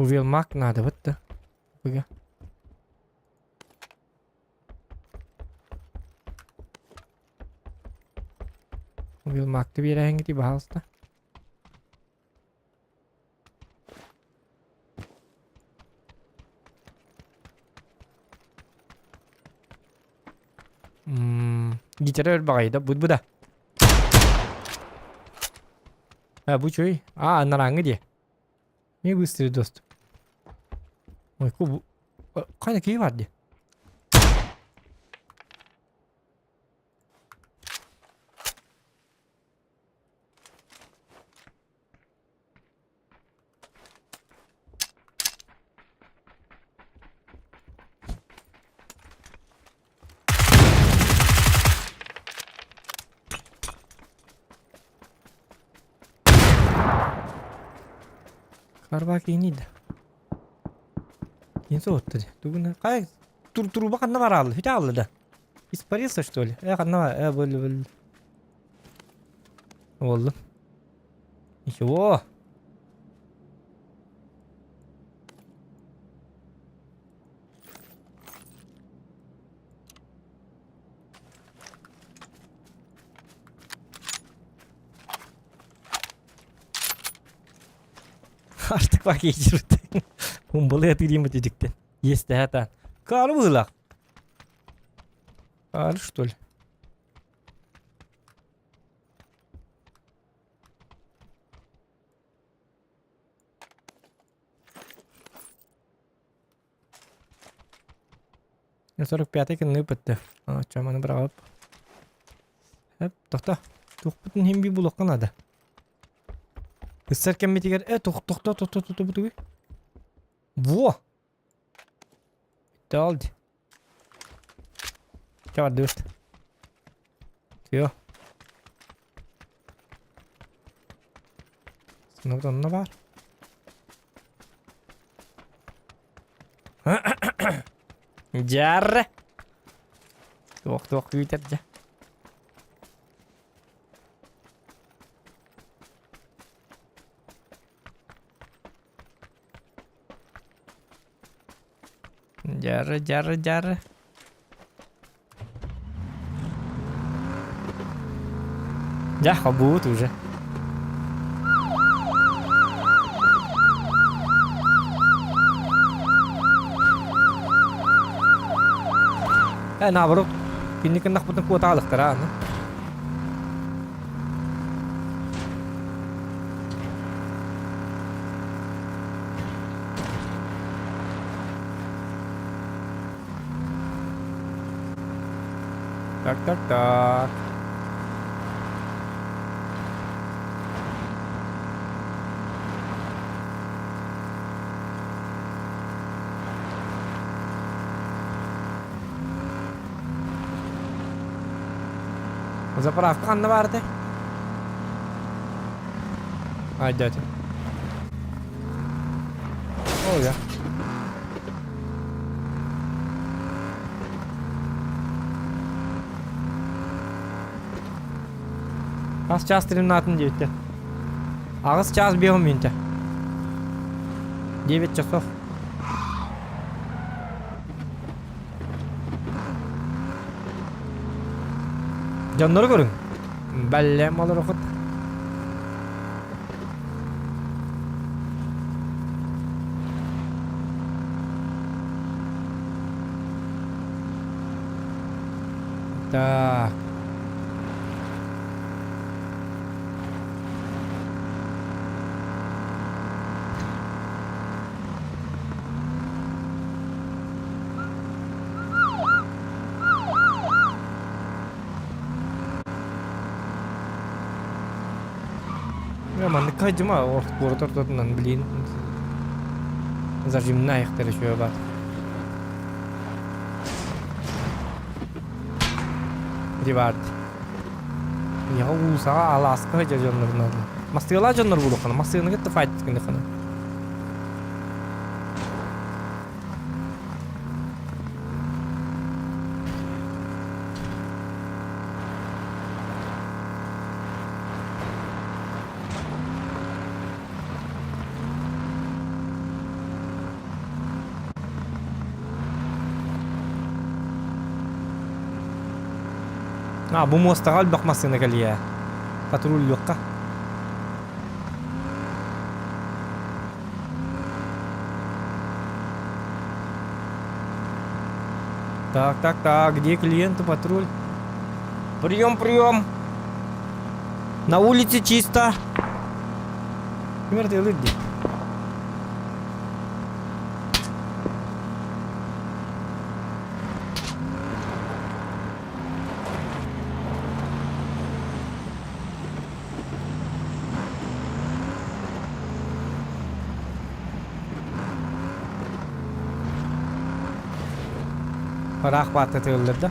Увелмак надо вот да. Быга. Увелмакты биэрэһиҥҥитий баһаалыста. Гитара өр баҕайы да, бу да. А, бу чуй. А, анарааҥҥы диэ. Не быстрый доступ. Ой, ку Хайа киһи бар дии. Карбаа киһиний да. Киин соһутта дии. Тугуна хай тур туруба ханна бараалла? Бүтэ хаалла да. Испарился что ли? Э ханна э был был. Буоллум. Ничего. Артык бак Умбылы атыылыйым бутидиктен. Есть это. Кары быһыылаах. Кары что ли? 45 кынны ыпытты. Чаманы быраҕып. Эп, тохто. Туохпутун иһин би булуохха наада. Ыссар кэммитигэр э тохто тохто тохто бутугуй. Во! Талд. Чавардыбыт. Все. Ну, онно баар. Дьар. Туох-туох күүтэр дьэ. Дьары, дьары, дьары. Дьэ, хобуут уже. Э, наоборот, кинни кыннахпытын куотаалыктара аны. Так, так, так. Заправка ханна баарытай? Ай, дядя. О, я. Хас чаас стримнаатын диэбиттэр. Аҕыс чаас биэһин мүнүүтэ. 9 часов. Дьоннору көрүҥ. Бэллэм олорохут. Так. Маннык хайдьыма куорат ортотунан блин зажимна айахтар үчүгэй баар. Дивард. Миэхэ уулусаҕа алааска сылдьар дьоннорун Мастыылаах дьоннор буолуоххана, массыынаны кытта файт гыныххана. А, бу муостаҕа элбэх массыына кэлиэ. Патруллуохха. Так, так, так, где клиенты, патруль? Прием, прием! На улице чисто. Ким дии? Ыраах бааттатыыллар да.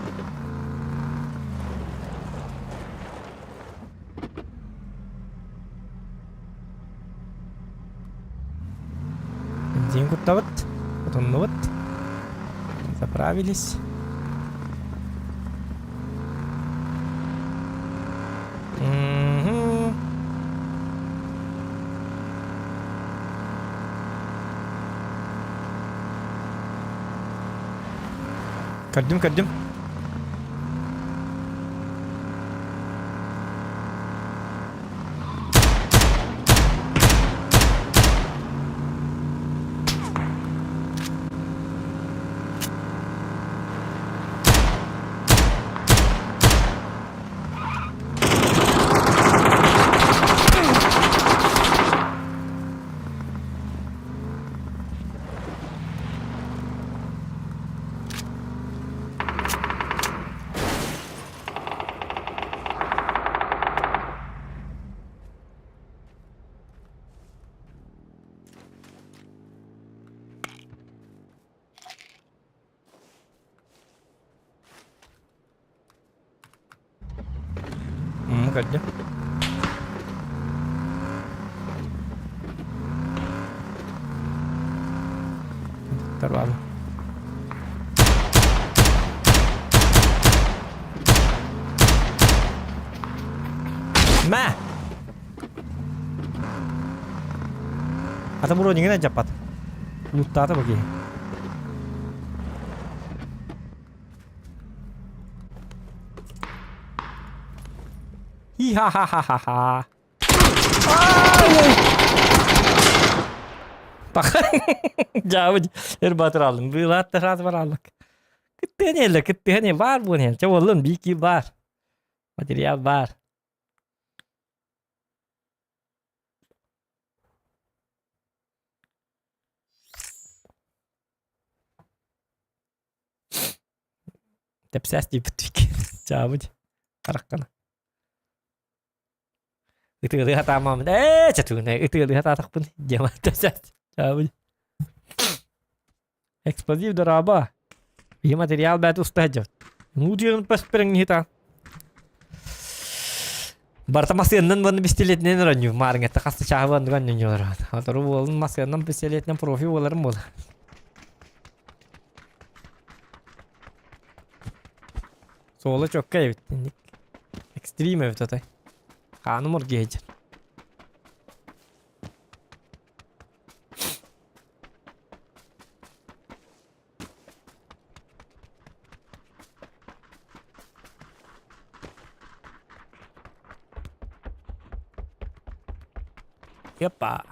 Бензин куттабыт, отоннубут. Заправились. Мгм. Көрдүм, көрдүм. көрдүм. Тарбаабы. Мэ! Ата бронигын алдьаппат. Луттаата бу киһи. Хи-ха-ха-ха-ха-ха. Дьаабы эр батыр алдым. Быылаат да саас бараллык. Кыттыһан иһэллэр, кыттыһан иһэ баар буолан иһэр. Чэ буоллун, биир баар. Материал баар. Тэпсээс диэбит Чаабыт хараххана. Ытыалыы сатаамамын ээ чатыгына ытыалыы сатаатахпын диэмэ тэпсээс чаабыт. Эксплозив дорообо. Биһи материал бэт уста сылдьабыт. Муудьуйан паспэрэҥниһитаан. Барыта массыыннан уонна бистилиэтинэн оронньуу. Маарыҥҥатта хас да чааһы оннук оонньуулар. Отору буолун массыыннан пистолетинэн профи буоларым буолар. Суола чокка эбит. Экстрим эбит отой. Хааным оргуйа сылдьар. Опа.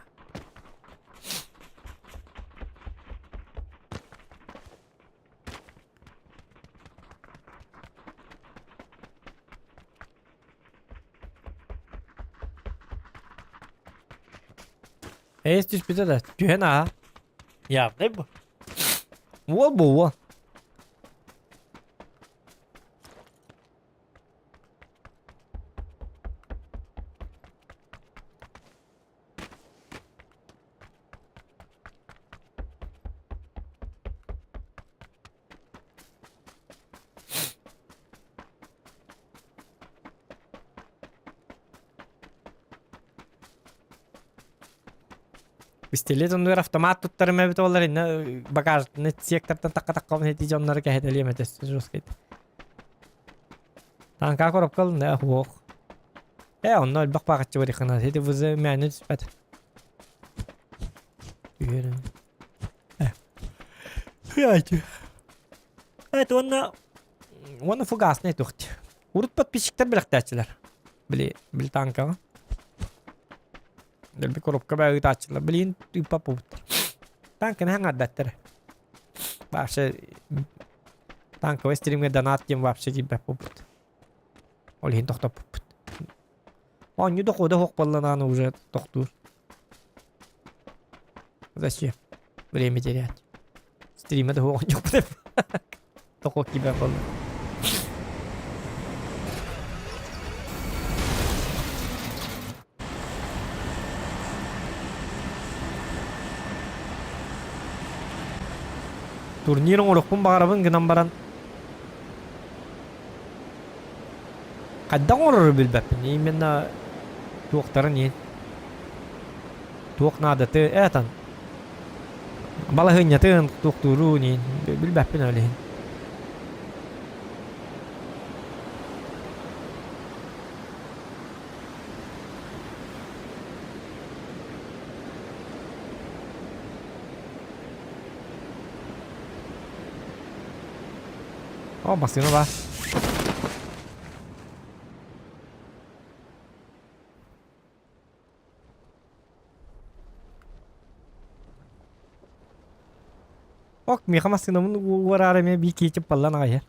Эс түспүтэ да түһэн аа. Явный бу. Уол бу уол. Пистолет оннугар автомат туттарым эбит буоллар иннэ багажный сектортан такка-такка ити дьоннору кэһэтэлиэм этэ жесткай. Танка коробка ылын суох. Э онно элбэх баҕаччы барыхына ити вызы мээнэ түспэт. Үөрэн. Э. Это уонна уонна фугасный тухти. Урут подписчиктар бэлэхтээччилэр. Били били танкаҕа. Дэлби коробка баа ыытааччылар. Билигин тыыппат буолбуттар. Танканы хаҥардаттар. Вообще танковый стримҥэ донат диэн вообще киирбэт буолбут. Ол иһин тохтоппуппут. Оонньуу дохуода суох буолланааны уже тохтуур. Зачем? Время терять. Стриме да суох оонньуохпут Дохуот киирбэт буолла. Турнир оҥоруохпун баҕарабын гынан баран хайдах оҥорору билбэппин. Именно туохтарын иһин. Туох наадаты этан балаһыанньатын туохтуурун иһин билбэппин ол иһин. О, массыына баар. Ок, миэхэ массыынабын уораары эмиэ биир киһи чыппаллан аҕай иһэр.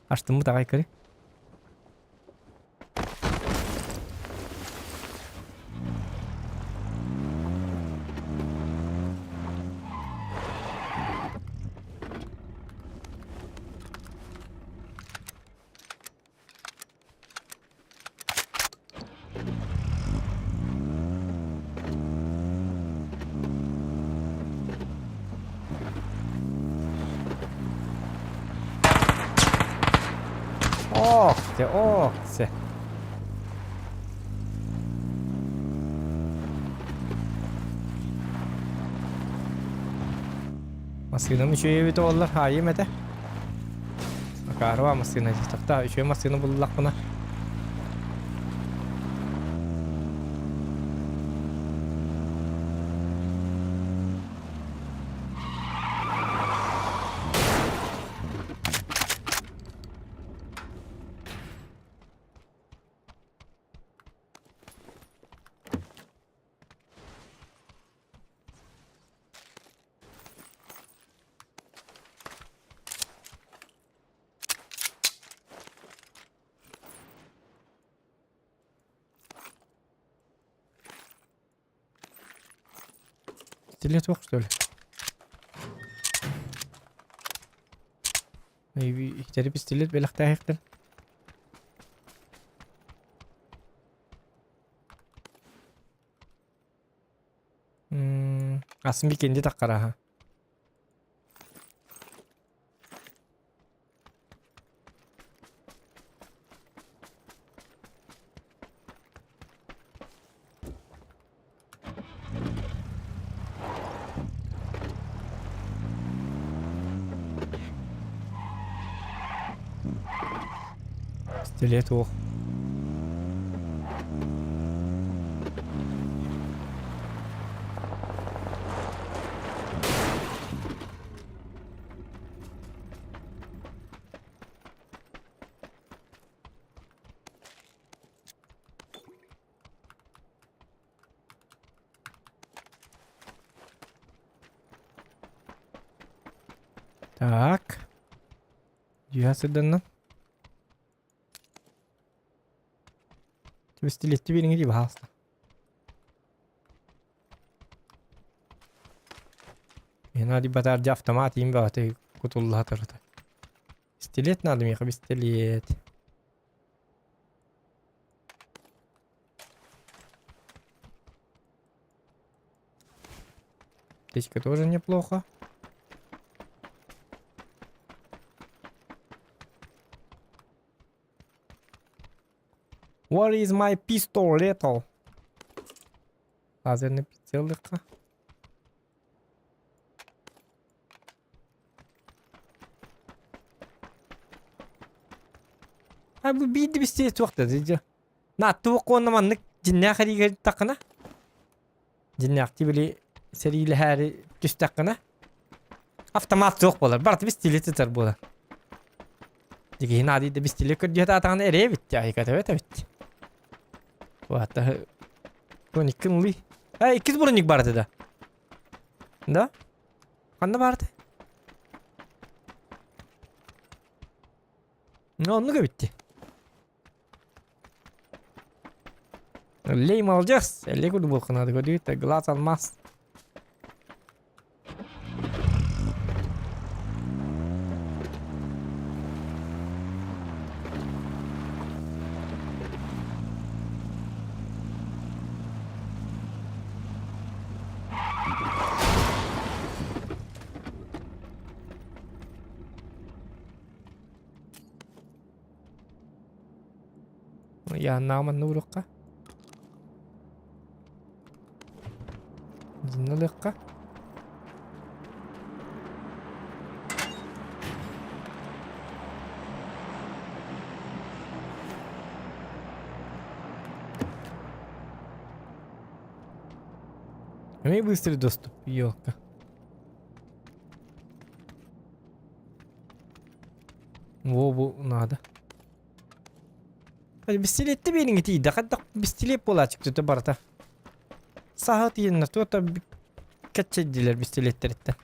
Астыммыт аҕай көрү. Ох ты, ох ты. Массыынам үчүгэй эбит буоллар, хаайыам этэ. Акаарыба массыына дии. Тохтоо, үчүгэй массыына буллахпына. Пистолет суох что ли? Иһтэри пистолет бэлэхтээһиктэр. Атын бикенди таххараха. Пистолет уох. Так. Дьиэ сырданна. Пистолетти биэриҥ дии баһаалыста. Геннадий Батардьа автомат иин баҕаты кутулла сатарыта. Пистолет надо миэхэ пистолет. Аптечка тоже неплохо. What is my pistoletto? Лазерный прицеллыкка. А бу биирди бистиэ туох да дии. На туох уонна маннык дьиннээх эриигэр таххына. Дьиннээхти били сэриилэһээри түстэххинэ автомат суох буолар. Барыта бистилет сытар буолар. Дигиһин аадыйда бистилет көрдүһэ таатаҕына эрээ эбит айыката эбит эбит. Туата Брониккин ылый. Э, иккис броник бар этэ да. Да? Ханна баар этэ? Ну, оннук эбит дии. Лей молодец. Лей курдук буолханаады көрдүгүт глаз алмаз. Яаннааҕы манна уруохха. Дьиннэ ылыахха. Эмиэ быстрый доступ, елка. Во бу надо. Бистилетти биэриҥ тиийдэ хайдах бистилиэп буолааччык тута барыта. Саһа тиийэннэр туота кэччэйдилэр бистилиэттэриттэн.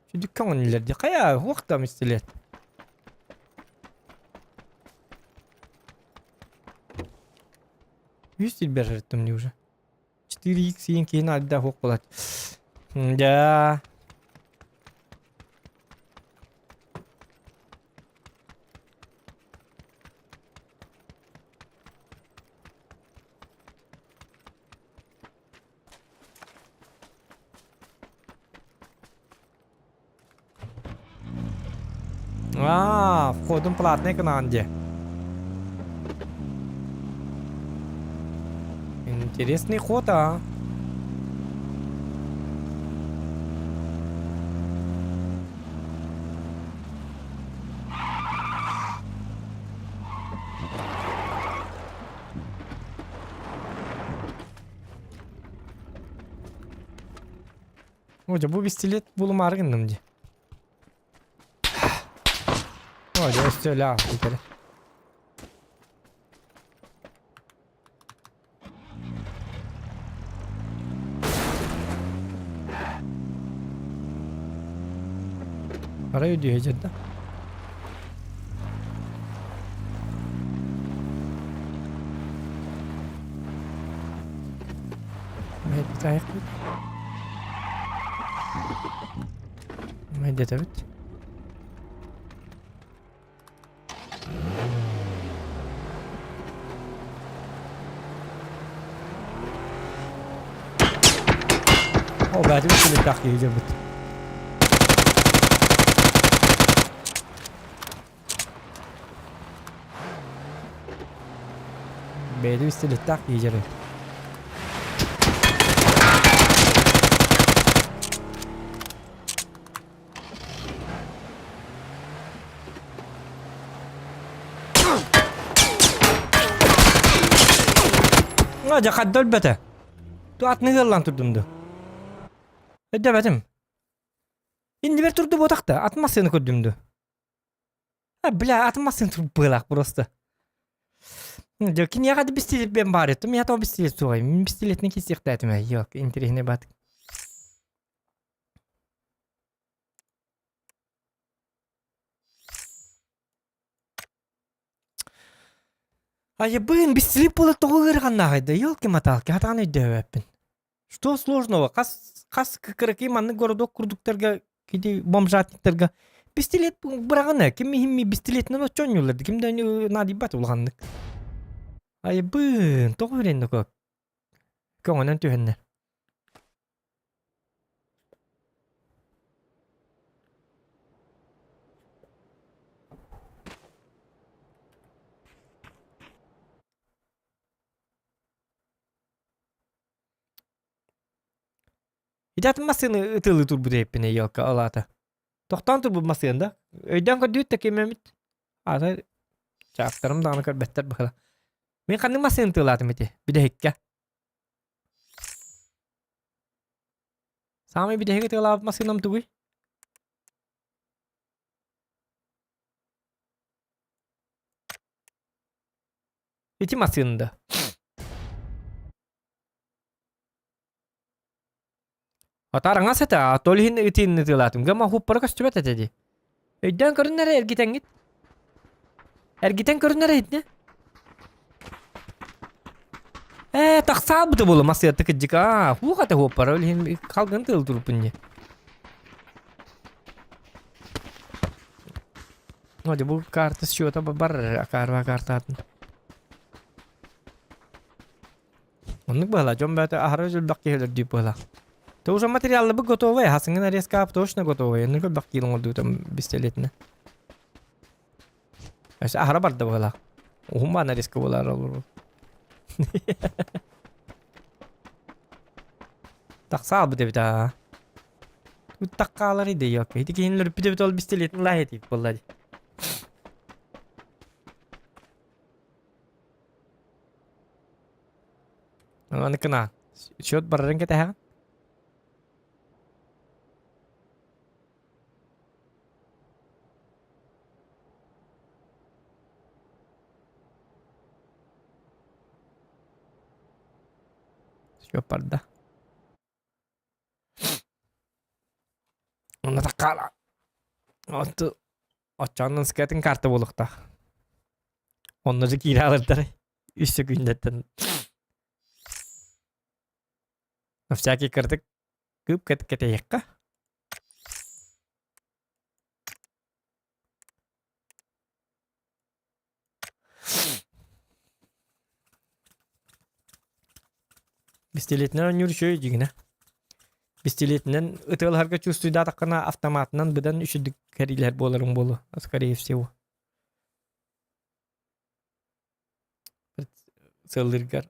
Сүдүк көҥүллэр дии хайа уох да бистилиэт. Үс тилбэр дии уже. 4x иин киһини альда хуох буолаат. Да. Аа, входун платный гынаҕын дии. Интересный ход, а. О, дьэ бу пистолет булумаары гынным дии. О, дьэ өссө өлө ааспыт Арай өдүйэ дьэрдэ. Мэйдэтэхпит. Мэйдэтэбит. Ол бэйэтин сүлүттээх киһи дьэрбит. Бэйэтин сүлүттээх киһи дьэрбит. Дьэ хадда өлбөтө. Ту атыны ыаллаан турдум ду. Өйдөбөтүм. Иннибэр турду буотах да, атын массыына көрдүм ду. А, бля, атын массыына турбут быылаах просто. Дьэ, киниэхэ да пистолет бэм баар этим, я того пистолет суоҕай. Мин пистолетин кисиэхтээтим ээ, ёк, интэриэһинэй баат. Айыбыын, пистолет буола тоҕо ыараханнааҕый да, ёлки-маталки, хатаан өйдөөбөппүн. Что сложного? Хас хас кыракый маннык городок курдуктарга кити бомжатниктарга пистолет быраҕына ким иһимми пистолетинэн оччонньуулар ким да наадыйбат улаханнык. Айыбыын, тоҕо үрэннэ көҥөнөн түһэннэ. Ити атын массыына ытыалыы турбут эппинэ елка алаата. Тохтоон турбут массыына да. Өйдөөн көрдүүт да ким эмит. Ата чаптарым даҕаны көрбөттөр быһыла. Мин ханнык массыына ытыалаатым ити? Бүтэһиккэ. Саамай бүтэһик ытыалаабыт массыынам тугуй? Ити массыына да. Атаарыҥас этэ, а то иһин ытыынны ытыалаатым. Гама хуппара көстүбэт этэ дии. Өйдөөн көрүн эрэ эргитэҥҥит. Эргитэн көрүн эрэ итини. Ээ, тахсаабыта буолла массыата кыдьык. Аа, хуох этэ хуоппара, ол иһин халгын тыал туруппун дии. Ну, бу карта счета бар, акаарба картатын. Оннук быһыла, дьон бэйэтэ аһара элбэх киһи өлөрдүү быһыла. Ты уже материалларбыт готовый, хасыҥҥын нарезка точно готовый. Оннук элбэх киил оҥордубутум пистолетинэ. Өссө аһара барда быһыла. Уһун баа нарезка буолар олору. Тахса албыт эбит аа. Таххаалар иде yok. Ити киһини өлөрүппүт эбит ол пистолетин лаһ этип буолла ди. Аны кына. Счет барарын кэтэһэҕин? Счет барда. Онно таккаала. Отту оччооннон скетин карта буолуохтаах. Онно же киирэ алырдар үс секундэттэн. На всякий кырдык кып кэт кэтэйэххэ. Пистолетинэн оонньуур үчүгэй дьиҥинэ. Пистолетинэн ытыалаһарга чувствуйдаатаххына автоматынан быдан үчүгдүк кэриилэһэр буоларыҥ буолуо, скорее всего. Сыаллыыргар.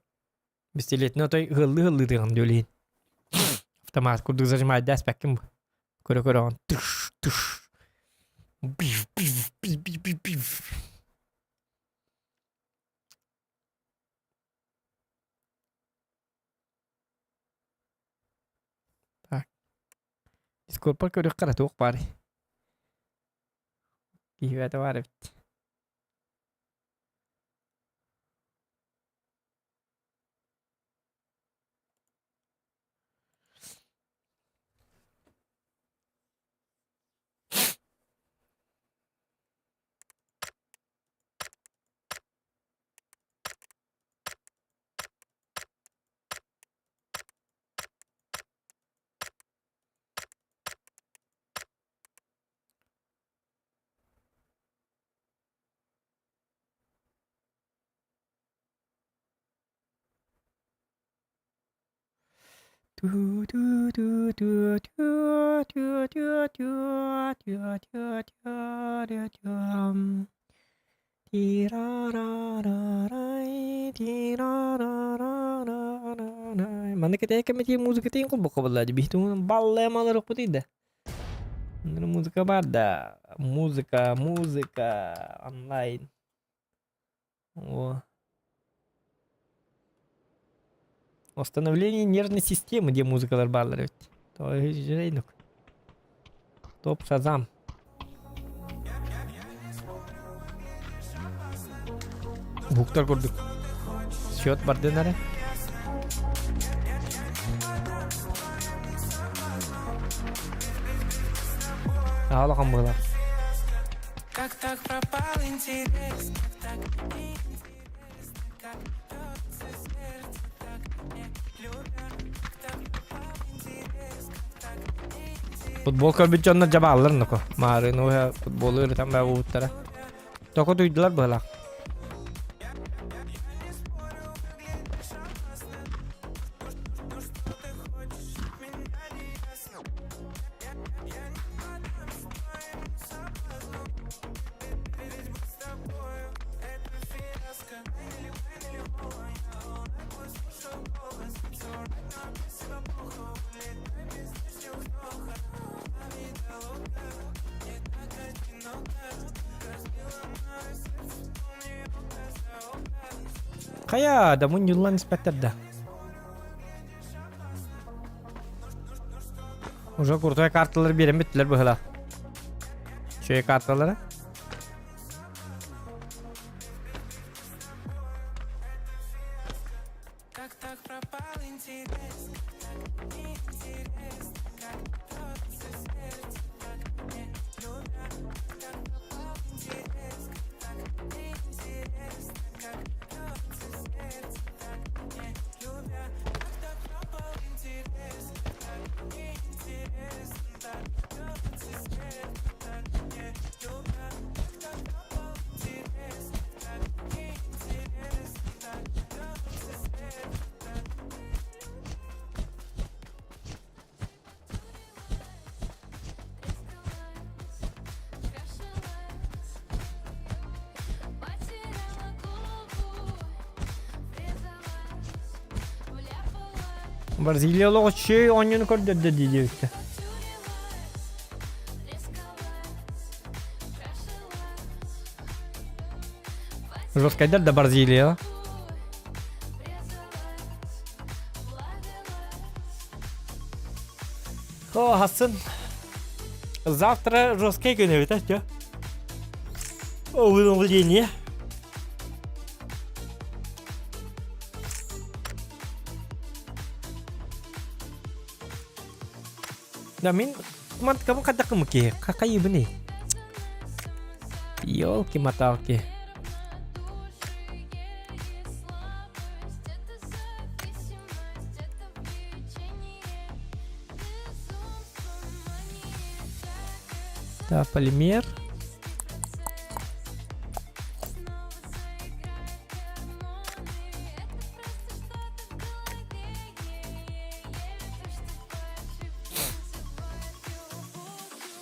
Пистолетинэн отой ыһыллыы-ыһыллыы тыаҕын диэн Автомат курдук зажимайда эспэккин бу. Көрө-көрөҕүн тыш тыш бив бив бив бив бив бив Так. Дискорпар көрүөххэ эрэ туох баарый? Киһибэтэ баар эбит. Манна кэтэһэ кэмитиэ музыкатын холбокко буолла дии биһитин баллаамалар укпутуй да музыка баар да музыка музыка онлайн О. Восстановление нервной системы диэн музыкалар бааллар эбит. Топ Шазам. Уһуктар курдук. Счет бардын эрэ. Аалахан быһылаах. Как так пропал интерес, как так неинтересно, как бьется сердце, так не любя, как так пропал интерес, как так неинтересно. Футбол көрбүт дьоннор дьабааллар ноко. Маарыын уһа футболу ырытан баа ууттара. Токо туйдулар быһылаах. Хайа, да мунньуллан испэттэр да. Уже крутой карталар биэрэн бүттүлэр быһыла. Үчүгэй карталара. Как так пропал интерес, как так неинтересно, как бьется сердце, так не любя, как пропал интерес, как так неинтересно, как бьется сердце, так не любя, как так пропал интерес, как так неинтересно, так бьется сердце, так не любя, как так пропал интерес, как так неинтересно, так бьется сердце, так Бразилия олоҕо чэй оонньууну көрдөрдө дии диэбиттэр. Жесткайдар да Бразилия. О, хасын. Завтра жесткий күн эбит, а, чё? Обновление. Да мин мантыкабын хайдах кымыкки какайыбыный? Ёлки-маталки. Да, полимер.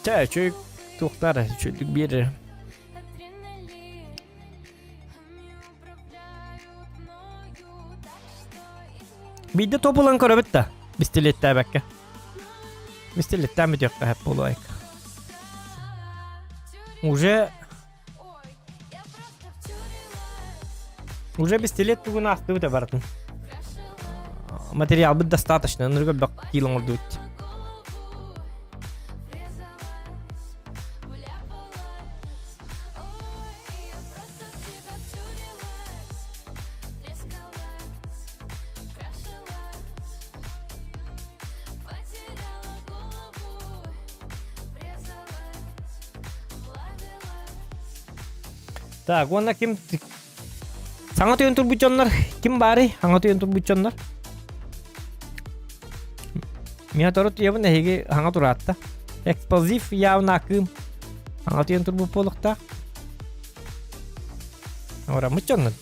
Чэ, үчүгэй туохтар үчүгэй биэрэр. Биирдэ тобулан көрөбүт да, бистилиэттээбэккэ. Бистилиэттээн бүтүөххэ сөп буолуо Уже Уже бистилиэт тугун аахтыбыт барытын. Материалбыт достаточно, ынырык элбэх киил оҥордубут. Так, уонна ким Саҥа түйэн турбут дьоннор ким баарый? Саҥа түйэн турбут дьоннор. Миа торут туйабын эһиги хаҥа тураатта. Эксплозив явно акыым. Хаҥа түйэн турбут буолуохтаах. Ораммыт дьоннор.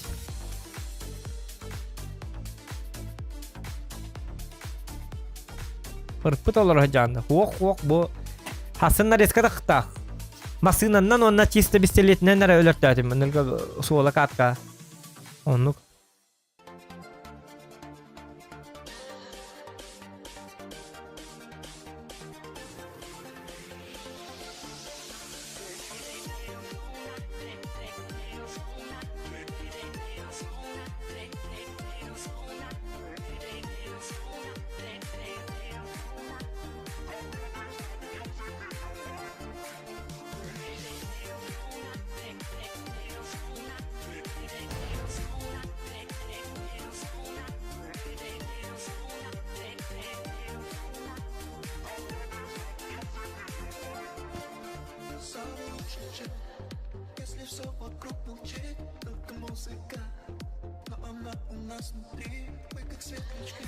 Ырпыт олоро сылдьаанна. Хуох-хуох бу хасын нарезка тахтаах. Массыынаннан уонна чисто пистолетинэн эрэ өлөртөөтүм. Маннык суола катка. Оннук. Если все вокруг молчит, только музыка Но она у нас внутри, мы как светлячки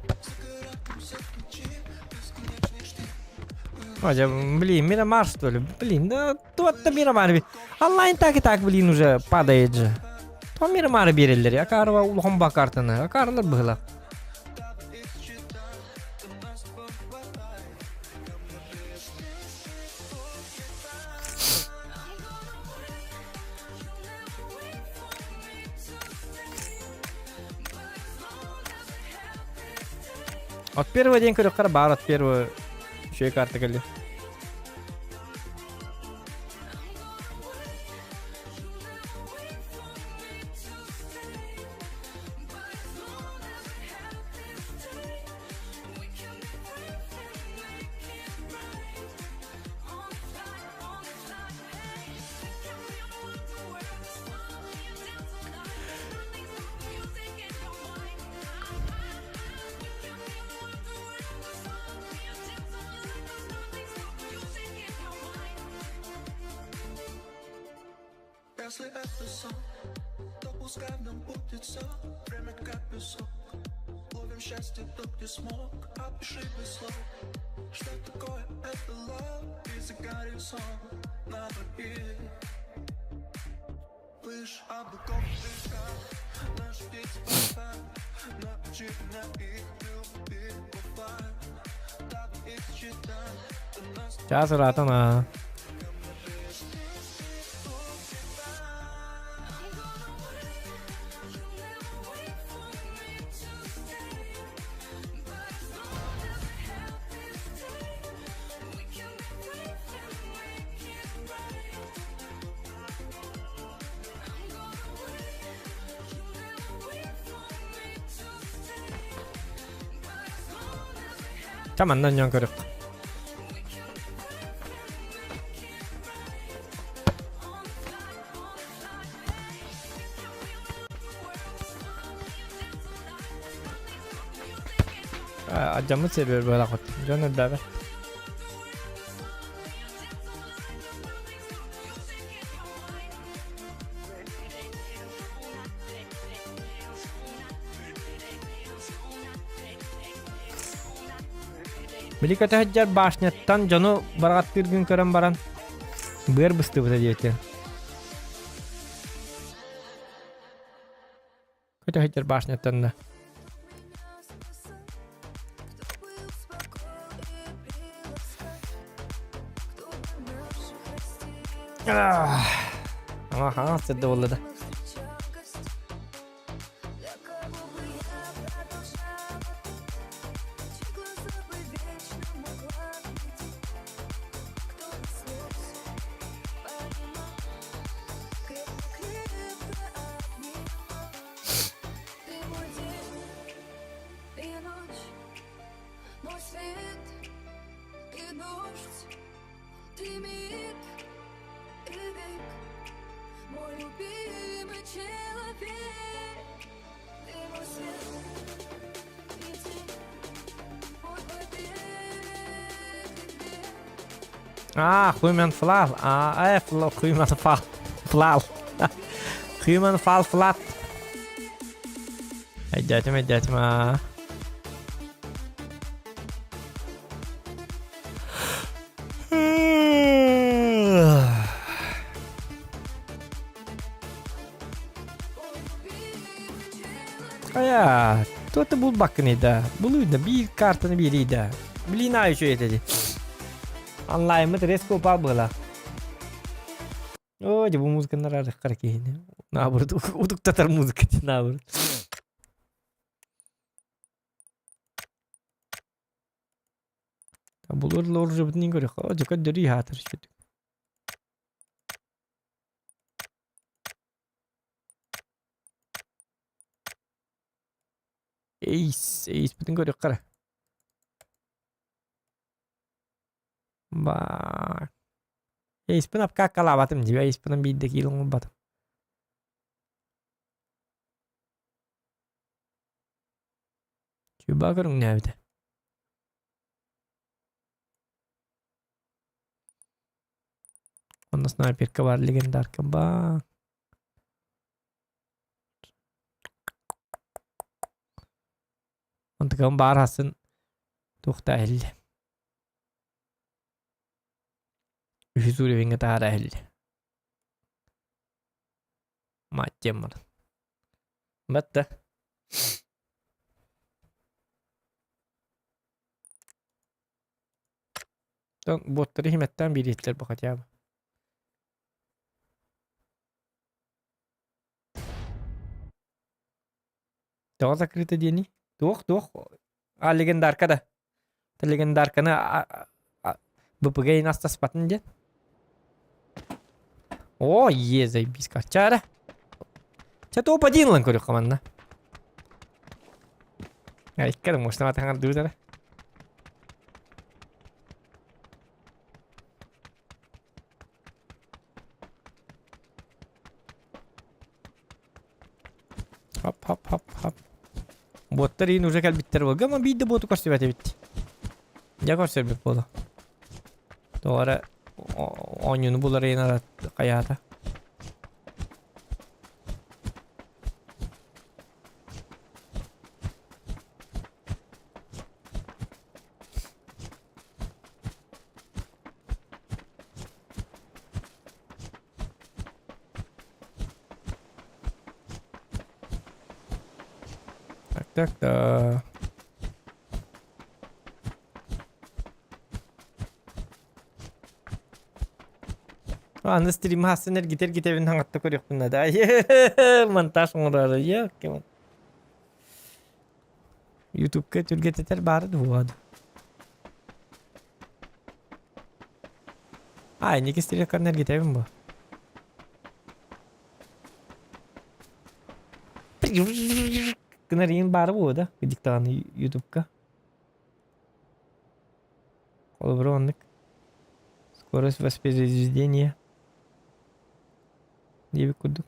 Загораемся в ночи, бесконечный штиль Хотя, блин, Мирамар, что ли? Блин, да туох да Мирамар. Онлайн так и так, блин, уже падает же. То Мирамары биэрэллэр, Акарова улахан бакартаны, Акаралар быһыла. От первого день көрөххөр баар от первого үчүгэй карта кэлли. Если это сон, то пускай в нем будет все Время как песок, ловим счастье тут, где смог Опиши без слов, что такое это love И за горизонт на двоих Выше облаков река, наши птицы порхают Научи меня их любить оффлайн Давай их считаем, до нас Чаас ыраатан аа. Ча манна ньон көрүк. Адьаммыт сервер буолахут. Дьон элбээбэ. Били көтө сылдьар башняттан дьону барҕаттыыргын көрөн баран быар быстыбыта диэтэ. Көтө сылдьар башняттан да. Ага, сырда буолла да. А, хуймен флал. А, э, флал, хуймен фал. Флал. Human Fall Flat. Өйдөөтүм, өйдөөтүм аа. Хайа, туота булбаккыный да. Булуй да, биир картаны биэрий да. Блин, аа үчүгэй этэ дии. Онлайммыт резко упал была. О, дьэ бу музыканы араарыаххара киһини. Наоборот, утуктатар музыка наоборот. Булур лоржубутун көрөххө, о, дьэ көрдөрүү хаатар үчүгэй. Эйс, эйспитин көрүөххэ эрэ. Баа. Эйспин апкааккалаабатым дии, эйспинэн биирдэ киил оҥорботум. Чуба көрүҥнээбитэ. Онно снайперка бар легендарка баа. Онтукам баар асын туохта иһиллэ. Үһүс уровеньҥа таһаара иһиллэ. Мать диэн баран. Батта. Боттары химэттэн бириэттэр бу хотя бы. Тоҕо закрыто диэний? Туох туох? А легендарка да. Легендарканы БПГ астаспатын диэн. О, е, заебись, чара. Ча топ-1 ылан көрүөххэ манна. Айкка да мощно атаҥардыбыт Хоп, хоп, хоп, хоп. Боттар иин уже кэлбиттэр буолга, ма биирдэ боту көрсүбэт эбит. Дьэ көрсөрбүт буолу. Тоҕо эрэ оонньууну булар иин хайаата. Так, так, так. Аны стрим хасын эргитер гитебин хаҥатта көрүөхпүн наада. Монтаж оҥороору. Йок, Ютубка түргэтэтэр баара дуо? А, инники стрелканы эргитэбин бу. Гынар иин баара буо да, диктааны ютубка. Холобура оннук. Скорость воспроизведения. Диэбит курдук.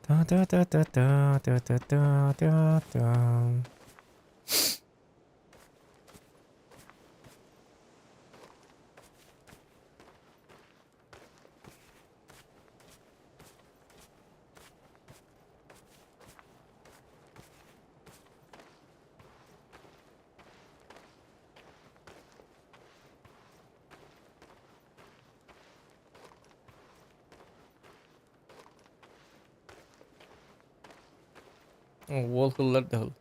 Та-та-та-та-та-та-та-та-та. Уол кыллар да ыл.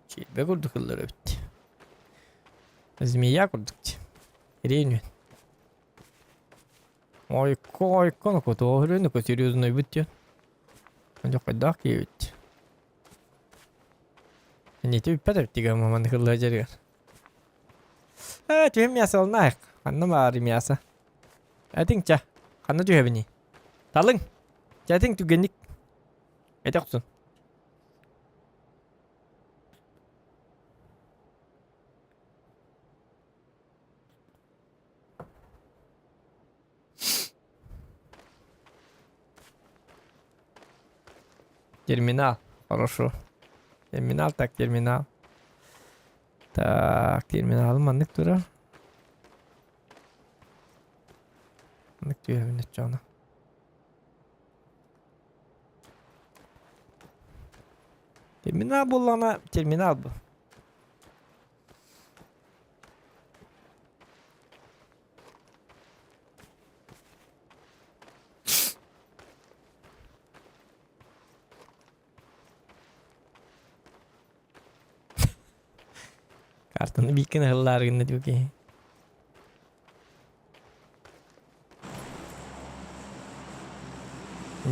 Чиирбэ курдук ыллар эбит. Змея курдук дии. Ренүн. Ойко ойко котоһурун серьезный бит Дьохойдаах киэбит. Нити бүппэт эбит тигэ маман кылла дьэригэр. Ээ, түһүм мясо ылнаайык. Ханна баар мясо? Этиҥ чэ, ханна түһэбиний? Талыҥ. Чэ этиҥ түгэнник. Этэ охсун. Терминал. Хорошо. Терминал так терминал. Так, терминалым маннык турар. Маннык түһэбин оччоҕуна. Терминал буоллаҕына терминал бу. Картаны бииккин ыһыллаары гынна дуу киһи.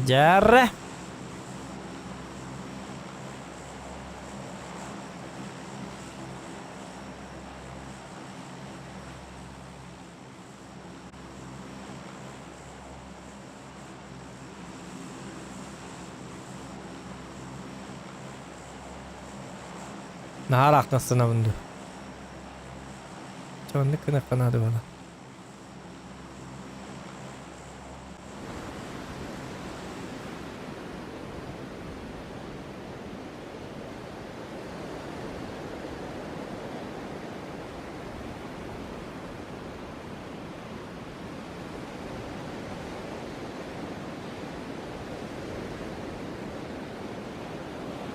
Дьаарра! Наһаа ыраахтан станабын дуу. Чэ оннук гыныахха наада буолла.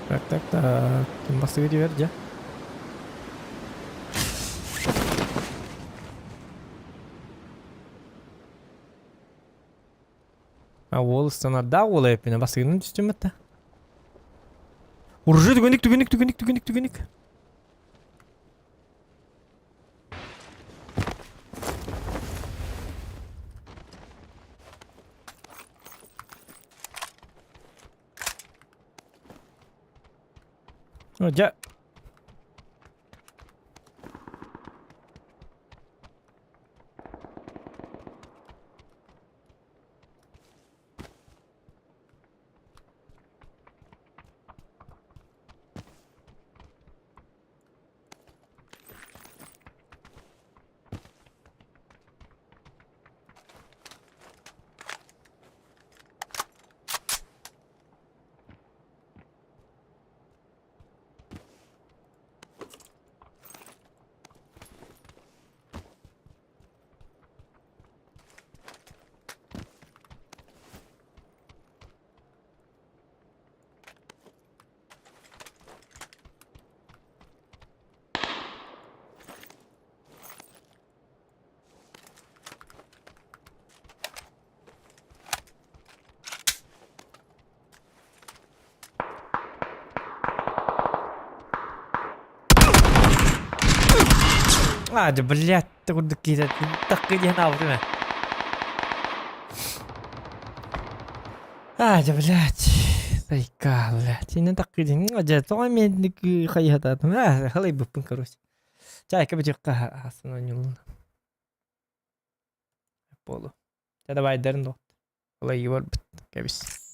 Так, так, так. Ким бастыгы дивер дьэ? А уол станардаах уола эппинэ бастыгынан түстүм этэ. Уржи түгүнүк түгүнүк түгүнүк түгүнүк түгүнүк. О, дьэ. А, да, блядь, ты курдук киирэр. Таккы диэн аабытым ээ. А, да, блядь. Тайка, блядь. Иннин таккы диэн. Дьэ, тоҕо эмиэ хайыһатаатым. Аа, халайбыппын, короче. Чайка бүтүөххэ аасын оонньууллун. Буолу. Дьэ, давай, дарын доҕот. Ылайыы барбыт. Кэбис.